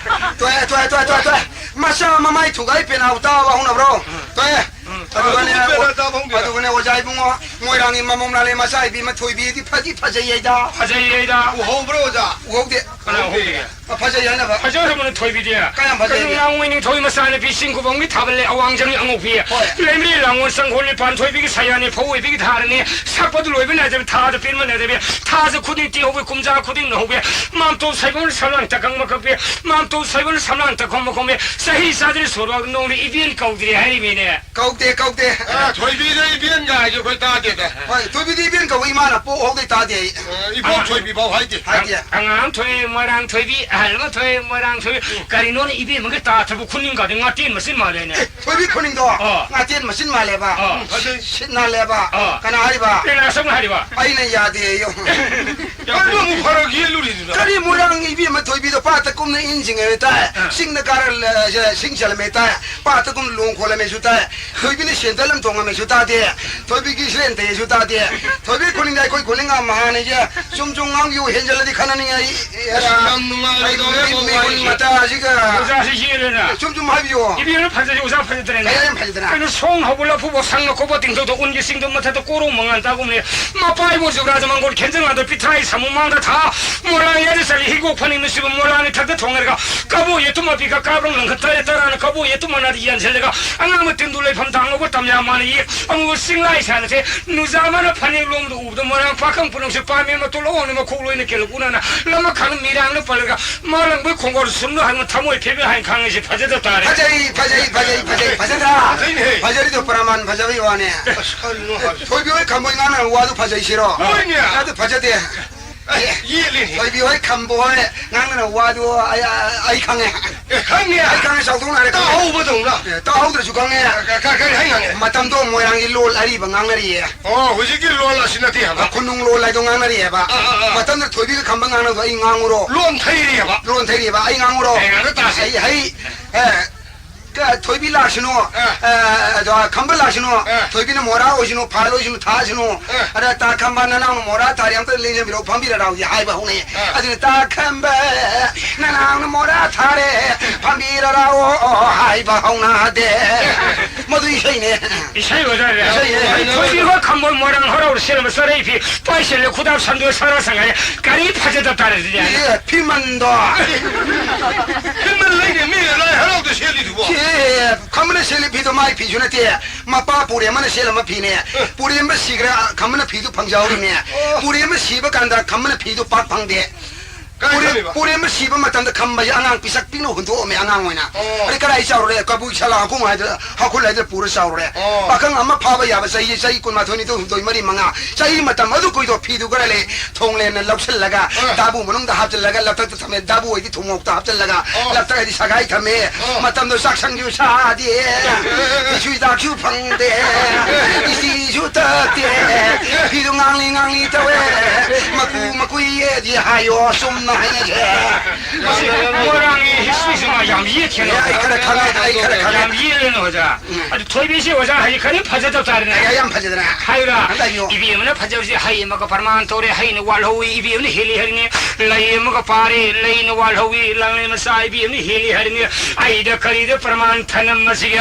ꯇꯣꯛꯑꯦ, ꯇꯣꯛꯑꯦ, ꯇꯣꯛꯑꯦ, ꯇꯣꯛꯑꯦ, ꯇꯣꯛꯑꯦ꯫ ꯃꯆꯥ ꯃꯃꯥꯏ ꯊꯨꯒꯥꯏ ꯄꯦꯅꯥꯕꯨ ꯇꯥꯕ ꯍꯧꯅꯕ꯭ꯔꯣ? ꯇꯣꯛꯑꯦ꯫ ꯎꯝ꯫ ꯑꯗꯨꯒꯅꯦ, ꯑꯗꯨ ꯄꯦꯅꯥ ꯇꯥꯕ ꯍꯧꯅꯕ꯭ꯔꯣ? ꯑꯗꯨꯒꯅꯦ, ꯑꯣꯖꯥ ꯏꯕꯨꯡꯉꯣ, ꯃꯣꯏꯔꯥꯡꯒꯤ ꯃꯃꯣꯝ ꯂꯥꯂꯦ ꯃꯆꯥ ꯏꯕꯤ ꯃꯊꯣꯏꯕꯤꯗꯤ ꯐꯗꯤ ꯐꯖꯩ ꯍꯥꯏꯗ꯫ ꯐꯖꯩ ꯍꯥꯏꯗ꯫ ꯎꯍꯧꯕ꯭ꯔꯣ, ꯑꯣꯖꯥ? ꯎꯍꯧꯗꯦ꯫ ꯀꯅꯥ ꯎꯍꯧꯗꯦ? ꯑ, ꯐꯖꯩ ꯍꯥꯏꯅꯕ꯫ ꯐꯖꯈ꯭ꯔꯕꯅꯦ ꯊꯣꯏꯕꯤꯗꯤ꯫ ꯀꯌꯥꯝ ꯐꯖꯩ? ꯀꯩꯅꯣ, ꯂꯥꯡꯉꯣꯏ ꯅꯤꯡꯊꯧꯒꯤ ꯃꯆꯥꯅꯨꯄꯤ ꯆꯤꯡ ꯈꯨꯕꯝꯒꯤ ꯊꯥꯕꯜꯂꯦ ꯑꯋꯥꯡꯖꯪꯒꯤ ꯑꯉꯧꯕꯤ꯫ ꯍꯣꯏ꯫ ꯂꯩꯃꯔꯤ ꯂꯥꯡꯉꯣꯜ ꯆꯪꯈꯣꯜ ꯅꯤꯄꯥꯟ ꯊꯣꯏꯕꯤꯒꯤ ꯁꯌꯥꯅꯤ ꯐꯧ ꯑꯣꯏꯕꯤꯒꯤ ꯊꯥꯔꯅꯤ꯫ ꯁꯛꯄꯗꯨ ꯂꯣꯏꯕ ꯅꯥꯏꯗꯕꯤ, ꯊꯥꯗ ꯄꯦꯟꯕ ꯅꯥꯏꯗꯕꯤ, ꯊꯥꯁꯨ ꯈꯨꯗꯤꯡ ꯇꯤꯍꯧꯕꯤ, ꯀꯨꯝꯖꯥ ꯈꯨꯗꯤꯡ ꯅꯍꯧꯕꯤ, ꯃꯥꯝꯇꯣꯞ ꯁꯥꯏꯕꯣꯟ ꯁꯝꯂꯥꯡ ꯇꯀꯪ ꯃꯀꯛꯄꯤ, ꯃꯥꯝꯇꯣꯞ ꯁꯥꯏꯕꯣꯟ ꯁꯝꯂꯥꯡ ꯇꯈꯣꯝ ꯃꯈꯣꯝꯕꯤ, ꯆꯍꯤ ꯆꯥꯗ꯭ꯔꯤ ꯁꯣꯔꯣꯛ ꯅꯣꯡꯗꯤ ꯏꯕꯦꯟ ꯀꯧꯗ꯭ꯔꯤ ꯍꯥꯏꯔꯤꯃꯤꯅꯦ꯫ ꯀꯧꯗꯦ, ꯀꯧꯗꯦ꯫ ꯑ, ꯊꯣꯏꯕꯤꯗ ꯏꯕꯦꯟꯒ ꯍꯥꯏꯁꯦ ꯑꯩꯈꯣꯏ ꯇꯥꯗꯦꯗ꯫ ꯍꯣꯏ, ꯊꯣꯏꯕꯤꯗꯤ ꯏꯕꯦꯟ ꯀꯧꯕ ꯏꯃꯥꯅ ꯄꯣꯛꯍꯧꯗꯩ ꯇꯥꯗꯦ ꯑꯩ꯫ ꯑ, ꯏꯕꯣꯛ ꯑꯉꯥꯡ ꯊꯣꯏꯕꯤ ꯐꯥꯎ ꯍꯥꯏꯗꯦ꯫ ꯍꯥꯏꯗꯦ꯫ ꯑꯉꯥꯡ ꯊꯣꯏ ꯃꯣꯏꯔꯥꯡ ꯊꯣꯏꯕꯤ, ꯑꯍꯜ ꯑꯃ ꯊꯣꯏ ꯃꯣꯏꯔꯥꯡ ꯊꯣꯏꯕꯤ꯫ ꯀꯔꯤꯅꯣꯅꯦ ꯏꯕꯦꯝꯃꯒ ꯇꯥꯊꯕ ꯈꯨꯅꯤꯡꯒꯗꯤ ꯉꯥꯇꯦꯟ ꯃꯆꯤꯟ ꯃꯥꯜꯂꯦꯅꯦ꯫ ꯑꯦ, ꯊꯣꯏꯕꯤ ꯈꯨꯅꯤꯡꯗꯣ ꯑꯥ꯫ ꯉꯥꯇꯦꯟ ꯃꯆꯤꯟ ꯃꯥꯜꯂꯦꯕ꯫ ꯑꯥ꯫ ꯁꯤꯠ ꯅꯥꯜꯂꯦꯕ꯫ ꯑꯥ꯫ ꯀꯅꯥ ꯍꯥꯏꯔꯤꯕ? ꯄꯦꯅꯥ ꯁꯛꯅ ꯍꯥꯏꯔꯤꯕ꯫ ꯑꯩꯅ ꯌꯥꯗꯦ ꯑꯌꯣ꯫ ꯀꯔꯤꯅꯣ ꯑꯃꯨꯛ ꯐꯔꯛ ꯌꯦꯠꯂꯨꯔꯤꯗꯨꯅ? ꯀꯔꯤ ꯃꯣꯏꯔꯥꯡ ꯏꯕꯦꯝꯃ ꯊꯣꯏꯕꯤꯗꯣ ꯄꯥꯠꯇ ꯀꯨꯝꯅ ꯏꯟ ꯆꯤꯡꯉꯦ ꯇꯥꯏ꯫ ꯑꯥ꯫ ꯁꯤꯡꯗ ꯀꯥꯔ, ꯑ, ꯁꯤꯡ ꯆꯜꯂꯝꯃꯦ ꯇꯥꯏ꯫ ꯄꯥꯠꯇ ꯀꯨꯝꯅ ꯂꯣꯡ ꯈꯣꯜꯂꯝꯃꯦꯁꯨ ꯇꯥꯏ꯫ ꯊꯣꯏꯕꯤꯅ ꯁꯦꯟꯗꯜ ꯑꯃ ꯇꯣꯡꯉꯝꯃꯦꯁꯨ ꯇꯥꯗꯦ꯫ ꯊꯣꯏꯕꯤꯒꯤ ꯁꯤꯂꯦꯟ ꯇꯩꯌꯦꯁꯨ ꯇꯥꯗꯦ꯫ ꯊꯣꯏꯕꯤ ꯈꯨꯅꯤꯡꯗ ꯑꯩꯈꯣꯏ ꯈꯨꯅꯤꯡ ꯑꯃ ꯍꯥꯟꯅ ꯏꯁꯦ ꯆꯨꯝ ꯆꯨꯝ ꯉꯥꯡꯕꯤꯌꯨ, ꯍꯦꯟꯖꯜꯂꯗꯤ ꯈꯟꯅꯅꯤꯡꯉꯦ ꯑꯩ꯫ ꯑꯁ, ꯌꯥꯝ ꯅꯨꯡꯉꯥꯏꯔꯦ, ꯑꯩ ꯂꯣꯏꯔꯦ, ꯃꯤ-, ꯃꯤ-, ꯃꯤꯍꯨꯟ ꯅꯨꯡꯉꯥꯏꯔꯦ꯫ ꯃꯇꯥꯁꯤꯒ꯫ ꯑꯣꯖꯥꯁꯤ ꯌꯦꯠꯂꯦꯅ꯫ ꯆꯨꯝ ꯆꯨꯝ ꯍꯥꯏꯕꯤꯌꯨ꯫ ꯏꯕꯦꯝꯃ ꯐꯖꯔꯦ, ꯑꯣꯖꯥ ꯐꯖꯗ꯭ꯔꯦꯅꯦ꯫ ꯀꯌꯥ ꯌꯥꯝ ꯐꯖꯗꯅ꯫ ꯀꯩꯅꯣ ꯁꯣꯡ ꯍꯧꯕ ꯂꯐꯨꯕ ꯁꯪꯅ ꯀꯣꯕ ꯇꯤꯡꯊꯧꯗ ꯎꯟꯒꯤ ꯆꯤꯡꯗ ꯃꯊꯛꯇ ꯀꯣꯔꯧ ꯃꯉꯥꯟ ꯇꯥꯒꯨꯝꯅꯦ꯫ ꯃꯄꯥꯏꯕꯨ ꯖꯨꯕ꯭ꯔꯥꯖ ꯃꯪꯒꯣꯜ ꯈꯦꯟꯖꯤꯡ ꯉꯥꯟꯗ ꯄꯤꯊ꯭ꯔꯥꯏ ꯁꯥꯃꯨ ꯃꯥꯡꯗ ꯊꯥ꯫ ꯃꯣꯂꯥꯡ ꯌꯥꯗ ꯆꯠꯂꯤ ꯍꯤꯒꯣꯛ ꯐꯅꯤꯡ ꯅꯨꯡꯁꯤꯕ ꯃꯣꯂꯥꯡꯒꯤ ꯊꯛꯇ ꯊꯣꯡꯅꯔꯒ ꯀꯕꯣ ꯌꯦꯇꯨꯝ ꯑꯄꯤꯒ ꯀꯥꯕ꯭ꯔꯪ ꯂꯪꯈꯠ ꯇꯔꯦ ꯇꯔꯥꯅ ꯀꯕꯣ ꯌꯦꯇꯨꯝ ꯑꯅꯥꯗꯤ ꯌꯥꯟꯁꯤꯜꯂꯒ ꯑꯉꯥꯡꯕ ꯇꯤꯟꯗꯨ ꯂꯩꯐꯝ ꯊꯥꯡ ꯇꯝ ꯌꯥꯝ ꯃꯥꯟꯅꯩꯌꯦ꯫ ꯑꯃꯨꯕ ꯆꯤꯡꯂꯥꯏ ꯁꯥꯟꯅꯁꯦ, ꯅꯨꯖꯥ ꯃꯥꯅ ꯐꯅꯦꯛ ꯂꯣꯝꯗ ꯎꯕꯗ ꯃꯣꯏꯔꯥꯡ ꯄꯥꯈꯪ ꯄꯨꯝꯅꯃꯛꯁꯦ ꯄꯥꯝꯃꯦ꯫ ꯃꯇꯣ ꯂꯧꯍꯣꯡꯅ ꯃꯈꯣꯛ ꯂꯣꯏꯅ ꯀꯦꯜꯂꯛ ꯎꯅꯅ ꯂꯃꯛ ꯈꯥꯅ ꯃꯤꯔꯥꯡꯅ ꯄꯜꯂꯒ ꯃꯥ ꯂꯪꯕꯩ ꯈꯣꯡꯒꯣꯜ ꯁꯨꯝꯅ ꯍꯥꯏꯕ ꯊꯃꯣꯏ ꯐꯦꯕꯦ ꯍꯥꯏꯅ ꯈꯪꯉꯤꯁꯦ ꯐꯖꯗ ꯇꯥꯔꯦ꯫ ꯐꯖꯩ, ꯐꯖꯩ, ꯐꯖꯩ, ꯐꯖꯩ, ꯐꯖꯗ꯭ꯔꯥ? ꯐꯖꯩꯅꯦ꯫ ꯐꯖꯔꯤꯗꯣ ꯄ꯭ꯔꯃꯥꯟ ꯐꯖꯕꯩ ꯋꯥꯅꯦ꯫ ꯑꯁ, ꯀꯔꯤꯅꯣ ꯍꯥꯏꯁꯤꯕꯣ? ꯊꯣꯏꯕꯤ ꯍꯣꯏ ꯈꯝꯕꯣꯏ ꯉꯥꯡꯅ ꯋꯥꯗꯨ ꯐꯖꯩ ꯁꯤꯔꯣ? ꯍꯣꯏꯅꯦ꯫ ꯑꯗꯨ ꯐꯖꯗꯦ꯫ ꯑꯦ, ꯌꯦꯠꯂꯤꯅꯦ꯫ ꯊꯣꯏꯕꯤ ꯍꯣꯏ ꯈꯝꯕ ꯍꯣꯏ ꯉꯥꯡꯅꯅ ꯋꯥꯗꯨ ꯑꯩ, ꯑꯩ, ꯑꯩ ꯈꯪꯉꯦ꯫ ꯑꯦ, ꯈꯪꯉꯦ꯫ ꯑꯩ ꯈꯪꯉꯦ, ꯆꯥꯎꯊꯣꯛꯅ ꯍꯥꯏꯔꯦ, ꯈꯪꯉꯦ꯫ ꯇꯥꯍꯧꯕꯗꯧꯅ꯫ ꯑꯦ, ꯇꯥꯍꯧꯗ꯭ꯔꯁꯨ ꯈꯪꯉꯦ꯫ ꯀ-, ꯀ-, ꯀꯔꯤ ꯍꯥꯏ ꯉꯥꯡꯉꯦ? ꯃꯇꯝꯗꯣ ꯃꯣꯏꯔꯥꯡꯒꯤ ꯂꯣꯜ ꯑꯔꯤꯕ ꯉꯥꯡꯅꯔꯤꯌꯦ꯫ ꯑꯣ, ꯍꯧꯖꯤꯛꯀꯤ ꯂꯣꯜ ꯑꯁꯤ ꯅꯠꯇꯦ ꯍꯥꯏꯕ? ꯈꯨꯅꯨꯡ ꯂꯣꯜ ꯍꯥꯏꯗꯣ ꯉꯥꯡꯅꯔꯤꯑꯕ꯫ ꯑꯥ, ꯑꯥ, ꯑꯥ꯫ ꯃꯇꯝꯗ ꯊꯣꯏꯕꯤꯒ ꯈꯝꯕ ꯉꯥꯡꯅꯕꯗꯣ ꯑꯩ ꯉꯥꯡꯉꯨꯔꯣ? ꯂꯣꯟ ꯊꯩꯔꯤꯑꯕ꯫ ꯂꯣꯟ ꯊꯩꯔꯤꯑꯕ, ꯑꯩ ꯉꯥꯡꯉꯨꯔꯣ? ꯑꯦ, ꯉꯥꯡꯅ ꯇꯥꯁꯤ꯫ ꯑꯩ, ꯑꯩ, ꯑꯦ, ꯀ-, ꯊꯣꯏꯕꯤ ꯂꯥꯛꯁꯅꯨ, ꯑꯥ꯫ ꯑ, ꯑꯗꯣ ꯈꯝꯕ ꯂꯥꯛꯁꯅꯨ, ꯑꯥ꯫ ꯊꯣꯏꯕꯤꯅ ꯃꯣꯔꯥ ꯑꯣꯏꯁꯅꯨ, ꯐꯥꯜ ꯑꯣꯏꯁꯅꯨ, ꯊꯥꯁꯅꯨ꯫ ꯑꯥ꯫ ꯑꯗ ꯇꯥ ꯈꯝꯕ ꯅꯅꯥꯎꯅ ꯃꯣꯔꯥ ꯊꯥꯔꯦ, ꯑꯝꯇ ꯂꯦꯡꯖꯟꯕꯤꯔꯛꯑꯣ, ꯐꯝꯕꯤꯔꯔꯥꯎꯗꯤ ꯍꯥꯏꯕ ꯍꯧꯅꯩ꯫ ꯑꯥ꯫ ꯑꯗꯨꯅ ꯇꯥ ꯈꯝꯕ ꯅꯅꯥꯎꯅ ꯃꯣꯔꯥ ꯊꯥꯔꯦ, ꯐꯝꯕꯤꯔꯔꯥꯎ ꯍꯥꯏꯕ ꯍꯧꯅꯗꯦ꯫ ꯃꯗꯨ ꯏꯁꯩꯅꯦ꯫ ꯏꯁꯩ ꯑꯣꯏꯔꯦ꯫ ꯏꯁꯩꯅꯦ꯫ ꯊꯣꯏꯕꯤ ꯍꯣꯏ ꯈꯝꯕ ꯃꯣꯏꯔꯥꯡ ꯍꯔꯥꯎ ꯁꯦꯝꯕ ꯆꯔꯩ ꯐꯤ ꯄꯥꯏꯁꯤꯜꯂꯦ, ꯈꯨꯗꯥꯞ ꯁꯟꯗꯣꯏ ꯁꯔꯥ ꯁꯉꯥꯏ꯫ ꯀꯔꯤ ꯐꯖꯗꯕ ꯇꯥꯔꯦ ꯑꯗꯨꯗꯤ? ꯑꯦ, ꯐꯤꯃꯟꯗꯣ꯫ ꯐꯤꯃꯟ ꯂꯩꯅꯦ, ꯃꯤ ꯂꯥꯏ ꯍꯔꯥꯎꯗ ꯁꯦꯠꯂꯤꯗꯨꯕꯣ꯫ ꯁꯤ ꯈꯝꯕꯅ ꯁꯦꯠꯂꯤ ꯐꯤꯗꯣ ꯃꯥꯏ ꯐꯤꯁꯨ ꯅꯠꯇꯦ꯫ ꯃꯄꯥ ꯄꯨꯔꯦꯝꯕꯅ ꯁꯦꯠꯂꯝꯕ ꯐꯤꯅꯦ꯫ ꯑꯦ꯫ ꯄꯨꯔꯦꯝꯕ ꯁꯤꯈ꯭ꯔꯦ, ꯈꯝꯕꯅ ꯐꯤꯗꯨ ꯐꯪꯖꯍꯧꯔꯤꯅꯦ꯫ ꯑꯣ꯫ ꯄꯨꯔꯦꯝꯕ ꯁꯤꯕ ꯀꯥꯟꯗ ꯈꯝꯕꯅ ꯐꯤꯗꯨ ꯄꯥꯛ ꯐꯪꯗꯦ꯫ ꯀꯥꯏ ꯄꯨꯔꯦ-, ꯊꯝꯃꯤꯕ? ꯄꯨꯔꯦꯝꯕ ꯁꯤꯕ ꯃꯇꯝꯗ ꯈꯝꯕꯁꯦ ꯑꯉꯥꯡ ꯄꯤꯁꯛ ꯄꯤꯛꯅ ꯍꯨꯟꯗꯣꯛꯑꯝꯃꯦ ꯑꯉꯥꯡ ꯑꯣꯏꯅ꯫ ꯑꯣ꯫ ꯑꯗꯩ ꯀꯗꯥꯏ ꯆꯥꯎꯔꯨꯔꯦ? ꯀꯕꯨꯏ ꯁꯂꯥ ꯍꯀꯨꯝ ꯍꯥꯏꯗ ꯍꯥꯈꯨꯜ ꯍꯥꯏꯗ ꯄꯨꯔ ꯆꯥꯎꯔꯨꯔꯦ꯫ ꯑꯣ꯫ ꯄꯥꯈꯪ ꯑꯃ ꯐꯥꯕ ꯌꯥꯕ ꯆꯍꯤ, ꯆꯍꯤ ꯀꯨꯟꯃꯥꯊꯣꯏ, ꯅꯤꯊꯣꯏ, ꯍꯨꯝꯗꯣꯏ, ꯃꯔꯤ, ꯃꯉꯥ꯫ ꯆꯍꯤ ꯃꯇꯝ ꯑꯗꯨ ꯀꯨꯏꯗꯣ ꯐꯤꯗꯨ ꯈꯔ ꯂꯩ, ꯊꯣꯡꯂꯦꯟꯅ ꯂꯧꯁꯤꯜꯂꯒ, ꯑ꯫ ꯗꯥꯕꯨ ꯃꯅꯨꯡꯗ ꯍꯥꯞꯆꯤꯜꯂꯒ, ꯂꯧꯊꯛꯇ ꯊꯝꯃꯦ, ꯗꯥꯕꯨ ꯑꯣꯏꯗꯤ ꯊꯨꯝꯃꯣꯛꯇ ꯍꯥꯞꯆꯤꯜꯂꯒ, ꯑ꯫ ꯂꯧꯊꯛ ꯍꯥꯏꯗꯤ ꯁꯒꯥꯏ ꯊꯝꯃꯦ꯫ ꯑ꯫ ꯃꯇꯝꯗꯣ ꯆꯥꯛꯁꯪꯁꯨ ꯁꯥꯗꯦ, ꯏꯁꯨ ꯍꯤꯗꯥꯛꯁꯨ ꯐꯪꯗꯦ, ꯏꯁꯤꯁꯨ ꯊꯛꯇꯦ, ꯐꯤꯗꯨ ꯉꯥꯡꯂꯤ ꯉꯥꯡꯂꯤ ꯇꯧꯋꯦ, ꯃꯀꯨ ꯃꯀꯨꯏ ꯑꯦꯗꯤ ꯍꯥꯏꯌꯣ, ꯆꯨꯝꯅ ꯍꯥꯏꯅꯁꯦ꯫ ꯃꯁꯤ ꯃꯣꯏꯔꯥꯡꯒꯤ historyꯁꯤ ꯃꯥ ꯌꯥꯝ ꯌꯦꯠꯈꯤꯅ꯫ ꯑꯦ, ꯑꯩ ꯈꯔ ꯈꯪꯉꯦ, ꯑꯩ ꯈꯔ ꯈꯪꯉꯦ꯫ ꯌꯥꯝ ꯌꯦꯠꯂꯦꯅ ꯑꯣꯖꯥ꯫ ꯎꯝ꯫ ꯑꯗꯨ ꯊꯣꯏꯕꯤꯁꯤ ꯑꯣꯖꯥ ꯍꯥꯏꯗꯤ ꯈꯔꯗꯤ ꯐꯖꯗꯕ ꯇꯥꯔꯦꯅꯦ꯫ ꯑꯦ, ꯌꯥꯝ ꯐꯖꯗꯅ꯫ ꯍꯥꯏꯔꯥ? ꯑꯝꯇ ꯍꯥꯏꯕꯤꯌꯨ꯫ ꯏꯕꯦꯝꯃꯅ ꯐꯖꯕꯁꯤ ꯍꯩ ꯑꯃꯒ ꯄ꯭ꯔꯃꯥꯟ ꯇꯧꯔꯦ, ꯍꯩꯅ ꯋꯥꯠꯍꯧꯋꯤ, ꯏꯕꯦꯝꯃꯅ ꯍꯦꯜꯂꯤ ꯍꯥꯏꯔꯤꯅꯦ꯫ ꯂꯩ ꯑꯃꯒ ꯄꯥꯔꯦ, ꯂꯩꯅ ꯋꯥꯠꯍꯧꯋꯤ, ꯂꯥꯡꯂꯩ ꯃꯆꯥ ꯏꯕꯦꯝꯃꯅ ꯍꯦꯜꯂꯤ ꯍꯥꯏꯔꯤꯅꯦ꯫ ꯑꯩꯗ ꯀꯔꯤꯗ ꯄ꯭ꯔꯃꯥꯟ ꯊꯅꯝꯃꯁꯤꯒꯦ?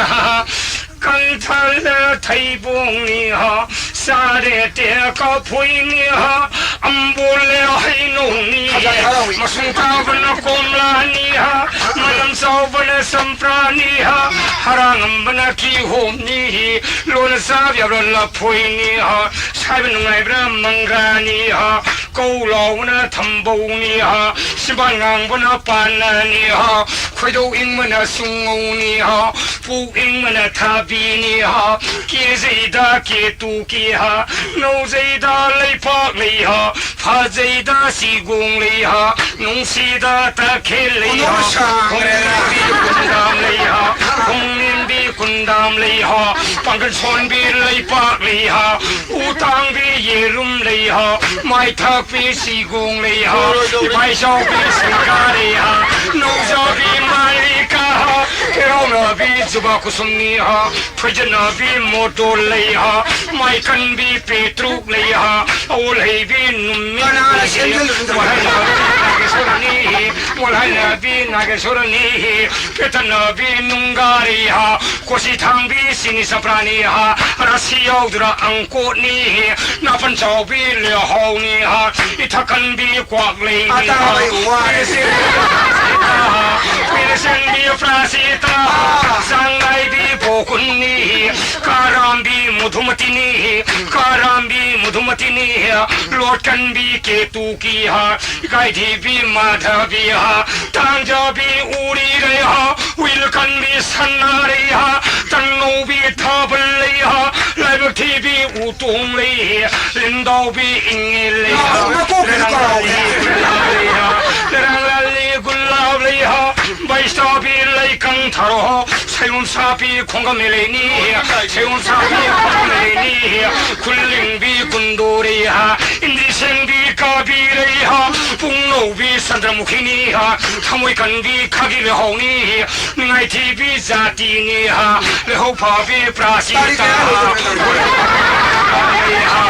ꯀꯪꯊꯔ ꯊꯩꯕꯣꯡꯅꯤ ꯍꯥ, ꯆꯥꯔꯦ ꯇꯦꯛ ꯀꯐꯣꯏꯅꯤ ꯍꯥ, ꯑꯝꯕꯣꯜꯂꯦ ꯍꯩꯅꯧꯅꯤ, ꯐꯖꯩ, ꯍꯔꯥꯎꯏ꯫ ꯃꯁꯨꯡ ꯇꯥꯕꯅ ꯀꯣꯝꯂꯥꯅꯤ ꯍꯥ, ꯃꯅꯝ ꯆꯥꯎꯕꯅ ꯆꯝꯄ꯭ꯔꯥꯅꯤ ꯍꯥ, ꯍꯔꯥꯡꯉꯝꯕꯅ ꯀꯤꯍꯣꯝꯅꯤ ꯍꯤ, ꯂꯣꯟꯅ ꯆꯥꯕ ꯌꯥꯕ꯭ꯔꯥ ꯂꯐꯣꯏꯅꯤ ꯍꯥ, ꯁꯥꯏꯕ ꯅꯨꯡꯉꯥꯏꯕ꯭ꯔꯥ ꯃꯪꯒ꯭ꯔꯥꯅꯤ ꯍꯥ, ꯀꯧ ꯂꯥꯎꯕꯅ ꯊꯝꯕꯧꯅꯤ ꯍꯥ, ꯁꯤꯝꯕꯥꯜ ꯉꯥꯡꯕꯅ ꯄꯥꯟꯅꯅꯤ ꯍꯥ, ꯈꯣꯏꯗꯧ ꯏꯪꯕꯅ ꯁꯨꯡꯉꯧꯅꯤ ꯍꯥ, ꯄꯨꯛ ꯏꯪꯕꯅ ꯊꯥꯕꯤꯅꯤ ꯍꯥ, ꯀꯦꯖꯩꯗ ꯀꯦꯇꯨꯀꯤ ꯍꯥ, ꯅꯧꯖꯩꯗ ꯂꯩꯄꯥꯛ ꯂꯩ ꯍꯥ, ꯐꯖꯩꯗ ꯁꯤꯒꯣꯡ ꯂꯩ ꯍꯥ, ꯅꯨꯡꯁꯤꯗ ꯇꯈꯦꯜ ꯂꯩ ꯍꯥ, ꯀꯣꯟꯗꯣꯡ ꯁꯥꯡꯈ꯭ꯔꯦꯗ꯫ ꯈꯣꯡꯅꯦꯝꯕꯤ ꯀꯨꯟꯗꯥꯝ ꯂꯩ ꯍꯥ, ꯈꯣꯡꯅꯦꯝꯕꯤ ꯀꯨꯟꯗꯥꯝ ꯂꯩ ꯍꯥ, ꯄꯥꯡꯒꯜ ꯁꯣꯟꯕꯤ ꯂꯩꯄꯥꯛ ꯂꯩ ꯍꯥ, ꯎꯇꯥꯡꯕꯤ ꯌꯦꯔꯨꯝ ꯂꯩ ꯍꯥ, ꯃꯥꯏ ꯊꯥꯛꯄꯤ ꯁꯤꯒꯣꯡ ꯂꯩ ꯍꯥ, ꯏꯄꯥ ꯏꯆꯥꯎꯕꯤ ꯁꯤꯡꯒꯥ ꯂꯩ ꯍꯥ, ꯅꯧꯖꯥꯕꯤ ꯃꯥꯂꯤꯀꯥ ꯍꯥ, ꯀꯦꯔꯥꯎꯅꯕꯤ ꯖꯨꯕꯥ ꯀꯨꯁꯨꯝꯅꯤ ꯍꯥ, ꯐꯣꯏꯖꯅꯕꯤ ꯃꯣꯇꯣꯔ ꯂꯩ ꯍꯥ, ꯃꯥꯏꯀꯟꯕꯤ ꯄꯦꯇ꯭ꯔꯨꯛ ꯂꯩ ꯍꯥ, ꯑꯣꯜꯍꯩꯕꯤ ꯅꯨꯃꯤꯠ ꯀꯅꯥꯅ ꯂꯩ ꯍꯥ, ꯁꯦꯝꯖꯤꯜꯂꯨꯅꯣ? ꯃꯣꯜꯍꯩꯅꯕꯤ ꯅꯥꯒꯦꯁꯣꯔꯅꯤ ꯍꯤ, ꯃꯣꯜꯍꯩꯅꯕꯤ ꯅꯥꯒꯦꯁꯣꯔꯅꯤ ꯍꯤ, ꯄꯦꯇꯅꯕꯤ ꯅꯨꯡꯒꯥꯔꯤ ꯍꯥ, ꯀꯣꯁꯤ ꯊꯥꯡꯕꯤ ꯁꯤꯅꯤ ꯆꯝꯄ꯭ꯔꯥꯅꯤ ꯍꯥ, ꯔꯥꯁꯤ ꯌꯥꯎꯗ꯭ꯔꯥ ꯑꯪꯀꯣꯠꯅꯤ ꯍꯤ, ꯅꯥꯄꯟ ꯆꯥꯎꯕꯤ ꯂꯦꯍꯥꯎꯅꯤ ꯍꯥ, ꯏꯊꯛ ꯀꯟꯕꯤ ꯀ꯭ꯋꯥꯛꯂꯩꯅꯤ ꯍꯥ, ꯑꯇꯥꯕꯩ ꯋꯥꯔꯦ꯫ ꯄꯤꯔꯁꯦꯟꯕꯤ ꯄ꯭ꯔꯥꯁꯤꯇꯥ ꯍꯥ, ꯆꯥꯡ ꯅꯥꯏꯕꯤ ꯄꯣꯀꯨꯟꯅꯤ ꯍꯤ, ꯀꯥꯔꯥꯝꯕꯤ ꯃꯙꯨꯃꯇꯤꯅꯤ ꯍꯤ, ꯀꯥꯔꯥꯝꯕꯤ ꯃꯙꯨꯃꯇꯤꯅꯤ ꯍꯤ, ꯂꯣꯠꯀꯟꯕꯤ ꯀꯦꯇꯨꯀꯤ ꯍꯥ, ꯏꯀꯥꯏꯊꯤꯕꯤ ꯃꯥꯙꯕꯤ ꯍꯥ, ꯇꯥꯡꯖꯥꯕꯤ ꯎꯔꯤ ꯂꯩ ꯍꯥ, ꯎꯏꯜ ꯀꯟꯕꯤ ꯁꯅꯥ ꯂꯩ ꯍꯥ, ꯇꯟꯅꯧꯕꯤ ꯊꯥꯕꯜ ꯂꯩ ꯍꯥ, ꯂꯥꯏꯕꯛ ꯊꯤꯕꯤ ꯎꯇꯣꯡ ꯂꯩ ꯍꯤ, ꯂꯤꯟꯗꯥꯎꯕꯤ ꯏꯪꯉꯦꯜ ꯂꯩ ꯍꯥ, ꯅꯀꯣꯛ, ꯅꯀꯣꯛꯀꯤꯁꯨ ꯀꯥꯎꯔꯦ꯫ ꯂꯩ ꯍꯥ, ꯂꯩꯔꯥꯡ ꯂꯥꯜꯂꯤ ꯒꯨꯂꯥꯞ ꯂꯩ ꯍꯥ, ꯕꯩꯁꯥꯕꯤ ꯂꯩꯀꯪ ꯊꯥꯔꯣ ꯍꯥ, ꯁꯩꯔꯨꯝ ꯁꯥꯕꯤ ꯈꯣꯡꯒꯝ ꯂꯩꯅꯤ ꯍꯤ, ꯁꯩꯔꯨꯝ ꯁꯥꯕꯤ ꯈꯣꯡꯒꯝ ꯂꯩꯅꯤ ꯍꯤ, ꯈꯨꯜꯂꯤꯡꯕꯤ ꯒꯨꯟꯗꯣꯔꯤ ꯍꯥ, ꯏꯟꯗꯤ ꯁꯦꯡꯕꯤ ꯀꯥꯕꯤ ꯂꯩ ꯍꯥ, ꯄꯨꯡꯅꯧꯕꯤ ꯆꯟꯗ꯭ꯔꯃꯨꯈꯤꯅꯤ ꯍꯥ, ꯊꯃꯣꯏ ꯀꯟꯕꯤ ꯈꯥꯒꯤ ꯂꯩꯍꯥꯎꯅꯤ ꯍꯤ, ꯅꯤꯡꯉꯥꯏꯊꯤꯕꯤ ꯖꯥꯇꯤꯅꯤ ꯍꯥ, ꯂꯩꯍꯧ ꯐꯥꯕꯤ ꯄ꯭ꯔꯥꯁꯤꯇꯥ ꯍꯥ,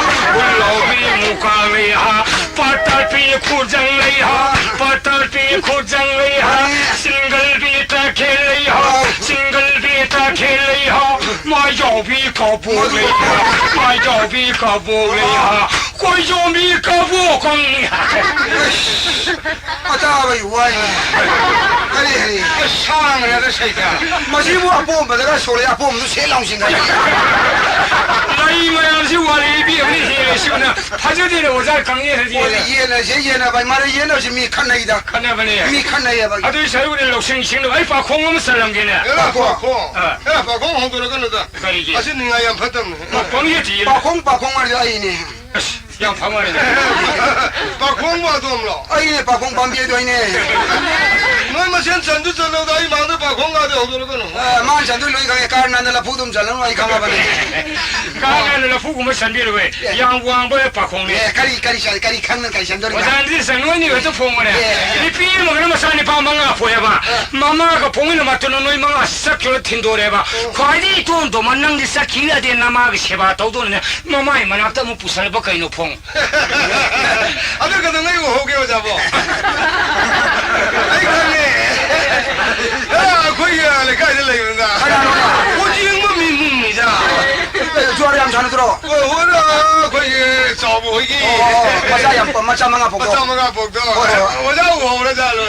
ꯎꯜꯂꯧꯕꯤ ꯃꯨꯀꯥ ꯂꯩ ꯍꯥ, ꯄꯥꯇꯥꯄꯤ ꯈꯨꯔꯖꯪ ꯂꯩ ꯍꯥ, ꯄꯥꯇꯥꯄꯤ ꯈꯨꯔꯖꯪ ꯂꯩ ꯍꯥ, ꯁꯤꯡꯒꯜꯕꯤ ꯇꯈꯦꯜ ꯂꯩ ꯍꯥ, ꯁꯤꯡꯒꯜꯕꯤ ꯇꯈꯦꯜ ꯂꯩ ꯍꯥ, ꯃꯥ ꯌꯥꯎꯕꯤ ꯀꯕꯣꯛ ꯂꯩ, ꯃꯥꯏꯆꯥꯎꯕꯤ ꯀꯕꯣꯛ ꯂꯩ, ꯀꯣꯏꯖꯣꯝꯕꯤ ꯀꯕꯣꯛ ꯈꯪꯉꯤ꯫ ꯑꯁ, ꯑꯇꯥꯕꯒꯤ ꯋꯥꯔꯤ꯫ ꯀꯔꯤ, ꯀꯔꯤ? ꯑꯁ, ꯁꯥꯡꯈ꯭ꯔꯦꯗ ꯁꯩꯇ꯫ ꯃꯁꯤꯕꯨ ꯑꯄꯣꯝꯕꯗꯒ ꯁꯣꯜꯂꯦ, ꯑꯄꯣꯝꯕꯗꯨ ꯁꯦꯠ ꯂꯥꯎ ꯆꯤꯡꯈꯠꯂꯦ꯫ ꯂꯩ ꯃꯌꯥꯝꯁꯤ ꯋꯥꯔꯤ ꯏꯕꯤꯕꯅ ꯍꯦꯜꯂꯦ ꯁꯤꯕꯨꯅ꯫ ꯐꯖꯗꯦꯅꯦ ꯑꯣꯖꯥ ꯈꯪꯉꯦ ꯍꯥꯏꯗꯤ꯫ ꯃꯣꯏꯗꯤ ꯌꯦꯟ ꯍꯥꯏꯁꯦ ꯌꯦꯟꯅꯕ, ꯃꯔꯩ ꯌꯦꯟꯅꯕꯁꯤ ꯃꯤ ꯈꯠꯅꯩꯗ꯫ ꯈꯠꯅꯕꯅꯦ꯫ ꯃꯤ ꯈꯠꯅꯩꯌꯦꯕ꯫ ꯑꯗꯨꯏ ꯁꯔꯨꯛꯅꯦ ꯂꯧꯁꯤꯡ ꯁꯤꯡꯅꯕ ꯑꯩ ꯄꯥꯈꯣꯡ ꯑꯃ ꯆꯜꯂꯝꯒꯦꯅꯦ꯫ ꯑꯦ, ꯄꯥꯈꯣꯡ꯫ ꯄꯥꯈꯣꯡ꯫ ꯑꯥ꯫ ꯑꯦ, ꯄꯥꯈꯣꯡ ꯍꯧꯗꯣꯔꯛꯀꯅꯨꯗ꯫ ꯀꯔꯤꯒꯤ? ꯑꯁꯤ ꯅꯤꯡꯉꯥꯏ ꯌꯥꯝ ꯐꯠꯇꯕꯅꯦ꯫ ꯄꯪꯌꯦꯠꯇ ꯌꯦꯠꯂꯦ꯫ ꯄꯥꯈꯣꯡ, ꯄꯥꯈꯣꯡ ꯍꯥꯏꯔꯗꯤ ꯑꯩꯅꯦ꯫ ꯑꯁ, ꯌꯥꯝ ꯐꯪꯉꯔꯦꯅꯦ꯫ ꯄꯥꯈꯣꯡꯕ ꯑꯗꯣꯝꯂꯣ? ꯑꯩꯅꯦ, ꯄꯥꯈꯣꯡ ꯄꯥꯝꯕꯤ ꯑꯗꯣ ꯑꯩꯅꯦ꯫ ꯅꯣꯏ ꯃꯁꯦꯟ ꯆꯟꯗꯨ ꯆꯠꯂꯧꯗ ꯑꯩ ꯃꯥꯡꯗ ꯄꯥꯈꯣꯡꯒꯗꯤ ꯍꯧꯗꯣꯔꯛꯀꯅꯨ꯫ ꯑ, ꯃꯥꯅ ꯆꯟꯗꯣꯏ ꯂꯣꯏ ꯈꯪꯉꯦ, ꯀꯥꯔꯅꯥꯟꯗ ꯂꯐꯨꯗꯨꯝ ꯆꯜꯂꯅꯨ, ꯑꯩ ꯈꯪꯉꯕꯅꯦ꯫ ꯀꯥꯔꯅꯥꯟꯗ ꯂꯐꯨꯒꯨꯝꯕ ꯆꯟꯕꯤꯔꯣꯏ꯫ ꯑꯦ꯫ ꯌꯥꯝ ꯋꯥꯡꯕ ꯄꯥꯈꯣꯡꯅꯤ꯫ ꯑꯦ, ꯀꯔꯤ, ꯀꯔꯤ ꯆꯟ-, ꯀꯔꯤ ꯈꯪꯗꯅ ꯀꯔꯤ ꯆꯟꯗꯣꯔꯤꯕ? ꯑꯣꯖꯥ, ꯑꯗꯨꯗꯤ ꯆꯟ ꯅꯣꯏꯅꯤ ꯈꯛꯇ ꯐꯣꯡꯕꯅꯦ꯫ ꯑꯦ꯫ ꯅꯨꯄꯤ ꯑꯃꯒꯅ ꯃꯆꯥ ꯅꯤꯄꯥ ꯃꯉꯥ ꯄꯣꯛꯑꯦꯕ꯫ ꯑꯦ꯫ ꯃꯃꯥꯒ ꯄꯣꯛꯃꯤꯟꯅ ꯃꯇꯨꯅ ꯅꯣꯏ ꯃꯉꯥ ꯆꯠꯈꯤꯕ ꯊꯤꯟꯗꯣꯔꯦꯕ꯫ ꯑꯣ꯫ ꯈ꯭ꯋꯥꯏꯗꯒꯤ ꯏꯇꯣꯟ ꯇꯣꯟꯕ ꯅꯪꯗꯤ ꯆꯠꯈꯤ ꯌꯥꯗꯦ, ꯅꯃꯥꯒꯤ ꯁꯦꯕꯥ ꯇꯧꯗꯣꯔꯤꯅꯦ꯫ ꯃꯃꯥꯏ ꯃꯅꯥꯛꯇ ꯑꯃꯨꯛ ꯄꯨꯁꯜꯂꯕ ꯀꯩꯅꯣ ꯐꯣꯡ? ꯑꯗꯨ ꯀꯩꯗꯧꯉꯩ ꯎꯍꯧꯒꯦ ꯑꯣꯖꯥꯕꯣ? ꯑꯩ ꯈꯪꯉꯦ꯫ ꯑ, ꯑꯩꯈꯣꯏꯒꯤ ꯂꯩꯀꯥꯏꯗ ꯂꯩꯕꯅꯤꯗ꯫ ꯀꯅꯥꯅꯣ? ꯀꯣꯆꯤ ꯌꯦꯡꯕ ꯃꯤ ꯃꯨꯡꯅꯤꯗ꯫ ꯖꯨꯋꯥꯔ ꯌꯥꯝ ꯁꯥꯟꯅꯗ꯭ꯔꯣ? ꯑꯣ, ꯍꯣꯏ, ꯑꯩꯈꯣꯏꯒꯤ ꯆꯥꯎꯕ ꯍꯣꯏꯒꯤ꯫ ꯑꯣ, ꯑꯣ, ꯃꯆꯥ ꯌꯥꯝ ꯄꯣ-, ꯃꯆꯥ ꯃꯉꯥ ꯄꯣꯛꯄꯗꯣ? ꯃꯆꯥ ꯃꯉꯥ ꯄꯣꯛꯄꯗꯣ꯫ ꯍꯣꯏ, ꯍꯣꯏ, ꯍꯣꯏ꯫ ꯑꯣꯖꯥ ꯎꯍꯧꯔ ꯖꯥꯠꯂꯣ?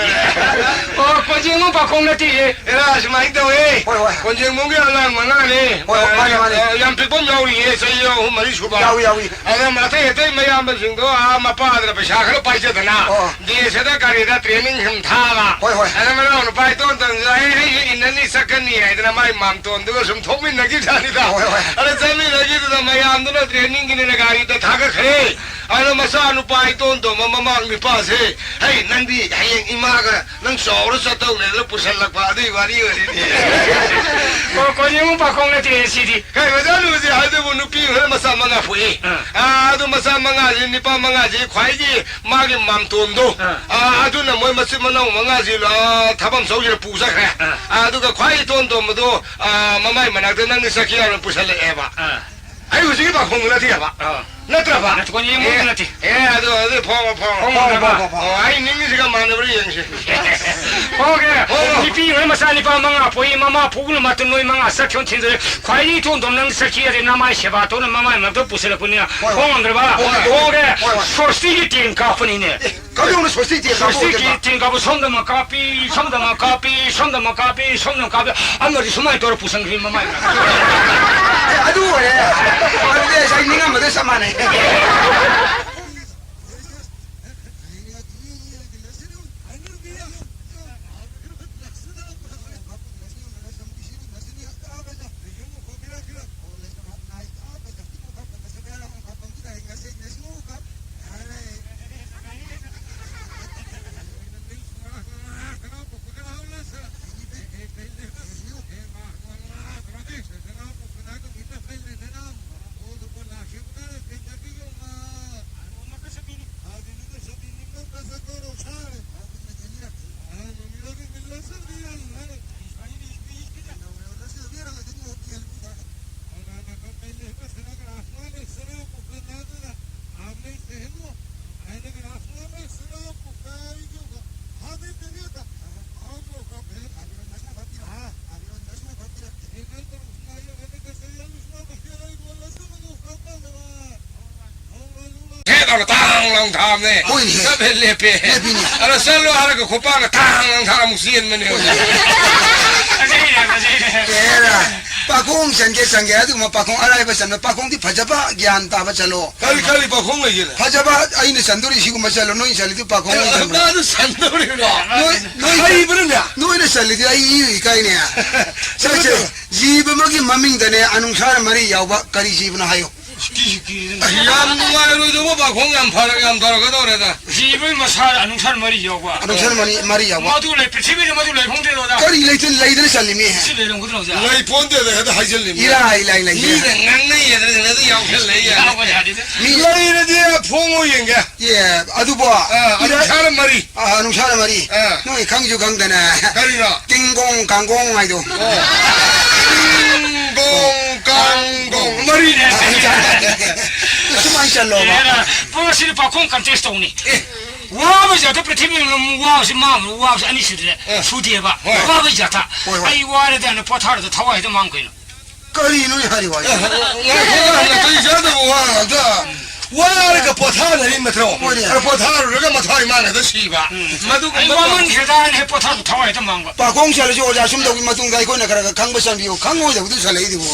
ꯑꯣ, ꯀꯣꯆꯤ ꯌꯦꯡꯕ ꯄꯥꯈꯣꯡ ꯅꯠꯇꯦꯌꯦ꯫ ꯑꯦꯔꯥ, ꯁꯨꯃꯥꯏꯅ ꯇꯧꯋꯦ꯫ ꯍꯣꯏ, ꯍꯣꯏ꯫ ꯀꯣꯟꯖꯦꯡꯕꯝꯒꯤ ꯑꯉꯥꯡ ꯃꯉꯥꯅꯦ꯫ ꯍꯣꯏ, ꯍꯣꯏ, ꯃꯥꯅꯦ, ꯃꯥꯅꯦ꯫ ꯑ, ꯌꯥꯝ ꯄꯤꯛꯄ ꯑꯃ ꯌꯥꯎꯔꯤꯌꯦ, ꯆꯍꯤ ꯑꯍꯨꯝ ꯃꯔꯤ ꯁꯨꯕ꯫ ꯌꯥꯎꯏ, ꯌꯥꯎꯏ꯫ ꯑꯗ ꯑꯇꯩ ꯑꯇꯩ ꯃꯌꯥꯝꯕꯁꯤꯡꯗꯣ, ꯑꯥ, ꯃꯄꯥꯗꯨꯅ ꯄꯩꯁꯥ ꯈꯔ ꯄꯥꯏꯖꯗꯅ, ꯑꯣ꯫ ꯗꯦꯁꯗ ꯀꯔꯤꯗ training ꯁꯨꯝ ꯊꯥꯕ꯫ ꯍꯣꯏ, ꯍꯣꯏ꯫ ꯑꯗ ꯃꯅꯥꯎꯅꯨꯄꯥ ꯏꯇꯣꯟ ꯇꯣꯟꯁꯤꯅ, "ꯑꯩ, ꯑꯩꯁꯨ ꯏꯟꯅꯅꯤ ꯆꯠꯀꯅꯤ" ꯍꯥꯏꯗꯅ ꯃꯥꯏ ꯃꯥꯝꯇꯣꯟꯗꯨꯒ ꯁꯨꯝ ꯊꯣꯛꯃꯤꯟꯅꯈꯤꯕꯖꯥꯠꯅꯤꯗ꯫ ꯍꯣꯏ, ꯍꯣꯏ꯫ ꯑꯗ ꯆꯠꯃꯤꯟꯅꯈꯤꯗꯨꯗ ꯃꯌꯥꯝꯗꯨꯅ trainingꯒꯤꯅꯦꯅ ꯒꯥꯔꯤꯗ ꯊꯥꯒꯠꯈ꯭ꯔꯦ꯫ ꯑꯗ ꯃꯆꯥꯅꯨꯄꯥ ꯏꯇꯣꯟ ꯇꯣꯟꯕ ꯃꯃꯥ ꯅꯨꯄꯥꯁꯦ, "ꯍꯩ, ꯅꯪꯗꯤ ꯍꯌꯦꯡ ꯏꯃꯥꯒ ꯅꯪ ꯆꯥꯎꯔ ꯆꯠꯇꯧꯅꯦ" ꯑꯗꯨ ꯄꯨꯁꯜꯂꯛꯄ ꯑꯗꯨꯏ ꯋꯥꯔꯤ ꯑꯣꯏꯔꯤꯅꯦ꯫ ꯑꯣ, ꯀꯣꯟꯖꯦꯡꯕꯝ ꯄꯥꯈꯣꯡ ꯅꯠꯇꯦ ꯁꯤꯗꯤ꯫ ꯀꯩ ꯑꯣꯖꯥ ꯂꯨꯖꯤ ꯍꯥꯏꯗꯨꯕꯨ ꯅꯨꯄꯤ ꯍꯣꯏ ꯃꯆꯥ ꯃꯉꯥ ꯄꯣꯛꯏ꯫ ꯑꯥ꯫ ꯑꯥ, ꯑꯗꯨ ꯃꯆꯥ ꯃꯉꯥꯁꯤ, ꯅꯨꯄꯥ ꯃꯉꯥꯁꯤ ꯈ꯭ꯋꯥꯏꯒꯤ ꯃꯥꯒꯤ ꯃꯥꯝꯇꯣꯟꯗꯣ꯫ ꯑꯥ꯫ ꯑꯥ, ꯑꯗꯨꯅ ꯃꯣꯏ ꯃꯆꯤꯟ ꯃꯅꯥꯎ ꯃꯉꯥꯁꯤ, ꯑꯥ, ꯊꯕꯛ ꯆꯧꯁꯤꯗ ꯄꯨ ꯆꯠꯈ꯭ꯔꯦ꯫ ꯑꯥ꯫ ꯑꯥ, ꯑꯗꯨꯒ ꯈ꯭ꯋꯥꯏ ꯏꯇꯣꯟ ꯇꯣꯟꯕꯗꯣ, ꯑꯥ, ꯃꯃꯥꯏ ꯃꯅꯥꯛꯇ ꯅꯪꯗꯤ ꯆꯠꯈꯤ ꯌꯥꯔꯣꯏ ꯄꯨꯁꯜꯂꯛꯑꯦꯕ꯫ ꯑꯥ꯫ ꯑꯩ ꯍꯧꯖꯤꯛꯀꯤ ꯄꯥꯈꯣꯡꯗꯨ ꯅꯠꯇꯦꯕ꯫ ꯑꯥ꯫ ꯅꯠꯇ꯭ꯔꯕ? ꯅꯠꯇꯦ, ꯀꯣꯟ ꯌꯦꯡꯉꯨ ꯑꯦ, ꯅꯠꯇꯦ꯫ ꯑꯦ, ꯑꯗꯨ, ꯑꯗꯨ ꯐꯣꯡꯉꯣ, ꯐꯣꯡꯉꯣ꯫ ꯐꯣꯡꯉꯣ, ꯐꯣꯡꯉꯣ, ꯐꯣꯡꯉꯣ꯫ ꯑꯣ, ꯑꯩ ꯅꯤꯡꯉꯤꯁꯤꯒ ꯃꯥꯟꯅꯕ꯭ꯔꯥ ꯌꯦꯡꯁꯤ꯫ ꯐꯣꯡꯉꯦ꯫ ꯐꯣꯡꯉꯣ꯫ ꯅꯨꯄꯤ ꯄꯤꯕꯅ ꯃꯆꯥ ꯅꯤꯄꯥ ꯃꯉꯥ ꯄꯣꯛꯏ, ꯃꯃꯥ ꯄꯣꯛꯄꯅ ꯃꯇꯨꯡ ꯅꯣꯏ ꯃꯉꯥ ꯆꯠꯈꯤꯕ ꯊꯤꯟꯗꯣꯔꯦ꯫ ꯈ꯭ꯋꯥꯏꯗꯒꯤ ꯏꯇꯣꯟ ꯇꯣꯟꯕ ꯅꯪ ꯆꯠꯈꯤ ꯌꯥꯗꯦ, ꯅꯃꯥꯏ ꯁꯦꯕꯥ ꯇꯧꯅ ꯃꯃꯥꯏ ꯃꯔꯛꯇ ꯄꯨꯁꯤꯜꯂꯛꯄꯅꯤꯅ ꯍꯣꯏ, ꯍꯣꯏ꯫ ꯍꯣꯡꯉꯝꯗ꯭ꯔꯕ? ꯍꯣꯏ, ꯍꯣꯏ꯫ ꯍꯣꯡꯉꯦ꯫ ꯍꯣꯏ, ꯍꯣꯏ꯫ ꯁ꯭ꯋꯁꯇꯤꯒꯤ ꯇꯦꯟ ꯀꯥꯞꯄꯅꯤꯅꯦ꯫ ꯑꯦ, ꯀꯔꯤꯅꯣ ꯁ꯭ꯋꯁꯇꯤ ꯇꯦꯟ ꯁ꯭ꯋꯁꯇꯤꯒꯤ ꯀꯥꯞꯄ? ꯇꯦꯟ ꯀꯥꯞꯄ ꯁꯣꯝꯗ ꯑꯃ ꯀꯥꯞꯄꯤ, ꯁꯣꯝꯗ ꯑꯃ ꯀꯥꯞꯄꯤ, ꯁꯣꯝꯗ ꯑꯃ ꯀꯥꯞꯄꯤ, ꯑꯃꯗꯤ ꯁꯨꯃꯥꯏꯅ ꯇꯧꯔ ꯄꯨꯁꯟꯈ꯭ꯔꯤ ꯃꯃꯥꯏ ꯃꯔꯛꯇ꯫ ꯑꯦ, ꯑꯗꯨ ꯑꯣꯏꯔꯦ꯫ ꯑꯗꯨꯗꯤ ꯑꯩ ꯉꯁꯥꯏ ꯅꯤꯡꯉꯝꯕꯗ ꯆꯞ ꯃꯥꯟꯅꯩ꯫ ꯍꯦꯛ ꯂꯥꯎꯅ ꯇꯥꯡ ꯂꯥꯎꯅ ꯊꯥꯕꯅꯦ꯫ ꯍꯣꯏꯅꯦ꯫ ꯆꯞ ꯍꯦꯛ ꯂꯦꯞꯄꯦ꯫ ꯂꯦꯞꯄꯤꯅꯦ꯫ ꯑꯗ ꯆꯠꯂꯣ ꯍꯥꯏꯔꯒ ꯈꯣꯡꯄꯥꯛꯅ ꯇꯥꯡ ꯂꯥꯎꯅ ꯊꯥꯔ ꯑꯃꯨꯛ ꯆꯦꯟꯕꯅꯦ꯫ ꯍꯣꯏꯅꯦ꯫ ꯐꯖꯩꯅꯦ, ꯐꯖꯩꯅꯦ꯫ ꯑꯦꯔꯥ, ꯄꯥꯈꯣꯡ ꯆꯟꯒꯦ ꯆꯟꯒꯦ, ꯑꯗꯨꯒꯨꯝꯕ ꯄꯥꯈꯣꯡ ꯑꯔꯥꯏꯕ ꯆꯟꯕ, ꯄꯥꯈꯣꯡꯗꯤ ꯐꯖꯕ ꯒ꯭ꯌꯥꯟ ꯇꯥꯕ ꯆꯠꯂꯣ꯫ ꯀꯔꯤ, ꯀꯔꯤ ꯄꯥꯈꯣꯡ ꯂꯩꯒꯦꯅꯦ? ꯐꯖꯕ ꯑꯩꯅ ꯆꯟꯗꯣꯔꯤ ꯁꯤꯒꯨꯝꯕ ꯆꯠꯂꯣ, ꯅꯣꯏ ꯆꯜꯂꯤꯗꯨ ꯄꯥꯈꯣꯡ ꯑꯣꯏꯅ ꯆꯟꯕ꯭ꯔꯣ? ꯃꯥꯗꯨ ꯆꯟꯗꯧꯔꯤꯕ꯭ꯔꯣ? ꯅꯣꯏ, ꯅꯣꯏ, ꯍꯩꯕ꯭ꯔꯅꯦ? ꯅꯣꯏꯅ ꯆꯜꯂꯤꯗꯨ ꯑꯩ ꯏ ꯏꯀꯥꯏꯅꯦ꯫ ꯁꯦ, ꯁꯦ, ꯆꯠꯂꯣ꯫ ꯖꯤꯕ ꯑꯃꯒꯤ ꯃꯃꯤꯡꯗꯅꯦ ꯑꯅꯨꯁꯥꯔ ꯃꯔꯤ ꯌꯥꯎꯕ ꯀꯔꯤ ꯖꯤꯕꯅꯣ ꯍꯥꯏꯌꯨ꯫ ꯀꯤ-, ꯀꯤ-, ꯑꯁ, ꯌꯥꯝ ꯅꯨꯡꯉꯥꯏꯔꯣꯏꯗꯧꯕ ꯄꯥꯈꯣꯡ ꯌꯥꯝ ꯐꯔꯛ-, ꯌꯥꯝ ꯇꯧꯔꯛꯀꯗꯧꯔꯦꯗ꯫ ꯖꯤꯕꯒꯤ ꯃꯁꯥꯗ ꯑꯅꯨꯁꯥꯔ ꯃꯔꯤ ꯌꯥꯎꯕ꯫ ꯑꯅꯨꯁꯥꯔ ꯃꯔꯤ, ꯃꯔꯤ ꯌꯥꯎꯕ꯫ ꯃꯗꯨ ꯂꯩ, ꯄ꯭ꯔꯤꯊꯤꯕꯤꯗ ꯃꯗꯨ ꯂꯩꯐꯝꯗꯦꯗꯣ ꯑꯣꯖꯥ꯫ ꯀꯔꯤ ꯂꯩꯇꯅ, ꯂꯩꯗꯅ ꯆꯜꯂꯤꯃꯤ꯫ ꯁꯤ ꯂꯩꯔꯝꯒꯗ꯭ꯔꯣ ꯑꯣꯖꯥ? ꯂꯩꯄꯣꯟꯇꯦꯗ, ꯍꯦꯛꯇ ꯍꯥꯏꯖꯜꯂꯤꯃꯤ꯫ ꯏꯔꯥꯏ, ꯏꯂꯥꯏ, ꯂꯩꯇꯦ꯫ ꯃꯤꯅ ꯉꯥꯡꯅꯩꯌꯦꯗꯅ ꯑꯗꯨ ꯌꯥꯎꯁꯜꯂꯛꯏ ꯌꯥꯏ꯫ ꯌꯥꯎꯕ ꯌꯥꯗꯦꯗ꯫ ꯃꯤ ꯂꯩꯔꯗꯤ ꯐꯣꯡꯉꯣ ꯌꯦꯡꯒꯦ꯫ ꯑꯦ, ꯑꯗꯨꯕꯣ, ꯑꯥ, ꯏꯔꯥꯏ-, ꯑꯅꯨꯁꯥꯔ ꯃꯔꯤ꯫ ꯑꯥ, ꯑꯅꯨꯁꯥꯔ ꯃꯔꯤ꯫ ꯑꯥ꯫ ꯅꯣꯏ ꯈꯪꯁꯨ ꯈꯪꯗꯅ꯫ ꯀꯔꯤꯅꯣ? ꯇꯤꯡꯒꯣꯡ ꯀꯥꯡꯒꯣꯡ ꯍꯥꯏꯗꯣ꯫ ꯑꯣ꯫ ꯇꯤꯡꯒꯣꯡ ꯀꯥꯡꯒꯣꯡ ꯃꯔꯤꯅꯦ꯫ ꯑꯥ, ꯑꯅꯨꯁꯥꯔ ꯃꯔꯤ꯫ ꯁꯨꯃꯥꯏꯅ ꯆꯜꯂꯣꯕ꯫ ꯑꯦꯔꯥ, ꯄꯨꯡ ꯑꯁꯤꯗꯤ ꯄꯥꯈꯣꯡ contest ꯇꯧꯅꯤ꯫ ꯑꯦ꯫ ꯋꯥꯕ ꯖꯥꯠꯇ ꯄ꯭ꯔꯤꯊꯤꯕꯤ ꯃꯅꯨꯡ ꯋꯥꯕꯁꯤ ꯃꯥꯡꯕ ꯋꯥꯕꯁꯤ ꯑꯅꯤ ꯁꯨꯗ꯭ꯔꯦ꯫ ꯑꯦ꯫ ꯁꯨꯗꯦꯕ꯫ ꯍꯣꯏ꯫ ꯋꯥꯕ ꯖꯥꯠꯇ꯫ ꯍꯣꯏ, ꯍꯣꯏ꯫ ꯑꯩ ꯋꯥꯔꯦ ꯇꯥꯅ ꯄꯣꯊꯥꯔꯗ ꯊꯋꯥꯏ ꯍꯦꯛꯇ ꯃꯥꯡ ꯀꯩꯅꯣ꯫ ꯀꯔꯤꯅꯣꯅꯦ ꯍꯥꯏꯔꯤꯕ ꯋꯥꯁꯦ? ꯑꯦ, ꯉꯥꯏꯈꯣ, ꯉꯥꯏꯈꯣ, ꯅꯥꯇꯩ ꯆꯥꯗꯕ ꯋꯥ ꯉꯥꯛꯇ꯫ ꯋꯥꯔꯒ ꯄꯣꯊꯥꯅꯔꯤ ꯅꯠꯇ꯭ꯔꯣ? ꯍꯣꯏꯅꯦ꯫ ꯑꯗ ꯄꯣꯊꯥꯔꯨꯔꯒ ꯃꯊ꯭ꯋꯥꯏ ꯃꯥꯡꯉꯗ ꯁꯤꯕ꯫ ꯎꯝ꯫ ꯃꯗꯨꯒꯨꯝꯕ ꯑꯩ ꯋꯥꯃꯟꯈ꯭ꯔꯦꯗ ꯍꯥꯏꯅ ꯍꯦꯛ ꯄꯣꯊꯥꯕ ꯊꯋꯥꯏ ꯍꯦꯛꯇ ꯃꯥꯡꯕ꯫ ꯄꯥꯈꯣꯡ ꯆꯠꯂꯁꯨ ꯑꯣꯖꯥ ꯁꯨꯝ ꯇꯧꯕꯤ ꯃꯇꯨꯡꯗ ꯑꯩꯈꯣꯏꯅ ꯈꯔ ꯈꯔ ꯈꯪꯕ ꯆꯪꯕꯤꯌꯨ꯫ ꯈꯪꯉꯣꯏꯗꯕꯗꯨ ꯆꯠꯂꯛꯏꯗꯨꯕꯨ꯫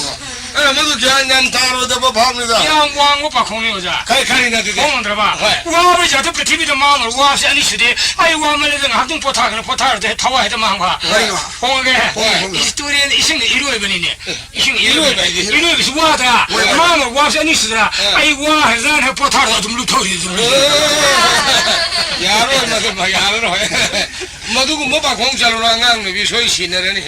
ꯑꯦ, ꯃꯗꯨ ꯒ꯭ꯌꯥꯟ ꯌꯥꯝ ꯇꯥꯔꯣꯏꯗꯕ ꯚꯥꯞꯅꯤꯗ꯫ ꯌꯥꯝ ꯋꯥꯡꯕ ꯄꯥꯈꯣꯡꯅꯤ ꯑꯣꯖꯥ꯫ ꯀꯔꯤ, ꯀꯔꯤꯅꯣ ꯑꯗꯨꯗꯤ? ꯍꯣꯡꯉꯝꯗ꯭ꯔꯕ? ꯍꯣꯏ꯫ ꯋꯥꯕ ꯖꯥꯠꯇ ꯄ꯭ꯔꯤꯊꯤꯕꯤꯗ ꯃꯥꯡꯉꯨꯔ ꯋꯥꯕꯁꯦ ꯑꯅꯤ ꯁꯨꯗꯦ꯫ ꯑꯩ ꯋꯥꯃꯜꯂꯦꯗ ꯉꯥꯏꯍꯥꯛꯇꯪ ꯄꯣꯊꯥꯒꯅ ꯄꯣꯊꯥꯔꯗ ꯊꯋꯥꯏ ꯍꯦꯛꯇ ꯃꯥꯡꯕ꯫ ꯀꯔꯤꯅꯣ? ꯍꯣꯡꯉꯒꯦ꯫ ꯍꯣꯏ, ꯍꯣꯏ꯫ ꯏꯁ, ꯇꯨꯔꯦꯟ ꯏꯁꯤꯡꯅ ꯏꯔꯣꯏꯕꯅꯤꯅꯦ꯫ ꯏꯁꯤꯡ ꯏꯔꯣꯏꯕ ꯏꯔꯣꯏꯕ ꯍꯥꯏꯗꯤ? ꯏꯔꯣꯏꯕꯁꯤ ꯋꯥꯗ꯭ꯔꯥ? ꯍꯣꯏ, ꯍꯣꯏ꯫ ꯃꯥꯡꯉꯨꯔ ꯋꯥꯕꯁꯦ ꯑꯅꯤ ꯁꯨꯗ꯭ꯔꯥ? ꯑꯥ꯫ ꯑꯩ ꯋꯥ ꯍꯦꯛ ꯄꯣꯊꯥꯔꯒ ꯑꯗꯨꯝ ꯂꯨꯞꯊꯣꯛꯏ ꯑꯗꯨꯝ꯫ ꯑꯦ, ꯌꯥꯔꯣꯏ, ꯃꯗꯨꯃ ꯌꯥꯔꯔꯣꯏ꯫ ꯃꯗꯨꯒꯨꯝꯕ ꯄꯥꯈꯣꯡ ꯆꯠꯂꯨꯔ ꯑꯉꯥꯡ ꯅꯨꯕꯤ ꯁꯣꯏ ꯁꯤꯟꯅꯔꯅꯤ꯫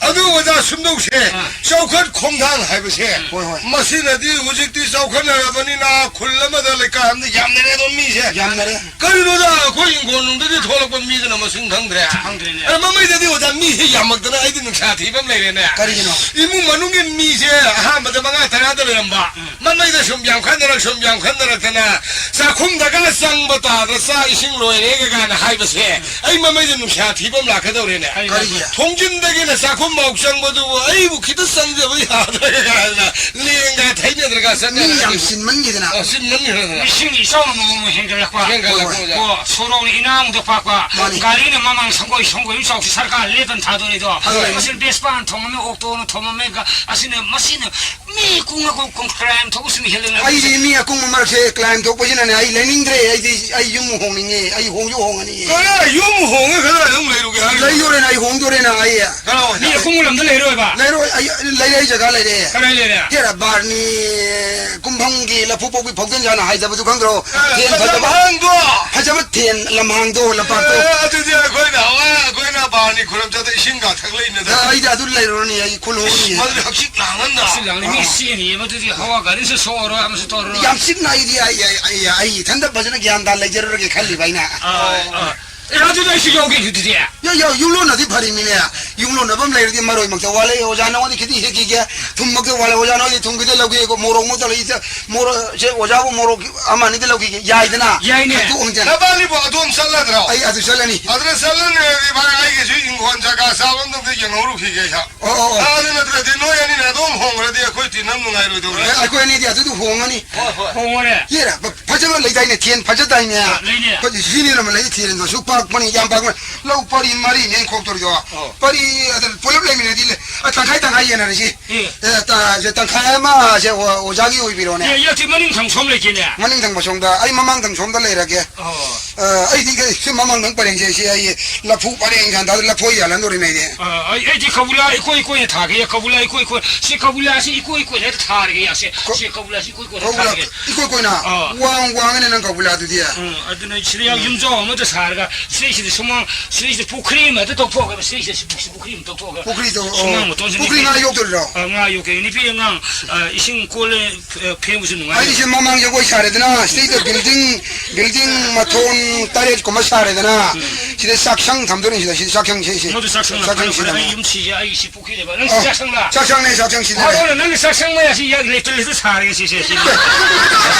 ꯑꯗꯨ ꯑꯣꯖꯥ ꯁꯨꯝꯗꯧꯁꯦ, ꯑꯥ꯫ ꯆꯥꯎꯈꯠ ꯈꯣꯡꯊꯥꯡ ꯍꯥꯏꯕꯁꯦ, ꯍꯣꯏ, ꯍꯣꯏ꯫ ꯃꯁꯤꯅꯗꯤ ꯍꯧꯖꯤꯛꯇꯤ ꯆꯥꯎꯈꯠꯅꯔꯕꯅꯤꯅ ꯈꯨꯜ ꯑꯃꯗ ꯂꯩꯀꯥꯏ ꯑꯃꯗ ꯌꯥꯝꯅꯔꯦ ꯑꯗꯣ ꯃꯤꯁꯦ꯫ ꯌꯥꯝꯅꯔꯦ꯫ ꯀꯔꯤꯅꯣꯗ ꯑꯩꯈꯣꯏ ꯏꯪꯈꯣꯜ ꯅꯨꯡꯗꯒꯤ ꯊꯣꯛꯂꯛꯄ ꯃꯤꯗꯨꯅ ꯃꯁꯤꯡ ꯈꯪꯗ꯭ꯔꯦ꯫ ꯈꯪꯗ꯭ꯔꯦꯅꯦ꯫ ꯑꯗ ꯃꯃꯩꯗꯗꯤ ꯑꯣꯖꯥ ꯃꯤꯁꯦ ꯌꯥꯝꯃꯛꯇꯅ ꯑꯩꯗꯤ ꯅꯨꯡꯁꯥ ꯊꯤꯕ ꯑꯃ ꯂꯩꯔꯦꯅꯦ꯫ ꯀꯔꯤꯒꯤꯅꯣ? ꯏꯃꯨꯡ ꯃꯅꯨꯡꯒꯤ ꯃꯤꯁꯦ ꯑꯍꯥꯟꯕꯗ ꯃꯉꯥ ꯇꯔꯥꯗ ꯂꯩꯔꯝꯕ, ꯎꯝ꯫ ꯃꯃꯩꯗ ꯁꯨꯝ ꯌꯥꯝꯈꯠꯅꯔꯛ, ꯁꯨꯝ ꯌꯥꯝꯈꯠꯅꯔꯛꯇꯅ ꯆꯥꯛꯈꯨꯝꯗꯒ ꯆꯪꯕ ꯇꯥꯗ ꯆꯥꯛ ꯏꯁꯤꯡ ꯂꯣꯏꯔꯦꯒ ꯀꯥꯏꯅ ꯍꯥꯏꯕꯁꯦ, ꯎꯝ꯫ ꯑꯩ ꯃꯃꯩꯗ ꯅꯨꯡꯁꯥ ꯊꯤꯕ ꯑꯃ ꯂꯥꯛꯀꯗꯧꯔꯦꯅꯦ꯫ ꯀꯔꯤꯒꯤ? ꯊꯣꯡꯖꯤꯟꯗꯒꯤꯅ ꯆꯥꯛꯈꯨꯝꯐꯥꯎ ꯆꯪꯕꯗꯨꯕꯨ ꯑꯩꯕꯨ ꯈꯤꯇ ꯆꯪꯖꯕ ꯌꯥꯗ꯭ꯔꯦ ꯀꯥꯏꯅ ꯂꯦꯡꯒ ꯊꯩꯅꯗ꯭ꯔꯒ ꯃꯤ ꯆꯠꯅꯔꯛꯑꯅꯤ꯫ ꯌꯥꯝ ꯁꯤꯟꯃꯟꯈꯤꯗꯅ꯫ ꯑ, ꯁꯤꯟꯃꯟꯈꯤꯗꯅ꯫ ꯃꯤꯁꯤꯡꯒꯤ ꯏꯆꯥꯎꯅ ꯅꯣꯡꯃ ꯍꯦꯟꯒꯠꯂꯛꯄ꯫ ꯍꯦꯟꯒꯠꯂꯛꯄ ꯍꯣꯏ, ꯍꯣꯏ꯫ ꯑꯣꯖꯥ꯫ ꯀꯣ, ꯁꯣꯔꯣꯛꯅ ꯏꯅꯥꯛꯗ ꯄꯥꯛꯄ, ꯃꯥꯅꯤ꯫ ꯒꯥꯔꯤꯅ ꯃꯃꯥꯡ ꯁꯪꯒꯣꯏ ꯁꯪꯒꯣꯏ ꯑꯃ ꯆꯥꯎꯁꯤ ꯁꯔꯀꯥꯔ ꯂꯦꯞꯇꯅ ꯊꯥꯗꯣꯔꯛꯏꯗꯣ꯫ ꯊꯥꯗꯣꯔꯛꯏ꯫ ꯃꯁꯤꯅ ꯕꯦꯁꯄꯥꯅ ꯊꯣꯡꯉꯝꯃꯦ, ꯑꯣꯛꯇꯣꯅ ꯊꯣꯡꯉꯝꯃꯦ, ꯒ-, ꯑꯁꯤꯅ, ꯃꯁꯤꯅ ꯃꯤ ꯀꯨꯡꯉꯒ ꯀꯨꯡ-, ꯀ꯭ꯔꯥꯏꯝ ꯊꯣꯛꯄꯁꯤꯡ ꯍꯦꯜꯂꯦꯅ꯫ ꯑꯩꯗꯤ ꯃꯤ ꯑꯀꯨꯡꯕ ꯃꯔꯛꯁꯦ ꯀ꯭ꯔꯥꯏꯝ ꯊꯣꯛꯄꯁꯤꯅꯅꯦ ꯑꯩ ꯂꯩꯅꯤꯡꯗ꯭ꯔꯦ꯫ ꯑꯩꯗꯤ ꯑꯩ ꯌꯨꯝ ꯍꯣꯡꯅꯤꯡꯉꯦ꯫ ꯑꯩ ꯍꯣꯡꯁꯨ ꯍꯣꯡꯉꯅꯤ꯫ ꯀꯗꯥꯏ ꯌꯨꯝ ꯍꯣꯡꯉ ꯀꯗꯥꯏ ꯑꯗꯨꯝ ꯂꯩꯔꯨꯒꯦ ꯍꯥꯏꯅꯣ? ꯂꯩꯗꯣꯔꯦꯅ ꯑꯩ ꯍꯣꯡꯗꯣꯔꯦꯅ ꯑꯩ꯫ ꯀꯗꯥꯏꯋꯥꯏꯗ? ꯃꯤ ꯑꯀꯨꯡꯕ ꯂꯝꯗ ꯂꯩꯔꯣꯏꯕ? ꯂꯩꯔꯣꯏ꯫ ꯑꯩ ꯂꯩꯔꯛꯏ ꯖꯒꯥ ꯂꯩꯔꯦ꯫ ꯀꯗꯥꯏ ꯂꯩꯔꯦ? ꯇꯦꯔꯥ ꯕꯥꯔꯅꯤ ꯀꯨꯝꯐꯝꯒꯤ ꯂꯐꯨ ꯄꯣꯛꯄꯤ ꯐꯥꯎꯖꯟꯖꯥꯅ ꯍꯥꯏꯖꯕꯗꯨ ꯈꯪꯗ꯭ꯔꯣ? ꯑꯦ, ꯐꯦꯟ ꯐꯖꯕ ꯐꯖꯕ, ꯍꯥꯡꯗꯣ꯫ ꯐꯖꯕ ꯐꯦꯟ ꯂꯝꯍꯥꯡꯗꯣ, ꯂꯝꯄꯥꯛꯇꯣ꯫ ꯑꯦ, ꯑꯗꯨꯗꯤ ꯑꯩꯈꯣꯏꯅ ꯍꯋꯥꯏ, ꯑꯩꯈꯣꯏꯅ ꯕꯥꯔꯅꯤ ꯈꯨꯔꯨꯝ ꯆꯠꯇ ꯏꯁꯤꯡꯒ ꯊꯛꯂꯛꯏꯅꯦꯗ꯫ ꯑ, ꯑꯩꯗꯤ ꯑꯗꯨ ꯂꯩꯔꯨꯔꯅꯤ, ꯑꯩ ꯈꯨꯜ ꯍꯣꯡꯉꯅꯤ꯫ ꯃꯗꯨꯗꯤ ꯍꯛꯆꯤꯛ ꯂꯥꯡꯉꯟꯗ꯫ ꯁꯤ ꯂꯥꯡꯅꯤ ꯃꯤ ꯑꯥ꯫ ꯁꯤꯅꯤ, ꯃꯗꯨꯗꯤ ꯍꯋꯥ ꯒꯥꯔꯤꯁꯨ ꯁꯣꯛꯑꯔꯣꯏ, ꯑꯃꯁꯨ ꯇꯧꯔꯔꯣꯏ꯫ ꯌꯥꯝ ꯆꯤꯛꯅ ꯑꯩꯗꯤ, ꯑꯩ, ꯑꯩ, ꯑꯩ, ꯑꯩ ꯏꯊꯟꯇ ꯐꯖꯅ ꯒ꯭ꯌꯥꯟ ꯇꯥ ꯂꯩꯖꯔꯨꯔꯒꯦ ꯈꯜꯂꯤꯕ ꯑꯩꯅ꯫ ꯑꯥ, ꯑꯥ꯫ ꯑꯦ, ꯑꯗꯨꯗꯤ ꯑꯩꯁꯨ ꯌꯥꯎꯒꯦ ꯑꯗꯨꯗꯤ꯫ ꯌꯥ, ꯌꯥ, ꯌꯨꯝꯂꯣꯟꯅꯗꯤ ꯐꯔꯤꯃꯤꯅꯦ꯫ ꯌꯨꯝꯂꯣꯟꯅꯕ ꯑꯃ ꯂꯩꯔꯗꯤ ꯃꯔꯣꯏꯃꯛꯇ ꯋꯥꯠꯂꯦ, ꯑꯣꯖꯥ ꯅꯉꯣꯟꯗ ꯈꯤꯇꯪ ꯍꯦꯛꯈꯤꯒꯦ, ꯊꯨꯝꯃꯛꯇ ꯋꯥꯠꯂꯦ, ꯑꯣꯖꯥ ꯅꯉꯣꯟꯗ ꯊꯨꯝ ꯈꯤꯇꯪ ꯂꯧꯒꯦ, ꯃꯣꯔꯣꯛꯃꯛꯇ ꯂꯩ, ꯃꯣꯔꯣꯛ, ꯁꯦ, ꯑꯣꯖꯥꯕꯨ ꯃꯣꯔꯣꯛ ꯑꯃ ꯑꯅꯤꯗ ꯂꯧꯈꯤꯒꯦ, ꯌꯥꯏꯗꯅ? ꯌꯥꯏꯅꯦ꯫ ꯈꯟꯇꯣꯛ ꯍꯟꯖꯤꯟ꯫ ꯅꯕꯥꯅꯤꯕꯨ ꯑꯗꯣꯝ ꯆꯠꯂꯗ꯭ꯔꯣ? ꯑꯩ ꯑꯗꯨ ꯆꯠꯂꯅꯤ꯫ ꯑꯗꯨꯗ ꯆꯠꯂꯅꯤ, ꯚꯥꯏ, ꯑꯩꯒꯤꯁꯨ ꯏꯪꯈꯣꯜ ꯖꯒꯥ ꯆꯥꯕ ꯑꯝꯇ ꯌꯦꯡꯍꯧꯔꯨꯈꯤꯒꯦ, ꯏꯁꯥ꯫ ꯑꯣ, ꯑꯣ, ꯑꯣ꯫ ꯑꯗꯨ ꯅꯠꯇ꯭ꯔꯗꯤ ꯅꯣꯏ ꯑꯅꯤꯅ ꯑꯗꯣꯝ ꯍꯣꯡꯈ꯭ꯔꯗꯤ ꯑꯩꯈꯣꯏ ꯇꯤꯟꯅ ꯅꯨꯡꯉꯥꯏꯔꯣꯏꯗꯧꯔꯦ꯫ ꯑꯦ, ꯑꯩꯈꯣꯏ ꯑꯅꯤꯗꯤ ꯑꯗꯨꯗ ꯍꯣꯡꯉꯅꯤ꯫ ꯍꯣꯏ, ꯍꯣꯏ꯫ ꯍꯣꯡꯉꯣꯅꯦ꯫ ꯌꯦꯔ, ꯐ-, ꯐꯖꯕ ꯂꯩꯗꯥꯏꯅꯦ, ꯊꯦꯟ ꯐꯖꯗꯥꯏꯅꯦ? ꯑ, ꯂꯩꯅꯦ꯫ ꯑꯩꯈꯣꯏꯗꯤ ꯁꯤꯅꯦꯅ ꯑꯃ ꯂꯩ, ꯊꯦꯟꯗꯣ ꯁꯨ ꯄꯥꯛꯄꯅꯤ, ꯌꯥꯝ ꯄꯥꯛꯄꯅꯤ꯫ ꯂꯧ ꯄꯔꯤ ꯃꯔꯤꯅꯦ ꯑꯩꯅ ꯈꯣꯛꯇꯣꯔꯤꯗꯣ꯫ ꯑꯣ꯫ ꯄꯔꯤ ꯑꯗꯨ ꯄꯨꯂꯞ ꯂꯩꯃꯤꯟꯅꯗꯤ ꯂꯩ-, ꯑ, ꯇꯪꯈꯥꯏ ꯇꯪꯈꯥꯏ ꯌꯦꯟꯅꯔꯁꯤ꯫ ꯑꯦ꯫ ꯑꯦ, ꯇ-, ꯁꯦ ꯇꯪꯈꯥꯏ ꯑꯃ ꯁꯦ ꯑꯣ-, ꯑꯣꯖꯥꯒꯤ ꯑꯣꯏꯕꯤꯔꯣꯅꯦ꯫ ꯑꯦ, ꯑꯦ, ꯁꯤ ꯃꯅꯤꯡ ꯊꯪ ꯁꯣꯝ ꯂꯩꯒꯦꯅꯦ꯫ ꯃꯅꯤꯡ ꯊꯪꯕ ꯁꯣꯝꯗ, ꯑꯩ ꯃꯃꯥꯡ ꯊꯪ ꯁꯣꯝꯗ ꯂꯩꯔꯒꯦ꯫ ꯑꯣ꯫ ꯑ, ꯑꯩꯗꯤ ꯀꯩ-, ꯁꯤ ꯃꯃꯥꯡ ꯊꯪ ꯄꯔꯦꯡꯁꯦ, ꯁꯤ ꯑꯩ ꯂꯐꯨ ꯄꯔꯦꯡ ꯁꯥꯟꯗ ꯂꯐꯣꯏ ꯌꯥꯜꯍꯟꯗꯣꯔꯤꯅꯦ ꯑꯩꯗꯤ꯫ ꯑ, ꯑꯩ, ꯑꯩꯗꯤ ꯀꯧꯕꯤꯂꯥ ꯏꯀꯣꯏ ꯏꯀꯣꯏꯅ ꯊꯥꯒꯦ, ꯀꯧꯕꯤꯂꯥ ꯏꯀꯣꯏ ꯏꯀꯣꯏ-, ꯁꯤ ꯀꯧꯕꯤꯂꯥꯁꯤ ꯏꯀꯣꯏ ꯏꯀꯣꯏꯅ ꯍꯦꯛꯇ ꯊꯥꯔꯒꯦ, ꯌꯥꯁꯦ꯫ ꯀꯧ-, ꯁꯤ ꯀꯧꯕꯤꯂꯥꯁꯤ ꯏꯀꯣꯏ ꯀꯣꯟꯅ ꯀꯧꯕꯤꯂꯥ ꯊꯥꯔꯒꯦ꯫ ꯏꯀꯣꯏ ꯀꯣꯏꯅ ꯑꯥ꯫ ꯋꯥꯡ ꯋꯥꯡꯉꯅꯤ ꯅꯪ ꯀꯧꯕꯤꯂꯥꯗꯨꯗꯤ꯫ ꯎꯝ, ꯑꯗꯨꯅ ꯁꯤꯗ ꯌꯥꯝ ꯎꯝ꯫ ꯌꯨꯝꯖꯥꯎ ꯑꯃꯗ ꯁꯥꯔꯒ, ꯁꯤꯗꯩꯁꯤꯗ ꯁꯨꯃꯥꯡ, ꯁꯤꯗꯩꯁꯤꯗ ꯄꯨꯈ꯭ꯔꯤ ꯑꯃ ꯍꯦꯛꯇ ꯇꯧꯊꯣꯛꯑꯒ, ꯁꯤꯗꯩꯁꯤꯗ ꯄꯨ-, ꯄꯨꯈ꯭ꯔꯤ ꯑꯃ ꯇꯧꯊꯣꯛꯑꯒ, ꯄꯨꯈ꯭ꯔꯤꯗꯣ, ꯑꯣ, ꯁꯨꯃꯥꯡ ꯃꯇꯣꯟꯁꯤꯗ ꯄꯨꯈ꯭ꯔꯤ ꯅꯨꯄꯤ-, ꯉꯥ ꯌꯣꯛꯇꯣꯔꯤꯔꯣ? ꯑꯥ, ꯉꯥ ꯌꯣꯛꯀꯦ꯫ ꯅꯨꯄꯤ ꯑꯉꯥꯡ, ꯑꯥ, ꯏꯁꯤꯡ ꯀꯣꯜꯂꯦ, ꯑꯥ, ꯐꯦꯡꯕꯁꯨ ꯅꯨꯡꯉꯥꯏ꯫ ꯑꯩꯗꯤ ꯁꯤ ꯃꯃꯥꯡ ꯖꯒꯣꯏ ꯁꯥꯔꯦꯗꯅ, ꯁꯤꯗꯩꯗ building, building ꯃꯊꯣꯟ ꯇꯔꯦꯠ ꯀꯨꯝꯕ ꯁꯥꯔꯦꯗꯅ, ꯎꯝ꯫ ꯁꯤꯗ ꯆꯥꯛꯁꯪ ꯊꯝꯗꯣꯔꯤꯅꯤ, ꯁꯤꯗ, ꯁꯤꯗ ꯆꯥꯛꯁꯪ, ꯁꯤ, ꯁꯤ꯫ ꯃꯗꯨ ꯆꯥꯛꯁꯪꯅ ꯆꯥꯛꯁꯪ ꯐꯔꯦ, ꯁꯤꯗ ꯐꯔꯦ꯫ ꯑꯩ ꯌꯨꯝ ꯁꯤꯁꯦ ꯑꯩꯒꯤ ꯁꯤ ꯄꯨꯈ꯭ꯔꯤ ꯂꯩꯕ꯫ ꯅꯪ ꯑ, ꯆꯥꯛꯁꯪꯂꯥ? ꯆꯥꯛꯁꯪꯅꯦ, ꯆꯥꯛꯁꯪ ꯁꯤꯗ ꯂꯩ꯫ ꯍꯣꯏ, ꯅꯪꯒꯤ ꯆꯥꯛꯁꯪ ꯃꯌꯥꯁꯤ ꯌꯥ-, ꯂꯦꯇ꯭ꯔꯤꯟ ꯍꯦꯛꯇ ꯁꯥꯔꯒꯦ ꯁꯤꯁꯦ, ꯁꯤ꯫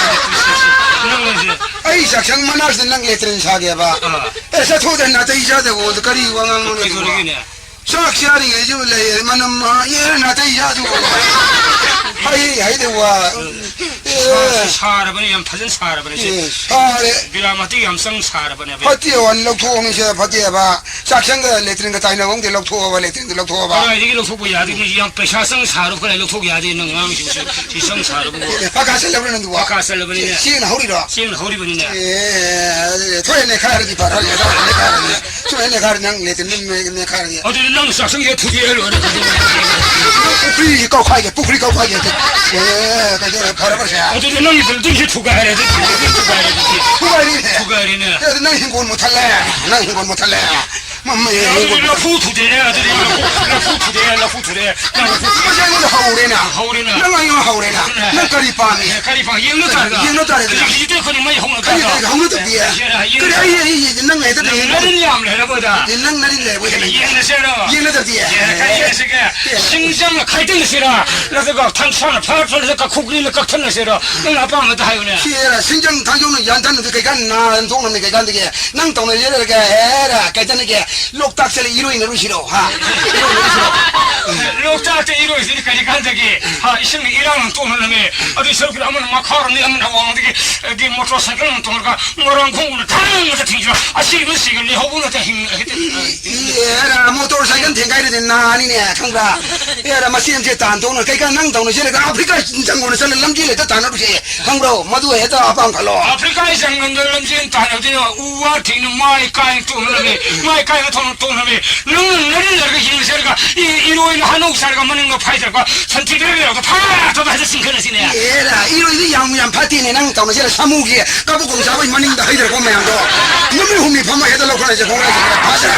ꯅꯪ ꯍꯧꯖꯤꯛ ꯑꯩ ꯆꯥꯛꯁꯪ ꯃꯅꯥꯛꯁꯤꯗ ꯅꯪ ꯂꯦꯇ꯭ꯔꯤꯟ ꯁꯥꯒꯦꯕ? ꯑꯥ꯫ ꯑꯦ, ꯆꯠꯊꯣꯛꯑꯗ ꯅꯥꯇꯩ ꯆꯥꯗꯕ ꯀꯔꯤ ꯋꯥ ꯉꯥꯡꯕꯅꯣ ꯑꯗꯨꯕꯣ? ꯀꯩꯗꯧꯔꯒꯦꯅꯦ? ꯆꯥꯛ ꯆꯥꯔꯤꯉꯩꯁꯤꯕꯨ ꯂꯩ, ꯃꯅꯝ, ꯑ, ꯑꯦ, ꯅꯥꯇꯩ ꯆꯥꯗꯕ꯫ ꯍꯩ, ꯍꯩꯗꯕ ꯋꯥ꯫ ꯁꯥ-, ꯑꯦ꯫ ꯁꯥꯔꯕꯅꯦ, ꯌꯥꯝ ꯐꯖꯅ ꯁꯥꯔꯕꯅꯦ ꯁꯤ꯫ ꯑꯦ, ꯁꯥꯔꯦ꯫ ꯕꯤꯔꯥ ꯃꯇꯤꯛ ꯌꯥꯝ ꯆꯪ ꯁꯥꯔꯕꯅꯦꯕ꯫ ꯐꯠꯇꯦ ꯋꯥꯅꯤ, ꯂꯧꯊꯣꯛꯑꯝꯃꯤꯁꯦ ꯐꯠꯇꯦꯕ꯫ ꯆꯥꯛꯁꯪꯒ ꯂꯦꯇ꯭ꯔꯤꯟꯒ ꯇꯥꯏꯅꯕ ꯑꯃꯗꯤ ꯂꯧꯊꯣꯛꯑꯕ, ꯂꯦꯇ꯭ꯔꯤꯟꯗꯨ ꯂꯧꯊꯣꯛꯑꯕ꯫ ꯀꯗꯥꯏꯗꯒꯤ ꯂꯧꯊꯣꯛꯄ ꯌꯥꯗꯣꯏꯅꯣ? ꯌꯥꯝ ꯄꯩꯁꯥ ꯆꯪ ꯁꯥꯔꯨ ꯀꯗꯥꯏ ꯂꯧꯊꯣꯛ ꯌꯥꯗꯦ? ꯅꯪ ꯉꯥꯡꯉꯤꯁꯤꯕꯨ ꯁꯤ, ꯁꯤ ꯆꯪ ꯁꯥꯔꯕꯨ꯫ ꯑꯦ, ꯄꯀꯥ ꯆꯠꯂꯕ꯭ꯔꯥ ꯅꯪꯗꯨꯕꯣ? ꯄꯀꯥ ꯆꯠꯂꯕꯅꯤꯅꯦ꯫ ꯆꯦꯡꯅ ꯍꯧꯔꯤꯔꯣ? ꯆꯦꯡꯅ ꯍꯧꯔꯤꯕꯅꯤꯅꯦ꯫ ꯑꯦ, ꯊꯣꯛꯑꯦ ꯅꯩꯈꯥꯏꯔꯗꯤ ꯐꯔꯦ, ꯅꯩꯈꯥꯏꯔꯗꯤ꯫ ꯊꯣꯛꯑꯦ ꯅꯩꯈꯥꯏꯔꯗꯤ ꯅꯪ ꯂꯦꯇ꯭ꯔꯤꯟꯗꯨ ꯅꯩ-, ꯅꯩꯈꯥꯏꯔꯗꯤ꯫ ꯑꯗꯨꯗꯤ ꯅꯪ ꯆꯥꯛꯁꯪꯁꯦ ꯊꯨꯗꯦꯛꯑ ꯂꯣꯏꯔꯦ꯫ ꯄꯨꯈ꯭ꯔꯤ ꯀꯧꯈꯥꯏꯒꯦ, ꯄꯨꯈ꯭ꯔꯤ ꯀꯧꯈꯥꯏꯒꯦ꯫ ꯑꯦ, ꯀꯩꯗꯧꯔꯦ, ꯐꯔꯕ꯭ꯔꯥ ꯁꯦ? ꯑꯗꯨꯗꯤ ꯅꯪꯒꯤ buildingꯁꯦ ꯊꯨꯒꯥꯏꯔꯦ, ꯑꯗꯨꯗꯤ building ꯊꯨꯒꯥꯏꯔꯦ, ꯑꯗꯨꯗꯤ꯫ ꯊꯨꯒꯥꯏꯔꯤꯅꯦ꯫ ꯊꯨꯒꯥꯏꯔꯦꯅꯦ꯫ ꯑꯦ, ꯑꯗꯨ ꯅꯪ ꯍꯤꯡꯒꯣꯜ ꯃꯨꯠꯊꯠꯂꯦ, ꯅꯪ ꯍꯤꯡꯒꯣꯜ ꯃꯨꯠꯊꯠꯂꯦ꯫ ꯃꯃꯩ ꯑꯗꯨꯗꯤ ꯂꯐꯨ ꯊꯨꯗꯦꯛꯑꯦ, ꯑꯗꯨꯗꯤ ꯂꯐꯨ, ꯂꯐꯨ ꯊꯨꯗꯦꯛꯑꯦ, ꯂꯐꯨ ꯊꯨꯗꯦꯛꯑꯦ꯫ ꯅꯪ ꯂꯐꯨ ꯃꯁꯤ ꯑꯩꯉꯣꯟꯗ ꯍꯧꯔꯦꯅ꯫ ꯍꯧꯔꯦꯅ꯫ ꯅꯪ ꯑꯩꯉꯣꯟꯗ ꯍꯧꯔꯦꯅ꯫ ꯍꯧꯔꯦꯅ꯫ ꯅꯪ ꯀꯔꯤ ꯄꯥꯝꯃꯤ? ꯑꯦ, ꯀꯔꯤ ꯄꯥꯝꯃꯤ? ꯌꯦꯡꯅ ꯇꯥꯔꯦꯗꯅ꯫ ꯌꯦꯡꯅ ꯇꯥꯔꯦꯗꯅ꯫ ꯍꯧꯖꯤꯛ ꯍꯧꯖꯤꯛ ꯑꯩꯈꯣꯏꯅꯤ ꯃꯩ ꯍꯧꯅ ꯀꯔꯤ, ꯇꯥꯔꯦ꯫ ꯀꯔꯤ ꯍꯧꯅ ꯇꯧꯗꯦ? ꯌꯦꯡꯅ, ꯌꯦꯡꯅ ꯀꯔꯤ ꯇꯥꯔꯦ꯫ ꯑꯩ, ꯑꯩ, ꯑꯩ, ꯅꯪ ꯍꯦꯛꯇ ꯅꯪ ꯅꯔꯤꯟ ꯌꯥꯝ ꯂꯩꯔꯕ ꯑꯣꯏꯗ? ꯑꯦ, ꯅꯪ ꯅꯔꯤꯟ ꯂꯩꯔꯕ ꯑꯣꯏꯗ? ꯌꯦꯡꯅꯁꯦꯔꯣ? ꯌꯦꯡꯅ ꯇꯥꯔꯗꯤ꯫ ꯑꯦ, ꯀꯔꯤ ꯌꯦꯡꯅꯁꯤꯒꯦ? ꯑꯦ꯫ ꯁꯤꯡꯖꯪꯅ ꯈꯥꯏꯗꯠꯅꯁꯤꯔꯥ? ꯅꯠꯇ꯭ꯔꯒ ꯊꯥꯡꯁꯥꯡꯅ ꯐꯥꯔꯛ ꯐꯥꯔꯛ ꯀꯈꯨꯒ꯭ꯔꯤꯅ ꯀꯛꯊꯠꯅꯁꯤꯔꯣ? ꯅꯪ ꯑꯄꯥꯝꯕꯗ ꯍꯥꯏꯌꯨꯅꯦ꯫ ꯁꯤ ꯁꯤꯡꯖꯪ ꯊꯥꯡꯖꯧꯅ ꯌꯥꯟꯊꯠꯅꯗꯤ ꯀꯩꯀꯥꯟ ꯅꯥ ꯊꯣꯛꯅꯕꯅꯤ ꯀꯩꯀꯥꯟꯗꯒꯤ? ꯅꯪ ꯇꯧꯅ ꯂꯩꯔꯒ ꯍꯦꯔꯥ ꯀꯩꯗꯅꯒꯦ ꯂꯣꯛꯇꯥꯛ ꯆꯠꯂ ꯏꯔꯣꯏꯅꯔꯨꯁꯤꯔꯣ, ꯍꯥ? ꯏꯔꯣꯏꯅꯔꯨꯁꯤꯔꯣ? ꯂꯣꯛꯇꯥꯛꯇ ꯏꯔꯣꯏꯁꯤꯗꯤ ꯀꯔꯤ ꯀꯥꯟꯗꯒꯤ? ꯍꯥ, ꯏꯁꯤꯡꯅ ꯏꯔꯥꯡ ꯇꯣꯛꯅꯔꯝꯃꯦ꯫ ꯑꯗꯨ ꯁꯔꯨꯛꯇꯨꯗ ꯑꯃꯅ ꯃꯈꯥꯔꯣꯝꯗꯒꯤ, ꯑꯃꯅ ꯑꯋꯥꯡꯗꯒꯤ, ꯑꯗꯤ ꯃꯣꯇꯣꯔ ꯁꯥꯏꯀꯜ ꯑꯃ ꯇꯣꯡꯉꯒ ꯃꯣꯏꯔꯥꯡ ꯈꯣꯡ ꯎꯅ ꯊꯥꯡꯅ ꯆꯠꯈꯤꯕꯁꯤꯔꯣ? ꯑꯁꯤꯕ ꯁꯤꯒ ꯂꯩꯍꯧꯕ ꯅꯠꯇꯦ, ꯍꯤꯡ-, ꯏ-, ꯏ-, ꯑꯦꯔꯥ, ꯃꯣꯇꯣꯔ ꯁꯥꯏꯀꯜ ꯊꯦꯡꯒꯥꯏꯔꯗꯤ ꯅꯥꯅꯤꯅꯦ, ꯈꯪꯕ꯭ꯔꯥ? ꯑꯦꯔꯥ, ꯃꯁꯤ ꯑꯃꯁꯦ ꯇꯥꯟ ꯊꯣꯛꯅ ꯀꯩꯀꯥ ꯅꯪ ꯇꯧꯅ ꯆꯦꯜꯂꯒ ꯑꯥꯐ꯭ꯔꯤꯀꯥ ꯖꯪꯒꯜꯗ ꯆꯠꯂ ꯂꯝꯖꯦꯜ ꯍꯦꯛꯇ ꯇꯥꯟꯅꯔꯨꯁꯦ, ꯈꯪꯕ꯭ꯔꯣ? ꯃꯗꯨ ꯍꯦꯛꯇ ꯑꯄꯥꯝ ꯈꯜꯂꯣ꯫ ꯑꯥꯐ꯭ꯔꯤꯀꯥꯒꯤ ꯖꯪꯒꯜꯗ ꯂꯝꯖꯦꯜ ꯇꯥꯟꯅꯕꯗꯤ ꯎ ꯋꯥ ꯊꯤꯡꯅ ꯃꯥꯏ ꯀꯥꯏꯅ ꯇꯣꯛꯅꯔꯝꯃꯤ, ꯃꯥꯏ ꯀꯥꯏꯅ ꯊꯣꯛꯅ ꯇꯣꯛꯅꯔꯝꯃꯤ꯫ ꯅꯪꯅ ꯅꯔꯤꯜꯂꯔꯒ ꯌꯦꯡꯖꯔꯒ ꯏ-, ꯏꯔꯣꯏꯅ ꯍꯅꯧ ꯆꯥꯔꯒ ꯃꯅꯤꯡꯗ ꯐꯥꯏꯖꯔꯒ ꯁꯟꯊꯤ ꯂꯩꯔꯒ ꯐꯥ ꯇꯧꯕ ꯍꯦꯛꯇ ꯆꯤꯡꯈꯠꯂꯁꯤꯅꯦ꯫ ꯑꯦꯔꯥ, ꯏꯔꯣꯏꯗꯤ ꯌꯥꯝ, ꯌꯥꯝ ꯐꯠꯇꯦꯅꯦ ꯅꯪ ꯇꯧꯅꯁꯤꯔ ꯁꯥꯃꯨꯒꯤ ꯀꯕꯣꯛ ꯀꯣꯡ ꯆꯥꯕꯩ ꯃꯅꯤꯡꯗ ꯍꯩꯊꯔꯛꯄ ꯃꯌꯥꯝꯗꯣ꯫ ꯅꯨꯃꯤꯠ ꯍꯨꯝꯅꯤ ꯐꯝꯃ ꯍꯦꯛꯇ ꯂꯧꯈꯠꯂꯁꯦ, ꯈꯣꯡꯒ꯭ꯔꯥꯏꯁꯦ ꯍꯦꯛꯇ ꯐꯖꯅ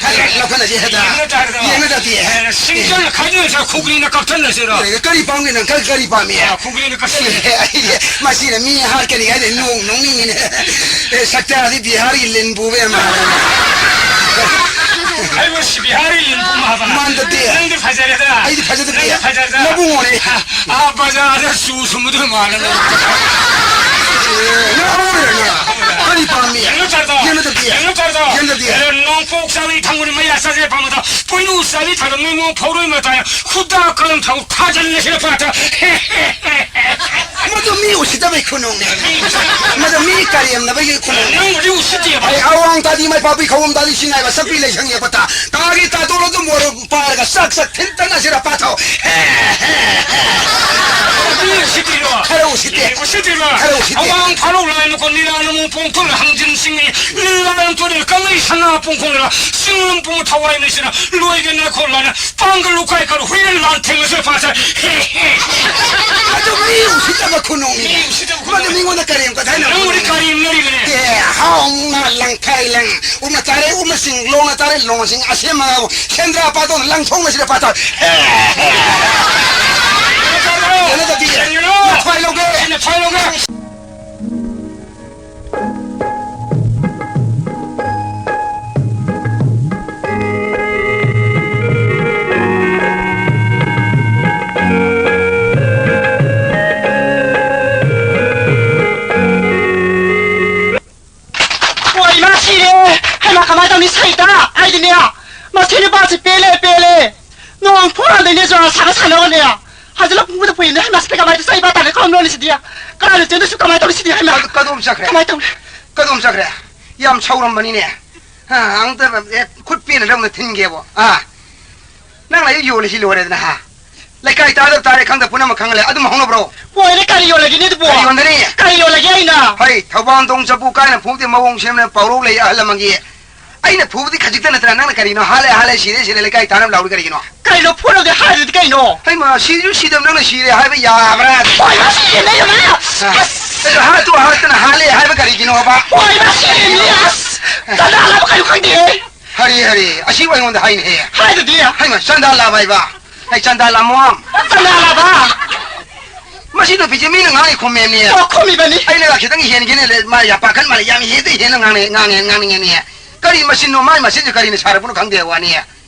ꯐꯖꯅ ꯂꯧꯈꯠꯂꯁꯦ ꯍꯦꯛꯇ꯫ ꯌꯦꯡꯅ ꯇꯥꯔꯦꯗꯅ꯫ ꯌꯦꯡꯅ ꯇꯥꯔꯗꯤ꯫ ꯑꯦ, ꯁꯤꯡꯖꯪꯅ ꯈꯥꯏꯗꯣꯛꯑꯁꯤꯔ ꯈꯨꯒ꯭ꯔꯤꯅ ꯀꯛꯊꯠꯅꯁꯤꯔꯣ? ꯑꯦ, ꯀꯔꯤ ꯄꯥꯝꯒꯦ ꯅꯪ? ꯀꯔꯤ, ꯀꯔꯤ ꯄꯥꯝꯃꯤ? ꯑ, ꯈꯨꯒ꯭ꯔꯤꯅ ꯀꯛꯊꯠꯅꯁꯤꯔꯣ? ꯑꯦ, ꯑꯩ, ꯃꯁꯤꯅ ꯃꯤ ꯍꯥꯠꯀꯅꯤ ꯍꯥꯏꯗꯤ ꯅꯣꯡ ꯅꯣꯡꯅꯤꯡꯉꯤꯅꯦ꯫ ꯑꯦ, ꯁꯛꯇꯥꯗꯤ ꯕꯤꯍꯥꯔꯒꯤ ꯂꯤꯟ ꯄꯨꯕ ꯌꯥꯝ ꯃꯥꯜꯂꯦ꯫ ꯑꯩꯕꯨ ꯁꯤ ꯕꯤꯍꯥꯔꯒꯤ ꯂꯤꯟ ꯄꯨꯕ ꯃꯥꯟꯕ꯭ꯔꯥ? ꯃꯥꯟꯗꯗꯤ꯫ ꯅꯪꯗꯤ ꯐꯖꯔꯦꯗ꯫ ꯑꯩꯗꯤ ꯐꯖꯗꯕꯤ꯫ ꯅꯪꯗꯤ ꯐꯖꯔꯦꯗ꯫ ꯅꯕꯨꯡꯉꯣꯅꯦ꯫ ꯑꯥ, ꯕꯖꯥꯔꯗ ꯆꯨ ꯁꯨꯝꯕꯗꯨ ꯃꯥꯜꯂꯦ ꯅꯪ꯫ ꯑꯦ, ꯅꯪ ꯑꯃ ꯑꯣꯏꯔꯦ, ꯅꯪ꯫ ꯀꯔꯤ ꯄꯥꯝꯃꯤ? ꯌꯦꯡꯉꯨ ꯆꯥꯔꯗꯣ꯫ ꯌꯦꯡꯉꯨ ꯆꯥꯔꯗꯣ꯫ ꯌꯦꯡꯉꯨ ꯆꯥꯔꯗꯣ꯫ ꯌꯦꯡꯉꯨ ꯆꯥꯔꯗꯣ꯫ ꯑꯦ, ꯅꯣꯡꯄꯣꯛ ꯆꯥꯕꯤ ꯊꯥꯡꯒꯨꯅꯤ ꯃꯌꯥ ꯆꯥꯖꯦ ꯄꯥꯝꯕꯗꯣ꯫ ꯄꯣꯏꯅꯨ ꯆꯥꯕꯤ ꯊꯥꯡꯒꯨꯅꯤ ꯃꯣ ꯐꯧꯔꯣꯏ ꯃꯇꯥꯏ꯫ ꯈꯨꯗꯥ ꯀꯔꯝ ꯊꯥꯎ ꯊꯥꯖꯤꯜꯂꯁꯤꯔ ꯄꯥꯠꯇ꯫ ꯃꯗꯨ ꯃꯤ ꯎꯁꯤꯠꯇꯕꯩ ꯈꯨꯅꯣꯡꯅꯦ꯫ ꯃꯗꯨ ꯃꯤ ꯀꯔꯦꯝꯅꯕꯒꯤ ꯈꯨꯅꯣꯡꯅꯦ꯫ ꯅꯪꯕꯨꯗꯤ ꯎꯁꯤꯠꯇꯦꯕ꯫ ꯑꯩ ꯑꯋꯥꯡ ꯇꯥꯗꯤ ꯃꯥꯏ ꯄꯥꯛꯄꯤ ꯈꯧꯕꯨꯝ ꯇꯥꯗꯤ ꯁꯤꯡꯉꯥꯏꯕ ꯁꯛꯄꯤ ꯂꯩꯁꯪ ꯌꯦꯛꯄ ꯇꯥ꯫ ꯇꯥꯒꯤ ꯇꯥꯗꯣꯛꯂꯣ ꯑꯗꯨꯝ ꯑꯣꯏꯔꯣ꯫ ꯄꯥꯏꯔꯒ ꯆꯥꯛ ꯆꯥꯛ ꯊꯤꯟꯇꯅꯁꯤꯔ ꯄꯥꯊꯧ꯫ ꯍꯦ, ꯍꯦ, ꯍꯦ꯫ ꯎꯁꯤꯠꯇ꯭ꯔꯤꯔꯣ? ꯈꯔ ꯎꯁꯤꯠꯇꯦ꯫ ꯎꯁꯤꯠꯇ꯭ꯔꯤꯔꯣ? ꯈꯔ ꯎꯁꯤꯠꯇꯦ꯫ ꯑꯋꯥꯡ ꯐꯥꯔꯧ ꯂꯥꯏꯅ ꯀꯣ ꯅꯤꯔꯥꯅ ꯑꯃꯨꯛ ꯄꯣꯡꯊꯣꯛꯂ ꯍꯪꯖꯤꯟ ꯁꯤꯡꯉꯤ꯫ ꯂꯤꯂꯥ ꯂꯥꯏꯅ ꯇꯣꯔꯦ ꯀꯪꯂꯩ ꯁꯅꯥ ꯄꯣꯡꯈꯣꯡꯂ ꯆꯤꯡꯂꯝ ꯄꯨꯡ ꯊꯋꯥꯏ ꯃꯩꯁꯤꯅ ꯂꯣꯏꯒꯅ ꯈꯣꯠꯂꯅ ꯄꯥꯡꯒꯜ ꯂꯨꯀꯥꯏ ꯀꯔꯨ ꯍꯨꯏꯅ ꯂꯥꯟ ꯊꯦꯡꯅꯁꯦ ꯐꯥꯁꯦ꯫ ꯍꯦ, ꯍꯦ꯫ ꯑꯗꯨ ꯃꯤ ꯎꯁꯤꯠꯇꯕ ꯈꯨꯅꯣꯡꯅꯤ꯫ ꯃꯤ ꯎꯁꯤꯠꯇꯕ ꯈꯨꯅꯣꯡ꯫ ꯃꯗꯨ ꯃꯤꯉꯣꯟꯗ ꯀꯔꯦꯝ ꯀꯊꯥꯏꯅꯕ ꯅꯪꯕꯨꯗꯤ ꯈꯨꯅꯣꯡꯅꯤ꯫ ꯀꯔꯦꯝꯅꯔꯤꯕꯅꯦ꯫ ꯑꯦ, ꯍꯥꯎ ꯉꯥ ꯂꯪ ꯊꯥꯏ ꯂꯪ꯫ ꯎꯃ ꯇꯥꯔꯦ ꯎꯃꯁꯤꯡ, ꯂꯣꯡꯅ ꯇꯥꯔꯦ ꯂꯣꯡꯁꯤꯡ, ꯑꯁꯦꯝꯃ ꯁꯦꯟꯗ꯭ꯔꯥ ꯄꯥꯊꯣꯛ ꯂꯪꯊꯣꯛꯅꯁꯤꯗ ꯄꯥꯊꯣꯛ꯫ ꯌꯥꯅꯗꯕꯤ꯫ ꯅꯊ꯭ꯋꯥꯏ ꯂꯧꯒꯦ꯫ ꯅꯊ꯭ꯋꯥꯏ ꯂꯧꯒꯦ꯫ ꯍꯣꯏ, ꯏꯃꯥ ꯁꯤꯔꯦ꯫ ꯍꯩꯃꯥ, ꯀꯃꯥꯏ ꯇꯧꯅꯤ? ꯁꯩꯇ ꯑꯩꯗꯤꯅꯦ, ꯃꯁꯤ ꯅꯨꯄꯥꯁꯤ ꯄꯦꯜꯂꯦ, ꯄꯦꯜꯂꯦ꯫ ꯅꯣꯡ ꯐꯨꯔꯗꯣꯏꯅꯦ, ꯖ꯭ꯋꯥꯔ ꯁꯥꯒ ꯁꯥꯟꯅꯕꯅꯦ꯫ ꯍꯧꯖꯤꯛ ꯂꯧ ꯄꯨꯡꯕꯗ ꯄꯨꯏꯅꯦ꯫ ꯍꯩꯃꯥ, ꯁꯤꯗꯤ ꯀꯃꯥꯏ ꯇꯧ? ꯆꯩ ꯕꯥ ꯇꯥꯔꯦ, ꯀꯔꯝ ꯂꯣꯟꯅꯤ ꯁꯤꯗꯤ? ꯀꯅꯥꯅ ꯆꯦꯟꯗꯣꯏꯁꯨ? ꯀꯃꯥꯏ ꯇꯧꯅꯤ ꯁꯤꯗꯤ? ꯍꯩꯃꯥ꯫ ꯀꯗ-, ꯀꯗꯣꯝ ꯆꯠꯈ꯭ꯔꯦ? ꯀꯃꯥꯏ ꯇꯧꯅꯤ? ꯀꯗꯣꯝ ꯆꯠꯈ꯭ꯔꯦ? ꯌꯥꯝ ꯁꯥꯎꯔꯝꯕꯅꯤꯅꯦ꯫ ꯑ, ꯑꯝꯇ, ꯑꯦ, ꯈꯨꯠ ꯄꯦꯟꯅ ꯂꯧꯅ ꯊꯤꯟꯒꯦꯕꯣ꯫ ꯑ, ꯅꯪꯅ ꯑꯩ ꯌꯣꯜꯂꯤꯁꯤ ꯂꯣꯏꯔꯦꯗꯅ, ꯍꯥ? ꯂꯩꯀꯥꯏ ꯇꯥꯗꯕ ꯇꯥꯔꯦ, ꯈꯪꯗ ꯄꯨꯝꯅꯃꯛ ꯈꯪꯍꯜꯂꯦ꯫ ꯑꯗꯨꯝ ꯍꯧꯅꯕ꯭ꯔꯣ? ꯍꯣꯏꯅꯦ, ꯀꯔꯤ ꯌꯣꯜꯂꯒꯦꯅꯦ ꯑꯗꯨꯕꯣ? ꯀꯔꯤ ꯌꯣꯟꯗꯅꯤ? ꯀꯔꯤ ꯌꯣꯜꯂꯒꯦ ꯑꯩꯅ? ꯍꯩ, ꯊꯧꯕꯥꯟꯊꯣꯡ ꯆꯐꯨ ꯀꯥꯏꯅ ꯐꯨꯗꯦ, ꯃꯑꯣꯡ ꯁꯦꯝꯅ ꯄꯥꯎꯔꯧ ꯂꯩ ꯑꯍꯜ ꯂꯃꯟꯒꯤ꯫ ꯑꯩꯅ ꯐꯨꯕꯗꯤ ꯈꯖꯤꯛꯇ ꯅꯠꯇꯅ, ꯅꯪꯅ ꯀꯔꯤꯅꯣ? ꯍꯥꯠꯂꯦ, ꯍꯥꯠꯂꯦ, ꯁꯤꯔꯦ, ꯁꯤꯔꯦ, ꯂꯩꯀꯥꯏ ꯇꯥꯅꯕ ꯂꯥꯎꯔꯤ ꯀꯔꯤꯒꯤꯅꯣ? ꯀꯩꯅꯣ ꯐꯨꯔꯒꯦ ꯍꯥꯏꯔꯤꯗꯤ ꯀꯩꯅꯣ? ꯍꯩꯃꯥ, ꯁꯤꯁꯨ ꯁꯤꯗꯕ ꯅꯪꯅ ꯁꯤꯔꯦ ꯍꯥꯏꯕ ꯌꯥꯕ꯭ꯔꯥ? ꯍꯣꯏ, ꯃꯥ ꯁꯤꯔꯦ, ꯂꯩꯔꯝꯃꯦ꯫ ꯑꯁ! ꯑꯗꯣ ꯍꯥꯠꯇꯨ ꯍꯥꯠꯇꯅ ꯍꯥꯠꯂꯦ ꯍꯥꯏꯕ ꯀꯔꯤꯒꯤꯅꯣꯕ? ꯍꯣꯏ, ꯃꯥ ꯁꯤꯔꯦ, ꯑꯁ! ꯆꯥꯅꯕ ꯀꯩꯅꯣ ꯈꯪꯗꯦꯍꯦ꯫ ꯍꯔꯦ, ꯍꯔꯦ, ꯑꯁꯤꯕꯨ ꯑꯩꯉꯣꯟꯗ ꯍꯥꯏꯅꯦꯍꯦ꯫ ꯍꯥꯏꯗꯨꯗꯤ꯫ ꯍꯩꯃꯥ, ꯆꯥꯟꯗꯥ ꯂꯥꯕ ꯍꯥꯏꯕ꯫ ꯑꯩ ꯆꯥꯟꯗꯥ ꯂꯥꯃꯣ꯫ ꯆꯥꯟꯗꯥ ꯂꯥꯕ꯫ ꯃꯁꯤ ꯅꯨꯄꯤꯁꯦ ꯃꯤꯅ ꯉꯥꯡꯉꯤ ꯈꯨꯝꯃꯦꯅꯦ꯫ ꯑꯣ, ꯈꯨꯝꯃꯤꯕꯅꯤ꯫ ꯑꯩꯅ ꯈꯤꯇꯪ ꯍꯦꯟꯒꯦꯅꯦ, ꯃꯥ ꯌꯥꯝ ꯄꯥꯈꯠ ꯃꯥꯜꯂꯦ, ꯌꯥꯝ ꯍꯦꯟꯗ ꯍꯦꯟꯅ ꯉꯥꯡꯅꯩ, ꯉꯥꯡꯉꯦ, ꯉꯥꯡꯅꯤꯡꯉꯦꯅꯦ꯫ ꯀꯔꯤ ꯃꯆꯤꯟꯅꯣ, ꯃꯥꯏ ꯃꯆꯤꯟꯁꯦ ꯀꯔꯤꯅ ꯁꯥꯔꯛꯄꯅꯣ ꯈꯪꯗꯦ ꯋꯥꯅꯤ꯫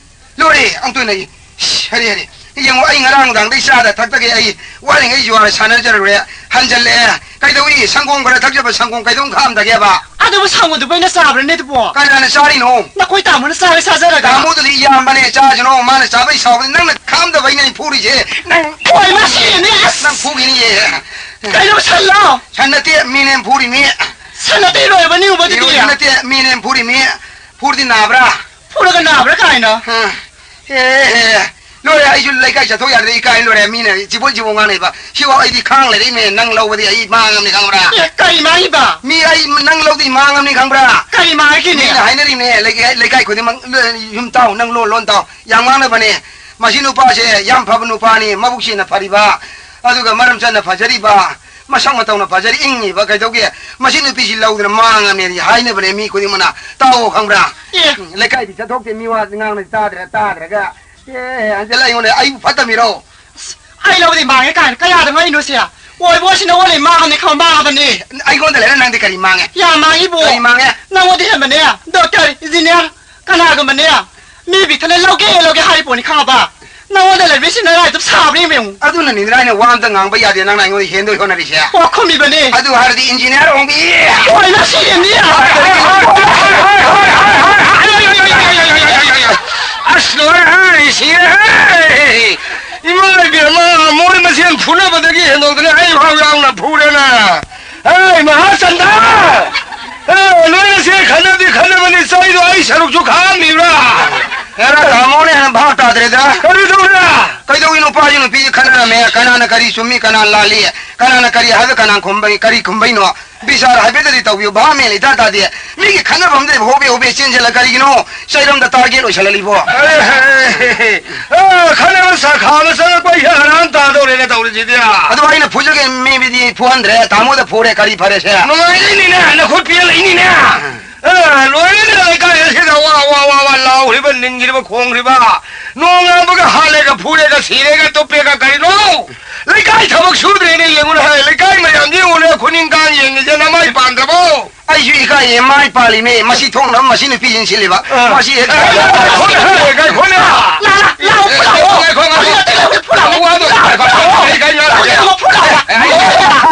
ꯂꯣꯏꯔꯦ, ꯑꯃꯨꯛꯇ ꯑꯣꯏꯅ ꯑꯩ, ꯏꯁ, ꯍꯔꯦ, ꯍꯔꯦ꯫ ꯌꯦꯡꯉꯣ, ꯑꯩ ꯉꯔꯥꯡ ꯅꯨꯡꯗꯥꯡꯗꯩ ꯆꯥꯗ ꯊꯛꯇꯒꯩ ꯑꯩ ꯋꯥꯔꯤꯉꯩ ꯖꯨꯋꯥꯔ ꯁꯥꯟꯅꯖꯔꯨꯔꯦ, ꯍꯟꯖꯜꯂꯛꯑꯦ꯫ ꯀꯩꯗꯧꯏ? ꯁꯪꯒꯣꯝ ꯈꯔ ꯊꯛꯆꯕ, ꯁꯪꯒꯣꯝ ꯀꯩꯗꯧ ꯈꯥꯝꯗꯒꯦꯕ? ꯑꯗꯨꯕꯨ ꯁꯪꯒꯣꯝꯗꯨꯕꯨ ꯑꯩꯅ ꯆꯥꯕ꯭ꯔꯅꯦ ꯑꯗꯨꯕꯣ? ꯀꯅꯥꯅ ꯆꯥꯔꯤꯅꯣ? ꯅꯈꯣꯏ ꯇꯥꯃꯣꯅ ꯆꯥꯔꯦ ꯆꯥꯖꯔꯒ꯫ ꯇꯥꯃꯣꯗꯨꯗꯤ ꯏꯌꯥꯝꯕꯅꯦ, ꯆꯥꯁꯅꯣ, ꯃꯥꯅ ꯆꯥꯕꯩ ꯁꯥꯎꯕꯅꯤ, ꯅꯪꯅ ꯈꯥꯝꯗꯕꯩꯅꯦ ꯑꯩ ꯐꯨꯔꯤꯁꯦ꯫ ꯅꯪ ꯍꯣꯏ, ꯃꯥ ꯁꯤꯔꯅꯤ, ꯑꯁ! ꯅꯪ ꯐꯨꯈꯤꯅꯤꯌꯦ꯫ ꯀꯩꯅꯣ ꯁꯜꯂꯣ? ꯁꯟ ꯅꯠꯇꯦ, ꯃꯤꯅꯦ ꯐꯨꯔꯤꯅꯤ꯫ ꯁꯟ ꯅꯠꯇꯦ, ꯂꯣꯏꯔꯕ ꯅꯤꯡꯉꯨꯕ ꯑꯗꯨꯗꯤ꯫ ꯏꯔꯣꯏꯁꯨ ꯅꯠꯇꯦ, ꯃꯤꯅꯦ ꯐꯨꯔꯤꯅꯤ꯫ ꯐꯨꯔꯗꯤ ꯅꯥꯕ꯭ꯔꯥ? ꯐꯨꯔꯒ ꯅꯥꯕ꯭ꯔꯥ ꯀꯥꯏꯅ? ꯑ, ꯑꯦ, ꯑꯦ, ꯂꯣꯏꯔꯦ, ꯑꯩꯁꯨ ꯂꯩꯀꯥꯏ ꯆꯠꯊꯣꯛ ꯌꯥꯗ꯭ꯔꯦ, ꯏꯀꯥꯏ ꯂꯣꯏꯔꯦ꯫ ꯃꯤꯅ ꯆꯤꯕꯣꯟ ꯆꯤꯕꯣꯟ ꯉꯥꯡꯅꯩꯕ꯫ ꯁꯤꯐꯥꯎ ꯑꯩꯗꯤ ꯈꯥꯡ ꯂꯩꯔꯛꯏꯅꯦ, ꯅꯪ ꯂꯧꯕꯗꯤ ꯑꯩ ꯃꯥꯡꯉꯝꯅꯤ ꯈꯪꯕ꯭ꯔꯥ? ꯑꯦ, ꯀꯔꯤ ꯃꯥꯡꯉꯤꯕ? ꯃꯤ ꯑꯩ ꯅꯪ ꯂꯧꯗꯤ ꯃꯥꯡꯉꯝꯅꯤ ꯈꯪꯕ꯭ꯔꯥ? ꯀꯔꯤ ꯃꯥꯡꯉꯤꯒꯦꯅꯦ? ꯃꯤꯅ ꯍꯥꯏꯅꯔꯤꯕꯅꯦ, ꯂꯩꯀꯥꯏ, ꯂꯩꯀꯥꯏ ꯈꯨꯗꯤꯡꯃꯛ, ꯌꯨꯝ ꯇꯥꯎ, ꯅꯪ ꯂꯣꯟ, ꯂꯣꯟ ꯇꯥꯎ꯫ ꯌꯥꯝ ꯉꯥꯡꯅꯕꯅꯦ꯫ ꯃꯁꯤ ꯅꯨꯄꯥꯁꯦ ꯌꯥꯝ ꯐꯕ ꯅꯨꯄꯥꯅꯤ, ꯃꯕꯨꯛ ꯁꯦꯡꯅ ꯐꯔꯤꯕ, ꯑꯗꯨꯒ ꯃꯔꯝ ꯆꯠꯅ ꯐꯖꯔꯤꯕ, ꯃꯁꯛ ꯃꯇꯧꯅ ꯐꯖꯔꯤ, ꯏꯪꯉꯤꯕ, ꯀꯩꯗꯧꯒꯦ? ꯃꯁꯤ ꯅꯨꯄꯤꯁꯤ ꯂꯧꯗꯅ ꯃꯥꯡꯉꯝꯅꯦꯗꯤ ꯍꯥꯏꯅꯕꯅꯦ ꯃꯤ ꯈꯨꯗꯤꯡꯃꯛꯅ꯫ ꯇꯥꯎꯑꯣ ꯈꯪꯕ꯭ꯔꯥ? ꯑꯦ꯫ ꯎꯝ, ꯂꯩꯀꯥꯏꯗꯤ ꯆꯠꯊꯣꯛꯇꯦ, ꯃꯤ ꯋꯥ ꯉꯥꯡꯅ ꯇꯥꯗ꯭ꯔꯦ, ꯇꯥꯗ꯭ꯔꯒ꯫ ꯑꯦ, ꯑꯟꯖꯂꯥ, ꯑꯩꯉꯣꯟꯗ ꯑꯩꯕꯨ ꯐꯠꯇꯃꯤꯔꯣ? ꯑꯁ, ꯑꯩ ꯂꯧꯗꯤ ꯃꯥꯡꯉꯦ ꯀꯥꯏꯅ ꯀꯌꯥꯗ ꯉꯛꯏꯅꯣ ꯁꯦ? ꯑꯣꯏꯕꯣ, ꯁꯤꯅ ꯑꯣꯜꯂꯦ, ꯃꯥꯡꯉꯅꯤ ꯈꯪ ꯃꯥꯡꯉꯕꯅꯤ꯫ ꯑꯩꯉꯣꯟꯗ ꯂꯩꯔ ꯅꯪꯗꯤ ꯀꯔꯤ ꯃꯥꯡꯉꯦ? ꯌꯥꯝ ꯃꯥꯡꯉꯤꯕꯣ꯫ ꯀꯔꯤ ꯃꯥꯡꯉꯦ? ꯅꯪꯉꯣꯟꯗ ꯍꯦꯟꯕꯅꯦ, ꯗꯣꯛꯇꯔ, ꯏꯟꯖꯤꯅꯤꯌꯥꯔ, ꯀꯅꯥꯒꯨꯝꯕꯅꯦ, ꯃꯤ ꯕꯤꯛꯊꯅ ꯂꯧꯒꯦ, ꯂꯧꯒꯦ ꯍꯥꯏꯔꯤ ꯄꯣꯠꯅꯤ ꯈꯪꯉꯕ? ꯅꯪꯉꯣꯟꯗ ꯂꯩꯔꯤꯁꯤ ꯅꯔꯥꯏꯗꯨ ꯁꯥꯕ꯭ꯔ ꯌꯦꯡꯉꯨ꯫ ꯑꯗꯨꯅꯅꯤꯗꯅ ꯑꯩꯅ ꯋꯥ ꯑꯝꯇ ꯉꯥꯡꯕ ꯌꯥꯗꯦ, ꯅꯪꯅ ꯑꯩꯉꯣꯟꯗ ꯍꯦꯟꯗꯣꯏ ꯍꯣꯠꯅꯔꯤꯁꯦ꯫ ꯑꯣ, ꯈꯨꯝꯃꯤꯕꯅꯦ꯫ ꯑꯗꯨ ꯍꯥꯏꯔꯗꯤ ꯏꯟꯖꯤꯅꯤꯌꯥꯔ ꯑꯣꯡꯕꯤ꯫ ꯍꯣꯏ, ꯅꯁꯤꯔꯦꯝꯕꯤ꯫ ꯑꯁ, ꯂꯣꯏꯔꯦ, ꯁꯤꯔꯦ꯫ ꯏꯃꯥ ꯏꯕꯦꯝꯃ, ꯃꯣꯏ ꯃꯁꯦꯟ ꯐꯨꯅꯕꯗꯒꯤ ꯍꯦꯟꯗꯣꯛꯇꯅ ꯑꯩ ꯐꯥꯎ ꯌꯥꯎꯅ ꯐꯨꯔꯦꯅ꯫ ꯑꯦ, ꯃꯍꯥꯆꯟꯗ! ꯑꯦ, ꯅꯣꯏꯅ ꯁꯤ ꯈꯟꯅꯕꯗꯤ ꯈꯟꯅꯕꯅꯤ, ꯆꯩꯗꯣ ꯑꯩ ꯁꯔꯨꯛꯁꯨ ꯈꯥꯛꯑꯝꯃꯤꯕ꯭ꯔꯥ? ꯍꯦꯔꯥ, ꯇꯥꯃꯣꯅꯦ, ꯍꯦꯟꯅ ꯚꯥꯞ ꯇꯥꯗ꯭ꯔꯦꯗ꯫ ꯀꯔꯤ ꯇꯧꯔꯦ? ꯀꯩꯗꯧꯏ ꯅꯨꯄꯥꯁꯤ ꯅꯨꯄꯤꯁꯤ ꯈꯟꯅꯔꯝꯃꯦ, ꯀꯅꯥꯅ ꯀꯔꯤ ꯆꯨꯝꯃꯤ, ꯀꯅꯥꯅ ꯂꯥꯜꯂꯤ, ꯀꯅꯥꯅ ꯀꯔꯤ ꯍꯥꯏꯕ, ꯀꯅꯥ ꯈꯨꯝꯕꯩ, ꯀꯔꯤ ꯈꯨꯝꯕꯩꯅꯣ? ꯕꯤꯆꯥꯔ ꯍꯥꯏꯐꯦꯠꯇꯗꯤ ꯇꯧꯕꯤꯌꯨ, ꯚꯥꯞ ꯃꯦꯟ ꯏꯇꯥ ꯇꯥꯗꯦ꯫ ꯃꯤꯒꯤ ꯈꯟꯅꯐꯝꯗ ꯍꯣꯕꯦ ꯍꯣꯕꯦ ꯆꯦꯟꯁꯤꯜꯂ ꯀꯔꯤꯒꯤꯅꯣ? ꯆꯩꯔꯝꯗ ꯇꯥꯔꯒꯦꯠ ꯑꯣꯏꯁꯜꯂꯛꯂꯤꯕꯣ? ꯑꯦ, ꯑ, ꯈꯟꯅꯕ ꯁꯥꯈꯥ ꯑꯃ ꯆꯪꯉꯛꯄ ꯑꯩꯁꯦ ꯍꯔꯥꯟ ꯇꯥꯗꯧꯔꯦꯅꯦ ꯇꯧꯔꯤꯁꯤꯗꯤ꯫ ꯑꯗꯣ ꯑꯩꯅ ꯐꯨꯖꯒꯦ ꯃꯤꯕꯨꯗꯤ ꯐꯨꯍꯟꯗ꯭ꯔꯦ, ꯇꯥꯃꯣꯗ ꯐꯨꯔꯦ, ꯀꯔꯤ ꯐꯔꯦꯁꯦ? ꯅꯨꯡꯉꯥꯏꯔꯤꯅꯤꯅꯦ, ꯅꯈꯨꯠ ꯄꯦꯜꯂꯛꯏꯅꯤꯅꯦ꯫ ꯑ, ꯂꯣꯏꯔꯦꯅꯦ ꯂꯩꯀꯥꯏ ꯑꯁꯤꯗ ꯋꯥ, ꯋꯥ, ꯋꯥ, ꯋꯥ ꯂꯥꯎꯔꯤꯕ, ꯅꯤꯟꯈ꯭ꯔꯤꯕ, ꯈꯣꯡꯈ꯭ꯔꯤꯕ꯫ ꯅꯣꯡꯉꯥꯟꯕꯒ ꯍꯥꯠꯂꯦꯒ, ꯐꯨꯔꯦꯒ, ꯁꯤꯔꯦꯒ, ꯇꯨꯞꯄꯦꯒ ꯀꯔꯤꯅꯣ? ꯂꯩꯀꯥꯏ ꯊꯕꯛ ꯁꯨꯗ꯭ꯔꯦꯅꯦ, ꯌꯦꯡꯉꯨꯅꯦ ꯍꯥꯏ, ꯂꯩꯀꯥꯏ ꯃꯌꯥꯝꯁꯦ ꯌꯦꯡꯉꯨꯅꯦ, ꯈꯨꯅꯤꯡ ꯀꯥꯡ ꯌꯦꯡꯉꯤꯁꯦ ꯅꯃꯥꯏ ꯄꯥꯟꯗ꯭ꯔꯕꯣ? ꯑꯩꯁꯨ ꯏꯀꯥꯏꯌꯦ, ꯃꯥꯏ ꯄꯥꯜꯂꯤꯃꯦ, ꯃꯁꯤ ꯊꯣꯛꯅꯕ ꯃꯁꯤ ꯅꯨꯄꯤ ꯌꯦꯡꯁꯤꯜꯂꯤꯕ꯫ ꯑ꯫ ꯃꯁꯤ ꯍꯦꯛ ꯉꯥꯏꯈꯣꯅꯦ, ꯉꯥꯏꯈꯣꯅꯦ꯫ ꯂꯥ-, ꯂꯥ-, ꯂꯥꯛꯑꯣ, ꯂꯥꯛꯑꯣ꯫ ꯉꯥꯏꯈꯣ, ꯉꯥꯏꯈꯣ꯫ ꯂꯥꯛꯑꯣ, ꯂꯥꯛꯑꯣ꯫ ꯋꯥꯗꯣ ꯉꯥꯏꯈꯣ꯫ ꯑꯩ ꯀꯩꯅꯣ ꯍꯥꯏꯔꯛꯀꯦ꯫ ꯂꯥꯛꯑꯣ, ꯂꯥꯛꯑꯣ꯫ ꯑꯦ, ꯑꯦ, ꯉꯥꯏꯈꯣ,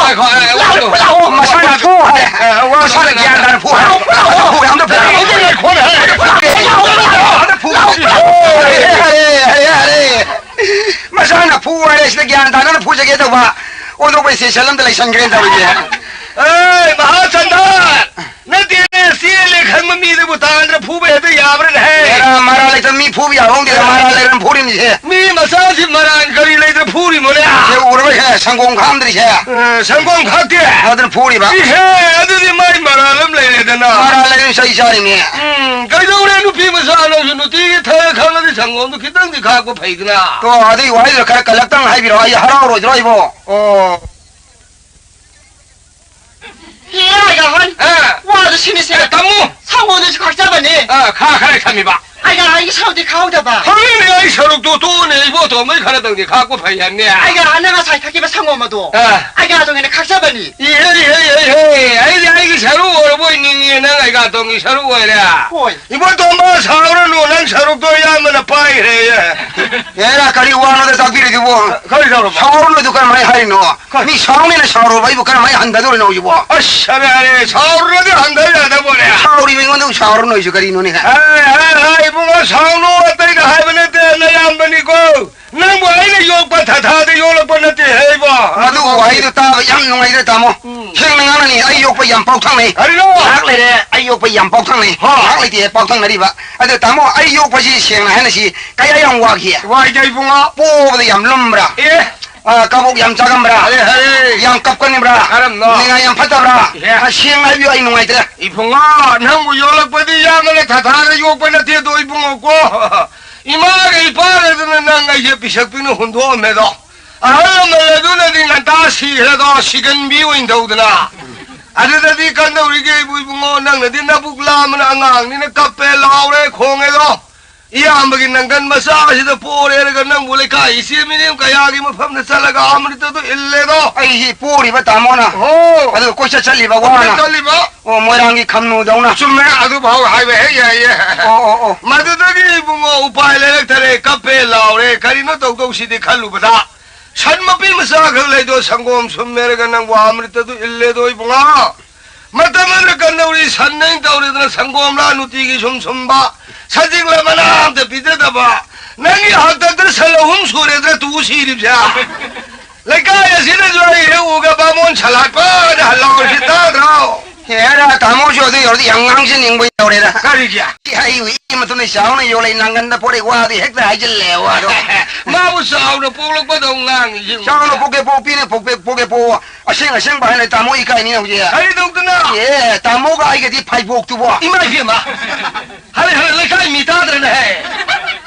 ꯉꯥꯏꯈꯣ, ꯑꯦ, ꯋꯥꯗꯣ꯫ ꯂꯥꯛꯑꯣ, ꯂꯥꯛꯑꯣ꯫ ꯃꯁꯥꯅ ꯐꯨ ꯍꯥꯏꯔꯦ꯫ ꯑꯦ, ꯋꯥꯗꯣ ꯃꯁꯥꯅ ꯒ꯭ꯌꯥꯟ ꯇꯥꯅ ꯐꯨ ꯍꯥꯏꯔꯦ꯫ ꯂꯥꯛꯑꯣ, ꯂꯥꯛꯑꯣ꯫ ꯐꯨ, ꯑꯝꯇ ꯐꯨ꯫ ꯂꯥꯛꯑꯣ, ꯂꯥꯛꯑꯣ꯫ ꯑꯝꯇ ꯐꯨ꯫ ꯂꯥꯛꯑꯣ, ꯂꯥꯛꯑꯣ꯫ ꯑꯝꯇ ꯐꯨ꯫ ꯂꯥꯛꯑꯣ, ꯂꯥꯛꯑꯣ꯫ ꯌꯥꯔꯦ, ꯌꯥꯔꯦ, ꯌꯥꯔꯦ꯫ ꯃꯁꯥꯅ ꯐꯨ ꯍꯥꯏꯔꯦ, ꯁꯤꯗ ꯒ꯭ꯌꯥꯟ ꯇꯥꯗꯅ ꯐꯨꯖꯒꯦ ꯇꯧꯕ꯫ ꯑꯣꯟꯊꯣꯛꯄ ꯁ꯭ꯇꯦꯁꯟ ꯑꯝꯗ ꯂꯩꯁꯟꯈ꯭ꯔꯦꯅ ꯇꯧꯔꯤꯁꯦ꯫ ꯑꯦ, ꯃꯍꯥꯆꯟꯗ꯭ꯔ! ꯅꯠꯇꯦꯅꯦ, ꯆꯦꯜꯂꯦ ꯈꯟꯕ ꯃꯤꯗꯨꯕꯨ ꯇꯥꯟꯗ꯭ꯔ ꯐꯨꯕ ꯍꯦꯛꯇ ꯌꯥꯕ꯭ꯔꯥꯅꯦꯍꯦ? ꯍꯦꯔꯥ, ꯃꯔꯥ ꯍꯦꯛꯇ ꯃꯤ ꯐꯨꯕ ꯌꯥꯕ ꯈꯪꯗꯦ, ꯃꯔꯥꯜ ꯂꯩꯔꯝ ꯐꯨꯔꯤꯅꯤꯁꯦ꯫ ꯃꯤ ꯃꯆꯥꯁꯤ ꯃꯔꯥꯜ ꯀꯔꯤ ꯂꯩꯗꯅ ꯐꯨꯔꯤꯃꯣꯅꯦ? ꯁꯦ ꯎꯔꯕ ꯍꯦ, ꯁꯪꯒꯣꯝ ꯈꯥꯝꯗ꯭ꯔꯤꯁꯦ꯫ ꯑ, ꯁꯪꯒꯣꯝ ꯈꯥꯛꯇꯦ? ꯑꯗꯨꯅ ꯐꯨꯔꯤꯕ꯫ ꯏꯍꯦ, ꯑꯗꯨꯗꯤ ꯃꯥꯏ ꯃꯔꯥꯜ ꯑꯃ ꯂꯩꯔꯦꯗꯅ꯫ ꯃꯔꯥꯜ ꯂꯩꯔꯝ ꯆꯩ ꯆꯥꯔꯤꯅꯦ꯫ ꯎꯝ, ꯀꯩꯗꯧꯔꯦ ꯅꯨꯄꯤ ꯃꯆꯥ ꯅꯪꯁꯨ ꯅꯨꯡꯇꯤꯒꯤ ꯊꯛꯑꯦ ꯈꯪꯉꯗꯤ ꯁꯪꯒꯣꯝꯗꯣ ꯈꯤꯇꯪꯗꯤ ꯈꯥꯛꯄ ꯐꯩꯗꯅ꯫ ꯇꯣ, ꯑꯗꯨꯒꯤ ꯋꯥꯍꯩꯗꯨ ꯈꯔ ꯀꯜꯂꯛꯇꯪ ꯍꯥꯏꯕꯤꯔꯣ, ꯑꯩ ꯍꯔꯥꯎꯔꯣꯏꯗ꯭ꯔꯣ ꯑꯩꯕꯣ? ꯑꯣ꯫ ꯍꯦ, ꯑꯩꯒ ꯍꯣꯏ꯫ ꯑ꯫ ꯋꯥꯗꯨ ꯁꯤꯅꯤꯁꯦ꯫ ꯑ, ꯇꯝꯃꯨ꯫ ꯁꯪꯒꯣꯝꯗꯨꯁꯨ ꯈꯥꯛꯆꯕꯅꯤ꯫ ꯑ, ꯈꯥ ꯈꯔ ꯊꯝꯃꯤꯕ꯫ ꯑꯩꯒ ꯑꯩꯒꯤ ꯁꯔꯨꯛꯇꯤ ꯈꯥꯎꯗꯕ꯫ ꯈꯪꯉꯤꯅꯦ, ꯑꯩ ꯁꯔꯨꯛꯇꯨ ꯇꯣꯛꯑꯣꯅꯦ, ꯏꯕꯣ ꯇꯣꯝꯕꯩ ꯈꯔꯗꯪꯗꯤ ꯈꯥꯛꯄ ꯐꯩ ꯍꯥꯏꯕꯅꯦ꯫ ꯑꯩꯒ ꯅꯪ ꯉꯁꯥꯏ ꯊꯛꯈꯤꯕ ꯁꯪꯒꯣꯝ ꯑꯗꯣ꯫ ꯑ꯫ ꯑꯩꯒ ꯑꯗꯨ ꯍꯦꯟꯅ ꯈꯥꯛꯆꯕꯅꯤ꯫ ꯏꯍꯦ, ꯏꯍꯦ, ꯏꯍꯦ, ꯏꯍꯦ, ꯑꯩꯗꯤ ꯑꯩꯒꯤ ꯁꯔꯨꯛ ꯑꯣꯏꯔꯕꯣꯏ ꯅꯤꯡꯉꯦ, ꯅꯪ ꯑꯩꯒ ꯇꯣꯝꯒꯤ ꯁꯔꯨꯛ ꯑꯣꯏꯔꯦ꯫ ꯍꯣꯏ꯫ ꯏꯕꯣ ꯇꯣꯝꯕ, ꯁꯥꯎꯔꯅꯨ, ꯅꯪ ꯁꯔꯨꯛꯇꯣ ꯏꯌꯥꯝꯕꯅ ꯄꯥꯏꯈ꯭ꯔꯦꯌꯦ꯫ ꯍꯦꯔꯥ, ꯀꯔꯤ ꯋꯥꯅꯣꯗ ꯇꯥꯛꯄꯤꯔꯤꯗꯨꯕꯣ? ꯀꯔꯤ ꯇꯧꯔꯕ? ꯁꯥꯎꯔꯅꯨ ꯑꯗꯨ ꯀꯔꯝꯍꯥꯏꯅ ꯍꯥꯏꯔꯤꯅꯣ? ꯀꯔꯤ? ꯃꯤ ꯁꯥꯎꯅꯦꯅ ꯁꯥꯎꯔꯨꯕ ꯑꯩꯕꯨ ꯀꯔꯝꯍꯥꯏꯅ ꯍꯟꯊꯗꯣꯔꯤꯅꯣ ꯍꯧꯖꯤꯛꯄꯣ? ꯑꯁ, ꯌꯥꯔꯦ, ꯌꯥꯔꯦ, ꯁꯥꯎꯔꯨꯔꯗꯤ ꯍꯟꯊ ꯌꯥꯗꯕꯣꯅꯦ꯫ ꯁꯥꯎꯔꯤꯕ ꯑꯩꯉꯣꯟꯗ ꯑꯃꯨꯛ ꯁꯥꯎꯔꯨꯅꯨ ꯍꯥꯏꯁꯨ ꯀꯔꯤꯅꯣꯅꯦ? ꯑꯦ, ꯑꯦ, ꯑꯦ, ꯏꯕꯨꯡꯉꯣ, ꯁꯥꯎꯅꯨ, ꯑꯇꯩꯅ ꯍꯥꯏꯕ ꯅꯠꯇꯦ, ꯅꯌꯥꯝꯕꯅꯤꯀꯣ꯫ ꯅꯪꯕꯨ ꯑꯩꯅ ꯌꯣꯛꯄ ꯊꯥꯊꯥꯗ ꯌꯣꯛꯂꯛꯄ ꯅꯠꯇꯦ ꯍꯦ ꯏꯕꯣ꯫ ꯃꯗꯨꯒꯤ ꯋꯥꯍꯩꯗꯨ ꯇꯥꯕ ꯌꯥꯝ ꯅꯨꯡꯉꯥꯏꯖꯔꯦ, ꯇꯥꯃꯣ꯫ ꯎꯝ꯫ ꯁꯦꯡꯅ ꯉꯥꯡꯅꯅꯤ, ꯑꯩ ꯌꯣꯛꯄ ꯌꯥꯝ ꯄꯥꯎꯊꯪꯅꯩ꯫ ꯀꯔꯤꯅꯣ? ꯉꯥꯏꯍꯥꯛ ꯂꯩꯔꯦ, ꯑꯩ ꯌꯣꯛꯄ ꯌꯥꯝ ꯄꯥꯎꯊꯪꯅꯩ꯫ ꯍꯣ꯫ ꯉꯥꯏꯍꯥꯛ ꯂꯩꯇꯦ ꯄꯥꯎꯊꯪꯅꯔꯤꯕ꯫ ꯑꯗꯣ ꯇꯥꯃꯣ, ꯑꯩ ꯌꯣꯛꯄꯁꯤ ꯁꯦꯡꯅ ꯍꯥꯏꯅꯁꯤ ꯀꯌꯥ ꯌꯥꯝ ꯋꯥꯈꯤ? ꯋꯥꯏꯗ ꯏꯕꯨꯡꯉꯣ꯫ ꯄꯣꯕꯗ ꯌꯥꯝ ꯂꯨꯝꯕ꯭ꯔꯥ? ꯑꯦ꯫ ꯑ, ꯀꯕꯣꯛ ꯌꯥꯝ ꯆꯥꯒꯟꯕ꯭ꯔꯥ? ꯍꯔꯦ, ꯍꯔꯦ꯫ ꯌꯥꯝ ꯀꯞꯀꯟꯕ꯭ꯔꯥ? ꯀꯔꯝꯅꯣ? ꯅꯤꯡꯉꯥꯏ ꯌꯥꯝ ꯐꯠꯇꯕ꯭ꯔꯥ? ꯏꯍꯦ꯫ ꯑ, ꯁꯦꯡꯅ ꯍꯥꯏꯕꯤꯌꯨ, ꯑꯩ ꯅꯨꯡꯉꯥꯏꯇ꯭ꯔꯦ꯫ ꯏꯕꯨꯡꯉꯣ, ꯅꯪꯕꯨ ꯌꯣꯜꯂꯛꯄꯗꯤ ꯌꯥꯝꯅ ꯊꯥꯊꯥꯔ ꯌꯣꯛꯄ ꯅꯠꯇꯦꯗꯣ ꯏꯕꯨꯡꯉꯣꯀꯣ꯫ ꯏꯃꯥꯒ ꯏꯄꯥꯒꯗꯨꯅ ꯅꯪ ꯑꯩꯁꯦ ꯄꯤꯁꯛ ꯄꯤꯛꯅ ꯍꯨꯟꯗꯣꯛꯑꯝꯃꯦꯗꯣ꯫ ꯑꯍꯜ ꯂꯃꯟ ꯑꯗꯨꯅꯗꯤ ꯉꯟꯇꯥ ꯁꯤꯈ꯭ꯔꯦꯗꯣ, ꯁꯤꯒꯟꯕꯤ ꯑꯣꯏꯅ ꯇꯧꯗꯅ꯫ ꯑꯗꯨꯗꯗꯤ ꯀꯝꯗꯧꯔꯤꯒꯦ ꯏꯕꯨ ꯏꯕꯨꯡꯉꯣ, ꯅꯪꯅꯗꯤ ꯅꯕꯨꯛ ꯂꯥꯝꯕꯅ ꯑꯉꯥꯡꯅꯤꯅ ꯀꯞꯄꯦ ꯂꯥꯎꯔꯦ ꯈꯣꯡꯉꯦꯗꯣ꯫ ꯏꯌꯥꯝꯕꯒꯤ ꯅꯪꯒꯟ ꯃꯆꯥ ꯑꯁꯤꯗ ꯄꯣꯔꯦꯔꯒ ꯅꯪꯕꯨ ꯂꯩꯀꯥꯏ ꯏꯆꯦ ꯃꯤꯅꯦꯝ ꯀꯌꯥꯒꯤ ꯃꯐꯝꯗ ꯆꯠꯂꯒ ꯑꯃ꯭ꯔꯤꯇꯗꯨ ꯏꯜꯂꯦꯗꯣ꯫ ꯑꯩꯁꯤ ꯄꯣꯔꯤꯕ ꯇꯥꯃꯣꯅ꯫ ꯑꯣ꯫ ꯑꯗꯨꯒ ꯀꯣꯏꯆꯠ ꯆꯠꯂꯤꯕ ꯋꯥꯅ꯫ ꯀꯣꯏꯆꯠ ꯆꯠꯂꯤꯕ꯫ ꯑꯣ, ꯃꯣꯏꯔꯥꯡꯒꯤ ꯈꯝꯅꯨꯗꯧꯅ꯫ ꯆꯨꯝꯃꯦ, ꯑꯗꯨꯐꯥꯎ ꯍꯥꯏꯕ ꯍꯦꯛ ꯌꯥꯏꯌꯦ꯫ ꯑꯣ, ꯑꯣ, ꯑꯣ꯫ ꯃꯗꯨꯗꯒꯤ ꯏꯕꯨꯡꯉꯣ ꯎꯄꯥꯏ ꯂꯩꯔꯛꯇꯔꯦ, ꯀꯞꯄꯦ ꯂꯥꯎꯔꯦ꯫ ꯀꯔꯤꯅꯣ ꯇꯧꯗꯧꯁꯤꯗꯤ ꯈꯜꯂꯨꯕꯗ ꯁꯟ ꯃꯄꯤ ꯃꯆꯥ ꯈꯔ ꯂꯩꯗꯣ ꯁꯪꯒꯣꯝ ꯁꯨꯝꯃꯦꯔꯒ ꯅꯪꯕꯨ ꯑꯃ꯭ꯔꯤꯇꯗꯨ ꯏꯜꯂꯦꯗꯣ ꯏꯕꯨꯡꯉꯣ꯫ ꯃꯇꯝ ꯑꯃꯗ ꯀꯝꯗꯧꯔꯤ ꯁꯟ ꯅꯩꯅ ꯇꯧꯔꯦꯗꯅ ꯁꯪꯒꯣꯝꯂꯥ ꯅꯨꯡꯇꯤꯒꯤ ꯁꯨꯝ ꯁꯨꯝꯕ, ꯁꯖꯤꯛꯂ ꯃꯅꯥ ꯑꯝꯇ ꯄꯤꯖꯗꯕ, ꯅꯪꯒꯤ ꯍꯥꯛꯇꯛꯇ ꯁꯟ ꯑꯍꯨꯝ ꯁꯨꯔꯦꯗꯅ ꯇꯨ ꯁꯤꯔꯤꯕꯁꯦ꯫ ꯂꯩꯀꯥꯏ ꯑꯁꯤꯗꯁꯨ ꯑꯩ ꯍꯦꯛ ꯎꯒ ꯕꯥꯃꯣꯟ ꯁꯂꯥꯠꯄꯅ ꯍꯜꯂꯥꯎꯔꯤꯁꯤ ꯇꯥꯗ꯭ꯔꯣ? ꯍꯦꯔꯥ, ꯇꯥꯃꯣꯁꯨ ꯑꯗꯨ ꯌꯧꯔꯗꯤ ꯌꯥꯝ ꯉꯥꯡꯖꯅꯤꯡꯕ ꯌꯧꯔꯦꯗ꯫ ꯀꯔꯤꯒꯤ? ꯑꯩꯕꯨ ꯏ ꯃꯇꯨꯡꯗ ꯆꯥꯎꯅ ꯌꯣꯜꯂꯦ, ꯅꯪꯒꯟꯗ ꯄꯣꯔꯛꯏ ꯋꯥꯗꯤ ꯍꯦꯛꯇ ꯍꯥꯏꯖꯤꯜꯂꯦ ꯋꯥꯗꯣ꯫ ꯃꯥꯕꯨ ꯆꯥꯎꯅ ꯄꯣꯛꯂꯛꯄꯗꯧ ꯉꯥꯡꯉꯤ ꯁꯤ꯫ ꯆꯥꯎꯅ ꯄꯣꯛꯀꯦ ꯄꯣꯛꯄꯤꯅꯦ, ꯄꯣꯛꯄꯦ-, ꯄꯣꯛꯀꯦ ꯄꯣꯛꯑꯣ꯫ ꯑꯁꯦꯡ ꯑꯁꯦꯡꯕ ꯍꯥꯏꯅ ꯇꯥꯃꯣ ꯏꯀꯥꯏꯅꯤ ꯍꯧꯖꯤꯛ꯫ ꯀꯔꯤ ꯇꯧꯗꯅ? ꯑꯦ, ꯇꯥꯃꯣꯒ ꯑꯩꯒꯗꯤ ꯐꯥꯏꯕꯣꯛꯇꯨꯕꯣ꯫ ꯏꯃꯥ ꯏꯕꯦꯝꯃ! ꯍꯜꯂꯦ, ꯍꯜꯂꯦ, ꯂꯩꯀꯥꯏ ꯃꯤ ꯇꯥꯗ꯭ꯔꯅꯦ ꯍꯦ?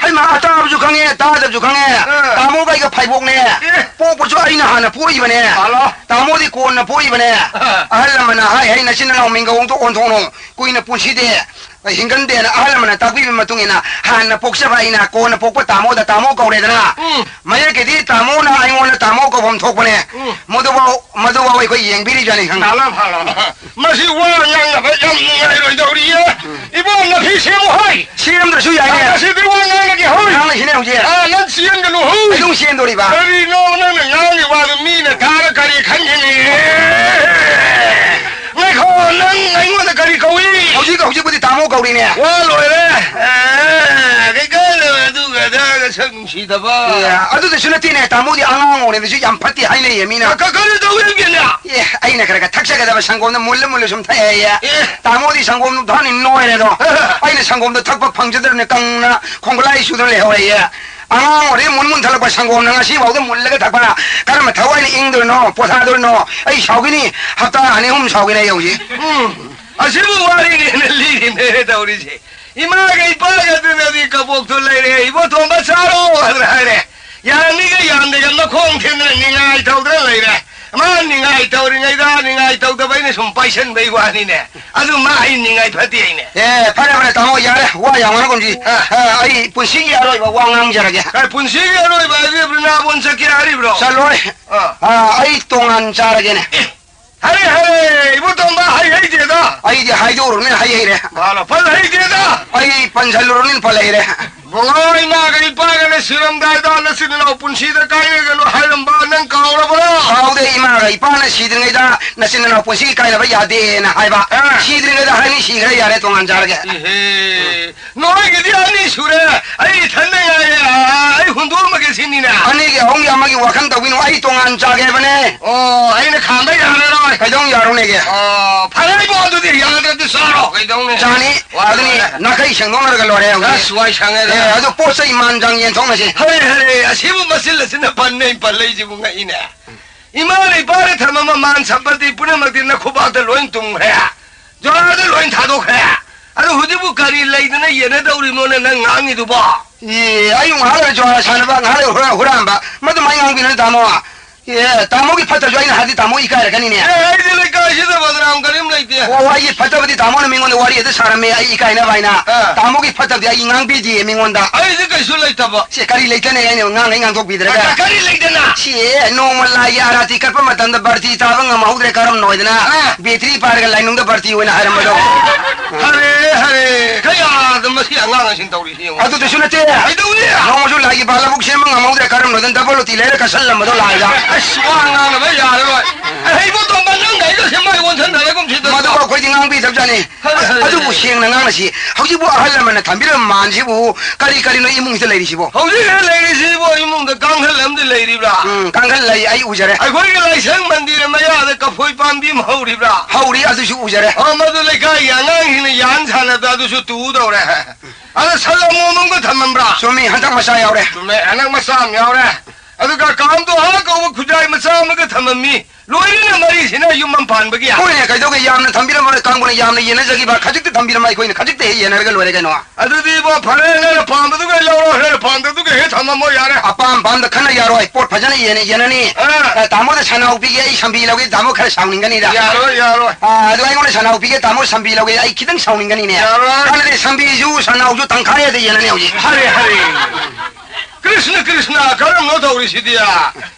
ꯍꯩꯃꯥ, ꯇꯥꯕꯁꯨ ꯈꯪꯉꯦ, ꯇꯥꯗꯕꯁꯨ ꯈꯪꯉꯦ꯫ ꯑ꯫ ꯇꯥꯃꯣꯒ ꯑꯩꯒ ꯐꯥꯏꯕꯣꯛꯅꯦ꯫ ꯑꯦ꯫ ꯄꯣꯛꯄꯁꯨ ꯑꯩꯅ ꯍꯥꯟꯅ ꯄꯣꯛꯏꯕꯅꯦ꯫ ꯍꯜꯂꯣ꯫ ꯇꯥꯃꯣꯗꯤ ꯀꯣꯟꯅ ꯄꯣꯛꯏꯕꯅꯦ꯫ ꯑ꯫ ꯑꯍꯜ ꯂꯃꯟꯅ ꯍꯥꯏ ꯍꯥꯏ ꯅꯆꯤꯟ ꯅꯅꯥꯎ ꯃꯤꯡꯒ ꯑꯣꯟꯊꯣꯛ ꯑꯣꯟꯊꯣꯛꯅꯧ꯫ ꯀꯨꯏꯅ ꯄꯨꯟꯁꯤꯗꯦ, ꯍꯤꯡꯒꯟꯗꯦꯅ ꯑꯍꯜ ꯂꯃꯟꯅ ꯇꯥꯛꯄꯤꯕꯒꯤ ꯃꯇꯨꯡ ꯏꯟꯅ ꯍꯥꯟꯅ ꯄꯣꯛꯆꯕ ꯑꯩꯅ ꯀꯣꯟꯅ ꯄꯣꯛꯄ ꯇꯥꯃꯣꯗ ꯇꯥꯃꯣ ꯀꯧꯔꯦꯗꯅ꯫ ꯎꯝ꯫ ꯃꯌꯦꯛꯀꯤꯗꯤ ꯇꯥꯃꯣꯅ ꯑꯩꯉꯣꯟꯗ ꯇꯥꯃꯣ ꯀꯧꯐꯝ ꯊꯣꯛꯄꯅꯦ꯫ ꯎꯝ꯫ ꯃꯗꯨꯐꯥꯎ, ꯃꯗꯨꯐꯥꯎ ꯑꯩꯈꯣꯏ ꯌꯦꯡꯕꯤꯔꯤꯕꯅꯤ ꯈꯪꯉꯤ꯫ ꯂꯥꯂꯥ ꯐꯥꯂꯥ꯫ ꯃꯁꯤ ꯋꯥ ꯉꯥꯡꯅꯕ ꯌꯥꯝ ꯅꯨꯡꯉꯥꯏꯔꯣꯏꯗꯧꯔꯤꯌꯦ꯫ ꯎꯝ꯫ ꯏꯕꯣ, ꯅꯐꯤ ꯁꯦꯝꯃꯨ ꯍꯥꯏ꯫ ꯁꯦꯝꯗ꯭ꯔꯁꯨ ꯌꯥꯏꯅꯦ꯫ ꯉꯁꯤꯗꯤ ꯋꯥ ꯉꯥꯡꯉꯒꯦ ꯍꯣꯏ꯫ ꯉꯥꯡꯉꯁꯤꯅꯦ ꯍꯧꯖꯤꯛ꯫ ꯑꯥ, ꯅꯪ ꯆꯦꯟꯒꯅꯨ ꯍꯣꯏ꯫ ꯑꯩ ꯑꯗꯨꯝ ꯆꯦꯟꯗꯣꯔꯤꯕ꯫ ꯀꯔꯤꯅꯣ ꯅꯪꯅ ꯉꯥꯡꯉꯤ ꯋꯥꯗꯨ ꯃꯤꯅ ꯇꯥꯔ ꯀꯔꯤ ꯈꯟꯒꯅꯤ? ꯉꯥꯏꯈꯣ, ꯅꯪ ꯑꯩꯉꯣꯟꯗ ꯀꯔꯤ ꯀꯧꯏ? ꯍꯧꯖꯤꯛ, ꯍꯧꯖꯤꯛꯄꯨꯗꯤ ꯇꯥꯃꯣ ꯀꯧꯔꯤꯅꯦ꯫ ꯋꯥ ꯂꯣꯏꯔꯦ꯫ ꯑꯦ, ꯀꯩꯀꯩ ꯑꯗꯨꯒ ꯑꯗꯥꯒ ꯁꯛ ꯅꯨꯡꯁꯤꯗꯕ꯫ ꯑꯦ, ꯑꯗꯨꯗꯁꯨ ꯅꯠꯇꯦꯅꯦ, ꯇꯥꯃꯣꯗꯤ ꯑꯉꯥꯡ ꯑꯣꯏꯔꯤꯉꯩꯗꯁꯨ ꯌꯥꯝ ꯐꯠꯇꯦ ꯍꯥꯏꯅꯩꯌꯦ ꯃꯤꯅ꯫ ꯀ-, ꯀꯔꯤ ꯇꯧꯋꯦ ꯍꯥꯏꯒꯦꯅꯦ? ꯑꯦ, ꯑꯩꯅ ꯈꯔ ꯈꯔ ꯊꯛꯆꯒꯗꯕ ꯁꯪꯒꯣꯝꯗꯣ ꯃꯨꯜꯂ ꯃꯨꯜꯂ ꯁꯨꯝ ꯊꯛꯑꯦ ꯍꯥꯏꯌꯦ꯫ ꯑꯦ꯫ ꯇꯥꯃꯣꯗꯤ ꯁꯪꯒꯣꯝꯗꯣ ꯊꯛꯅꯤ ꯅꯣꯏꯔꯦꯗꯣ꯫ ꯑꯩꯅ ꯁꯪꯒꯣꯝꯗꯣ ꯊꯛꯄ ꯐꯪꯖꯗ꯭ꯔꯕꯅꯦ, ꯀꯪꯅ ꯈꯣꯡꯒꯂꯥꯏ ꯆꯨꯗꯅ ꯂꯩꯍꯧꯔꯦꯌꯦ꯫ ꯑꯉꯥꯡ ꯑꯣꯏꯔꯤ ꯃꯨꯟ ꯃꯨꯟ ꯊꯠꯂꯛꯄ ꯁꯪꯒꯣꯝꯅ ꯉꯁꯤ ꯐꯥꯎꯗ ꯃꯨꯜꯂꯒ ꯊꯛꯄ꯫ ꯀꯔꯝꯕ ꯊꯋꯥꯏꯅ ꯏꯪꯗꯣꯏꯅꯣ, ꯄꯣꯊꯥꯗꯣꯏꯅꯣ? ꯑꯩ ꯁꯥꯎꯈꯤꯅꯤ꯫ ꯍꯞꯇꯥ ꯑꯅꯤ ꯑꯍꯨꯝ ꯁꯥꯎꯈꯤꯅꯤ ꯑꯩ ꯍꯧꯖꯤꯛ꯫ ꯎꯝ, ꯑꯁꯤꯕꯨ ꯋꯥꯔꯤꯅꯦꯅ ꯂꯤꯔꯤꯅꯦ ꯇꯧꯔꯤꯁꯦ꯫ ꯏꯃꯥꯒ ꯏꯄꯥꯒ ꯑꯗꯨꯅꯗꯤ ꯀꯕꯣꯛꯇꯣ ꯂꯩꯔꯦ, "ꯏꯕꯣ ꯊꯣꯡꯕ ꯆꯥꯔꯣ" ꯍꯥꯏꯗꯅ ꯍꯥꯏꯔꯦ꯫ ꯌꯥꯔꯅꯤꯒ ꯌꯥꯝꯗꯦꯒ ꯃꯈꯣꯡ ꯊꯦꯡꯗꯅ ꯅꯤꯡꯉꯥꯏ ꯇꯧꯗꯅ ꯂꯩꯔꯦ꯫ ꯃꯥ ꯅꯤꯡꯉꯥꯏ ꯇꯧꯔꯤꯉꯩꯗ ꯅꯤꯡꯉꯥꯏ ꯇꯧꯗꯕ ꯑꯩꯅ ꯁꯨꯝ ꯄꯥꯏꯁꯟꯕꯩ ꯋꯥꯅꯤꯅꯦ꯫ ꯑꯗꯨ ꯃꯥ ꯑꯩ ꯅꯤꯡꯉꯥꯏ ꯐꯠꯇꯦ ꯍꯥꯏꯅꯦ꯫ ꯑꯦ, ꯐꯔꯦ, ꯐꯔꯦ, ꯇꯥꯃꯣ, ꯌꯥꯔꯦ, ꯋꯥ ꯌꯥꯝ ꯉꯥꯡꯒꯨꯝꯁꯤ꯫ ꯑ꯫ ꯑ, ꯑꯩ ꯄꯨꯟꯁꯤꯒꯤ ꯑꯔꯣꯏꯕ ꯋꯥ ꯉꯥꯡꯖꯔꯒꯦ꯫ ꯑꯦ, ꯄꯨꯟꯁꯤꯒꯤ ꯑꯔꯣꯏꯕ ꯍꯥꯏꯗꯤ ꯕ꯭ꯔꯤꯟꯗꯥꯕꯣꯟ ꯆꯠꯀꯦ ꯍꯥꯏꯔꯤꯕ꯭ꯔꯣ? ꯆꯠꯂꯣꯏ꯫ ꯑ꯫ ꯑ, ꯑꯩ ꯇꯣꯉꯥꯟ ꯆꯥꯔꯒꯦꯅꯦ꯫ ꯑꯦ, ꯍꯔꯦ, ꯍꯔꯦ, ꯏꯕꯣ ꯇꯣꯝꯕ, ꯍꯩ ꯍꯩꯗꯦꯗ꯫ ꯑꯩꯗꯤ ꯍꯥꯏꯗꯣꯛꯎꯔꯕꯅꯤꯅ ꯍꯩ ꯍꯩꯔꯦ꯫ ꯃꯥꯅ ꯐꯖ ꯍꯩꯗꯦꯗ꯫ ꯑꯩ ꯄꯟꯁꯜꯂꯨꯔꯕꯅꯤꯅ ꯐꯜ ꯍꯩꯔꯦ꯫ ꯕꯣꯂꯣ, ꯏꯃꯥꯒ ꯏꯄꯥꯒꯅ ꯁꯤꯔꯝꯗꯥꯏꯗ ꯅꯆꯤꯟ ꯅꯅꯥꯎ ꯄꯨꯟꯁꯤꯗ ꯀꯥꯏꯅꯒꯅꯨ ꯍꯥꯏꯔꯝꯕ ꯅꯪ ꯀꯥꯎꯔꯕ꯭ꯔꯣ? ꯀꯥꯎꯗꯦ, ꯏꯃꯥꯒ ꯏꯄꯥꯅ ꯁꯤꯗ꯭ꯔꯤꯉꯩꯗ ꯅꯆꯤꯟ ꯅꯅꯥꯎ ꯄꯨꯟꯁꯤ ꯀꯥꯏꯅꯕ ꯌꯥꯗꯦꯅ ꯍꯥꯏꯕ꯫ ꯑꯥ꯫ ꯁꯤꯗ꯭ꯔꯤꯉꯩꯗ ꯍꯥꯏꯅꯤ, ꯁꯤꯈ꯭ꯔꯦ ꯌꯥꯔꯦ, ꯇꯣꯉꯥꯟ ꯆꯥꯔꯒꯦ꯫ ꯏꯍꯦ, ꯅꯣꯏꯒꯤꯗꯤ ꯑꯅꯤ ꯁꯨꯔꯦ, ꯑꯩ ꯏꯊꯟꯗ ꯉꯥꯏꯔꯦ, ꯑꯥ, ꯑꯩ ꯍꯨꯟꯗꯣꯛꯑꯝꯃꯒꯦ ꯁꯤꯅꯤꯅꯦ꯫ ꯑꯅꯤꯒꯤ ꯑꯍꯨꯝꯒꯤ ꯑꯃ ꯋꯥꯈꯜ ꯇꯧꯕꯤꯅꯨ, ꯑꯩ ꯇꯣꯉꯥꯟ ꯆꯥꯒꯦ ꯍꯥꯏꯕꯅꯦ꯫ ꯑꯣ, ꯑꯩꯅ ꯈꯥꯝꯕ ꯌꯥꯔꯔꯣꯏ꯫ ꯀꯩꯗꯧ ꯌꯥꯔꯣꯏꯅꯦꯒꯦ? ꯑꯣ, ꯐꯔꯦ ꯏꯕꯣ, ꯑꯗꯨꯗꯤ ꯌꯥꯗ꯭ꯔꯗꯤ ꯆꯥꯔꯣ, ꯀꯩꯗꯧꯅꯤ? ꯆꯥꯅꯤ꯫ ꯍꯣꯏ, ꯑꯗꯨꯅꯤ, ꯍꯣꯏ꯫ ꯅꯥꯈꯩ ꯁꯦꯡꯗꯣꯛꯅꯔꯒ ꯂꯣꯏꯔꯦ ꯍꯧꯖꯤꯛ꯫ ꯑꯁ, ꯋꯥꯏ ꯁꯪꯉꯦꯗ꯫ ꯑꯦ, ꯑꯗꯨ ꯄꯣꯠ ꯆꯩ ꯃꯥꯟ ꯆꯥꯡ ꯌꯦꯟꯊꯣꯛꯅꯁꯤ꯫ ꯍꯔꯦ, ꯍꯔꯦ, ꯑꯁꯤꯕꯨ ꯃꯆꯤꯜ ꯑꯁꯤꯅ ꯄꯟꯅꯩ ꯄꯜꯂꯛꯏꯁꯤꯕꯨ ꯉꯛꯏꯅꯦ꯫ ꯏꯃꯥꯅ ꯏꯄꯥꯅ ꯊꯝꯃꯝꯕ ꯃꯥꯟ ꯁꯝꯄꯇꯤ ꯄꯨꯝꯅꯃꯛꯇꯤ ꯅꯈꯨꯕꯥꯛꯇ ꯂꯣꯏ ꯇꯨꯝꯈ꯭ꯔꯦ꯫ ꯖꯣꯔꯥꯗ ꯂꯣꯏ ꯊꯥꯗꯣꯛꯈ꯭ꯔꯦ꯫ ꯑꯗꯨ ꯍꯧꯖꯤꯛꯄꯨ ꯀꯔꯤ ꯂꯩꯗꯅ ꯌꯦꯟꯅꯗꯧꯔꯤꯅꯣꯅꯦ ꯅꯪ ꯉꯥꯡꯉꯤꯗꯨꯕꯣ? ꯑꯦ, ꯑꯩ ꯉꯥꯏꯍꯥꯛ ꯂꯩꯔ ꯖꯣꯔꯥ ꯁꯥꯟꯅꯕ, ꯉꯥꯏꯍꯥꯛ ꯂꯩꯔ ꯍꯨꯔꯥ-, ꯍꯨꯔꯥꯟꯕ, ꯃꯗꯨꯃꯥꯏꯅ ꯉꯥꯡꯕꯤꯅꯨ ꯇꯥꯃꯣ꯫ ꯑꯦ, ꯇꯥꯃꯣꯒꯤ ꯐꯠꯇꯕꯁꯨ ꯑꯩꯅ ꯍꯥꯏꯔꯗꯤ ꯇꯥꯃꯣ ꯏꯀꯥꯏꯔꯛꯀꯅꯤꯅꯦ꯫ ꯑꯦ, ꯑꯩꯗꯤ ꯂꯩꯀꯥꯏꯁꯤꯗ ꯕꯗꯅꯥꯝ ꯀꯔꯤꯝ ꯂꯩꯇꯦ꯫ ꯑꯣ, ꯑꯩꯒꯤ ꯐꯠꯇꯕꯗꯤ ꯇꯥꯃꯣꯅ ꯃꯤꯉꯣꯟꯗ ꯋꯥꯔꯤ ꯑꯗꯨ ꯁꯥꯔꯝꯃꯦ, ꯑꯩ ꯏꯀꯥꯏꯅꯕ ꯍꯥꯏꯅ꯫ ꯑꯥ꯫ ꯇꯥꯃꯣꯒꯤ ꯐꯠꯇꯕꯗꯤ ꯑꯩ ꯉꯥꯡꯕꯤꯗꯤꯌꯦ ꯃꯤꯉꯣꯟꯗ꯫ ꯑꯩꯗꯤ ꯀꯩꯁꯨ ꯂꯩꯇꯕ꯫ ꯁꯦ, ꯀꯔꯤ ꯂꯩꯇꯅꯦ ꯑꯩꯅ ꯉꯥꯡꯉꯩ ꯉꯥꯡꯊꯣꯛꯄꯤꯗ꯭ꯔꯒ? ꯀ-, ꯀꯔꯤ ꯂꯩꯗꯅ? ꯁꯤ ꯅꯣꯡꯃ ꯂꯥꯏꯒꯤ ꯑꯥꯔꯥꯇꯤ ꯀꯠꯄ ꯃꯇꯝꯗ ꯕꯥꯔꯇꯤ ꯇꯥꯕ ꯉꯝꯍꯧꯗ꯭ꯔꯦ, ꯀꯔꯝꯅ ꯑꯣꯏꯗꯅ? ꯑꯥ꯫ ꯕꯦꯇ꯭ꯔꯤ ꯄꯥꯏꯔꯒ ꯂꯥꯏꯅꯨꯡꯗ ꯕꯥꯔꯇꯤ ꯑꯣꯏꯅ ꯍꯥꯏꯔꯝꯕꯗꯣ꯫ ꯍꯔꯦ, ꯍꯔꯦ, ꯀꯌꯥꯗ ꯃꯁꯤ ꯑꯉꯥꯡ ꯑꯁꯤꯅ ꯇꯧꯔꯤꯁꯤ ꯌꯦꯡꯉꯨ꯫ ꯑꯗꯨꯗꯁꯨ ꯅꯠꯇꯦ꯫ ꯀꯩꯗꯧꯅꯤ? ꯅꯣꯡꯃꯁꯨ ꯂꯥꯏꯒꯤ ꯕꯥꯂꯕꯨꯛ ꯁꯦꯝꯕ ꯉꯝꯍꯧꯗ꯭ꯔꯦ, ꯀꯔꯝꯅ ꯑꯣꯏꯗꯅ ꯗꯕꯜ ꯂꯣꯇꯤ ꯂꯩꯔ ꯀꯠꯁꯜꯂꯝꯕꯗꯣ ꯂꯥꯏꯗ꯫ ꯑꯁ, ꯋꯥ ꯉꯥꯡꯅꯕ ꯌꯥꯔꯔꯣꯏ꯫ ꯑꯍꯩꯕꯣ ꯇꯣꯝꯕ, ꯅꯪꯒ ꯑꯩꯒ ꯁꯦꯝꯕ ꯑꯩꯉꯣꯟꯗ ꯁꯦꯝꯅꯔꯒꯨꯝꯁꯤꯗ꯫ ꯃꯗꯨꯕꯨ ꯑꯩꯈꯣꯏꯗꯤ ꯉꯥꯡꯕꯤꯗꯕꯖꯥꯠꯅꯤ꯫ ꯍꯔꯦ, ꯍꯔꯦ, ꯑꯗꯨꯕꯨ ꯍꯔꯦ꯫ ꯁꯦꯡꯅ ꯉꯥꯡꯅꯁꯤ꯫ ꯍꯧꯖꯤꯛꯄꯨ ꯑꯍꯜ ꯂꯃꯟꯅ ꯊꯝꯕꯤꯔꯝꯕ ꯃꯥꯟꯁꯤꯕꯨ ꯀꯔꯤ ꯀꯔꯤꯅꯣ ꯏꯃꯨꯡꯁꯤꯗ ꯂꯩꯔꯤꯁꯤꯕꯣ? ꯍꯧꯖꯤꯛ ꯍꯦꯛ ꯂꯩꯔꯤꯁꯤꯕꯣ ꯏꯃꯨꯡꯗ ꯀꯥꯡꯈꯜ ꯑꯃꯗꯤ ꯂꯩꯔꯤꯕ꯭ꯔꯥ? ꯎꯝ, ꯀꯥꯡꯈꯜ ꯂꯩ, ꯑꯩ ꯎꯖꯔꯦ꯫ ꯑꯩꯈꯣꯏꯒꯤ ꯂꯥꯏꯁꯪ ꯃꯟꯗꯤꯔ ꯃꯌꯥꯗ ꯀꯐꯣꯏ ꯄꯥꯝꯕꯤ ꯑꯃ ꯍꯧꯔꯤꯕ꯭ꯔꯥ? ꯍꯧꯔꯤ, ꯑꯗꯨꯁꯨ ꯎꯖꯔꯦ꯫ ꯑ, ꯃꯗꯨ ꯂꯩꯀꯥꯏꯒꯤ ꯑꯉꯥꯡꯁꯤꯡꯅ ꯌꯥꯟ ꯁꯥꯟꯅꯕꯗ ꯑꯗꯨꯁꯨ ꯇꯨꯗꯧꯔꯦ꯫ ꯑꯗ ꯁꯟ ꯑꯃꯣꯝ ꯑꯃꯒ ꯊꯝꯃꯝꯕ꯭ꯔꯥ? ꯆꯨꯝꯃꯤ, ꯍꯟꯗꯛ ꯃꯆꯥ ꯌꯥꯎꯔꯦ꯫ ꯆꯨꯝꯃꯦ, ꯍꯟꯗꯛ ꯃꯆꯥ ꯑꯃ ꯌꯥꯎꯔꯦ꯫ ꯑꯗꯨꯒ ꯀꯥꯝꯗꯣ ꯍꯥ ꯀꯧꯕ ꯈꯨꯖꯥꯏ ꯃꯆꯥ ꯑꯃꯒ ꯊꯝꯃꯝꯃꯤ꯫ ꯂꯣꯏꯔꯦꯅꯦ ꯃꯔꯤꯁꯤꯅ ꯌꯨꯝ ꯑꯃ ꯄꯥꯟꯕꯒꯤ꯫ ꯍꯣꯏꯅꯦ, ꯀꯩꯗꯧꯒꯦ? ꯌꯥꯝꯅ ꯊꯝꯕꯤꯔꯝꯃꯒ ꯀꯥꯡꯕꯨꯅ ꯌꯥꯝꯅ ꯌꯦꯟꯅꯖꯈꯤꯕ, ꯈꯖꯤꯛꯇ ꯊꯝꯕꯤꯔꯝꯃ ꯑꯩꯈꯣꯏꯅ ꯈꯖꯤꯛꯇ ꯍꯦꯛ ꯌꯦꯟꯅꯔꯒ ꯂꯣꯏꯔꯦ ꯀꯩꯅꯣ꯫ ꯑꯗꯨꯗꯤ ꯏꯕꯣ, ꯐꯔꯦ, ꯅꯪꯅ ꯄꯥꯝꯕꯗꯨꯒ ꯂꯧꯔꯣ, ꯅꯪꯅ ꯄꯥꯝꯗꯕꯗꯨꯒ ꯍꯦꯛ ꯊꯝꯃꯝꯃꯣ ꯌꯥꯔꯦ꯫ ꯑꯄꯥꯝ ꯄꯥꯝꯗ ꯈꯟꯅ ꯌꯥꯔꯣꯏ, ꯄꯣꯠ ꯐꯖꯅ ꯌꯦꯟꯅ ꯌꯦꯟꯅꯅꯤ꯫ ꯑꯥ꯫ ꯑ, ꯇꯥꯃꯣꯗ ꯁꯅꯥꯍꯨ ꯄꯤꯒꯦ, ꯑꯩ ꯁꯝꯕꯤ ꯂꯧꯒꯦ, ꯇꯥꯃꯣ ꯈꯔ ꯁꯥꯎꯅꯤꯡꯒꯅꯤꯗ꯫ ꯌꯥꯔꯣꯏ, ꯌꯥꯔꯣꯏ꯫ ꯑ, ꯑꯗꯨ ꯑꯩꯉꯣꯟꯗ ꯁꯅꯥꯍꯨ ꯄꯤꯒꯦ, ꯇꯥꯃꯣ ꯁꯝꯕꯤ ꯂꯧꯒꯦ, ꯑꯩ ꯈꯤꯇꯪ ꯁꯥꯎꯅꯤꯡꯒꯅꯤꯅꯦ꯫ ꯌꯥꯔꯣꯏ꯫ ꯑꯗꯨꯗꯤ ꯁꯝꯕꯤꯁꯨ ꯁꯅꯥꯍꯨꯁꯨ ꯇꯪꯈꯥꯏ ꯑꯗ ꯌꯦꯟꯅꯅꯤ ꯍꯧꯖꯤꯛ꯫ ꯍꯔꯦ, ꯍꯔꯦ꯫ ꯀ꯭ꯔꯤꯁꯅ, ꯀ꯭ꯔꯤꯁꯅ, ꯀꯔꯝꯅꯣ ꯇꯧꯔꯤꯁꯤꯗꯤ?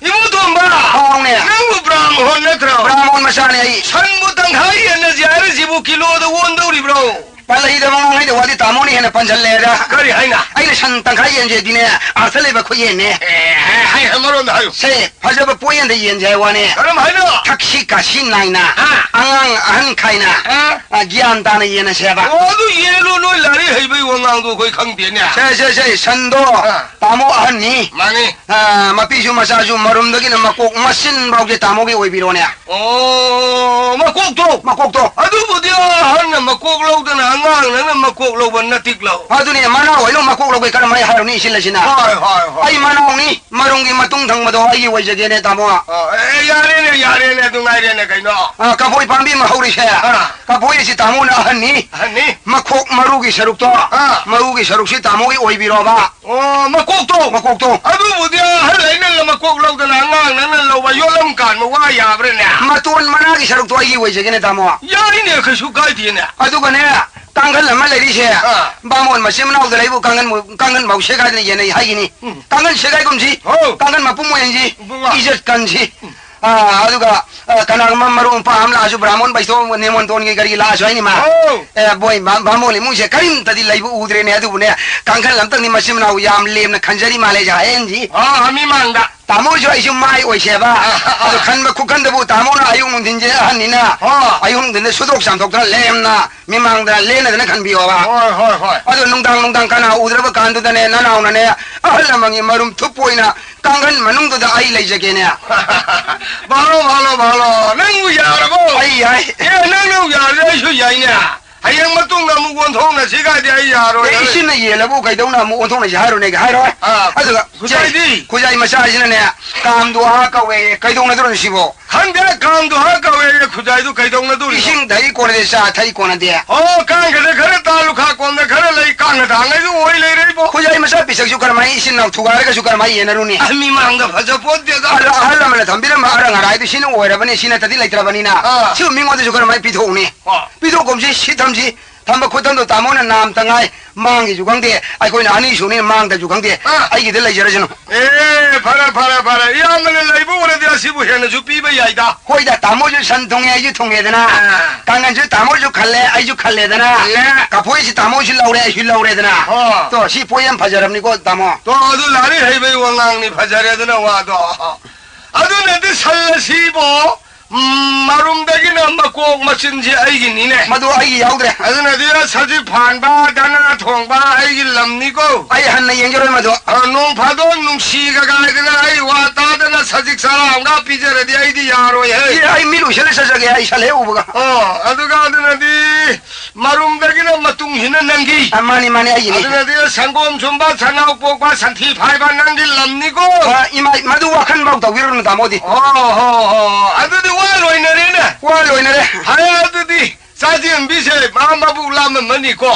ꯏꯕꯨꯡ ꯇꯣꯝꯕ, ꯍꯥꯎꯅꯦ꯫ ꯅꯪꯕꯨ ꯕ꯭ꯔꯥꯝꯍꯣꯟ ꯅꯠꯇ꯭ꯔꯣ? ꯕ꯭ꯔꯥꯝꯍꯣꯟ ꯃꯆꯥꯅꯦ ꯑꯩ꯫ ꯁꯟꯕꯨ ꯇꯪꯈꯥꯏ ꯌꯦꯟꯅꯁꯦ ꯍꯥꯏꯔꯤꯁꯤꯕꯨ ꯀꯤꯂꯣꯗ ꯑꯣꯟꯗꯧꯔꯤꯕ꯭ꯔꯣ? ꯄꯜꯂꯛꯏꯗꯕ ꯉꯥꯡꯉꯩꯗ ꯋꯥꯗꯤ ꯇꯥꯃꯣꯅ ꯍꯦꯟꯅ ꯄꯟꯁꯤꯜꯂꯦꯗ꯫ ꯀꯔꯤ ꯍꯥꯏꯅ? ꯑꯩꯅ ꯁꯟ ꯇꯪꯈꯥꯏ ꯌꯦꯟꯁꯦꯗꯤꯅꯦ, ꯑꯥꯔꯊ ꯂꯩꯕ ꯈꯨꯌꯦꯟꯅꯦ꯫ ꯑꯦ, ꯍꯥꯏ, ꯍꯥꯏ, ꯃꯔꯣꯟꯗ ꯍꯥꯏꯌꯨ꯫ ꯁꯦ, ꯐꯖꯕ ꯄꯣꯌꯦꯟꯗ ꯌꯦꯟꯁꯦ ꯍꯥꯏ ꯋꯥꯅꯦ꯫ ꯀꯔꯝ ꯍꯥꯏꯅꯣ? ꯊꯛꯁꯤ ꯈꯥꯁꯤ ꯅꯥꯏꯅ, ꯑꯥ꯫ ꯑꯉꯥꯡ ꯑꯍꯟ ꯈꯥꯏꯅ, ꯑꯥ꯫ ꯑ, ꯒ꯭ꯌꯥꯟ ꯇꯥꯅ ꯌꯦꯟꯅꯁꯦꯕ꯫ ꯑꯣ, ꯑꯗꯨ ꯌꯦꯜꯂꯣ, ꯅꯣꯏ ꯂꯥꯏꯔꯤꯛ ꯍꯩꯕꯩ ꯋꯥꯉꯥꯡꯗꯣ ꯑꯩꯈꯣꯏ ꯈꯪꯗꯦꯅꯦ꯫ ꯁꯦ, ꯁꯦ, ꯁꯦ, ꯁꯟꯗꯣ ꯑꯥ꯫ ꯇꯥꯃꯣ ꯑꯍꯟꯅꯤ꯫ ꯃꯥꯅꯤ꯫ ꯑ, ꯃꯄꯤꯁꯨ ꯃꯆꯥꯁꯨ ꯃꯔꯨꯝꯗꯒꯤꯅ ꯃꯀꯣꯛ ꯃꯆꯤꯟ ꯐꯥꯎꯁꯦ ꯇꯥꯃꯣꯒꯤ ꯑꯣꯏꯕꯤꯔꯣꯅꯦ꯫ ꯑꯣ, ꯃꯀꯣꯛꯇꯣ? ꯃꯀꯣꯛꯇꯣ꯫ ꯑꯗꯨꯕꯨꯗꯤ ꯑꯍꯟꯅ ꯃꯀꯣꯛ ꯂꯧꯗꯅ ꯑꯉꯥꯡꯅ ꯃꯀꯣꯛ ꯂꯧꯕ ꯅꯇꯤꯛ ꯂꯧ꯫ ꯑꯗꯨꯅꯦ, ꯃꯅꯥꯎ ꯍꯣꯏꯅ ꯃꯀꯣꯛ ꯂꯧꯒꯦ ꯀꯔꯝꯍꯥꯏ ꯍꯥꯏꯔꯨꯅꯤ ꯏꯆꯤꯜ ꯑꯁꯤꯅ? ꯍꯣꯏ, ꯍꯣꯏ, ꯍꯣꯏ꯫ ꯑꯩ ꯃꯅꯥꯎꯅꯤ, ꯃꯔꯨꯝꯒꯤ ꯃꯇꯨꯡ ꯊꯪꯕꯗꯣ ꯑꯩꯒꯤ ꯑꯣꯏꯖꯒꯦꯅꯦ, ꯇꯥꯃꯣ꯫ ꯑ, ꯑꯦ, ꯌꯥꯔꯦꯅꯦ, ꯌꯥꯔꯦꯅꯦ, ꯑꯗꯨ ꯉꯥꯏꯔꯦꯅꯦ ꯀꯩꯅꯣ꯫ ꯑ, ꯀꯐꯣꯏ ꯄꯥꯝꯕꯤ ꯑꯃ ꯍꯧꯔꯤꯁꯦ꯫ ꯑ꯫ ꯀꯐꯣꯏ ꯑꯁꯤ ꯇꯥꯃꯣꯅ ꯑꯍꯟꯅꯤ꯫ ꯑꯍꯟꯅꯤ꯫ ꯃꯈꯣꯛ ꯃꯔꯨꯒꯤ ꯁꯔꯨꯛꯇꯣ, ꯑ꯫ ꯃꯔꯨꯒꯤ ꯁꯔꯨꯛꯁꯤ ꯇꯥꯃꯣꯒꯤ ꯑꯣꯏꯕꯤꯔꯣꯕ꯫ ꯑꯣ, ꯃꯀꯣꯛꯇꯣ? ꯃꯀꯣꯛꯇꯣ꯫ ꯑꯗꯨꯕꯨꯗꯤ ꯑꯍꯜ ꯑꯩꯅ ꯃꯀꯣꯛ ꯂꯧꯗꯅ ꯑꯉꯥꯡ ꯅꯪꯅ ꯂꯧꯕ ꯌꯣꯠꯂꯝ ꯀꯥꯟꯕ ꯋꯥ ꯌꯥꯕ꯭ꯔꯥꯅꯦ? ꯃꯇꯣꯟ ꯃꯅꯥꯒꯤ ꯁꯔꯨꯛꯇꯣ ꯑꯩꯒꯤ ꯑꯣꯏꯖꯒꯦꯅꯦ, ꯇꯥꯃꯣ꯫ ꯌꯥꯏꯅꯦ, ꯀꯩꯁꯨ ꯀꯥꯏꯗꯦꯅꯦ꯫ ꯑꯗꯨꯒꯅꯦ, ꯀꯥꯡꯈꯜ ꯑꯃ ꯂꯩꯔꯤꯁꯦ, ꯑꯥ꯫ ꯕꯥꯃꯣꯟ ꯃꯆꯤꯟ ꯃꯅꯥꯎꯗ ꯂꯩꯕꯨ ꯀꯥꯡꯈꯟ, ꯀꯥꯡꯈꯟ ꯐꯥꯎ ꯁꯦꯒꯥꯏꯗꯅ ꯌꯦꯟꯅꯩ ꯍꯥꯏꯒꯤꯅꯤ꯫ ꯎꯝ꯫ ꯀꯥꯡꯈꯟ ꯁꯦꯒꯥꯏꯒꯨꯝꯁꯤ, ꯍꯣ꯫ ꯀꯥꯡꯈꯟ ꯃꯄꯨꯝ ꯑꯣꯏꯍꯟꯁꯤ, ꯏꯕꯨꯡꯉꯣ꯫ ꯏꯖꯠ ꯀꯟꯁꯤ꯫ ꯎꯝ꯫ ꯑꯥ, ꯑꯗꯨꯒ, ꯑ, ꯀꯅꯥꯒꯨꯝꯕ ꯃꯔꯨꯞ ꯃꯄꯥꯡ ꯑꯃ ꯂꯥꯛꯑꯁꯨ ꯕ꯭ꯔꯥꯍꯃꯣꯟ ꯕꯩꯁꯅꯕ ꯅꯦꯃꯣꯟꯇꯣꯟꯒꯤ ꯀꯔꯤꯒꯤ ꯂꯥꯛꯑꯁꯨ ꯍꯥꯏꯅꯤ ꯃꯥ꯫ ꯑꯧ꯫ ꯑꯦ, ꯕꯣꯏ, ꯕꯥ-, ꯕꯥꯃꯣꯟ ꯏꯃꯨꯡꯁꯦ ꯀꯔꯤꯝꯇꯗꯤ ꯂꯩꯕ ꯎꯗ꯭ꯔꯦꯅꯦ, ꯑꯗꯨꯕꯨꯅꯦ, ꯀꯥꯡꯈꯜ ꯑꯝꯇꯪꯗꯤ ꯃꯆꯤꯟ ꯃꯅꯥꯎ ꯌꯥꯝ ꯂꯦꯝꯅ ꯈꯟꯖꯔꯤ ꯃꯥꯜꯂꯦ ꯍꯥꯏꯍꯟꯁꯤ꯫ ꯑꯥ, ꯃꯤꯃꯥꯡꯗ꯫ ꯇꯥꯃꯣꯁꯨ ꯑꯩꯁꯨ ꯃꯥꯏ ꯑꯣꯏꯁꯦꯕ꯫ ꯑꯥ, ꯑꯥ꯫ ꯑꯗꯨ ꯈꯟꯕ ꯈꯨꯈꯟꯗꯕꯨ ꯇꯥꯃꯣꯅ ꯑꯌꯨꯛ ꯅꯨꯡꯊꯤꯟꯁꯦ ꯑꯍꯟꯅꯤꯅ, ꯑꯥ꯫ ꯑꯌꯨꯛ ꯅꯨꯡꯊꯤꯟꯗ ꯁꯨꯗꯣꯛ ꯆꯥꯝꯊꯣꯛꯇꯅ ꯂꯦꯝꯅ ꯃꯤꯃꯥꯡꯗ ꯂꯦꯟꯅꯗꯅ ꯈꯟꯕꯤꯌꯣꯕ꯫ ꯍꯣꯏ, ꯍꯣꯏ, ꯍꯣꯏ꯫ ꯑꯗꯣ ꯅꯨꯡꯗꯥꯡ, ꯅꯨꯡꯗꯥꯡ ꯀꯅꯥ ꯎꯗ꯭ꯔꯕ ꯀꯥꯟꯗꯨꯗꯅꯦ, ꯅꯅꯥꯎꯅꯅꯦ, ꯑꯍꯜ ꯂꯃꯟꯒꯤ ꯃꯔꯨꯝ ꯊꯨꯞꯄ ꯑꯣꯏꯅ ꯀꯥꯡꯈꯟ ꯃꯅꯨꯡꯗꯨꯗ ꯑꯩ ꯂꯩꯖꯒꯦꯅꯦ꯫ ꯚꯥꯂꯣ, ꯚꯥꯂꯣ, ꯚꯥꯂꯣ, ꯅꯪꯕꯨ ꯌꯥꯔꯕꯣ? ꯑꯩ ꯌꯥꯏ꯫ ꯑꯦ, ꯅꯪꯅ ꯌꯥꯔꯗꯤ ꯑꯩꯁꯨ ꯌꯥꯏꯅꯦ꯫ ꯍꯌꯦꯡ ꯃꯇꯨꯡꯗ ꯑꯃꯨꯛ ꯑꯣꯟꯊꯣꯛꯅꯁꯤ ꯀꯥꯏꯗꯤ ꯑꯩ ꯌꯥꯔꯣꯏ꯫ ꯑꯦ, ꯏꯆꯤꯟꯅ ꯌꯦꯜꯂꯕꯨ ꯀꯩꯗꯧꯅ ꯑꯃꯨꯛ ꯑꯣꯟꯊꯣꯛꯅꯁꯤ ꯍꯥꯏꯔꯨꯅꯦꯒ ꯍꯥꯏꯔꯣꯏ꯫ ꯑꯥ, ꯑꯗꯨꯒ ꯈꯨꯖꯥꯏꯗꯤ? ꯈꯨꯖꯥꯏ ꯃꯆꯥꯁꯤꯅꯅꯦ, ꯀꯥꯝꯗꯣ ꯍꯥ ꯀꯧꯋꯦ, ꯀꯩꯗꯧꯅꯗꯣꯏꯅꯣ ꯁꯤꯕꯣ? ꯈꯪꯗꯦ, ꯀꯥꯡꯗꯣ ꯍꯥ ꯀꯧꯋꯦ, ꯈꯨꯖꯥꯏꯗꯨ ꯀꯩꯗꯧꯅꯗꯣꯔꯤꯅꯣ? ꯏꯁꯤꯡ ꯊꯛꯏ ꯀꯣꯟꯅꯗꯦ, ꯆꯥ ꯊꯛꯏ ꯀꯣꯟꯅꯗꯦ꯫ ꯑꯣ, ꯀꯥꯡ ꯈꯔ ꯈꯔ ꯇꯥꯜꯂꯨ, ꯈꯥ ꯀꯣꯟꯗ ꯈꯔ ꯂꯩ, ꯀꯥꯡ ꯊꯥꯡꯉꯩꯗꯨ ꯑꯣꯏ ꯂꯩꯔꯦ ꯏꯕꯣ꯫ ꯈꯨꯖꯥꯏ ꯃꯆꯥ ꯄꯤꯁꯛꯁꯨ ꯀꯔꯝꯍꯥꯏ ꯏꯆꯤꯟ ꯏꯅꯥꯎ ꯊꯨꯒꯥꯏꯔꯒꯁꯨ ꯀꯔꯝꯍꯥꯏ ꯌꯦꯟꯅꯔꯨꯅꯤ? ꯑ, ꯃꯤꯃꯥꯡꯗ ꯐꯖ ꯄꯣꯠꯇꯦꯗ꯫ ꯑꯍꯜ, ꯑꯍꯜ ꯂꯃꯟꯅ ꯊꯝꯕꯤꯔꯝꯕ ꯑꯔꯪ ꯑꯔꯥꯏꯗꯨ ꯁꯤꯅ ꯑꯣꯏꯔꯕꯅꯤ, ꯁꯤ ꯅꯠꯇꯗꯤ ꯂꯩꯇ꯭ꯔꯕꯅꯤꯅ꯫ ꯑꯥ꯫ ꯁꯤꯕꯨ ꯃꯤꯉꯣꯟꯗꯁꯨ ꯀꯔꯝꯍꯥꯏ ꯄꯤꯊꯣꯛꯎꯅꯤ? ꯑꯥ꯫ ꯄꯤꯊꯣꯛꯀꯨꯝꯁꯤ, ꯁꯤ ꯊꯝꯁꯤ꯫ ꯊꯝꯕ ꯈꯨꯠꯊꯝꯗꯣ ꯇꯥꯃꯣꯅ ꯅꯥꯝꯇ ꯉꯥꯏ, ꯃꯥꯡꯒꯤꯁꯨ ꯈꯪꯗꯦ, ꯑꯩꯈꯣꯏꯅ ꯑꯅꯤ ꯁꯨꯅꯤꯅ ꯃꯥꯡꯗꯁꯨ ꯈꯪꯗꯦ, ꯑꯥ꯫ ꯑꯩꯒꯤꯗ ꯂꯩꯖꯔꯁꯅꯨ꯫ ꯑꯦ, ꯐꯔꯦ, ꯐꯔꯦ, ꯐꯔꯦ꯫ ꯏꯌꯥꯝꯕꯅ ꯂꯩꯕ ꯑꯣꯏꯔꯗꯤ ꯑꯁꯤꯕꯨ ꯍꯦꯟꯅꯁꯨ ꯄꯤꯕ ꯌꯥꯏꯗ꯫ ꯍꯣꯏꯗ, ꯇꯥꯃꯣꯁꯨ ꯁꯟ ꯊꯨꯡꯉꯦ, ꯑꯩꯁꯨ ꯊꯨꯡꯉꯦꯗꯅ꯫ ꯑꯥ꯫ ꯀꯥꯡꯒꯟꯁꯨ ꯇꯥꯃꯣꯁꯨ ꯈꯜꯂꯦ, ꯑꯩꯁꯨ ꯈꯜꯂꯦꯗꯅ꯫ ꯈꯜꯂꯦ꯫ ꯀꯐꯣꯏꯁꯤ ꯇꯥꯃꯣꯁꯨ ꯂꯧꯔꯦ, ꯑꯩꯁꯨ ꯂꯧꯔꯦꯗꯅ꯫ ꯍꯣ꯫ ꯇꯣ, ꯁꯤ ꯄꯣꯠ ꯌꯥꯝ ꯐꯖꯔꯕꯅꯤꯀꯣ, ꯇꯥꯃꯣ꯫ ꯇꯣ, ꯑꯗꯨ ꯂꯥꯏꯔꯤꯛ ꯍꯩꯕꯩ ꯋꯥꯉꯥꯡꯅꯤ, ꯐꯖꯔꯦ ꯑꯗꯨꯅ ꯋꯥꯗꯣ꯫ ꯑꯗꯨꯅꯗꯤ ꯁꯟ ꯑꯁꯤꯕꯣ ꯎꯝ, ꯃꯔꯨꯝꯗꯒꯤꯅ ꯃꯀꯣꯛ ꯃꯆꯤꯟꯁꯦ ꯑꯩꯒꯤꯅꯤꯅꯦ꯫ ꯃꯗꯨ ꯑꯩꯒꯤ ꯌꯥꯎꯗ꯭ꯔꯦ꯫ ꯑꯗꯨꯅꯗꯤ ꯁꯖꯤꯛ ꯐꯥꯟꯕ, ꯗꯅꯥ ꯊꯣꯡꯕ ꯑꯩꯒꯤ ꯂꯝꯅꯤꯀꯣ꯫ ꯑꯩ ꯍꯟꯅ ꯌꯦꯡꯖꯔꯣꯏ ꯃꯗꯨ꯫ ꯑ, ꯅꯣꯡ ꯐꯥꯗꯣꯛ ꯅꯨꯡꯁꯤꯒ ꯀꯥꯏꯗꯅ ꯑꯩ ꯋꯥ ꯇꯥꯗꯅ ꯁꯖꯤꯛ ꯆꯔꯥ ꯑꯃꯒ ꯄꯤꯖꯔꯗꯤ ꯑꯩꯗꯤ ꯌꯥꯔꯣꯏꯍꯦ꯫ ꯑꯦ, ꯑꯩ ꯃꯤꯠ ꯎꯏꯁꯜꯂ ꯆꯠꯆꯒꯦ, ꯑꯩ ꯁꯟ ꯍꯦꯛ ꯎꯕꯒ꯫ ꯑꯣ, ꯑꯗꯨꯒ ꯑꯗꯨꯅꯗꯤ ꯃꯔꯨꯝꯗꯒꯤꯅ ꯃꯇꯨꯡꯁꯤꯅ ꯅꯪꯒꯤ꯫ ꯑ, ꯃꯥꯅꯤ, ꯃꯥꯅꯤ, ꯑꯩꯒꯤꯅꯤ꯫ ꯑꯗꯨꯅꯗꯤ ꯁꯪꯒꯣꯝ ꯁꯨꯝꯕ, ꯁꯅꯥꯎ ꯄꯣꯛꯄ, ꯁꯟꯊꯤ ꯐꯥꯏꯕ ꯅꯪꯒꯤ ꯂꯝꯅꯤꯀꯣ꯫ ꯑ, ꯏꯃꯥ, ꯃꯗꯨ ꯋꯥꯈꯜ ꯐꯥꯎ ꯇꯧꯕꯤꯔꯨꯅꯨ, ꯇꯥꯃꯣꯗꯤ꯫ ꯑꯣ, ꯍꯣ, ꯍꯣ, ꯍꯣ꯫ ꯑꯗꯨꯗꯤ ꯋꯥ ꯂꯣꯏꯅꯔꯦꯅꯦ꯫ ꯋꯥ ꯂꯣꯏꯅꯔꯦ꯫ ꯐꯔꯦ, ꯑꯗꯨꯗꯤ ꯆꯥꯖꯦꯝꯕꯤꯁꯦ ꯃꯥ ꯃꯕꯨꯛ ꯂꯥꯝꯃꯝꯃꯅꯤꯀꯣ꯫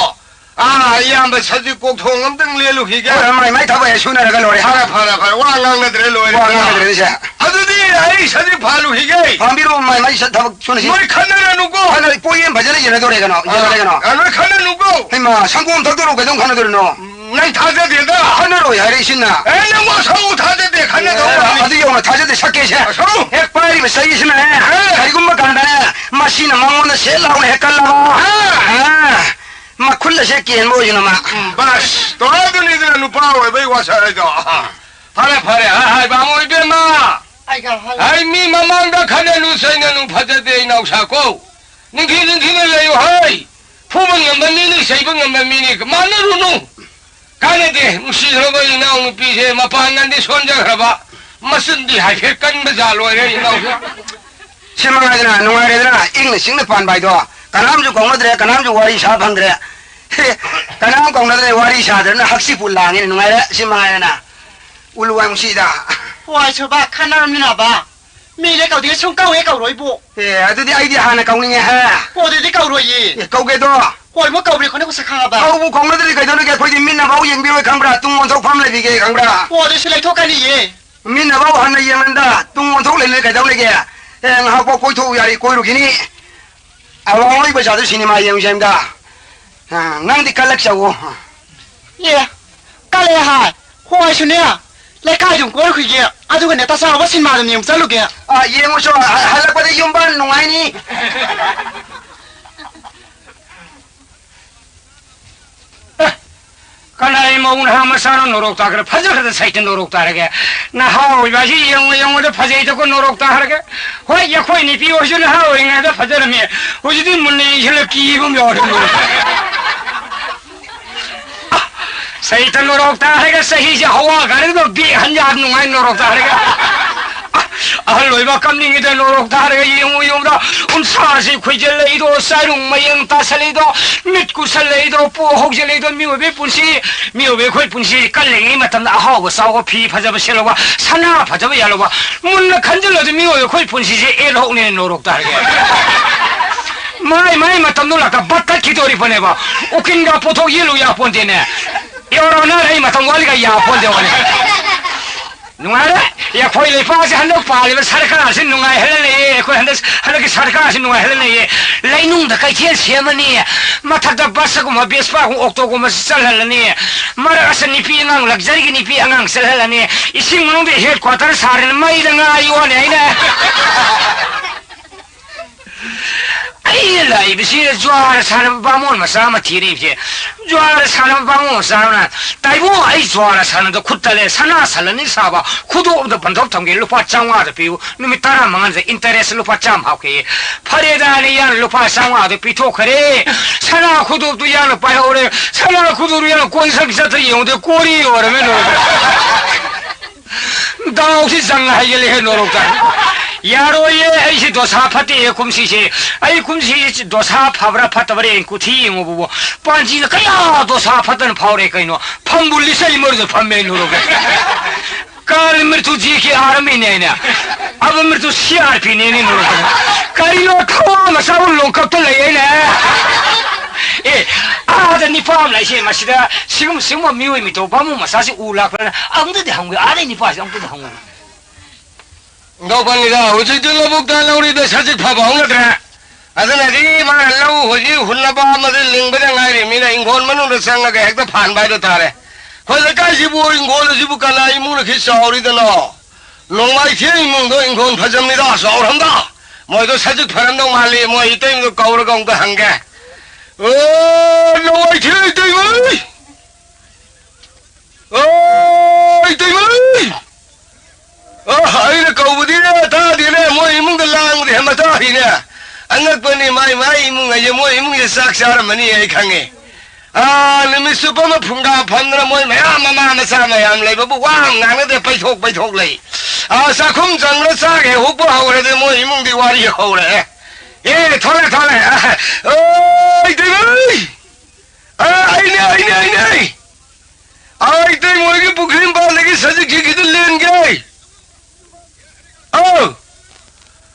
ꯑꯥ, ꯏꯌꯥꯝꯕ ꯁꯖꯤꯛ ꯀꯣꯛꯊꯣꯡ ꯑꯝꯇꯪ ꯂꯦꯜꯂꯨꯈꯤꯒꯦ꯫ ꯍꯣꯏ, ꯃꯥꯏ, ꯃꯥꯏ ꯊꯕꯛ ꯍꯦꯛ ꯁꯨꯅꯔꯒ ꯂꯣꯏꯔꯦ꯫ ꯐꯔꯦ, ꯐꯔꯦ, ꯐꯔꯦ꯫ ꯋꯥ ꯉꯥꯡꯅꯗ꯭ꯔꯦ, ꯂꯣꯏꯔꯦ꯫ ꯋꯥ ꯉꯥꯡꯅꯗ꯭ꯔꯦ, ꯁꯦ꯫ ꯑꯗꯨꯗꯤ ꯑꯩ ꯁꯖꯤꯛ ꯐꯥꯜꯂꯨꯈꯤꯒꯦ꯫ ꯐꯥꯝꯕꯤꯔꯣ, ꯃꯥꯏ, ꯃꯥꯏ ꯁ-, ꯊꯕꯛ ꯁꯨꯅꯁꯤ꯫ ꯅꯣꯏ ꯈꯟꯅꯔꯅꯨꯀꯣ꯫ ꯈꯟꯅ-, ꯄꯣꯌꯦꯟ ꯐꯖꯅ ꯌꯦꯟꯅꯗꯣꯔꯦ ꯀꯩꯅꯣ, ꯌꯦꯟꯅꯔꯦ ꯀꯩꯅꯣ꯫ ꯑꯥ, ꯅꯣꯏ ꯈꯟꯅꯅꯨꯀꯣ꯫ ꯍꯩꯃꯥ, ꯁꯪꯒꯣꯝ ꯊꯛꯇꯣꯔꯣ, ꯀꯩꯗꯧ ꯈꯟꯅꯗꯣꯔꯤꯅꯣ? ꯅꯪ ꯊꯥꯖꯗꯦꯗ꯫ ꯈꯟꯅꯔꯣꯏ ꯍꯥꯏꯔꯛꯏꯁꯤꯅ꯫ ꯑꯦ, ꯅꯪ ꯋꯥꯁꯧ ꯊꯥꯖꯗꯦ, ꯈꯟꯅꯗꯧ ꯑꯦ, ꯃꯥꯜꯂꯤ꯫ ꯑꯗꯨ ꯌꯧꯅ ꯊꯥꯖꯗꯦ, ꯁꯛꯀꯦꯁꯦ꯫ ꯋꯥꯁꯧ꯫ ꯍꯦꯛ ꯄꯥꯏꯔꯤꯕ ꯆꯩꯁꯤꯅ, ꯑꯦ, ꯑꯦ꯫ ꯀꯔꯤꯒꯨꯝꯕ ꯀꯥꯟꯗꯅꯦ, ꯃꯁꯤꯅ ꯃꯉꯣꯟꯗ ꯁꯦꯠ ꯂꯥꯎꯅ ꯍꯦꯛ ꯀꯜꯂꯕ꯫ ꯑꯥ꯫ ꯑꯥ, ꯃꯈꯨꯜ ꯑꯁꯦ ꯀꯦꯟꯕ ꯑꯣꯏꯁꯅꯨ ꯃꯥ꯫ ꯎꯝ, ꯕꯁ꯫ ꯇꯧꯔꯗꯨꯅꯤꯗꯅ ꯅꯨꯄꯥ ꯑꯣꯏꯕꯩ ꯋꯥꯁꯛ ꯍꯥꯏꯗꯣ꯫ ꯐꯔꯦ, ꯐꯔꯦ, ꯍꯥꯏ, ꯍꯥꯏ, ꯕꯥꯃꯣ ꯏꯕꯦꯝꯃ꯫ ꯑꯩ ꯀ-, ꯍꯜꯂꯣ꯫ ꯑꯩ ꯃꯤ ꯃꯃꯥꯡꯗ ꯈꯟꯅꯅꯨ ꯆꯩꯅꯅꯨ ꯐꯖꯗꯦ, ꯏꯅꯥꯎꯁꯥ ꯀꯣ꯫ ꯅꯤꯡꯊꯤ ꯅꯤꯡꯊꯤꯅ ꯂꯩꯌꯨ ꯍꯥꯏ꯫ ꯐꯨꯕ ꯉꯝꯕ ꯃꯤꯅꯤ, ꯆꯩꯕ ꯉꯝꯕ ꯃꯤꯅꯤ꯫ ꯃꯥꯟꯅꯔꯨꯅꯨ꯫ ꯀꯥꯟꯅꯗꯦ, ꯅꯨꯡꯁꯤꯈ꯭ꯔꯕ ꯏꯅꯥꯎꯅꯨꯄꯤꯁꯦ ꯃꯄꯥꯡꯒꯜꯗꯤ ꯁꯣꯟꯖꯈ꯭ꯔꯕ, ꯃꯆꯤꯟꯗꯤ ꯍꯥꯏꯐꯦꯠ ꯀꯟꯕ ꯖꯥꯠ ꯑꯣꯏꯔꯦ ꯏꯅꯥꯎꯁꯦ꯫ ꯁꯤ ꯃꯉꯥꯏꯗꯅ, ꯅꯨꯡꯉꯥꯏꯔꯦꯗꯅ, ꯏꯪꯅ ꯆꯤꯛꯅ ꯄꯥꯟꯕ ꯍꯥꯏꯗꯣ꯫ ꯀꯅꯥꯝꯁꯨ ꯀꯧꯅꯗ꯭ꯔꯦ, ꯀꯅꯥꯝꯁꯨ ꯋꯥꯔꯤ ꯁꯥ ꯐꯪꯗ꯭ꯔꯦ꯫ ꯍꯦ, ꯀꯅꯥꯝ ꯀꯧꯅꯗ꯭ꯔꯦ, ꯋꯥꯔꯤ ꯁꯥꯗ꯭ꯔꯦꯅ ꯍꯛꯆꯤꯠꯄꯨ ꯂꯥꯡꯉꯦꯅꯦ, ꯅꯨꯡꯉꯥꯏꯔꯦ꯫ ꯁꯤ ꯃꯉꯥꯏꯗꯅ꯫ ꯎꯂꯨ ꯋꯥꯏ ꯃꯨꯁꯤꯗ꯫ ꯋꯥꯏ ꯁꯨꯕ ꯈꯟꯅꯔꯝꯃꯤꯅꯕ꯫ ꯃꯤꯅꯦ ꯀꯧꯗꯤꯒꯦ ꯁꯨꯝ ꯀꯧꯋꯦ ꯀꯧꯔꯣꯏꯕꯨ꯫ ꯑꯦ, ꯑꯗꯨꯗꯤ ꯑꯩꯗꯤ ꯍꯥꯟꯅ ꯀꯧꯅꯤꯡꯉꯦ ꯍꯦ꯫ ꯀꯣꯗꯨꯗꯤ ꯀꯧꯔꯣꯏꯌꯦ꯫ ꯑꯦ, ꯀꯧꯒꯦꯗꯣ꯫ ꯀꯣꯏꯕ ꯀꯧꯕ꯭ꯔꯦ ꯈꯣꯠꯅ ꯁꯛ ꯈꯪꯉꯕ꯫ ꯀꯧꯕꯨ ꯀꯧꯅꯗ꯭ꯔꯗꯤ ꯀꯩꯗꯧꯔꯤꯒꯦ? ꯑꯩꯈꯣꯏꯗꯤ ꯃꯤꯠꯅ ꯐꯥꯎ ꯌꯦꯡꯕꯤꯔꯣꯏ ꯈꯪꯕ꯭ꯔꯥ? ꯇꯨꯡ ꯑꯣꯟꯊꯣꯛꯐꯝ ꯂꯩꯕꯤꯒꯦ ꯈꯪꯕ꯭ꯔꯥ? ꯀꯣꯗꯨꯁꯨ ꯂꯩꯊꯣꯛꯀꯅꯤꯌꯦ꯫ ꯃꯤꯠꯅ ꯐꯥꯎ ꯍꯟꯅ ꯌꯦꯡꯂꯝꯗ ꯇꯨꯡ ꯑꯣꯟꯊꯣꯛ ꯂꯩꯅ ꯀꯩꯗꯧ ꯂꯩꯒꯦ? ꯑꯦ, ꯉꯥꯏꯍꯥꯛ ꯐꯥꯎ ꯀꯣꯏꯊꯣꯛꯎ ꯌꯥꯔꯤ, ꯀꯣꯏꯔꯨꯈꯤꯅꯤ꯫ ꯑꯋꯥꯡ ꯂꯣꯏ ꯄꯩꯁꯥꯗꯨ ꯁꯤꯅꯦꯃꯥ ꯌꯦꯡꯉꯨꯁꯦ ꯍꯥꯏꯕꯗ꯫ ꯑ, ꯅꯪꯗꯤ ꯀꯜꯂꯛꯆꯧꯋꯣ꯫ ꯑꯦ, ꯀꯜꯂꯦ ꯍꯥꯏ꯫ ꯍꯣꯏ, ꯑꯩꯁꯨꯅꯦ, ꯂꯩꯀꯥꯏꯗꯨꯝ ꯀꯣꯏꯔꯨꯈꯤꯒꯦ꯫ ꯑꯗꯨꯒꯅꯦ, ꯇꯥ ꯆꯥꯎꯕ ꯁꯤꯅꯦꯃꯥꯗꯨꯝ ꯌꯦꯡꯕ ꯆꯠꯂꯨꯒꯦ꯫ ꯑ, ꯌꯦꯡꯉꯨꯆꯣ, ꯍ-, ꯍꯜꯂꯛꯄꯗ ꯌꯨꯝꯕꯥꯟ ꯅꯨꯡꯉꯥꯏꯅꯤ꯫ ꯑꯦ, ꯀꯅꯥꯏ ꯃꯧ ꯅꯍꯥ ꯃꯆꯥꯅꯣ ꯅꯣꯔꯣꯛ ꯇꯥꯈ꯭ꯔꯦ? ꯐꯖꯈ꯭ꯔꯗ ꯁꯩꯇ ꯅꯣꯔꯣꯛ ꯇꯥꯔꯒꯦ꯫ ꯅꯍꯥ ꯑꯣꯏꯕ ꯍꯥꯏꯁꯤ ꯌꯦꯡꯉꯨ ꯌꯦꯡꯉꯨꯗ ꯐꯖꯩꯗꯀꯣ ꯅꯣꯔꯣꯛ ꯇꯥꯈ꯭ꯔꯒꯦ꯫ ꯍꯣꯏ, ꯑꯩꯈꯣꯏ ꯅꯨꯄꯤ ꯑꯣꯏꯔꯁꯨ ꯅꯍꯥ ꯑꯣꯏꯔꯤꯉꯩꯗ ꯐꯖꯔꯝꯃꯤ꯫ ꯍꯧꯖꯤꯛꯇꯤ ꯃꯨꯟꯅ ꯌꯦꯡꯁꯤꯜꯂ ꯀꯤꯕ ꯑꯃ ꯌꯥꯎꯔꯦ ꯅꯣꯔꯣꯛ꯫ ꯁꯩꯇ ꯅꯣꯔꯣꯛ ꯇꯥꯔꯒ ꯆꯍꯤꯁꯦ ꯍꯋꯥ ꯒꯥꯔꯤꯗꯣ ꯕꯦꯛ ꯍꯟ ꯌꯥꯝ ꯅꯨꯡꯉꯥꯏ ꯅꯣꯔꯣꯛ ꯇꯥꯔꯒ꯫ ꯑꯍꯜ ꯑꯣꯏꯕ ꯀꯞꯅꯤꯡꯉꯤꯗ ꯅꯣꯔꯣꯛ ꯇꯥꯔꯒ ꯌꯦꯡꯉꯨ ꯌꯦꯡꯉꯨꯗ ꯎꯟꯁꯥꯁꯤ ꯈꯨꯏꯖꯜꯂꯛꯏꯗꯣ, ꯆꯥꯏꯔꯨꯡ ꯃꯌꯦꯡ ꯇꯥꯁꯜꯂꯛꯏꯗꯣ, ꯃꯤꯠ ꯀꯨꯁꯜꯂꯛꯏꯗꯣ, ꯄꯣ ꯍꯧꯖꯤꯜꯂꯛꯏꯗꯣ, ꯃꯤꯑꯣꯏꯕꯒꯤ ꯄꯨꯟꯁꯤ, ꯃꯤꯑꯣꯏꯕ ꯑꯩꯈꯣꯏ ꯄꯨꯟꯁꯤ ꯀꯜꯂꯤꯉꯩ ꯃꯇꯝꯗ ꯑꯍꯥꯎꯕ ꯆꯥꯎꯕ, ꯐꯤ ꯐꯖꯕ ꯁꯦꯠꯂꯧꯕ, ꯁꯅꯥ ꯐꯖꯕ ꯌꯥꯜꯂꯧꯕ, ꯃꯨꯟꯅ ꯈꯟꯖꯤꯜꯂꯗꯤ ꯃꯤꯑꯣꯏꯕ ꯑꯩꯈꯣꯏ ꯄꯨꯟꯁꯤꯁꯦ ꯑꯦꯟ ꯍꯣꯛꯅꯦꯅ ꯅꯣꯔꯣꯛ ꯇꯥꯔꯒꯦ꯫ ꯃꯥꯏ ꯃꯥꯏ ꯃꯇꯝꯗꯣ ꯂꯥꯛꯇ ꯕꯠ ꯇꯠꯈꯤꯗꯣꯔꯤꯕꯅꯦꯕ꯫ ꯎꯀꯤꯜꯒ ꯄꯣꯠꯊꯣꯛ ꯌꯦꯜꯂꯨ ꯌꯥꯄꯣꯟꯇꯦꯅꯦ꯫ ꯌꯧꯔꯛꯑꯣꯅ ꯑꯩ ꯃꯇꯝ ꯋꯥꯠꯂꯤꯒ ꯌꯥꯄꯣꯟꯇꯦ ꯋꯥꯅꯤ꯫ ꯅꯨꯡꯉꯥꯏꯔꯦ꯫ ꯑꯩꯈꯣꯏ ꯂꯩꯄꯥꯛꯁꯤ ꯍꯟꯗꯛ ꯄꯥꯜꯂꯤꯕ ꯁꯔꯀꯥꯔꯁꯤ ꯅꯨꯡꯉꯥꯏꯍꯜꯂ ꯂꯩꯌꯦ꯫ ꯑꯩꯈꯣꯏ ꯍꯟꯗꯛ, ꯍꯟꯗꯛꯀꯤ ꯁꯔꯀꯥꯔꯁꯤ ꯅꯨꯡꯉꯥꯏꯍꯜꯂ ꯂꯩꯌꯦ꯫ ꯂꯩꯅꯨꯡꯗ ꯀꯩꯊꯦꯜ ꯁꯦꯝꯃꯅꯤ, ꯃꯊꯛꯇ ꯕꯁꯒꯨꯝꯕ, ꯕꯦꯁꯄꯥꯒꯨꯝꯕ, ꯑꯣꯛꯇꯣꯒꯨꯝꯕꯁꯤ ꯆꯠꯍꯜꯂꯅꯤ, ꯃꯔꯛ ꯑꯁꯤꯗ ꯅꯨꯄꯤ ꯑꯉꯥꯡ, ꯂꯛꯖꯔꯤꯒꯤ ꯅꯨꯄꯤ ꯑꯉꯥꯡ ꯆꯠꯍꯜꯂꯅꯤ, ꯏꯁꯤꯡ ꯃꯅꯨꯡꯗ ꯍꯦꯗ ꯀ꯭ꯋꯥꯇꯔ ꯁꯥꯔꯅꯤ, ꯃꯩꯗ ꯉꯥ ꯌꯣꯛꯑꯅꯤ ꯑꯩꯅ꯫ ꯑꯩꯅ ꯂꯥꯛꯏꯕꯁꯤ ꯖ꯭ꯋꯥꯔ ꯁꯥꯟꯅꯕ ꯕꯥꯃꯣꯟ ꯃꯆꯥ ꯑꯃ ꯊꯤꯔꯤꯕꯁꯦ꯫ ꯖ꯭ꯋꯥꯔ ꯁꯥꯟꯅꯕ ꯕꯥꯃꯣꯟ ꯃꯆꯥ ꯑꯃꯅ, "ꯇꯥꯏꯕꯣ, ꯑꯩ ꯖ꯭ꯋꯥꯔ ꯁꯥꯟꯅꯕꯗ ꯈꯨꯠ ꯇꯠꯂꯦ, ꯁꯅꯥ ꯁꯂꯅꯤ ꯁꯥꯕ ꯈꯨꯗꯣꯞ ꯑꯝꯇ ꯕꯟꯗꯣꯞ ꯊꯝꯒꯦ, ꯂꯨꯄꯥ ꯆꯥꯝꯃꯉꯥꯗ ꯄꯤꯌꯨ, ꯅꯨꯃꯤꯠ ꯇꯔꯥꯃꯉꯥꯅꯤꯗ ꯏꯟꯇꯔꯦꯁ ꯂꯨꯄꯥ ꯆꯥꯝꯃ ꯍꯥꯞꯀꯦ"꯫ ꯐꯔꯦꯗꯥꯅ ꯌꯥꯅ ꯂꯨꯄꯥ ꯆꯥꯝꯃꯉꯥꯗ ꯄꯤꯊꯣꯛꯈ꯭ꯔꯦ꯫ ꯁꯅꯥ ꯈꯨꯗꯣꯞꯇꯨ ꯌꯥꯅ ꯄꯥꯏꯍꯧꯔꯦ꯫ ꯁꯅꯥ ꯈꯨꯗꯣꯞꯇꯨ ꯌꯥꯅ ꯀꯣꯟꯁꯪ ꯆꯠꯇ ꯌꯦꯡꯉꯨꯗ ꯀꯣꯔꯤ ꯑꯣꯏꯔꯝꯃꯦ ꯂꯣꯏꯔꯦ꯫ ꯗꯥꯎꯁꯤ ꯆꯪꯉ ꯍꯩꯒꯠꯂꯦꯍꯦ ꯅꯣꯔꯣꯛꯇ꯫ ꯌꯥꯔꯣꯏꯌꯦ, ꯑꯩꯁꯤ ꯗꯣꯁꯥ ꯐꯠꯇꯦꯍꯦ ꯀꯨꯝꯁꯤꯁꯦ꯫ ꯑꯩ ꯀꯨꯝꯁꯤꯁꯤ ꯗꯣꯁꯥ ꯐꯕ꯭ꯔꯥ ꯐꯠꯇꯕ꯭ꯔꯥ ꯌꯦꯡ ꯀꯨꯊꯤ ꯌꯦꯡꯉꯨꯕꯕꯨ ꯄꯥꯟꯖꯤꯅ ꯀꯌꯥ ꯗꯣꯁꯥ ꯐꯠꯇꯅ ꯐꯥꯎꯔꯦ ꯀꯩꯅꯣ꯫ ꯐꯝꯕꯨ ꯂꯤꯁꯩ ꯃꯔꯨꯗ ꯐꯝꯃꯦ ꯅꯣꯔꯣꯛꯇ꯫ ꯀꯥꯜ ꯃ꯭ꯔꯤꯇꯨ ꯖꯤ ꯀꯦ ꯑꯥꯔ ꯑꯦꯝ ꯏꯅꯦ ꯑꯩꯅ꯫ ꯑꯕ ꯃ꯭ꯔꯤꯇꯨ ꯁꯤ ꯑꯥꯔ ꯄꯤ ꯅꯦꯅꯦ ꯅꯣꯔꯣꯛꯇ꯫ ꯀꯔꯤꯅꯣ ꯊꯋꯥ ꯃꯆꯥꯕꯨ ꯂꯣꯡꯀꯞꯇ ꯂꯩ ꯑꯩꯅ꯫ ꯑꯦ, ꯑꯥꯗ ꯅꯤꯄꯥ ꯑꯃ ꯂꯩꯁꯦ ꯃꯁꯤꯗ ꯁꯤꯒꯨꯝ-, ꯁꯤꯒꯨꯝꯕ ꯃꯤꯑꯣꯏ ꯃꯤꯇꯧ ꯕꯥꯃꯣꯟ ꯃꯆꯥꯁꯤ ꯎ ꯂꯥꯛꯄ꯭ꯔꯅ ꯑꯃꯨꯛꯇꯗꯤ ꯍꯪꯉꯨ, ꯑꯥꯗꯩ ꯅꯤꯄꯥꯁꯤ ꯑꯃꯨꯛꯇꯗꯤ ꯍꯪꯉꯨ꯫ ꯅꯤꯡꯊꯧ ꯄꯟꯒꯤꯗ ꯍꯧꯖꯤꯛꯇꯤ ꯂꯧꯕꯨꯛꯇ ꯂꯧꯔꯤꯗ ꯁꯖꯤꯛ ꯐꯕ ꯍꯧꯅꯗ꯭ꯔꯦ꯫ ꯑꯗꯨꯅꯗꯤ ꯃꯥꯅ ꯂꯧ ꯍꯧꯖꯤꯛ ꯍꯨꯟꯅꯕ ꯑꯃꯗꯤ ꯂꯤꯡꯕꯗ ꯉꯥꯏꯔꯤꯃꯤꯅ ꯏꯪꯈꯣꯜ ꯃꯅꯨꯡꯗ ꯆꯪꯉꯒ ꯍꯦꯛꯇ ꯐꯥꯟꯕ ꯍꯥꯏꯗꯣ ꯇꯥꯔꯦ꯫ ꯑꯩꯈꯣꯏ ꯂꯩꯀꯥꯏꯁꯤꯕꯨ ꯏꯪꯈꯣꯜ ꯑꯁꯤꯕꯨ ꯀꯅꯥ ꯏꯃꯨꯡꯅ ꯈꯤ ꯆꯥꯎꯔꯤꯗꯅꯣ? ꯅꯣꯡꯃꯥꯏꯊꯦꯝ ꯏꯃꯨꯡꯗꯣ ꯏꯪꯈꯣꯜ ꯐꯖꯕꯅꯤꯗ, ꯆꯥꯎꯔꯝꯗ꯫ ꯃꯣꯏꯗꯣ ꯁꯖꯤꯛ ꯐꯔꯝꯗꯧ ꯃꯥꯜꯂꯤ, ꯃꯣꯏ ꯏꯇꯩꯃꯗꯣ ꯀꯧꯔꯒ ꯑꯃꯨꯛꯇ ꯍꯪꯒꯦ꯫ ꯑꯣ, ꯅꯣꯡꯃꯥꯏꯊꯦꯝ ꯏꯇꯩꯃꯩ! ꯑꯣ, ꯏꯇꯩꯃꯩ! ꯑ, ꯑꯩꯅ ꯀꯧꯕꯗꯤꯅꯦ ꯇꯥꯗꯦꯅꯦ, ꯃꯣꯏ ꯏꯃꯨꯡꯗ ꯂꯥꯡꯕꯗꯤ ꯍꯦꯟꯕ ꯇꯥꯔꯤꯅꯦ꯫ ꯑꯉꯛꯄꯅꯤ, ꯃꯥꯏ ꯃꯥꯏ ꯏꯃꯨꯡ ꯍꯥꯏꯁꯦ, ꯃꯣꯏ ꯏꯃꯨꯡꯁꯦ ꯆꯥꯛ ꯆꯥꯔꯝꯃꯅꯤ ꯑꯩ ꯈꯪꯉꯦ꯫ ꯑꯥ, ꯅꯨꯃꯤꯠ ꯆꯨꯞꯄ ꯑꯃ ꯐꯨꯡꯒꯥ ꯐꯝꯗꯅ ꯃꯣꯏ ꯃꯌꯥꯝ ꯃꯃꯥ ꯃꯆꯥ ꯃꯌꯥꯝ ꯂꯩꯕꯕꯨ ꯋꯥ ꯑꯃ ꯉꯥꯡꯅꯗꯦ, ꯄꯩꯊꯣꯛ ꯄꯩꯊꯣꯛ ꯂꯩ꯫ ꯑꯥ, ꯆꯥꯛꯈꯨꯝ ꯆꯪꯂ ꯆꯥꯛ ꯍꯦꯛ ꯍꯨꯛꯄ ꯍꯧꯔꯗꯤ ꯃꯣꯏ ꯏꯃꯨꯡꯗꯤ ꯋꯥꯔꯤ ꯍꯧꯔꯛꯑꯦ꯫ ꯑꯦ, ꯊꯣꯛꯂꯛꯑꯦ, ꯊꯣꯛꯂꯛꯑꯦ꯫ ꯑꯥ, ꯑꯣꯏ, ꯏꯇꯩꯃꯩ! ꯑꯥ, ꯑꯩꯅꯦ, ꯑꯩꯅꯦ, ꯑꯩꯅꯦ! ꯑꯥ, ꯏꯇꯩ ꯃꯣꯏꯒꯤ ꯄꯨꯈ꯭ꯔꯤ ꯃꯄꯥꯟꯗꯒꯤ ꯁꯖꯤꯛ ꯈꯤꯛꯈꯤꯗꯨ ꯂꯦꯟꯒꯦ꯫ ꯑꯧ!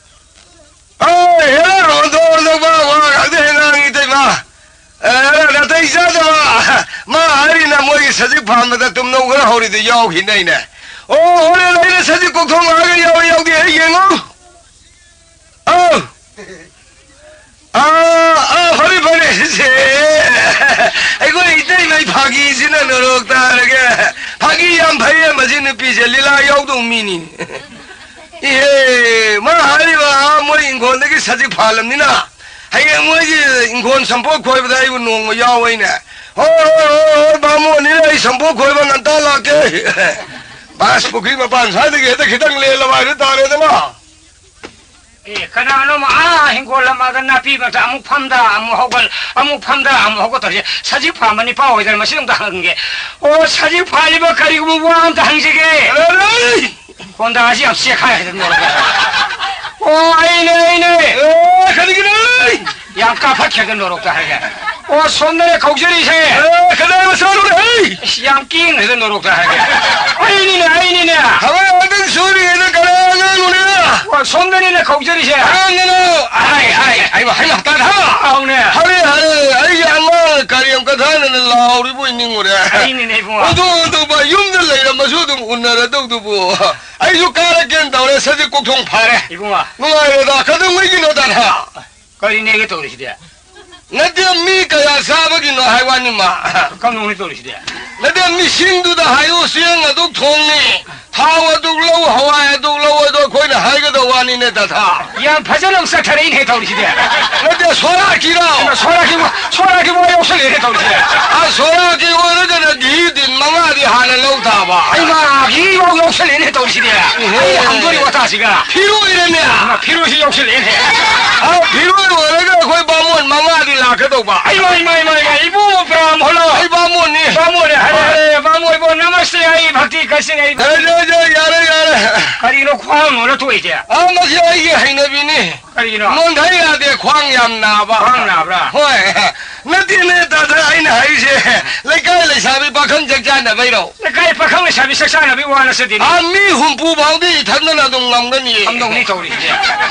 ꯑꯥ, ꯍꯦꯔꯥ, ꯔꯣꯟꯗꯣ, ꯔꯣꯟꯗꯣ, ꯋꯥ, ꯋꯥ ꯉꯥꯛꯇ ꯍꯦꯛ ꯉꯥꯡꯉꯤ, ꯏꯇꯩꯃ꯫ ꯑꯦ, ꯍꯦꯔꯥ, ꯅꯥꯇꯩ ꯆꯥꯗꯕ꯫ ꯃꯥ ꯍꯥꯏꯔꯤꯅ ꯃꯣꯏꯒꯤ ꯁꯖꯤꯛ ꯐꯥꯟꯕꯗ ꯇꯨꯝꯅꯧ ꯈꯔ ꯍꯧꯔꯤꯗꯨ ꯌꯥꯎꯈꯤꯅꯦ ꯑꯩꯅ꯫ ꯑꯣ, ꯍꯣꯔꯦꯟ ꯑꯩꯅ ꯁꯖꯤꯛ ꯀꯣꯛꯊꯣꯡ ꯂꯥꯛꯑꯒ ꯌꯥꯎꯏ ꯌꯥꯎꯗꯦ ꯑꯩ ꯌꯦꯡꯉꯨ꯫ ꯑꯧ! ꯑꯥ, ꯑꯥ, ꯐꯔꯦ, ꯐꯔꯦ꯫ ꯁꯦ, ꯑꯩꯈꯣꯏ ꯏꯇꯩꯃꯩ ꯐꯥꯒꯤꯁꯤꯅ ꯅꯣꯔꯣꯛ ꯇꯥꯔꯒꯦ꯫ ꯐꯥꯒꯤ ꯌꯥꯝ ꯐꯩꯌꯦ ꯃꯁꯤ ꯅꯨꯄꯤꯁꯦ, ꯂꯤꯂꯥ ꯌꯥꯎꯗꯧ ꯃꯤꯅꯤ꯫ ꯏꯍꯦ, ꯃꯥ ꯍꯥꯏꯔꯤꯕ, ꯑꯥ, ꯃꯣꯏ ꯏꯪꯈꯣꯜꯗꯒꯤ ꯁꯖꯤꯛ ꯐꯥꯜꯂꯝꯅꯤꯅ, ꯍꯌꯦꯡ ꯃꯣꯏꯒꯤ ꯏꯪꯈꯣꯜ ꯁꯝꯄꯣꯠ ꯈꯣꯏꯕꯗ ꯑꯩꯕꯨ ꯅꯣꯡꯃ ꯌꯥꯎ ꯍꯥꯏꯅꯦ꯫ ꯍꯣꯏ, ꯍꯣꯏ, ꯍꯣꯏ, ꯍꯣꯏ, ꯕꯥꯃꯣꯟꯅꯤꯅ ꯑꯩ ꯁꯝꯄꯣꯠ ꯈꯣꯏꯕ ꯉꯟꯇꯥ ꯂꯥꯛꯀꯦ꯫ ꯕꯥꯁ ꯄꯨꯈ꯭ꯔꯤ ꯃꯄꯥꯟ ꯁ꯭ꯋꯥꯏꯗꯒꯤ ꯍꯦꯛꯇ ꯈꯤꯇꯪ ꯂꯦꯜꯂꯕ ꯍꯥꯏꯗꯨ ꯇꯥꯔꯦꯗꯅ꯫ ꯑꯦ, ꯀꯅꯥꯅꯣꯃ ꯑꯥ ꯍꯤꯡꯒꯣꯜ ꯑꯃꯗ ꯅꯥꯄꯤ ꯃꯔꯛꯇ ꯑꯃꯨꯛ ꯐꯝꯗ, ꯑꯃꯨꯛ ꯍꯧꯒꯠ, ꯑꯃꯨꯛ ꯐꯝꯗ, ꯑꯃꯨꯛ ꯍꯧꯒꯠ ꯇꯧꯔꯤꯁꯦ꯫ ꯁꯖꯤꯛ ꯐꯥꯟꯕ ꯅꯤꯄꯥ ꯑꯣꯏꯗꯅ ꯃꯁꯤ ꯑꯝꯇ ꯍꯪꯒꯦ꯫ ꯑꯣ, ꯁꯖꯤꯛ ꯐꯥꯜꯂꯤꯕ ꯀꯔꯤꯒꯨꯝꯕ ꯋꯥ ꯑꯝꯇ ꯍꯪꯖꯒꯦ꯫ ꯍꯣꯟꯗꯥꯁꯤ ꯌꯥꯝ ꯆꯦꯛꯈꯥꯏ ꯍꯥꯏꯗꯅ ꯅꯣꯔꯣꯛꯇ꯫ ꯑꯣ, ꯑꯩꯅꯦ, ꯑꯩꯅꯦ꯫ ꯑꯦ, ꯀꯔꯤꯒꯤꯅꯣ? ꯌꯥꯝ ꯀꯥꯞꯐꯠꯈ꯭ꯔꯦꯗ ꯅꯣꯔꯣꯛꯇ ꯍꯥꯏꯔꯒ꯫ ꯑꯣ, ꯁꯣꯝꯗꯅꯦ ꯀꯧꯖꯔꯤꯁꯦ꯫ ꯑꯦ, ꯀꯗꯥꯏ ꯃꯆꯥꯅꯣꯅꯦ, ꯍꯩ? ꯏꯁ, ꯌꯥꯝ ꯀꯦꯡꯈ꯭ꯔꯦꯗ ꯅꯣꯔꯣꯛꯇ ꯍꯥꯏꯔꯒ꯫ ꯑꯩꯅꯤꯅꯦ, ꯑꯩꯅꯤꯅꯦ꯫ ꯊꯕꯛ ꯑꯃꯇꯪ ꯁꯨꯔꯤꯉꯩꯗ ꯀꯅꯥ ꯑꯉꯥꯡꯅꯣꯅꯦ? ꯑꯣ, ꯁꯣꯝꯗꯅꯤꯅꯦ ꯀꯧꯖꯔꯤꯁꯦ꯫ ꯑꯉꯥꯡꯅꯣ? ꯍꯥꯏ, ꯍꯥꯏ, ꯍꯥꯏ, ꯍꯥꯏ, ꯍꯥꯏ, ꯇꯥꯗ꯫ ꯑꯧꯅꯦ꯫ ꯍꯔꯦ, ꯍꯔꯦ, ꯑꯩꯒꯤ ꯑꯉꯥꯡ ꯀꯔꯦꯝ ꯀꯊꯥꯅꯅ ꯂꯥꯎꯔꯤꯕꯣꯏ ꯅꯤꯡꯉꯨꯔꯦ꯫ ꯑꯩꯅꯤꯅꯦ, ꯏꯕꯨꯡꯉꯣ꯫ ꯑꯗꯨ, ꯑꯗꯨ, ꯚꯥꯏ, ꯌꯨꯝꯗ ꯂꯩꯔꯝꯃꯁꯨ ꯑꯗꯨꯝ ꯎꯅꯔꯗꯧꯗꯨꯕꯨ꯫ ꯑꯩꯁꯨ ꯀꯥꯔꯛꯀꯦꯅ ꯇꯧꯔꯦ, ꯁꯖꯤꯛ ꯀꯣꯛꯊꯣꯡ ꯐꯥꯔꯦ꯫ ꯏꯕꯨꯡꯉꯣ꯫ ꯅꯨꯡꯉꯥꯏꯔꯣꯗ, ꯀꯩꯗꯧꯉꯩꯒꯤꯅꯣꯗ? ꯀꯔꯤꯅꯦꯒꯦ ꯇꯧꯔꯤꯁꯤꯗꯤ? ꯅꯠꯇꯦ, ꯃꯤ ꯀꯌꯥ ꯆꯥꯕꯒꯤꯅꯣ ꯍꯥꯏ ꯋꯥꯅꯤ ꯃꯥ꯫ ꯀꯝꯗꯧꯅ ꯇꯧꯔꯤꯁꯤꯗꯤ? ꯅꯠꯇꯦ, ꯃꯤꯁꯤꯡꯗꯨꯗ ꯍꯥꯏꯌꯨ, ꯆꯦꯡ ꯑꯗꯨꯛ ꯊꯣꯡꯉꯤ, ꯊꯥꯎ ꯑꯗꯨꯛ ꯂꯧ, ꯍꯋꯥꯏ ꯑꯗꯨꯛ ꯂꯧ, ꯑꯗꯣ ꯑꯩꯈꯣꯏꯅ ꯍꯥꯏꯒꯗꯧ ꯋꯥꯅꯤꯅꯦ, ꯇꯥꯊꯥ꯫ ꯌꯥꯝ ꯐꯖꯅ ꯑꯃꯨꯛ ꯆꯠꯊꯔꯛꯏꯅꯦ ꯇꯧꯔꯤꯁꯤꯗꯤ꯫ ꯅꯠꯇꯦ, ꯁꯣꯔꯥꯀꯤꯔꯣ? ꯁꯣꯔꯥꯀꯤ ꯋꯥ-, ꯁꯣꯔꯥꯀꯤ ꯋꯥ ꯌꯥꯎꯁꯜꯂꯛꯑꯦꯅꯦ ꯇꯧꯔꯤꯁꯤꯗꯤ꯫ ꯑ, ꯁꯣꯔꯥꯀꯤ ꯑꯣꯏꯔꯒꯅ ꯘꯤ ꯇꯤꯟ ꯃꯉꯥꯗꯤ ꯍꯥꯟꯅ ꯂꯧ ꯇꯥꯕ꯫ ꯑꯩꯃꯥ, ꯘꯤ ꯐꯥꯎ ꯌꯥꯎꯁꯜꯂꯛꯑꯦꯅꯦ ꯇꯧꯔꯤꯁꯤꯗꯤ꯫ ꯏꯍꯦ꯫ ꯑꯩꯅ ꯍꯪꯗꯣꯔꯤ ꯋꯥꯇꯥꯁꯤꯒ꯫ ꯐꯤꯔꯣꯏꯔꯅꯦ꯫ ꯏꯃꯥ, ꯐꯤꯔꯣꯏꯁꯨ ꯌꯥꯎꯁꯜꯂꯛꯑꯦꯅꯦ꯫ ꯑ, ꯐꯤꯔꯣꯏ ꯑꯣꯏꯔꯒ ꯑꯩꯈꯣꯏ ꯕꯥꯃꯣꯟ ꯃꯉꯥꯗꯤ ꯂꯥꯛꯀꯗꯧꯕ꯫ ꯏꯃꯥ, ꯏꯃꯥ, ꯏꯃꯥ, ꯏꯃꯥ, ꯏꯕꯨꯡꯉꯣ ꯄ꯭ꯔꯥꯝ ꯍꯣꯂꯣ꯫ ꯑꯩ ꯕꯥꯃꯣꯟꯅꯤ꯫ ꯕꯥꯃꯣꯟꯅꯦ, ꯍꯥꯏꯔꯦ, ꯍꯣꯏ꯫ ꯍꯥꯏꯔꯦ, ꯕꯥꯃꯣꯟ ꯏꯕꯣ, ꯅꯃꯁꯇꯦ, ꯑꯩ ꯚꯛꯇꯤ ꯀꯠꯆꯩ, ꯑꯩ꯫ ꯌꯥꯔꯦ, ꯌꯥꯔꯦ, ꯌꯥꯔꯦ, ꯌꯥꯔꯦ꯫ ꯀꯔꯤꯅꯣ ꯈ꯭ꯋꯥꯡ ꯅꯣꯜꯂ ꯊꯣꯛꯏꯁꯦ? ꯑ, ꯃꯁꯤ ꯑꯩꯒꯤ ꯍꯩꯅꯕꯤꯅꯤ꯫ ꯀꯔꯤꯒꯤꯅꯣ? ꯅꯣꯟꯊ ꯌꯥꯗꯦ, ꯈ꯭ꯋꯥꯡ ꯌꯥꯝ ꯅꯥꯕ꯫ ꯈ꯭ꯋꯥꯡ ꯅꯥꯕ꯭ꯔꯥ? ꯍꯣꯏ꯫ ꯅꯠꯇꯦꯅꯦ, ꯇꯥꯗ, ꯑꯩꯅ ꯍꯥꯏꯔꯤꯁꯦ, ꯂꯩꯀꯥꯏ ꯂꯩꯁꯥꯕꯤ ꯄꯥꯈꯪ ꯆꯥꯛ ꯆꯥꯅꯕꯩꯔꯣ? ꯂꯩꯀꯥꯏ ꯄꯥꯈꯪ ꯂꯩꯁꯥꯕꯤ ꯆꯥꯛ ꯆꯥꯅꯕꯒꯤ ꯋꯥ ꯅꯠꯆꯗꯦꯅꯦ꯫ ꯑꯥ, ꯃꯤ ꯍꯨꯝꯐꯨ ꯐꯥꯎꯗꯤ ꯏꯊꯟꯗꯅ ꯑꯗꯨꯝ ꯉꯝꯒꯅꯤꯌꯦ꯫ ꯀꯝꯗꯧꯅꯤ ꯇꯧꯔꯤꯁꯦ?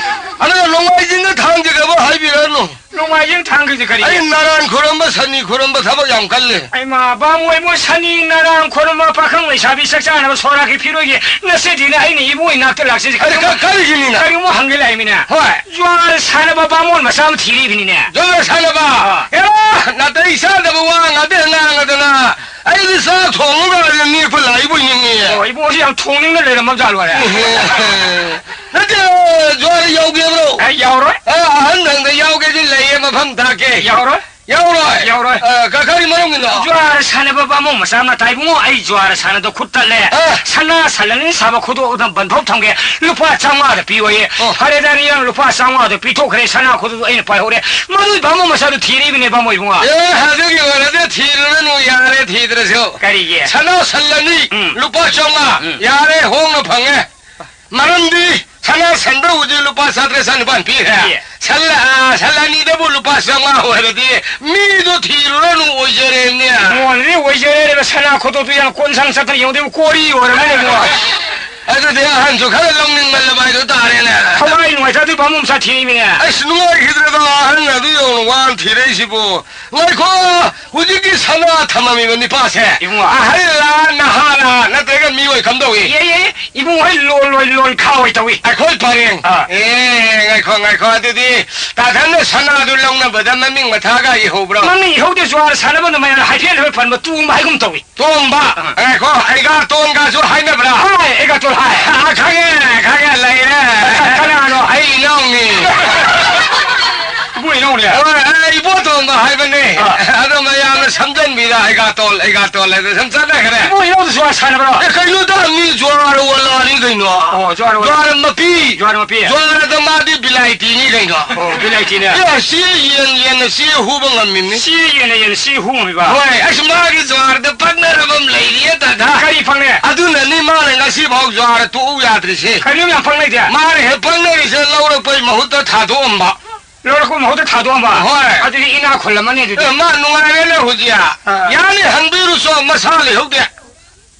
ꯑꯗꯨꯒ ꯅꯣꯡꯃꯥꯏꯖꯤꯡꯒ ꯊꯥꯡꯖꯒꯕ ꯍꯥꯏꯕꯤꯔꯅꯨ꯫ ꯅꯣꯡꯃꯥꯏꯖꯤꯡ ꯊꯥꯡꯖꯁꯦ ꯀꯔꯤ? ꯑꯩ ꯅꯔꯥꯟ ꯈꯨꯔꯝꯕ, ꯁꯅꯤ ꯈꯨꯔꯝꯕ ꯊꯕꯛ ꯌꯥꯝ ꯀꯜꯂꯦ꯫ ꯑꯩꯃꯥ, ꯕꯥꯃꯣꯏ ꯃꯣꯏ ꯁꯅꯤ ꯅꯔꯥꯡ ꯈꯨꯔꯨꯝꯕ ꯄꯥꯈꯪ ꯂꯩꯁꯥꯕꯤ ꯆꯥꯛ ꯆꯥꯅꯕ ꯁꯣꯔꯥꯒꯤ ꯐꯤꯔꯣꯏꯒꯤ ꯅꯠꯆꯗꯦꯅ ꯑꯩꯅ ꯏꯕꯨꯡ ꯏꯅꯥꯛꯇ ꯂꯥꯛꯆꯩꯁꯦ꯫ ꯑꯗꯨ ꯀꯔꯤꯒꯨꯝꯕ ꯀ-, ꯀꯔꯤꯒꯤꯅꯤꯅ? ꯀꯔꯤꯒꯨꯝꯕ ꯍꯪꯒꯦ ꯂꯥꯛꯏꯃꯤꯅ꯫ ꯍꯣꯏ꯫ ꯖ꯭ꯋꯥꯔ ꯁꯥꯟꯅꯕ ꯕꯥꯃꯣꯟ ꯃꯆꯥ ꯑꯃ ꯊꯤꯔꯤꯕꯅꯤꯅꯦ꯫ ꯖ꯭ꯋꯥꯔ ꯁꯥꯟꯅꯕ? ꯑꯥ꯫ ꯑꯦꯔꯥ, ꯅꯥꯇꯩ ꯆꯥꯗꯕ ꯋꯥ ꯉꯥꯛꯇ ꯉꯥꯡꯉꯗꯅ ꯑꯩꯗꯤ ꯆꯥꯛ ꯊꯣꯡꯉꯒ ꯅꯦꯛꯄ ꯂꯥꯛꯏꯕꯣꯏ ꯅꯤꯡꯉꯤ꯫ ꯑꯣ, ꯏꯕꯨꯡꯁꯤ ꯌꯥꯝ ꯊꯣꯡꯅꯤꯡꯅ ꯂꯩꯔꯝꯃꯕ ꯖꯥꯠꯂꯣꯏꯔꯦ꯫ ꯏꯍꯦ꯫ ꯅꯠꯇꯦ, ꯖ꯭ꯋꯥꯔ ꯌꯥꯎꯒꯦꯕ꯭ꯔꯣ? ꯑꯦ, ꯌꯥꯎꯔꯣꯏ꯫ ꯑꯦ, ꯑꯍꯟ ꯍꯪꯗ ꯌꯥꯎꯒꯦꯗꯤ ꯂꯩꯌꯦ, ꯃꯐꯝ ꯇꯥꯛꯀꯦ꯫ ꯌꯥꯎꯔꯣꯏ꯫ ꯌꯥꯎꯔꯣꯏ? ꯌꯥꯎꯔꯣꯏ꯫ ꯑ, ꯀ-, ꯀꯔꯤ ꯃꯔꯝꯒꯤꯅꯣ? ꯖ꯭ꯋꯥꯔ ꯁꯥꯟꯅꯕ ꯕꯥꯃꯣꯟ ꯃꯆꯥ ꯑꯃ ꯇꯥꯏ, ꯏꯕꯨꯡꯉꯣ, ꯑꯩ ꯖ꯭ꯋꯥꯔ ꯁꯥꯟꯅꯗ ꯈꯨꯠ ꯇꯠꯂꯦ꯫ ꯑ꯫ ꯁꯅꯥ ꯁꯂꯟ ꯁꯥꯕ ꯈꯨꯗꯣꯞ ꯑꯗꯨꯝ ꯕꯟꯊꯣꯛ ꯊꯝꯒꯦ, ꯂꯨꯄꯥ ꯆꯥꯝꯃꯉꯥꯗ ꯄꯤꯌꯣꯌꯦ꯫ ꯑꯣ꯫ ꯐꯔꯦꯗ, ꯅꯪ ꯂꯨꯄꯥ ꯆꯥꯝꯃꯉꯥꯗ ꯄꯤꯊꯣꯛꯈ꯭ꯔꯦ, ꯁꯅꯥ ꯈꯨꯗꯣꯞꯇꯣ ꯑꯩꯅ ꯄꯥꯏꯍꯧꯔꯦ꯫ ꯃꯗꯨꯏ ꯕꯥꯃꯣꯟ ꯃꯆꯥꯗꯨ ꯊꯤꯔꯤꯕꯅꯦ, ꯕꯥꯃꯣꯟ ꯏꯕꯨꯡꯉꯣ꯫ ꯑꯦ, ꯑꯗꯨꯒꯤ ꯑꯣꯏꯔꯗꯤ ꯊꯤꯔꯨꯔꯅꯨ, ꯌꯥꯔꯦ, ꯊꯤꯗ꯭ꯔꯁꯨ꯫ ꯀꯔꯤꯒꯤ? ꯁꯅꯥ ꯁꯜ ꯑꯅꯤ, ꯎꯝ꯫ ꯂꯨꯄꯥ ꯆꯥꯝꯃꯉꯥ꯫ ꯎꯝ꯫ ꯌꯥꯔꯦ, ꯍꯣꯡꯅ ꯐꯪꯉꯦ꯫ ꯃꯔꯝꯗꯤ ꯁꯅꯥ ꯁꯟꯗ ꯍꯧꯖꯤꯛ ꯂꯨꯄꯥ ꯆꯥꯇ꯭ꯔꯦꯠ ꯆꯅꯤꯄꯥꯟ ꯄꯤꯈ꯭ꯔꯦ꯫ ꯄꯤꯌꯦ꯫ ꯁꯟ, ꯑ, ꯁꯟ ꯑꯅꯤꯗꯕꯨ ꯂꯨꯄꯥ ꯆꯥꯝꯃꯉꯥ ꯑꯣꯏꯔꯗꯤ ꯃꯤꯗꯣ ꯊꯤꯔꯨꯔꯅꯨ, ꯑꯣꯏꯖꯔꯦꯅꯦ꯫ ꯃꯣꯟꯗꯤ ꯑꯣꯏꯖꯔꯦꯅꯦꯕ, ꯁꯅꯥ ꯈꯨꯗꯣꯞꯇꯨ ꯌꯥꯝ ꯀꯣꯟꯁꯪ ꯆꯠꯇꯅ ꯌꯦꯡꯉꯨꯗꯤ ꯀꯣꯔꯤ ꯑꯣꯏꯔꯝꯃꯦꯅꯦ ꯏꯕꯨꯡꯉꯣ꯫ ꯑꯗꯨꯗꯤ ꯑꯍꯟꯁꯨ ꯈꯔ ꯂꯧꯅꯤꯡꯃꯜꯂꯕ ꯍꯥꯏꯗꯨ ꯇꯥꯔꯦꯅꯦ꯫ ꯊꯋꯥꯏ ꯅꯨꯡꯉꯥꯏꯇ꯭ꯔꯗꯤ ꯕꯥꯃꯣꯟ ꯃꯆꯥ ꯊꯤꯔꯤꯃꯤꯅꯦ꯫ ꯑꯁ, ꯅꯨꯡꯉꯥꯏꯈꯤꯗ꯭ꯔꯦꯗ, ꯑꯍꯟ ꯑꯗꯨ ꯌꯧꯅ ꯋꯥꯅ ꯊꯤꯔꯛꯏꯁꯤꯕꯨ꯫ ꯉꯥꯏꯈꯣ, ꯍꯧꯖꯤꯛꯀꯤ ꯁꯅꯥ ꯊꯝꯃꯝꯃꯤꯕ ꯅꯤꯄꯥꯁꯦ ꯏꯕꯨꯡꯉꯣ꯫ ꯑꯍꯜꯂ, ꯅꯍꯥꯔ, ꯅꯠꯇ꯭ꯔꯒ ꯃꯤꯑꯣꯏ ꯀꯝꯗꯧꯏ? ꯌꯦ, ꯌꯦ, ꯌꯦ꯫ ꯏꯕꯨꯡ ꯍꯣꯏ ꯂꯣꯟ ꯂꯣꯏ ꯂꯣꯟ ꯈꯥ ꯑꯣꯏ ꯇꯧꯏ꯫ ꯑꯩꯈꯣꯏ ꯄꯔꯦꯡ꯫ ꯑꯥ꯫ ꯑꯦ, ꯉꯥꯏꯈꯣ, ꯉꯥꯏꯈꯣ꯫ ꯑꯗꯨꯗꯤ ꯇꯥ ꯊꯟꯅ ꯁꯅꯥꯗꯨ ꯂꯧꯅꯕꯗ ꯃꯃꯤꯡ ꯃꯊꯥꯒ ꯏꯍꯧꯕ꯭ꯔꯣ? ꯃꯃꯤꯡ ꯏꯍꯧꯗꯦ, ꯖ꯭ꯋꯥꯔ ꯁꯥꯟꯅꯕꯗ ꯃꯌꯥꯝꯅ ꯍꯥꯏꯐꯦꯠ ꯍꯥꯏꯐꯦꯠ ꯄꯟꯕ ꯇꯣꯝꯕ ꯍꯥꯏꯒꯨꯝ ꯇꯧꯏ꯫ ꯇꯣꯝꯕ꯫ ꯑꯥ꯫ ꯉꯥꯏꯈꯣ, ꯑꯩꯒꯥꯇꯣꯟꯒꯁꯨ ꯍꯥꯏꯅꯕ꯭ꯔꯥ? ꯍꯥꯏ, ꯑꯩꯒꯥꯇꯣꯟ ꯍꯥꯏ꯫ ꯑꯥ, ꯈꯪꯉꯦ, ꯈꯪꯉꯦ, ꯂꯩꯔꯦ꯫ ꯀꯅꯥꯅꯣ? ꯑꯩ ꯏꯅꯥꯎꯅꯤ꯫ ꯏꯕꯨꯡ ꯏꯅꯥꯎꯅꯦ? ꯍꯣꯏ, ꯑꯦ, ꯏꯕꯣꯇꯣꯝꯕ ꯍꯥꯏꯕꯅꯦ꯫ ꯑꯥ꯫ ꯑꯗꯣ ꯃꯌꯥꯝꯅ ꯁꯝꯖꯟꯕꯤꯗ ꯑꯩꯒꯥꯇꯣꯜ, ꯑꯩꯒꯥꯇꯣꯜ ꯍꯥꯏꯗ ꯁꯨꯝ ꯆꯠꯅꯈ꯭ꯔꯦ꯫ ꯏꯕꯨꯡ ꯏꯅꯥꯎꯗꯨꯁꯨ ꯋꯥ ꯁꯥꯟꯅꯕ꯭ꯔꯣ? ꯑꯦ, ꯀꯩꯅꯣꯗ ꯃꯤ ꯖ꯭ꯋꯥꯔ ꯋꯥꯂꯥꯅꯤ ꯀꯩꯅꯣ꯫ ꯑꯣ, ꯖ꯭ꯋꯥꯔ ꯋꯥꯂꯥ꯫ ꯖ꯭ꯋꯥꯔ ꯃꯄꯤ꯫ ꯖ꯭ꯋꯥꯔ ꯃꯄꯤ꯫ ꯖ꯭ꯋꯥꯔꯗ ꯃꯥꯗꯤ ꯕꯤꯂꯥꯏꯇꯤꯅꯤ ꯀꯩꯅꯣ꯫ ꯑꯣ, ꯕꯤꯂꯥꯏꯇꯤꯅꯦ꯫ ꯑꯦ, ꯁꯤ ꯌꯦꯟ, ꯌꯦꯟꯅ ꯁꯤ ꯍꯨꯕ ꯉꯝꯃꯤꯕꯅꯤ꯫ ꯁꯤ ꯌꯦꯟꯅ ꯌꯦꯟ ꯁꯤ ꯍꯨ ꯉꯝꯃꯤꯕ꯫ ꯍꯣꯏ, ꯑꯁ, ꯃꯥꯒꯤ ꯖ꯭ꯋꯥꯔꯗ ꯄꯛꯅꯔꯕ ꯑꯃ ꯂꯩꯔꯤꯌꯦ, ꯗꯥꯗꯥ꯫ ꯀꯔꯤ ꯄꯛꯅꯩ? ꯑꯗꯨꯅꯅꯤ ꯃꯥꯅ ꯉꯁꯤꯐꯥꯎ ꯖ꯭ꯋꯥꯔ ꯇꯣꯛꯎ ꯌꯥꯗ꯭ꯔꯤꯁꯦ꯫ ꯀꯩꯅꯣ ꯌꯥꯝ ꯄꯛꯅꯩꯗꯤ? ꯃꯥꯅ ꯍꯦꯛ ꯄꯛꯅꯔꯤꯁꯦ ꯂꯧꯔꯛꯄꯩ ꯃꯍꯨꯠꯇ ꯊꯥꯗꯣꯛꯑꯝꯕ꯫ ꯂꯧꯔꯛꯄ ꯃꯍꯨꯠꯇ ꯊꯥꯗꯣꯛꯑꯝꯕ? ꯍꯣꯏ꯫ ꯑꯗꯨꯗꯤ ꯏꯅꯥꯛ ꯈꯨꯜꯂꯝꯃꯅꯤ ꯑꯗꯨꯗꯤ꯫ ꯑꯦ, ꯃꯥ ꯅꯨꯡꯉꯥꯏꯔꯦꯅꯦ ꯍꯧꯖꯤꯛ꯫ ꯑꯥ꯫ ꯌꯥꯅꯤ, ꯍꯪꯕꯤꯔꯨꯆꯣ, ꯃꯁꯥ ꯂꯩꯍꯧꯗꯦ꯫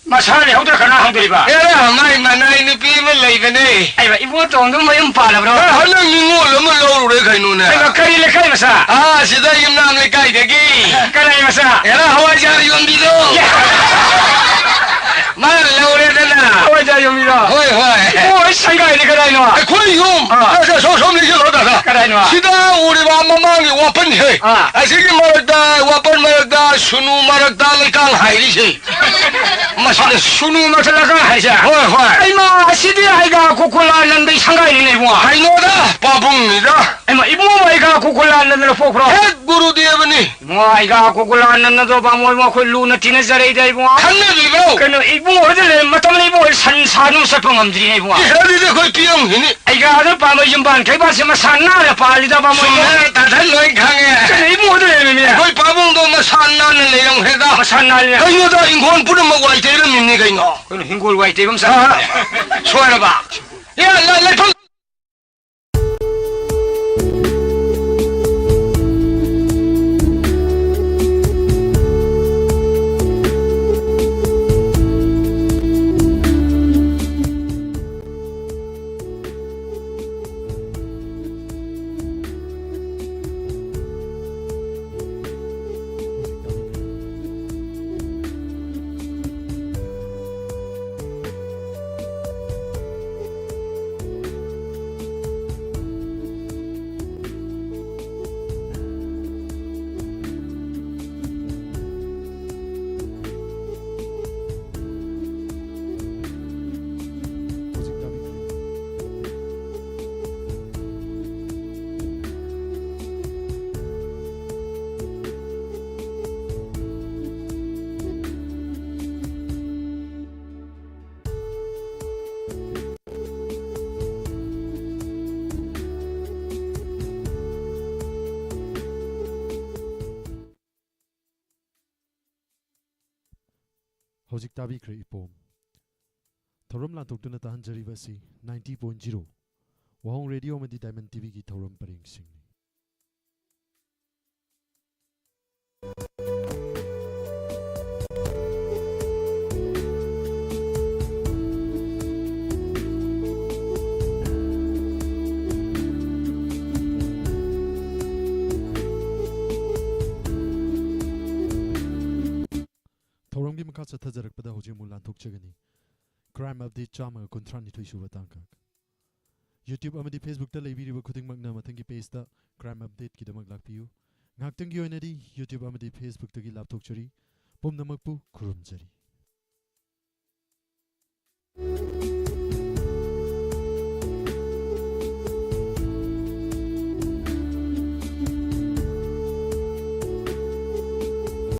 ꯃꯁꯥ ꯂꯩꯍꯧꯗ꯭ꯔ ꯀꯅꯥ ꯍꯪꯗꯣꯔꯤꯕ? ꯑꯦꯔꯥ, ꯃꯥꯏ ꯃꯅꯥꯏ ꯅꯨꯄꯤ ꯑꯃ ꯂꯩꯕꯅꯦ꯫ ꯑꯩꯕ, ꯏꯕꯣꯇꯣꯝꯗꯣ ꯃꯌꯨꯝ ꯄꯥꯜꯂꯕ꯭ꯔꯣ? ꯑꯦ, ꯍꯟꯗꯛ ꯅꯤꯉꯣꯜ ꯑꯃ ꯂꯧꯔꯨꯔꯦ ꯀꯩꯅꯣꯅꯦ꯫ ꯑꯩꯕ, ꯀꯔꯤ ꯂꯩꯀꯥꯏ ꯃꯆꯥ? ꯑꯥ, ꯁꯤꯗ ꯌꯨꯝꯅꯥꯝ ꯂꯩꯀꯥꯏꯗꯒꯤ꯫ ꯀꯅꯥꯏ ꯃꯆꯥ? ꯑꯦꯔꯥ, ꯍꯋꯥꯏꯖꯥꯔ ꯌꯣꯟꯕꯤꯗꯣ꯫ ꯌꯥ! ꯃꯥꯅ ꯂꯧꯔꯦꯗꯅ꯫ ꯍꯋꯥꯏꯖꯥꯔ ꯌꯣꯟꯕꯤꯗꯣ? ꯍꯣꯏ, ꯍꯣꯏ꯫ ꯏꯕꯣ, ꯑꯩ ꯁꯪꯒꯥꯏꯅꯤ ꯀꯗꯥꯏꯅꯣ? ꯑꯩꯈꯣꯏ ꯌꯨꯝ꯫ ꯑꯥ꯫ ꯑꯁ, ꯁꯣꯝ, ꯁꯣꯝꯗ ꯌꯦꯡꯂꯣ, ꯗꯥꯗꯥ꯫ ꯀꯗꯥꯏꯅꯣ? ꯁꯤꯗ ꯎꯔꯤꯕ ꯃꯃꯥꯡꯒꯤ ꯋꯥꯄꯟꯁꯦ꯫ ꯑꯥ꯫ ꯑꯁꯤꯒꯤ ꯃꯔꯛꯇ, ꯋꯥꯄꯟ ꯃꯔꯛꯇ, ꯁꯨꯅꯨ ꯃꯔꯛꯇ ꯂꯩꯀꯥꯡ ꯍꯥꯏꯔꯤꯁꯦ꯫ ꯃꯁꯤꯗ ꯁꯨꯅꯨ ꯃꯔꯛꯇ ꯂꯩꯀꯥꯡ ꯍꯥꯏꯁꯦ? ꯍꯣꯏ, ꯍꯣꯏ꯫ ꯑꯩꯃ, ꯑꯁꯤꯗꯤ ꯑꯩꯒ ꯀꯨꯀꯨꯂꯥꯅꯟꯗꯒꯤ ꯁꯪꯒꯥꯏꯅꯤꯅꯦ, ꯏꯕꯨꯡꯉꯣ꯫ ꯀꯩꯅꯣꯗ, ꯄꯥꯕꯨꯡꯅꯤꯗ꯫ ꯑꯩꯃ, ꯏꯕꯨꯡꯉꯣ, ꯑꯩꯒ ꯀꯨꯀꯨꯂꯥꯅꯟꯗꯅ ꯄꯣꯛꯄ꯭ꯔꯣ? ꯍꯦꯛ ꯒꯨꯔꯨꯗꯦꯕꯅꯤ꯫ ꯏꯕꯨꯡꯉꯣ, ꯑꯩꯒ ꯀꯨꯀꯨꯂꯥꯅꯟꯗꯗꯣ ꯕꯥꯃꯣꯟ ꯏꯕꯨꯡꯉꯣ, ꯑꯩꯈꯣꯏ ꯂꯨꯅ ꯇꯤꯟꯅꯖꯔꯛꯏꯗ, ꯏꯕꯨꯡꯉꯣ꯫ ꯈꯪꯅꯕꯤꯕ꯭ꯔꯣ? ꯀꯩꯅꯣ, ꯏꯕꯨꯡꯉꯣ ꯍꯣꯏꯗ ꯂꯩꯔ ꯃꯇꯝꯗ ꯏꯕꯨꯡꯉꯣ ꯍꯣꯏ ꯁꯟ ꯁꯥ ꯑꯗꯨꯝ ꯆꯠꯄ ꯉꯝꯗ꯭ꯔꯤꯅꯦ, ꯏꯕꯨꯡꯉꯣ꯫ ꯏꯁ, ꯑꯗꯨꯗꯤ ꯑꯩꯈꯣꯏ ꯄꯤꯌꯝꯒꯤꯅꯤ꯫ ꯑꯩꯒ ꯑꯗꯨ ꯄꯥꯝꯕ ꯌꯨꯝꯕꯥꯟ ꯊꯩꯕꯥꯜꯁꯦ ꯃꯁꯥ ꯅꯥꯟꯅ ꯄꯥꯜꯂꯤꯗ, ꯕꯥꯃꯣꯟ ꯏꯕꯨꯡꯉꯣ꯫ ꯆꯨꯝꯃꯦ, ꯇꯥꯊꯟ ꯂꯣꯏ ꯈꯪꯉꯦ꯫ ꯀꯩꯅꯣ, ꯏꯕꯨꯡꯉꯣ ꯍꯣꯏꯗ ꯂꯩꯔꯝꯃꯤꯅꯦ꯫ ꯑꯩꯈꯣꯏ ꯄꯥꯕꯨꯡꯗꯣ ꯃꯁꯥ ꯅꯥꯟꯅ ꯂꯩꯔꯝꯈ꯭ꯔꯦꯗ꯫ ꯃꯁꯥ ꯅꯥꯟꯅ꯫ ꯀꯩꯅꯣꯗ ꯏꯪꯈꯣꯜ ꯄꯨꯝꯅꯃꯛ ꯋꯥꯏ ꯇꯩꯔꯝꯃꯤꯅꯤ ꯀꯩꯅꯣ꯫ ꯀꯩꯅꯣ, ꯍꯤꯡꯒꯣꯜ ꯋꯥꯏ ꯇꯩꯕ ꯑꯃ ꯆꯠꯂꯦ꯫ ꯑꯥ, ꯁꯣꯏꯔꯕ? ꯑꯦ, ꯂ-, ꯂꯩꯐꯝ ꯍꯧꯖꯤꯛ ꯇꯥꯕꯤꯈ꯭ꯔꯦ ꯏꯄꯣꯝ꯫ ꯊꯧꯔꯝ ꯂꯥꯟꯊꯣꯛꯇꯨꯅ ꯇꯥꯍꯟꯖꯔꯤꯕ ꯑꯁꯤ ninety point zero ꯋꯥꯍꯣꯡ ꯔꯦꯗꯤꯑꯣ ꯑꯃꯗꯤ ꯗꯥꯏꯃꯟ ꯇꯤꯚꯤꯒꯤ ꯊꯧꯔꯝ ꯄꯔꯦꯡꯁꯤꯡꯅꯤ꯫ ꯊꯧꯔꯝꯒꯤ ꯃꯈꯥ ꯆꯠꯊꯖꯔꯛꯄꯗ ꯍꯧꯖꯤꯛ ꯑꯃꯨꯛ ꯂꯥꯟꯊꯣꯛꯆꯒꯅꯤ꯫ Crime Update ꯆꯥꯝꯃꯒ ꯀꯨꯟꯊ꯭ꯔꯥ ꯅꯤꯊꯣꯏ ꯁꯨꯕ ꯇꯥꯡꯀꯛ꯫ YouTube ꯑꯃꯗꯤ Facebook ꯇ ꯂꯩꯕꯤꯔꯤꯕ ꯈꯨꯗꯤꯡꯃꯛꯅ ꯃꯊꯪꯒꯤ page ꯇ Crime Update ꯀꯤꯗꯃꯛ ꯂꯥꯛꯄꯤꯌꯨ꯫ ꯉꯥꯏꯍꯥꯛꯇꯪꯒꯤ ꯑꯣꯏꯅꯗꯤ YouTube ꯑꯃꯗꯤ Facebook ꯇꯒꯤ ꯂꯥꯞꯊꯣꯛꯆꯔꯤ꯫ ꯄꯨꯝꯅꯃꯛꯄꯨ ꯈꯨꯔꯨꯝꯖꯔꯤ꯫